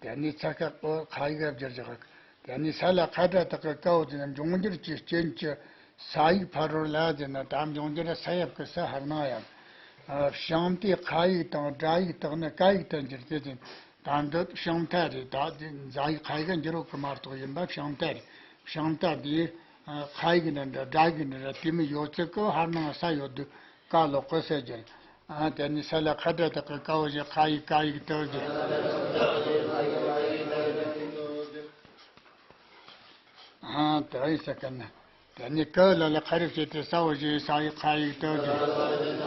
དེ་ནི་ཚ་ཁ་ཨོ་ཁ་ཡིག་ཡབ་གྱུར་འཇོག་གི། དེ་ནི་ས་ལ་ཁ་སྒྲ་དག་གི་ཀའོ་དེ་ནི་འབྱུང་འགྱུར་གྱི་རྐྱེན་གྱིས་ས་ཡིག་ཕ་རོལ་ལ་ཟེར་ན་ད་འབྱུང་འགྱུར་ས་ཡབ་ཀྱི་ས་ཧར་ན་ཡང་། ཨ་བྱང་མཐའི་ཁ་ཡིག་དང་སྒྲ་ཡིག་དག་ནི་ཀ་ཡིག་ཏུ་འགྱུར་ཏེ་ཟིན། ད་འདི་བྱང་མཐའ་རེད། ད་འདི་མཛའ་ཡི་ཁ་ཡིག་འགྱུར་རོ་གི་མ་གཏོགས་ཡིན་པ་བྱང་མཐའ་རེད། བྱང་མཐའ་འདི་ཨ་ཁ་ཡིག་འདྲ་འདྲ་སྒྲ་ཡིག་འདྲ་འདྲ་དེ་མི་ཡོད་ཚད་ཀྱི་ཧར་ནང་ས་ཡོད་དུས་ཀ་ལོག་གི་ས་ཀྱི། ཨ་དེ་ནི་ས་ལ་ཁ་སྒྲ་དག་གི་ཀའོ་ཞེས་ཁ་ཡིག་ཀ་ཡིག་ཏུ་གྱུར། ཨ་དེ་ཡི་ས་ཀ་ན། དེ་ནི་ཀ་ལ་ལ་ཁ་རུ་ཤི་ཏི་ས་འོ་ཞེས་ས་ཡི་ཁ་ཡིག་ཏུ་གྱུར།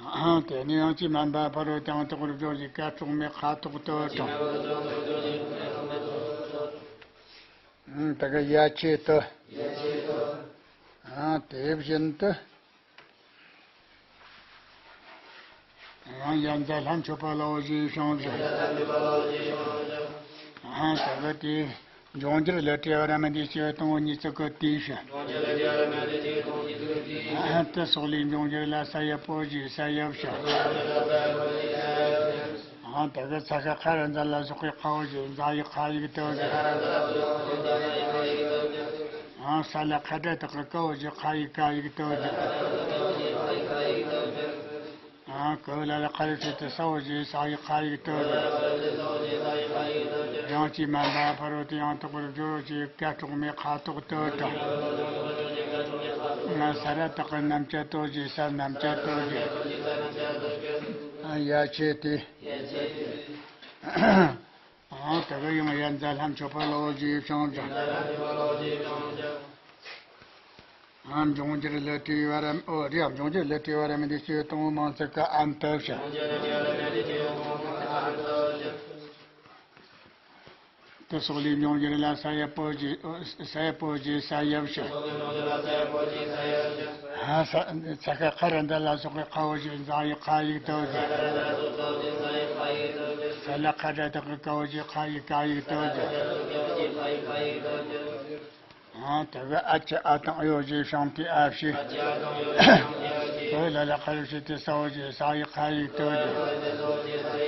ཨ་དེ་ནི་ཡང་ཅི་མན་པ་ཕ་རོལ་དང་དོག་རུ་སྦྱོར་ཞིག་ཀ་གྲོགས་མེད་ཁ་དོག་ཏུ་དྲངས། ཨ་དེ་ག་ཡ་ཆེ་ཏུ། ཨ་དེ་བཞིན་དུ། ཡང་ཡ་མཛའ་ལྷ་མཆོད་པ་ལའོ་ཞེས་བྱུང་ཞིང་། ཨ་ད་ག་དེ་འབྱུང་འགྱུར་ལས་བྲིས་པ་ར་མི་འདི་སྐྱེ་བོ་དང་པོ་ཉིད་ཚུལ་གྱི་དེའི་ཕྱིར། ཨ་དེ་སོགས་ལས་འབྱུང་འགྱུར་ལ་ས་ཡ་པོ་ཞེས་ས་ཡ་བྱ། ཨ་ད་ག་ཚ་ཁ་ཁ་ར་མཛའ་ལ་སོགས་པའི་ཁའོ་ཞེས་མཛའ་ཡི་ཁ་ཡིག་ཏུ་གྱུར། ཨ་ས་ལ་ཁ་སྒྲ་དག་གི་ཀའོ་ཞེས་ཁ་ཡིག་ཀ་ཡིག་ཏུ་གྱུར། ཨ་ཀ་ལ་ལ་ཁ་རུ་ཤི་ཏི་ས་འོ་ཞེས་ས་ཡི་ཁ་ཡིག་ཏུ་གྱུར། ཡང་ཅི་མན་པ་ཕ་རོལ་ཏུ་ཡང་དག་པར་སྦྱོར་ཞེས་ཀ་གྲོགས་མེད་ཁ་དོག་ཏུ་དྲངས། ཨ་ས་ར་ཏ་ཀ་རྣམ་བཅད་ཏོ་ཞེས་ས་རྣམ་བཅད་ཏོ་གྱུར། ཨ་ཡ་ཆེ་ཏི། ཨ་ད་ག་ཡང་ཡ་མཛའ་ལྷ་མཆོད་པ་ལའོ་ཞེས་བྱུང་ཞིང་། ཨ་འབྱུང་འགྱུར་ལས་བྲིས་པ་ར་ཨོ་རེད། འབྱུང་འགྱུར་ལས་བྲིས་པ་ར་མི་འདི་སྐྱེ་བོ་དང་པོ་མང་ཚིག་ག་ཨན་ཏུ་བྱ། དེ་སོགས་ལས་འབྱུང་འགྱུར་ལ་ས་ཡ་པོ་ཞེས་ས་ཡ་པོ་ཞེས་ས་ཡ་བྱ། ཨ་ས་ས་ཁ་ཁ་ར་མཛའ་ལ་སོགས་པའི་ཁའོ་ཞེས་མཛའ་ཡི་ཁ་ཡིག་ཏུ་གྱུར། ས་ལ་ཁ་སྒྲ་དག་གི་ཀའོ་ཞེས་ཁ་ཡི་ཀ་ཡིག་ཏུ་གྱུར། ཨ་ད་ག་ཨ་ཆ་ཨ་དང་ཨ་ཡོ་ཞེས་བྱང་མཐའི་ཨ་བྱས། ཀ་ལ་ལ་ཁ་རུ་ཤི་ཏི་ས་འོ་ཞེས་ས་ཡི་ཁ་ཡིག་ཏུ་གྱུར།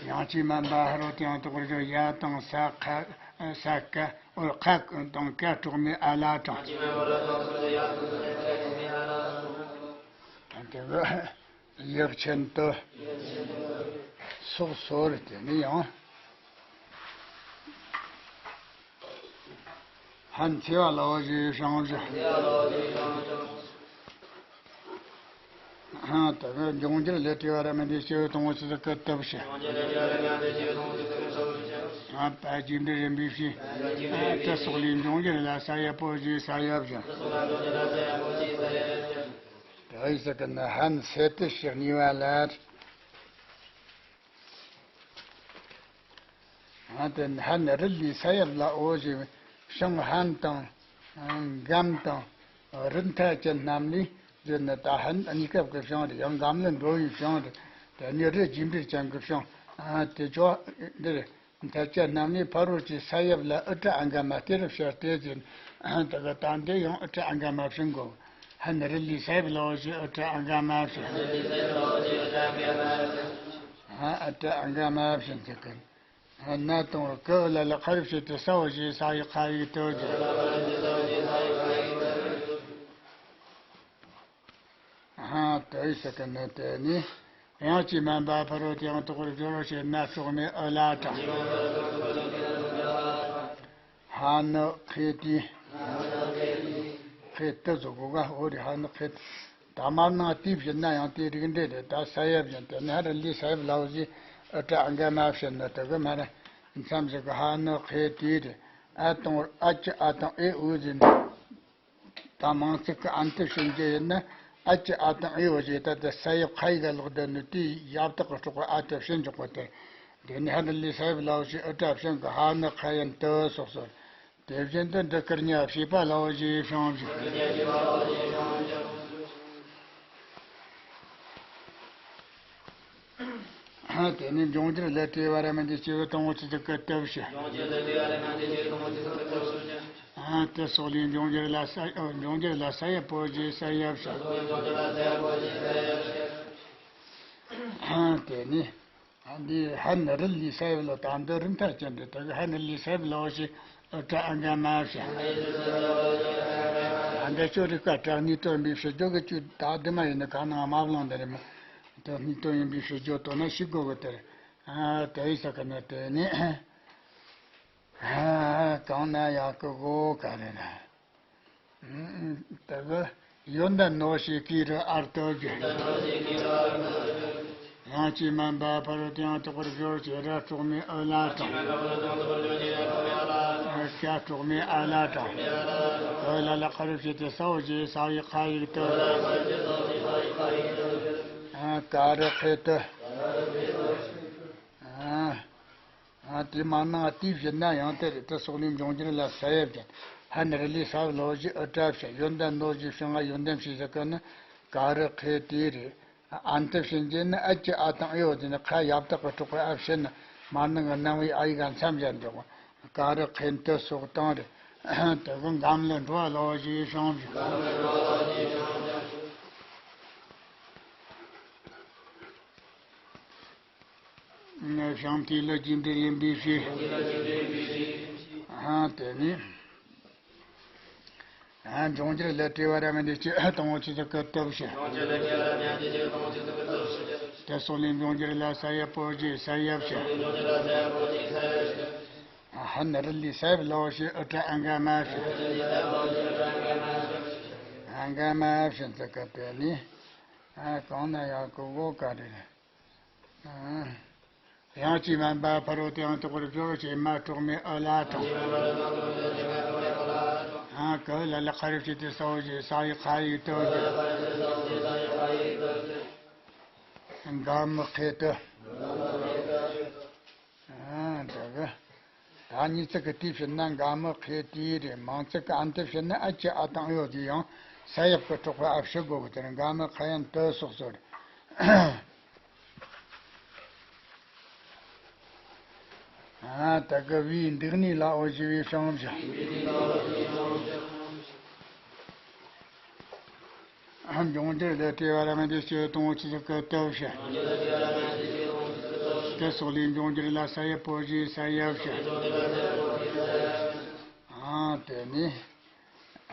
ཡང་ཅི་མན་པ་ཕ་རོལ་ཏུ་ཡང་དག་པར་སྦྱོར་ཡ་དང་ས་ཁ་ས་ཀ་ཨོ་ཁ་དང་ཀ་གྲོགས་མེད་ཨ་ལ་དྲངས། ཨ་དེ་ག་ཡབ་ཆེན་ཏུ། སོགས་སོ་རེ་དེ་ནི་ཡང་། ཧན་ཚེ་བ་ལའོ་ཞེས་བྱུང་ཞིང་། ཨ་ད་ག་འབྱུང་འགྱུར་ལས་བྲིས་པ་ར་མི་འདི་སྐྱེ་བོ་དང་པོ་ཆུ་ཚོད་ཀྱི་སྟབས་ཤིག་ཨ་པ་རྗེས་འབྲེལ་རིམ་པའི་ཕྱིར། ཨ་དེ་སོགས་ལས་འབྱུང་འགྱུར་ལ་ས་ཡ་པོ་ཞེས་ས་ཡ་བྱ། ད་ཡི་ས་ཀ་ན་ཧན་སེ་ཏི་ཞིག་གཉིས་པ་ལ། ཨ་དེ་ཧན་རི་ལི་ས་ཡབ་ལ་འོ་ཞེས་བྱང་ཧན་དང་། འགམ་དང་། རི་མཐའ་ཅན་རྣམས་ལས་བརྗོད་ནི་ད་ཧན་གནས་སྐབས་ཀྱི་བྱང་རེད། ཡང་འགམ་ལ་འགྲོ་བའི་བྱང་རེད། དེ་ནི་རི་རྗེས་འབྲེལ་ཅན་གྱི་བྱང་། ཨ་དེ་ཅོ་འདིར། མཐར་ཆ་རྣམས་ནི་ཕ་རོལ་གྱི་ས་ཡབ་ལ་ཨུ་ཏྲ་ཨ་ག་མ་སྟེ་རུ་ཕྱིར་ཏེ་ཟིན། དེ་གི་དང་དེ་ཡང་ཨུ་ཏྲ་ཨ་ག་མ་བྱིན་དགོས། ཧན་རི་ལི་ས་ཡབ་ལ་འོ་ཞེས་ཨུ་ཏྲ་ཨ་ག་མ་བྱིན། ཨུ་ཏྲ་ཨ་ག་མ་བྱིན་ཟེར་གི། ན་དང་ཀི་ལ་ལ་ཁ་རུ་ཕྱིར་ཏེ་ས་འོ་ཞེས་ས་ཡི་ཁ་ཡིག་ཏུ་ཟིན། ཧ་དོ་ཡི་ས་ཀ་ནི་དེ་ནི། ཡང་ཅི་མན་པ་ཕ་རོལ་ཏེ་ཡང་དག་པར་སྦྱོར་བ་ཞེས་ན་སྲོག་མེད་ཨུ་ལ་དྲངས། ཧ་ནི་ཁེ་ཏི། ཁེ་ཏི་ཟོ་གོ་ག་འོ་རེ་ཧ་ནི་ཁེ་ཏི། ད་མར་ནང་དེའི་ཕྱིར་ན་ཡང་དེའི་རིགས་འགྲེ་རེད། ད་ས་ཡབ་བཞིན་དེ་ནི་ཧ་རི་ལི་ས་ཡབ་ལའོ་ཞེས་ཨུ་ཏྲ་ཨ་ག་མ་བྱིན་ནི་དེ་གི་མ་རེད། མཚམས་ཞིག་གི་ཧ་ནི་ཁེ་ཏི་རེད། ཨ་དང་ཨ་ཅི་ཨ་དང་ཨེ་འུ་ཟིན། ད་མང་ཚིག་གི་ཨན་དུ་བྱིན་རྒྱུ་ཡིན་ན། ཨ་ཅི་ཨ་དང་ཨེ་འོ་ཞེས་ད་ལྟ་ས་ཡབ་ཁ་ཡིག་ག་ལོག་བསྡད་ནི་དེའི་ཡབ་དག་གི་སྲོག་གི་ཨ་དུ་བྱིན་འཇོག་པ་དེ། དེ་ནི་ཧ་ནི་ལི་ས་ཡབ་ལའོ་ཞེས་ཨུ་ཏྲ་བྱིན་གི་ཧ་ནི་ཁ་ཡན་དུ་སོགས་སོ། དེ་བཞིན་དུ་འདི་ཀིར་ཉ་བྱིས་པ་ལའོ་ཞེས་བྱིན་ཞིང་། དེ་ནས་འབྱུང་འགྱུར་ལས་སྤྲོས་པ་ར་མི་འདི་སྐྱེ་བོ་དང་པོ་ཆུ་ཚོད་ཀྱི་སྟོབས་ཞེས། དེ་སོགས་ལས་འབྱུང་འགྱུར་ལ་ས་འབྱུང་འགྱུར་ལ་ས་ཡབ་པོ་ཞེས་ས་ཡབ་ཞེས། དེ་ནས་འདི་ཧ་ནི་རི་ལི་ས་ཡབ་ལ་དང་འདི་རིམ་ཐར་ཅན་འདི་དག་ཧ་ནི་ལི་ས་ཡབ་ལའོ་ཞེས་ཨུ་ཏྲ་ཨ་ག་མ་ཞེས། ད་འདི་ཅོ་རི་ཀ་ཏྲ་ནི་སྟོན་པའི་ཕྱི་རྒྱུད་ཀྱི་བཅུད་ད་འདི་མ་ཡིན་ན་ག་ནང་མ་བླངས་འདི་རེད་མ། དོན་ནི་དོན་ཡིན་པའི་ཕྱི་རྒྱུད་དོན་ན་ཤི་དགོས་གི་དེར། ཨ་དེ་ཡི་ས་ཀ་ན་དེ་ནི། ཨ་གང་ན་ཡག་གི་གོ་ག་རེ་ན། དེ་གི་ཡོན་ཏན་ནོ་ཞེས་ཀི་རུ་ཨར་ཏོ་གི། ཡང་ཅི་མན་པ་ཕ་རོལ་ཏེ་ཡང་དག་པར་སྦྱོར་བྱེད་ར་སྲོག་མེད་ཨུ་ལ་དྲངས། ཤ་སྲོག་མེད་ཨ་ལ་དྲངས། ཨུ་ལ་ལ་ཁ་རུ་བྱེད་དེ་ས་འོ་ཞེས་ས་ཡི་ཁ་ཡིག་ཏུ། ཀ་རུ་ཁེ་ཏུ། ཨ་དེ་མ་ནང་དེའི་ཕྱིར་ན་ཡང་དེ་རེད། དེ་སོགས་ལས་འབྱུང་འགྱུར་ལ་ས་ཡབ་ཀྱང་ཧ་ནི་རི་ལི་ས་ལའོ་ཞེས་ཨུ་ཏྲ་བྱ། ཡོན་ཏན་ནོ་ཞེས་བྱུང་བ་ཡོན་ཏན་ཞེས་ཟེར་གི་ནི་ཀ་རུ་ཁེ་ཏི་རེད། ཨན་དུ་བྱིན་རྗེས་ནི་ཨ་ཅི་ཨ་དང་ཨེ་འོ་དེ་ནི་ཁ་ཡབ་དག་གི་སྲོག་གི་ཨ་བྱིན་ནི་མར་ནང་གི་ནང་བའི་ཨ་ཡིག་ག་མཚམས་སྦྱར་འཇོག་ཀ་རུ་ཁེ་ཏུ་སོགས་དང་རེད། དེ་གི་འགམ་ལ་འགྲོ་བ་ལའོ་ཞེས་བྱུང་བ། བྱང་ཐོས་ལ་རྒྱས་འབྲིང་ཡིན་པའི་ཕྱིར། ཨ་དེ་ནི། ཨ་འབྱུང་འགྱུར་ལས་སྤྲོས་པ་ར་མི་འདི་སྐྱེ་དང་པོ་ཆུ་ཚོད་ཀྱི་སྟོབས་ཞེས། དེ་སོགས་ལས་འབྱུང་འགྱུར་ལ་ས་ཡབ་པོ་ཞེས་ས་ཡབ་ཞེས། ཧ་ནི་རི་ལི་ས་ཡབ་ལའོ་ཞེས་ཨུ་ཏྲ་ཨ་ག་མ་ཞེས། ཨ་ག་མ་ཞེས་ཚིག་གི་དེ་ནི། ཨ་གང་ན་ཡག་གི་འོ་ག་རེ་རེད། ཡང་ཅི་མན་པ་ཕ་རོལ་ཏེ་ཡང་དག་པར་སྦྱོར་བྱེད་མ་སྲོག་མེད་ཨུ་ལ་དྲངས། ཀུ་ལ་ལ་ཁ་རུ་བྱེད་དེ་ས་འོ་ཞེས་ས་ཡི་ཁ་ཡིག་ཏུ། ག་མུ་ཁེ་ཏུ། ད་གི། ད་གཉིས་ཚིག་གི་དེའི་ཕྱིར་ན་ག་མུ་ཁེ་ཏི་རེད། མང་ཚིག་གི་ཨན་དུ་ཕྱིར་ན་ཨ་ཅི་ཨ་དང་ཨེ་འོ་དེ་ཡང་ས་ཡབ་ཀྱི་སྲོག་གི་ཨ་བྱི་དགོས་གི་དེར་ག་མུ་ཁ་ཡན་ཏུ་སོགས་སོ་རེད། ཨ་ད་གི་བའི་འདུག་ནི་ལ་འོ་ཞེས་བྱུང་བ། འབྱུང་འགྱུར་ལས་སྤྲོས་པ་ར་མི་འདི་སྐྱེ་དང་པོ་ཆུ་ཚོད་ཀྱི་སྟོབས་ཞེས། དེ་སོགས་ལས་འབྱུང་འགྱུར་ལ་ས་ཡབ་པོ་ཞེས་ས་ཡབ་ཞེས། ཨ་དེ་ནི།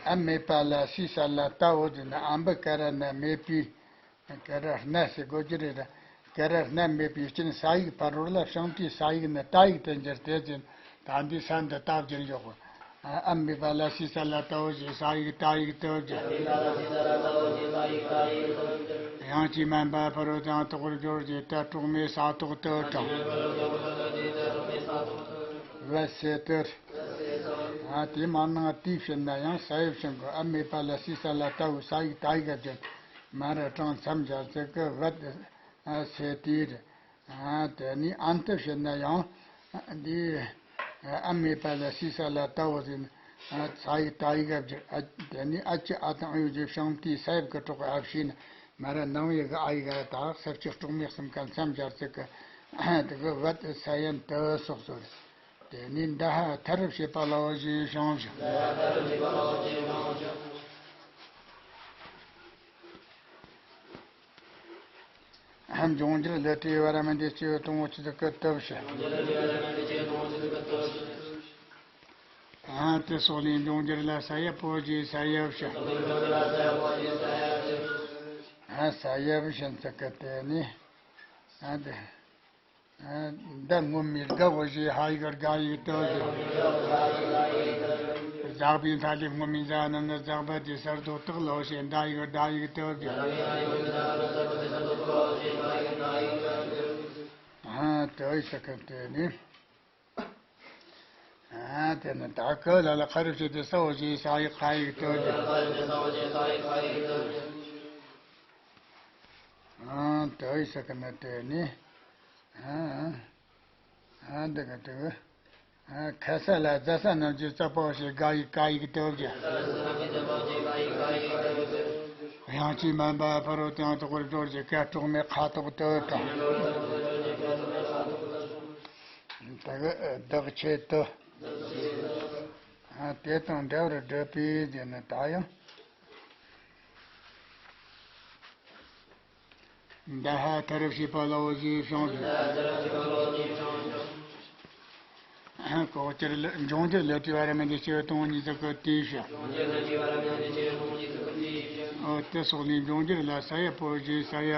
ཨ་མེད་པ་ལ་སི་ས་ལ་ཏ་འོ་དེ་ནི་ཨམ་བུ་ཀ་ར་ན་མེད་པའི། ཀ་ར་སྣ་ཟེར་དགོས་ཀྱི་རེད། ཀ་ར་སྣ་མེད་པའི་རྐྱེན་ས་ཡིག་ཕ་རོལ་ལ་བྱང་ཐོས་ས་ཡིག་ནི་ཏ་ཡིག་ཏུ་འགྱུར་ཏེ་ཟིན། ད་འདི་ས་འདི་ཏ་བསྒྱུར་འཇོག་གོ། ཨ་མེད་པ་ལ་སི་ས་ལ་ཏ་འོ་ཞེས་ས་ཡིག་ཏ་ཡིག་ཏུ་བསྒྱུར། ཡང་ཅི་མན་པ་ཕ་རོལ་ཏེ་ཡང་དག་པར་སྦྱོར་བྱེད་ད་སྲོག་མེད་ས་ཐོག་ཏུ་དྲངས། བད་སེ་ཏུར། ཨ་དེ་མ་ནང་དེའི་ཕྱིར་ན་ཡང་ས་ཡབ་བྱུང་གི། ཨ་མེད་པ་ལ་སི་ས་ལ་ཏ་འོ་ས་ཡིག་ཏ་ཡིག་ག་བསྒྱུར། མ་ར་གྲངས་མཚམས་སྦྱར་ཚིག་གི་བད་སེ་ཏིར། དེ་ནས་ཨན་དུ་བྱེད་ན་ཡང་། འདི་ཨ་མེད་པ་ལ་སི་ས་ལ་ཏ་འོ་ཟེར་ན། ས་ཡིག་ཏ་ཡིག་ག་བསྒྱུར། དེ་ནས་ཨ་ཅི་ཨ་དང་ཨེ་འོ་ཞེས་བྱང་ཐོས་ས་ཡབ་ཀྱི་སྲོག་གི་ཨ་བྱས་ན། མ་ར་ནང་བའི་གི་ཨ་ཡིག་ག་ད་ས་བཅུ་སྲོག་མེད་གསུམ་ཀ་མཚམས་སྦྱར་ཚིག་གི། དེ་གི་བ་དེ་ས་ཡ་ཏི་སོགས་སོ། དེ་ནས་འདི་ཧ་ཐ་རུ་བྱེད་པ་ལའོ་ཞེས་བྱུང་ཞིང་། འབྱུང་འགྱུར་ལས་བྲིས་པ་ར་མི་འདི་སྐྱེ་བོ་དང་པོ་ཆེ་ཟིག་གི་སྟོབས་ཞེས། ཨ་དེ་སོགས་ལས་འབྱུང་འགྱུར་ལ་ས་ཡ་པོ་ཞེས་ས་ཡ་བྱ། ཨ་ས་ཡ་བྱ་ཟིག་གི་དེ་ནས། ཨ་དེ། ཨ་འདི་སྔོན་མའི་དགའ་བོ་ཞེས་ཧ་ཡིག་དགའ་ཡིག་ཏུ་ཞེས། ཟག་པའི་མཐའ་ལས་སྔོན་མའི་ཟ་རྣམས་ནི་ཟག་པ་དེ་སར་དོ་བཏགས་ལོ་ཞེས་འདའ་ཡིག་འདའ་ཡིག་ཏུ་ཞེས། ཨ་དེ་ཡི་ས་ཁུ་དེ་ནི། ཨ་དེ་ནི་ད་གི་ལ་ལ་ཁ་རུ་བྱེད་དེ་ས་འོ་ཞེས་ས་ཡིག་ཁ་ཡིག་ཏུ་ཞེས། ཨ་དེ་ཡི་ས་ཁུ་ནི་དེ་ནི། ཨ་ཨ་འདི་ག་དུ། ཨ་ཁ་ས་ལ་ཛ་ས་རྣམས་ཀྱི་རྩ་བ་ཞེས་དགའ་ཡིག་ཀ་ཡིག་ཏུ་བརྒྱབ། དབྱངས་ཅན་མ་འབབ་ཕ་རོལ་ཏུ་ཡང་དག་པར་སྒྲོལ་གྱི་ཀ་དཀྲོག་མའི་ཁ་དོག་ཏུ་དང་། དེ་གི་བདག་ཆེད་དུ། ཨ་དེ་དང་འདྲ་བར་སྒྲུབ་པའི་རྒྱུ་ནི་ད་ཡང་། འདི་ཧ་ཐ་རུ་བྱེད་པ་ལའོ་ཞེས་བྱུང་ཞིང་། ལྐོག་གྱུར་ལ་འབྱུང་འགྱུར་ལས་བྲིས་པ་ར་མི་འདི་སྐྱེ་བོ་དང་པོ་ཉིད་ཟིག་གི་དེའི་ཕྱིར། འོ་དེ་སོགས་ལས་འབྱུང་འགྱུར་ལ་ས་ཡ་པོ་ཞེས་ས་ཡ་བྱ།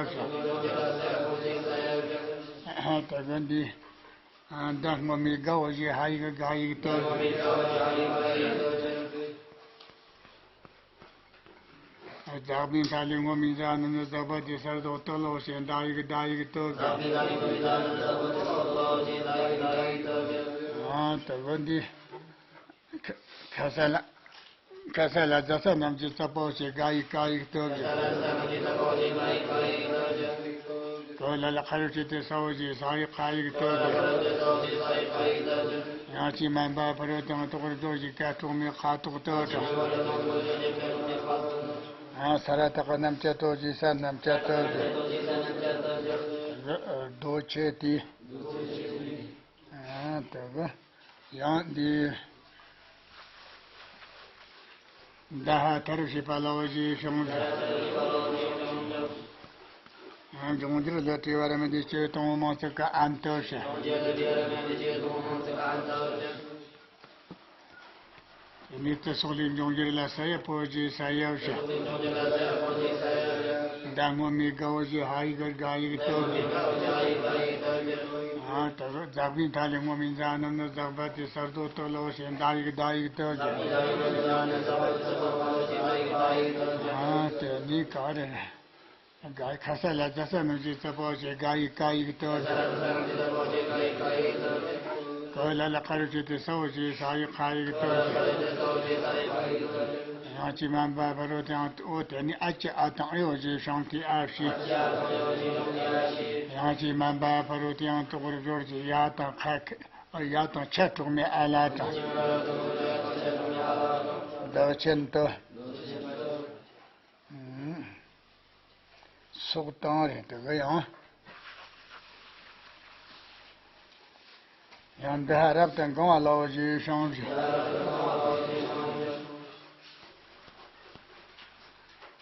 ད་གི་འདི། འདི་སྔོན་མའི་དགའ་བོ་ཞེས་ཧ་ཡིག་དགའ་ཡིག་ཏུ། ཟག་པའི་མཐའ་ལས་སྔོན་མའི་ཟ་རྣམས་ནི་ཟག་པ་དེ་སར་དོ་བཏགས་ལོ་ཞེས་འདའ་ཡིག་འདའ་ཡིག་ཏུ་དགའ། ཨ་དེ་གི་འདི། ཁ་ས་ལ། ཁ་ས་ལ་ཛ་ས་རྣམས་ཀྱི་རྩ་བ་ཞེས་དགའ་ཡིག་ཀ་ཡིག་ཏུ་དགའ། གི་ལ་ལ་ཁ་རུ་བྱེད་དེ་ས་འོ་ཞེས་ས་ཡིག་ཁ་ཡིག་ཏུ་དགའ། དབྱངས་ཅན་མ་འབབ་ཕ་རོལ་ཏུ་ཡང་དག་པར་སྒྲོལ་གྱི་ཀ་དཀྲོག་མའི་ཁ་དོག་ཏུ་དྲངས། ཨ་ས་ར་བཏགས་རྣམས་ཀྱི་ཏོ་ཞེས་ས་རྣམས་ཀྱི་ཏུ་དགའ། རྡོ་ཆེ་དེ། ཨ་དེ་གི་ཡང་འདི། འདི་ཧ་ཐ་རུ་བྱེད་པ་ལའོ་ཞེས་བྱུང་ཞིང་། འབྱུང་འགྱུར་ལས་བྲིས་པ་ར་མི་འདི་སྐྱེ་བོ་དང་པོ་མང་ཚིག་གི་ཨན་ཏུ་ཞེས། དེ་ནས་དེ་སོགས་ལས་འབྱུང་འགྱུར་ལ་ས་ཡ་པོ་ཞེས་ས་ཡ་བྱ། འདི་སྔོན་མའི་དགའ་བོ་ཞེས་ཧ་ཡིག་དགའ་ཡིག་ཏུ་དགའ། ཨ་དེ་གི་ཟག་པའི་མཐའ་ལས་སྔོན་མའི་ཟ་རྣམས་ནི་ཟག་པ་དེ་སར་དོ་བཏགས་ལོ་ཞེས་འདའ་ཡིག་འདའ་ཡིག་ཏུ་དགའ། ཨ་དེ་ནས་ག་རེ། དགའ་ཁ་ས་ལ་ཛ་ས་རྣམས་ཀྱི་རྩ་བ་ཞེས་དགའ་ཡིག་ཀ་ཡིག་ཏུ་དགའ། གི་ལ་ལ་ཁ་རུ་བྱེད་དེ་ས་འོ་ཞེས་ས་ཡིག་ཁ་ཡིག་ཏུ་དགའ། དབྱངས་ཅན་མ་འབབ་ཕ་རོལ་ཏུ་ཡང་འོ་དེ་ནི་ཨ་ཀྱི་ཨ་དང་ཨེ་འོ་ཞེས་བྱུང་སྟེ་ཨ་བྱས། དབྱངས་ཅན་མ་འབབ་ཕ་རོལ་ཏུ་ཡང་དག་པར་སྒྲོལ་གྱི་ཡ་དང་ཁ་ཁ་ཡ་དང་ཆ་དཀྲོག་མའི་ཨ་ལ་དང་། བདག་ཆེད་དུ། སོགས་དང་རེད་དེ་གི་ཡང་། ཡང་འདི་ཧ་རབ་ཏུ་འགང་བ་ལའོ་ཞེས་བྱུང་ཞིང་།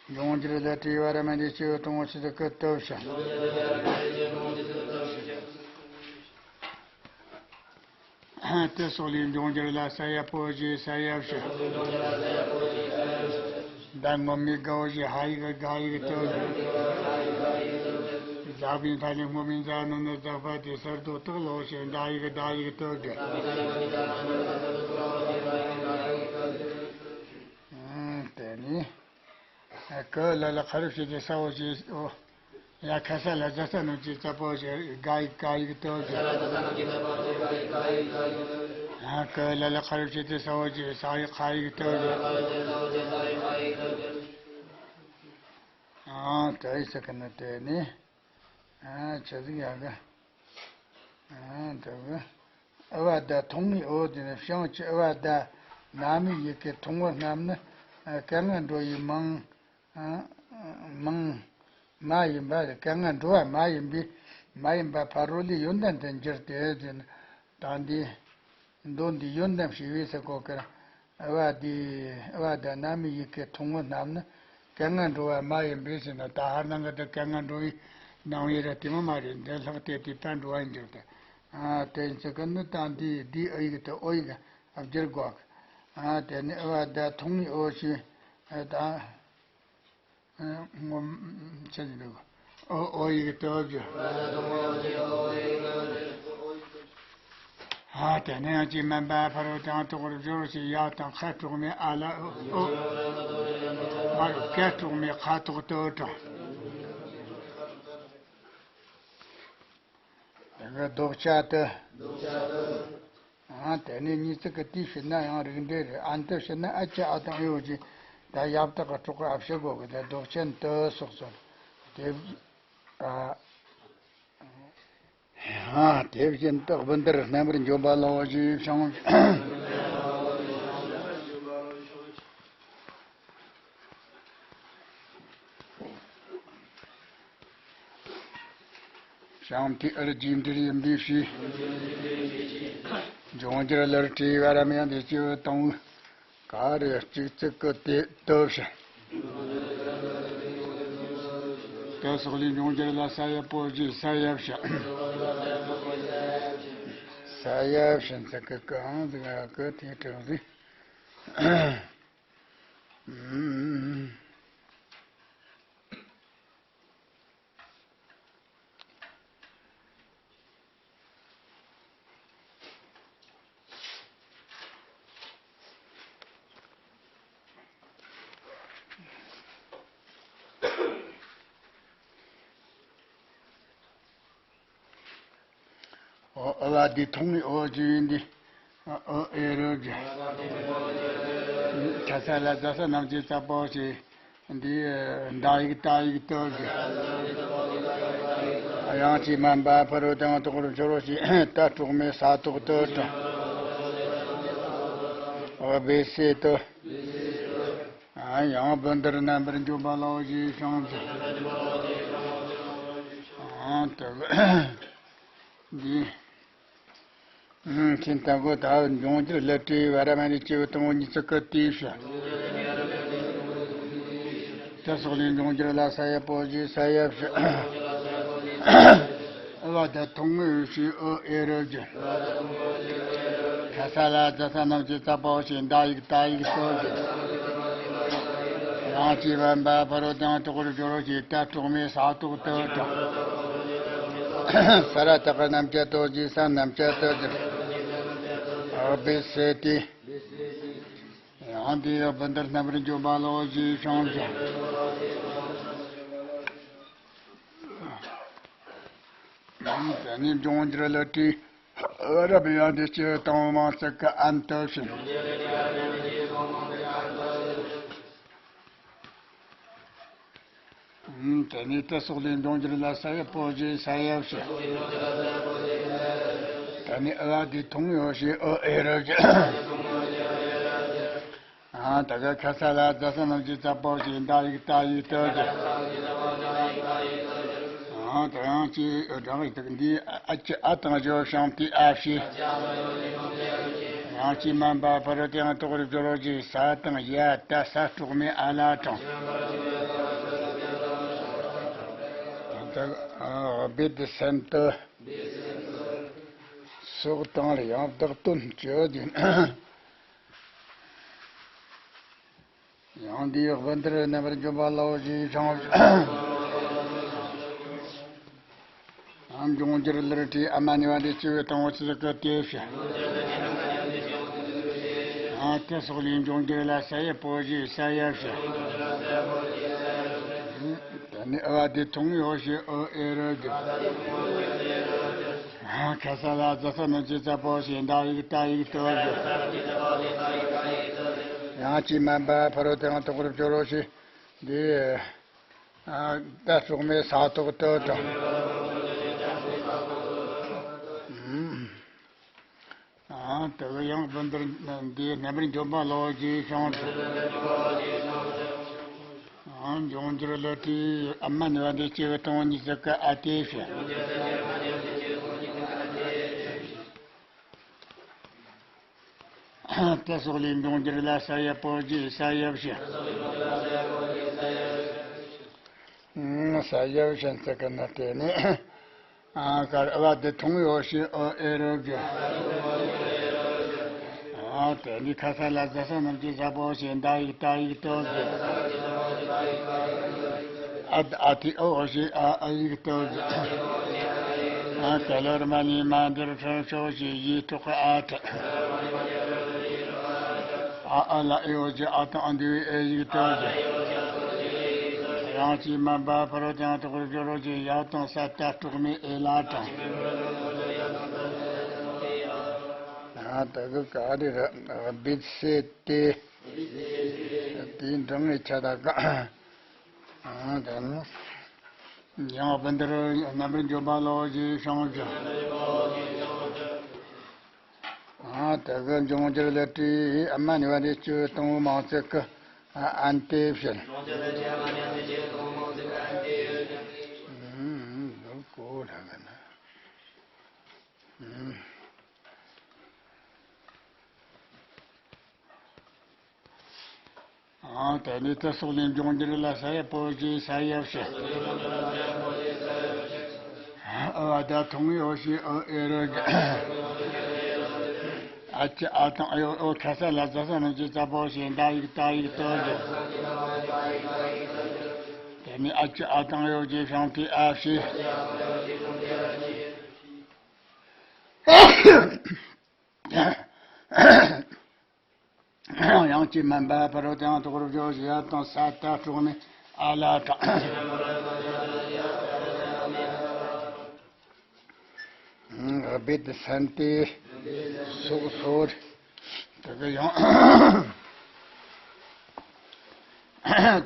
འབྱུང་འགྱུར་ལས་བྲིས་པ་ར་མི་འདི་སྐྱེ་བོ་དང་པོ་ཆེ་ཟིག་གི་ཏུ་བྱ། དེ་སོགས་ལས་འབྱུང་འགྱུར་ལ་ས་ཡ་པོ་ཞེས་ས་ཡ་བྱ། འདི་སྔོན་མའི་དགའ་བོ་ཞེས་ཧ་ཡིག་དགའ་ཡིག་ཏུ་དགའ། ཟག་པའི་མཐའ་ལས་སྔོན་མའི་ཟ་རྣམས་ནི་ཟག་པ་དེ་སར་དོ་བཏགས་ལོ་ཞེས་འདའ་ཡིག་འདའ་ཡིག་ཏུ་དགའ། དེ་ནས། གི་ལ་ལ་ཁ་རུ་བྱེད་དེ་ས་འོ་ཞེས་འོ། ཡ་ཁ་ས་ལ་ཛ་ས་རྣམས་ཀྱི་རྩ་བ་ཞེས་དགའ་ཡིག་ཀ་ཡིག་ཏུ་ཞེས། ཡ་གི་ལ་ལ་ཁ་རུ་བྱེད་དེ་ས་འོ་ཞེས་ས་ཡིག་ཁ་ཡིག་ཏུ་ཞེས། ཨ་ད་ཡི་ས་ཁ་ན་དེ་ནི། ཨ་ཆ་ཟིག་ཡ་གི། ཨ་ད་གི། ཨ་བ་ད་ཐོག་མའི་འོ་དེ་ནི་བྱང་ཆུབ་ཨ་བ་ད་ན་མི་ཡི་གེ་ཐུང་བོ་རྣམས་ནི། ཨ་སྐད་ངན་འགྲོ་ཡི་མིང་། ཨ་མིང་མ་ཡིན་པ་རེད། སྐད་ངན་འགྲོ་བ་མ་ཡིན་པའི་ མ་ཡིན་པ་ཕ་རོལ་ལས་ཡོན་ཏན་དུ་འགྱུར་ཏེ་ཟེར་ན། ད་འདི་མདོ་འདི་ཡོན་ཏན་ཞེས་པའི་ཚིག་གོ་ཀར། ཨ་བ་དེ་ཨ་བ་དང་ན་མི་ཡི་གེ་ཐུང་ངུ་རྣམས་ནི་སྐད་ངན་འགྲོ་བ་མ་ཡིན་པས་ཟེར་ན། ད་ཧར་ནང་གི་དེ་སྐད་ངན་འགྲོ་བའི་སྣང་བའི་ར་དེ་མོ་མ་རེད། འདི་ལྷག་སྟེ་དེ་ལྟར་འགྲོ་བ་ཡིན་འགྱུར་ཏེ། ཨ་དེ་ཚིག་གི་ནི་ད་འདི་འདི་ཨ་ཡིག་དེ་ཨོ་ཡིག་ཨ་བསྒྱུར་དགོས། ཨ་དེ་ནི་ཨ་བ་དང་ཐུང་ངུའི་ཨོ་ཞེས་ཨ་ད། ངོ་མཚར་གྱི་འདུག་ཨོ་ཨོ་ཡིག་སྟོབས་ཀྱི། ཨ་དེ་ནས་ཡང་ཅིག་མན་པ་ཕ་རོལ་དང་དོག་རུ་སྦྱོར་ཞིག་ཡ་དང་ཁ་དྲུག་མའི་ཨ་ལ་ཨོ། ཨོ་ཁ་དྲུག་མའི་ཁ་དོག་ཏུ་དྲངས། དེ་གི་ལྡོག་ཆ་དུ། ཨ་དེ་ནས་གཉིས་ཚིག་གི་དུས་ཕྱིན་ན་ཡང་རིགས་འགྲེ་རེད། ཨན་དུ་ཕྱིན་ན་ཨ་ཅི་ཨ་དང་ཨེ་ཡོད་ཀྱི། ད་ཡབ་དག་གི་གྲོགས་ཨ་ཕྱི་གོ་གི་དེ་ལྡོག་ཆེན་དུ་སོགས་སོ། དེ་ཨ། ཨ་དེ་བཞིན་དུ་བུ་འདིར་རྣམ་པར་འཇོམས་པ་ལའོ་ཞེས་བྱུང་། བྱང་མཐའི་ཨར་རྒྱས་འབྲེལ་ཡིན་པའི་ཕྱིར། འབྱུང་འགྱུར་ལར་བྲིས་པ་ར་མེ་ཡང་དེ་སྐྱེ་བོ་དང་བོའི་ག་རེ་གཅིག་ཚིག་གི་དེ་སྟོབས་ཤིང་། དེ་སོགས་ལས་འབྱུང་འགྱུར་ལ་ས་ཡ་པོ་ཞེས་ས་ཡ་བྱ། ས་ཡ་བྱིན་ཚིག་གི་གང་ཟིག་གི་དེ་དྲངས་ཟིག་ཨོ་ཨ་བ་འདི་ཐུང་ངུའི་ཨོ་ཅི་ཡིན་འདི། ཨོ་ཨེ་རོ་གི། ཁ་ས་ལ་ཛ་ས་རྣམས་ཀྱི་རྩ་པོ་ཞེས། འདི་ཟླ་ཡིག་ཏ་ཡིག་ཏོ་གི། ཡང་ཅིག་མན་པ་ཕ་རོལ་དང་དོག་རུ་སྦྱོར་བ་ཞེས་ཏ་དྲུག་མའི་ས་དོག་ཏོ་དྲངས། ཨོ་བེ་སེ་ཏོ། ཡང་བུ་འདིར་རྣམ་པར་འཇོམས་པ་ལའོ་ཞེས་བྱུང་ཟེར། དེ་འདི། ཁྱིམ་ལྟ་བུ་ད་འབྱུང་འགྱུར་ལས་བྲིས་པ་ར་མ་ནི་སྐྱེ་བོ་དང་བོ་གཉིས་ཚིག་གི་དེའི་ཕྱིར། དེ་སོགས་ལས་འབྱུང་འགྱུར་ལ་ས་ཡ་པོ་ཞེས་ས་ཡ་བཞི། ཨ་བ་ད་ཐུང་ངུའི་ཕྱིར་ཨོ་ཨེ་རོ་གི། ཁ་ས་ལ་ཛ་ས་རྣམས་ཀྱི་རྩ་པོ་ཞེས་ཟླ་ཡིག་ཏ་ཡིག་ཏོ་གི། ཡང་ཅིག་མན་པ་ཕ་རོལ་དང་དོག་རུ་སྦྱོར་བ་ཞེས་ཏ་དྲུག་མའི་ས་དོག་ཏོ་དྲངས། ས་ར་བཏགས་པ་རྣམ་བཅད་ཏོ་ཞེས་ས་རྣམ་བཅད་ཏོ་གི། ཨོ་བེ་སེ་ཏི། ཡང་དེ་ཡང་བུ་འདིར་རྣམ་པར་འཇོམས་པ་ལའོ་ཞེས་བྱུང་ཟེར། དེ་ནས་འབྱུང་འགྱུར་ལས་བྲིས་པ་ར་མེ་ཡང་དེ་སྐྱེ་བོ་དང་བོ་མང་ཚིག་གི་ཨན་ཏོ་བྱིན། དེ་ནས་དེ་སོགས་ལས་འབྱུང་འགྱུར་ལ་ས་ཡ་པོ་ཞེས་ས་ཡ་བྱ། དེ་ནས་ཨ་བ་དེ་ཐུང་ངུའི་ཨོ་ཞེས་ཨོ་ཨེ་རོ་གི། ཨ་ད་ག་ཁ་ས་ལ་ཛ་ས་རྣམས་ཀྱི་རྩ་པོ་ཞེས་ཟླ་ཡིག་ཏ་ཡིག་ཏོ་གི། ཨ་ད་ཡང་ཅིག་སྦྲགས་ཡིག་དག་འདི་ཨ་ཅི་ཨ་དང་བཞོ་ཤང་ཏི་ཨ་ཕྱི། ཡང་ཅིག་མན་པ་ཕ་རོལ་དང་དོག་རུ་སྦྱོར་བ་ཞེས་ས་དང་ཡ་ཏ་ས་དྲུག་མའི་ཨ་ལ་དྲངས། ཨ་བེ་ཏི་སན་ཏི་སོགས་དང་ལ་ཡང་བདག་དོན་བཅུ་བདུན། ཡང་དེའི་བུ་འདིར་རྣམ་པར་འཇོམས་པ་ལའོ་ཞེས་བྱུང་། འབྱུང་འགྱུར་ལས་བྲིས་པ་ར་མེ་ཡང་དེ་སྐྱེ་བོ་དང་བོ་གཉིས་ཚིག་གི་དེའི་ཕྱིར། ཡང་དེ་སོགས་ལས་འབྱུང་འགྱུར་ལ་ས་ཡ་པོ་ཞེས་ས་ཡ་བྱ། དེ་ནས་ཨ་བ་དེ་ཐུང་ངུའི་ཨོ་ཞེས་ཨོ་ཨེ་རོ་གི། ཁ་ས་ལ་ཛ་ས་རྣམས་ཀྱི་རྩ་པོ་ཞེས་ཟླ་ཡིག་ཏ་ཡིག་ཏོ་གི། ཡང་ཅིག་མན་པ་ཕ་རོལ་དང་དོག་རུ་སྦྱོར་བ་ཞེས་འདི། ཏ་དྲུག་མའི་ས་དོག་ཏོ་དྲངས། ཨ་དེ་ག་ཡང་བུ་འདིར་འདི་རྣམ་པར་འཇོམས་པ་ལའོ་ཞེས་བྱུང་། འབྱུང་འགྱུར་བློ་གྲོས་ཨ་མ་ནུས་པ་འདི་སྐྱེ་བོ་དང་པོ་གཉིས་སུ་ཀ་ཨ་ཏེ་ཤི། དེ་སོགས་ལས་འབྱུང་འགྱུར་ལ་ས་ཡ་པོ་ཇི་ས་ཡ་བཞི། ས་ཡ་བཞི་ཟེར་གི་ན་དེ་ནི། ཨ་ཀར་ཨ་བ་དེ་མཐོང་ཡོད་ཞེས་ཨོ་ཨེ་རོ་གི། ཨ་དེ་ནི་ཁ་ས་ལ་ཟ་ས་རྣམས་ཀྱི་ཟ་པོ་ཞེས་འདའ་ཡིག་ཏ་ཡིག་ཏོ་གི། ཨ་ཨ་ཏི་ཨོ་ཞེས་ཨ་ཨ་ཡིག་ཏོ་གི། ཨ་ཀ་ལོར་མ་ནི་མ་འདིར་ཁྲོན་ཤོ་ཞེས་ཡིག་ཐོག་ཨ་ཏི། ཨ་ཨ་ལ་ཨེ་ཨོ་ཇི་ཨ་དང་ཨ་འདུས་ཨེ་ཡིག་ཏོ་ཇི། ཡང་ཅི་མ་འབའ་ཕ་རོ་དང་དོག་རུ་ཇོ་རོ་ཇི་ཡ་དང་ས་ཏ་དྲུག་མའི་ཨེ་ལ་དྲང་། ཨ་ད་གི་ག་རེ་ར་བིད་སེ་ཏེ། དེའི་འབྲང་ངེས་ཆ་དག་ག་ཨ་ད་ནི་ཡང་བུ་འདིར་རྣམ་པར་འཇོམས་པ་ལོ་ཞེས་བྱང་ཞིང་། ཨ་དེ་གི་འབྱུང་འགྱུར་ལས་བྲིས་ཨ་མ་ནི་བ་འདི་བཅུ་དང་པོ་མང་ཚིག་གི་ཨན་ཏེ་བྱེད། འདི་གོ་ར་གི་ན། ཨང་། དེ་ནས་དེ་སོགས་ལས་འབྱུང་འགྱུར་ལ་ས་ཡ་པོ་ཞེས་ས་ཡ་བྱེད། ཨ་བ་ད་མཐོང་ཡོད་ཞེས་ཨོ་ཨེ་རོ་གི། ཨ་ཅི་ཨ་དང་ཨ་ཡོ་ཨོ་ཁ་ས་ལ་ཟ་ས་རྣམས་ཀྱི་ཙ་པོ་ཞེས་འདའ་ཡིག་ཏ་ཡིག་ཏོ་གི། དེ་ནས་ཨ་ཅི་ཨ་དང་ཨ་ཡོ་ཞེས་བྱང་ཏི་ཨ་བྱེད། ཡང་ཅི་མིན་པ་ཕ་རོལ་ཏུ་ཡང་དོག་རུ་བྱོས་ཞེས་ཡ་དང་ས་ཏ་དྲུག་ནི་ཨ་ལ་དང་། རྦད་དེ་སན་ཏེ་སོགས་སོར་དེ་གི་ཡང་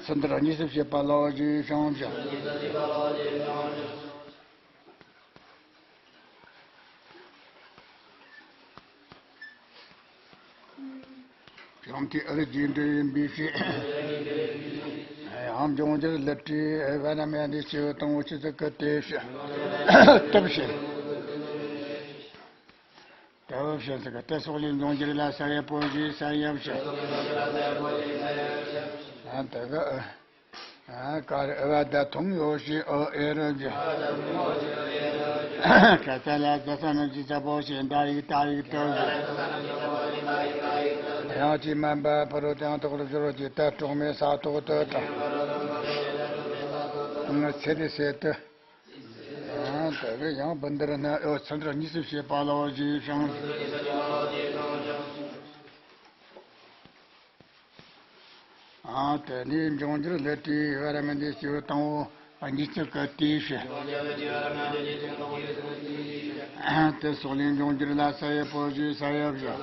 ཚུལ་འདིར་གཉིས་སུ་བྱེད་པ་ལ་ཞེས་བྱང་ཞིང་། བྱང་གི་ཨ་རི་རྗེས་འབྲེལ་ཡིན་པའི་ཕྱིར། ཡང་འབྱུང་འགྱུར་ལས་བྲིས་ཨེ་བ་ན་མེ་འདི་ཆེ་བ་དང་པོ་ཆེ་ཚིག་གི་དེ་ཕྱིར། སྟབས་ཕྱིར། དེ་བ་ཕྱིར་ཟེར་གི་དེ་སོགས་ལས་འབྱུང་འགྱུར་ལ་ས་ཡ་པོ་ཞེས་ས་ཡ་བྱེད། ཨ་དེ་གི། ཨ་ཀར་ཨ་བ་ད་མཐོང་ཡོད་ཞེས་ཨོ་ཨེ་རོ་གི། ཁ་ས་ལ་ཟ་ས་རྣམས་ཀྱི་ཙ་པོ་ཞེས་འདའ་ཡིག་ཏ་ཡིག་ཏོ་གི། ཡང་ཅི་མིན་པ་ཕ་རོལ་ཏུ་ཡང་དོག་རུ་བྱོས་ཀྱི་ཏ་དྲུག་མའི་ས་དོག་ཏོ་དང་། ཚེ་དེ་ཟེར་ཏེ། ཨ་དེ་གི་ཡང་བུ་འདིར་ན་ཨོ་ཚུལ་འདིར་གཉིས་སུ་བྱེད་པ་ལ་ཞེས་བྱང་། ཨ་དེ་ནས་འབྱུང་འགྱུར་ལས་བྲིས་ཨེ་བ་ན་མེ་འདི་ཆེ་བ་དང་པོ་གཉིས་ཚིག་གི་དེ་ཕྱིར། དེ་སོགས་ལས་འབྱུང་འགྱུར་ལ་ས་ཡ་པོ་ཞེས་ས་ཡ་བྱེད།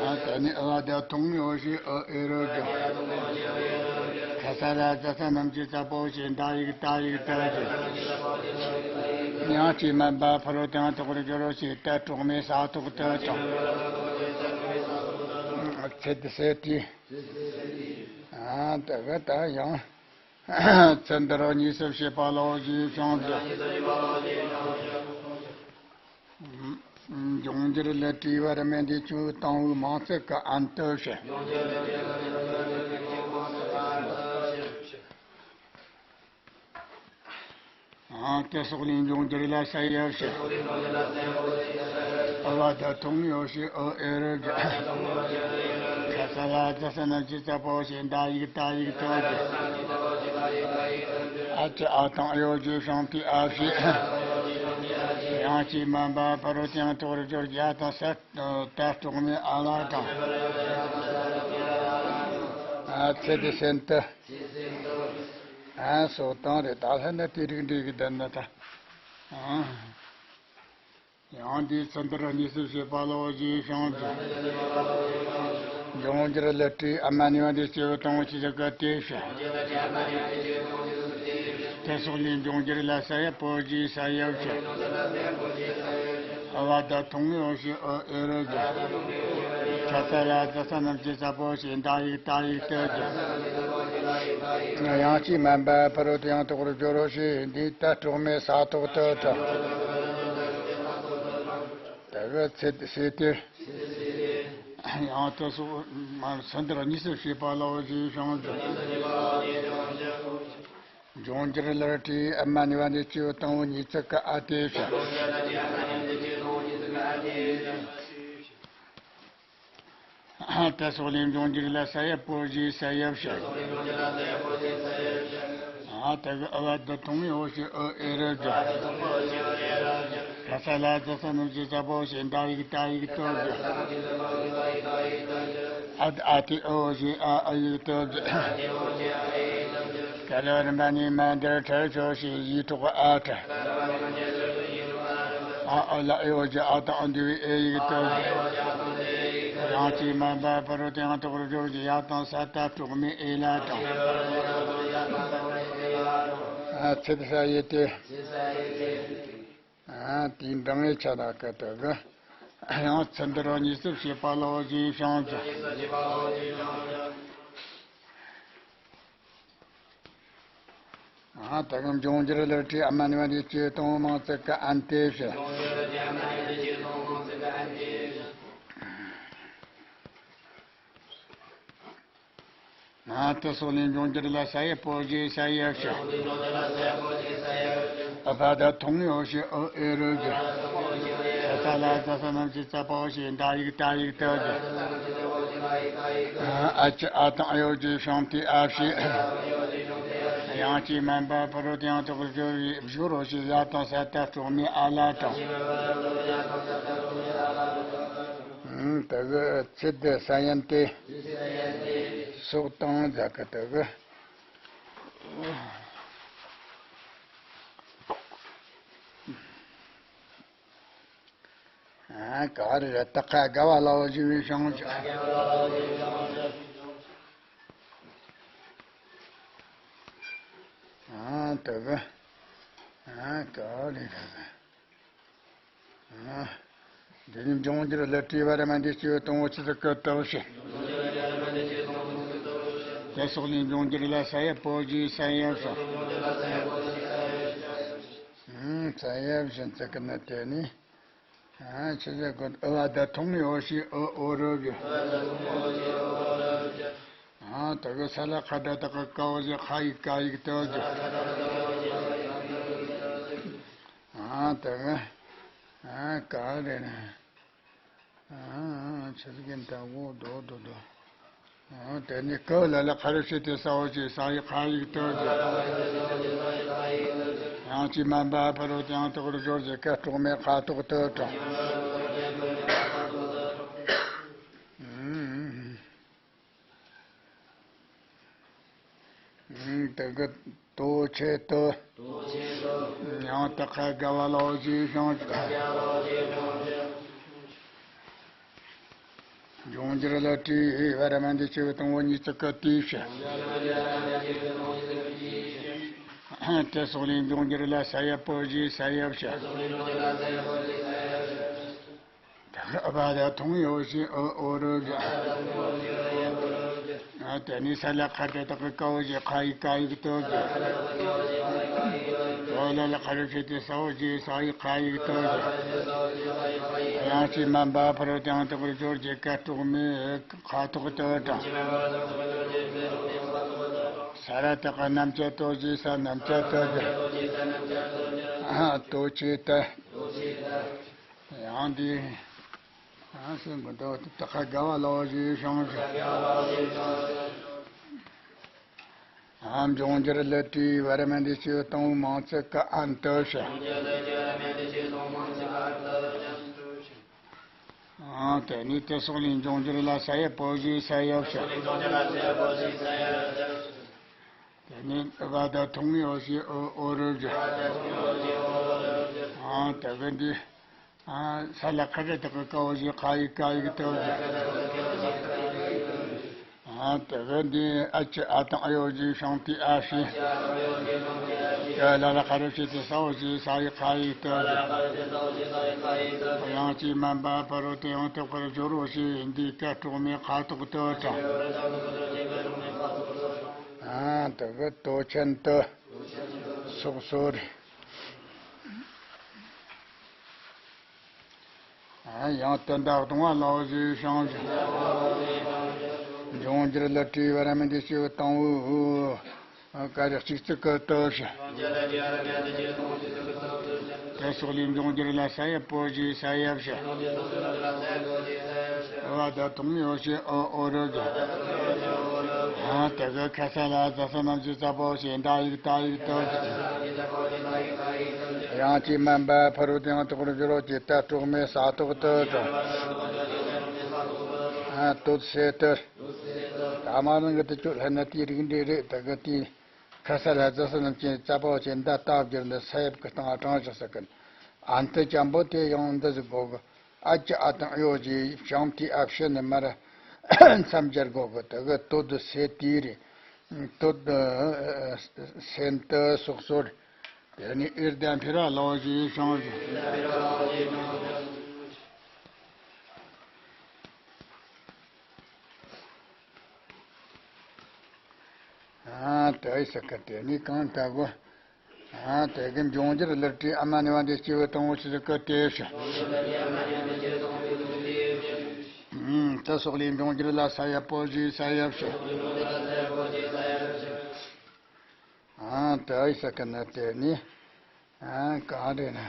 ཨ་དེ་ནས་ཨ་བ་ད་མཐོང་ཡོད་ཞེས་ཨོ་ཨེ་རོ་གི། ཁ་ས་ལ་ཟ་ས་རྣམས་ཀྱི་ཙ་པོ་ཞེས་འདའ་ཡིག་ཏ་ཡིག་ཏོ་གི། ཡང་ཅི་མིན་པ་ཕ་རོལ་ཏུ་ཡང་དོག་རུ་བྱོས་ཞེས་ཏ་དྲུག་མའི་ས་དོག་ཏོ་དང་། ཚེ་དེ་ཟེར་ཏེ། ཨ་དེ་གི་ད་ཡང་། ཚུལ་འདིར་གཉིས་སུ་བྱེད་པ་ལ་ཞེས་བྱང་ཞིང་། འབྱུང་འགྱུར་ལས་བྲིས་ཨེ་བ་ན་མེ་འདི་བཅུ་དང་པོའི་མང་ཚིག་གི་ཨན་ཏོ་བྱེད། ཨ་དེ་སོགས་ལས་འབྱུང་འགྱུར་ལ་ས་ཡ་བྱེད། ཨ་བ་ད་མཐོང་ཡོད་ཞེས་ཨོ་ཨེ་རོ་གི། ཁ་ས་ལ་ཟ་ས་རྣམས་ཀྱི་ཙ་པོ་ཞེས་འདའ་ཡིག་ཏ་ཡིག་ཏོ་གི། ཨ་ཅི་ཨ་དང་ཨ་ཡོ་ཞེས་བྱང་ཏི་ཨ་བྱེད། ཡང་ཅི་མིན་པ་ཕ་རོལ་ཏུ་ཡང་དོག་རུ་བྱོས་ཡ་དང་ས་ཏ་དྲུག་མའི་ཨ་ལ་དང་། ཨ་ཚེ་དེ་ཟེར་ཏེ། ཨ་སོགས་དང་རེ་ད་ལྷ་ན་དེ་རིགས་འདྲའི་གི་ལྡན་ན་ད། ཨ། ཡང་འདིའི་ཚུལ་འདིར་གཉིས་སུ་བྱེད་པ་ལ་ཞེས་བྱང་ཞིང་། འབྱུང་འགྱུར་ལས་བྲིས་ཨ་མ་ནི་བ་འདི་སྐྱེ་བོ་དང་པོ་ཆེ་ཚིག་གི་དེ་ཕྱིར། དེ་སོགས་ལས་འབྱུང་འགྱུར་ལ་ས་ཡ་པོ་ཞེས་ས་ཡ་བྱེད། ཨ་བ་ད་མཐོང་ཡོད་ཞེས་ཨོ་ཨེ་རོ་གི། ཕྱག་འཚལ་ལ་ཙ་ས་རྣམས་ཀྱི་ས་པོ་ཞེས་འདའ་ཡིག་ཏ་ཡིག་ཏུ་གྱུར། ཡང་ཅིག་མན་པ་ཕ་རོལ་ཏུ་ཡང་དག་པར་སྦྱོར་རོ་ཞེས་འདི་ལྟར་གྲོགས་མེད་ས་ཐོག་ཏུ་བྲིས། དེ་གི་ཚེ་ཟས་ཏེ། ཡང་དུ་སོགས་མར་ཚུན་དར་གཉིས་སུ་བྱེད་པ་ལའོ་ཞེས་བྱུང་། འབྱུང་འགྱུར་ལར་བྲིས་ཨ་མ་ནི་བ་འདི་སྐྱེ་བོ་དང་པོ་ཉིད་ཚིག་གི་ཨ་ཏེ་ཞེས། དེ་སོགས་ལས་འབྱུང་འགྱུར་ལ་ས་ཡ་པོ་ཞེས་ས་ཡབ་བྱ། དེ་གི་ཨ་བ་བཏུ་ཐུང་ངུའི་འོ་ཞེས་འུ་ཨེ་རུ་བྱ། ཕྱག་འཚལ་ལ་ཙ་ས་རྣམས་ཀྱི་ས་པོ་ཞེས་འདའ་ཡིག་ཏ་ཡིག་ཏུ་བྱ། ཨ་ཨ་ཏི་འོ་ཞེས་ཨ་ཨ་ཡིག་ཏུ་བྱ། ག་ལ་རིམ་པ་ནས་མ་འདིར་ཁྲར་ཆོག་ཞེས་ཡིག་གྲོགས་ཨ་ཁྲ། ཨ་ཨ་ལ་ཨེ་འོ་ཞེས་ཨ་དང་འདུས་པའི་ཨེ་ཡིག་ཏུ་བྱ། ཡང་ཅིག་མན་པ་ཕ་རོལ་ཏུ་ཡང་དག་པར་སྦྱོར་ཞེས་ཡ་དང་ས་ཏ་གྲོགས་མེད་ཨེ་ལ་དང་། ཨ་ཚེ་ས་ཡི་སྟེ། ཨ་དེའི་འབྲིང་བའི་ཆ་ལ་ཀ་ཏོ་གི། ཡང་ཚུན་དར་གཉིས་སུ་བྱེད་པ་ལའོ་ཞེས་བྱུང་ཅིང་། ཨ་ད་གམ་འབྱུང་འགྱུར་ལར་བྲིས་ཨ་མ་ནི་བ་འདི་སྐྱེ་བོ་དང་པོ་མང་ཚིག་གི་ཨན་ཏེ་ཞེས། ཨ་དེ་སོགས་ལས་འབྱུང་འགྱུར་ལ་ས་ཡ་པོ་ཞེས་ས་ཡ་བྱ། ཨ་བ་ད་ཐུང་ངུའི་འོ་ཞེས་འུ་ཨེ་རུ་བྱ། ས་ས་ལ་ཙ་ས་རྣམས་ཀྱི་ཙ་པོ་ཞེས་འདའ་ཡིག་ཏ་ཡིག་ཏུ་བྱ། ཨ་ཅི་ཨ་དང་ཨ་ཡོ་ཞེས་བྱུང་སྟེ་ཨ་བྱས། ཡང་ཅིག་མན་པ་ཕ་རོལ་ཏུ་ཡང་དག་པར་སྦྱོར་བའི་སྦྱོར་རོ་ཞེས་ཡ་དང་ས་ཏ་གྲོགས་མེད་ཨ་ལ་དང་། ཨུམ་དེ་གི་ཚེ་འདི་ས་ཡན་ཏེ། སོགས་དང་ཛ་ཀ་དེ་གི། ཨ་ག་རེ་རེད། ད་ཁ་དགའ་བ་ལའོ་ཞེས་བྱུང་། ཨ་དེ་གི། ཨ་ག་རེ་རེད། ཨ་འདི་ནི་འབྱུང་འགྱུར་ལ་བྲིས་པ་ར་མ་འདི་སྐྱེ་བོ་དང་པོ་ཆི་ཟིག་གི་ལྟ་བུ་ཞེས། དེ་སོགས་ལས་འབྱུང་འགྱུར་ལ་ས་ཡ་པོ་ཞེས་ས་ཡ་བྱ། ཨུམ་ས་ཡ་བཞིན་ཚིག་གི་ནི་དེ་ནི། ཨ་ཆི་ཟེར་གོ། ཨ་བ་ད་ཐུང་ངུའི་འོ་ཞེས་འུ་འོ་རུ་བྱ། ཨ་དེ་གི་ས་ལ་ཁ་ད་དག་གི་ཀ་འོ་ཞེས་ཁ་ཡིག་ཀ་ཡིག་ཏུ་བྱ། ཨ་དེ་གི། ཨ་ག་རེ་ན། ཨ་ཆི་ཟིག་གི་འདྲ་བོ་དོ་དོ་དོ། ཨ་དེ་ནི་ཀ་ལ་ལ་ཁ་རུ་ཞེས་ཏེ་ས་འོ་ཞེས་ས་ཡིག་ཁ་ཡིག་ཏུ་བྱ། ཡང་ཅིག་མན་པ་ཕ་རོལ་ཏུ་ཡང་དག་པར་སྦྱོར་ཞེས་ཀ་གྲོགས་མེད་ཁ་དོག་ཏུ་དྲངས། ཨུམ། དེ་གི་དོ་ཆེ་དོ། ཡང་དག་ཁ་དགའ་བ་ལའོ་ཞེས་བྱུང་། འབྱུང་འགྱུར་ལ་བྲིས་པ་ར་མ་འདི་སྐྱེ་བོ་དང་པོ་ཉིད་ཚིག་གི་ཏེ་ཞེས། དེ་སོགས་ལས་འབྱུང་འགྱུར་ལ་ས་ཡ་པོ་ཞེས་ས་ཡ་བྱ། ཨ་བ་ད་ཐུང་ངུའི་འོ་ཞེས་འུ་འོ་རུ་བྱ། དེ་ནས་ས་ལ་ཁ་ད་དག་གི་ཀ་འོ་ཞེས་ཁ་ཡིག་ཀ་ཡིག་ཏུ་བྱ། འོ་ལ་ལ་ཁ་རུ་ཞེས་ཏེ་ས་འོ་ཞེས་ས་ཡིག་ཁ་ཡིག་ཏུ་བྱ། ཡང་ཅིག་མན་པ་ཕ་རོལ་ཏུ་ཡང་དག་པར་སྦྱོར་ཞེས་ཀ་གྲོགས་མེད་ཁ་དོག་ཏུ་དྲངས། ས་ར་དག་གི་རྣམ་བཅད་དོ་ཞེས་ས་རྣམ་བཅད་དུ་བྱ། དོ་ཆེ་ཏ། ཡང་འདི། ཨ་སེམས་ཀྱི་འདོད་དེ་ཁ་དགའ་བ་ལའོ་ཞེས་བྱུང་། ཨ་འབྱུང་འགྱུར་ལ་བྲིས་པ་ར་མ་འདི་སྐྱེ་བོ་དང་པོ་མང་ཚིག་གི་ཨན་ཏུ་ཞེས། ཨ་དེ་ནས་དེ་སོགས་ལས་འབྱུང་འགྱུར་ལ་ས་ཡ་པོ་ཞེས་ས་ཡ་བྱ། དེ་ནས་བ་ད་ཐུང་ངུའི་འོ་ཞེས་འུ་འོ་རུ་བྱ། ཨ་དེ་གི་འདི། ས་ལ་ཁ་ར་དག་གི་ཀ་འོ་ཞེས་ཁ་ཡིག་ཀ་ཡིག་ཏུ་བྱ། ཨ་དེ་གི་འདི་ཨ་ཅི་ཨ་དང་ཨ་ཡོ་ཞེས་ཤིང་ཏི་ཨ་ཤི། ཀ་ལ་ལ་ཁ་རུ་ཤི་ཏི་ས་འོ་ཞེས་ས་ཡི་ཁ་ཡིག་ཏུ་ཞི། དབྱངས་ཅན་མ་འབབ་ཕ་རོལ་ཏུ་ཡང་དག་པར་སྦྱོར་རོ་ཞེས་འདི་ཀ་དྲུག་མའི་ཁ་དོག་ཏུ་དྲངས། ཨ་དེ་གི་དོ་ཆེན་ཏི། སོགས་སོ་རེ། ཡང་དོན་དག་སྟོང་བ་ལ་འོ་ཞེས་ཤིང་ཞི། འབྱུང་འགྱུར་ལ་བྲིས་པར་མི་འདི་སྐྱེ་བོ་དང་བོ། ཀ་རེ་གཅིག་ཙིག་གི་ཏི་ཞི། དེ་སོགས་ལས་འབྱུང་འགྱུར་ལ་ས་ཡབ་པོ་ཞེས་ས་ཡབ་ཞི། བ་ད་དུང་ཡོ་ཞེས་འོ་འོ་རུ་གི། དེ་གི་ཁ་ས་ལ་ཟ་ས་རྣམས་ཀྱི་ས་པོ་ཞེས་འདའ་ཡིག་ཏ་ཡིག་ཏི་ཞི། དབྱངས་ཅན་མ་འབབ་ཕ་རོལ་ཏུ་ཡང་དག་པར་སྦྱོར་རོ་ཞེས་ཏ་དྲུག་མའི་ས་ཐོག་ཏུ་དྲངས། ཨ་དོད་སེ་ཏི། ད་མ་རང་གི་དེ་ཆོ་ལྷན་ན་དེའི་རིགས་འགྲེ་རེད། ད་གི་དེའི་ཁ་ས་ལ་ཟ་ས་རྣམས་ཀྱི་ཙ་པོ་ཆེ་འདའ་ཏ་བསྒྱུར་ནས་ས་ཡབ་ཀྱི་སྟེང་དྲངས་བཞག་ས་གི། ཨན་ཏི་ཅན་པོ་དེ་ཡང་འདི་ཟིག་གོ་གི། ཨ་ཅི་ཨ་དང་ཨ་ཡོ་ཞེས་ཤིང་ཏི་ཨ་ཤི་ནི་མར་མཚམས་སྦྱར་དགོས་གི། དེ་གི་དོད་སེ་ཏི་རེད། དོད་སེ་ཏི་སོགས་སོ་རེད། དེ་ནི་ཨིར་དན་ཕི་ར་ལོ་ཞེས་ཤིང་ཞི། ཨ་དེ་ཨི་ས་ཀ་དེ་ནི་གང་ལྟ་གོ། ཨ་དེ་གི་འབྱུང་འགྱུར་ལ་བྲིས་ཨ་མ་ནི་བ་འདི་སྐྱེ་བོ་དང་བོ་ཆི་ཟིག་གི་ཏི་ཞི། ཨུམ་དེ་སོགས་ལས་འབྱུང་འགྱུར་ལ་ས་ཡབ་པོ་ཞེས་ས་ཡབ་ཞི། ཨ་དེ་ཨི་ས་ཀ་ན་དེ་ནི་ཨ་གང་རེད་ན།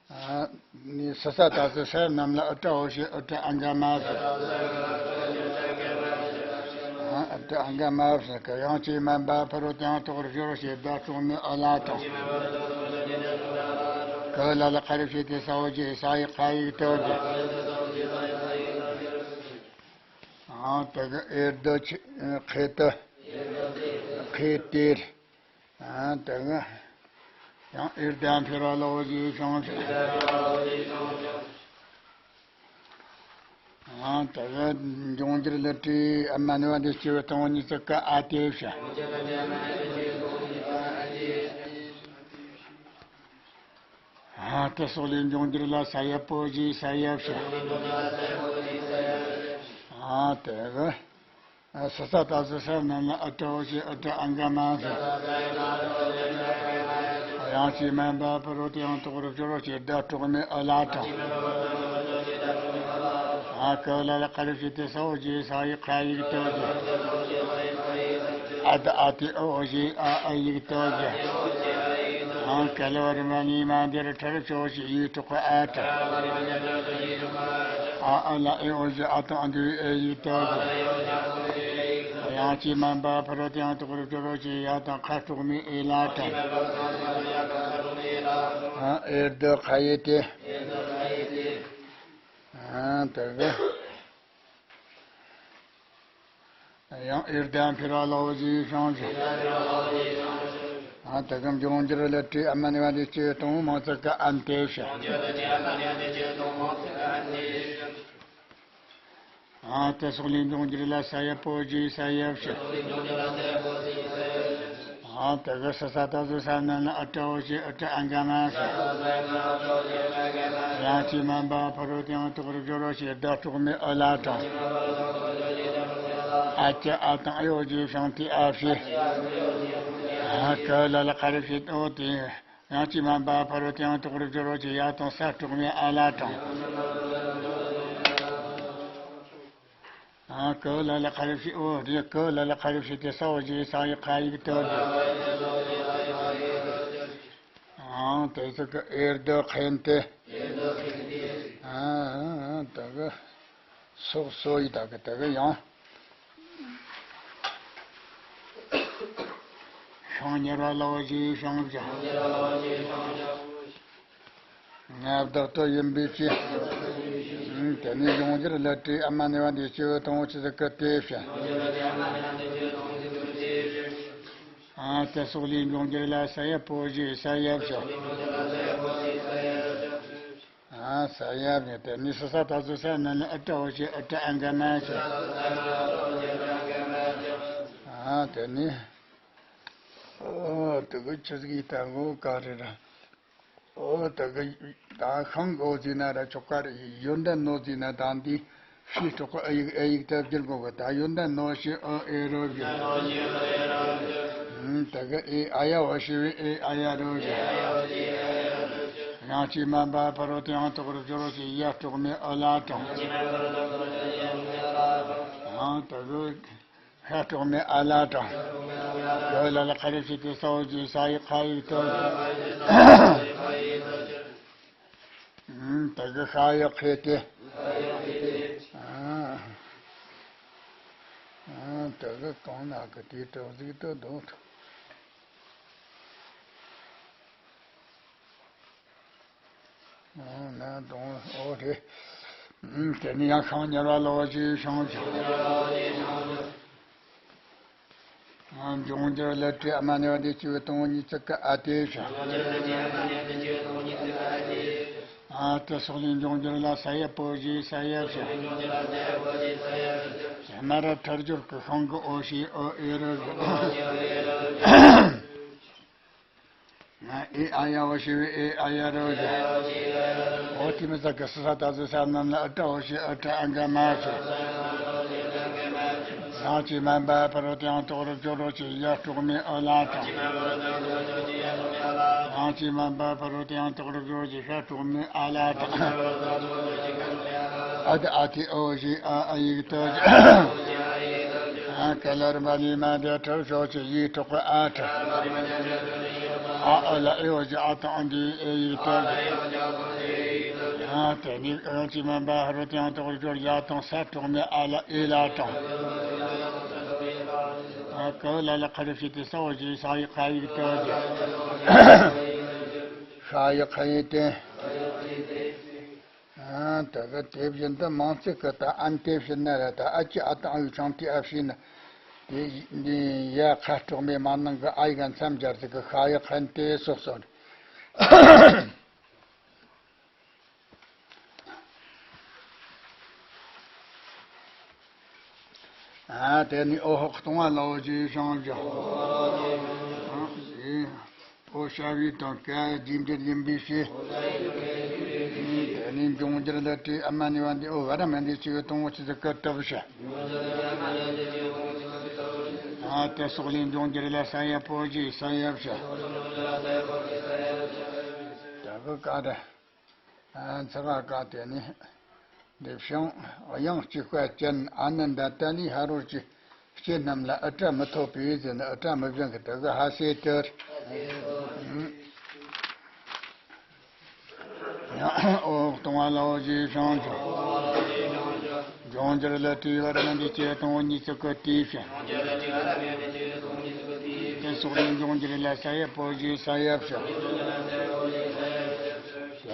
ཨ་ནི་ས་ས་ད་སི་ས་རྣམས་ལ་ཨུ་ཏྲ་འོ་ཞེས་ཨུ་ཏྲ་ཨ་ག་མ་ཞི། ཨུ་ཏྲ་ཨ་ག་མ་ཞི་ཀ། དབྱངས་ཅན་མ་འབབ་ཕ་རོལ་ཏུ་ཡང་དག་པར་སྦྱོར་རོ་ཞེས་ད་དྲུག་མའི་ཨུ་ལ་དྲངས། ཀ་ལ་ལ་ཁ་རུ་ཤི་ཏི་ས་འོ་ཞེས་ས་ཡི་ཁ་ཡིག་ཏི་ཞི། ཨ་དེ་གི་ཨེར་དི་ཆི་ཁེ་ཏི་ཁེ་ཏེར། ཨ་དེ་གི་ཡང་ཨིར་དན་ཕི་ར་ལོ་ཞེས་ཤིང་ཞི། ཨ་དེ་གི་འབྱུང་འགྱུར་ལ་བྲིས་ཨ་མ་ནི་བ་འདི་སྐྱེ་བོ་དང་བོ་ཉིད་ཙིག་གི་ཨ་ཏི་ཞི། ཨ་དེ་སོགས་ལས་འབྱུང་འགྱུར་ལ་ས་ཡབ་པོ་ཞེས་ས་ཡབ་ཞི། ཨ་དེ་གི་ཨ་ས་ས་ད་སི་ས་རྣམས་ལ་ཨུ་ཏྲ་འོ་ཞེས་ཨུ་ཏྲ་ཨ་ག་མ་ཞི། དབྱངས་ཅན་མ་འབབ་ཕ་རོལ་ཏུ་ཡང་དག་པར་སྦྱོར་རོ་ཞེས་ད་དྲུག་མའི་ཨུ་ལ་དྲངས། ཨ་ཀ་ལ་ལ་ཁ་རུ་ཤི་ཏི་ས་འོ་ཞེས་ས་ཡི་ཁ་ཡིག་ཏི་ཞི། ཨ་ད་ཨ་ཏི་ཨོ་ཞེས་ཨ་ཨ་ཡིག་ཏི་ཞི། ཨང་ཀ་ལ་བ་རི་མ་ནི་མ་འདིར་ཁྲར་ཅོ་ཞེས་ཡིག་དྲུག་གི་ཨ་དྲངས། ཨ་ཨ་ལ་ཨེ་འོ་ཞེས་ཨ་དང་ཨ་འདུའི་ཨེ་ཡིག་ཏི་ཞི། དབྱངས་ཅན་མ་འབབ་ཕ་རོལ་ཏུ་ཡང་དག་པར་སྦྱོར་རོ་ཞེས་ཡ་དང་ཁ་དྲུག་མའི་ཨེ་ལ་དྲངས། ཨ་ཨེར་དི་ཁ་ཡེ་ཏི། ཨ་དེ་གི་ཡང་ཨིར་དན་ཕི་ར་ལོ་ཞེས་ཤིང་ཞི། ཨ་དེ་གི་འབྱུང་འགྱུར་ལ་བྲིས་ཨ་མ་ནི་བ་འདི་སྐྱེ་བོ་དང་བོ་མང་ཙིག་གི་ཨན་ཏི་ཞི། ཨ་དེ་སོགས་ལས་འབྱུང་འགྱུར་ལ་ས་ཡབ་པོ་ཞེས་ས་ཡབ་ཞི། ཨ་དེ་གི་ས་ས་ད་སི་ས་རྣམས་ལ་ཨུ་ཏྲ་འོ་ཞེས་ཨུ་ཏྲ་ཨ་ག་མ་ཞི། དབྱངས་ཅན་མ་འབབ་ཕ་རོལ་ཏུ་ཡང་དག་པར་སྦྱོར་རོ་ཞེས་ད་དྲུག་མའི་ཨུ་ལ་དྲངས། ཨ་ཅི་ཨ་དང་ཨ་ཡོ་ཞེས་ཤིང་ཏི་ཨ་ཤི། ཨ་ཀ་ལ་ལ་ཁ་རུ་ཤི་ཏི་འོ་ཏི། དབྱངས་ཅན་མ་འབབ་ཕ་རོལ་ཏུ་ཡང་དག་པར་སྦྱོར་རོ་ཞེས་ཡ་དང་ས་དྲུག་མའི་ཨ་ལ་དྲངས། ཨ་ཀ་ལ་ལ་ཁ་རུ་ཤི་འོ་རེ་ཀ་ལ་ལ་ཁ་རུ་ཤི་ཏི་ས་འོ་ཞེས་ས་ཡི་ཁ་ཡིག་ཏི་ཞི། ཨང་དེ་ཚོ་གི་ཨེར་དི་ཁེན་ཏི། ཨ་དེ་གི་སོགས་སོ་ཡི་དེ་གི་དེ་གི་ཡང་ཤིང་ཉེར་བ་ལ་འོ་ཞེས་ཤིང་ཞི། མངའ་བདག་ཏུ་ཡིན་པའི་ཕྱིར། དེ་ནས་འབྱུང་འགྱུར་ལ་བྲིས་ཨ་མ་ནི་བ་འདི་སྐྱེ་བོ་དང་བོ་ཆི་ཟིག་གི་ཏི་ཞི། ཨ་དེ་སོགས་ལས་འབྱུང་འགྱུར་ལ་ས་ཡབ་པོ་ཞེས་ས་ཡབ་ཞི། ཨ་ས་ཡབ་ནི་དེ་ནི་ས་ས་ད་སི་ས་རྣམས་ལ་ཨུ་ཏྲ་འོ་ཞེས་ཨུ་ཏྲ་ཨ་ག་མ་ཞི། ཨ་དེ་ནི། ཨོ་དེ་གི་ཆི་ཟིག་ཡིན་ད་གོ་ག་རེ་ར། ཨོ་དེ་གི་ད་ཤིང་གི་འོ་ཟིན་ན་ར་ཆོག་ག་རེ། ཡོན་ཏན་ནོ་ཟིན་ན་ད་འདི་ཤི་ཐོག་གི་ཨ་ཡིག་ཨེ་ཡིག་ད་བསྒྱུར་དགོས་གི། ད་ཡོན་ཏན་ནོ་ཤི་ཨོ་ཨེ་རོ་གི། ཨུམ་དེ་གི་ཨེ་ཨ་ཡ་འོ་ཤི་བའི་ཨེ་ཨ་ཡ་རོ་གི། ཡང་ཅི་མ་འབའ་ཕ་རོ་དེ་ཡང་དོག་རུ་སྦྱོར་རོ་ཞེས་ཡ་དཀྲོག་མའི་ཨོ་ལ་དང་། ཡང་དེ་གི་ཤ་དཀྲོག་མའི་ཨ་ལ་དང་། ག་ལ་ལ་ཁ་རེ་ཞིག་གི་ས་འོ་ཞེས་ས་ཡི་ཁ་ཡིག་ཏོ། ཨུམ་དེ་གི་ཤ་ཡི་ཁེ་ཏེ། ཨ་ཨ་དེ་གི་གང་ན་གི་དེ་དྲག་ཟིག་ཏུ་འདུག་ཨོ་ན་དང་ཨོ་རེད། ཨུམ་དེ་ནི་ཡང་ཤིང་ཉེར་བ་ལོ་ཞེས་ཤིང་ཆུ། ཨ་འབྱུང་འགྱུར་ལ་དྲི་ཨ་མ་ནི་བ་འདི་ཆུ་དང་ཉི་ཚིག་གི་ཨ་དེ་ཤ། ཨ་དེ་སོགས་ལས་འབྱུང་འགྱུར་ལ་ས་ཡབ་པོ་ཞེས་ས་ཡབ་ཤ། སྨ་ར་ཐར་སྦྱོར་གི་ཤིང་གི་འོ་ཞེས་ཨོ་ཨེ་རོ་གི། ཨེ་ཨ་ཡ་འོ་ཞེས་ཨེ་ཨ་ཡ་རོ་ཞེས། འོ་དེ་མི་ཟ་གི་སི་ས་ད་ཟི་ས་རྣམས་ལ་ཨ་ཏྲ་འོ་ཞེས་ཨ་ཏྲ་ཨ་འག་མ་ཞེས། ཡང་ཅི་མ་འབའ་ཕ་རོ་དེ་ཡང་དོག་རུ་སྦྱོར་རོ་ཞེས་ཡ་དཀྲོག་མའི་ཨོ་ལ་དང་། ཡང་ཅི་མ་འབའ་ཕ་རོ་དེ་ཡང་དོག་རུ་སྦྱོར་རོ་ཞེས་ཤ་དཀྲོག་མའི་ཨ་ལ་དང་། ཨ་དེ་ཨ་དེ་འོ་ཞེས་ཨ་ཨ་ཡིག་ཏོ་ཞེས། ཨ་ཀ་ལ་ར་མ་ལི་མ་དེ་ཁྲ་ཤོ་ཆེ་ཡིག་ཐོག་གི་ཨ་ཁྲ། ཨ་ཨ་ལ་ཨེ་འོ་ཞེས་ཨ་དང་འདི་ཨེ་ཡིག་ཏོ་ཞེས། ཨ་དེ་ནི་ཨོ་ཅི་མ་འབའ་ཧ་རོ་དེ་ཡང་དོག་སྦྱོར་ཡ་དང་ས་དཀྲོག་མའི་ཨ་ལ་ཨེ་ལ་དང་། ཨ་ཀ་ལ་ལ་ཁ་རེ་ཞིག་གི་ས་འོ་ཞེས་ས་ཡི་ཁ་ཡིག་ཏོ་ཞེས། ཤ་ཡི་ཁ་ཡིག་ཏེ། ཨ་ད་ག་དེ་བཞིན་དུ་མང་ཚིག་གི་ད་ཨན་དེ་བཞིན་ན་ར་ད་ཨ་ཅི་ཨ་དང་ཨུ་ཆང་དེ་ཨ་བཞིན་ན། དེ་འདི་ཡ་ཁ་དཀྲོག་མའི་མ་ནང་གི་ཨ་ཡི་ག་མཚམས་སྦྱར་ཚིག་གི་ཤ་ཡི་ཁན་དེ་སོགས་སོ། ཨ་དེ་ནི་ཨོ་ཧོ་སྟོང་བ་ལའོ་ཅེས་བྱང་བྱ། ཨོ་ཤ་བའི་དང་ཀ་རྗེས་འབྲེལ་ཡིན་པའི་ཕྱིར། དེ་ནི་འབྱུང་འགྱུར་ལ་དྲི་ཨ་མ་ནི་བ་འདི་ཨོ་བ་ར་མ་འདི་ཆུ་དང་ཆུ་ཟིག་གི་སྟོབས་བྱ། ཨ་དེ་སོགས་ལས་འབྱུང་འགྱུར་ལ་ས་ཡ་པོ་ཞེས་ས་ཡ་བྱ། ད་གི་ཀ་ར། ཚ་ག་ག་དེ་ནི། འདི་བྱང་དབྱངས་གཅིག་པ་ཅན་ཨ་ནི་འདི་ལྟ་ནི་ཧ་རོ་ཅི་སྐྱེ་རྣམས་ལ་ཨི་སྒྲ་མི་ཐོབ་པས་ཟེར་ན་ཨི་སྒྲ་མི་སྦྱང་གི་དེ་གི་ཧ་སེ་ཏེར། ཨོ་སྟོང་བ་ལའོ་ཞེས་བྱང་ཆུབ། འབྱུང་འགྱུར་ལ་དྲི་བར་མི་འདི་སྐྱེ་དང་གཉིས་སུ་ཀི་དེའི་ཕྱིར། དེ་སོགས་ལས་འབྱུང་འགྱུར་ལ་ས་ཡ་པོ་ཞེས་ས་ཡ་བྱ།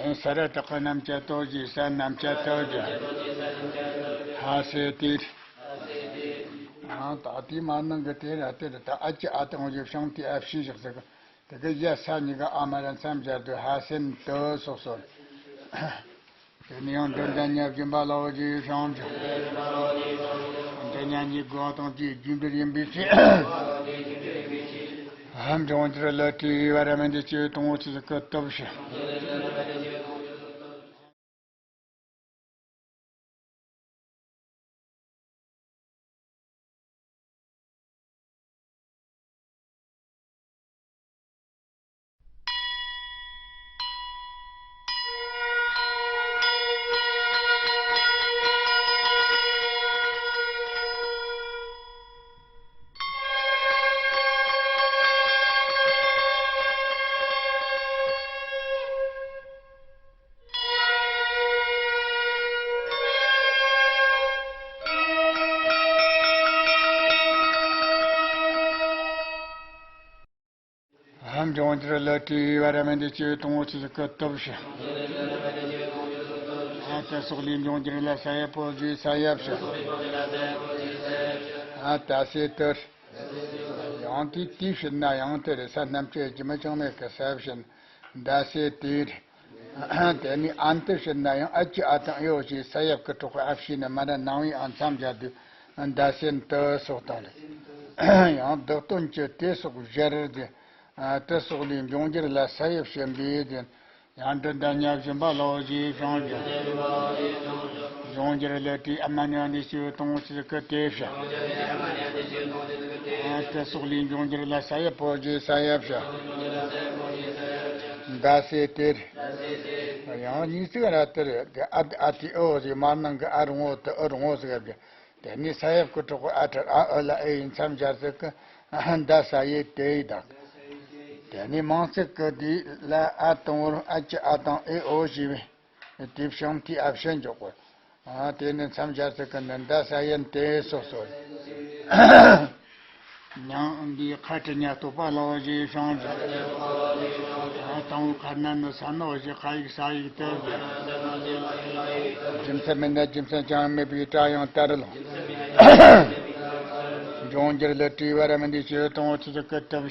གཞན་ས་ར་བཏགས་པ་རྣམས་ཀྱ་ཏོ་ཞེས་ས་རྣམས་ཀྱ་ཏོ་ཞེས། ཧ་སེ་ཏེར། ཨ་ད་དེ་མ་ནང་གི་དེ་ར་དེ་ར་ད་ཨ་ཅི་ཨ་དང་ཡོ་བྱང་དེ་ཨ་ཕྱི་བཞག་ཟེར་གི། དེ་གི་ཡ་ས་གཉིས་ཀ་ཨ་མ་ར་མཚམས་སྦྱར་དུས་ཧ་སེན་ཏོ་སོགས་སོ། དེ་ནི་ཡང་འདོན་ད་ཉ་སྦྱིན་པ་ལའོ་ཞེས་བྱང་ཆུབ། འདི་ཉ་གཉིས་དགོས་དང་དེའི་རྒྱུ་འབྲས་ཡིན་པའི་ཕྱིར། ཧམ་འབྱུང་འགྱུར་ལ་དྲི་བར་མི་འདི་སྐྱེ་དང་ཆུ་ཟིག་གི་སྟོབས་ཕྱིར། འབྱུང་འགྱུར་ལ་དྲི་བར་མི་འདི་སྐྱེ་དང་ཆུ་ཟིག་གི་སྟོབས་ཕྱིར། ཨ་ད་སོགས་ལས་འབྱུང་འགྱུར་ལ་ས་ཡ་པོ་ཞེས་ས་ཡ་བྱ། ཨ་ད་སེ་ཏེར། ཡང་དེ་དེའི་ཕྱིར་ན་ཡང་དེ་རེ་ས་རྣམས་ཀྱི་རྒྱུ་མི་ཅང་མེད་ཀི་ས་བཞིན་ད་སེ་ཏེར། དེ་ནི་ཨན་དེ་ཕྱིར་ན་ཡང་ཨ་ཅི་ཨ་དང་ཨེ་འོ་ཞེས་ས་ཡབ་ཀྱི་གྲོགས་ཨ་ཕྱི་ནས་མ་ར་ནང་བའི་ཨ་མཚམས་སྦྱར་དུས་ད་སེན་ཏོ་སོགས་དང་ལས། ཡང་བདག་དོན་གྱི་དེ་སོགས་བཞིར་དེ། ཨ་དེ་སོགས་ལས་འབྱུང་འགྱུར་ལ་ས་ཡབ་བྱིན་པས་དེ། ཡང་འབྲིན་བདག་ཉ་བཞིན་པ་ལའོ་ཞེས་བྱུང་ཞིང་། འབྱུང་འགྱུར་ལས་དེའི་ཨ་མ་ནི་འདི་ཞེས་དང་ཚིག་གི་དེ་བྱ། ཨ་དེ་སོགས་ལས་འབྱུང་འགྱུར་ལ་ས་ཡབ་པོ་ཞེས་ས་ཡབ་བྱ། མདའ་ཟེར་དེ་རེད། ཡང་གཉིས་ཚིག་ར་དེ་རེད། དེ་ཨ་ཨ་དེ་ཨོ་ཞེས་མར་ནང་གི་ཨ་རུང་ཨོ་དེ་ཨོ་རུང་ཨོ་ཟེར་གི། དེ་ནས་ས་ཡབ་ཀྱི་གྲོགས་པོ་ཨ་ཁྲ་ཨ་ཨུ་ལ་ཨེ་ཡི་མཚམས་སྦྱར་ཚིག་གི་མདའ་ས་ཡེ་དེ་ཡི་དང་། དེ་ནས་མིང་ཚིག་གི་དེ་ལ་ཨ་དང་པོར་ཨ་ཀྱི་ཨ་དང་ཨེ་ཨོ་ཞེས་པའི་དེ་བྱིངས་མཐའི་ཨ་བྱས་འཇོག་དགོས། ཨ་དེ་ནས་མཚམས་སྦྱར་ཚིག་གི་ནི་མདའ་ས་ཡན་དེ་སོགས་སོ། མིང་འདིའི་ཁ་ཁྲི་ཉ་སྟོད་པ་ལའོ་ཞེས་བྱུང་ཞིང་། དང་པོའི་ཁ་ན་ནི་ས་ནོ་ཞེས་ཁ་ཡིག་ས་ཡིག་དུ་ཞེས། རྒྱུ་མཚན་མེད་ན་རྒྱུ་མཚན་ཅང་མེད་པའི་སྒྲ་ཡང་དར་ལ། འབྱུང་འགྱུར་ལས་དྲི་བར་མི་འདི་ཞེས་དང་པོ་ཚིག་གི་དུ་བྱ།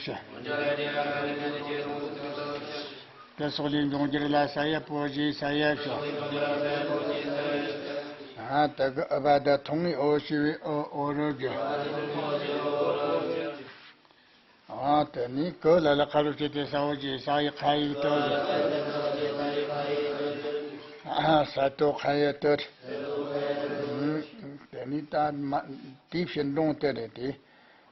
དེ་སོགས་ལས་འབྱུང་འགྱུར་ལ་ས་ཡ་པོ་ཞེས་ས་ཡ་བྱ། ཨ་དེ་གི་ཨུ་བ་ད་ཐུང་ངེ་ཨོ་ཞེས་པའི་ཨོ་ཨོ་རུ་གི། ཨ་དེ་ནི་ཀུ་ལ་ལ་ཁ་རུ་བྱེད་དེ་ས་འོ་ཞེས་ས་ཡི་ཁ་ཡིག་དུ་གི། ཨ་ས་ཏོ་ཁ་ཡ་དུ། དེ་ནི་ད་མ་དེ་བྱིན་འབྲོང་དེ་རེད་དེ།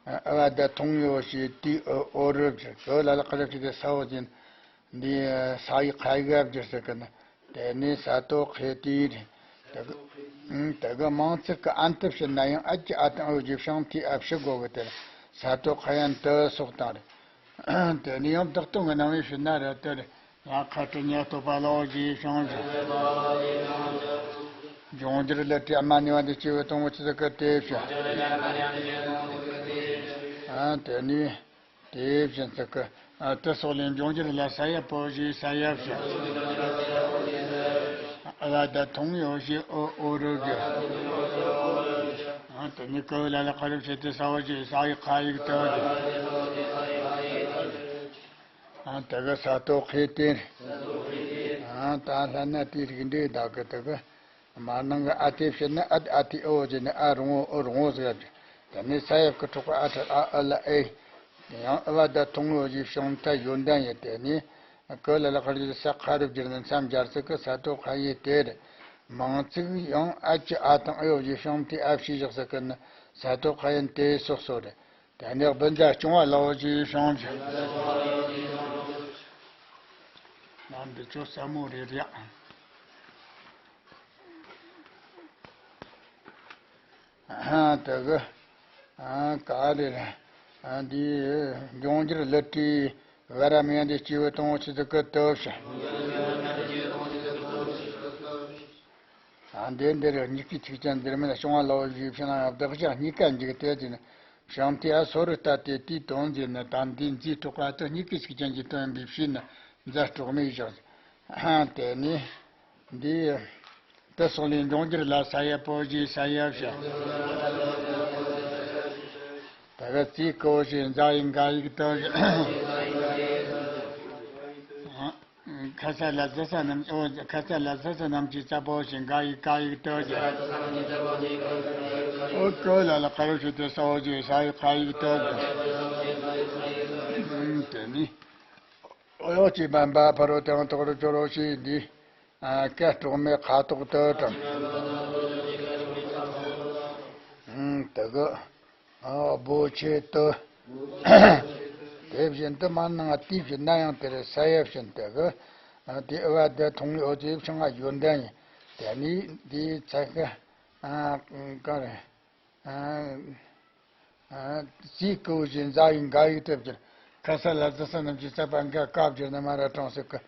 ཨ་བ་ད་ཐུང་ཡོ་ཞེས་དེའི་ཨོ་ཨོ་རུ་བྱེད། ཀུ་ལ་ལ་ཁ་རུ་བྱེད་དེ་ས་འོ་ཞེས། འདི་ས་ཡི་ཁ་ཡིག་བསྒྱུར་ཟེར་གི་ན། དེ་ནི་ས་ཏོ་ཁེ་ཏི་རེད། དེ་གི་ཨུམ་དེ་གི་མིང་ཚིག་གི་ཨན་དུ་བྱེད་ན་ཡང་ཨ་ཀྱི་ཨ་དང་ཨོ་ཀྱི་བྱིངས་མཐའི་ཨ་བྱེད་དགོས་གི། དེར་ས་ཏོ་ཁ་ཡན་དུ་སོགས་དང་རེད། དེ་ནི་ཡང་བདག་དོན་གི་རྣམ་དབྱེ་བྱེད་ན་རེད། དེར་ཡང་ཁ་ཏི་ཉ་སྟོད་པ་ལའོ་ཞེས་བྱུང་ཞིང་། འབྱུང་འགྱུར་ལས་དེ་ཨ་མ་ནི་བ་འདི་སྐྱེ་བོའི་དང་པོ་ཚིག་གི་དེ་བྱ། ཨ་དེ་ནི། དེ་བཞིན་དུ་ཀུ། ཨ་དེ་སོགས་ལས་འབྱུང་འགྱུར་ལ་ས་ཡ་པོ་ཞེས་ས་ཡ་བྱ། ཨ་བ་ད་ཐུང་ངེ་ཨོ་ཞེས་ཨོ་ཨོ་རུ་གི། ཨ་དེ་ནི་ཀུ་ལ་ལ་ཁ་རུ་བྱེད་དེ་ས་འོ་ཞེས་ས་ཡི་ཁ་ཡིག་དུ་གི། ཨ་དེ་གི་ས་ཏོ་ཁེ་ཏེ། ཨ་ད་ལྷ་ན་དེའི་རིགས་འགྲེ་དག་གི་དེ་གི། མར་ནང་གི་ཨ་དེ་བྱེད་ན་ཨ་ཨ་དེ་ཨོ་ཟེར་ནས་ཨ་རུང་ཨོ་ཨོ་རུང་ཨོ་ཟེར་ཡ། དེ་ནས་ས་ཡབ་ཀྱི་གྲོགས་པོ་ཨ་ཁྲ་ཨ་ཨུ་ལ་ཨེ། དེ་ཡང་ཨུ་བ་ད་ཐུང་ངེ་ཨོ་ཞེས་བྱིངས་མཐའ་ཡོན་ཏན་ཡིན། དེ་ནས་ཀུ་ལ་ལ་ཁ་རུ་ས་ཁ་རུ་བསྒྱུར་ནས་མཚམས་སྦྱར་ཚིག་གི་ས་ཏོ་ཁ་ཡེ་དེ་རེད། མིང་ཚིག་ཡང་ཨ་ཀྱི་ཨ་དང་ཨེ་ཨོ་ཞེས་བྱིངས་མཐའི་ཨ་བྱས་བཞག་ཟེར་གི་ནི་ས་ཏོ་ཁ་ཡན་དེ་སོགས་སོ་རེད། དེ་ནས་བདུན་བརྒྱ་སྐྱོང་བ་ལའོ་ཞེས་བྱུང་ཞིང་། ང་འདི་ཚོ་ས་མོ་རེད་ཡ། ཨ་དེ་གི་ཨ་ག་རེ་རེད། ཨ་འདི་འབྱུང་འགྱུར་ལི་ཏི་བ་ར་མི་ཡ་འདི་སྐྱེ་བོའི་དང་པོ་ཚིག་གི་དུ་བྱ། ཨ་འདི་འདིར་གཉིས་ཀའི་ཚིག་ཅན་འདིར་མིན་ལ་བྱུང་བ་ལའོ་ཞེས་བྱས་ན་ཡང་བདག་ཅག་གཉིས་ཀ་འཇུག་སྟེ་དེ་ནི་བྱང་མཐའི་ཨ་སོ་རུ་ལྟ་སྟེ་དེའི་དོན་མཛད་ནི་དང་འདིའི་མཛོད་གྲོགས་ཨ་དུ་གཉིས་ཀའི་ཚིག་ཅན་གྱི་དོན་ཡིན་པའི་ཕྱིར་ན་མཛའ་གྲོགས་མེད་བཞག་དེ་ནི་འདི་དེ་སོགས་ལས་འབྱུང་འགྱུར་ལ་ས་ཡ་པོ་ཞེས་ས་ཡ་བྱ། ད་ག་ཙི་ཀོ་ཞེས་མཛའ་ཡི་འགའ་ཡིག་ཏུ། ཁ་ས་ལ་ཟ་ས་རྣམས་ཨོ། ཁ་ས་ལ་ཟ་ས་རྣམས་ཀྱི་ས་པོ་ཞེས་འགའ་ཡི་ཀ་ཡིག་ཏུ་ཀྱི། ཨོ་ཀོ་ལ་ལ་ཁ་རུ་ཞུ་དེ་ས་འོ་ཞེས་ས་ཡི་ཁ་ཡིག་ཏུ་ཀྱི། དེ་ནི་ཨོ་ཡོ་ཅི་བམ་པ་ཕ་རོ་དང་ཐོག་རུ་ཅོ་རོ་ཞེས་འདི། ཨ་ཀ་གྲོགས་མེད་ཁ་དོག་ཏུ་དྲངས། དེ་གི། ཨ་བོ་ཆེ་ཏུ། དེ་བཞིན་དུ་མ་ནང་དེ་བཞིན་ན་ཡང་དེར་ས་ཡ་བཞིན་དེ་གི། ཨ་དེ་ཨ་བ་དེ་ཐུང་ངེ་ཨོ་ཙི་ཕྱི་ང་ཡོན་ཏན་ཡིན། དེ་ནི་དེའི་ཚ་ཁ། ཨ་ག་རེ། ཨ་ཨ་ཙི་ཀོ་བཞིན་ཟ་ཡིན་འགའ་ཡིག་ཏུ་བསྒྱུར། ཁ་ས་ལ་ཟ་ས་རྣམས་ཀྱི་ས་པ་འགའ་ཀ་བསྒྱུར་ན་མ་ར་གྲངས་སུ་ཀི།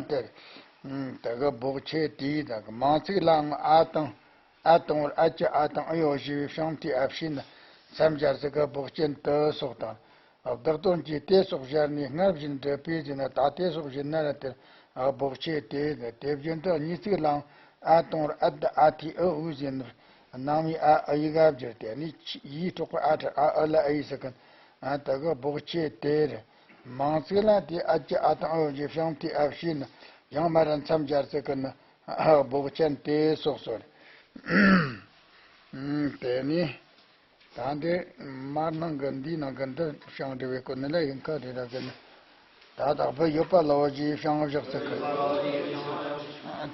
དེར། དེ་གི་བོག་ཆེ་དེའི་དང་གི་མིང་ཚིག་ལའང་ཨ་དང་། ཨ་དང་པོར་ཨ་ཀྱི་ཨ་དང་ཨི་ཡོ་ཞེས་པའི་བྱིངས་མཐའི་ཨ་བྱས་ན་མཚམས་སྦྱར་ཚིག་གི་བོག་ཅན་དུ་སོགས་དང་། བདག་དོན་གྱི་དེ་སོགས་སྦྱར་ནས་སྔར་བཞིན་འགྲུབ་པས་ཟེར་ན་ད་དེ་སོགས་བཞིན་ན་ར་དེར་བོག་ཆེ་དེ། དེ་བཞིན་དུ་གཉིས་ཚིག་ལའང་ཨ་དང་པོར་ཨ་ད་ཨ་ཐི་ཨི་འུ་ཟེར་ན་ནང་མི་ཨ་ཨི་ག་བསྒྱུར། དེ་ནི་ཡིད་འཕྲོག་པའི་ཨ་ཁྲ་ཨ་ཨི་ལ་ཨི་ཟེར་གི་ཨ་དེ་གི་བོག་ཆེ་དེ་རེད། མིང་ཚིག་ལ་དེ་ཨ་ཀྱི་ཨ་དང་ཨི་ཡོ་ཞེས་བྱིངས་མཐའི་ཨ་བྱས་ན་ཡང་མ་ར་མཚམས་སྦྱར་ཚིག་གི་ནི་བོག་ཅན་དེ་སོགས་སོ་རེད། དེ་ནི། ད་འདི་མར་ནང་གི་འདིའི་ནང་གི་འདི་བྱང་འབྲི་བའི་སྐོར་ནི་ལ་ཡིན་ཁ་རེ་ར་གི་ནི། ད་བདག་པོ་ཡོད་པ་ལ་འོ་ཞེས་བྱང་བཞག་ཚིག་གི།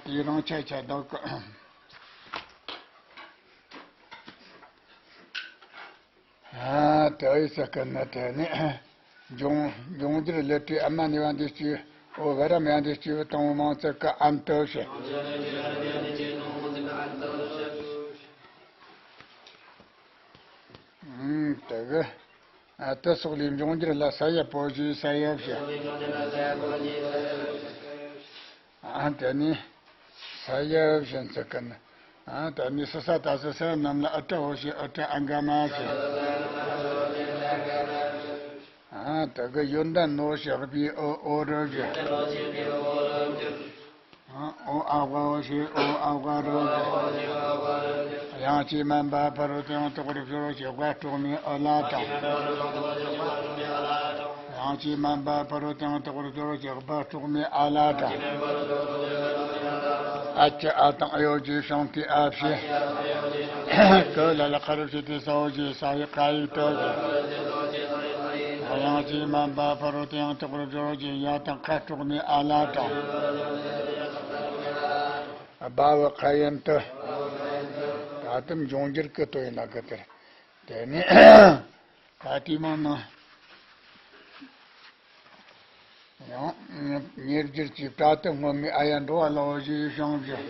དེའི་རང་ཆ་ཆ་བདག་གི། ཨ་དེ་ཨི་ས་ཀི་ན་དེ་ནི་འབྱུང་འབྱུང་འགྱུར་ལས་ཏེ་ཨ་མ་ནི་བ་འདི་སྐྱེ་བོ་བ་ར་མ་འདི་སྐྱེ་བོ་དང་པོ་མང་ཚིག་གི་ཨན་དུ་བྱེད། ཨུམ་དེ་གི་ཨ་དེ་སོགས་ལས་འབྱུང་འགྱུར་ལ་ས་ཡ་པོ་ཞེས་ས་ཡ་བྱེད། ཨ་དེ་ནི་ས་ཡ་བཞིན་ཚིག་གི་ནི། ཨ་དེ་ནི་སི་ས་ད་སི་ས་རྣམས་ལ་ཨུ་ཏྲ་འོ་ཞེས་ཨུ་ཏྲ་ཨ་འག་མ་བྱེད། ཨ་དེ་གི་ཡོན་ཏན་ནོ་ཞེས་ཨུ་པའི་ཨོ་ཨོ་རུ་བྱེད། ཨོ་ཨ་བ་འོ་ཞེས་ཨོ་ཨ་བ་རུ་བྱེད། དབྱངས་ཅན་མ་འབའ་ཕ་རོལ་ཏུ་ཡང་དག་པར་སྦྱོར་བ་ཞེས་བ་དྲུག་མའི་ཨུ་ལ་དང་། དབྱངས་ཅན་མ་འབའ་ཕ་རོལ་ཏུ་ཡང་དག་པར་སྦྱོར་བ་ཞེས་བ་དྲུག་མའི་ཨ་ལ་དང་། ཨ་ཅི་ཨ་དང་ཨ་ཡོ་ཞེས་བྱང་ཏི་ཨ་བྱེད། ཀ་ལ་ལ་ཁ་རུ་ཞེས་ཏེ་ས་འོ་ཞེས་ས་ཡི་ཀ་ཡིག་ཏུ་བྱེད། དབྱངས་ཅན་མ་འབའ་ཕ་རོལ་ཏུ་ཡང་དག་པར་སྦྱོར་བ་ཞེས་ཡ་དང་ཁ་དྲུག་མའི་ཨ་ལ་དང་། བ་བུ་ཁ་ཡན་དུ། ད་དུམ་འབྱུང་འགྱུར་གི་དོན་ཡིན་ན་གི་དེར། དེ་ནི་ད་དེའི་མ་ན་ཡང་ཉེར་སྦྱར་གྱི་པྲ་ཏི་སྔོན་མའི་ཨ་ཡ་འགྲོ་བ་ལ་འོ་ཞེས་བྱང་བཞག།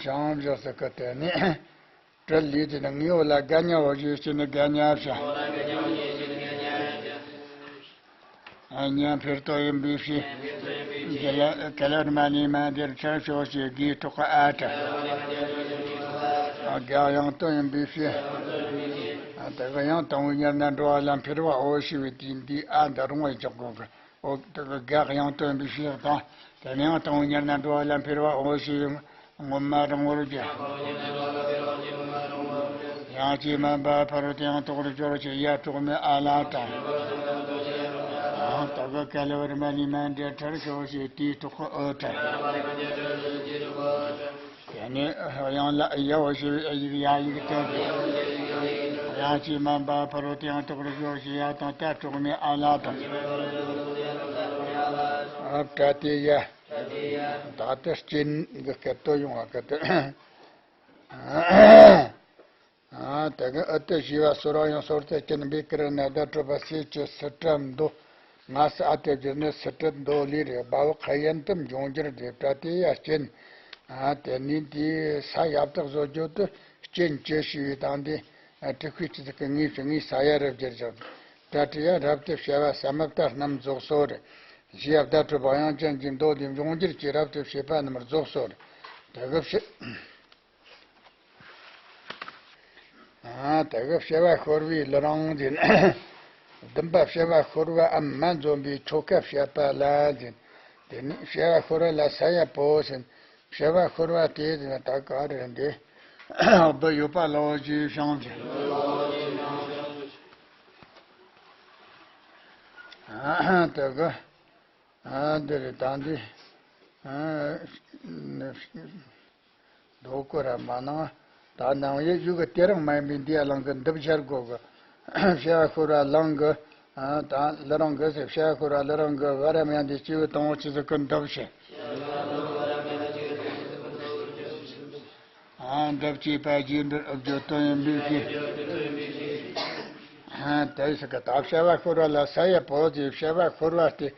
བྱང་བཞག་ཟེར་གི་དེ་ནི། དྲི་ལས་དེ་ནི་ངའི་འོག་ལ་དགའ་ཉེ་བ་ཞེས་བྱས་ནས་དགའ་ཉེ་བྱ། ཉན་ཕེར་ཏོ་ཡིན་པའི་ཕྱིར། ག་ལ་ག་ལ་ར་མ་ནི་མ་འདིར་ཁྲར་ཞོག་ཞེས་དགའི་ཐོག་གི་ཨ་ཏྲ། དགའ་ཡང་ཏོ་ཡིན་པའི་ཕྱིར། དེ་ག་ཡང་དང་པོའི་ཉར་ན་འགྲོ་བ་ལ་འཕེར་བ་འོ་ཞེས་པའི་དུས་འདིའི་ཨ་འདི་རུང་བ་འཇོག་དགོས་གི། འོ་དེ་གི་དགག་ཡང་དོན་པའི་ཕྱིར་དང་། དེ་ནས་ཡང་དང་པོ་ཉར་ན་འགྲོ་བ་ལ་འཕེར་བ་འོ་ཞེས་སྔོན་མ་རང་ངོར་བརྗོད། དབྱངས་ཅན་མ་འབའ་ཕ་རོལ་ཏུ་ཡང་དག་པར་སྦྱོར་བ་ཞེས་ཡ་དྲུག་མའི་ཨ་ལ་དང་། ཡང་དག་གི་ག་ལ་བ་ར་མ་ནི་མ་འདིར་ཁྲར་ཞོག་ཞེས་དེའི་ཐོག་གི་ཨོ་ཏྲ། དེ་ནས་དབྱངས་ལ་ཡ་འོ་ཞེས་པའི་ཨ་ཡིག་ཡ་ཡིག་སྟོན་ཏེ། དབྱངས་ཅན་མ་འབའ་ཕ་རོལ་ཏུ་ཡང་དག་པར་སྦྱོར་བ་ཞེས་ཡ་དང་ཏ་དྲུག་མའི་ཨ་ལ་དང་། ཨ་པྲ་ཏི་ཡ། ད་ལྟ་རྐྱེན་གྱི་སྐད་དོད་ཡོང་བ་སྐད་དོད། ཨ་དེ་གི་ཨུ་ཏུ་ཞེས་པ་སོར་བ་ཡང་སོར་ཏེ་རྐྱེན་པའི་ཀི་རུ་ན་བརྡ་སྤྲོད་པ་སྲས་ཀྱི་སི་ཏྲ་མདོ། ང་སི་ཨ་ཏེ་བསྒྱུར་ནས་སི་ཏྲ་མདོ་ལས་རེད། བ་བུ་ཁ་ཡན་དུ་འབྱུང་འགྱུར་རེད། པྲ་ཏི་ཡ་རྐྱེན། ཨ་དེ་ནི་དེའི་ས་ཡ་བཏགས་བཟོ་རྒྱུ་དུ་རྐྱེན་གྱི་ཞེས་པའི་དང་དེ། ཨ་དྲུག་པའི་སྤྱི་ཚིག་གི་ངེས་སུ་ངེས་ས་ཡ་རུ་བསྒྱུར་བཞག། པྲ་ཏི་ཡ་རབ་ཏུ་བྱ་བ་ས་མ་པ་རྣམས་རྫོགས་སོ་རེད། ཞེས་བརྡ་སྤྲོད་པ་དབྱངས་ཅན་གྱི་མདོ་ལས་འབྱུང་འགྱུར་གྱི་རབ་ཏུ་བྱེད་པ་རྣམས་རྫོགས་སོ་རེད། དེ་གི་ཕྱི། ཨ་དེ་གི་བྱ་བ་ཤོར་བའི་ལུ་རང་ཟེར། བདུན་པ་བྱ་བ་ཤོར་བའམ་མ་འཛོམས་པའི་ཆོ་ག་བཤད་པ་ལ་ཟེར། དེ་ནི་བྱ་བ་ཤོར་བ་ལ་ས་ཡ་པོ་ཟེར། བྱ་བ་ཤོར་བ་དེ་ཟེར་ན་ད་ག་རེ་འདི་བུ་ཡོད་པ་ལ་འོ་ཞེས་བྱང་ཟེར། ཨ་དེ་གི་ཨ་འདི་རེད་ད་འདི། ཨ་རྡོ་ཀོ་ར་མ་ནང་ད་ནང་ཡོད་ཡུ་གི་དེ་རང་མ་ཡིན་པའི་འདི་ཡ་ལང་གི་འདི་བྱར་གོ་གི། བྱ་བ་ཤོར་བ་ལང་གི། ཨ་ད་ལི་རང་གི་ཟེར། བྱ་བ་ཤོར་བ་ལི་རང་གི་བ་ར་མ་ཡ་འདི་སྐྱེས་བུ་དང་པོ་ཆི་ཟིག་གི་འདི་བྱེད། ཨ་འདི་བྱེད་པ་རྗེས་འབྲེལ་ཨུ་བརྗོད་དོན་ཡིན་པའི་ཕྱིར། ཨ་དེ་ཟིག་གི་ད་བྱ་བ་ཤོར་བ་ལ་ས་ཡ་པོ་ཟེར། བྱ་བ་ཤོར་བ་སྟེ་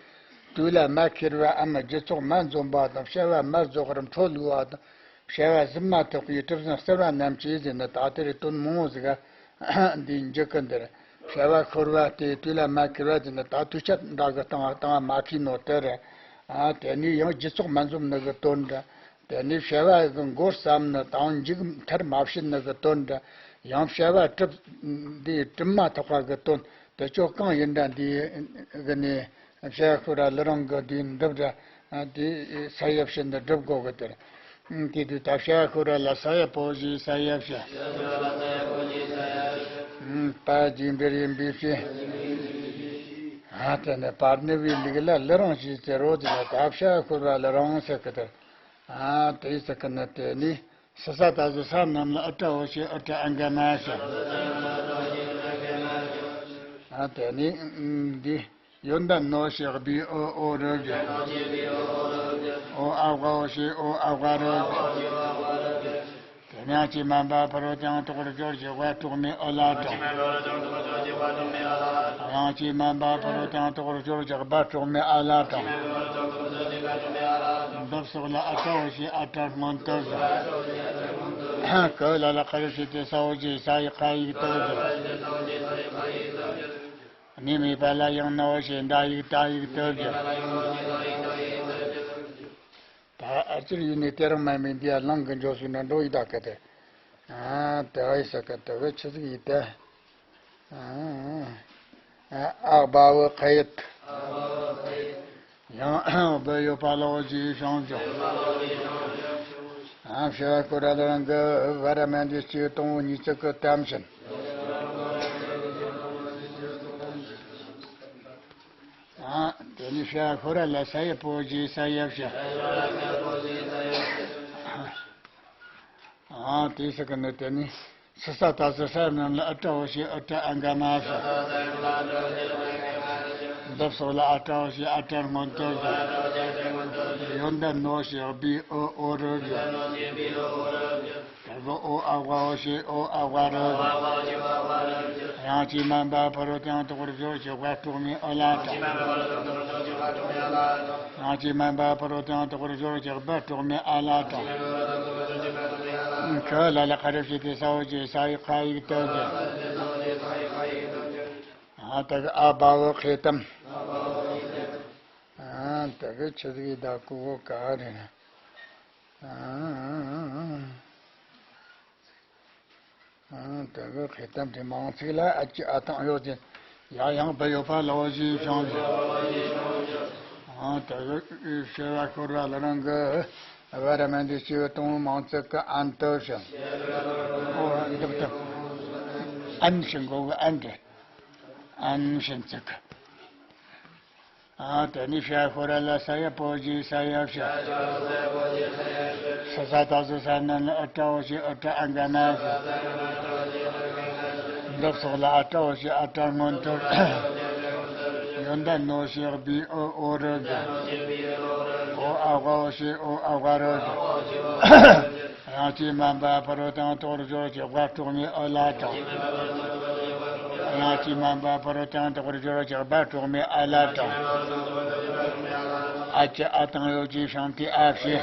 དུས་ལ་མ་ཁེལ་བའམ་རྒྱུ་ཚོགས་མ་འཛོམས་པ་དང་། བྱ་བ་མ་རྫོགས་པར་འཕྲོ་ལུས་པ་དང་། བྱ་བ་ཟིན་མ་ཐག་པའི་གྲུབ་ཟིན་སེལ་བ་རྣམས་ཀྱིས་ཟེར་ནས་ད་དེ་རེ་དོན་མང་བོ་ཟིག་འདིའི་མཇུག་གི་འདིར། བྱ་བ་ཤོར་བ་སྟེ་དུས་ལ་མ་ཁེལ་བ་ཟེར་ནས་ད་དུས་ཆད་འདྲ་གི་སྟངས་སྟངས་མ་ཁེལ་ནོ་དེ་རེད། ཨ་དེ་ནས་ཡང་རྒྱུ་ཚོགས་མ་འཛོམས་ནི་གི་དོན་འདྲ། དེ་ནས་བྱ་བ་གི་འགོ་བརྩམས་ནི་དང་མཇུག་མཐར་མ་ཕྱིན་ནི་གི་དོན་འདྲ། ཡང་བྱ་བ་གྲུབ་འདིའི་གྲུབ་མ་ཐག་པ་གི་དོན་དེ་ཚོ་གང་ཡིན་འདྲ་འདི་གི་ནས། བྱ་བ་ཤོར་བ་ལི་རང་གི་དུས་འགྲུབ་ར། དེ་ས་ཡ་བྱེད་འདི་སྒྲུབ་དགོས་གི་དེར། དེ་དུས་ད་བྱ་བ་ཤོར་བ་ལ་ས་ཡ་པོ་ཞེས་ས་ཡ་བྱ། པ་རྗེས་འབྲེལ་ཡིན་པའི་ཕྱིར། ཨ་དེ་ནས་པར་ནི་བའི་ལུགས་ལ་ལི་རང་ཞེས་ཟེར་རོ། དེ་ནས་ད་བྱ་ཤོར་བ་ལི་རང་ཟེར་གི་དེ། ཨ་དེ་ཟེར་གི་ནི་དེ་ནི་སི་ས་ད་ཟི་ས་རྣམས་ལ་ཨ་ཏྲ་འོ་ཞེས་ཨ་ཏྲ་ཨ་འག་མ་ཞེས། ཨ་དེ་ནི་འདི་ཡོན་ཏན་ནོ་ཞེས་བི་ཨོ་ཨོ་རི་བཞི། ཨོ་ཨ་བ་འོ་ཞེས་ཨོ་ཨ་བ་རི་བཞི། དེ་ཡང་ཅི་མན་པ་ཕ་རོལ་ཏུ་ཡང་དག་པར་སྦྱོར་གྱི་བ་གྲོགས་མེད་ཨོ་ལ་དང་། ཡང་ཅི་མན་པ་ཕ་རོལ་ཏུ་ཡང་དག་པར་སྦྱོར་གྱི་བ་གྲོགས་མེད་ཨ་ལ་དང་། འདི་སོགས་ལ་ཨ་ཏྲ་འོ་ཞེས་ཨ་ཏྲ་སྔོན་དུ་བཞག། ཀ་ལ་ལ་ཁ་རི་ཞེས་ཏེ་ས་འོ་ཞེས་ས་ཡི་ཁ་ཡིག་དུ་བཞག། གནས་མེད་པ་ལ་ཡང་ན་འོ་ཞེས་འདའ་ཡིག་ཏ་ཡིག་དུ་བཞག། ད་ཨ་ཅིར་ཡུལ་ནས་དེ་རིང་མ་མིན་འདི་ཡ་ལང་གི་འཇོག་སུ་ན་འགྲོ་ཡི་ད་ག་དེ། ཨ་དེ་ཨི་ས་ག་དེ་བས་ཆི་ཟིག་ཡི་དེ། ཨ་ཨ་བ་བུ་ཁ་ཡིད། ཡང་བུ་ཡོད་པ་ལོ་ཞེས་བྱུང་ཅིང་། ཨ་བྱ་བ་ཤོར་བ་ལི་རང་གི་བ་ར་མན་དེ་སྤྱི་དང་པོ་གཉིས་ཚིག་གི་གཏམ་བཞིན། ཨ་དེ་ནི་བྱ་ཤོར་བ་ལ་ས་ཡི་པོ་ཞེས་ས་ཡ་བྱ། ཨ་དེ་ཟེར་གི་ནི་དེ་ནི་སི་ས་ད་ཟི་ས་རྣམས་ལ་ཨ་ཏྲ་འོ་ཞེས་ཨ་ཏྲ་ཨ་འག་མ་ཞེས། འདི་སོགས་ལ་ཨ་ཏྲ་འོ་ཞེས་ཨ་ཏྲ་སྔོན་དུ་བཞག། ཡོན་ཏན་ནོ་ཞེས་བི་ཨོ་ཨོ་རི་བཞག། དེ་གི་ཨོ་ཨ་བ་འོ་ཞེས་ཨོ་ཨ་བ་རི་བཞག། ཡང་ཅི་མན་པ་ཕ་རོལ་ཏུ་ཡང་དག་པར་སྦྱོར་གྱི་བ་གྲོགས་མེད་ཨོ་ལ་དང་། ཡང་ཅི་མན་པ་ཕ་རོལ་ཏུ་ཡང་དག་པར་སྦྱོར་གྱི་བ་གྲོགས་མེད་ཨ་ལ་དང་། ཁ་ལ་ལ་ཁ་རི་ཞེས་ཏེ་ས་འོ་ཞེས་ས་ཡི་ཁ་ཡིག་དུ་བཞག། ཨ་དེ་གི་ཨ་བ་བུ་ཁེ་ཏམ། ཨ་དེ་གི་ཆི་ཟིག་ཡི་ད་ཀུ་བོ་ག་རེ་ན། ཨ་ཨ་དེ་གི་ཁེ་ཏམ་དེ་མང་ཚིག་ལ་ཨ་ཅི་ཨ་དང་ཡོད་ཅིང་། ཡ་ཡང་བུ་ཡོད་པ་ལོ་ཞེས་བྱུང་ཅིང་། ཨ་དེ་གི་བྱ་བ་ཤོར་བ་ལི་རང་གི་བ་ར་མན་དེ་སྤྱི་དང་པོ་མང་ཚིག་གི་ཨན་དུ་བྱུང་། ཨོ་འདི་དུ་ཨན་ཞིང་གོ་གི་ཨན་དེ། ཨན་ཞིང་ཚིག་གི། ཨ་དེ་ནི་བྱ་ཤོར་བ་ལ་ས་ཡ་པོ་ཞེས་ས་ཡ་བྱ། སི་ས་ད་ཟི་ས་རྣམས་ལ་ཨ་ཏྲ་འོ་ཞེས་ཨ་ཏྲ་ཨ་འག་མ་ཞེས། འདི་སོགས་ལ་ཨ་ཏྲ་འོ་ཞེས་ཨ་ཏྲ་སྔོན་དུ། ཡོན་ཏན་ནོ་ཞེས་བི་ཨོ་ཨོ་རི་བཞག། ཨོ་ཨ་བ་འོ་ཞེས་ཨོ་ཨ་བ་རི་བཞག། ཡང་ཅི་མན་པ་ཕ་རོལ་ཏུ་ཡང་དག་པར་སྦྱོར་གྱི་བ་གྲོགས་མེད་ཨོ་ལ་དང་། ཡང་ཅི་མན་པ་ཕ་རོལ་ཏུ་ཡང་དག་པར་སྦྱོར་གྱི་བ་གྲོགས་མེད་ཨ་ལ་དང་། ཨ་ཅི་ཨ་དང་ཡོད་ཅེས་བྱུང་སྟེ་ཨ་བྱས།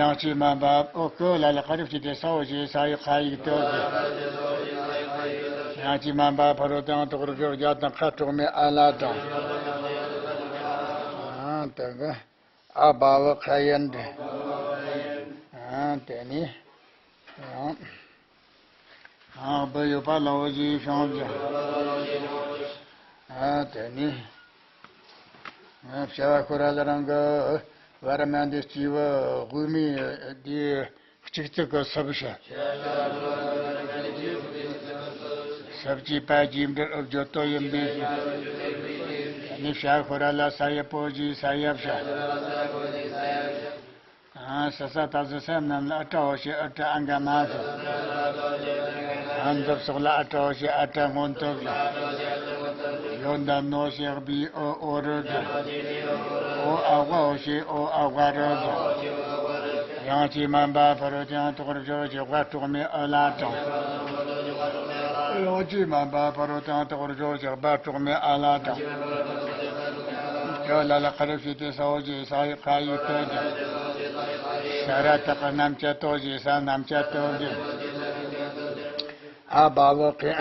ཡང་ཅི་མན་པ་ཨོ་ཀོ་ལ་ལ་ཁ་རི་ཞེས་ཏེ་ས་འོ་ཞེས་ས་ཡི་ཁ་ཡིག་དུ་བཞག། ཡང་ཅི་མན་པ་ཕ་རོལ་ཏུ་ཡང་དག་པར་སྦྱོར་གྱི་ཨ་དང་ཁ་གྲོགས་མེད་ཨ་ལ་དང་། ཨ་དེ་གི་ཨ་བ་བུ་ཁ་ཡན་དེ། ཨ་དེ་ནི། ཡང་། ཨ་བུ་ཡོད་པ་ལོ་ཞེས་བྱུང་ཅིང་། ཨ་དེ་ནི། ཨ་བྱ་བ་ཤོར་བ་ལི་རང་གི་བ་ར་མན་དེ་སྤྱི་བོ་དབུས་མའི་དེ་གཅིག་ཚིག་གི་སུ་བྱ། སུ་བྱས་པ་རྗེས་འབྲེལ་ཨུ་བརྗོད་དོ་ཡིན་པས། ནི་བྱ་ཤོར་བ་ལ་ས་ཡ་པོ་ཞེས་ས་ཡ་བྱ། ཨ་སི་ས་ད་ཟི་ས་རྣམས་ལ་ཨ་ཏྲ་འོ་ཞེས་ཨ་ཏྲ་ཨ་འག་མ་ཞེས། ཨ་འདི་སོགས་ལ་ཨ་ཏྲ་འོ་ཞེས་ཨ་ཏྲ་སྔོན་དུ་བཞག། ཡོན་ཏན་ནོ་ཞེས་བི་ཨོ་ཨོ་རི་བཞག། ཨོ་ཨ་བ་འོ་ཞེས་ཨོ་ཨ་བ་རི་བཞག། ཡང་ཅི་མན་པ་ཕ་རོལ་ཏུ་ཡང་དག་པར་སྦྱོར་གྱི་བ་གྲོགས་མེད་ཨོ་ལ་དང་། ཡང་ཅི་མན་པ་ཕ་རོལ་ཏུ་ཡང་དག་པར་སྦྱོར་གྱི་བ་གྲོགས་མེད་ཨ་ལ་དང་། ཀ་ལ་ལ་ཁ་རི་ཞེས་ཏེ་ས་འོ་ཞེས་ས་ཡི་ཁ་ཡིག་དུ་བཞག། ས་ར་བཏགས་རྣམ་བཅད་དོ་ཞེས་ས་རྣམ་བཅད་དོ་བཞག། ཨ་བ་བུ་ཁེ།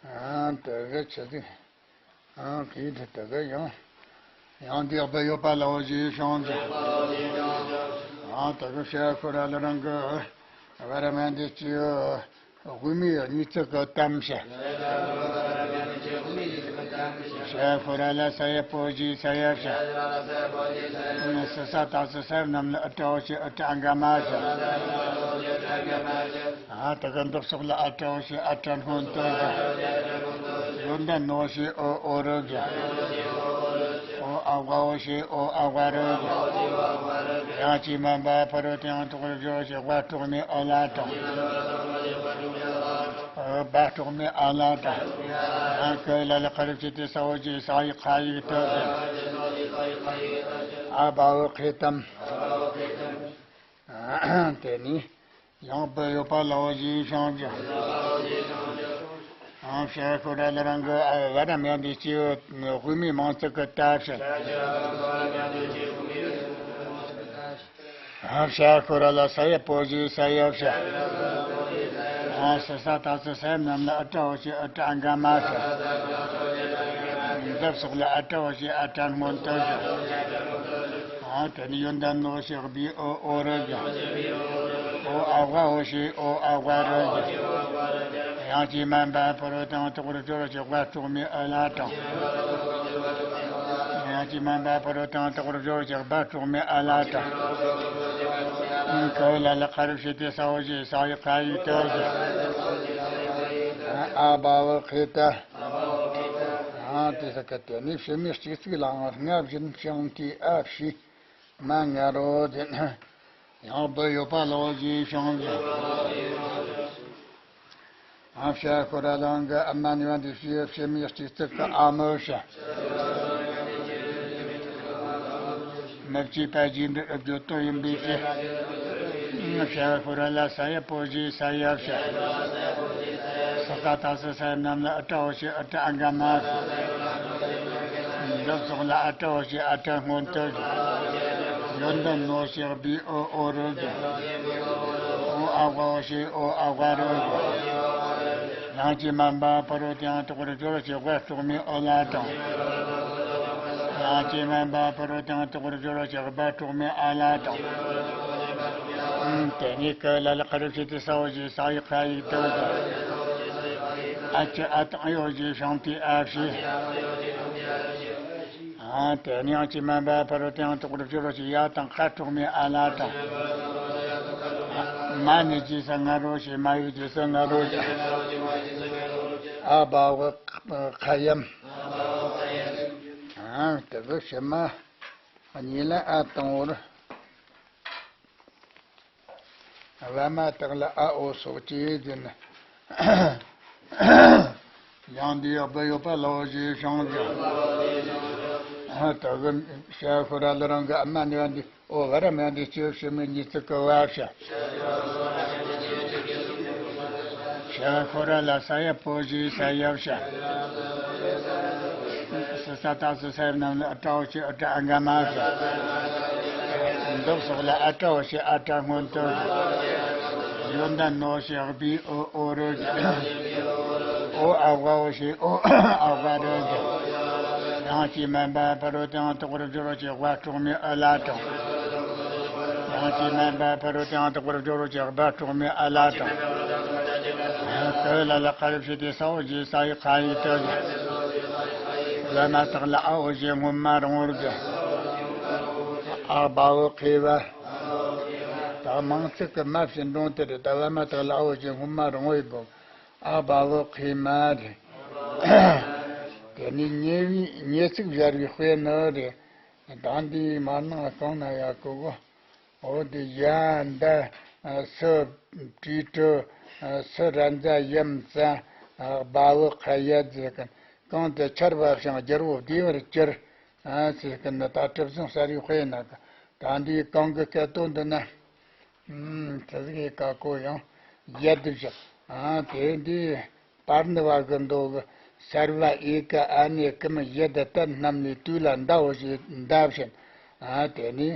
ཨ་དེ་གི་ཆི་ཟིག་ཨ་ཁེ་དེ་དེ་གི་ཡང་། ཡང་དེ་བུ་ཡོད་པ་ལོ་ཞེས་བྱུང་ཅིང་། ཨ་དེ་གི་བྱ་ཤོར་བ་ལི་རང་གི་བ་ར་མན་དེ་སྤྱི་བོ། དབུས་མའི་གཉིས་ཚིག་གི་གཏམ་བྱ། བྱ་ ཤ་ཁོ་ར་ལ་ས་ཡ་པོ་ཇི་ས་ཡ་བྱ། ས་ས་ཏ་ས་ས་ཡ་རྣམས་ལ་ཨ་ཏྲ་འོ་ཞེས་ཨ་ཏྲ་ཨ་ག་མ་བྱ། ཨ་ད་ག་འདབ་སོགས་ལ་ཨ་ཏྲ་འོ་ཞེས་ཨ་ཏྲ་སྔོན་དུ་བྱ། ཡོན་ཏན་ནོ་ཞེས་ཨོ་ཨོ་རུ་བྱ། ཨོ་ཨ་བ་འོ་ཞེས་ཨོ་ཨ་བ་རུ་བྱ། ཡང་ཅི་མ་འབའ་ཕ་རོལ་ཏེའང་དོག་པར་སྦྱོར་བ་ཞེས་བ་གྲོགས་མེད་ཨ་ལ་དང་། བ་གྲོགས་མེད་ཨ་ལ་དང་། ཡང་ཀ་ལ་ལ་ཁ་རུ་ཕྱེ་སྟེ་ས་འོ་ཞེས་ས་ཡི་ཁ་ཡིག་ཏུ་ཟེར། ཨ་བ་འོ་ཁེ་ཏམ། དེ་ནི་ཡང་བུ་ཡོད་པ་ལ་འོ་ཞེས་བྱང་ཅི། ཨང་ཤ་ཁོ་ར་ལ་རང་གི་ཨ་བ་ར་མེ་འདི་སྐྱེ་བོ་དབུ་མའི་མིང་ཚིག་གི་ཏ་བྱ། ཨ་ཤ་ཁོ་ར་ལ་ས་ཡ་པོ་ཇི་ས་ཡ་བྱ། ཨ་ས་ས་ཏ་ས་ས་ཡ་རྣམས་ལ་ཨ་ཏྲ་འོ་ཞེས་ཨ་ཏྲ་ཨ་ག་མ་བྱ། འདབ་སོགས་ལ་ཨ་ཏྲ་འོ་ཞེས་ཨ་ཏྲ་སྔོན་དུ་བྱ། ཨ་དེ་ནི་ཡོན་ཏན་ནོ་ཞེས་བི་ཨོ་ཨོ་རུ་བྱ། ཨོ་ཨ་བ་འོ་ཞེས་ཨོ་ཨ་བ་རུ་བྱ། ཡང་ཅི་མ་འབའ་ཕ་རོལ་ཏེའང་དོག་པར་སྦྱོར་བ་ཞེས་བ་གྲོགས་མེད་ཨ་ལ་དང་། ཡང་ཅི་མ་འབའ་ཕ་རོལ་ཏེའང་དོག་པར་སྦྱོར་བ་ཞེས་བ་གྲོགས་མེད་ཨ་ལ་དང་། ཀ་ལ་ལ་ཁ་རུ་ཕྱེ་སྟེ་ས་འོ་ཞེས་ས་ཡི་ཁ་ཡིག་ཏུ་ཟེར། ཨ་བ་འོ་ཁེ་ཏ། ཨ་དེ་ས་ཀ་དེ་ནི་ཕྱི་མའི་གཅིག་ཚིག་ལའང་སྔ་བཞིན་བྱང་མཐའི་ཨ་ཕྱི། མ་ང་རོ་ཟེར། ཡང་བུ་ཡོད་པ་ལ་འོ་ཞེས་བྱང་ཟེར། ཨ་ཤ་ཁོ་ར་ལང་གི་ཨ་མ་ནི་བ་འདི་ཕྱི་ཕྱི་མའི་གཅིག་ཚིག་གི་ཨ་མོ་བྱ། མི་བསྐྱོད་པ་རྗེས་འགྲོ་ཨ་བརྗོད་དོན་ཡིན་པའི་ཕྱིར། ཤ་ཁོ་ར་ལ་ས་ཡ་པོ་ཞེས་ས་ཡ་བྱ། ས་ས་ཏ་ས་ས་ཡ་རྣམས་ལ་ཨ་ཏྲ་འོ་ཞེས་ཨ་ཏྲ་ཨ་ག་མ་བྱ། འདབ་སོགས་ལ་ཨ་ཏྲ་འོ་ཞེས་ཨ་ཏྲ་སྔོན་དུ་བྱ། ཡོན་ཏན་ནོ་ཞེས་བི་ཨོ་ཨོ་རུ་བྱ། ཨོ་ཨ་བ་འོ་ཞེས་ཨོ་ཨ་བ་རུ་བྱ། ཡང་ཅི་མ་འབའ་ཕ་རོལ་ཏེའང་དོག་པར་སྦྱོར་བ་ཞེས་བ་གྲོགས་མེད་ཨོ་ལ་དང་། ཡང་ཅི་མ་འབའ་ཕ་རོལ་ཏེའང་དོག་པར་སྦྱོར་བ་ཞེས་བ་གྲོགས་མེད་ཨ་ལ་དང་། དེ་ནས་ཀ་ལ་ལ་ཁ་རུ་ཕྱེ་སྟེ་ས་འོ་ཞེས་ས་ཡི་ཁ་ཡིག་ཏུ་ཟེར། ཨ་ཅི་ཨ་དང་ཡོ་ཞེས་བྱང་མཐའི་ཨ་ཕྱི། ཨ་དེ་ནས་ཡང་ཅི་མ་འབའ་ཕ་རོལ་ཏེའང་དོག་པར་སྦྱོར་བ་ཞེས་ཡ་དང་ཁ་གྲོགས་མེད་ཨ་ལ་དང་། མ་ནི་རྗེས་སུ་ང་རོ་ཞེས་མ་ཡི་རྗེས་སུ་ང་རོ་ཞེས། ཨ་བ་འོ་ཁ་ཡམ། ཨ་དེ་གི་ཕྱི་མ་གཉིས་ལ་ཨ་དང་འོ་རུ། བ་མ་དག་ལ་ཨ་འོ་སོགས་ཀྱིས་འཛིན། ཡང་འདི་ཡག་པོ་ཡོད་པ་ལ་འོ་ཞེས་བྱང་ཟེར། ཨ་དག་གི་ཤ་ཁོ་ར་ལ་རང་གི་ཨ་མ་ནི་བ་འདི་ཨོ་བ་ར་མ་འདི་སྐྱེ་བོ་ཕྱི་མའི་གཉིས་ཚིག་གི་བ་བྱ། ཤ་ཁོ་ར་ལ་ས་ཡ་པོ་ཞེས་ས་ཡ་བྱ། ས་ས་ཏ་ས་ས་ཡ་རྣམས་ལ་ཨ་ཏྲ་འོ་ཞེས་ཨ་ཏྲ་ཨ་ག་མ་བྱ། འདབ་སོགས་ལ་ཨ་ཏྲ་འོ་ཞེས་ཨ་ཏྲ་སྔོན་དུ་བྱ། ཡོན་ཏན་ནོ་ཞེས་བི་ཨོ་ཨོ་རུ་བྱ། ཨོ་ཨ་བ་འོ་ཞེས་ཨོ་ཨ་བ་རུ་བྱ། ཡང་ཅི་མ་འབའ་ཕ་རོལ་ཏེའང་དོག་པར་སྦྱོར་བ་ཞེས་བ་གྲོགས་མེད་ཨ་ལ་དང་། ཡང་ཅི་མ་འབའ་ཕ་རོལ་ཏེའང་དོག་པར་སྦྱོར་བ་ཞེས་བ་གྲོགས་མེད་ཨ་ལ་དང་། ཀ་ལ་ལ་ཁ་རུ་ཕྱེ་སྟེ་ས་འོ་ཞེས་ས་ཡི་ཁ་ཡིག་ཏུ་ཟེར། བ་མ་དག་ལ་ཨ་འོ་ཞེས་སྔོན་མ་རང་བོར་བྱ། ཨ་བ་འོ་ཁེ་བ། ད་མིང་ཚིག་གི་མ་བྱིན་འགྲོ་དེ་རེད། ད་བ་མ་དག་ལ་ཨ་འོ་ཞེས་སྔོན་མ་རང་བོ་ཡིན་པོ། ཨ་བ་འོ་ཁེ་མ་རེད། དེ་ནི་ཉེ་བའི་ཉེ་ཚིག་སྦྱར་བའི་དཔེ་ནི་རེད། ད་འདིའི་མར་ནང་གང་ན་ཡ་གོ་གོ། འོ་དེ་ཡ་འདི་སུ་བྲིས་ཏུ་སུ་ར་མཛའ་ཡ་མཛའ་བ་འོ་ཁ་ཡ་ཟེར་གི། གང་དེ་ཆར་བབས་ཤིང་རྒྱལ་པོ་བདེ་བར་གྱུར་ཟེར་གི་ནི་ད་གྲུབ་ཚང་གསར་བའི་དཔེ་ན་གི། ད་འདིའི་གང་གི་སྐད་དོད་འདི་ན། ཨུམ། དེ་ཟིག་གི་ཀ་ཀོ་ཡང་ཡ་དེ་བཞག་ཨ་དེ་འདི་པར་འདི་བ་གི་མདོ་གི་སརྦ་ཨེ་ཀ་ཨ་ནེ་ཀམ་ཡ་དེ་ཏ་རྣམས་ལས་དུས་ལ་འདའོ་ཞེས་འདའ་བཞིན། ཨ་དེ་ནི་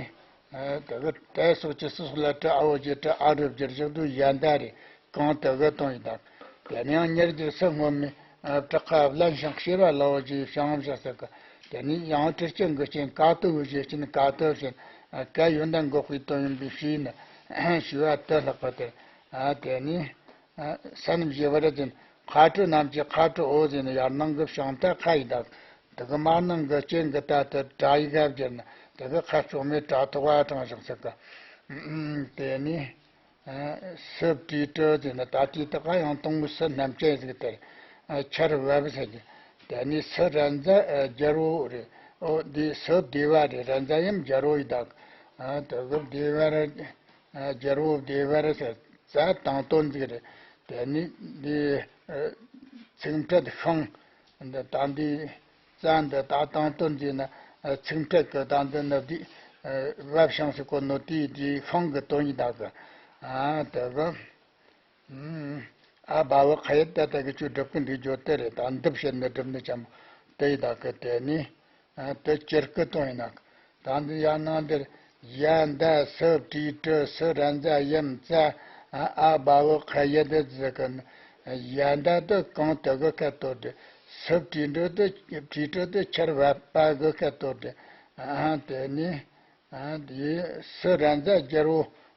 ཨ་དེ་གི་དེ་སོགས་ཀྱི་སུ་སོགས་ལ་ཏྲ་ཨའོ་ཞེས་ཏྲ་ཨ་རུ་བསྒྱུར་བཞག་དུས་ཡ་འདའ་རེ་གང་དེ་གི་དོན་ཡིན་དང་། དེ་ནི་ཡང་ཉེར་བསྒྱུར་སུ་སྔོན་མའི་ཨ་བྲག་ཁ་བླན་ཞིང་ཤེས་རབ་ལའོ་ཞེས་བྱང་བཞག་ཟེར་གི། དེ་ནི་ཡང་ཁྲི་སྐྱེས་འགུལ་ཅན་ཀ་ཏོ་བུ་ཞེས་ཅན་ཀ་ཏོ་བཞིན་ཨ་ཀ་ཡོན་ཏན་འགོག་པའི་དོན་ཡིན་པའི་ཕྱིའི་ནི་ཞུ་བ་དུ་ལྷག་པ་དེར། ཨ་དེ་ནི་ཨ་ས་རྣམས་ཞེས་པ་རེད་ཅན་ཁ་ཏོ་རྣམས་ཀྱི་ཁ་ཏོ་ཨོ་ཟེར་ནི་ཡར་ནང་གི་བྱང་མཐའ་ཁ་ཡི་དག་དེ་གི་མར་ནང་གི་སྤྱན་གི་ལྟ་དེ་སྒྲ་ཡིག་ག་བསྒྱུར་ན་དེ་གི་ཁ་ཕྱོགས་མེད་སྒྲ་ཐོགས་པ་དྲངས་བཞག་ཟེར་གི། དེ་ནས། སི་བྲིས་ཏྲི་ཟེར་ན་ད་ལྟའི་དག་ཡང་དང་པོ་སི་རྣམ་བཅད་ཟིག་དེར། ཆར་བབ་ཟེར་གི། དེ་ནས་སི་ར་མཛའ་རྒྱལ་པོ་རེད། ཨོ་འདི་སི་བདེ་བ་རེད། ར་མཛའ་ཡམ་རྒྱལ་པོ་ཡི་དག་དེ་གི་བདེ་བར། རྒྱལ་པོ་བདེ་བར་ཟེར་ཙ་དང་དོན་ཟིག་རེད། དེ་ནས་འདི། ཚིག་ཕྲད་ཤིང་། འདི་ད་འདི། རྩ་འདི་ད་དང་དོན་ཟེར་ན། ཚིག་ཕྲད་ཀྱི་ད་འདི་ནི་འདི། བབ་ཤིང་ཟེར་གོ་ནོ་དེའི་དེའི་ཤིང་གི་དོན་ཡིན་ད་གི། ཨ་དེ་གི། ཨ་བ་བུ་ཁ་ཡེ་ད་ད་གི་ཆུ་སྒྲུབ་ཀི་འདི་བརྗོད་དེ་རེད། ད་འདི་བཤད་ནི་སྒྲུབ་ནི་ཅམ་དེ་ཡི་ད་གི་དེ་ནི། དེ་སྤྱིར་སྐུ་དོན་ཡིན་ན། ད་འདི་ཡང་ནང་འདིར། ཡ་མདའ་སི་བྲིས་ཏྲི་སི་ར་མཛའ་ཡམ་ཙ། ཨ་བ་བུ་ཁ་ཡེ་དེ་ཟེར་གི་ནི། ཡ་མདའ་དེ་གང་དེ་གི་སྐད་དོད་དེ། སི་བྲིས་ཏྲི་དེ་བྲིས་ཏྲི་དེ་ཆར་བབ་པ་གི་སྐད་དོད་དེ། ཨ་དེ་ནི། ཨ་དེ་སི་ར་མཛའ་རྒྱལ་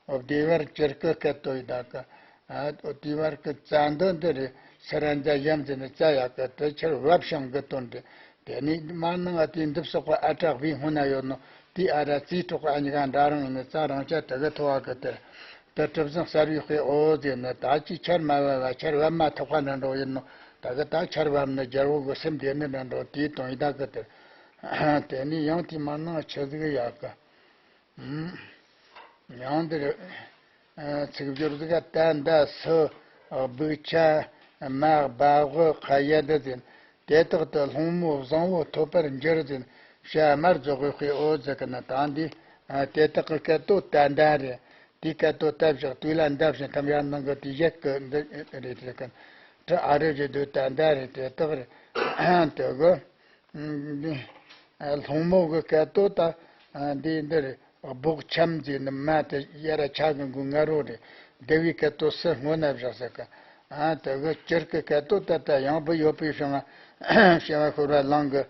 པོ་བདེ་བར་སྤྱིར་སྐུ་སྐད་དོད་ཡི་ད་གི། ཨ་བདེ་བར་སྐུ་ཙ་འདི་འདི་རེད། སི་ར་མཛའ་ཡམ་ཟེར་ནི་ཙ་ཡ་གི་དེ་ཆར་བབ་ཤིང་གི་དོན་དེ། དེ་ནས་མར་ནང་ང་དེའི་འདི་སོགས་པ་ཨ་ཏྲ་བི་སྔོན་ན་ཡོད་ནོ་དེའི་ཨ་ར་ཙིའི་གྲོགས་ཨ་གཉིས་ཀ་འདྲ་རང་ཡིན་ནི་ཙ་རང་ཅ་དེ་གི་ཐོ་བ་གི་དེ། དེ་གྲུབ་ཟིང་གསར་བའི་དཔེ་ཨོ་ཟེར་ནི་ད་ཅི་ཆར་མ་བབ་བ་ཆར་བབ་མ་ཐག་པ་འདྲ་འགྲོ་ཡིན་ནོ། ད་གི་ད་ཆར་བབ་ནི་རྒྱལ་པོ་གི་སེམས་བདེ་ནི་འདྲ་འགྲོ་དེའི་དོན་ཡི་ད་གི་དེ། དེ་ནས་ཡང་དེའི་མར་ནང་ཆི་ཟིག་ཡ་གི། ཡང་འདིར། ཚིག་སྦྱོར་ཟིག་ག་ཏ་འདའ་སི། སྦུག་ཆ། མ་སྦ་དབུ་ཁ་ཡ་འདི་ཟིན། དེ་དག་ཏུ་སློང་མོ་བཟང་བོ་ཐོབ་པར་འགྱུར་ཟིན། བྱ་དམར་རྫོགས་པའི་དཔེ་ཨོ་ཟེར་གི་ན་ད་འདི། དེ་དག་གི་སྐད་དོད་ཏ་འདའ་རེད། དེའི་སྐད་དོད་ཏ་བཞག་དུས་ལ་འདའ་བཞིན་ཐམ་ཡར་ནང་གི་དེ་བཞག་གི་འདི་རེད་ཟེར་གི། ཏྲི་ཨ་རི་བཞི་དུ་ཏ་འདའ་རེད་དེ་དག་རེད། དེ་གི། འདི། སློང་མོ་གི་སྐད་དོད་ད། འདི་འདིར་སྦུག་ཆམ་ཟེར་ནི་མ་དེ་ཡ་ར་ཆ་གི་འགུ་ང་རོ་རེད། བདེ་བའི་སྐད་དོད་སི་སྔོ་ན་བཞག་ཟེར་གི། ཨ་དེ་གི་སྤྱིར་གི་སྐད་དོད་ད་ད་ཡང་བུ་ཡོད་པའི་ཤིང་ང་བྱ་བ་ཤོར་བ་ལང་གི།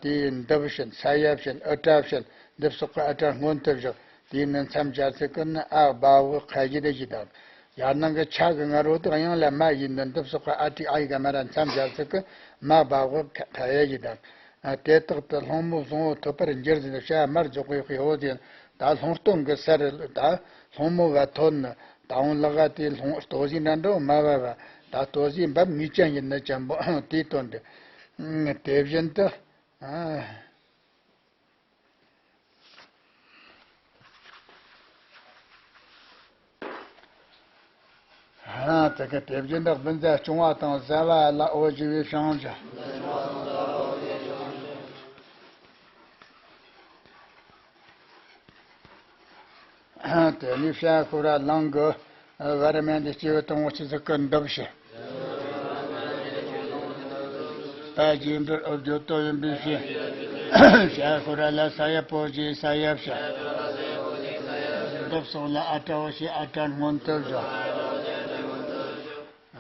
དེའི་འདི་བཞིན་ས་ཡ་བཞིན་ཨི་ཏྲ་བཞིན་འདི་སོགས་ཀྱི་ཨ་ཏྲ་སྔོན་དུ་བཞག་དེའི་ནི་མཚམས་སྦྱར་ཚིག་གི་ནི་ཨ་བ་བུ་ཁ་ཡི་དེ་བཞི་དང་། ཡར་ནང་གི་ཆ་གི་ང་རོ་དེ་གཡང་ལ་མ་ཡིན་ནི་འདི་སོགས་ཀྱི་ཨ་ཏྲི་ཨ་ཡི་ག་མ་ར་མཚམས་སྦྱར་ཚིག་གི་མ་བ་བུ་ཁ་ཡ་ཡི་དང་། དེ་དག་ཏུ་སློང་མོ་བཟང་བོ་ཐོབ་པར་འགྱུར་ཟེར་བྱ་དམར་རྫོགས་པའི་དཔེ་འོ་ཟེར། ད་སློང་སྟོན་གི་སར་ད་སློང་མོ་བ་ཐོན་ནི་ད་འོང་ལག་ག་དེ་སློང་ལྟོ་ཟིན་འདྲ་འགྲོ་མ་བ་བ་ད་ལྟོ་ཟིན་འབབ་ངེས་ཅན་ཡིན་ནི་ཅན་པོ་དེའི་དོན་དུ། དེ་བཞིན་དུ། ཨ་དེ་ག་དེ་བཞིན་དུ་བུ་མཛའ་སྐྱོང་བ་དང་བཟའ་བ་ལ་འོ་ཞི་བའི་ཤིང་བྱ། དེ་ནས་བྱ་ཤོ་ར་ལང་གི་བར་མེད་འདི་སྐྱེ་བོ་དང་བོ་ཆི་ཟིག་གི་འདུབ་བྱེད། པ་རྗེས་འགྲོར་འོ་བརྗོད་དོ་ཡིན་པའི་ཕྱིར། བྱ་ཤོ་ར་ལ་ས་ཡ་པོ་རྗེས་ས་ཡ་བྱ། འདུབ་སོགས་ལ་ཨ་ཏྲ་འོ་ཞེས་ཨ་ཏྲ་སྔོན་དུ་བཞག་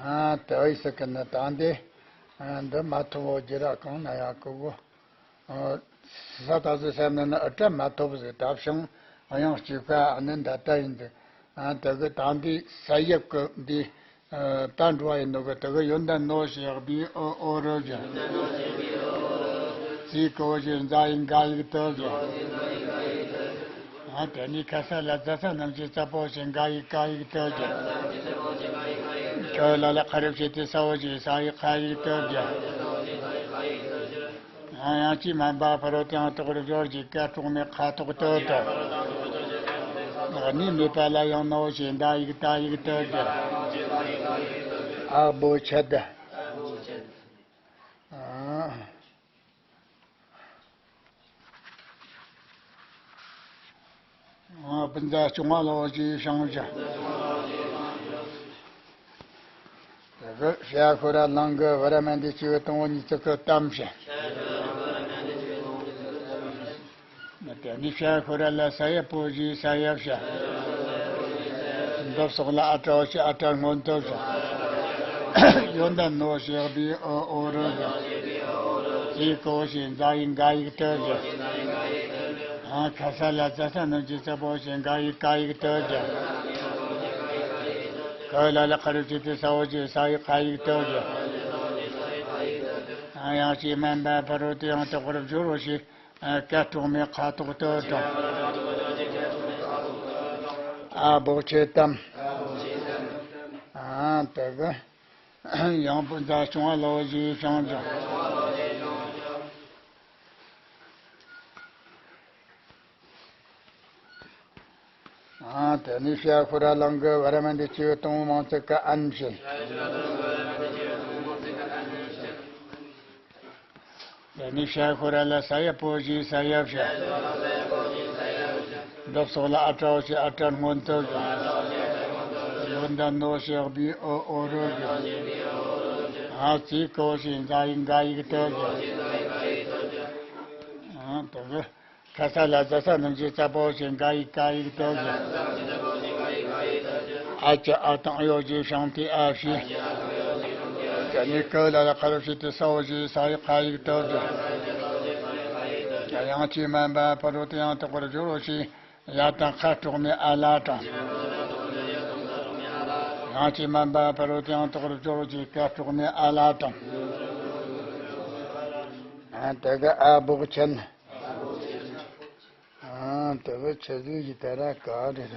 ཨ་དེ་ཨི་སི་ཀི་ནི་དང་དེ། འདི་མ་ཐུབ་བོ་རྒྱུ་ར་གང་ན་ཡང་ཀུ་གུ། ས་ད་ཟི་སེམས་ནི་ཨ་ཏྲ་མ་ཐུབ་ཟི་ད་བྱང་དབྱངས་གཅིག་པ་ཨ་ནི་འདི་ལྟ་ཡིན་འདི། དེ་གི་དང་འདི་ས་ཡབ་ཀི་འདི། ད་འགྲོ་བ་ཡིན་ནོ་གི་དེ་གི་ཡོན་ཏན་ནོ་ཞེས་བི་ཨོ་ཨོ་རོ་ཇ། ཙི་གོ་ཞེས་འཛ་ཡིན་འགའ་ཡིག་ཏོ་ཇ། དེ་ནི་ཁ་ས་ལ་ཛ་ས་རྣམས་ཀྱི་ཙ་པོ་ཞེས་འགའ་ཡིག་ཀ་ཡིག་ཏོ་ཇ། ཁྱོད་ལ་ལ་ཁ་རུ་ཞེས་ཏེ་ས་འོ་ཞེས་ས་ཡིག་ཁ་ཡིག་ཏོ་ཇ། ཡང་ཅི་མན་པ་ཕ་རོ་དེའང་དོག་རུ་སྦྱོར་གྱི་ཀ་གྲོགས་མེད་ཁ་དོག་ཏོ་ཏོ། ནི་མེད་པ་ལ་ཡང་ནོ་ཞེས་འདའ་ཡིག་ཏ་ཡིག་ཏོ་ཏོ། ཨ་བོ་ཆད། བུ་མཛའ་སྐྱོང་བ་ལོ་ཞེས་ཤང་བྱ། དེ་གི་བྱ་ཤོ་ར་ལང་གི་བ་ར་མན་དེ་སྐྱེ་བོ་དང་བོ་ཉིད་ཚིག་གི་གཏམ་བྱ། དེ་ནི་བྱ་ཤོ་ར་ལ་ས་ཡ་པོ་ཞེས་ས་ཡ་བྱ། འདབ་སོགས་ལ་ཨ་ཏྲའོ་ཞེས་ཨ་ཏྲ་སྔོན་དུ་བྱ། ཡོན་ཏན་ནོ་ཞེས་བི་ཨོ་ཨོ་རོ་བྱ། ཙི་གོ་ཞེས་འཛ་ཡིག་འགའ་ཡིག་ཏོ་བྱ། ཁ་ས་ལ་ཙ་ས་ནོ་ཅི་ཙ་པོ་ཞེས་འགའ་ཡིག་ཀ་ཡིག་ཏོ་བྱ། ཁ་ལ་ལ་ཁ་རུ་ཅི་ཏི་ས་འོ་ཅི་ས་ཡིག་ཁ་ཡིག་ཏོ་བྱ། ཡང་ཅི་སྨན་པ་ཕ་རོལ་ཏུ་ཡང་དག་པར་སྦྱོར་རོ་ཞེས། ཨ། སྐད་གྲོགས་མའི་ཁ་དོག་ཏུ་དྲངས། ཨ། བོག་ཆད་དམ། ཨ། དེ་གི་ཡང་པོ་མཛའ་སྐྱོང་བ་ལོ་ཞེས་བྱང་ཞིང་། ཨ། དེ་ནས་ཤ་ཤོ་ར་ལང་གི་བར་མ་འདི་སྐྱེ་བོ་དང་པོ་མང་ཚིག་གི་ཨན་བྱིན། དེ་ནས་ཤ་ཤོ་ར་ལ་ས་ཡ་པོ་ཞེས་ས་ཡ་བྱ། འདི་སོགས་ལ་ཨ་ཏྲའོ་ཞེས་ཨ་ཏྲ་སྔོན་དུ་བྱ། ཡོན་ཏན་ནོ་ཞེས་བི་ཨོ་ཨོ་རུ་བྱ། ཨ། ཙི་གོ་ཞེས་འཛའ་ཡིག་འགའ་ཡིག་དུ་བྱ། ཨ། དེ་གི་ཁ་ས་ལ་ཛ་ས་རྣམས་ཀྱི་ཙ་པོ་ཞེས་འགའ་ཡིག་ག་ཡིག་དུ་བྱ། ཨ་ཅི་ཨ་དང་ཡོ་ཞེས་ཤང་ཏི་ཨ་བྱ། དེ་ནས་ཀ་ལ་ལ་ཁ་རུ་ཞེས་ཏི་ས་འོ་ཞེས་ས་ཡིག་ཁ་ཡིག་དུ་བྱ། ཡང་ཅི་སྨན་པ་ཕ་རོལ་ཏུ་ཡང་དག་པར་སྦྱོར་རོ་ཞེས་ཡ་དང་ཁ་གྲོགས་མའི་ཨ་ལ་དྲངས། ཡང་ཅི་སྨན་པ་ཕ་རོལ་ཏུ་ཡང་དག་པར་སྦྱོར་རོ་ཞེས་ཀ་གྲོགས་མའི་ཨ་ལ་དྲངས། ཨ། དེ་གི་ཨ་བོག་ཆད། ཨ། དེ་བས་ཆི་ཟིག་ཡི་དེ་ར་ག་རེ་ར།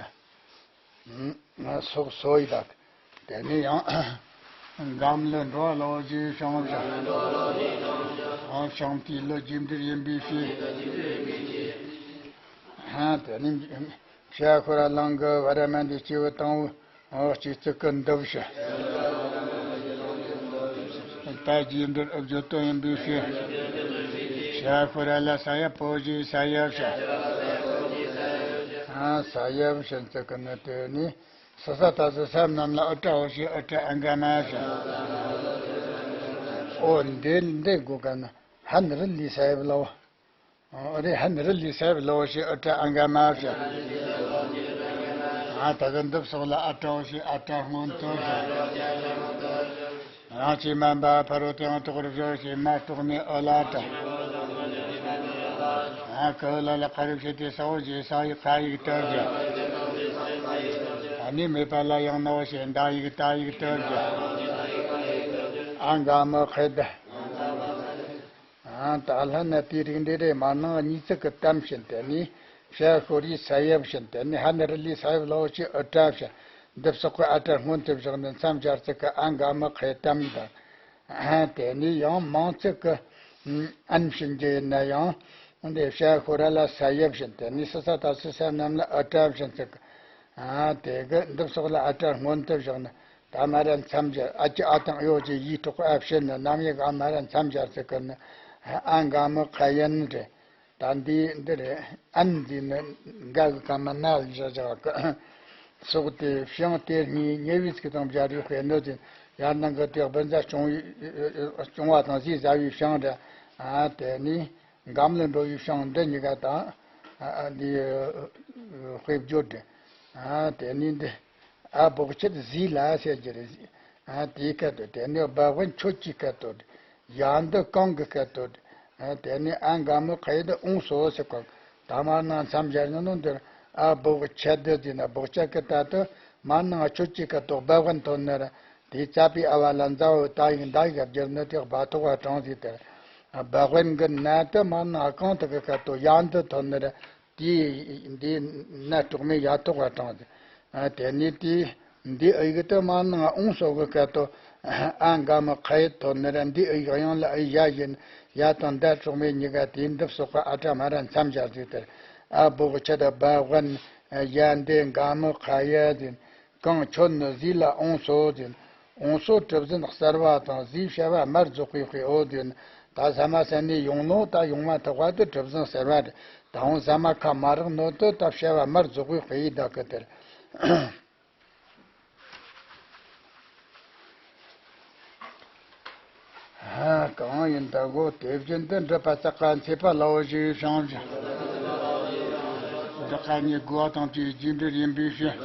ཨ། སོག་སོ་ཡི་དག་དེ་ནས་ཡང་འགམ་ལ་འགྲོ་ལོ་ཞེས་བྱང་བྱ། ཨ། བྱང་དེའི་ལུ་རྒྱས་འབྲེལ་ཡིན་པའི་ཕྱིར། ཨ། དེ་ནས་ཤ་ཤོ་ར་ལང་གི་བར་མ་འདི་སྐྱེ་བོ་དང་པོ། འོ། སྐྱེ་ཚིག་གི་འདི་བྱ། ད་རྒྱས་འབྲེལ་ཨུ་བརྗོད་དོན་ཡིན་པའི་ཕྱིར། ཤ་ཤོ་ར་ལ་ས་ཡ་པོ་ཞེས་ས་ཡ་བྱ། ཨ། ས་ཡ་བྱ་ཚིག་གི་ནི་དེ་ནི་ས་ས་ད་ས་ས་རྣམས་ལ་ཨུ་ཏྲ་འོ་ཞེས་ཨུ་ཏྲ་ཨ་འག་མ་བྱ། འོ། འདི་འདི་དགོས་ག་ན་ཧན་རི་ལི་ས་ཡ་བ་ལོ། ཨོ་རེ། ཧན་རི་ལི་ས་ཡ་བ་ལོ་ཞེས་ཨུ་ཏྲ་ཨ་འག་མ་བྱ། ཨ། ད་གི་འདི་སོགས་ལ་ཨ་ཏྲའོ་ཞེས་ཨ་ཏྲ་སྔོན་དུ་བྱ། ཡང་ཅི་སྨན་པ་ཕ་རོལ་ཏུ་ཡང་དག་པར་སྦྱོར་ཞེས་མ་གྲོགས་མའི་ཨོ་ལ་དྲངས། ཨ། ཀ་ལ་ལ་ཁ་རུ་ཞེས་ཏི་ས་འོ་ཞེས་ས་ཡིག་ཁ་ཡིག་དུ་བྱ། ཨ་ནི་མེད་པ་ལ་ཡང་ནོ་ཞེས་འདའ་ཡིག་ཏ་ཡིག་དུ་བྱ། ཨ་འག་མི་ཁའི་ད། ཨ། ད་ལྷ་ན་དེའི་རིགས་འདི་རེ་མ་ནང་གཉིས་ཚིག་གི་དམ་བྱིན་དེ་ནི་ཤ་ཤོ་རི་ས་ཡ་བྱིན་དེ་ནི་ཧ་ནི་རི་ལི་ས་ཡ་ལོ་ཅི་ཨུ་ཏྲ་བྱིན། འདི་སོགས་ཀྱི་ཨ་ཏྲ་སྔོན་དུ་བཞག་ནས་མཚམས་སྦྱར་ཚིག་གི་ཨ་འག་མི་ཁའི་དམ་དང་། ཨ། དེ་ནི་ཡང་མང་ཚིག་གི་ཨན་བྱིན་རྒྱུ་ཡིན་ན་ཡང་། འདི་ཤ་ཤོ་ར་ལ་ས་ཡ་བྱིན་དེ་ནི་ས་ས་ད་སི་ས་རྣམས་ལ་ཨུ་ཏྲ་བྱིན་ཚིག་གི། ཨ། དེ་གི་འདི་སོགས་ལ་ཨ་ཏྲ་སྔོན་དུ་བཞག་ནས། ད་མ་ར་མཚམས་སྦྱར། ཨ་ཅི་ཨ་དང་ཡོ་ཅི་ཡིག་གྲོགས་ཨ་བྱེད་ནི་རྣམ་དབྱེ་ག་མ་ར་མཚམས་སྦྱར་ཚིག་གི་ནི་ཨ་འག་མི་ཁ་ཡན་རེད། ད་འདི་འདི་རེད། ཨན་འདི་ནི་འགའ་གི་ག་མ་ན་ལ་བཞག་བཞག་གི་སོགས་ཏེ་ཕྱིའང་དེ་གཉིས་ཉེ་བའི་ཚིག་དང་སྦྱར་བའི་དཔེ་ནི་ཅན། ཡར་ནང་གི་དེ་སྦུ་ཛ་སྐྱོང་བའི་སྐྱོང་བ་དང་ཟས་ཟ་བའི་ཕྱིའང་རེད། ཨ། དེ་ནི། འགམ་ལ་འགྲོ་བའི་ཕྱིའང་འདི་གཉིས་ཀ་དང་། ཨ། ཨ། འདི་དཔེ་བརྗོད་དེ། ཨ། དེ་ནི་འདི་ཨ་བོག་ཆད་ཟིག་ལ་ཟེར་གྱི་རེད། ཨ། དེའི་སྐད་དུ་དེ་ནི་སྦ་བན་ཁྱོད་ཀྱི་སྐད་དུ། ཡ་འདི་གང་གི་སྐད་དུ། ཨ། དེ་ནི་ཨ་འག་མི་ཁའི་འདི་འོང་སོ་ཟེར་གོ། ད་མར་ནང་མཚམས་སྦྱར་ནི་ནོ་འདིར་ཨ་བོག་ཆད་འདི་ཟེར་ན་བོག་ཆད་ཀྱི་ད་དུ་མར་ནང་ཁྱོད་ཀྱི་སྐད་དུ་སྦ་བན་ཐོན་ནི་རེད། དེའི་རྩ་བའི་ཨ་བ་ལ་མཛའ་བོ་ད་ཡིག་མདའ་ཡིག་བསྒྱུར་ནི་དེ་སྦ་ཐོག་བ་གྲངས་ཟིག་དེར། སྦ་དབེན་གྱི་ན་དུ་མར་ན་གང་དག་གི་སྐད་དོ་ཡང་དུ་ཐོན་ནི་རེད། དེའི་འདིའི་ན་གྲོགས་མེད་ཡ་ཐོག་བ་གྲངས་ཟིག། དེ་ནས་དེའི་འདིའི་ཨི་གི་དུ་མར་ན་འོང་སོ་གི་སྐད་དོ་ཨ་འག་མི་ཁའི་ཐོན་ནི་རེད། འདིའི་ཨི་གི་དབྱངས་ལ་ཨི་ཡ་བཞིན། ཡ་དང་མདའ་གྲོགས་མེད་གཉིས་ཀ་དེའི་འདི་སོགས་པ་ཨ་ཏྲ་མ་ར་མཚམས་སྦྱར་ཟིག་དེར། ཨ་བོག་ཆད་སྦ་དབེན། ཡ་འདི་འག་མི་ཁ་ཡ་ཟིན། གང་ཁྱོད་ནི་ཟིག་ལ་འོང་སོ་ཟིན། འོང་སོ་གྲུ་གཟིངས་གསར་བ་དང་ཟིག་བྱ་བ་མར་རྫོགས་པའི་དཔེ་འོ་ཟིན། ད་ཟ་མ་ཟ་ནས་ཡོང་ནོ་ད་ཡོང་མ་ཐག་པ་དུ་གྲུ་གཟིངས་གསར་བ་རེད། ད་འོང་ཟ་མ་ཁ་མ་རག་ནོ་དུ་ད་བྱ་བ་མར་རྫོགས་པའི་དཔེ་ཡི་ད་གི་དེར། ཧ། གང་ཡིན་ད་གོ། དེ་བཞིན་དུ་འགྲུབ་པ་བརྩེགས་པ་མཚེས་པ་ལའོ་ཞེས་བྱང་ཞིང་། འདི་ཀ་ནི་དགུ་བ་དང་དེའི་རྒྱས་འབྲེལ་ཡིན་པའི་ཕྱིར།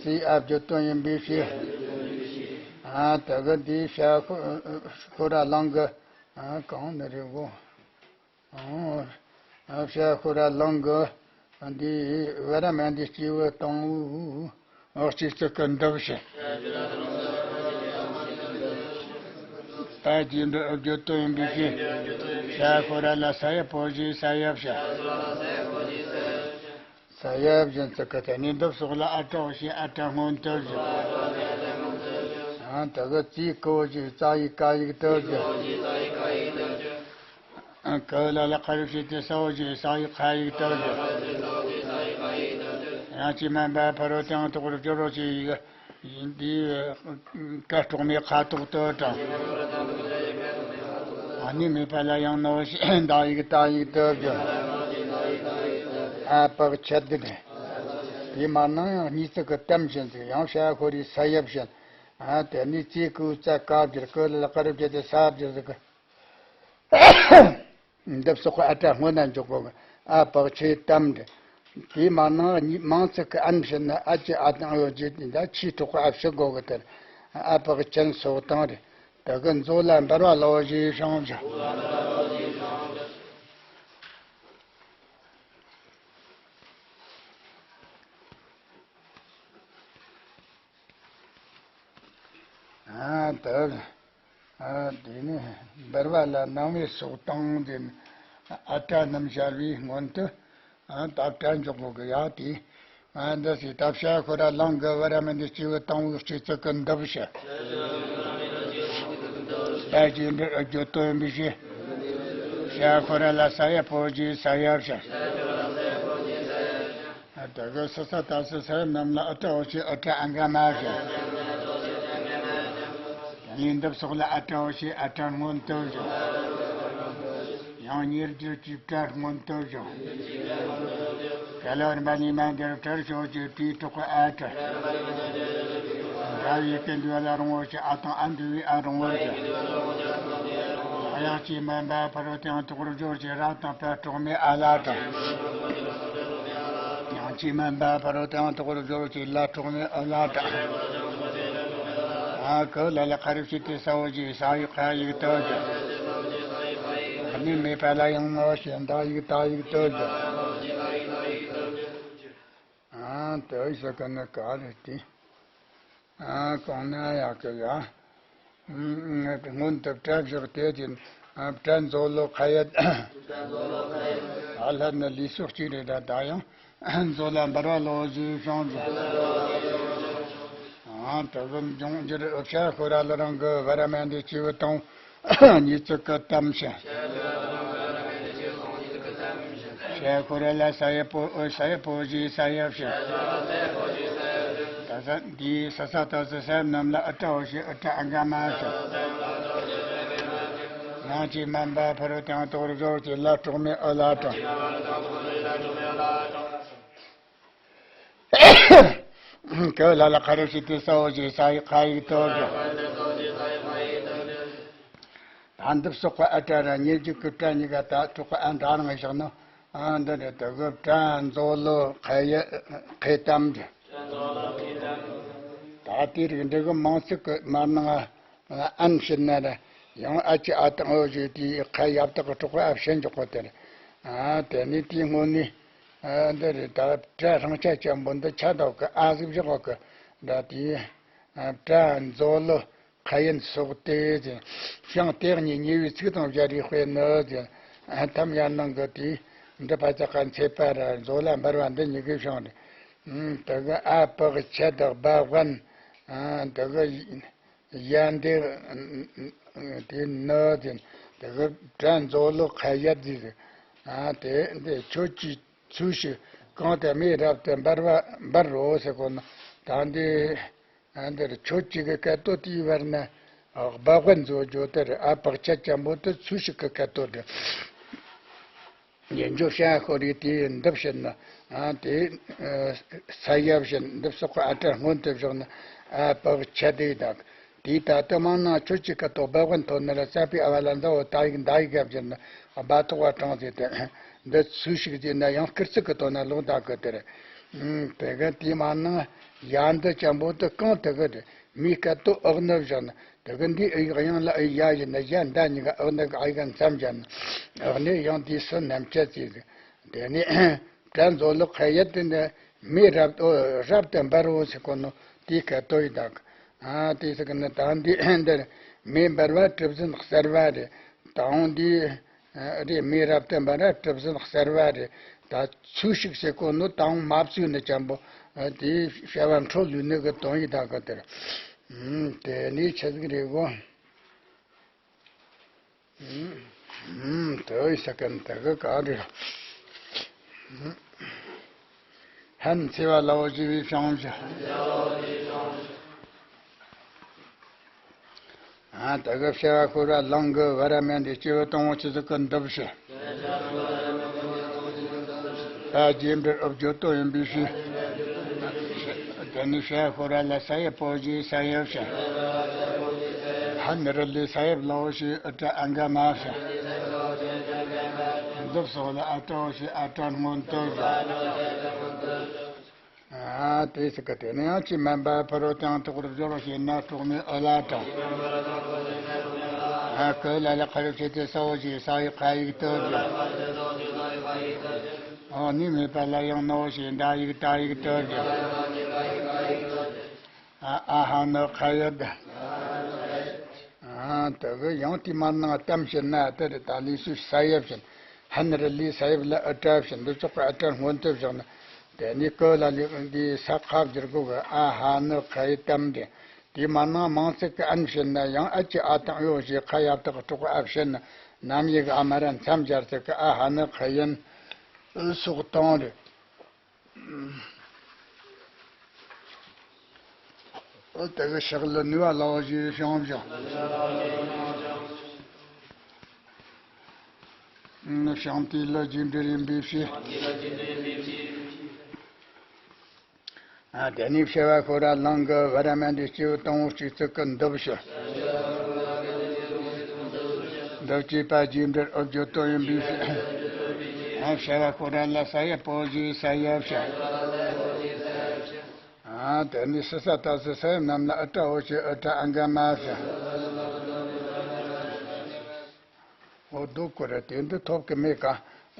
ཙི་ཨ་བརྗོད་དོན་ཡིན་པའི་ཕྱིར། ཨ། ད་གི་འདིའི་ཤ་ཤོ་ར་ལང་གི། ཨ། གང་ནི་རེད་གོ། ཨོ། ཨ། ཤ་ཤོ་ར་ལང་གི། འདི་བ་ར་མ་འདི་སྐྱེས་བུ་དང་པོ། ཨོ། སྐྱེས་ཚིག་གི་འདི་བྱེད། ད་རྗེས་འགྲོ་ཨུ་རྒྱུ་དོན་ཡིན་པའི་ཕྱིར། ཤ་ཁོ་ར་ལ་ས་ཡ་པོ་ཞེས་ས་ཡ་བྱ། ས་ཡ་བཞིན་ཚིག་གི་དེ་ནས་འདི་སོགས་ལ་ཨ་ཏྲའོ་ཞེས་ཨ་ཏྲ་སྔོན་དུ་བཞག་ཨ་དེ་གི་ཙི་ཀོ་ཞེས་ཙ་ཡིག་ཀ་ཡིག་དུ་བཞག་ཀ་ལ་ལ་ཁ་རུ་ཞེས་ཏེ་ས་འོ་ཞེས་ས་ཡིག་ཁ་ཡིག་དུ་བཞག་ཡང་ཅི་མན་པ་ཕ་རོལ་ཏེའང་དོག་རུ་སྦྱོར་རོ་ཞེས་ཡིག་ཡིན་དེའི་ཀ་གྲོགས་མེད་ཁ་དོག་ཏུ་དྲངས། ཨ་ནི་མེད་པ་ལ་ཡང་ནོ་ཞེས་འདག་ཡིག་ཏ་ཡིག་ཏུ་བསྒྱུར། ཨ་པག་ཆད་དེ་ནས། དེ་མ་ནང་ཡང་གཉིས་ཚིག་གི་གཏམ་བཞིན་ཚིག་ཡང་བྱ་ཤོ་རི་ས་ཡབ་བཞིན། ཨ་དེ་ནི་ཙེ་ཀུ་ཙ་ཀ་བསྒྱུར་ཀུ་ལ་ལ་ཀ་རུ་བསྒྱུར་ཏེ་ས་བསྒྱུར་ཟིག་གི་འདི་སོགས་ཨ་ཏྲ་སྔོན་ན་འཇོག་གོ་གི་ཨ་པག་ཆེ་གཏམ་རེད། དེ་མ་ནང་གཉིས་མང་ཚིག་གི་ཨན་ཕྱིན་ན་ཨ་ཅི་ཨ་དང་ཨོ་ཅི་དེ་འདྲ་ཆེས་གྲོགས་ཨ་ཕྱི་གོ་གི་དེར་ཨ་པག་ཅན་སོགས་དང་རེད། དེ་གི་མཛོ་ལ་འབར་བ་ལོ་ཞེས་བྱུང་བྱུང་། ཨ་ད། ཨ་དེ་ནི་འབར་བ་ལ་སྣང་བའི་སོགས་དང་དེ་ནི་ཨ་ཏྲ་རྣམས་སྦྱར་བའི་སྔོན་དུ་ཨ་ད་ཏྲ་འཇོག་གོ་གི་ཡ་དེ། ཨ་འདི་སི་ད་བྱ་ཤོ་ར་ལང་གི་བ་ར་མན་དེ་སྐྱེ་བོ་དང་བོའི་སྐྱེ་ཚུལ་གི་འདི་བྱ། ད་ཅི་འདི་ཨ་རྒྱུ་དོན་པའི་ཞེས། བྱ་ཤོ་ར་ལ་ས་ཡ་པོ་ཅི་ས་ཡ་བྱ། ཨ་ད་གི་ས་ས་ད་ས་ས་རྣམས་ལ་ཨ་ཏྲའོ་ཞེས་ཨ་ཏྲ་ཨ་འགའ་མ་བྱ། ཡང་འདི་སོགས་ལ་ཨ་ཏྲའོ་ཞེས་ཨ་ཏྲ་སྔོན་དུ་བྱ། ཡང་ཉེར་བསྒྱུར་གྱི་ཏྲ་སྔོན་དུ་བྱ། ག་ལ་བར་མ་ནི་མ་འདིར་ཏྲར་ཤོ་ཅེས་ཏྲའི་གྲོགས་ཨ་ཏྲ། འདྲ་བའི་སྐད་འདུས་ལ་རུང་བོ་ཞེས་ཨ་དང་ཨ་འདུས་པའི་ཨ་རུང་བོར་བྱ། ཡང་ཅི་མན་པ་ཕ་རོལ་ཏེའང་དོག་རུ་སྦྱོར་ཅེས་ར་དང་པ་གྲོགས་མེད་ཨ་ལ་དྲངས། ཡང་ཅི་མན་པ་ཕ་རོལ་ཏེའང་དོག་རུ་སྦྱོར་ཅེས་ལ་གྲོགས་མེད་ཨ་ལ་དྲངས། ཨ་ཀ་ལ་ལ་ཁ་རུ་ཞེས་ཏེ་ས་འོ་ཞེས་ས་ཡིག་ཁ་ཡིག་ཏུ་བསྒྱུར། ཨ་ནི་མེད་པ་ལ་ཡང་ནོ་ཞེས་འདག་ཡིག་ཏ་ཡིག་ཏུ་བསྒྱུར། ཨ་དེ་ཞིག་གི་ནི་ག་རེ་དེ། ཨ་གང་ན་ཡག་གི་ཡ། སྔོན་དུ་བྲ་བཞག་དེ་ཅི། བྲ་མཛོ་ལོ་ཁ་ཡ། ཨ་ལྷ་ནི་ལུས་སྲོག་གཅིག་རེད་ད་ད་ཡང་། མཛོ་ལ་འབར་བ་ལོ་ཞེས་བྱུང་། ཨ་དེ་གི་འབྱུང་འགྱུར་ཨུ་ཤ་ཤོ་ར་ལ་རང་གི་བ་ར་མན་དེ་སྐྱེ་བོ་དང་། གཉིས་ཚིག་གི་གཏམ་བྱ། ཤ་ཁོ་ར་ལ་ས་ཡ་པོ་ཨོ་ས་ཡ་པོ་ཞེས་ས་ཡ་བྱ། ད་ས་འདིའི་ས་ས་ད་ས་ས་རྣམས་ལ་ཨ་ཏྲ་འོ་ཞེས་ཨ་ཏྲ་ཨ་འགའ་མ་བྱ། ཡང་ཅི་མན་པ་ཕ་རོལ་ཏེའང་དོག་རུ་སྦྱོར་ཅེས་ལ་གྲོགས་མེད་ཨ་ལ་དྲངས། ཀ་ལ་ལ་ཁ་རུ་ཞེས་ཏེ་ས་འོ་ཞེས་ས་ཡིག་ཁ་ཡིག་ཏུ་བསྒྱུར། ད་འདི་སོགས་པ་ཨ་ཏྲ་ར་ཉེར་བསྒྱུར་གྱི་ཏྲ་གཉིས་ཀ་ད་གྲོགས་པ་ཨ་འདྲ་རང་བཞག་ན། ཨ་འདི་རེད་དེ་གི་ཏྲ་མཛོ་ལོ་ཁ་ཡ་ཁེ་གཏམ་རེད། ད་དེ་རིགས་འདི་གི་མང་ཚིག་གི་མར་ནང་ཨན་ཕྱིན་ན་ར་ཡང་ཨ་ཅི་ཨ་དང་འོ་ཞེས་དེའི་ཁ་ཡབ་དག་གི་གྲོགས་པ་ཨ་ཕྱིན་འཇོག་གོ་དེ་རེད། ཨ་དེ་ནི་དེའི་སྔོན་ནས། ཨ་འདི་རེད་ད་ཏྲ་སྲང་ཆ་ཅན་པོ་འདི་ཆ་དོག་གི་ཨ་ཟིག་བཞག་གོ་གི་འདྲ་དེ། ཨ་ཏྲ་མཛོ་ལོ་ཁ་ཡན་སོགས་ཏེ་ཟེར། ཞང་སྟེ་གཉིས་ཉེ་བའི་ཚིག་དང་སྦྱར་བའི་དཔེ་ནི་ཟེར། ཨ་ཐམ་ཡར་ནང་གི་དེ་འདི་ཕ་ཅག་ག་མཚེ་པ་ར་མཛོ་ལ་འབར་བ་འདི་གཉིས་ཀའི་ཞང་རེད། ཨ་དེ་གི་ཨ་པག་ཆད་དག་སྦ་དབན། ཨ་དེ་གི་ཡ་འདི་དེ་ནི་དེ་དེ་གི་དྲན་མཛོ་ལོ་ཁ་ཡ་དེ་ཨ་དེ་འདི་ཁྱོད་ཀྱིས་ཚུལ་ཞིག་གང་དེ་མེ་རབ་ཏུ་འབར་བ་འབར་རོ་ཟེར་གོ་ན། ད་འདི་ཨ་འདིར་ཁྱོད་ཀྱི་གི་སྐད་དོད་དེའི་བར་ན་སྦ་དབན་མཛོ་རྒྱུ་དེར་ཨ་པག་ཆད་ཅན་པོ་དེ་ཚུལ་ཞིག་གི་སྐད་དོད་དེ། ཉན་འཇོག་བྱ་ཤོ་རི་དེ་འདི་བྱེད་ན། ཨ་དེ་ས་ཡ་བྱེད་འདི་སོགས་ཨ་ཏྲ་སྔོན་དུ་བཞག་ན། ཨ་པག་ཆད་དེ་དག་དེའི་ད་ལྟ་མང་ན་ཁྱོད་ཀྱི་སྐད་དོད་སྦ་དབན་ཐོན་ན་ར་ས་པའི་ཨ་བ་ལ་འདི་འོ་ད་ཡིག་འདའ་ཡིག་ག་བྱེད་ན་སྦ་ཐོག་བ་དྲངས་ཟེར་ཏེ། འདི་ཚུལ་ཞིག་ཟེར་ན་ཡང་སྐུལ་ཚིག་གི་དོན་ན་ལུང་དག་གི་དེར། དེ་ག་དེ་མང་ན་ཡ་འདི་ཅན་པོ་དེ་གང་དེ་གི་དེ་མིའི་སྐད་དོད་ཨག་ནི་བཞག་ན། དེ་གི་འདི་ཨི་ཡག་ཡང་ལ་ཨི་ཡ་ཡིན་ན་ཡ་འདའ་གཉིས་ཀ་ཨག་ནི་གི་ཨི་ག་མཚམས་བཞག་ན། ཨག་ནི་ཡང་དེའི་སུ་རྣམས་ཆད་ཟེར་ཟེར། དེ་ནི། དྲན་མཛོ་ལོ་ཁ་ཡ་དེ་འདི་མེ་རབ་ཏུ་རབ་ཏུ་འབར་རོ་ཟེར་གོ་ནོ་དེའི་སྐད་དོད་ཡིན་དག་ཨ་དེ་ཟེར་གི་ནི་ད་འདི་འདིར་ མེ་འབར་བ་གྲུ་གཟིངས་གསལ་བ་རེད། ད་འོང་འདི་རེད། མེ་རབ་ཏུ་འབར་བ་གྲུ་གཟིངས་གསལ་བ་རེད། ད་ཚུལ་ཤིག་ཟེར་གོ་ནོ་ད་འོང་མ་བཙུགས་ནི་ཅན་པོ། དེའི་བྱ་བ་འཕྲོ་ལུས་ནི་གི་དོན་ཡིན་ད་གི་དེར། དེ་ནས་ཆི་ཟིག་རེད་གོ། ཨུམ། ཨུམ། དེ་ཡི་ས་ཀན་དེ་གི་ག་རེ། ཨུམ། ཧན་ཚེ་བ་ལའོ་ཞེས་པའི་བྱང་ཞིང་། ཨ་དེ་གི་བྱ་བ་ཤོར་བ་ལང་གི་བ་ར་མན་དེ་སྐྱེ་བོ་དང་བོ་ཆི་ཟིག་གི་འདུ་བྱེད། ད་རྗེས་འབྲེལ་ཨུ་བརྗོད་དོ་ཡིན་པའི་ཕྱིར། དེ་ནི་བྱ་ཤོར་བ་ལ་ས་ཡི་པོ་ཞེས་ས་ཡི་བྱ། ཧན་རི་ལས་ས་ཡི་ལའོ་ཞེས་ཨུ་ཏྲ་ཨ་འག་མ་བྱ། འདུ་སོགས་ལ་ཨ་ཏྲའོ་ཞེས་ཨ་ཏྲ་སྔོན་དུ་བྱ། ཨ་དེ་སི་ཀ་དེ་ནི་ཡང་ཅི་མན་པ་ཕ་རོལ་ཏུ་ཡང་དག་པར་སྦྱོར་བ་ཞེས་ན་གྲོགས་མེད་ཨུ་ལ་དྲངས། ཨ་ཀུ་ལ་ལ་ཁ་རུ་ཕྱེ་སྟེ་ས་འོ་ཞེས་ས་ཡི་ཁ་ཡིག་ཏུ་བསྒྱུར། ཨོ་ནི་མེད་པ་ལ་ཡང་ན་འོ་ཞེས་ད་ཡིག་ད་ཡིག་ཏུ་བསྒྱུར། ཨ་ཨ་ཧ་ནུ་ཁ་ཡི་ད། ཨ་དེ་གི་ཡང་དེ་མ་ནང་གཏམ་བྱེད་ན་དེ་རེད། ད་ལུས་སུ་ས་ཡི་བྱིན། ཧན་རི་ལས་ས་ཡི་ལ་ཨུ་ཏྲ་བྱིན། འདི་ཚོགས་ཀྱི་ཨུ་ཏྲ་སྔོན་དུ་བཞག་ན། དེ་ནི་ཀུ་ལ་ལི་འདི་ས་ཁ་བསྒྱུར་དགོས་གི། ཨ་ཧ་ནུ་ཁ་ཡི་གཏམ་དེ། དེ་མ་ནང་མང་ཚིག་གི་ཨན་བྱིན་ན་ཡང་ཨ་ཀྱི་ཨ་དང་ཨོ་ཞེས་ཁ་ཡ་བཏགས་དྲག་གི་ཨ་བྱིན་ན། རྣམ་དབྱེ་གི་ཨ་མ་ར་མཚམས་སྦྱར་ཚིག་གི་ཨ་ཧ་ནུ་ཁ་ཡིན། ཨུ་སོགས་དང་རེད། ཨོ་དེ་གི་ཕྱག་ལ་ནུས་པ་ལའོ་ཞེས་བྱང་བཞག། བྱང་དེ་ལ་རྗེས་འབྲེལ་ཡིན་པའི་ཕྱིར། ཨ་དེ་ནས་བྱ་བ་ཤོར་བ་ལང་གི་བ་ར་མན་དེ་སྐྱེ་བོ་དང་བོ་གཅིག་ཚིག་གི་འདུ་བྱེད། འདུ་བྱེད་པ་རྗེས་འབྲེལ་ཨུ་བརྗོད་དོ་ཡིན་པའི་ཕྱིར། ཨ་བྱ་བ་ཤོར་བ་ལ་ས་ཡི་པོ་ཞེས་ས་ཡི་བྱ། ཨ་དེ་ནི་ཤི་ས་ཏ་སི་ས་ཡི་རྣམས་ལ་ཨུ་ཏྲ་འོ་ཞེས་ཨུ་ཏྲ་ཨ་འག་མ་བྱ། འོ་སྡུག་གོ་རེ་དེ་འདི་ཐོབ་གི་མེད་ཀ།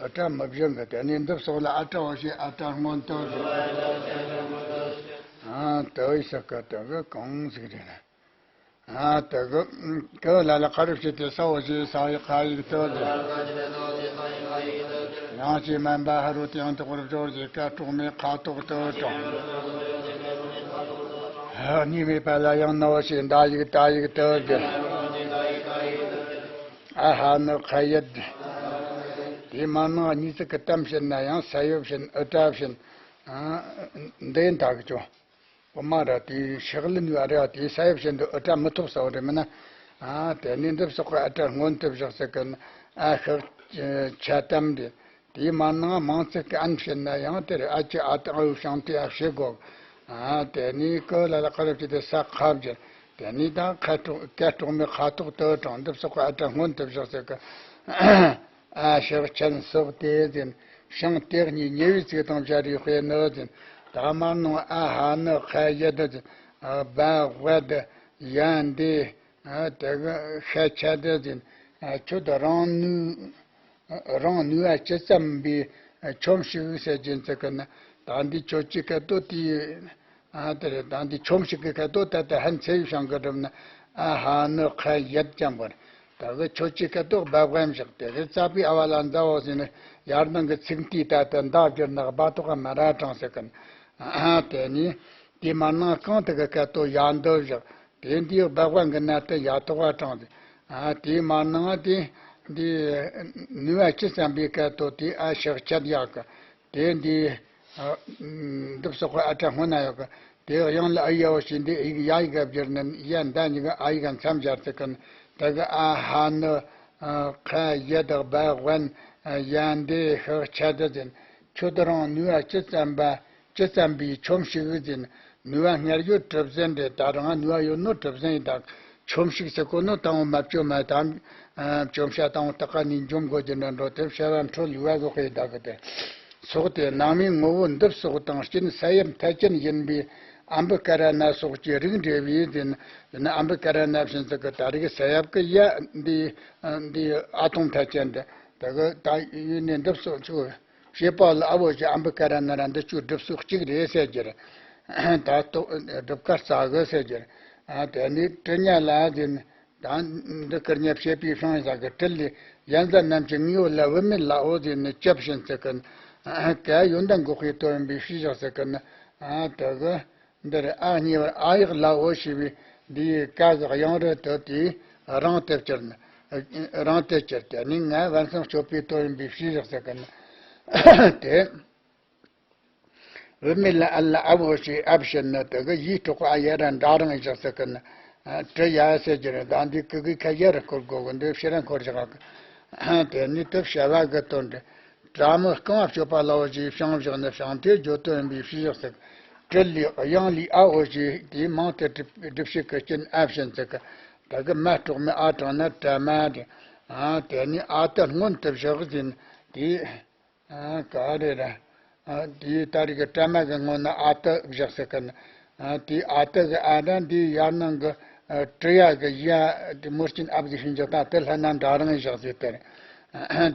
ཨུ་ཏྲ་མི་བཞིན་གི། དེ་ནི་འདི་སོགས་ལ་ཨ་ཏྲ་འོ་ཞེས་ཨ་ཏྲ་སྔོན་དུ་བྱ། ཨ་དེ་ཡི་ས་ཀ་དེ་གི་གང་ཟིག་རེད་ན། ཨ་དེ་གི་ཀུ་ལ་ལ་ཁ་རུ་ཕྱེ་སྟེ་ས་འོ་ཞེས་ས་ཡི་ཁ་ཡིག་ཏུ་བསྒྱུར། ཡང་ཅི་མན་པ་ཕ་རོལ་ཏུ་ཡང་དག་པར་སྦྱོར་ཞེས་ཀ་གྲོགས་མེད་ཁ་དོག་ཏུ་དྲངས། ཨ་གཉིས་མེད་པ་ལ་ཡང་ན་འོ་ཞེས་ད་ཡིག་ད་ཡིག་ཏུ་བསྒྱུར། ཨ་ཧ་ནུ་ཁ་ཡི་ད། དེ་མ་ནང་གཉིས་ཚིག་གི་གཏམ་བྱེད་ན་ཡང་ས་ཡི་བྱིན། ཨུ་ཏྲ་བྱིན། ཨ་འདི་ཡིན་ད་གི་ཅོ། ཨོ་མ་ར་དེའི་ཕྱག་ལེན་ཡོད་རེད། དེའི་ས་ཡི་བྱིན་དུ་ཨུ་ཏྲ་མི་ཐོབ་ས་བོ་རེད། མིན་ན། ཨ་དེ་ནི་འདི་སོགས་ཀྱི་ཨུ་ཏྲ་སྔོན་དུ་བཞག་ཟེར་གི། ཨ་ཤག་ཆ་གཏམ་དེ། དེའི་མ་ནང་མང་ཚིག་གི་ཨན་བྱེད་ན་ཡང་དེར་ཨ་ཀྱི་ཨ་དང་ཨུ་བྱང་དེ་ཨ་བྱེད་དགོས། ཨ་དེ་ནི་ཀུ་ལ་ལ་ཁ་རུ་ཕྱེ་སྟེ་ས་ཁ་བསྒྱུར། དེ་ནི་ད་ཁ་དྲོག་ཀ་གྲོགས་མེད་ཁ་དོག་ཏུ་དྲངས། འདི་སོགས་ཀྱི་ཨུ་ཏྲ་སྔོན་དུ་བཞག་ཟེར་གི། ཨ་ཤག་ཆན་སོགས་ཏེ་ཟིན། ཤིང་དེ་གཉིས་ཉེ་བའི་ཚིག་དང་སྦྱར་བའི་དཔེ་ནི་ཟིན། ད་མར་ནང་ཨ་ཧ་ནུ་ཁ་ཡི་ད་ཟིན། བ་ཝ་ད་ཡ་འདི། དེ་གི་ཤ་ཆ་ད་ཟིན། ཁྱོད་རང་ནུས། རང་ནུས་པ་ཅི་ཙམ་པའི་ཆོམ་ཞིག་ཟེར་གྱིན་ཚིག་གི་ན། ད་འདི་ཁྱོད་ཀྱི་སྐད་དོ་དེའི། ཨ་དེ་རེད། ད་འདི་ཆོམ་ཞིག་གི་སྐད་དོ་ད་ལྟ་ཧན་ཚེ་ཡི་ཤང་གི་སྒྲུབ་ན། ཨ་ཧ་ནུ་ཁ་ཡི་ད་ཅན་པོ་རེད། ད་གི་ཁྱོད་ཀྱི་སྐད་དོ་སྦ་བན་བཞག། དེ་གི་རྩ་བའི་ཨ་བ་ལ་མཛའ་བོ་ཟེར་ནས་ཡར་ནང་གི་ཚིག་མཐའི་ད་ལྟ་མདའ་བསྒྱུར་ན་སྦ་ཏོག་ག་མ་ར་དྲངས་ཟེར་གི་ན། ཨ་དེ་ནི་དེ་མ་ནང་གང་དེ་གི་སྐད་དོ་ཡ་འདི་བཞག། དེ་འདིའི་སྦ་བན་གི་ན་དེ་ཡ་ཏོག་ག་དྲངས་ཏེ། ཨ་དེ་མ་ནང་དེ་འདི་ནུས་པ་ཅི་ཙམ་པའི་སྐད་དོ་དེ་ཨ་ཤག་ཆད་ཡག་གི། དེ་འདི། ཨ་འདི་སོགས་ཀྱི་ཨ་ཏྲ་སྔོན་ན་ཡོད་གི། དེ་དབྱངས་ལ་ཨ་ཡ་བོ་ཞིག་འདི་ཡིག་ཡ་ཡིག་ག་བསྒྱུར་ནས་ཡ་འདི་གཉིས་ཀ་ཨ་ཡིག་ག་མཚམས་སྦྱར་ཚེ་གི། དེ་གི་ཨ་ཧ་ནུ། ཨ་ཁ་ཡི་ད་སྦ་བན། ཡ་འདི་ཤག་ཆད་ད་ཟིན། ཁྱོད་རང་ནུས་པ་ཅི་ཙམ་པ། ཅི་ཙམ་པའི་ཆོམ་ཞིག་ཟིན། ནུས་པ་སྔར་ཡོད་གྲུབ་ཟིན་རེད། ད་རང་ནུས་པ་ཡོད་ནོ་གྲུབ་ཟིན་ཡིན། ད་ཆོམ་ཞིག་ཟེར་གོ་ནོ་དང་པོ་མ་བཅོམ་མ་དང་། ཨ་བཅོམ་བྱ་དང་པོ་ད་ག་ནས་འཇོམས་དགོས་ཀྱི་འདྲ་འགྲོ་དེ་བྱ་བ་འཕྲོ་ལུས་པ་གོ་ཁའི་ད་གི་དེ། ཚོགས་དེ་ནང་མིའི་ངོ་བོ་འདི་སོགས་དང་རྐྱེན་ས་ཡོམ་ཐལ་ཅན་ཡིན་པའི་ཨམ་བུ་ཀ་ར་ན་སོགས་ཀྱི་རིགས་འགྲེ་བའི་དེ་ན། ཡིན་ན་ཨམ་བུ་ཀ་ར་ན་བཞིན་དུ་གི་ད་རིགས་ས་ཡབ་ཀྱི་ཡ་འདི་འདི་ཨ་དང་ཐལ་ཅན་དེ་ད་གི་ད་ཡུལ་ནས་འདི་སོགས་ཆུ། བྱེད་པ་ལ་ཨ་བོ་ཅི་ཨམ་བུ་ཀ་ར་ན་ར་འདི་ཆུ་སྒྲུབ་སོགས་གཅིག་རེད་ཟེར་རྒྱུ་རེད། ད་ལྟོ་སྒྲུབ་ཀ་རྩ་གི་ཟེར་རྒྱུ་རེད། ཨ་དེ་ནི་གྲི་ཉ་ལ་ཟིན། ད་འདི་ཀིར་ཉ་བྱེད་པའི་ཤིང་ཡིན་ས་གི་དྲིལ་ལས་ཡན་ཟ་རྣམས་ཀྱི་དངོས་པོ་ལ་བུད་མེད་ལ་འོ་ཟེར་ནས་སྐྱབས་བྱིན་ཟེར་གི་ན། ཀ་ཡོན་ཏན་འགོག་པའི་དོན་ཡིན་པའི་ཕྱིར་བཞག་ཟེར་གི་ན། དེ་གི་འདིར་ཨ་གཉིས་པར་ཨ་ཡིག་ལ་འོ་ཞེས་པའི་འདིའི་ཀ་གི་དབྱངས་རིགས་དེ་དེའི་རང་དུ་གྱུར་ན། རང་དུ་གྱུར་ཏེ་ནི་ང་བན་སྲང་སྤྱོད་པའི་དོན་ཡིན་པའི་ཕྱིར་བཞག་ཟེར་གི་ན། དེ། བུད་མེད་ལ་ཨ་ལ་ཨ་བོ་ཞེས་ཨ་བྱིན་ནི་དེ་གི་ཡིག་གྲོགས་ཨ་ཡ་ར་འདྲ་རང་བཞག་ཟེར་གི་ན། ཨ་ཏྲི་ཡ་ཟེར་གྱི་རེད། ད་འདི་ཀི་གི་ཁ་ཡ་ར་འཁོར་དགོས་གི་འདི་ཕྱི་ར་འཁོར་བཞག་གི། དེ་ནི་དེ་བྱ་བ་གི་དོན་དུ། དྲ་མི་རྐང་བ་སྤྱོད་པ་ལ་འོ་ཞེས་ཕྱིང་བཞག་ནི་ཕྱིང་དེ་བརྗོད་དོན་ཡིན་པའི་ཕྱིར་བཞག་ཟེར། ཏྲི་ལས་དབྱངས་ལས་ཨ་འོ་ཞེས་དེའི་མིང་དེ་སྒྲུབ་སྒྲུབ་བྱེད་ཀྱི་རྐྱེན་ཨ་བྱིན་ཟེར་གི། དེ་གི་མ་གྲོགས་མི་ཨ་དྲངས་ན་དྲ་མ་དེ། ཨ་དེ་ནི་ཨ་ཏི་སྔོན་དུ་བཞག་ཟིན་དེ། ཨ་ག་རེ་ར། ཨ་དེའི་ད་རེས་ཀྱི་དྲ་མ་གི་སྔོན་ན་ཨ་ཏི་བཞག་ཟེར་གི་ན། ཨ་དེའི་ཨ་ཏི་གི་ཨ་ར་འདིའི་ཡར་ནང་གི་ཨ་ཏྲི་ཡ་གི་ཡ་དེ་མོ་སྐྱིན་ཨ་བཞག་ཤིན་ཅི་ད་དེ་ལྷ་ན་འདྲ་རང་བཞག་ཟེར་དེར།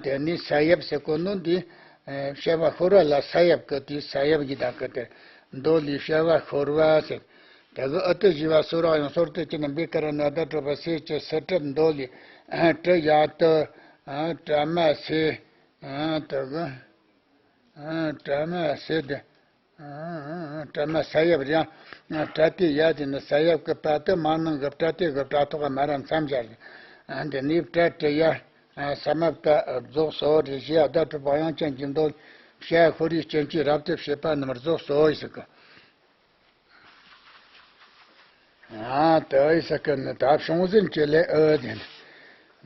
དེ་ནི་ས་ཡབ་ཟེར་གོ་ནོ་འདི། ཨ་བྱ་བ་ཤོར་བ་ལ་ས་ཡབ་གི་དེ་ས་ཡབ་ཀྱི་ད་གི་དེ། མདོ་ལས་བྱ་བ་ཤོར་བ་ཟེར། དེ་གི་ཨུ་ཏི་བཞི་བ་སོ་རག་ཡང་སོར་དུ་ཅི་ན་འབི་ཀ་ར་ན་ད་གྲུབ་པ་སེ་ཅི་སི་ཏྲི་མདོ་ལས། ཨ་ཏྲི་ཡ་ཏི། ཨ་དྲ་མ་སེ། ཨ་དེ་གི། ཨ་དྲ་མ་སེ་དེ། ཨ་དྲ་མ་ས་ཡབ་རེད། ཨ་དྲ་ཏི་ཡ་དེ་ནི་ས་ཡབ་ཀྱི་པ་དེ་མ་ནང་གི་དྲ་ཏི་གི་དྲ་ཐོག་ག་མ་ར་མཚམས་སྦྱར་རེད། ཨ་འདི་ནི་དྲ་ཏི་ཡ། ཨ་ས་མ་པ་རྫོགས་སོ་རེ་ཞེས་ཨ་ད་གྲུབ་པ་དབྱངས་ཅན་གྱི་མདོ། བྱ་ཤོ་རིའི་སྐྱེ་མཆེད་རབ་ཏུ་བྱེད་པ་རྣམས་རྫོགས་སོ་ཡི་ཟེར་གི། ཨ་དེ་ཡི་ས་ཀི་ནི་ད་བྱུང་ཟིན་གྱི་ལས་ཨོ་དེ་ནི།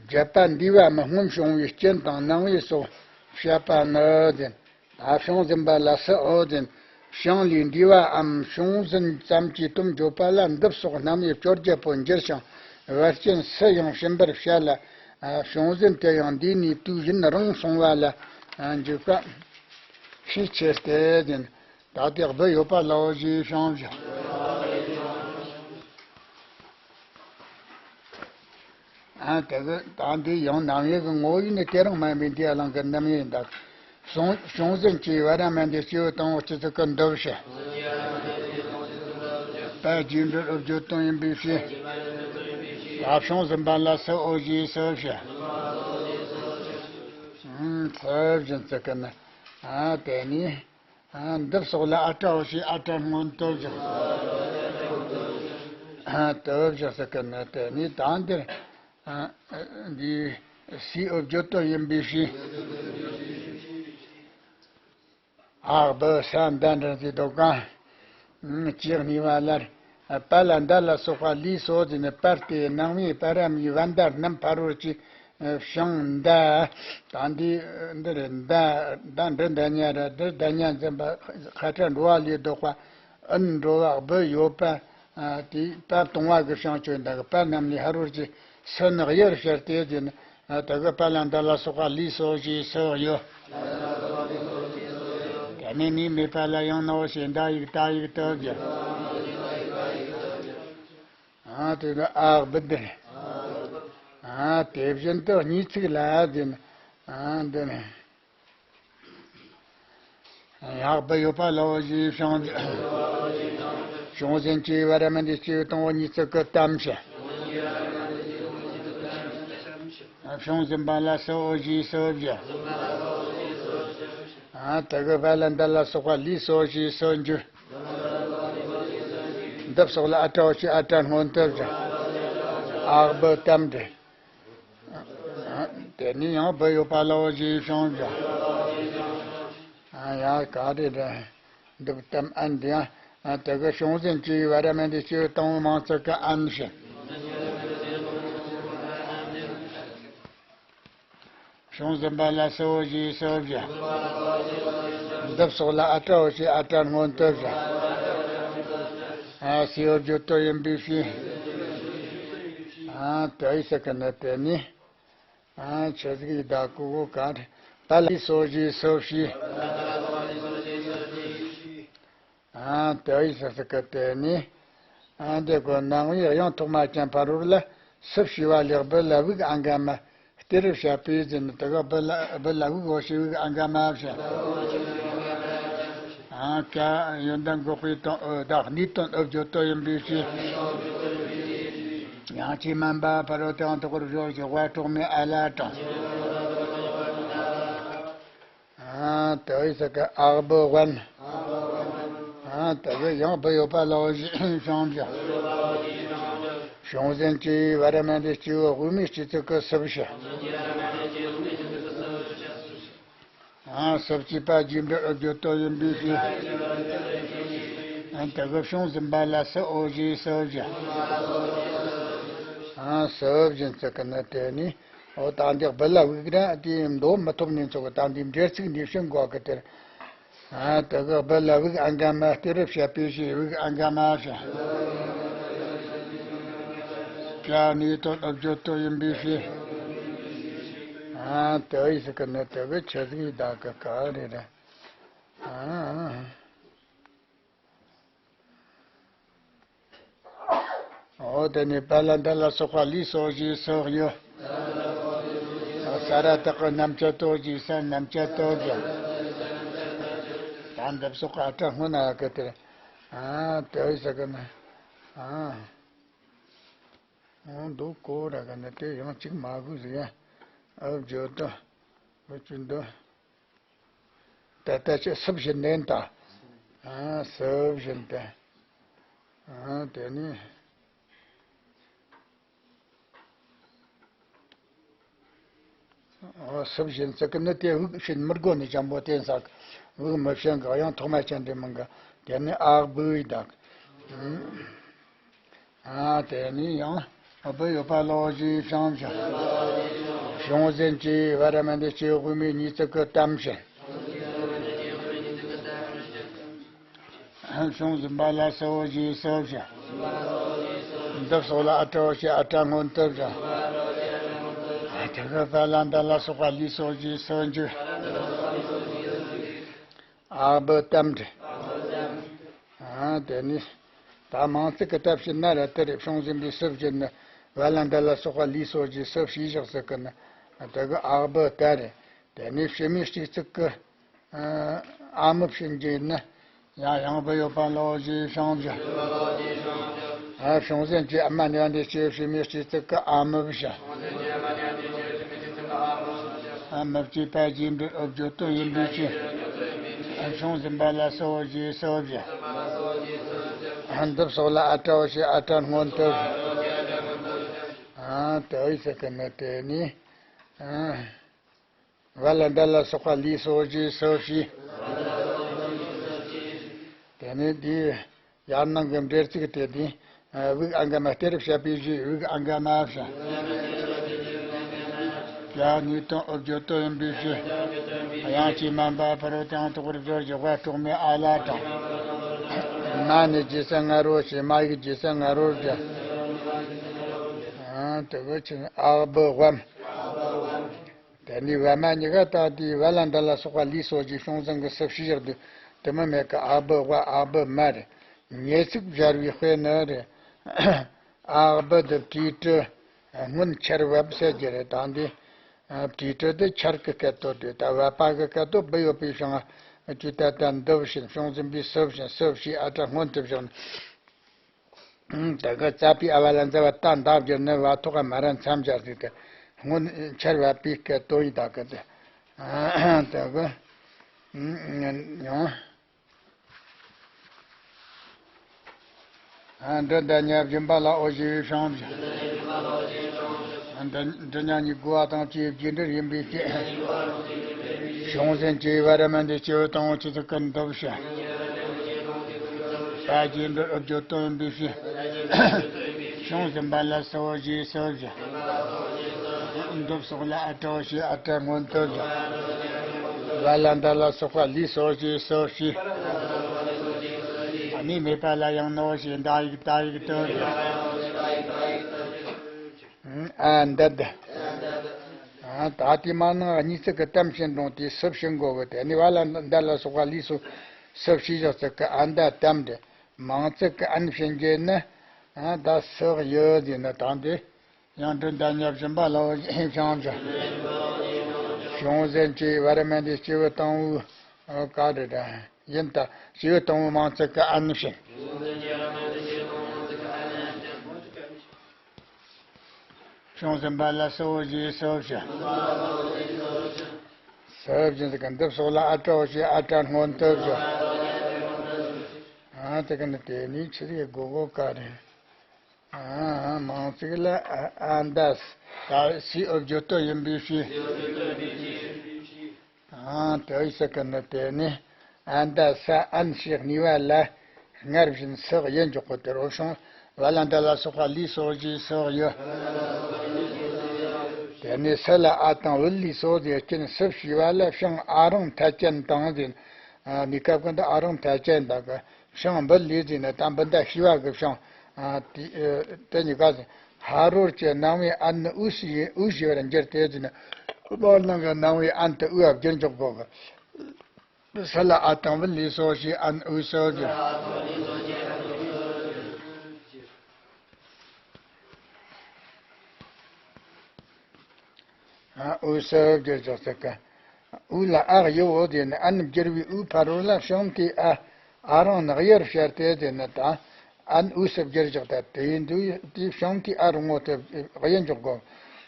བརྒྱད་པ་འདུས་པའམ་སྔོན་བྱུང་བའི་རྐྱེན་དང་སྣང་བའི་སོགས་བཤད་པ་ནི་ཨོ་དེ་ནི། ད་བྱུང་ཟིན་པ་ལ་སུ་ཨོ་དེ་ནི། བྱང་ལས་འདུས་པའམ་བྱུང་ཟིན་ཙམ་གྱི་དོན་བརྗོད་པ་ལ་འདི་སོགས་རྣམ་དབྱེ་བཅོ་བརྒྱད་པོ་འགྱུར་ཞིང་བར་རྐྱེན་སུ་ཡང་བྱིན་པར་བྱ་ལ། བྱུང་ཟིན་དེ་ཡང་འདུས་ནས་དུས་ཡུན་རིང་སོང་བ་ལ་འཇུག་པ་ཤས་ཆེ་སྟེ་དེ་ནི། ད་དེ་སྦུ་ཡོད་པ་ལའོ་ཞེས་བྱང་བཞག་ཨ་དེ་གི་ད་འདི་ཡང་རྣམ་དབྱེ་གི་ངོ་བོ་ཡིན་ནི་དེ་རང་མ་ཡིན་པའི་འདི་ཨ་ལང་གི་རྣམ་དབྱེ་ཡིན་ད། བྱུང་བྱུང་ཟིན་གྱི་བར་ར་མ་འདི་སྐྱེ་བོ་དང་པོ་སྤྱི་ཚོགས་ཀྱི་འདུ་བྱེད། པ་རྒྱས་འབྲིང་ཨུ་བརྗོད་དོན་ཡིན་པའི་ཕྱིར། ད་བྱུང་ཟིན་པ་ལ་སུ་ཨོ་ཞེས་སུ་བྱ། སུ་བཞིན་ཚིག་གི་ནི། ཨ་དེ་ནི། ཨ་འདི་སོགས་ལ་ཨ་ཏྲ་འོ་ཞེས་ཨ་ཏྲ་སྔོན་དུ་བཞག་ཨ་དུ་བཞག་ཟེར་གི་ནི་དེ་ནི་ད་འདིར། ཨ་འདི་སི་ཨོ་བརྗོད་དོན་ཡིན་པའི་ཕྱིར། ཨ་སྦུ་ས་མདའ་འདྲ་ཟེར་དོ་ག་ཨ་ཅེག་གཉིས་པ་ལར། པ་ལ་མདའ་ལ་སོགས་པ་ལས་སོ་ཟེར་ནས་པར་ཏེ་སྣང་བའི་པ་ར་མའི་བ་མདའ་རྣམས་ཕ་རོལ་གྱི་བྱང་མདའ། ད་འདི་འདི་རེད། མདའ་མདའ་འདི་མདའ་ཉ་ར་འདི་མདའ་ཉ་འཛིན་པ་ཁ་ཁྲ་འགྲོ་བ་ལས་ལྡོག་པ་ཨིན་འགྲོ་བ་སྦུ་ཡོད་པ། དེའི་པ་གཏོང་བ་གི་བྱང་ཆུབ་མདའ་གི་པ་རྣམས་ལས་ཕ་རོལ་གྱི་སུ་ནི་གཡུར་ཕྱིར་ཏེ་ཟེར་ན། ད་གི་པ་ལ་མདའ་ལ་སོགས་པ་ལས་སོ་ཞེས་སུ་གཡོ། དེ་ནས་ནི་མེད་པ་ལ་ཡང་ནའོ་ཞེས་མདའ་ཡིག་ཏ་ཡིག་ཏུ་བསྒྱུར། ཨ་དེ་ནི་ཨ་སྦུ་འདི་རེད། ཨ་དེ་བཞིན་དུ་གཉིས་ཚིག་ལ་ཟེར་ན། ཨ་འདི་ནི། ཡག་པོ་ཡོད་པ་ལའོ་ཞེས་བྱང་བྱུང་ཟིན་གྱི་བར་མ་འདི་སྐྱེ་བོ་དང་པོ་གཉིས་ཚིག་གི་གཏམ་བྱེད། བྱུང་ཟིན་པ་ལ་སུ་ཨོ་ཞེས་སུ་བཞག་ཨ་དེ་གི་པ་ལ་མདའ་ལ་སོགས་པ་ལས་སོ་ཞེས་སུ་འགྱུར། འདི་སོགས་ལ་ཨ་ཏྲ་འོ་ཞེས་ཨ་ཏྲ་སྔོན་དུ་བཞག་ཨ་སྦུ་གཏམ་འདྲི། དེ་ནི་ཡང་སྦུ་ཡོད་པ་ལའོ་ཞེས་བྱང་བཞག་ཡ་ག་རེ་རེད། འདུག་གཏམ་ཨན་འདི་ཡང་དེ་གི་བྱུང་ཟིན་གྱི་བར་མ་འདི་སྐྱེ་བོ་དང་པོ་མིང་ཚིག་གི་ཨན་བྱེད། བྱུང་ཟིན་པ་ལ་སུ་འོ་ཞེས་སུ་བཞག་འདི་སོགས་ལ་ཨ་ཏྲ་འོ་ཞེས་ཨ་ཏྲ་སྔོན་དུ་བཞག་ཨ་སི་ཨོ་བརྗོད་དོན་ཡིན་པའི་ཕྱིར། ཨ་དེ་ཡི་ས་གི་ནི་དེ་ནི། ཨ་ཆི་ཟིག་ཡི་ད་ཀུ་ཀུ་ག་རེ། པ་ལ་སོ་ཞེས་སུ་བྱས། ཨ་དེ་ཡི་ས་ས་གི་དེ་ནི། ཨ་འདི་གོ་སྣང་བའི་དབྱངས་ཐོག་མ་ཅན་ཕ་རོལ་ལ་སུ་བྱས་པ་ལེགས་སྦུ་ལ་དབུགས་ཨ་འགའ་མ་སྟེ་རུ་བྱ་པའི་ཟེར་ནི་དེ་ག་སྦུ་ལ་སྦུ་ལ་དབུགས་འོ་ཞེས་དབུགས་ཨ་འགའ་མ་བྱ། ཨ་ཀ་ཡོན་ཏན་འགོག་པའི་དོན་ཨོ་ད་གནས་དོན་ཨོ་བརྗོད་དོན་ཡིན་པའི་ཕྱིར། ཡང་ཅིག་མན་པ་ཕ་རོལ་ཏུ་ཡང་དག་པར་སྦྱོར་ཞིང་དཔལ་གྲོགས་མེད་ཨ་ལ་དྲངས། ཨ་དེ་ཡི་ས་ཀ་ཨག་བུ་ཝན། ཨ་དེ་གི་ཡང་བུ་ཡོད་པ་ལ་བཞི་བྱུང་བྱ། བྱུང་ཟིན་གྱི་བ་ར་མན་དེ་སྐྱེ་བོ་དབུ་མའི་སྐྱེ་ཚུལ་གྱི་སུ་བྱ། ཨ་སུ་བྱས་པ་རྗེས་འགྲོ་ཨུ་བརྗོད་དོ་ཡིན་པའི་ཕྱིར། ཨ་དེ་གི་བྱུང་ཟིན་པ་ལ་སུ་འོ་ཞེས་སུ་བྱ། ཨ་སུ་བྱིན་ཚུལ་གི་ནི་དེ་ནི། འོ་ད་འདི་སྦུ་ལ་དབུགས་ར་དེ་འདོ་མི་ཐུབ་ནས་ཚོ་གི་ད་འདི་འབྲེལ་ཚིག་འདི་བྱིན་དགོས་གི་དེར། ཨ་དེ་གི་སྦུ་ལ་དབུགས་ཨ་ག་མ་སྟེ་རུ་བཤད་པའི་ཕྱིར་དབུགས་ཨ་ག་མ་བྱ། བྱ་ནི་དོན་ཨུ་བརྗོད་དོ་ཡིན་པའི་ཕྱིར། ཨ་དེ་ཡི་ས་གི་ནི་དེ་གི་ཆི་ཟིག་ཡི་ད་གི་ག་རེ་རེད། ཨ། འོ་དེ་ནས་པ་ལ་འདི་ལ་སོགས་པ་ལུས་སོགས་ཞེས་སོགས་ཡོད། ས་ར་བཏགས་ཀྱི་རྣམ་བཅད་དོ་ཞེས་ས་རྣམ་བཅད་དོ་ཞེས། ད་འདི་སོགས་ཨ་ཏྲ་སྔོན་ན་གི་དེར། ཨ་དེ་ཡི་ས་གི་ན། ཨ། འོ་འདུག་གོ་ར་གི་ན་དེ་ཡང་གཅིག་མ་དགོས་ཟེར་ཡ། ཨུ་བརྗོད་དོ། ཨུ་བརྗོད་དོ། ད་ལྟ་ཅི་སུབ་བཞིན་ནན་ད། ཨ་སུབ་བཞིན་ཏེ། ཨ་དེ་ནི། ཨ་སུབ་བཞིན་ཚིག་གི་ནི་དེ་དབུགས་བྱིན་མི་དགོས་ནི་འཇམ་པོ་བསྟན་ས་གི། དབུགས་མི་བྱིན་གི་ཡང་ཐོག་མ་ཅན་དེ་མིན་གི། དེ་ནི་ཨག་བུའི་དག་ཨ་དེ་ནི་ཡང་བུ་ཡོད་པ་ལོ་ཞེས་བྱང་བྱ། བྱུང་ཟིན་གྱི་བ་ར་མན་དེ་སྐྱེ་བོ་དབུ་མའི་གཉིས་ཚིག་གི་གཏམ་བྱིན། བྱུང་ཟིན་པ་ལ་སོ་ཞེས་སོ་བྱ། འདི་སོགས་ལ་ཨ་ཏྲའོ་ཞེས་ཨ་ཏྲ་སྔོན་དུ་བྱ། དེ་གི་པ་ལ་འདི་ལ་སོགས་པ་ལུས་སོ་ཞེས་སོ་འཇུག་ཨ་བུ་གཏམ་འདྲི། ཨ་དེ་ནི། ད་མང་ཚིག་གི་སྟབས་ཕྱིན་ན་ར་དེ་རེད། བྱུང་ཟིན་པའི་སུ་བཞིན་ནི། བ་ལ་འདི་ལ་སོགས་པ་ལུས་སོ་ཞེས་སུ་ཞེས་བཞག་ཟེར་གི་ནི། དེ་གི་ཨག་བུ་ད་རེད། དེ་ནི་ཕྱི་མའི་གཅིག་ཚིག་གི། ཨ་མི་བྱིན་གྱི་ནི། ཡང་ཡང་བུ་ཡོད་པ་ལོ་ཞེས་བྱང་བྱ། ཨ་བྱུང་ཟིན་གྱི་ཨ་མ་ནི་བ་འདི་སྐྱེ་བོ་ཕྱི་མའི་གཅིག་ཚིག་གི་ཨ་མི་བྱ། ཨ་མི་བྱས་པ་རྗེས་འགྲོ་ཨུ་བརྗོད་དོ་ཡིན་པའི་ཕྱིར། ཨ་བྱུང་ཟིན་པ་ལ་སོ་ཞེས་སོ་བྱ། ཨ་འདི་སོགས་ལ་ཨ་ཏྲའོ་ཞེས་ཨ་ཏྲ་སྔོན་དུ་བྱ། ཨ་དེ་ཡི་ས་གི་ནི་དེ་ནི། ཨ་བ་ལ་འདི་ལ་སོགས་པ་ལུས་སོ་ཞེས་སོ་བྱས། དེ་ནི་འདི། ཡར་ནང་གི་འབྲེལ་ཚིག་དེ་དེ། དབུགས་ཨ་ག་མ་སྟེ་རུ་བཤད་པའི་གཞི་དབུགས་ཨ་ག་མ་བྱ། བྱ་ནི་དོན་ཨུ་བརྗོད་དོ་ཡིན་པའི་ཕྱིར། དབྱངས་ཅན་མན་པ་ཕ་རོལ་ཏུ་ཡང་དག་པར་སྦྱོར་ཞིང་དཔལ་གྲོགས་མེད་ཨ་ལ་དྲངས། མ་ནི་རྗེས་ས་ང་རོ་ཞེས་མ་ཡིག་རྗེས་ས་ང་རོ་བྱ། ཨ་དེ་གི་ཆི་ཨག་བུ་ཝམ། དེ་ནི་བ་མ་གཉིས་ཀ་དག་དེའི་བ་ལ་འདི་ལ་སོགས་པ་ལུས་སོ་ཞེས་བྱུང་ཟིན་གྱི་སུ་ཞེས་བཞག་དུས་དེ་མི་མེད་ཀི་ཨག་བུ་ཝ་ཨག་བུ་མ་རེད། ཉེ་ཚིག་སྦྱར་བའི་དཔེ་ནི་རེད། ཨག་བུ་འདི་བྲིས་དྲི་སྔོན་ཆར་བབས་ཟེར་རྒྱུ་རེད། ད་འདི་བྲིས་དྲི་དེ་ཆར་གི་སྐད་དོད་དེ་ད་བ་པ་གི་སྐད་དོད་བུ་ཡོད་པའི་བྱུང་ང་བཅུ་ད་ལྟ་འདི་བཞིན་བྱུང་ཟིན་པའི་སུ་བཞིན་སུ་ཞེས་ཨ་ཏྲ་སྔོན་དུ་བཞག་ནས། ད་ག་རྩ་བའི་ཨ་བ་ལ་འཛའ་བ་ད་འདབ་བསྒྱུར་ནི་བ་ཐོག་ག་མ་ར་མཚམས་སྦྱར་ཟིག་དེ། སྔོན་ཆར་བབས་པའི་སྐད་དོད་ཡིན་ད་གི་དེ། ད་གི་ཡང་། འབྲི་འདི་ཉ་སྦྱིན་པ་ལ་འོ་ཞེས་བྱང་བྱ། འདི་འདི་ཉ་གཉིས་དགུ་བ་དང་བཅས་རྗེས་འབྲེལ་ཡིན་པའི་ཕྱིར། བྱུང་ཟིན་གྱི་བ་ར་མན་དེ་སྐྱེ་བོ་དང་པོ་ཆོས་ཚིག་གི་འདུ་བྱ། ད་རྗེས་འབྲེལ་ཨུ་བརྗོད་དོ་ཡིན་པའི་ཕྱིར། བྱུང་ཟིན་པ་ལ་སོ་ཞེས་སོ་བྱ། འདི་སོགས་ལ་ཨ་ཏྲའོ་ཞེས་ཨ་ཏྲ་སྔོན་དུ་བྱ། བ་ལ་འདི་ལ་སོགས་པ་ལུས་སོ་ཞེས་སོ་བྱས། ཨ་ནི་མེད་པ་ལ་ཡང་ནོ་ཞེས་འདའ་ཡིག་ད་ཡིག་དུ་བྱ། ཨ་འདི་འདི། ད་དེ་མ་ནང་གཉིས་ཚིག་གི་གཏམ་བྱིན་རུང་དེ་སུ་བྱིན་དགོས་གི་དེ་ནི་བ་ལ་འདི་ལ་སོགས་པ་ལུས་སོ་སུ་ཞེས་བཞག་ཚིག་གི་ཨ་འདའ་གཏམ་འདི། མང་ཚིག་གི་ཨན་བྱིན་རྒྱུ་ནི། ཨ་ད་སུ་ཡོད་ཟེར་ན་ད་འདི། ཡང་འབྲི་འདི་ཉ་སྦྱིན་པ་ལ་འོ་ཞེས་བྱང་བྱ། བྱུང་ཟིན་གྱི་བ་ར་མན་དེ་སྐྱེ་བོ་དང་པོའི་ག་རེ་རེད་ཡིན་ད་སྐྱེ་བོ་དང་པོའི་མང་ཚིག་གི་ཨན་བྱིན། བྱུང་ཟིན་པ་ལ་གསོལ་བ་བཞེས་གསོལ་བྱ། གསོལ་བ་བཞེས་གསོལ་བྱ། འདི་བསོགས་ལ་ཨ་ཏྲོ་ཞེས་ཨ་ཏྲ་སྔོན་དུ་བྱ། ཨ་དེ་ག་ནི་དེ་ནི་ཆི་རེད་གོ་གོ་ག་རེད། ཨ་མང་ཚིག་ལ་ཨ་ཨ་མདའ་ད་སི་ཨོ་བརྗོད་དོ་ཡིན་པའི་ཕྱིར། ཨ་དེ་ཡི་ས་ག་ནི་དེ་ནི་ཨ་མདའ་ས་ཨན་ཞེས་གཉིས་པ་ལ་སྔར་བཞིན་སི་ཡིན་འཇོག་གོ་དེར་འོ་ཤོང་བ་ལ་འདི་ལ་སོགས་པ་ལུས་སོགས་ཀྱི་སོགས་ཡོད། དེ་ནས་སི་ལ་ཨ་དང་བུ་ལུས་སོགས་ཀྱི་རྐྱེན་སི་ཞེས་པ་ལ་ཤིང་ཨ་རང་མཐའ་ཅན་དང་ཟིན། ཨ་ནི་སྐབས་ཀུན་ཏུ་ཨ་རང་མཐའ་ཅན་དག་གི་ཤིང་འབུ་ལུས་ཟིན་ནི་དང་འབུ་མདའ་ཤེས་པ་གི་ཤིང་། ཨ་དེ་ཨ་དེ་གཉིས་ཀ་ཟིན། ཧ་རོར་གྱི་སྣང་བའི་ཨན་ནི་ཨུ་ཞེས་ཨུ་ཞེས་པར་འགྱུར་ཏེ་ཟིན། བར་སྣང་གི་སྣང་བའི་ཨན་དུ་ཨུ་བ་བསྒྱུར་འཇོག་གོ་གི། སི་ལ་ཨ་དང་བུ་ལུས་སོགས་ཞེས་ཨན་ཨུ་སོགས་ཀྱི། ཨ་ཨུ་སོགས་ཀྱི་ཟེར་ཟེར་གི། ཨུ་ལ་ཨ་གཡོ་བོ་དེ་ནི་ཨན་བསྒྱུར་བའི་ཨུ་ཕ་རོལ་ལ་ཤིང་དེ་ཨ་ཨ་རང་ནག་ཡར་བཤད་དེ་དེ་ནི་ད། ཨན་ཨུ་སི་བསྒྱུར་བཞག་ད་དེ་ཡིན་དུས་དེའི་ཤིང་དེ་ཨ་རུ་ངོ་དེ་གཡོན་འཇོག་གོ།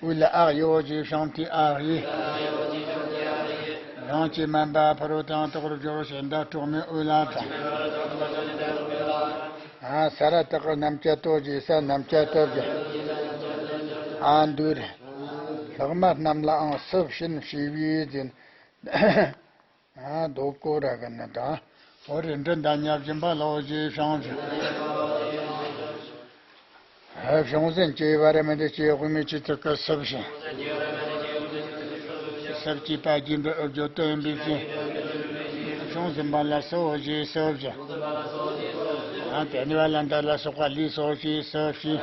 ཨུ་ལ་ཨ་གཡོ་བོ་ཞེས་ཤིང་དེ་ཨ་གཡི། རང་གི་མན་པ་ཕ་རོལ་དང་དོག་རུ་སྦྱོར་ཞེས་འདའ་གྲོགས་མེད་ཨུ་ལ་དང་། ཨ་ས་ར་བཏགས་རྣམ་བཅད་དོ་ཞེས་ས་རྣམ་བཅད་དོ་ཞེས། ཨ་འདུར། ལྷག་མ་རྣམས་ལའང་སུ་བྱིན་ཞེས་པའི་ཟིན། ཨ་རྡོ་ཀོ་ར་གི་ནི་དང་། འོ་རེ་འབྲི་འདའ་ཉ་སྦྱིན་པ་ལའོ་ཞེས་ཤོང་ཞིང་། ཧ་བྱུང་ཟིན་གྱི་བ་ར་མེ་དེ་སྐྱེ་དབུ་མའི་ཆོས་ཚིག་གི་སུབ་ཞིང་། སུབ་ཀྱི་པ་རྒྱུན་པའི་ཨུ་བརྗོད་དོ་ཡིན་པའི་ཕྱིར། བྱུང་ཟིན་པ་ལ་སུ་འོ་ཞེས་སུབ་ཞིང་། ཨ་དེ་ནི་བ་ལ་འདི་ལ་སོགས་པ་ལུས་སོགས་ཞེས་སུབ་ཞིང་།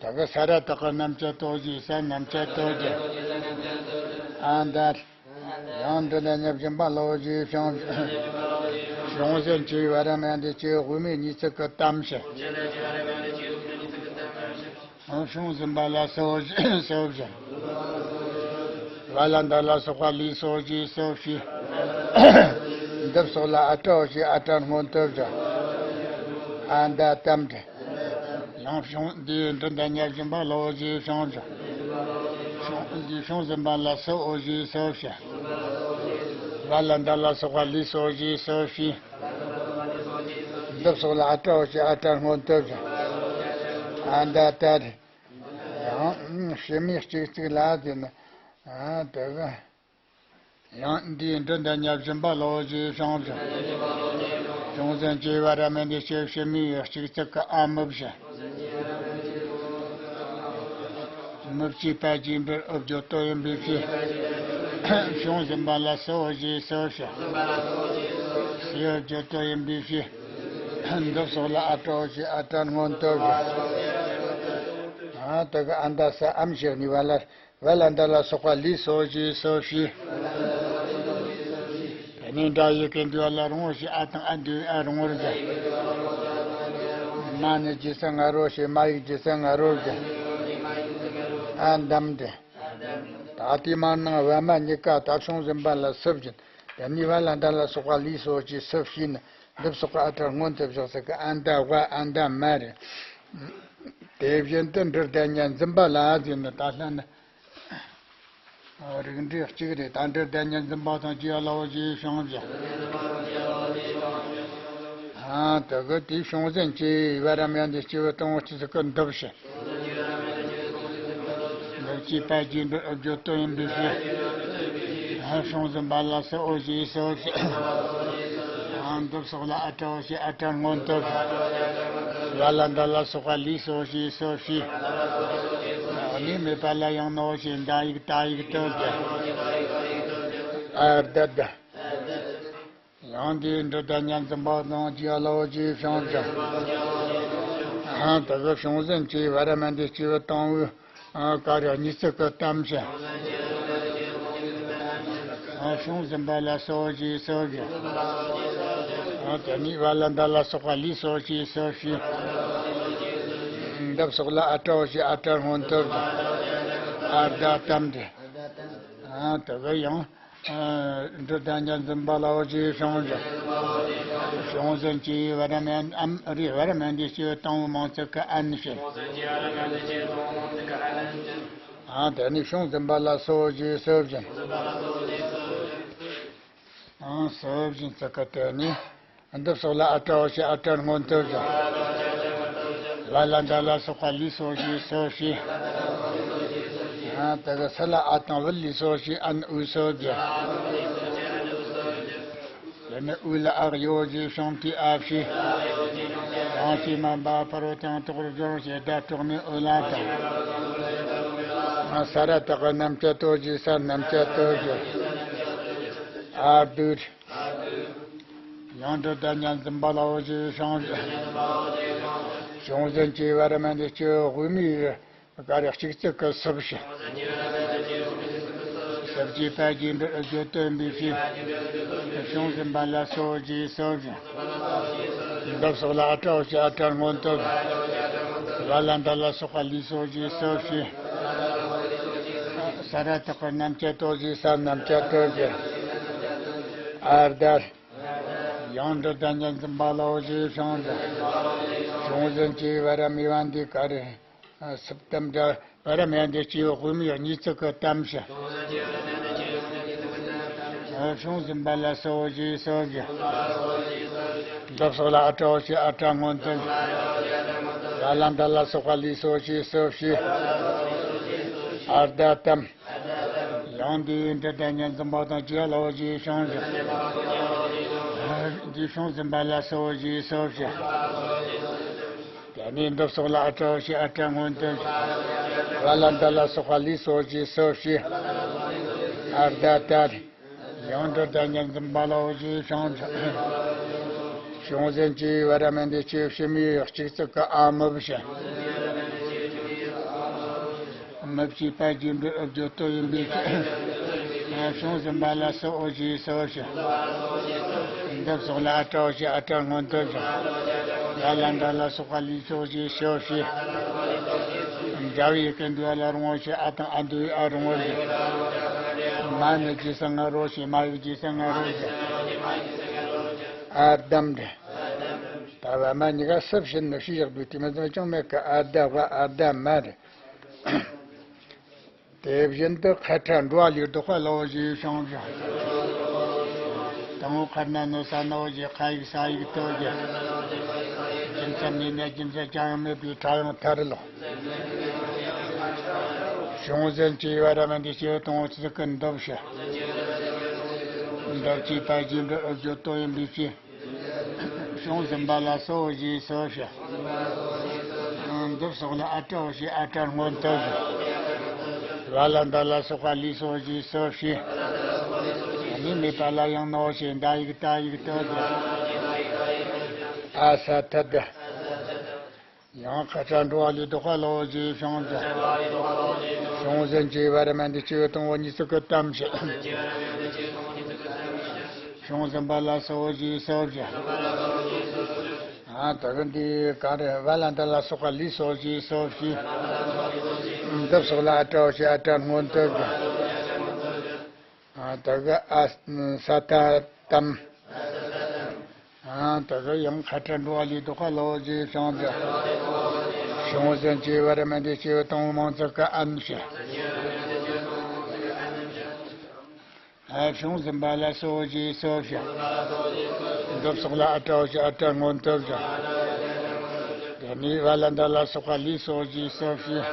ད་གི་ས་ར་བཏགས་རྣམ་བཅད་དོ་ཞེས་ས་རྣམ་བཅད་དོ་ཞེས། ཨ་འདར། ཡང་འདི་ལ་ཉ་སྦྱིན་པ་ལའོ་ཞེས་ཤོང་ཞིང་། བྱུང་ཟིན་གྱི་བ་ར་མེ་དེ་སྐྱེ་དབུ་མའི་ཉི་ཚིག་གི་གཏམ་ཞིང་། བྱུང་ཟིན་པ་ལ་སོགས་ཞེས་སོགས་ཞིང་། བ་ལ་འདི་ལ་སོགས་པ་ལུས་སོགས་ཞེས་སོགས་ཞེས། འདི་བསོགས་ལ་ཨ་ཏྲའོ་ཞེས་ཨ་ཏྲ་སྔོན་དུ་བཞག་ཨ་འདའ་གཏམ་འདི། ཡང་བྱུང་འདིའི་འབྲི་འདའ་ཉ་སྦྱིན་པ་ལའོ་ཞེས་ཤོང་ཞིང་། བྱུང་འདི་བྱུང་ཟིན་པ་ལ་སུ་འོ་ཞེས་སུ་ཞིང་། བ་ལ་འདི་ལ་སོགས་པ་ལུས་སོགས་ཞེས་སུ་ཞིང་། འདི་བསོགས་ལ་ཨ་ཏྲའོ་ཞེས་ཨ་ཏྲ་སྔོན་དུ་བཞག་ཨ་འདའ་ཏྲ། ཡང་ཕྱི་མའི་གཅིག་ཚིག་ལ་དེ་ནི། ཨ་དེ་གི། ཡང་འདིའི་འབྲི་འདའ་ཉ་སྦྱིན་པ་ལའོ་ཞེས་ཤོང་ཞིང་། བྱུང་ཟིན་གྱི་བ་ར་མེ་དེ་སྐྱེ་ཕྱི་མའི་གཅིག་ཚིག་གི་ཨ་མུབ་ཞིང་། མུབ་ཀྱི་པ་རྒྱུན་པའི་ཨུ་བརྗོད་དོ་ཡིན་པའི་ཕྱིར། བྱུང་ཟིན་པ་ལ་སུ་འོ་ཞེས་སུ་ཞིང་། སི་ཨུ་བརྗོད་དོ་ཡིན་པའི་ཕྱིར། འདི་བསོགས་ལ་ཨ་ཏྲའོ་ཞེས་ཨ་ཏྲ་སྔོན་དུ་བཞག་ཨ་དེ་གི་ཨ་འདའ་ས་ཨམ་ཞེས་གཉིས་པ་ལ། བ་ལ་འདི་ལ་སོགས་པ་ལུས་སོགས་ཞེས་སོགས་ཞེས། དེ་ནས་འདྲ་ཡི་གེ་འདུས་པ་ལ་རུང་བ་ཞེས་ཨ་དང་ཨ་འདུས་ཨ་རུང་བར་བཞག་མ་ནི་ཇི་སྲ་ང་རོ་ཞེས་མ་ཡིག་ཇི་སྲ་ང་རོར་བཞག་ཨ་འདམ་སྟེ། ད་ལྟའི་མར་ནང་བ་མ་གཉིས་ཀ་ད་བྱུང་ཟིན་པ་ལ་སུབ་བཞིན། དེ་ནས་བ་ལ་འདི་ལ་སོགས་པ་ལུས་སོགས་ཞེས་སུབ་ཞེས་ནི་འདི་བསོགས་པ་ཨ་ཏྲ་སྔོན་དུ་བཞག་ས་གི་ཨ་འདའ་བ་ཨ་འདའ་མ་རེད། དེ་བཞིན་དུ་འབྲི་འདའ་ཉ་འཛིན་པ་ལ་ཟེར་ནི་ད་ལྷ་ནི། རིགས་འགྲེ་གཅིག་རེད། ད་འབྲི་འདའ་ཉ་འཛིན་པ་དང་བཅས་ལའོ་ཞེས་ཤོང་ཞིང་། ཨ་དེ་གི་དེའི་བྱུང་ཟིན་གྱི་བ་ར་མེ་དེ་སྐྱེ་བོ་དང་བོ་སྐྱེ་ཚིག་གི་འདུབ་ཞིང་། འདུབ་ཀྱི་པ་རྒྱུན་པའི་ཨུ་བརྗོད་དོ་ཡིན་པའི་ཕྱིར། ཨ་བྱུང་ཟིན་པ་ལ་སུ་འོ་ཞེས་སུ་ཞིང་། ཨ་འདི་བསོགས་ལ་ཨ་ཏྲའོ་ཞེས་ཨ་ཏྲ་སྔོན་དུ་བཞག་བ་ལ་འདི་ལ་སོགས་པ་ལུས་སོགས་ཞེས་སོགས་ཞེས། གནས་མེད་པ་ལ་ཡང་ནའོ་ཞེས་འདའ་ཡིག་ཏ་ཡིག་ཏུ་བསྒྱུར། ཨ་ད་ད། ཡང་འདིའི་འབྲི་འདའ་ཉ་འཛིན་པ་དང་བཅས་ལའོ་ཞེས་ཤོང་ཞིང་། ཨ་དེ་གི་བྱུང་ཟིན་གྱི་བ་ར་མེ་དེ་སྐྱེ་བོ་དང་བོའི། ཨ་ཀ་ར་གཉིས་ཚིག་གི་གཏམ་ཞིང་། ཨ་བྱུང་ཟིན་པ་ལ་སོགས་ཞེས་སོགས་ཀྱི། ཨ་དེ་ནས་བ་ལ་འདི་ལ་སོགས་པ་ལུས་སོགས་ཞེས་སོགས་ཞེས། འདི་བསོགས་ལ་ཨ་ཏྲའོ་ཞེས་ཨ་ཏྲ་སྔོན་དུ་བཞག་ཨ་ད་གཏམ་འདི། ཨ་དེ་གི་ཡང་། འབྲི་འདའ་ཉ་འཛིན་པ་ལའོ་ཞེས་ཤོང་ཞིང་། བྱུང་ཟིན་གྱི་བར་མ་ཨམ་རི་བར་མ་འདི་སྐྱེ་དང་པོ་མང་ཚིག་གི་ཨན་བྱེད། ཨ་དེ་ནས་བྱུང་ཟིན་པ་ལ་སོ་བཞི་སོ་བཞིན། ཨང་སོ་བཞིན་ཚིག་གི་དེ་ནས་འདི་སོགས་ལ་ཨ་ཏྲ་འོ་ཞེས་ཨ་ཏྲ་སྔོན་དུ་བཞག་ལ་ལ་འདྲ་ལ་སོགས་པ་ལུས་སོ་ཞེས་སོ་ཞེས། ཨ་དེ་གི་སི་ལ་ཨ་དང་བུ་ལུས་སོ་ཞེས་ཨན་འུ་སོ་བཞག་དེ་ནས་འུ་ལ་ཨག་ཡོ་ཞེས་བྱང་དུས་ཨ་ཕྱི། གང་ཞིག་མ་འབབ་པར་དང་ཐོག་རུ་སྦྱོར་ཞེས་སྒྲ་གྲོགས་ནས་འུ་ལ་དང་། ས་ར་བཏགས་པའི་རྣམ་བཅད་དོ་ཞེས་ས་རྣམ་བཅད་དོ་ཞེས། ཨ་བདུད། ཡང་འདྲི་ད་ཉན་འཛིན་པ་ལ་འོ་ཞེས་བྱང་། བྱུང་ཟིན་གྱི་བར་མ་འདི་སྐྱེ་དབུ་མའི་ག་རེ་གཅིག་ཚིག་གི་སུབ་ཞེས། སུབ་ཀྱི་པ་རྒྱས་འབྲི་ཨུ་བརྗོད་དོན་པའི་ཕྱིར། བྱུང་ཟིན་པ་ལ་སོ་ཞེས་སོ་ཞེས། འདི་སོགས་ལ་ཨ་ཏྲ་འོ་ཞེས་ཨ་ཏྲ་སྔོན་དུ། ལ་ལ་འདྲ་ལ་སོགས་པ་ལུས་སོ་ཞེས་སོ་ཞེས། ས་ར་བཏགས་པའི་རྣམ་བཅད་དོ་ཞེས་ས་རྣམ་བཅད་དོ་ཞེས། ཨར་ད། ཡང་འདྲི་ད་ཉན་འཛིན་པ་ལ་འོ་ཞེས་བྱང་། བྱུང་ཟིན་གྱི་བར་མའི་བ་འདི་ག་རེ། སུབ་གཏམ་འདྲ། བར་མ་འདི་སྐྱེ་དབུ་མའི་གཉིས་ཚིག་གི་གཏམ་ཞེས། བྱུང་ཟིན་པ་ལ་སོ་ཞེས་སོ་ཞེས། འདི་སོགས་ལ་ཨ་ཏྲ་འོ་ཞེས་ཨ་ཏྲ་སྔོན་དུ། ལ་ལ་འདྲ་ལ་སོགས་པ་ལུས་སོ་ཞེས་སོ་ཞེས། ཨར་ད་གཏམ། ཡང་འདི་འདྲི་ད་ཉན་འཛིན་པ་དང་བཅས་ལ་འོ་ཞེས་བྱང་ཞེས། འདི་བྱུང་ཟིན་པ་ལ་སོ་ཞེས་སོ་ཞེས། དེ་ནས་འདི་སོགས་ལ་ཨ་ཏྲ་འོ་ཞེས་ཨ་ཏྲ་སྔོན་དུ། བ་ལ་འདི་ལ་སོགས་པ་ལུས་སོ་ཞེས་སོ་ཞེས། ཨར་ད་ད། ཡང་འདྲི་ད་ཉན་འཛིན་པ་ལ་འོ་ཞེས་བྱང་། བྱུང་ཟིན་གྱི་བར་མ་འདི་སྐྱེ་ཕྱི་མའི་གཅིག་ཚིག་གི་ཨ་མུབ་ཞེས། མི་བྱེད་པ་རྒྱས་འབྲི་ཨུ་བརྗོད་དོ་ཡིན་པའི་ཕྱིར། བྱུང་ཟིན་པ་ལ་སོ་འོ་ཞེས་སོ་ཞེས། འདི་སོགས་ལ་ཨ་ཏྲ་འོ་ཞེས་ཨ་ཏྲ་སྔོན་དུ་བཞག་ལ་ལ་འདྲ་ལ་སོགས་པ་ལུས་སོ་ཞེས་སོ་ཞེས། འདྲ་བའི་ཡི་གེ་འདུས་པ་ལ་རུང་བ་ཞེས་ཨ་དང་ཨ་འདུས་པའི་ཨ་རུང་བར་བཞག་མ་ནི་རྗེས་སུ་ང་རོ་ཞེས་མ་ཡིག་རྗེས་སུ་ང་རོ་ཞེས། ཨ་དམ་རེད། ད་བ་མ་གཉིས་ཀ་སུབ་བྱེད་ནི་ཕྱིས་བཞག་དུས་དེ་མི་ཚང་ཅུང་མེད་ཀི། ཨ་ད་བ་ཨ་ད་མ་རེད། དེ་བཞིན་དུ་ཁ་ཁྲ་འགྲོ་བ་ལས་ལྡོག་པ་ལ་འོ་ཞེས་བྱང་ཞིང་། དང་པོ་ཁར་ན་ནོ་ས་ན་འོ་ཞེས་ཁ་ཡིག་ས་ཡིག་དོ་ཞེས། རྒྱུ་མཚན་མེད་ན་རྒྱུ་མཚན་ཅང་ཡང་མེད་པའི་ཁྲ་ཡང་ཐར་ལོ། བྱུང་ཟིན་གྱི་བར་མ་འདི་སྐྱེ་དང་པོ་ཚིག་གི་འདུབ་ཞེས། འདུབ་ཀྱི་པ་རྒྱས་འབྲི་ཨུ་བརྗོད་དོ་ཡིན་པའི་ཕྱིར། བྱུང་ཟིན་པ་ལ་སོ་འོ་ཞེས་སོ་ཞེས། འདི་སོགས་ལ་ཨ་ཏྲ་འོ་ཞེས་ཨ་ཏྲ་སྔོན་དུ་བཞག་ལ་ལ་འདི་ལ་སོགས་པ་ལུས་སོ་ཞེས་སོ་ཞེས། གཉིས་མེད་པ་ལ་ཡང་ན་འོ་ཞེས་འདའ་ཡིག་ཏ་ཡིག་ཏུ་བཞག་ཨ་ས་ཐ་ད། ཡང་ཁ་ཚ་འགྲོ་བ་ལས་ལྡོག་པ་ལ་འོ་ཞེས་བྱང་ཞིང་། བྱུང་ཟིན་གྱི་བར་མ་འདི་སྐྱེ་དང་པོ་གཉིས་ཚིག་གི་གཏམ་ཞེས། བྱུང་ཟིན་པ་ལ་སོ་འོ་ཞེས་སོ་ཞེས། ཨ་ད་གི་འདི་ག་རེ་བ་ལ་འདི་ལ་སོགས་པ་ལུས་སོ་ཞེས་སོ་ཞེས། འདི་སོགས་ལ་ཨ་ཏྲ་འོ་ཞེས་ཨ་ཏྲ་སྔོན་དུ་བཞག་ཨ་ད་གི་ཨ་ས་ཏ་ཏམ། ཨ་ད་གི་ཡང་ཁ་ཁྲ་འགྲོ་བ་ལས་ལྡོག་པ་ལ་འོ་ཞེས་བྱང་ཞིང་། བྱུང་ཟིན་གྱི་བར་མ་འདི་སྐྱེ་དང་པོ་མང་ཚིག་གི་ཨན་ཞེས། ཨ་བྱུང་ཟིན་པ་ལ་སོ་འོ་ཞེས་སོ་ཞེས། འདི་སོགས་ལ་ཨ་ཏྲ་འོ་ཞེས་ཨ་ཏྲ་སྔོན་དུ་བཞག་དེ་ནས་བ་ལ་འདི་ལ་སོགས་པ་ལུས་སོ་འོ་ཞེས་སོ་ཞེས།